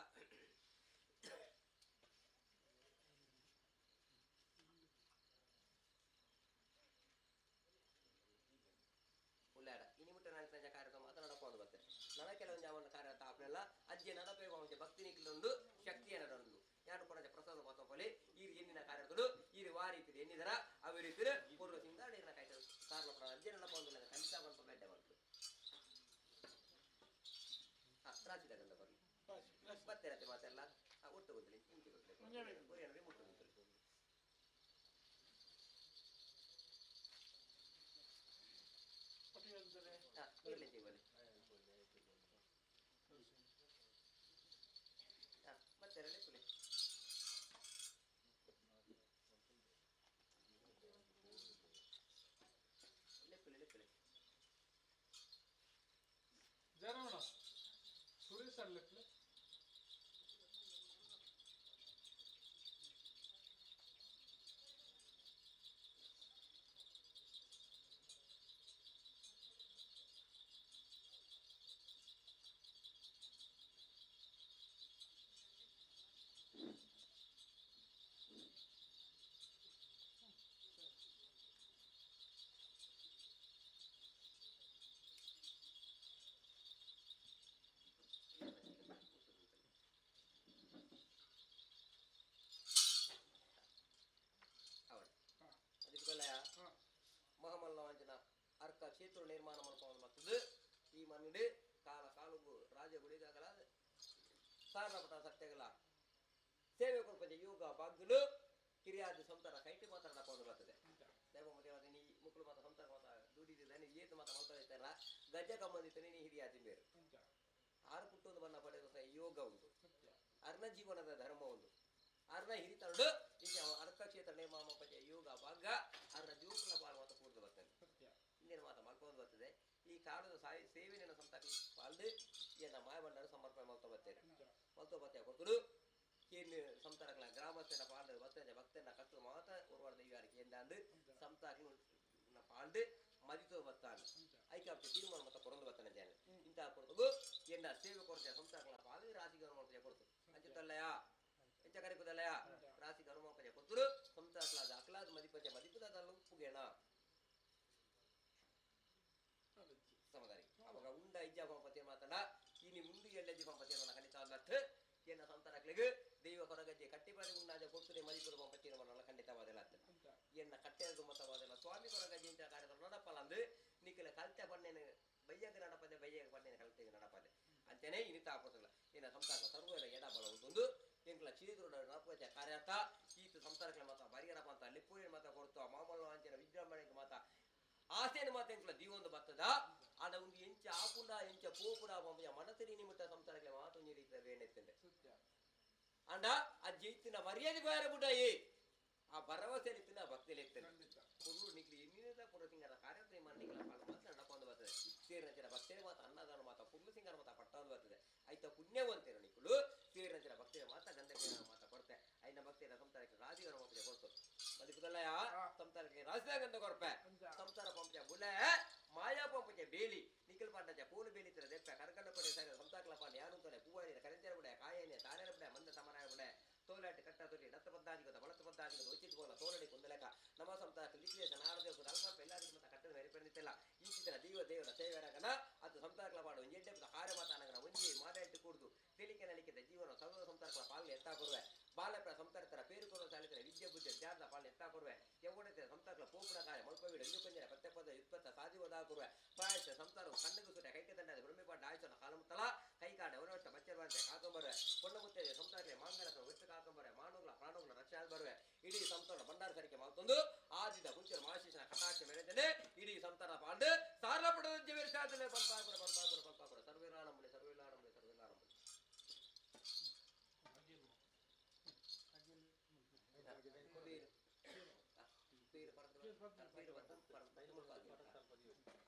[SPEAKER 12] ಉಲ್ಲಾಡ ಇನಿ ಮುಟ್ಟ ನಾಲ್ಕು ಕಾರ್ಯಕ್ರಮ ಮಾತ್ರ ನಡಕೊಂಡು ಬರ್ತದೆ ನನ್ನ ಕೆಲವೊಂದು ಅವನ ಕಾರ್ಯ ತಾಪನೆಲ್ಲ ಅಜ್ಜಿ ನಡಪೇ ಭಕ್ತಿ ನಿಕ್ಲೊಂದು ಶಕ್ತಿಯ ನಡೊಂದು ಯಾರು ಕೊಡ ಪ್ರಸಾದ ಮಾತೋಲಿ ಈ ಎಣ್ಣಿನ ಕಾರ್ಯಗಳು ಈ ವಾರಿ ಎಣ್ಣಿದರ ಅವಿರಿತಿರು ಪೂರ್ವ ಸಿಂಗಾಡಿನ ಕಾಯ್ತು ಕಾರ್ಲ ಅಜ್ಜಿ ನಡಪ ಒಂದು ಖಂಡಿತ ಬಂತ ಬೇಟೆ ಬಂತು ರಾಜಿದ ಗಂಧ ಬರಲಿ ಮತ್ತೆ ರತೆ ಮಾತೆಲ್ಲ ಒಟ್ಟು ಗೊತ್ತಿಲ್ಲ ಇಂಚಿ ಗೊತ್ತಿಲ್ಲ ಮುಟ್ಟು ಗೊತ್ತಿಲ್ಲ ಮತ್ತೆ ಪುಲಿ ಲೆಪ್ಪುಲೆ
[SPEAKER 3] ಜಯರಾಮಣ್ಣ ಸುರೇಶ್ ಸರ್ ಲೆಪ್ಪುಲೆ
[SPEAKER 12] ಮಹಮಲ್ಲವಾಂಚನ ಅರ್ಕ ಕ್ಷೇತ್ರ ನಿರ್ಮಾಣ ಮಾಡ್ಕೊಂಡು ಬರ್ತದೆ ಈ ಮಣ್ಣಿಡು ಕಾಲ ಕಾಲುಗು ರಾಜ ಗುಡಿದಾಗಲ ಸಾರಪಟ ಸತ್ಯಗಳ ಸೇವೆ ಕೊಡ್ಪಂಚ ಯೋಗ ಬಾಗ್ಲು ಕಿರಿಯಾದ ಸಂತಾರ ಕೈಟಿ ಮಾತ್ರ ನಡ್ಕೊಂಡು ಬರ್ತದೆ ದೈವ ಮತ್ತೆ ನೀ ಮುಕ್ಕಳು ಮಾತ ಸಂತಾರ ಮಾತ ದುಡಿದಿದ್ದ ನೀ ಏತು ಮಾತ ಮಲ್ತಾ ಇರ್ತಾರಲ್ಲ ಗಜ ಕಮ್ಮಂದಿತ್ತು ನೀ ಹಿರಿಯ ಬೇರು ಆರು ಪುಟ್ಟೊಂದು ಬಣ್ಣ ಪಡೆದ ಯೋಗ ಉಂಟು ಅರ್ಣ ಜೀವನದ ಧರ್ಮ ಒಂದು ಅರ್ಣ ಹಿರಿತಂಡು ಈಗ ಅರ್ಕ ಕ್ಷೇತ್ರ ನಿರ್ಮಾಣ ಪಂಚ ಯೋಗ ಭಾಗ ಅರ್ಣ ಜೀವನ ಪಾಲು ಮಾತ ಕೂರ್ದು ಬರ್ತದೆ ಇಂದಿನ ಮಾತ ಮಾಡ್ಕೊಂಡು ಬರ್ತದೆ ಈ ಕಾಲದ ಸಾಯಿ ಸೇವೆನ ಸಂತಾಪಿ ಪಾಲ್ದು ಎನ್ನ ಮಾಯಬಂಡರು ಸಮರ್ಪಣೆ ಮಾಡ್ತಾ ಬರ್ತೇನೆ ಮಾಡ್ತಾ ಬರ್ತೇವೆ ಕೊಡ್ತರು ಕೇಂದ್ರ ಸಂತಾನಗಳ ಗ್ರಾಮಸ್ಥನ ಪಾಲ್ಡು ಭಕ್ತನ ಭಕ್ತನ ಕಟ್ಟು ಮಾತ ಒರುವಾಡ ದೈವಾರ ಕೇಂದ್ರ ಸಂತಾನ ಪಾಲ್ಡು ಮದಿತೋ ಬತ್ತಾನು ಐಕಾಪ್ತಿ ತೀರ್ಮಾನ ಮತ್ತ ಕೊರೊಂದು ಬರ್ತಾನೆ ಜಾನೆ ಇಂತಹ ಕೊರತಗು ಎನ್ನ ಸೇವೆ ಕೊರತೆ ಸಂತಾನಗಳ ಪಾಲು ರಾಶಿ ಗೌರವ ಕೊಡ್ತು ಅಂಚುತ್ತಲ್ಲಯಾ ಎಂಚ ಕರಿಪದಲ್ಲಯಾ ರಾಶಿ ಗೌರವ ಕೊಡ್ತರು ಸಂತಾನಗಳ ಅಕ್ಲಾದ ಮದಿಪಂಚ ಮದಿಪದ ಉಪ್ಪುಗೇಣ ಸಮದಾರಿ ಅವಾಗ ಉಂಡ ಇಜ್ಜ ಪಂಪತಿ ಮಾತಡ ಇನಿ ಮುಂದು ಎಳ್ಳೆಜ್ಜಿ ಪಂಪತಿ ಖಂಡಿತ ನಟ್ಟು ಎನ್ನ ಸಂತಾನಗಳಿಗೆ ದೈವ ಕೊರಗಜ್ಜೆ ಕಟ್ಟಿಪಾಡಿ ಉಂಡಾಜ ಕೊಡ್ತದೆ ಮದಿಪುರ ಪಂಪತಿ ಖಂಡಿತವಾದಲ್ಲ ಎನ್ನ ಕಟ್ಟೆದ ಮತವಾದಲ್ಲ ಸ್ವಾಮಿ ಕೊರಗ ಜಿಂಚ ಕಾರ್ಯದ ನಡಪಲಂದು ನಿಖಿಲ ಕಲ್ತೆ ಬಣ್ಣೆನ ಬಯ್ಯಗ ನಡಪದೆ ಬಯ್ಯಗ ಬಣ್ಣೆನ ಕಲ್ತೆಗೆ ನಡಪದೆ ಅಂತೆನೇ ಇನಿತ ಆಪತ್ತಲ್ಲ ಏನ ಸಂಸಾರ ಸರ್ವರ ಎಡ ಬಲ ಉಂಟು ಎಂಕ್ಲ ಚೀದ್ರು ನಡಪದೆ ಕಾರ್ಯಾರ್ಥ ಈತ ಸಂಸಾರಕ್ಕೆ ಮಾತ ಬರಿಯರಪ್ಪ ಅಂತ ಲಿಪ್ಪುರಿನ ಮಾತ ಕೊಡ್ತು ಮಾಮೂಲು ಅಂಚಿನ ವಿಜೃಂಭಣೆಗೆ ಮಾತ ಆಸೆನ ಮಾತ ಎಂಕ್ಲ ದೀವೊಂದು ಬತ್ತದ ಆಡ ಒಂದು ಎಂಚ ಆಪುಂಡ ಎಂಚ ಪೋಪುಡ ಮನಸ್ಸಿನ ನಿಮಿತ್ತ ಸಂಸಾರಕ್ಕೆ ಮಾತು ನೀರಿತ ಬೇಣೆತ್ತಂಡೆ ಅಂಡ ಆ ಜೈತಿನ ಮರ್ಯಾದೆ ಬೇರೆ ಬುಡಾಯಿ ಆ ಭರವಸೆ ಇತ್ತಿನ ಭಕ್ತಿಯಲ್ಲಿ ಇರ್ತೇನೆ ಕುರುಡು ನಿಕ್ಲಿ ಎನ್ನಿದ ಕುರು ಸಿಂಗರ ಕಾರ್ಯಕ್ರಮ ನಿಕ್ಲ ಪಾಲು ಮಾತ್ರ ನಡಕೊಂಡು ಬರ್ತದೆ ಸೇರಿನ ಭಕ್ತಿಯ ಮಾತ ಅನ್ನದಾನ ಮಾತ ಕುರುಳು ಸಿಂಗರ ಮಾತ ಪಟ್ಟೊಂದು ಬರ್ತದೆ ಆಯ್ತ ಪುಣ್ಯವಂತೇರು ನಿಕ್ಕಳು ಸೇರಿನ ಭಕ್ತಿಯ ಮಾತ ಗಂಧ ಮಾತ ಕೊಡ್ತೆ ಐನ ಭಕ್ತಿಯ ಸಂಸಾರಕ್ಕೆ ರಾಜಿಗರ ಮಾತ್ರ ಕೊಡ್ತು ಮದಿಪುದಲ್ಲಯ ಸಂಸಾರಕ್ಕೆ ರಾಜಿದ ಗಂಧ ಕೊರ್ಪೆ ಸಂಸಾರ ಪಂಪೆ ಬುಲೆ ಮಾಯಾ ಪಂಪೆ ಬೇಲಿ ನಿಖಿಲ್ ಪಾಂಡಜ ಪೂಲು ಬೇಲಿ ತರ ದೆಪ್ಪೆ ಕರಕಂಡ ಕೊಡೆ ಸರಿ ಸಂಸಾರಕ್ಲ ಪಾಂಡ ಯಾರು ಅಂತಾನೆ ಪೂವಾರಿ ಕರೆಂಜರ ಬಿಡೆ ಕಾಯನೆ ತಾನೇರ ಬಿಡೆ ಮಂದ ಸಮನಾಯ ಬಿಡೆ ತೋಲಾಟಿ ಕಟ್ಟ ತೊಲಿ ಡತ್ತ ಪದ್ದಾಜಿಗದ ಬಳತ ಪದ್ದಾಜಿಗದ ಉಚಿತ ಬೋಲ ತೋಲಡಿ ಕುಂದಲಕ ನಮ್ಮ ಸಂತ ಲಿಖಿತ ನಾಡದೇವ ಅಲ್ಪ ಎಲ್ಲರಿಗೂ ಮತ್ತೆ ಕಟ್ಟದ ಮೇರೆ ಇಂಚಿತರ ದೈವ ದೇವರ ಸೇವೆರಗನ ಅದು ಸಂಸಾರಕ್ಲ ಪಾಡು ಒಂಜಿ ಎಡ್ಡೆ ಕಾರ್ಯ ಮಾತಾನಗನ ಒಂಜಿ ಮಾತಾಡಿ ಕೂಡ್ದು ತಿಳಿಕೆ ನಲಿಕೆದ ಜೀವನ ಸರ್ವ ಸಂಸಾರಕ್ಲ ಪಾಲ್ಗೆ ಎತ್ತಾ ಕೊರುವೆ ಬಾಲಪ್ರ ಸಂಸಾರತರ ಪೇರುಕೊರುವ ಸಾಲಿತರ ವಿದ್ಯೆ ಬುದ್ಧಿ ಜ್ಞಾನದ ಪಾಲ್ನ ಎತ್ತಾ ಕೊರುವೆ ಎವ್ವಡತೆ ಸಂಸಾರಕ್ಲ ಪೋಪುನ ಕಾರ್ಯ ಮಲ್ಪವಿಡ ಇಂದು ಪತ್ತೆ ಪದ ಯುತ್ಪತ್ತ ಸಾಧಿವದಾ ಕೊರುವೆ ಪ್ರಾಯಶ ಸಂಸಾರ ಕಣ್ಣಿಗೂ ಸುಟ ಕೈಕೆ ದಂಡದ ಬ್ರಹ್ಮಿಪಾಡ ಆಯುಷನ ಕಾಲಮುತ್ತಲ ಕೈಕಾಡ ಅವನವಷ್ಟ ಮಚ್ಚರವಂತೆ ಕಾಕೊಂಬರುವೆ ಪೊಣ್ಣ ಮುತ್ತೆ ಸಂಸಾರಕ್ಕೆ ಮಾಂಗಲಸ ಒಟ್ಟು ಕಾಕೊಂಬರೆ ಮಾನುಗಳ ಪ್ರಾಣಗಳ ರಕ್ಷೆ ಬರುವೆ ಇಡೀ ಸಂಸಾರ ಭಂಡಾರ ಸರಿಕೆ ಮಾತೊಂದು ಆದಿದ ಕುಂಚರ ಮಾಶಿಷನ ಕಟಾಕ್ಷ ಮೇರೆದನೆ ಇಡೀ ಸಂಸಾರ ಪಾಂಡು ಸಾರಲ ಪಡದ ಜೀವನ ಸಾಧನೆ ಪಂಪಾಪುರ ಪಂಪಾಪುರ ಪಂಪಾಪುರ ಸರ್ವೇಲಾನಂಬಳಿ ಸರ್ವೇಲಾನಂಬಳಿ ಸರ್ವೇಲಾನಂಬಳಿ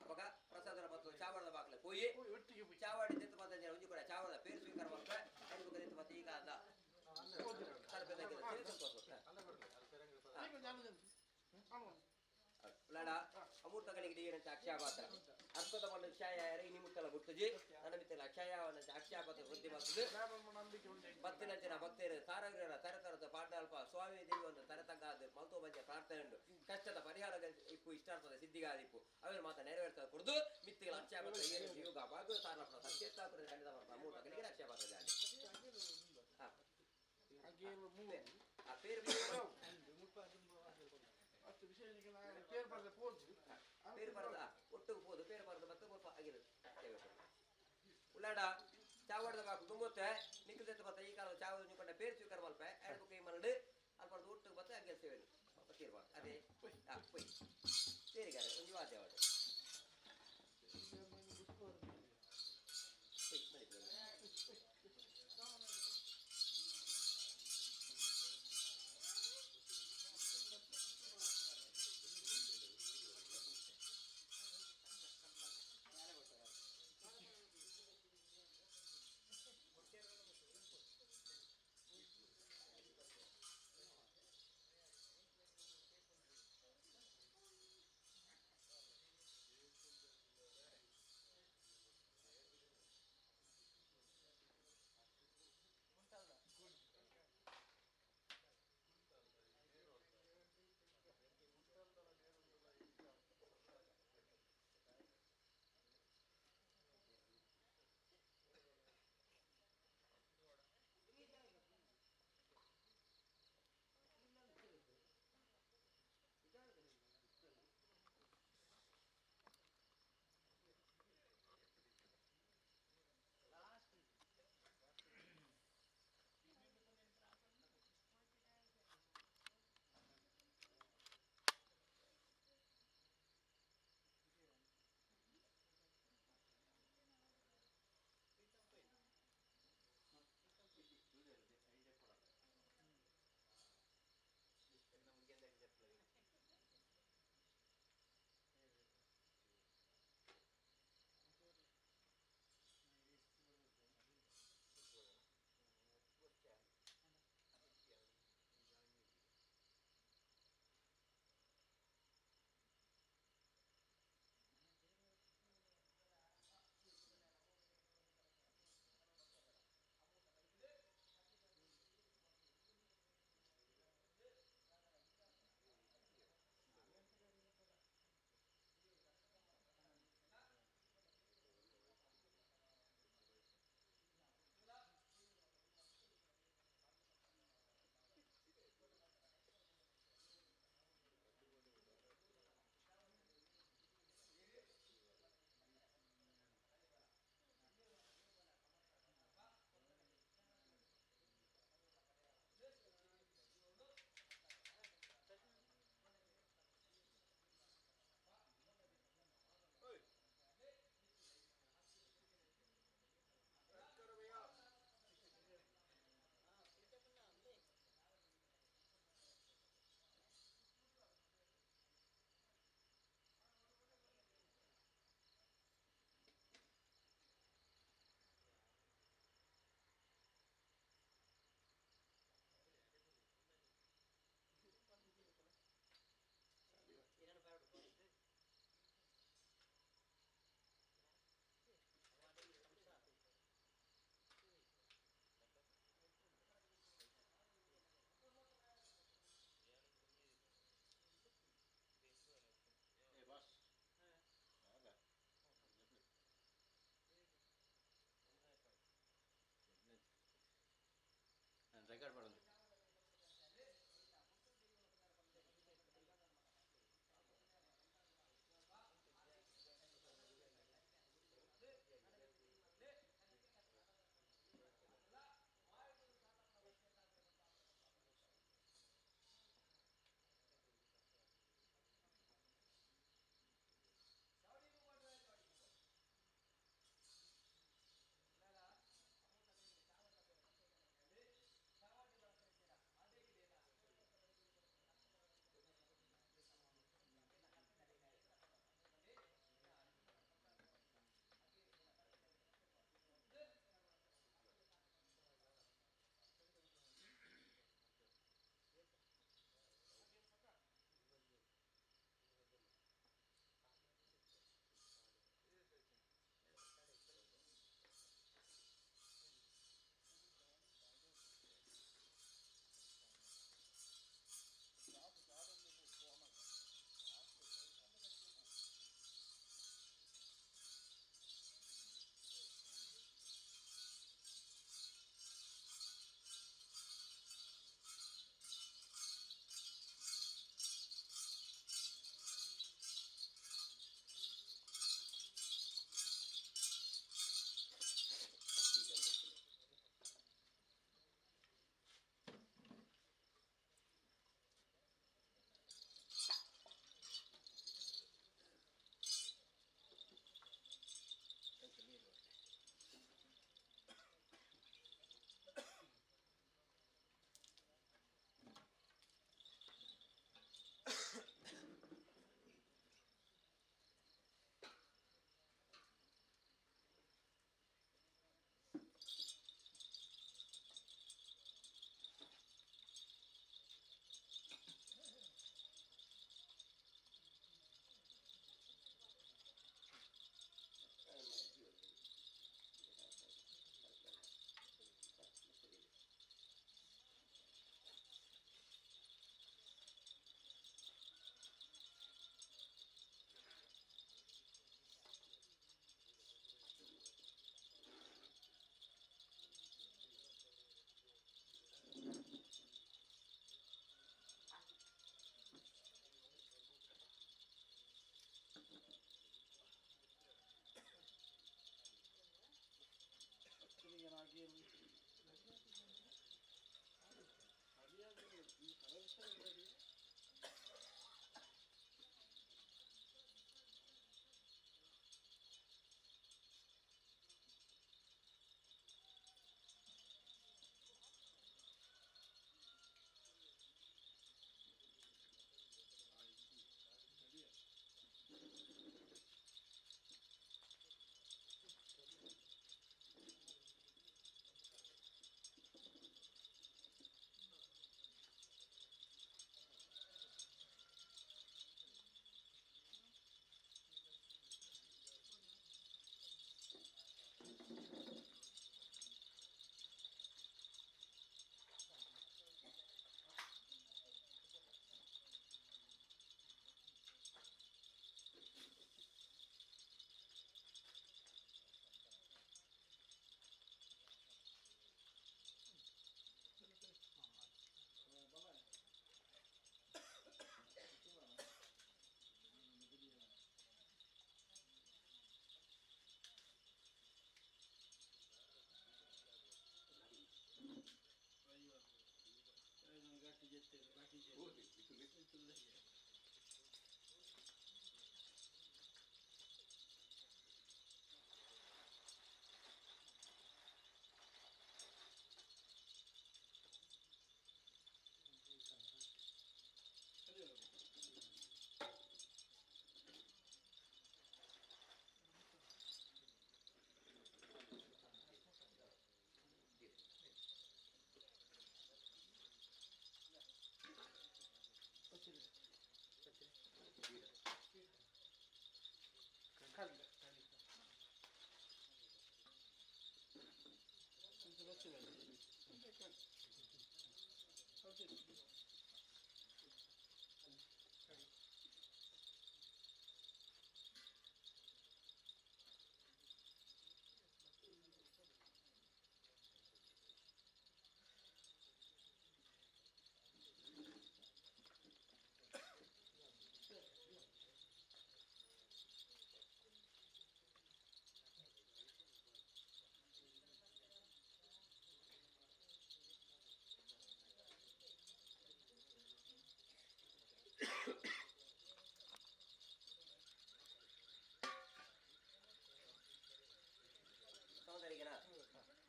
[SPEAKER 12] ಅವಾಗ ಪ್ರಸಾದನ ಮತ್ತು ಚಾವಣದ ಬಾಕ್ಲೆ ಪೋಯಿ ಚಾವಾಡಿ ತೆತ್ತು ಮಾತ ಒಂಜಿ ಕೂಡ ಚಾವಣದ ಪೇರು ಸ್ವೀಕಾರ ಮಾಡ್ತಾರೆ ಐದು ಮತ್ತೆ ಈಗ ಅಲ್ಲ ಲಡ ಅಮೂರ್ತಗಳಿಗೆ ನೀರಂತ ಅಕ್ಷಯ ಪಾತ್ರ ಅರ್ಥದ ಮಣ್ಣು ಕ್ಷಯ ನಿಮಿತ್ತಲ ಗುರ್ತಜಿ ನನ್ನ ಮಿತ್ತಲ ಅಕ್ಷಯವನ್ನ ಅಕ್ಷಯ ಪಾತ್ರ ವೃದ್ಧಿ ಮಾಡ್ತದೆ ಭಕ್ತಿನಂಚಿನ ಭಕ್ತರು ತಾರವೀರರ ತರತರದ ಪಾಂಡಾಲ್ಪ ಸ್ವಾಮಿ ದೇವಿಯನ್ನು ತರತಗ್ಗಾದ ಮಲ್ತೋ ಬಂಜೆ ಪ್ರಾರ್ಥನೆ ಉಂಟು ಕಷ್ಟದ ಪರಿಹಾರ ಇಪ್ಪು ಇಷ್ಟಾರ್ಥದ ಸಿದ್ಧಿಗಾದಿಪ್ಪು ಅವರು ಮಾತ್ರ ನೆರವೇರ್ತದೆ ಕುಡಿದು ಮಿತ್ತಿಗಳ ಅಕ್ಷಯ ಪಾತ್ರ ಏನು ಯೋಗ ಭಾಗವ ತಾರಪ್ಪ ಸತ್ಯತಾಪುರದ ಖಂಡಿತ ಅಮೂರ್ತಗಳಿಗೆ ಅಕ್ಷಯ ಪಾತ್ರ ಜಾಲಿ ಪೇರು ಬರದ ಒಟ್ಟಿಗೆ ಹೋದು ಪೇರು ಬರದ ಮತ್ತೆ ಸ್ವಲ್ಪ ಆಗಿರೋದು ಉಳ್ಳಾಡ ಚಾವಡದ ಬಾಕು ತುಂಬುತ್ತೆ ನಿಖಿಲ್ ಮತ್ತೆ ಈ ಕಾಲದ ಚಾವದ ನಿಕೊಂಡ ಪೇರು ಸ್ವೀಕಾರ ಮಲ್ಪೆ ಎರಡು ಕೈ ಮರಡು ಅಲ್ಪ ಒಟ್ಟಿಗೆ ಬತ್ತೆ ಅಗ್ಗೆಲ್ ಸೇವೆ ತೀರ್ಮಾನ ಅದೇ ಪೊಯ್ ಸೇರಿಗಾರೆ ಒಂದು ವಾದ್ಯವಾಡು ಪೊಯ್ ಮನೆ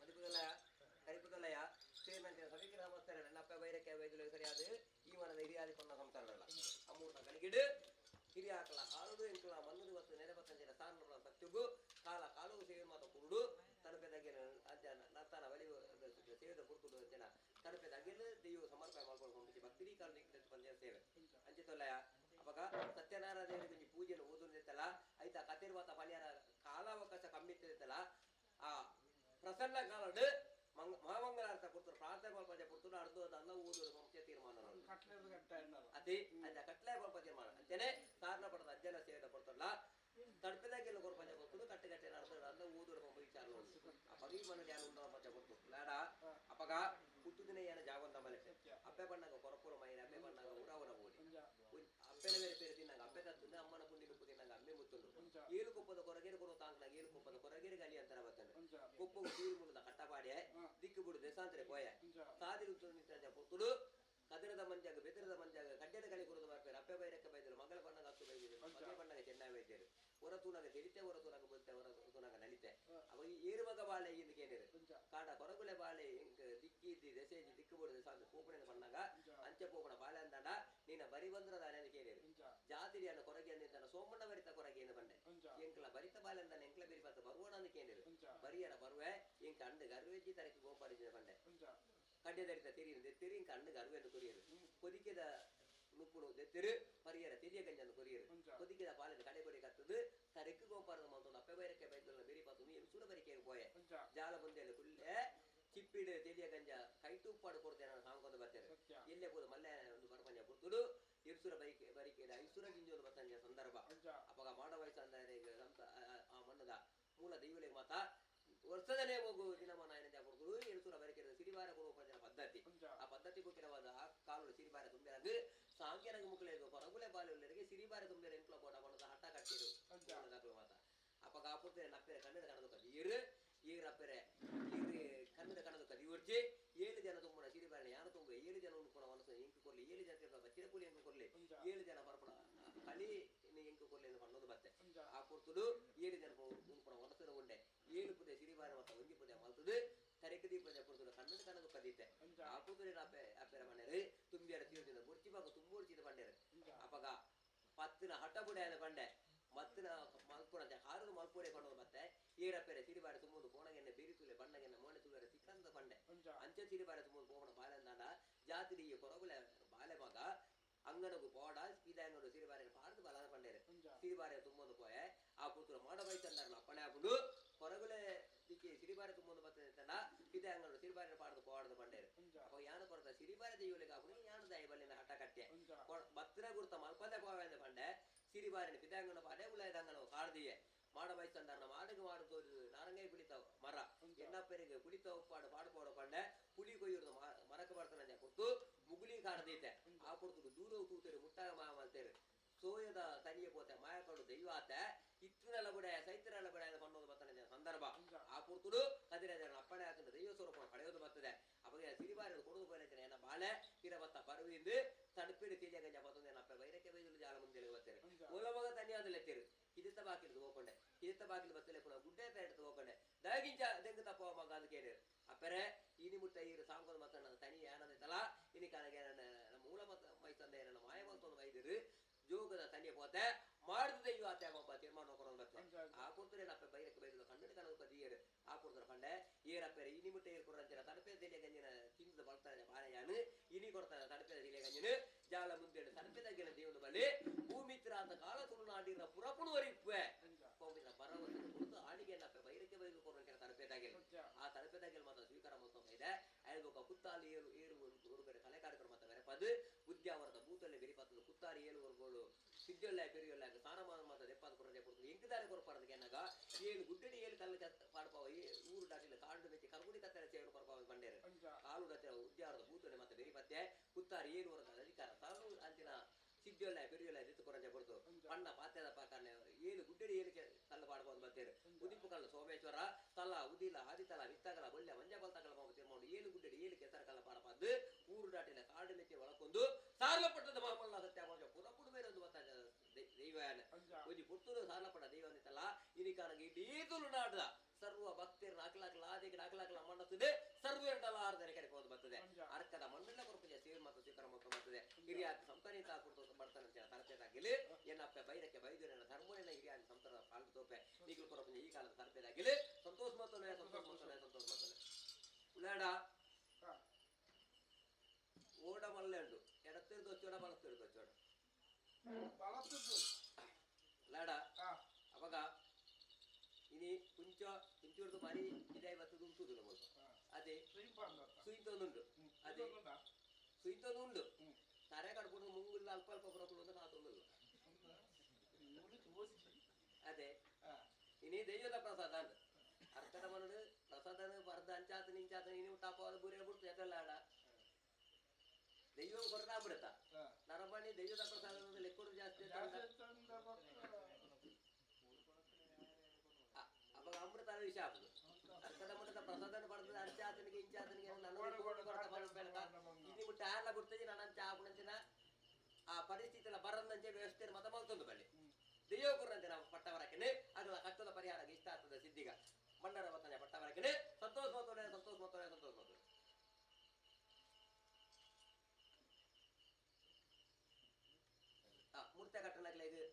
[SPEAKER 12] ಮದಿಪುದಲ್ಲ ಕರಿಪುದಲ್ಲಯ ಸೇರ್ನಂಚಿನ ಸಭಿಕಿನ ಸಮಸ್ತಾರೆ ನನ್ನಪ್ಪ ಬೈರಕ್ಕೆ ಬೈದಲು ಸರಿಯಾದ ಈ ಮನದ ಹಿರಿಯಾದಿ ಕೊಂಡ ಸಂಸಾರಲ್ಲ ಅಮೂರ್ತ ಗಳಿಗಿಡು ಹಿರಿಯಾಕಲ ಕಾಲುಡು ಎಂಕುಲ ಮನ್ನದು ಮತ್ತು ನೆರೆ ಬತ್ತಂಚಿನ ಸಾರನ ಸತ್ಯುಗು ಕಾಲ ಕಾಲು ಸೇವೆ ಮಾತ ಕುರುಡು ತಡಪೆದಾಗಿನ ಅಂಚನ ನರ್ತನ ಬಲಿ ಸೇವೆದ ಪುರ್ತುಡು ಅಂಚನ ತಡಪೆದಾಗಿನ ದೈವ ಸಮರ್ಪಣೆ ಮಾಡ್ಕೊಂಡು ಭಕ್ತಿ ಕಾಲ ಪಂಚ ಸೇವೆ ಅಂಚೆ ತೊಲ್ಲಯ ಅವಾಗ ಸತ್ಯನಾರಾಯಣ ದೇವರಿಗೆ ಪೂಜೆಯನ್ನು ಓದುತ್ತಲ್ಲ ಆಯ್ತಾ ಕತಿರ್ವಾತ ಪಲ್ಯಾರ ಕಾಲಾವಕಾಶ ಕಮ್ಮಿ ಇತ್ತಲ್ಲ ಆ ಪ್ರಸನ್ನ ಕಾಲಡ್ ಮಹಾಮಂಗಳಾರತ ಕೊಡ್ತಾರೆ ಪ್ರಾರ್ಥನೆ ಕೊಲ್ಪ ಕೊಡ್ತಾರೆ ಅರ್ಧ ಅನ್ನ ಊದು ಮುಖ್ಯ ತೀರ್ಮಾನ ಅದೇ ಅದ ಕಟ್ಲೆ ಕೊಲ್ಪ ತೀರ್ಮಾನ ಅಂತಾನೆ ಸಾರನ ಪಡದ ಅಜ್ಜನ ಸೇವೆ ಕೊಡ್ತಾರಲ್ಲ ತಡಪದಾಗೆಲ್ಲ ಕೊರ್ಪಂಜ ಕೊಡ್ತದೆ ಕಟ್ಟೆ ಕಟ್ಟೆ ಅರ್ಧ ಅನ್ನ ಊದು ವಿಚಾರ ಅಪಗ ಈ ಮನ ಧ್ಯಾನ ಉಂಡ ಪಂಚ ಕೊಡ್ತು ಲಾಡ ಅಪಗ ಹುಟ್ಟುದಿನ ಏನ ಜಾವಂತ ಮಲೆ ಅಪ್ಪೆ ಬಣ್ಣಗ ಕೊರಪುರ ಮೈನ ಅಪ್ಪೆ ಬಣ್ಣಗ ಉರಾವನ ಓಡಿ ಅಪ್ಪೆನ ಬೇರೆ ಬೇರೆ ತಿನ್ನಾಗ ಅಪ್ಪೆ ತತ್ತುಂದ ಅಮ್ಮನ ಪುಂಡಿ ಉಪ್ಪು ತಿನ್ನಾಗ ಅಮ್ಮೆ ಮುತ್ತುಂಡು ಏಳು ಕುಪ್ಪದ ಕೊರಗೇರು ಕೊರೋ ತಾಂಗ್ನಾಗ ಏಳು ಕುಪ್ಪದ ಕೊರಗೇರು ಗಲಿ ಅಂತಾರ ಬರ್ತದೆ ಕುಪ್ಪವು ತೀರು ಮುಳುದ ಕಟ್ಟಪಾಡೆ ದಿಕ್ಕು ಬಿಡು ದೇಶಾಂತರೆ ಪೋಯ ಸಾದಿರು ಪುತ್ತುಡು ಕದರದ ಮಂಜಾಗ ಬೆದರದ ಮಂಜಾಗ ಕಡ್ಡೆದ ಕಳಿ ಕುರುದು ಬರ್ಪೇರು ಅಪ್ಪೆ ಬೈರಕ್ಕೆ ಬೈದರು ಮಗಳ ಬಣ್ಣಗ ಹತ್ತು ಬೈದಿರು ಮಗಳ ಬಣ್ಣಗ ಚೆನ್ನ ಬೈದರು ಹೊರತೂನಾಗ ತಿಳಿತೆ ಹೊರತೂನಾಗ ಬೊತ್ತೆ ಹೊರತೂನಾಗ ನಲಿತೆ ಅವಾಗ ಏರುವಾಗ ಬಾಳೆ ಇಂದಕೇನಿರು ಕಾಡ ಕೊರಗುಲೆ ಬಾಳೆ ದಿಕ್ಕಿ ಇದ್ದಿ ದೆಸೆಜಿ ದಿಕ್ಕು ಬಿಡು ದೇಶಾಂತ ಪೋಪಣೆ ಬಣ್ಣಗ ಅಂಚೆ ಪೋಪಣ ಬಾಳೆ ಅಂದಾಡ ನೀನ ಬರಿ ಬಂದ್ರ ದಾನೆ ಕೇಳಿರು ಜಾತಿರಿಯನ್ನು ಕೊರಗೆ ಅಂದಿದ್ದಾನ ಸೋಮಣ್ಣ ಬರಿತ ಕೊರಗೆ ಏನು ಬಂಡೆ ಎಂಕ್ಲ ಬರಿತ ಬಾಳೆ ಅಂದಾನೆ ಎಂಕ್ಲ ಬೇರಿ ಬತ್ತ ಬರುವಣ ಅಂತ ಕೇಳಿರು ಬರಿಯರ ಬರುವೆ ಎಂಕ ಅಂಡು ಗರ್ವೆಜ್ಜಿ ತರಕ್ಕೆ ಗೋಪಾಡಿದ ಬಂಡೆ ಕಡ್ಡೆ ತೆರಿಯುತ್ತೆ ತೆರಿ ಕಣ್ಣು ಗರ್ವೆಯನ್ನು ಕೊರಿಯರು ಕೊದಿಕೆದ ನುಪ್ಪುಡು ದೆತ್ತಿರು ಪರಿಯರ ತೆರಿಯ ಗಂಜನ್ನು ಕೊರಿಯರು ಕೊದಿಕೆದ ಪಾಲಿನ ಕಡೆ ಕೊಡಿ ಕತ್ತದು ತರಕ್ಕೆ ಗೋಪಾರದ ಮಂತೊಂದು ಅಪ್ಪೆ ಬೈರಕ್ಕೆ ಬೈದಲ್ಲ ಬೇರಿ ಪಾತು ಏನು ಸುರ ಬರಿಕೆ ಪೋಯೆ ಜಾಲ ಬಂದೆಲ್ಲ ಕುಲ್ಲೆ ಚಿಪ್ಪಿಡು ತೆಲಿಯ ಗಂಜ ಕೈಟುಪ್ಪಾಡು ಕೊಡ್ತೇನೆ ನಾನು ಸಾಂಗೊಂದು ಬರ್ತೇನೆ ಎಲ್ಲೇ ಹೋದ ಮಲ್ಲೆ ಒಂದು ಬರಪಂಜ ಪುರ್ತುಡು ಇರ್ಸುರ ಬೈಕೆ ಬರಿಕೆ ಐಸುರ ಗಿಂಜೋದು ಬರ್ತಂಜ ಸಂದರ್ಭ ಅವಾಗ ಮಾಡ ವಯಸ್ಸು ಅಂದರೆ ಆ ಮಣ್ಣದ ಮೂಲ ದೈವಲಿಗೆ ಮಾತಾ ವರ್ಷದನೇ ಹೋಗು ದಿನಮಾನ ಏನಿದೆ ಕೊಡ್ತರು ಎಳುಸುರ ಬರಿಕೆ ಸಿರಿಬಾರ ಕೊಡುವ ಪಂಜನ ಪದ್ಧತಿ ಆ ಪದ್ಧತಿ ಕೊಟ್ಟಿರವಾದ ಆ ಕಾಲು ಸಿರಿಬಾರ ತುಂಬಿರಂಗು ಸಾಂಖ್ಯರಂಗ ಮುಕ್ಕಳಿಗೆ ಕೊರಗುಲೆ ಬಾಲುಲ್ಲರಿಗೆ ಸಿರಿಬಾರ ತುಂಬಿರ ಎಂಕ್ಲ ಬೋಟ ಬಣ್ಣದ ಹಟ್ಟ ಕಟ್ಟಿರು ಮಾತ ಅಪ್ಪ ಕಾಪುರ್ತಾರೆ ನಪ್ಪೆರೆ ಕಣ್ಣದ ಕಣದ ಕದಿರು ಈರಪ್ಪೆರೆ ಈರು ಕಣ್ಣದ ಕಣದ ಕದಿಯುರ್ಜಿ ಏಳು ಜನ ತುಂಬುಣ ಸಿರಿಬಾರ ಯಾರು ತುಂಬ ಏಳು ಜನ ಉಣ್ಕೊಣ ಮನಸ್ಸು ಎಂಕು ಕೊರ್ಲಿ ಏಳು ಜನ ಬಚ್ಚಿನ ಕೂಲಿ ಎಂಕು ಕೊರ್ಲಿ ಏಳು ಜನ ಪರಪಣ ಕಳಿ ಎಂಕು ಕೊರ್ಲಿ ಎಂದು ಬಣ್ಣದು ಬತ್ತೆ ಆ ಪುರ್ತುಡು ಏಳು ಜನ ಉಣ್ಕೊಣ ಮನಸ್ಸಿನ ಉಂಡೆ ಏಳು ಪುದೆ ಸಿರಿಬಾರ ಮತ್ತ ಒಂಜಿ ಪುದೆ ಮಲ್ತದು ತರೆಕ ದೀಪದ ಪುರ್ತುಡು ಕಣ್ಣದ ಕಣದ ಕದೀತೆ ಆ ಪುರ್ತುಡು ಅಪ್ಪೆ ಅಪ್ಪೆರ ಮಣ್ಣರು ತುಂಬಿಯರ ತೀರ್ದಿನ ಬುರ್ಚಿ ಬಾಗ ತುಂಬೂರ್ಚಿದ ಬಂಡೆರು ಅಪಗ ಪತ್ತಿನ ಹಠ ಬುಡೆಯದ ಬಂಡೆ ಮತ್ತಿನ ಮಲ್ಪುಣ ಹಾರದ ಮಲ್ಪುಡೆ ಕೊಂಡು ಮತ್ತೆ ಏರಪ್ಪೆರೆ ಸಿರಿಬಾರೆ ತುಂಬುದು ಕೋಣಗೆನ್ನೆ ಬೇರಿ ತುಲೆ ಬಣ್ಣಗೆನ್ನೆ ಮೋಣೆ ತುಲೆ ತಿಕ್ಕಂದ ಬಂಡೆ ಅಂಚೆ ಸಿರಿಬಾರೆ ತುಂಬುದು ಪೋಪಣ ಬಾಲೆಂದಾಂಡ ಜಾತಿಡಿ ಕೊರಗುಲೆ ಬಾಲೆ ಮಗ ಅಂಗನಗು ಪೋಡ ಸೀದಾಂಗಡು ಸಿರಿಬಾರೆ ಪಾರ್ದು ಬಲಾದ ಪಂಡೇರು ಸಿರಿಬಾರೆ ತುಂಬೊಂದು ಪೋಯೆ ಆ ಪುತ್ತೂರು ಮಾಡ ಬೈತಂದಾರಲ್ಲ ಅಪ್ಪಣೆ ಆಪುಂಡು ಕೊರಗುಲೆ ದಿಕ್ಕಿ ಸಿರಿಬಾರೆ ತುಂಬೊಂದು ಬರ್ತದೆ ಸೀದೆ ಅಂಗಡು ಸಿರಿಬಾರೆ ಪಾಡ್ದು ಪೋಡದು ಪಂಡೇರು ಅಪ್ಪ ಯಾನು ಕೊರತ ಸಿರಿಬಾರೆ ದೈವಲಿಗೆ ಆಪುಂಡು ಯಾನು ದೈ ಬಲ್ಲಿನ ಹಠ ಕಟ್ಟೆ ಬತ್ತಿನ ಗುರ್ತ ಮಲ್ಪದೆ ಪೋವೆ ಪಂಡೆ ಸಿರಿಬಾರಿನ ಪಿದಾಂಗನ ಪಾಡೆ ಉಲಾಯದಂಗನ ಕಾಡ್ದಿಯೆ ಮಾಡ ಬೈತಂದಾರನ ಮಾಡಿಗೆ ಮಾಡು ತೋರಿದು ನಾರಂಗೈ ಪುಳಿತ ಮರ ಎಣ್ಣಪ್ಪರಿಗೆ ಪುಳಿತ ಉಪ್ಪಾಡು ಪಾಡು ಪೋಡ ಪಂಡೆ ಪುಳಿ ಕೊಯ್ಯುವುದು ಮರಕ್ಕೆ ಬರ್ತಾನೆ ಕೊಡ್ತು ಮುಗುಳಿ ಕಾಡ್ದೈತೆ ಆ ಕೊಡ್ತು ದೂರ ತೂತೇರು ಮುಟ್ಟಾಗ ಮಾತೇರು ಸೋಯದ ತನಿಯ ಪೋತೆ ಮಾಯಕೊಂಡು ದೈವ ಆತೆ ಇತ್ತಿನಲ್ಲ ಬಿಡ ಸೈತಿರಲ್ಲ ಬಿಡ ಬಣ್ಣೋದು ಬರ್ತಾನೆ ಸಂದರ್ಭ ಆ ಪುರ್ತುಡು ಕದಿರ ಅಪ್ಪಣೆ ಹಾಕಿದ ದೈವ ಸ್ವರೂಪ ಪಡೆಯೋದು ಬರ್ತದೆ ಅವಾಗ ಸಿರಿಬಾರಿ ಕೊಡುದು ಬರೈತೇನೆ ಎನ್ನ ಬಾಳೆ ಕಿರ ಬತ್ತ ಪರುವಿಂದು ತಡುಪಿಡು ತಿಳಿಯ ಗಂಜ ಬತ್ತೊಂದು ಏನಪ್ಪ ಬೈರಕ್ಕೆ ಬೈದಲು ಜಾಲ ಮುಂದೆ ಬರ್ತಾರೆ ಮೂಲಮಗ ತನಿಯಾದಲ್ಲ ಎತ್ತಿರು ಇದತ್ತ ಬಾಕಿಲು ಹೋಗೊಂಡೆ ಇದತ್ತ ಬಾಕಿಲು ಬತ್ತಲೆ ಕೂಡ ಗುಡ್ಡೆ ತಡೆದು ಹೋಗೊಂಡೆ ದಯಗಿಂಚ ದೆಂಗು ತಪ್ಪವ ಮಗ ಅಂತ ಕೇಳಿರು ಅಪ್ಪರೆ ಇನಿ ಮುಟ್ಟ ಈರು ಸಾಂಗೋದು ಮತ್ತ ನನ್ನ ತನಿ ಏನಂದೈತಲ್ಲ ಇನಿ ಕಾಲಗೆ ನಮ್ಮ ಮೂಲ ಮತ ಮೈತಂದೆ ನನ್ನ ಮಾಯ ಮಂತೊಂದು ವೈದ್ಯರು ಜೋಗದ ತನಿಯ ಪೋತೆ ಮಾಡಿದ ದೈವ ಆತೆ ಒಬ್ಬ ತೀರ್ಮಾನ ನೋಕೊಂಡು ಬತ್ತೆ ಆ ಕೊಡ್ತಾರೆ ಏನಪ್ಪ ಬೈರಕ್ಕೆ ಬೈದಲು ಕಣ್ಣು ಕನವು ಕದಿಯರು ಆ ಕೊಡ್ತಾರೆ ಪಂಡೆ ಏರಪ್ಪರೆ ಇನಿ ಮುಟ್ಟ ಏರ್ ಕೊಡ್ರಂತಿರ ತಡಪೆ ತಿಳಿಯ ಗಂಜಿನ ತಿಂದು ಬರ್ತಾರೆ ಬಾಳೆಯಾನು ಇನಿ ಕೊಡ್ತಾರೆ ತಡಪೆ ತಿಳಿಯ ಗಂಜಿನ ಜಾಲ ಮುಂದೆ ತಡಪೆ ದೇವನ ಬಳಿ ಭೂಮಿತ್ರ ಅಂತ ಕಾಲ ತುಳುನಾಡಿನ ಪುರಪುಣು ವರಿಪ್ಪೆ ಪೌಮಿತ್ರ ಭರವಸೆ ಕೊಡ್ತು ಆಳಿಗೆ ಏನಪ್ಪ ಬೈರಕ್ಕೆ ಬೈದು ಕೊಡ್ರಂತಿರ ತಡಪೆದಾಗಿಲ್ಲ ಆ ತಡಪೆದಾಗಿಲ್ಲ ಮಾತ್ರ ಸ್ವೀಕಾರ ಮಾಡ್ತಾ ಇದೆ ಐದು ಕುತ್ತಾಲಿ ಏರು ಏರು ಉಡುಗಡೆ ಕಲೆ ಕಾರ್ಯಕ್ರಮ ಭೂತಲ್ಲೇ ಬೆರಿಪಾತದ ಕುತ್ತಾರಿ ಏಳು ವರ್ಗೋಳು ಸಿದ್ದೊಳ್ಳೆ ಪೆರಿಯೊಳ್ಳೆ ಸಾರಮಾನ ಮಾತ ದೆಪ್ಪಾದ ಕೊರತೆ ಕೊಡ್ತದೆ ಎಂಕದಾರೆ ಕೊರಪಾರದಕ್ಕೆ ಎನ್ನಾಗ ಏಳು ಗುಡ್ಡಡಿ ಏಳು ಕಲ್ಲು ಪಾಡ್ಪಾವ ಊರು ದಾಟಿಲ್ಲ ಕಾಡು ಮೆಚ್ಚಿ ಕರ್ಗುಡಿ ಕತ್ತಲೆ ಸೇರು ಕೊರಪಾವ ಬಂಡೇರು ಕಾಲು ಡಾಟಿನ ಉದ್ಯಾರದ ಭೂತೊಲೆ ಮತ್ತೆ ಬೆರಿಪತ್ತೆ ಕುತ್ತಾರಿ ಏಳು ವರ್ಗದ ಅಧಿಕಾರ ತಾನು ಅಂತಿನ ಸಿದ್ದೊಳ್ಳೆ ಪೆರಿಯೊಳ್ಳೆ ದಿತ್ತು ಕೊರಂಜೆ ಕೊಡ್ತು ಪಣ್ಣ ಪಾತ್ರದ ಪಾಕನೆ ಏಳು ಗುಡ್ಡಡಿ ಏಳು ಕಲ್ಲು ಪಾಡ್ಬೋದು ಬತ್ತೇರು ಉದಿಪ್ಪು ಕಲ್ಲು ಸೋಮೇಶ್ವರ ತಲ ಉದಿಲ ಆದಿತಲ ವಿತ್ತಗಲ ಬೊಳ್ಳೆ ಮಂಜಬಲ್ ತಗಲ ಮಾವ ತಿರ್ಮೌಂಡು ಏಳು ಗುಡ್ಡಡಿ ಏಳು ಕೆಸರ ಕಲ್ಲ ಪಾಡಪಾದ್ದು ಊರು ದಾಟಿನ ಕಾಡು ಮೆಚ್ಚಿ ಒಳಕೊಂದು ಸಾರ್ಲಪಟ್ಟದ ಮಾಮಲ್ಲ ಸತ್ಯ ಪುರಪುಡು ಬೇರೆ ಒಂದು ಬತ್ತ ದೈವಯಾನ ಒಂಜಿ ಪುತ್ತೂರು ಸಾರ್ಲಪಟ್ಟ ದೈವ ಅಂದಿತ್ತಲ್ಲ ಇನಿಕಾನಗ ಇಡೀ ತುಳುನಾಡ್ದ ಸರ್ವ ಭಕ್ತಿರ್ ನಾಲ್ಕು ಲಾದಿಗೆ ನಾಲ್ಕು ಮಣ್ಣತ್ತದೆ ಸರ್ವೇರ್ಡಲ ಆರ್ದರೆ ಕಡೆ ಬರ್ತದೆ ಅರ್ಕದ ಮಣ್ಣೆಲ್ಲ ಕೊರಪುಜ ಸೇವೆ ಮತ್ತು ಸ್ವೀಕಾರ ಮತ್ತು ಬರ್ತದೆ ಹಿರಿಯ ಸಂತಾನ ಕೊಡ್ತು ಬರ್ತಾನೆ ಅಂತ ತರಪೇದಾಗಿಲಿ ಏನಪ್ಪ ಬೈರಕ್ಕೆ ಬೈದು ನನ್ನ ಧರ್ಮನೆಲ್ಲ ಹಿರಿಯ ಸಂತಾನ ಪಾಲು ತೋಪೆ ಈಗಲೂ ಕೊರಪುಜ ಈ ಕಾಲದ ತರಪೇದಾಗಿಲಿ ಸಂತೋಷ ಮತ್ತು ಸಂತೋಷ ಮತ್ತು ಸಂತೋಷ ಮತ್ತು ಉಳ್ಳಾಡ ಓಡ ಮಲ್ಲೆಂಡು ಎಡತ್ತಿರ್ದು ಚೋಡ ಬಲತ್ತಿರ್ದು ಚೋಡ ಲಾಡ ಅವಾಗ ಇನಿ ಕುಂಚ ಕುಂಚೂರ್ದು ಬಾರಿ ಇದಾಯಿ ಬರ್ತದೆ ಉಂಟು ನಮಗೆ ಅದೇ ಸುಯಿಂತೊಂದುಂಡು ಅದೇ ಸುಯಿಂತೊಂದು ಉಂಡು ತರೆ ಕಡ್ಕೊಂಡು ಮುಂಗುಲ್ಲ ಅಲ್ಪ ಅಲ್ಪ ಬರೋಕುಲು ಅಂತ ನಾತೊಂದಿಲ್ಲ ಅದೇ ಇನಿ ದೈವದ ಪ್ರಸಾದ ಅಂತ ಅರ್ಕದ ಮನದು ಪ್ರಸಾದನ ಬರ್ದ ಅಂಚಾತ ನಿಂಚಾತ ಇನಿ ಟಾಪವಾದ ಬೂರೆ ಬಿಡ್ತು ಎದಲ್ಲ ಆಡ ದೈವ ಕೊರತಾಬಿಡುತ್ತ ನರಮಣಿ ದೈವದ ಪ್ರಸಾದ ಲೆಕ್ಕರು ಜಾಸ್ತಿ ಅವಾಗ ಅಮೃತ ವಿಷ ಆಗುದು ಅರ್ಕದ ಮಠದ ಪ್ರಸಾದನ ಪಡೆದ ಅಂಚಾತನಿಗೆ ಇಂಚಾತನಿಗೆ ಇನ್ನು ಬಿಟ್ಟು ಆರ್ಲ ಬಿಡ್ತದೆ ನಾನು ಅಂಚ ಆಪುಣಂಚಿನ ಆ ಪರಿಸ್ಥಿತಿ ಎಲ್ಲ ಬರಂದಂಚೆ ವ್ಯವಸ್ಥೆ ಮತ ಮಲ್ತೊಂದು ಬಳ್ಳಿ ದೈವ ಕೊರಂತೆ ನಾವು ಪಟ್ಟವರಕ್ಕೆ ಅದರ ಕಷ್ಟದ ಪರಿಹಾರ ಇಷ್ಟ ಆಗ್ತದೆ ಸಿದ್ಧಿಗ ಮಂಡರ ಮತನೆ ಪಟ್ಟವರಕ್ಕೆ ಸಂತೋಷ ಮತೋಳೆ ಸಂತೋಷ ಮತೋಳೆ ಸಂತೋಷ ಮತೋಳೆ ಮೂರ್ತಿ ಕಟ್ಟಣಕ್ಲೆ ಇದು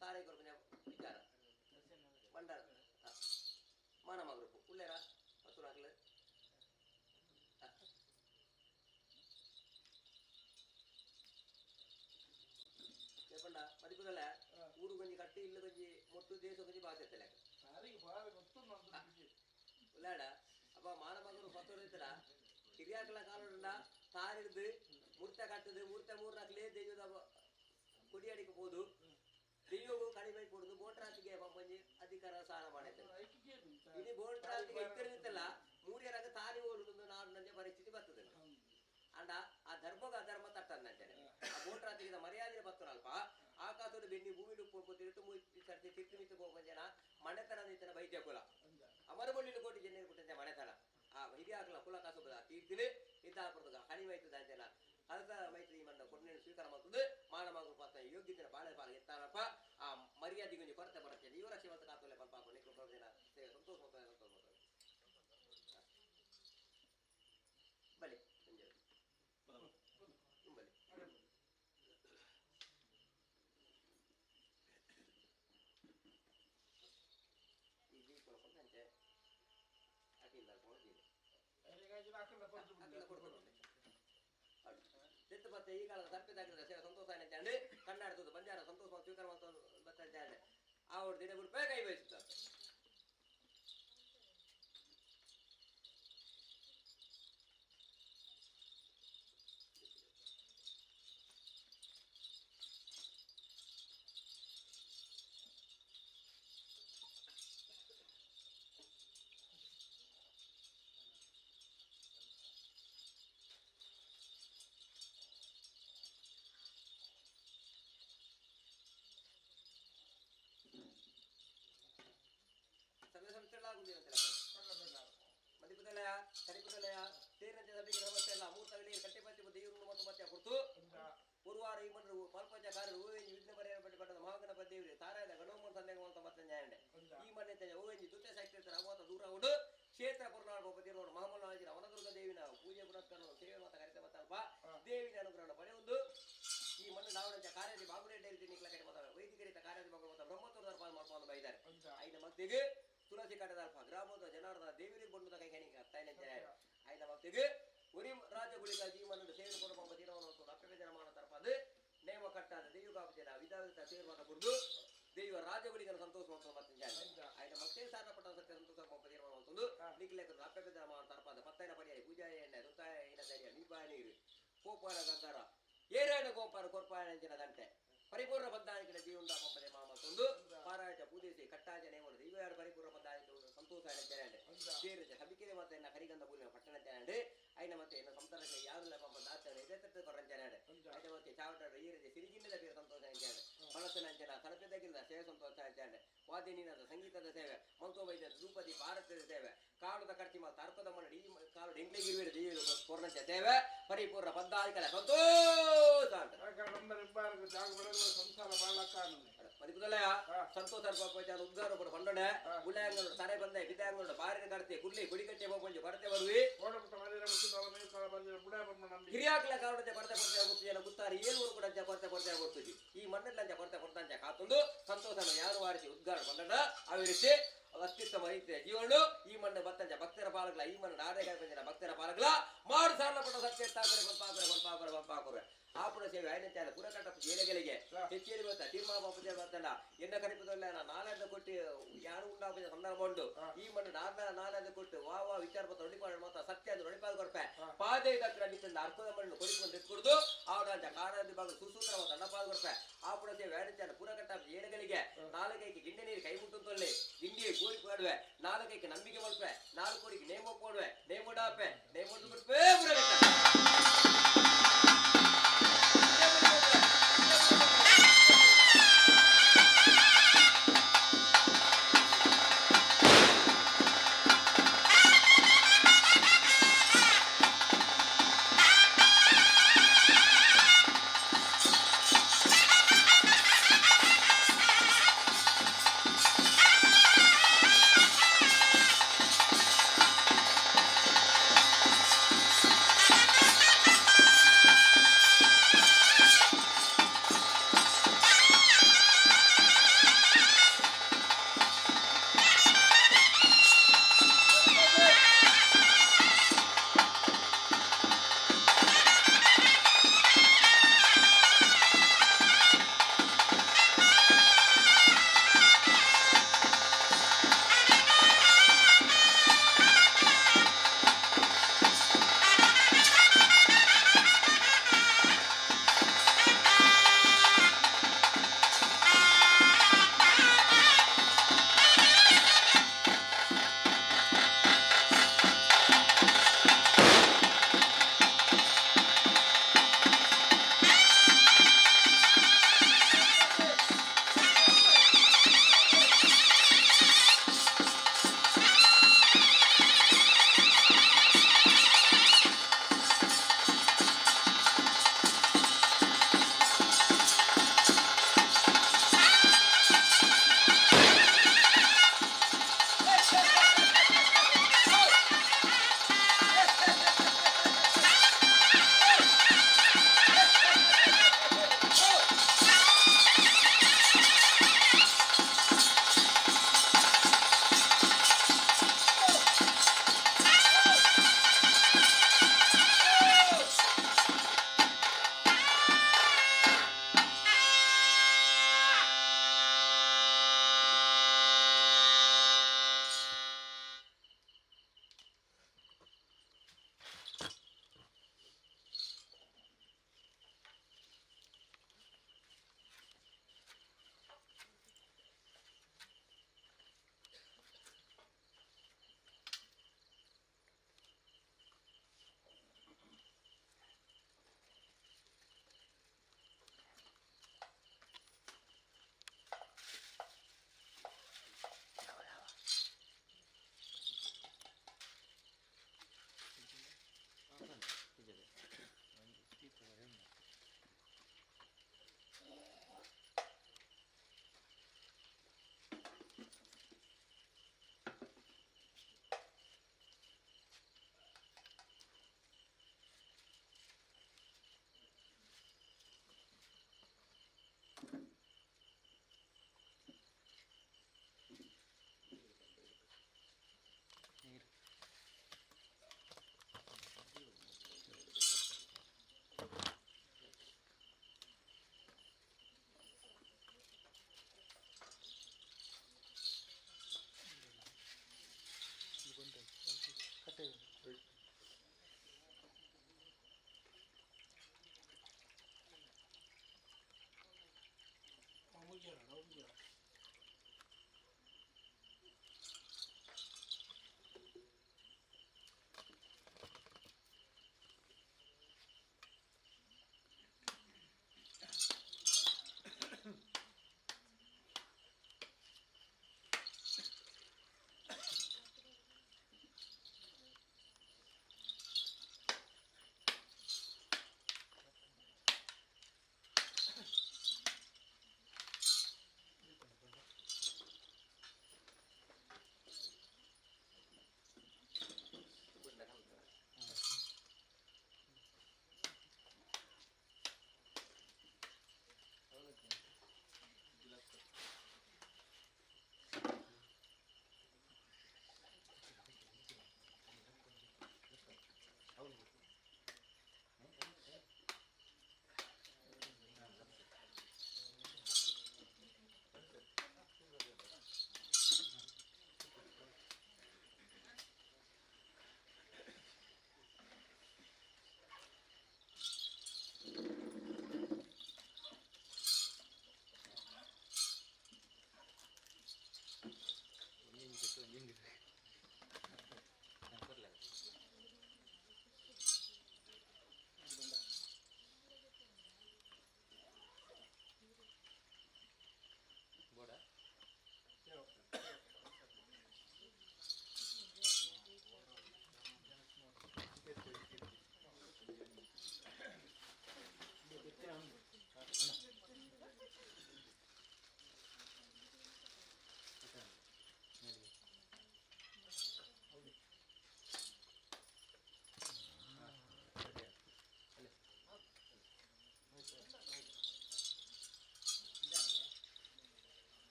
[SPEAKER 12] ತಾರೆ ಕೊರ್ಪಿನ ವಿಚಾರ ಮಂಡರ ಮಾನವ ಗ್ರೂಪ್ ಉಳ್ಳೇರ ಪತ್ತು ನಾಲ್ಕು చెప్పండి మదిపుదల ఊరు కొంచెం కట్టి ఇల్లు కొంచెం మొట్టు దేశం కొంచెం బాగా తెత్తలేక ಉಳ್ಳಾಡ ಅಪ್ಪ ಮಾನಮಗರು ಪತ್ತೋಡಿದ್ರ ಹಿರಿಯಾಕಲ ಕಾಲೋಡ ತಾರಿಡ್ದು ಮೂರ್ತ ಕಟ್ಟದು ಮೂರ್ತ ಮೂರು ನಾಲ್ಕಲೇ ದೈವದ ಕೊಡಿಯಡಿಗೆ ಹೋದು ದೈವಗೂ ಕಡಿಮೆ ಕೊಡುದು ಬೋಟ್ರಾತಿಗೆ ಪಂಪಂಜಿ ಅಧಿಕಾರ ಸಾಲ ಮಾಡೈತೆ ಇನಿ ಬೋಟ್ರಾತಿಗೆ ಇತ್ತಿರ್ದಿತ್ತಲ್ಲ ಮೂರ್ಯರಾಗ ತಾರಿ ಓಡುದು ನಾಡು ನಂಜೆ ಪರಿಸ್ಥಿತಿ ಬರ್ತದೆ ಅಂಡ ಆ ಧರ್ಮಗ ಅಧರ್ಮ ತಟ್ಟಂದಂತೇನೆ ಆ ಬೋಟ್ರಾತಿಗೆ ಮರ್ಯಾದೆ ಬರ್ತನಲ್ಪ ಆಕಾಶದ ಬೆನ್ನಿ ಭೂಮಿ ತಿರುಟು ಸರ್ತಿ ತಿರ್ತು ಮಿತ್ತು ಹೋಗಂಜನ ಮನೆತನ ನಿಂತನ ವೈದ್ಯ ಕುಲ ಅಮರಬಳ್ಳಿ ಕೋಟಿ ಜನರು ಕೊಟ್ಟಂತೆ ಮನೆತನ ಆ ಹಿರಿಯಾಕಲ ಕುಲ ಕಾಸುಬದ ತೀರ್ತಿಲಿ ಇದ್ದಾಪುರದ ಹಣಿ ಮೈತದ ಅಂಜನ ಕಲಸ ಮೈತ್ರಿ ಮಣ್ಣ ಕೊಡ್ನೇನು ಸ್ವೀಕಾರ ಮಾಡ್ತದೆ ಮಾನವ ಪಾತ್ರ ಯೋಗ್ಯತೆನ ಬಾಳೆ ಬಾಳೆ ಎತ್ತಾನಪ್ಪ ಆ ಮರ್ಯಾದೆಗೆ ಒಂದು ಕೊರತೆ ಬರುತ್ತೆ ಇವರ ಶಿವಂತ ಕಾತೋಲೆ ಪಲ್ಪ ಜನ ಸಂತೋಷ ಮಾಡ್ತಾರೆ ಸಂತೋಷ ಮಾಡ್ತಾರೆ ಬಲಿ ಸಂಜೆ ಬಲಿ ಈ ದೀಪ ಅಂತೆ ಅಟಿಲ್ಲ ಮತ್ತೆ ಈ ಕಾಲದ ಸರ್ಪಿದಾಗಿದ್ದ ಸೇವೆ ಸಂತೋಷ ಅಂತೇಳಿ ಕನ್ನಡದ ಬಂಜಾರ ಸಂತೋಷ ಸ್ವೀಕಾರ ಅಂತ ಅವ್ರ ದಿನ ಬಿಟ್ಟು ಕೈ ಬಯಸುತ್ತಾರೆ. ಮದಿಪುದಲಯ ಕರಿಪುದಲಯ ತೇರಂತೆ ಸಭೆಗೆ ನಮಸ್ತೆಲ್ಲ ಮೂರ್ತಗಲಿ ಕಟ್ಟೆಪಚ್ಚಿ ದೇವರು ಮತ್ತು ಮತ್ತೆ ಕೊಡ್ತು ಪೂರ್ವಾರ ಈ ಮಂಡ್ರು ಪಾಲ್ಪಂಚಕಾರರು ಓವೆಂಜಿ ವಿಘ್ನ ಪರಿಹಾರ ಪಟ್ಟ ಮಹಾಗಣಪತಿ ದೇವರು ತಾರಾಯದ ಗಣೋಮನ್ ಸಂದೇಹ ಅಂತ ಮತ್ತೆ ನ್ಯಾಯ ಈ ಮನೆ ಓವೆಂಜಿ ದುತ್ತೆ ಸಾಕ್ತಿರ್ತಾರೆ ಅವಾಗ ದೂರ ಉಂಡು ಕ್ಷೇತ್ರ ಪುರ್ನಾಡ ಭೂಪತಿ ನೋಡು ಮಹಾಮಲ್ಲಾಜಿನ ವನದುರ್ಗ ದೇವಿನ ಪೂಜೆ ಪುರಸ್ಕಾರ ಸೇವೆ ಮಾತ ಕರಿತ ಮತ್ತಲ್ಪ ದೇವಿನ ಅನುಗ್ರಹ ಪಡೆಯೊಂದು ಈ ಮಣ್ಣು ನಾವಣಂಚ ಕಾರ್ಯಾದಿ ಬಾಗುಡೆ ಡೈರಿ ನಿಕ್ಲ ಕಡೆ ಮಾತಾಡ ವೈದಿಕರಿತ ಕಾರ್ಯಾದಿ ಬಾಗುಡ ಮತ್ತು ಬ್ರಹ್ಮೋತ್ತರ ಪಾಲ್ ಮಾಡ್ಕೊಂಡು ಬೈದಾರೆ ಐನ ಮಕ್ತಿಗೆ ತುಳಸಿ ಕಟ್ಟದಲ್ಪ ಗ್ರಾಮದ ಜನಾರ್ದನ ದೇವರಿಗೆ ಬಂದ ಕೈ ಕಣಿಗೆ ಐನ ಮಕ್ತಿಗೆ ಉರಿ ರಾಜ ಗುಳಿಕ ಜೀವನ ಸೇವೆ ಕೊಡುವ ದಿನವನ್ನು ಅಪ್ಪೆ ಜನ ತರಪದು ನೇಮ ಕಟ್ಟಾದ ದೈವಗಾಪಜನ ವಿಧಾವಿತ ಸೇರ್ಮಾನ ಕುಡಿದು ದೈವ ರಾಜಗುಳಿಗನ ಸಂತೋಷ ಮತ್ತೆ ಐನ ಮಕ್ತಿಗೆ ಸಾರಣ ಪಟ್ಟ ಸತ್ಯ ಸಂತೋಷ ತೀರ್ಮಾನ ನಿಕ್ಲೇಕ ಅಪ್ಪೆ ಜನ ತರಪಾದ ಪತ್ತೈನ ಪರ್ಯಾಯ ಪೂಜಾ ಎಣ್ಣೆ ದುತ್ತಾಯ ಏನ ದರಿಯ ನೀಪಾಯ ನೀರು ಪೋಪಾರ ಗಗ್ಗರ ಏರೇಣ ಗೋಪಾರ ಕೊರ್ಪಾಯಣ ದಂಟೆ ಪರಿಪೂರ್ಣ ಬದ್ಧಾನಿಕಡ ಜೀವನ ಪಂಪದೆ ಮಾಮತ್ತೊಂದು ಪಾರಾಯಟ ಪೂಜೆಸಿ ಕಟ್ಟಾಜ ನೇಮಡು ಇವೆರಡು ಪರಿಪೂರ್ಣ ಬದ್ಧಾನಿಕ ಸಂತೋಷ ಜನಂಡೆ ಸೇರಿದ ಸಬಿಕೆರೆ ಮತ್ತೆ ಎನ್ನ ಕರಿಗಂಧ ಪೂರ್ಣ ಪಟ್ಟಣ ಜನಂಡೆ ಐನ ಮತ್ತೆ ಎನ್ನ ಸಂಸಾರಕ್ಕೆ ಯಾರುಲ್ಲ ಪಂಪ ದಾಚನೆ ಇದೆ ತಟ್ಟು ಕೊರಂಜ ಜನಂಡೆ ಐನ ಮತ್ತೆ ಚಾವಟ ಈರದೆ ಸಿರಿಗಿನ್ನದ ಬೇರೆ ಸಂತೋಷ ಜನಂಡೆ ಮನಸ್ಸಿನ ಅಂಚನ ಕಲಪೆದಗಿಲ್ಲ ಸೇವೆ ಸಂತೋಷ ಜನಂಡೆ ವಾದಿನಿನದ ಸಂಗೀತದ ಸೇವೆ ಮಂತೋಬೈದ ಧೂಪದಿ ಭಾರತದ ಸೇವೆ ಕಾಲದ ಖರ್ಚಿ ಮತ್ತು ತರ್ಕದ ಮನ ಈ ಕಾಲು ಡಿಂಗ್ಲಿಗಿರುವೆ ಪೂರ್ಣಂಚ ಸೇವೆ ಪರಿಪೂರ್ಣ ಬದ್ಧಾನಿಕಲ ಸಂತೋಷ ಅಂತ
[SPEAKER 9] ಸಂಸಾರ ಬಾಳಕ್ಕಾನಂದೆ
[SPEAKER 12] ಮದಿಪುದಲ್ಲಯ ಸಂತೋಷ ಉದ್ಗಾರ ಕೂಡ ಪಂಡನೆ ಉಳ್ಳಾಂಗನೋಡು ತರೆ ಬಂದೆ ಬಿದ್ದಾಂಗನೋಡು ಬಾರಿನ ಕಡತೆ ಕುರ್ಲಿ ಗುಡಿಕಟ್ಟೆ ಕೊಂಚ ಕೊರತೆ ಬರುವಿ ಹಿರಿಯಾಕಲ ಕಾರಣದ ಕೊರತೆ ಕೊರತೆ ಗೊತ್ತಿಲ್ಲ ಗುತ್ತಾರೆ ಏಳು ಕೂಡ ಕೊರತೆ ಕೊರತೆ ಗೊತ್ತಿದ್ವಿ ಈ ಮಣ್ಣಲ್ಲಂಚ ಕೊರತೆ ಕೊರತಂಚ ಕಾತೊಂದು ಸಂತೋಷನ ಯಾರು ವಾರಿಸಿ ಉದ್ಗಾರ ಬಂದಣ ಅವಿರಿಸಿ ಅತ್ಯುತ್ತಮ ರೀತಿಯ ಜೀವನ ಈ ಮಣ್ಣು ಬತ್ತಂಚ ಭಕ್ತರ ಪಾಲಕಲ ಈ ಮಣ್ಣು ನಾಡೇ ಭಕ್ತರ ಪಾಲಕಲ ಮಾಡು ಸಾಲ ಪಟ್ಟ ಸತ್ಯ ತಾಕರೆ ಬಂಪಾಕರೆ ಬಂಪಾಕರೆ ಬಂಪಾಕರೆ ಆಪುಣ ಸೇವೆ ಐನಂಚಾಲ ಪುರಕಟ್ಟ ಏಲೆಗಳಿಗೆ ಹೆಚ್ಚೇರಿ ಬರ್ತ ತೀರ್ಮಾನ ಬಾಪುಜ ಬರ್ತಲ್ಲ ಎನ್ನ ಕರಿಪದಲ್ಲ ನಾಲ್ಕು ಕೊಟ್ಟು ಯಾರು ಉಂಡಾಪುಜ ಸಂದರ್ಭ ಉಂಟು ಈ ಮಣ್ಣು ನಾಲ್ಕು ಕೊಟ್ಟು ವಾ ವಾ ವಿಚಾರ ಪತ್ರ ಒಡಿಪಾಡು ಮಾತ್ರ ಸತ್ಯ ಅಂದ್ರೆ ಒಡಿಪಾದು ಕೊಡ್ಪೆ ಪಾದೆ ದಕ್ಕಡ ಬಿತ್ತಂದ ಅರ್ಕದ ಮಣ್ಣು ಕೊಡಿಕೊಂಡು ಕುಡಿದು ಆವಡ ಕಾಡಾದಿ ಭಾಗ ಸುಸೂತ್ರ ದಂಡಪಾದ ಕೊಡ್ಪೆ ಆಪುಣ ಸೇವೆ ಐನಂಚಾಲ ಪುರಕಟ್ಟ ಏಲೆಗಳಿಗೆ ನಾಲ್ಕೈಕೆ ಗಿಂಡೆ ನೀರು ಕೈ ಮುಟ್ಟು ತೊಳ್ಳಿ ಗಿಂಡಿ ಗೋರಿ ಕೊಡುವೆ ನಾಲ್ಕೈಕೆ ನಂಬಿಕೆ ಮಲ್ಪೆ ನಾಲ್ಕು ಕೋಡಿಗೆ ನೇಮ ಕೊಡುವೆ ನೇಮುಡಾಪೆ ನೇಮುಡು ಕೊಡ್ಪೆ ಪುರಕಟ್ಟ.
[SPEAKER 2] Thank you.